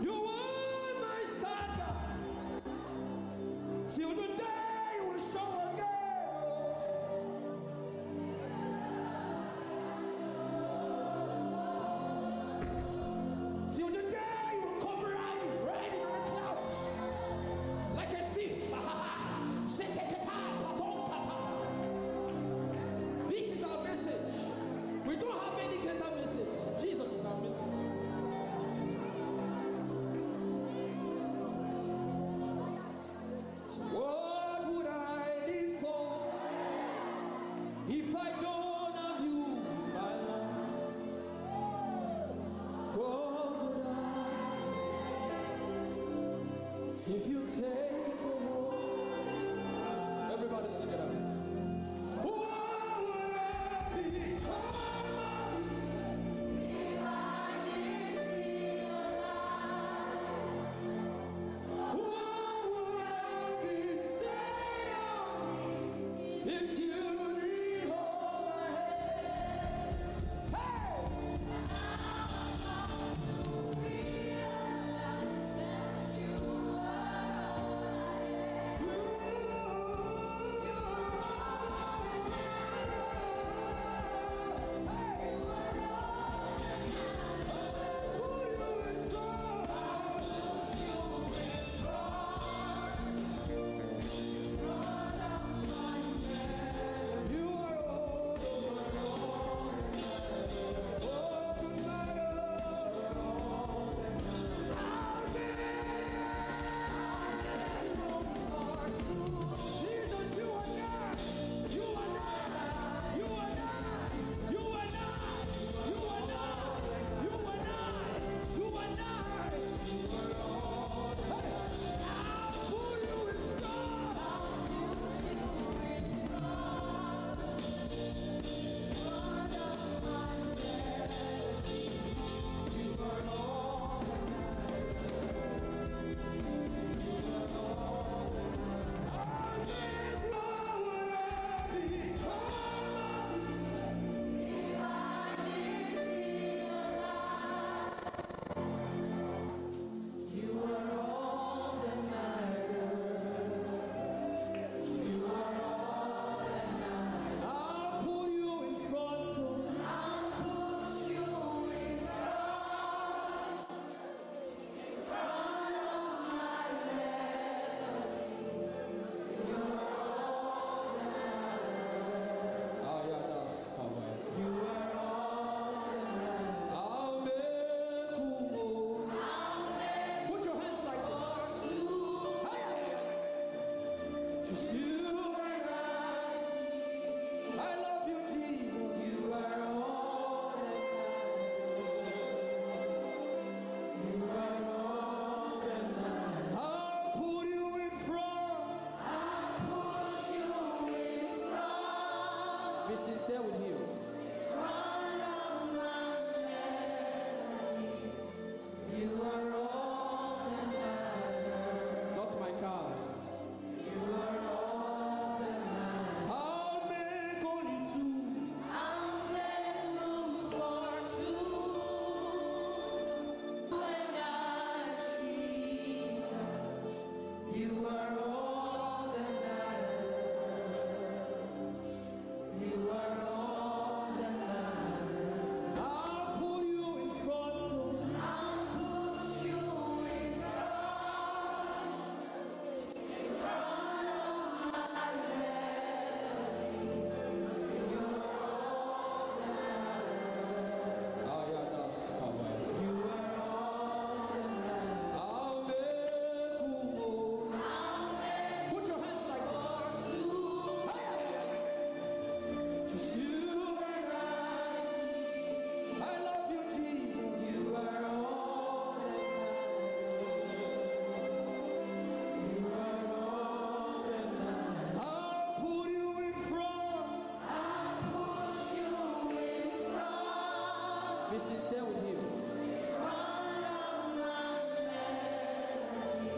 You are my standard till the day you will show again. Till the day you will come riding, riding on the clouds like a thief. This is our message. We don't have any greater message. Jesus is our message. So what would I live for if I don't have you in my life? What would I if you take the world? Everybody sing it out. What would I become of me if I didn't see your light? What would I be said of me if you didn't hold my hand? Hey! Just you and I. I love you, Jesus. You are all that matters. You are all that matters. I'll put you in front. I'll put you in front. Be sincere with him. In front of my melody. You are all that matters. Not my cars. You are all that matters. I'll make only two. I'll make room for two. You and I, Jesus. You are all that matters. You are all that matters. I'll put you in front of. I'll put you in front, in front of my melody. You are all that matters. Ah, yeah, that's how I. You are all that matters. I'll make room. Put your hands like this. Just you and I. I love you, Jesus. You are all that matters. You are all that matters. I'll put you in front. I'll put you in front. Be sincere with him. In front of my melody.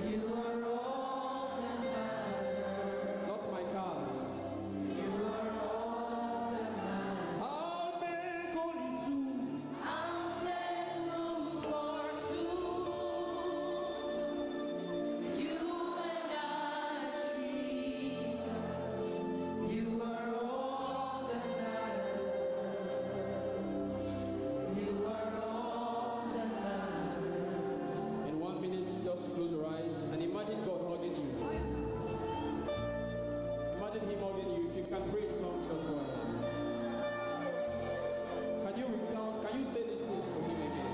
You are all that matters. Not my cars. You are all that matters. I'll make only two. I'll make room for two. You and I, Jesus. You are all that matters. You are all that matters. In one minute, just close your eyes and imagine God hugging you. Imagine him hugging you. If you can pray in tongues, just go ahead. Can you recount? Can you say these things to him again?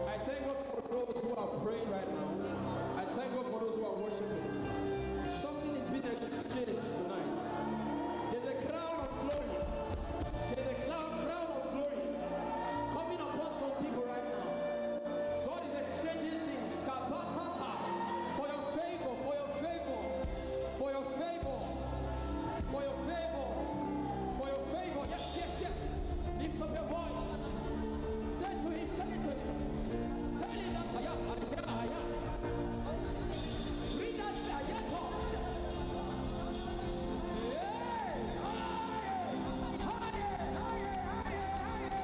I thank God for those who are praying right now. I thank God for those who are worshiping. Something is being exchanged tonight. There's a cloud of glory. There's a cloud, cloud of glory coming upon some people right now. God is exchanging things. Kapatata. For your favor, for your favor, for your favor, for your favor, for your favor. Yes, yes, yes. Lift up your voice. Say to him, tell it to him. Tell him that I am, I am, I am. Read that, I am. Hey! Higher! Higher! Higher! Higher! Higher!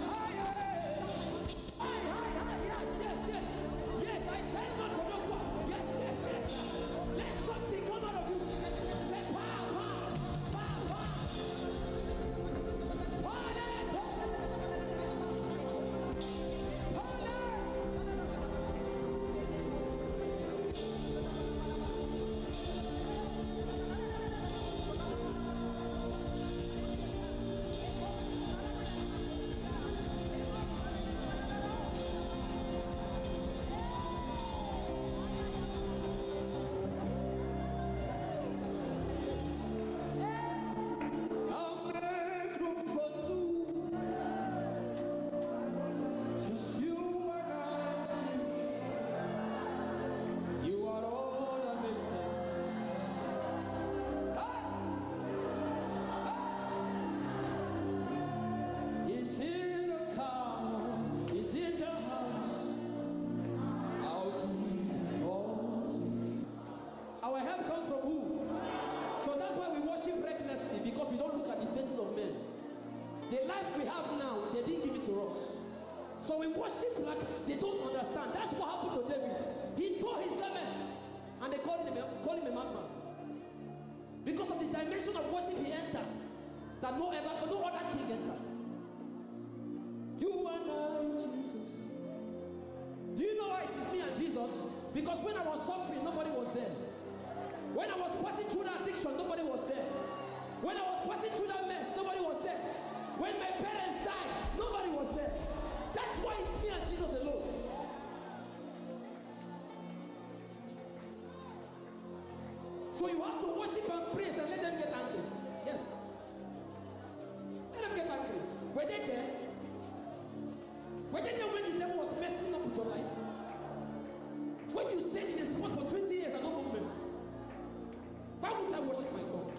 Higher! Hi, hi, hi, yes, yes, yes. Yes, I thank God for those one. Yes, yes, yes. Let something come out of you. Say, power, power, power, power. Power, power. I'll make room for two. Just you and I. You are all that makes sense. Ah! Ah! Is in the car, is in the house. I'll give it all to you. Our help comes from who? So that's why we worship recklessly, because we don't look at the faces of men. The life we have now, they didn't give it to us. So we worship like they don't understand. That's what happened to David. He tore his garments and they called him a, called him a madman. Because of the dimension of worship he entered that no ever, no other king entered. You and I, Jesus. Do you know why it is me and Jesus? Because when I was suffering, nobody was there. When I was passing through that addiction, nobody was there. When I was passing through that mess, nobody was there. When my parents died, nobody was there. That's why it's me and Jesus alone. So you have to worship and praise and let them get angry. Yes. Let them get angry. Were they there? Were they there when the devil was messing up with your life? When you stayed in a spot for twenty years and no movement? Why would I worship my God?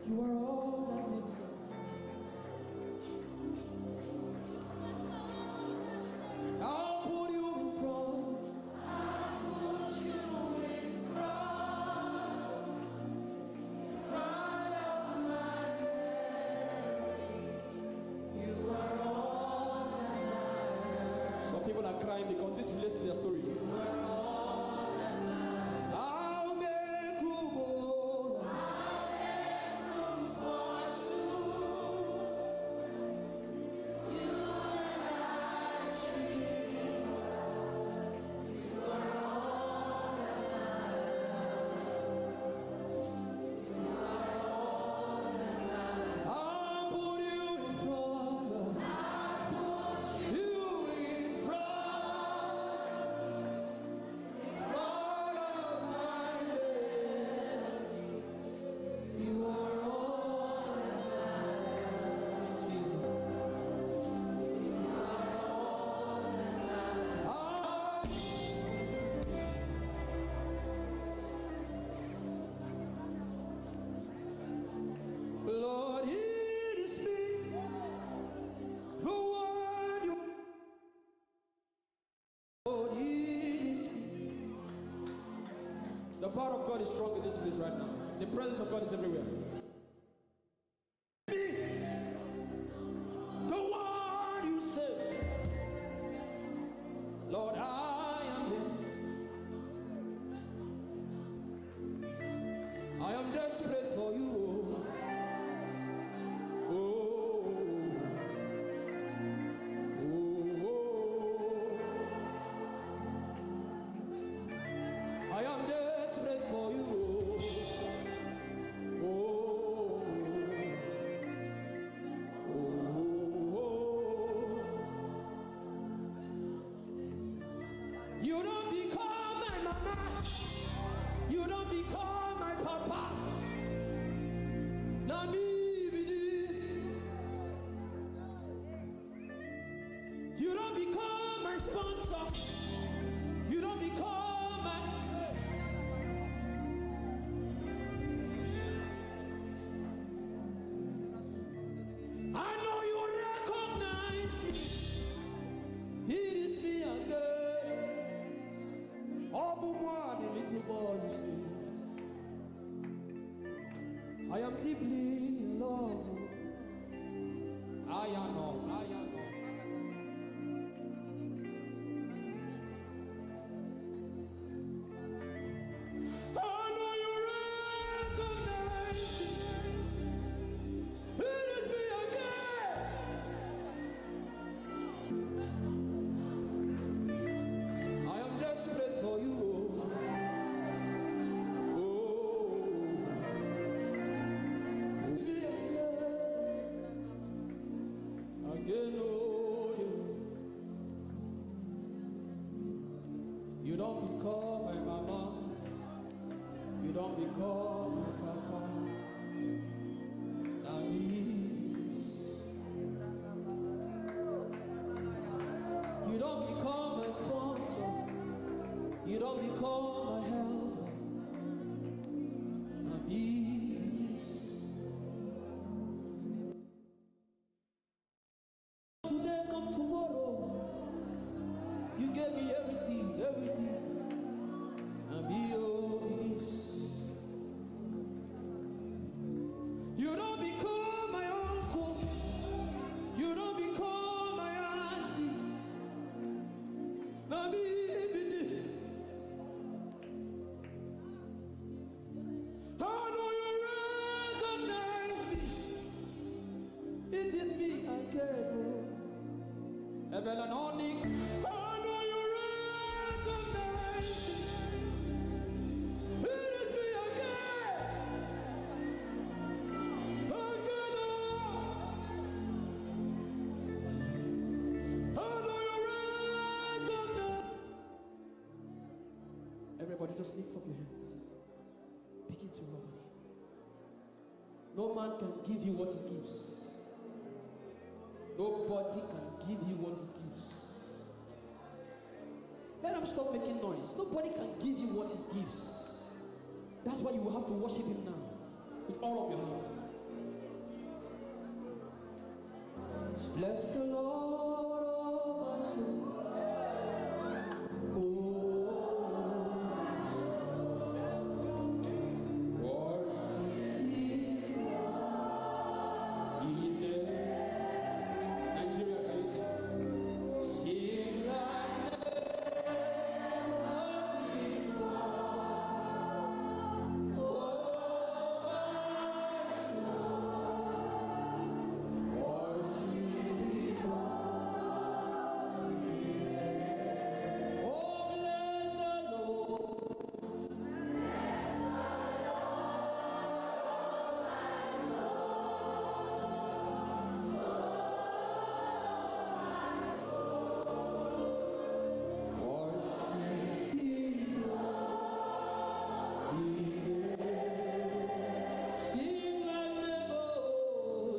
You are all that makes sense. I'll put you in front. I'll put you in front. In front of my melody. You are all that matters. Some people are crying because this relates to their story. You are all that matters. I'll make room, oh. I'll make room for two. You and I, Jesus. You are all that matters. I'll put you in front of, I'll put you in front, in front of my bed. You are all that matters. Jesus. You are all that matters. Lord, it is me, the one you, Lord, it is me. The power of God is strong in this place right now. The presence of God is everywhere. Me, the one you saved. Lord, I am here. I am desperate for you. Oh. Oh, oh, oh. I am desperate for you. Oh, oh, oh, oh. You don't become my mama. You don't become my papa. Now me be this. You don't become my sponsor. You don't become my. I know you recognize me. It is me again. All the one, the little boy you saved. I am deeply in love. I am all, I am all. I know you recognize me. It is me again. I am desperate for you. Oh. It's me again. Again, oh, yeah. You don't become my mama. You don't become my papa. That means you don't become my sponsor. You don't become my helper. I need this. Today come tomorrow. You gave me everything, everything. I be your this. You don't become my uncle. You don't become my auntie. Now me be this. I know you recognize me. It is me again. Oh. Ebele na oni. I know you recognize me. It is me again. Again, oh. I know you recognize. Everybody just lift up your hands. Begin to love him. No man can give you what he gives. Nobody can give you what he gives. Let them stop making noise. Nobody can give you what he gives. That's why you have to worship him now with all of your heart. Bless the Lord, oh my soul. Oh, worship his name. Nigeria, can you sing? Sing like never before. Oh, my soul. Worship his holy name. Oh, bless the Lord. Worship his holy name. Sing like never,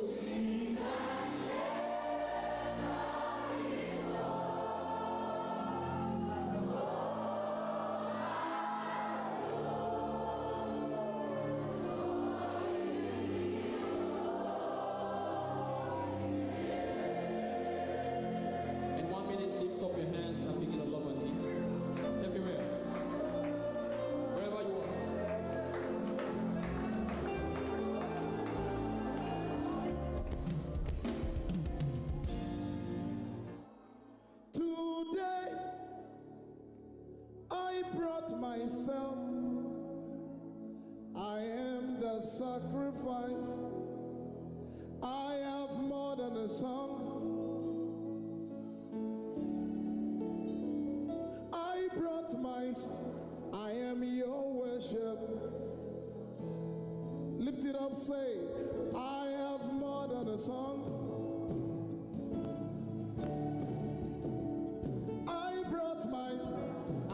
sing like never before. In one minute, lift up your hands and begin to love on him. Everywhere. Wherever you are. Today, I brought myself. I am the sacrifice. I have more than a song. I brought my, I am your worship. Lift it up, say, I have more than a song. I brought my,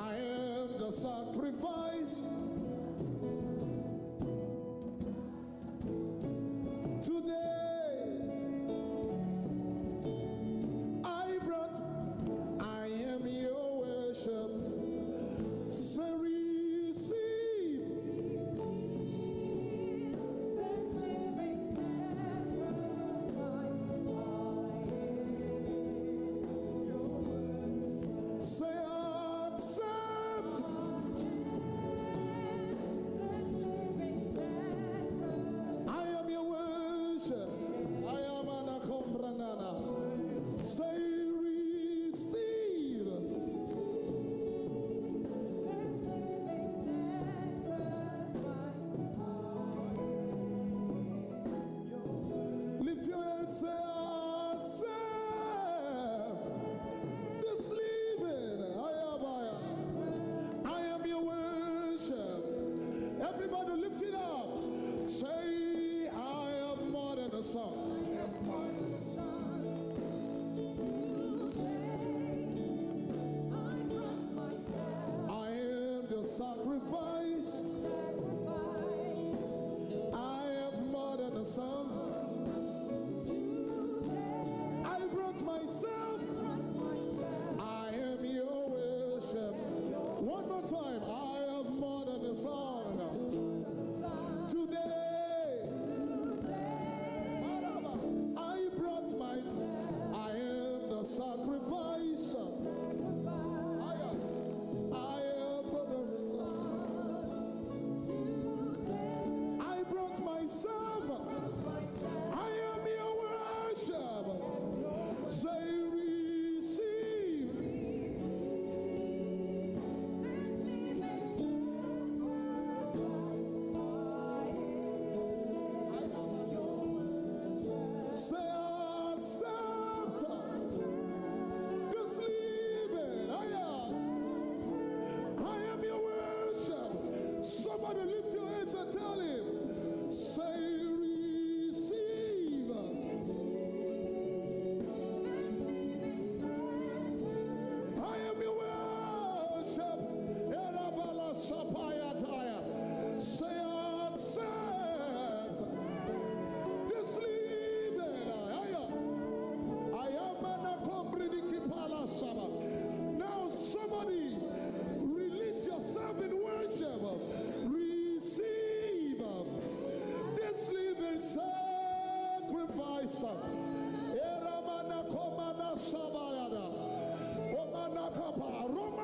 I am the sacrifice. Today, I brought, I am your worship. Say, receive. Receive this living sacrifice. I am your worship. Say, accept. I am your worship. I am Anakombranana. Say, receive. Lift your hands, say, accept this living. Ayabaya. I am your worship. Everybody lift it up. Say, I have more than a song. I am the sacrifice. I have more than a song. I brought myself. I am your worship. One more time. I have more than a song. Today, I brought my, I am the sacrifice. I am, I am the, I brought myself. I am your worship. Say,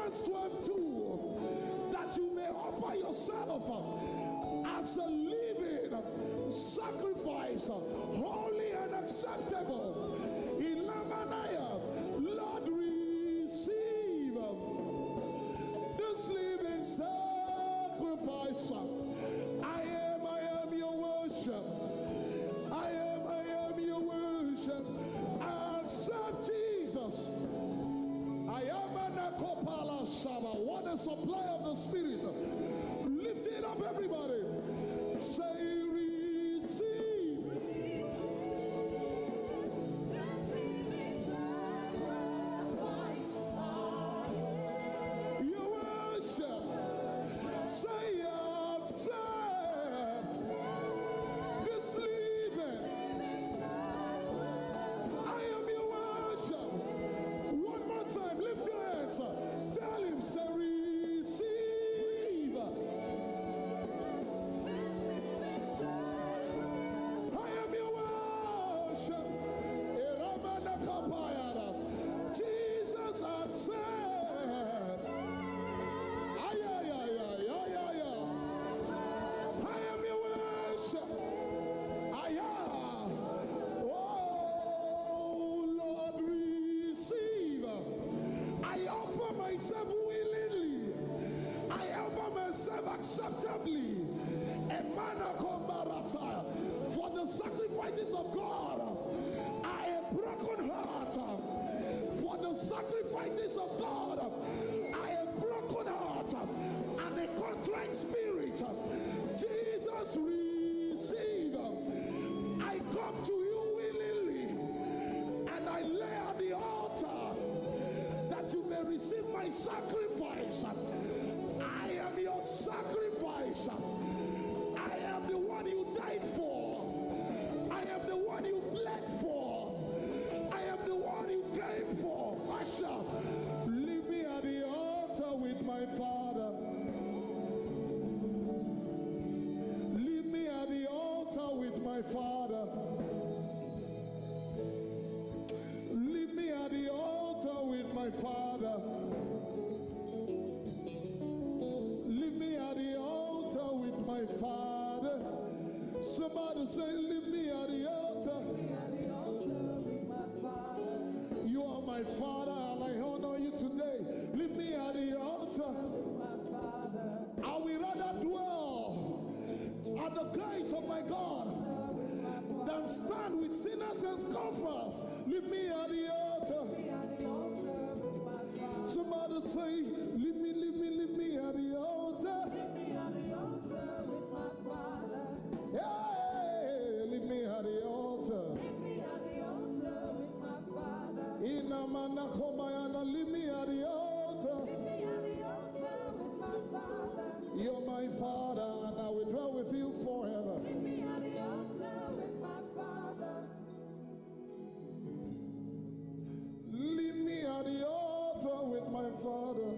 Twelve two, that you may offer yourself as a living sacrifice, holy and acceptable. Ilamanaya, Lord, receive this living sacrifice. I am, I am your worship. I am, I am your worship. Accept Jesus. I am an akopala shaba. What a supply of the Spirit. Lift it up, everybody. Say, receive. Your worship. Say, accept this living. I am your worship. One more time, lift your hands. Tell him, say, receive. I am your worship. Eramanakapayara. Jesus, accept. Ay, ay, ay, ay, ay, ay, ay. I am your worship. Aya. Oh, Lord, receive. I offer myself willingly. I offer myself acceptably. Emana kombarata. For the sacrifices of God are a broken heart. For the sacrifices of God are a broken heart and a contrite spirit. Jesus, receive. I come to you willingly and I lay at the altar that you may receive my sacrifice. I am your sacrifice. I am the one you died for. I am the one you bled for. I am the one you came for. Usher, leave me at the altar with my Father. Leave me at the altar with my Father. Leave me at the altar with my Father. Leave me at the altar with my Father. Somebody say, leave me at the altar. You are my Father and I honor you today. Leave me at the altar. I will rather dwell at the gate of my God than stand with sinners and scoffers. Leave me at the altar. Somebody say, leave me, leave me, leave me at the altar. Yeah, leave me at the altar. Inamanakomayana, leave me at the altar. You're my Father, and I will dwell with you forever. Leave me at the altar with my Father.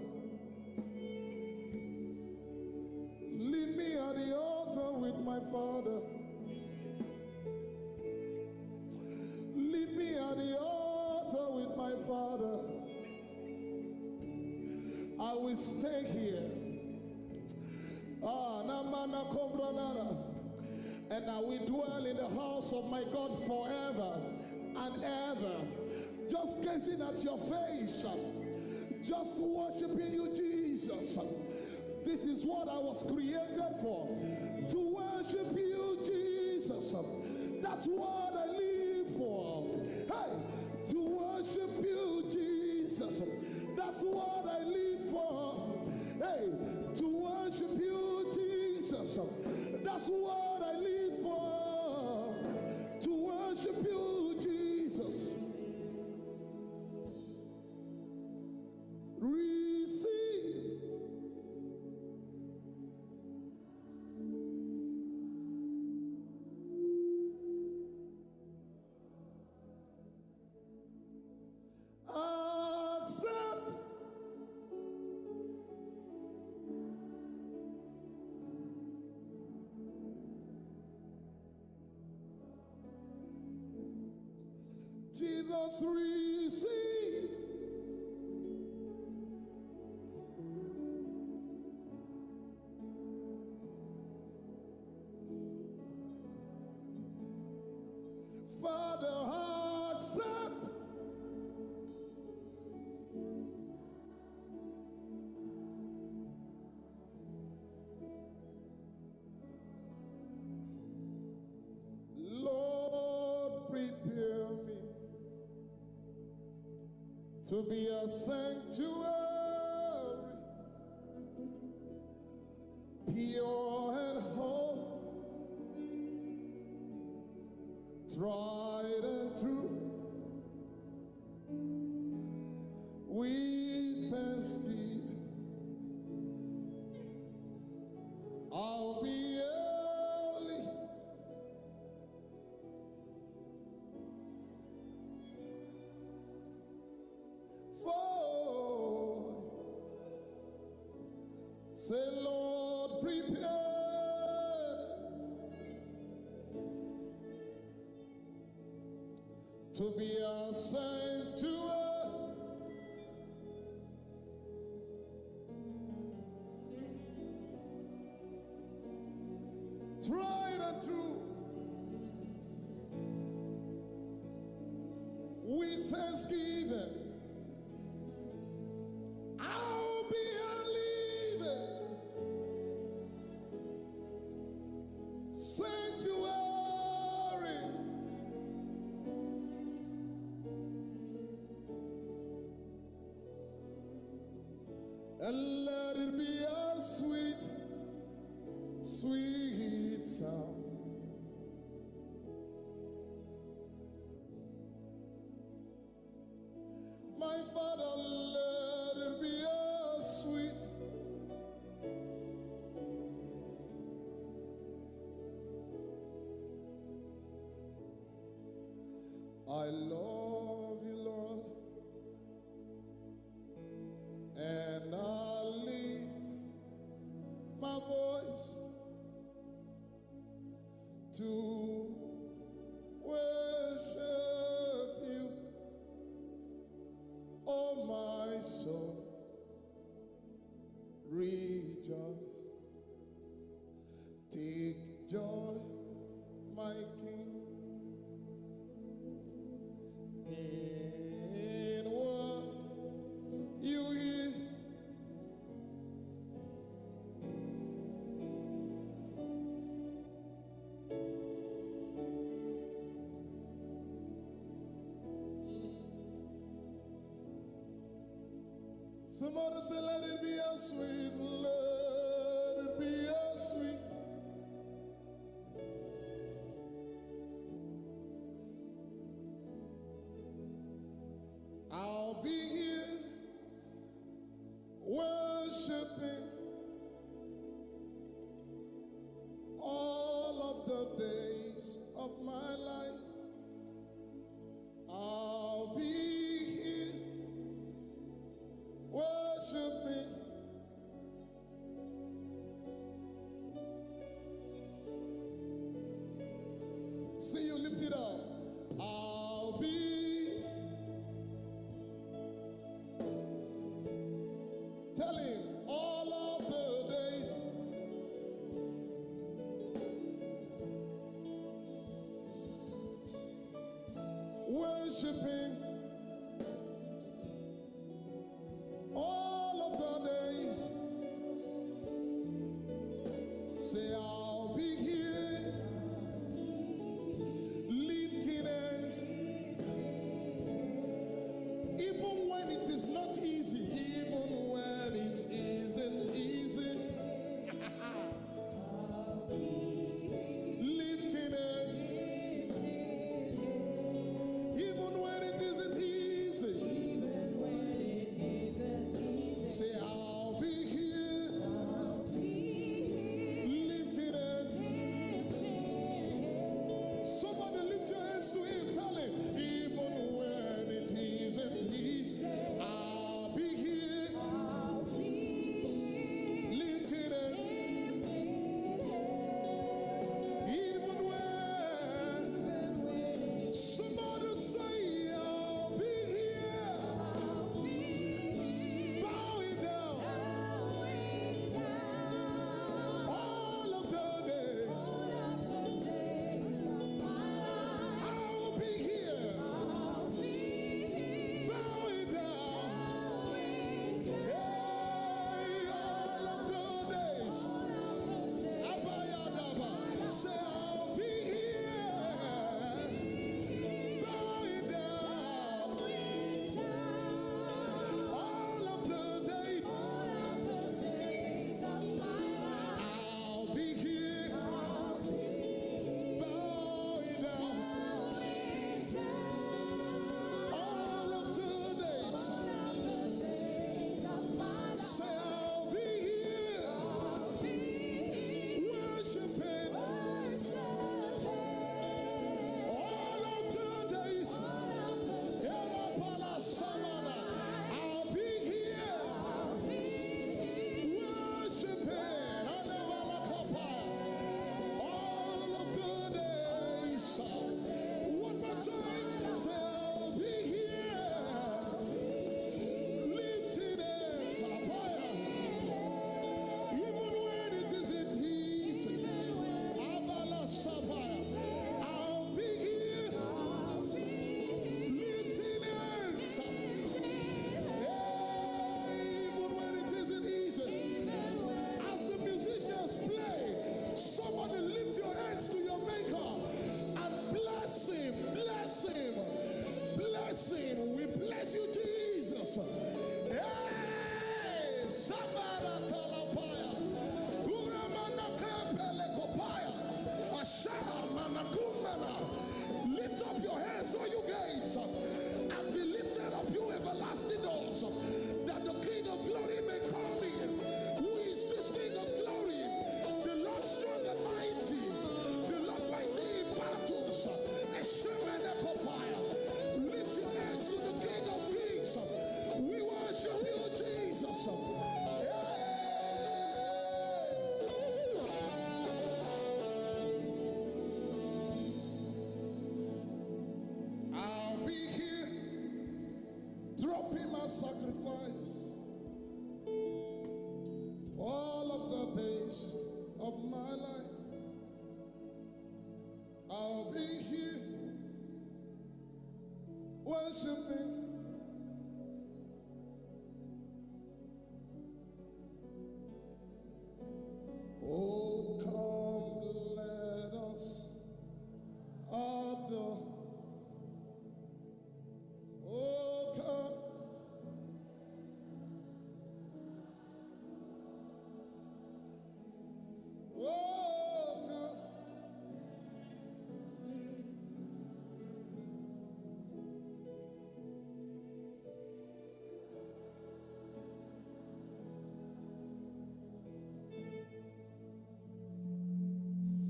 Leave me at the altar with my Father. Leave me at the altar with my Father. I will stay here. Ah, namana kombranara. And I will dwell in the house of my God forever and ever. Just gazing at your face, just worshiping you, Jesus. This is what I was created for. To worship you, Jesus. That's what I live for. Hey, to worship you, Jesus. That's what I live for. Hey, to worship you, Jesus. That's what I live for. To worship you, Jesus. Receive. Accept. Jesus, receive. To be a sanctuary, pure and holy, tried and true, with thanksgiving, I'll be early. For say, Lord, prepare to be a sanctuary, tried and true, with thanksgiving. I'll be a living sanctuary. And let it be a sweet, sweet sound. My Father, let it be a sweet. I love you, Lord, and I lift my voice to worship you. Oh, my soul, rejoice. Take joy, my King, in what you hear. Somebody say, let it be a sweet, let it be a sweet. I'll be here worshiping all of the days of my life. I'll be here worshiping. See, you lift it up. I'll be telling all of the days worshiping all of the days. Say, I'll be here lifting hands, even when it is not easy, even when it isn't easy. Lifting hands, even when it isn't easy. Say, I'll be here. Lifting Sacrifice all of the days of my life. I'll be here worshiping. Oh, come, let us adore. Oh, come. Oh, come.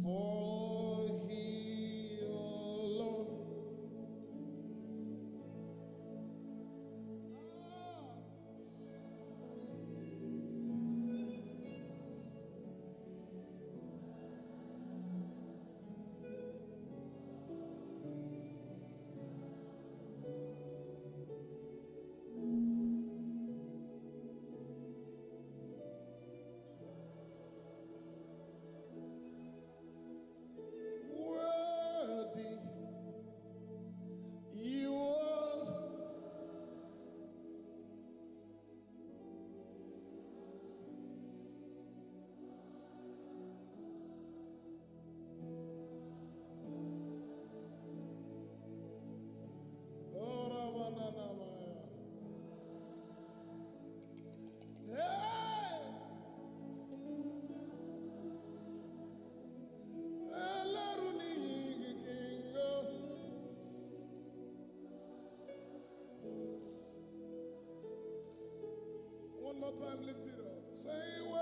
For he alone. Worthy you are. Ora banana maya. Hey! Elaruni kingo. One more time, lift it up. Say, "Worthy."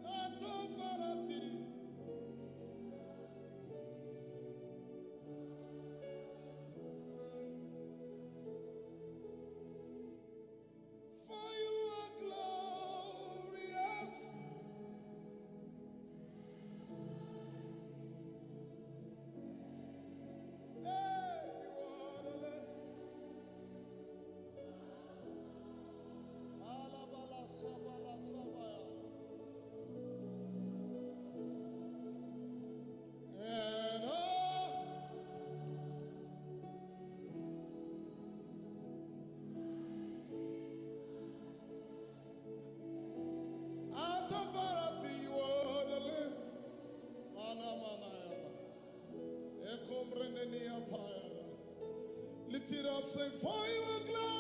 Authority. For you are glorious. Hey, you are the Lamb. Alabala sabala sabaya. And all out of authority, you are the Lamb. Mana, mana, yaba. Ekomrenenia paya. Lift it up, say, "For you are glorious."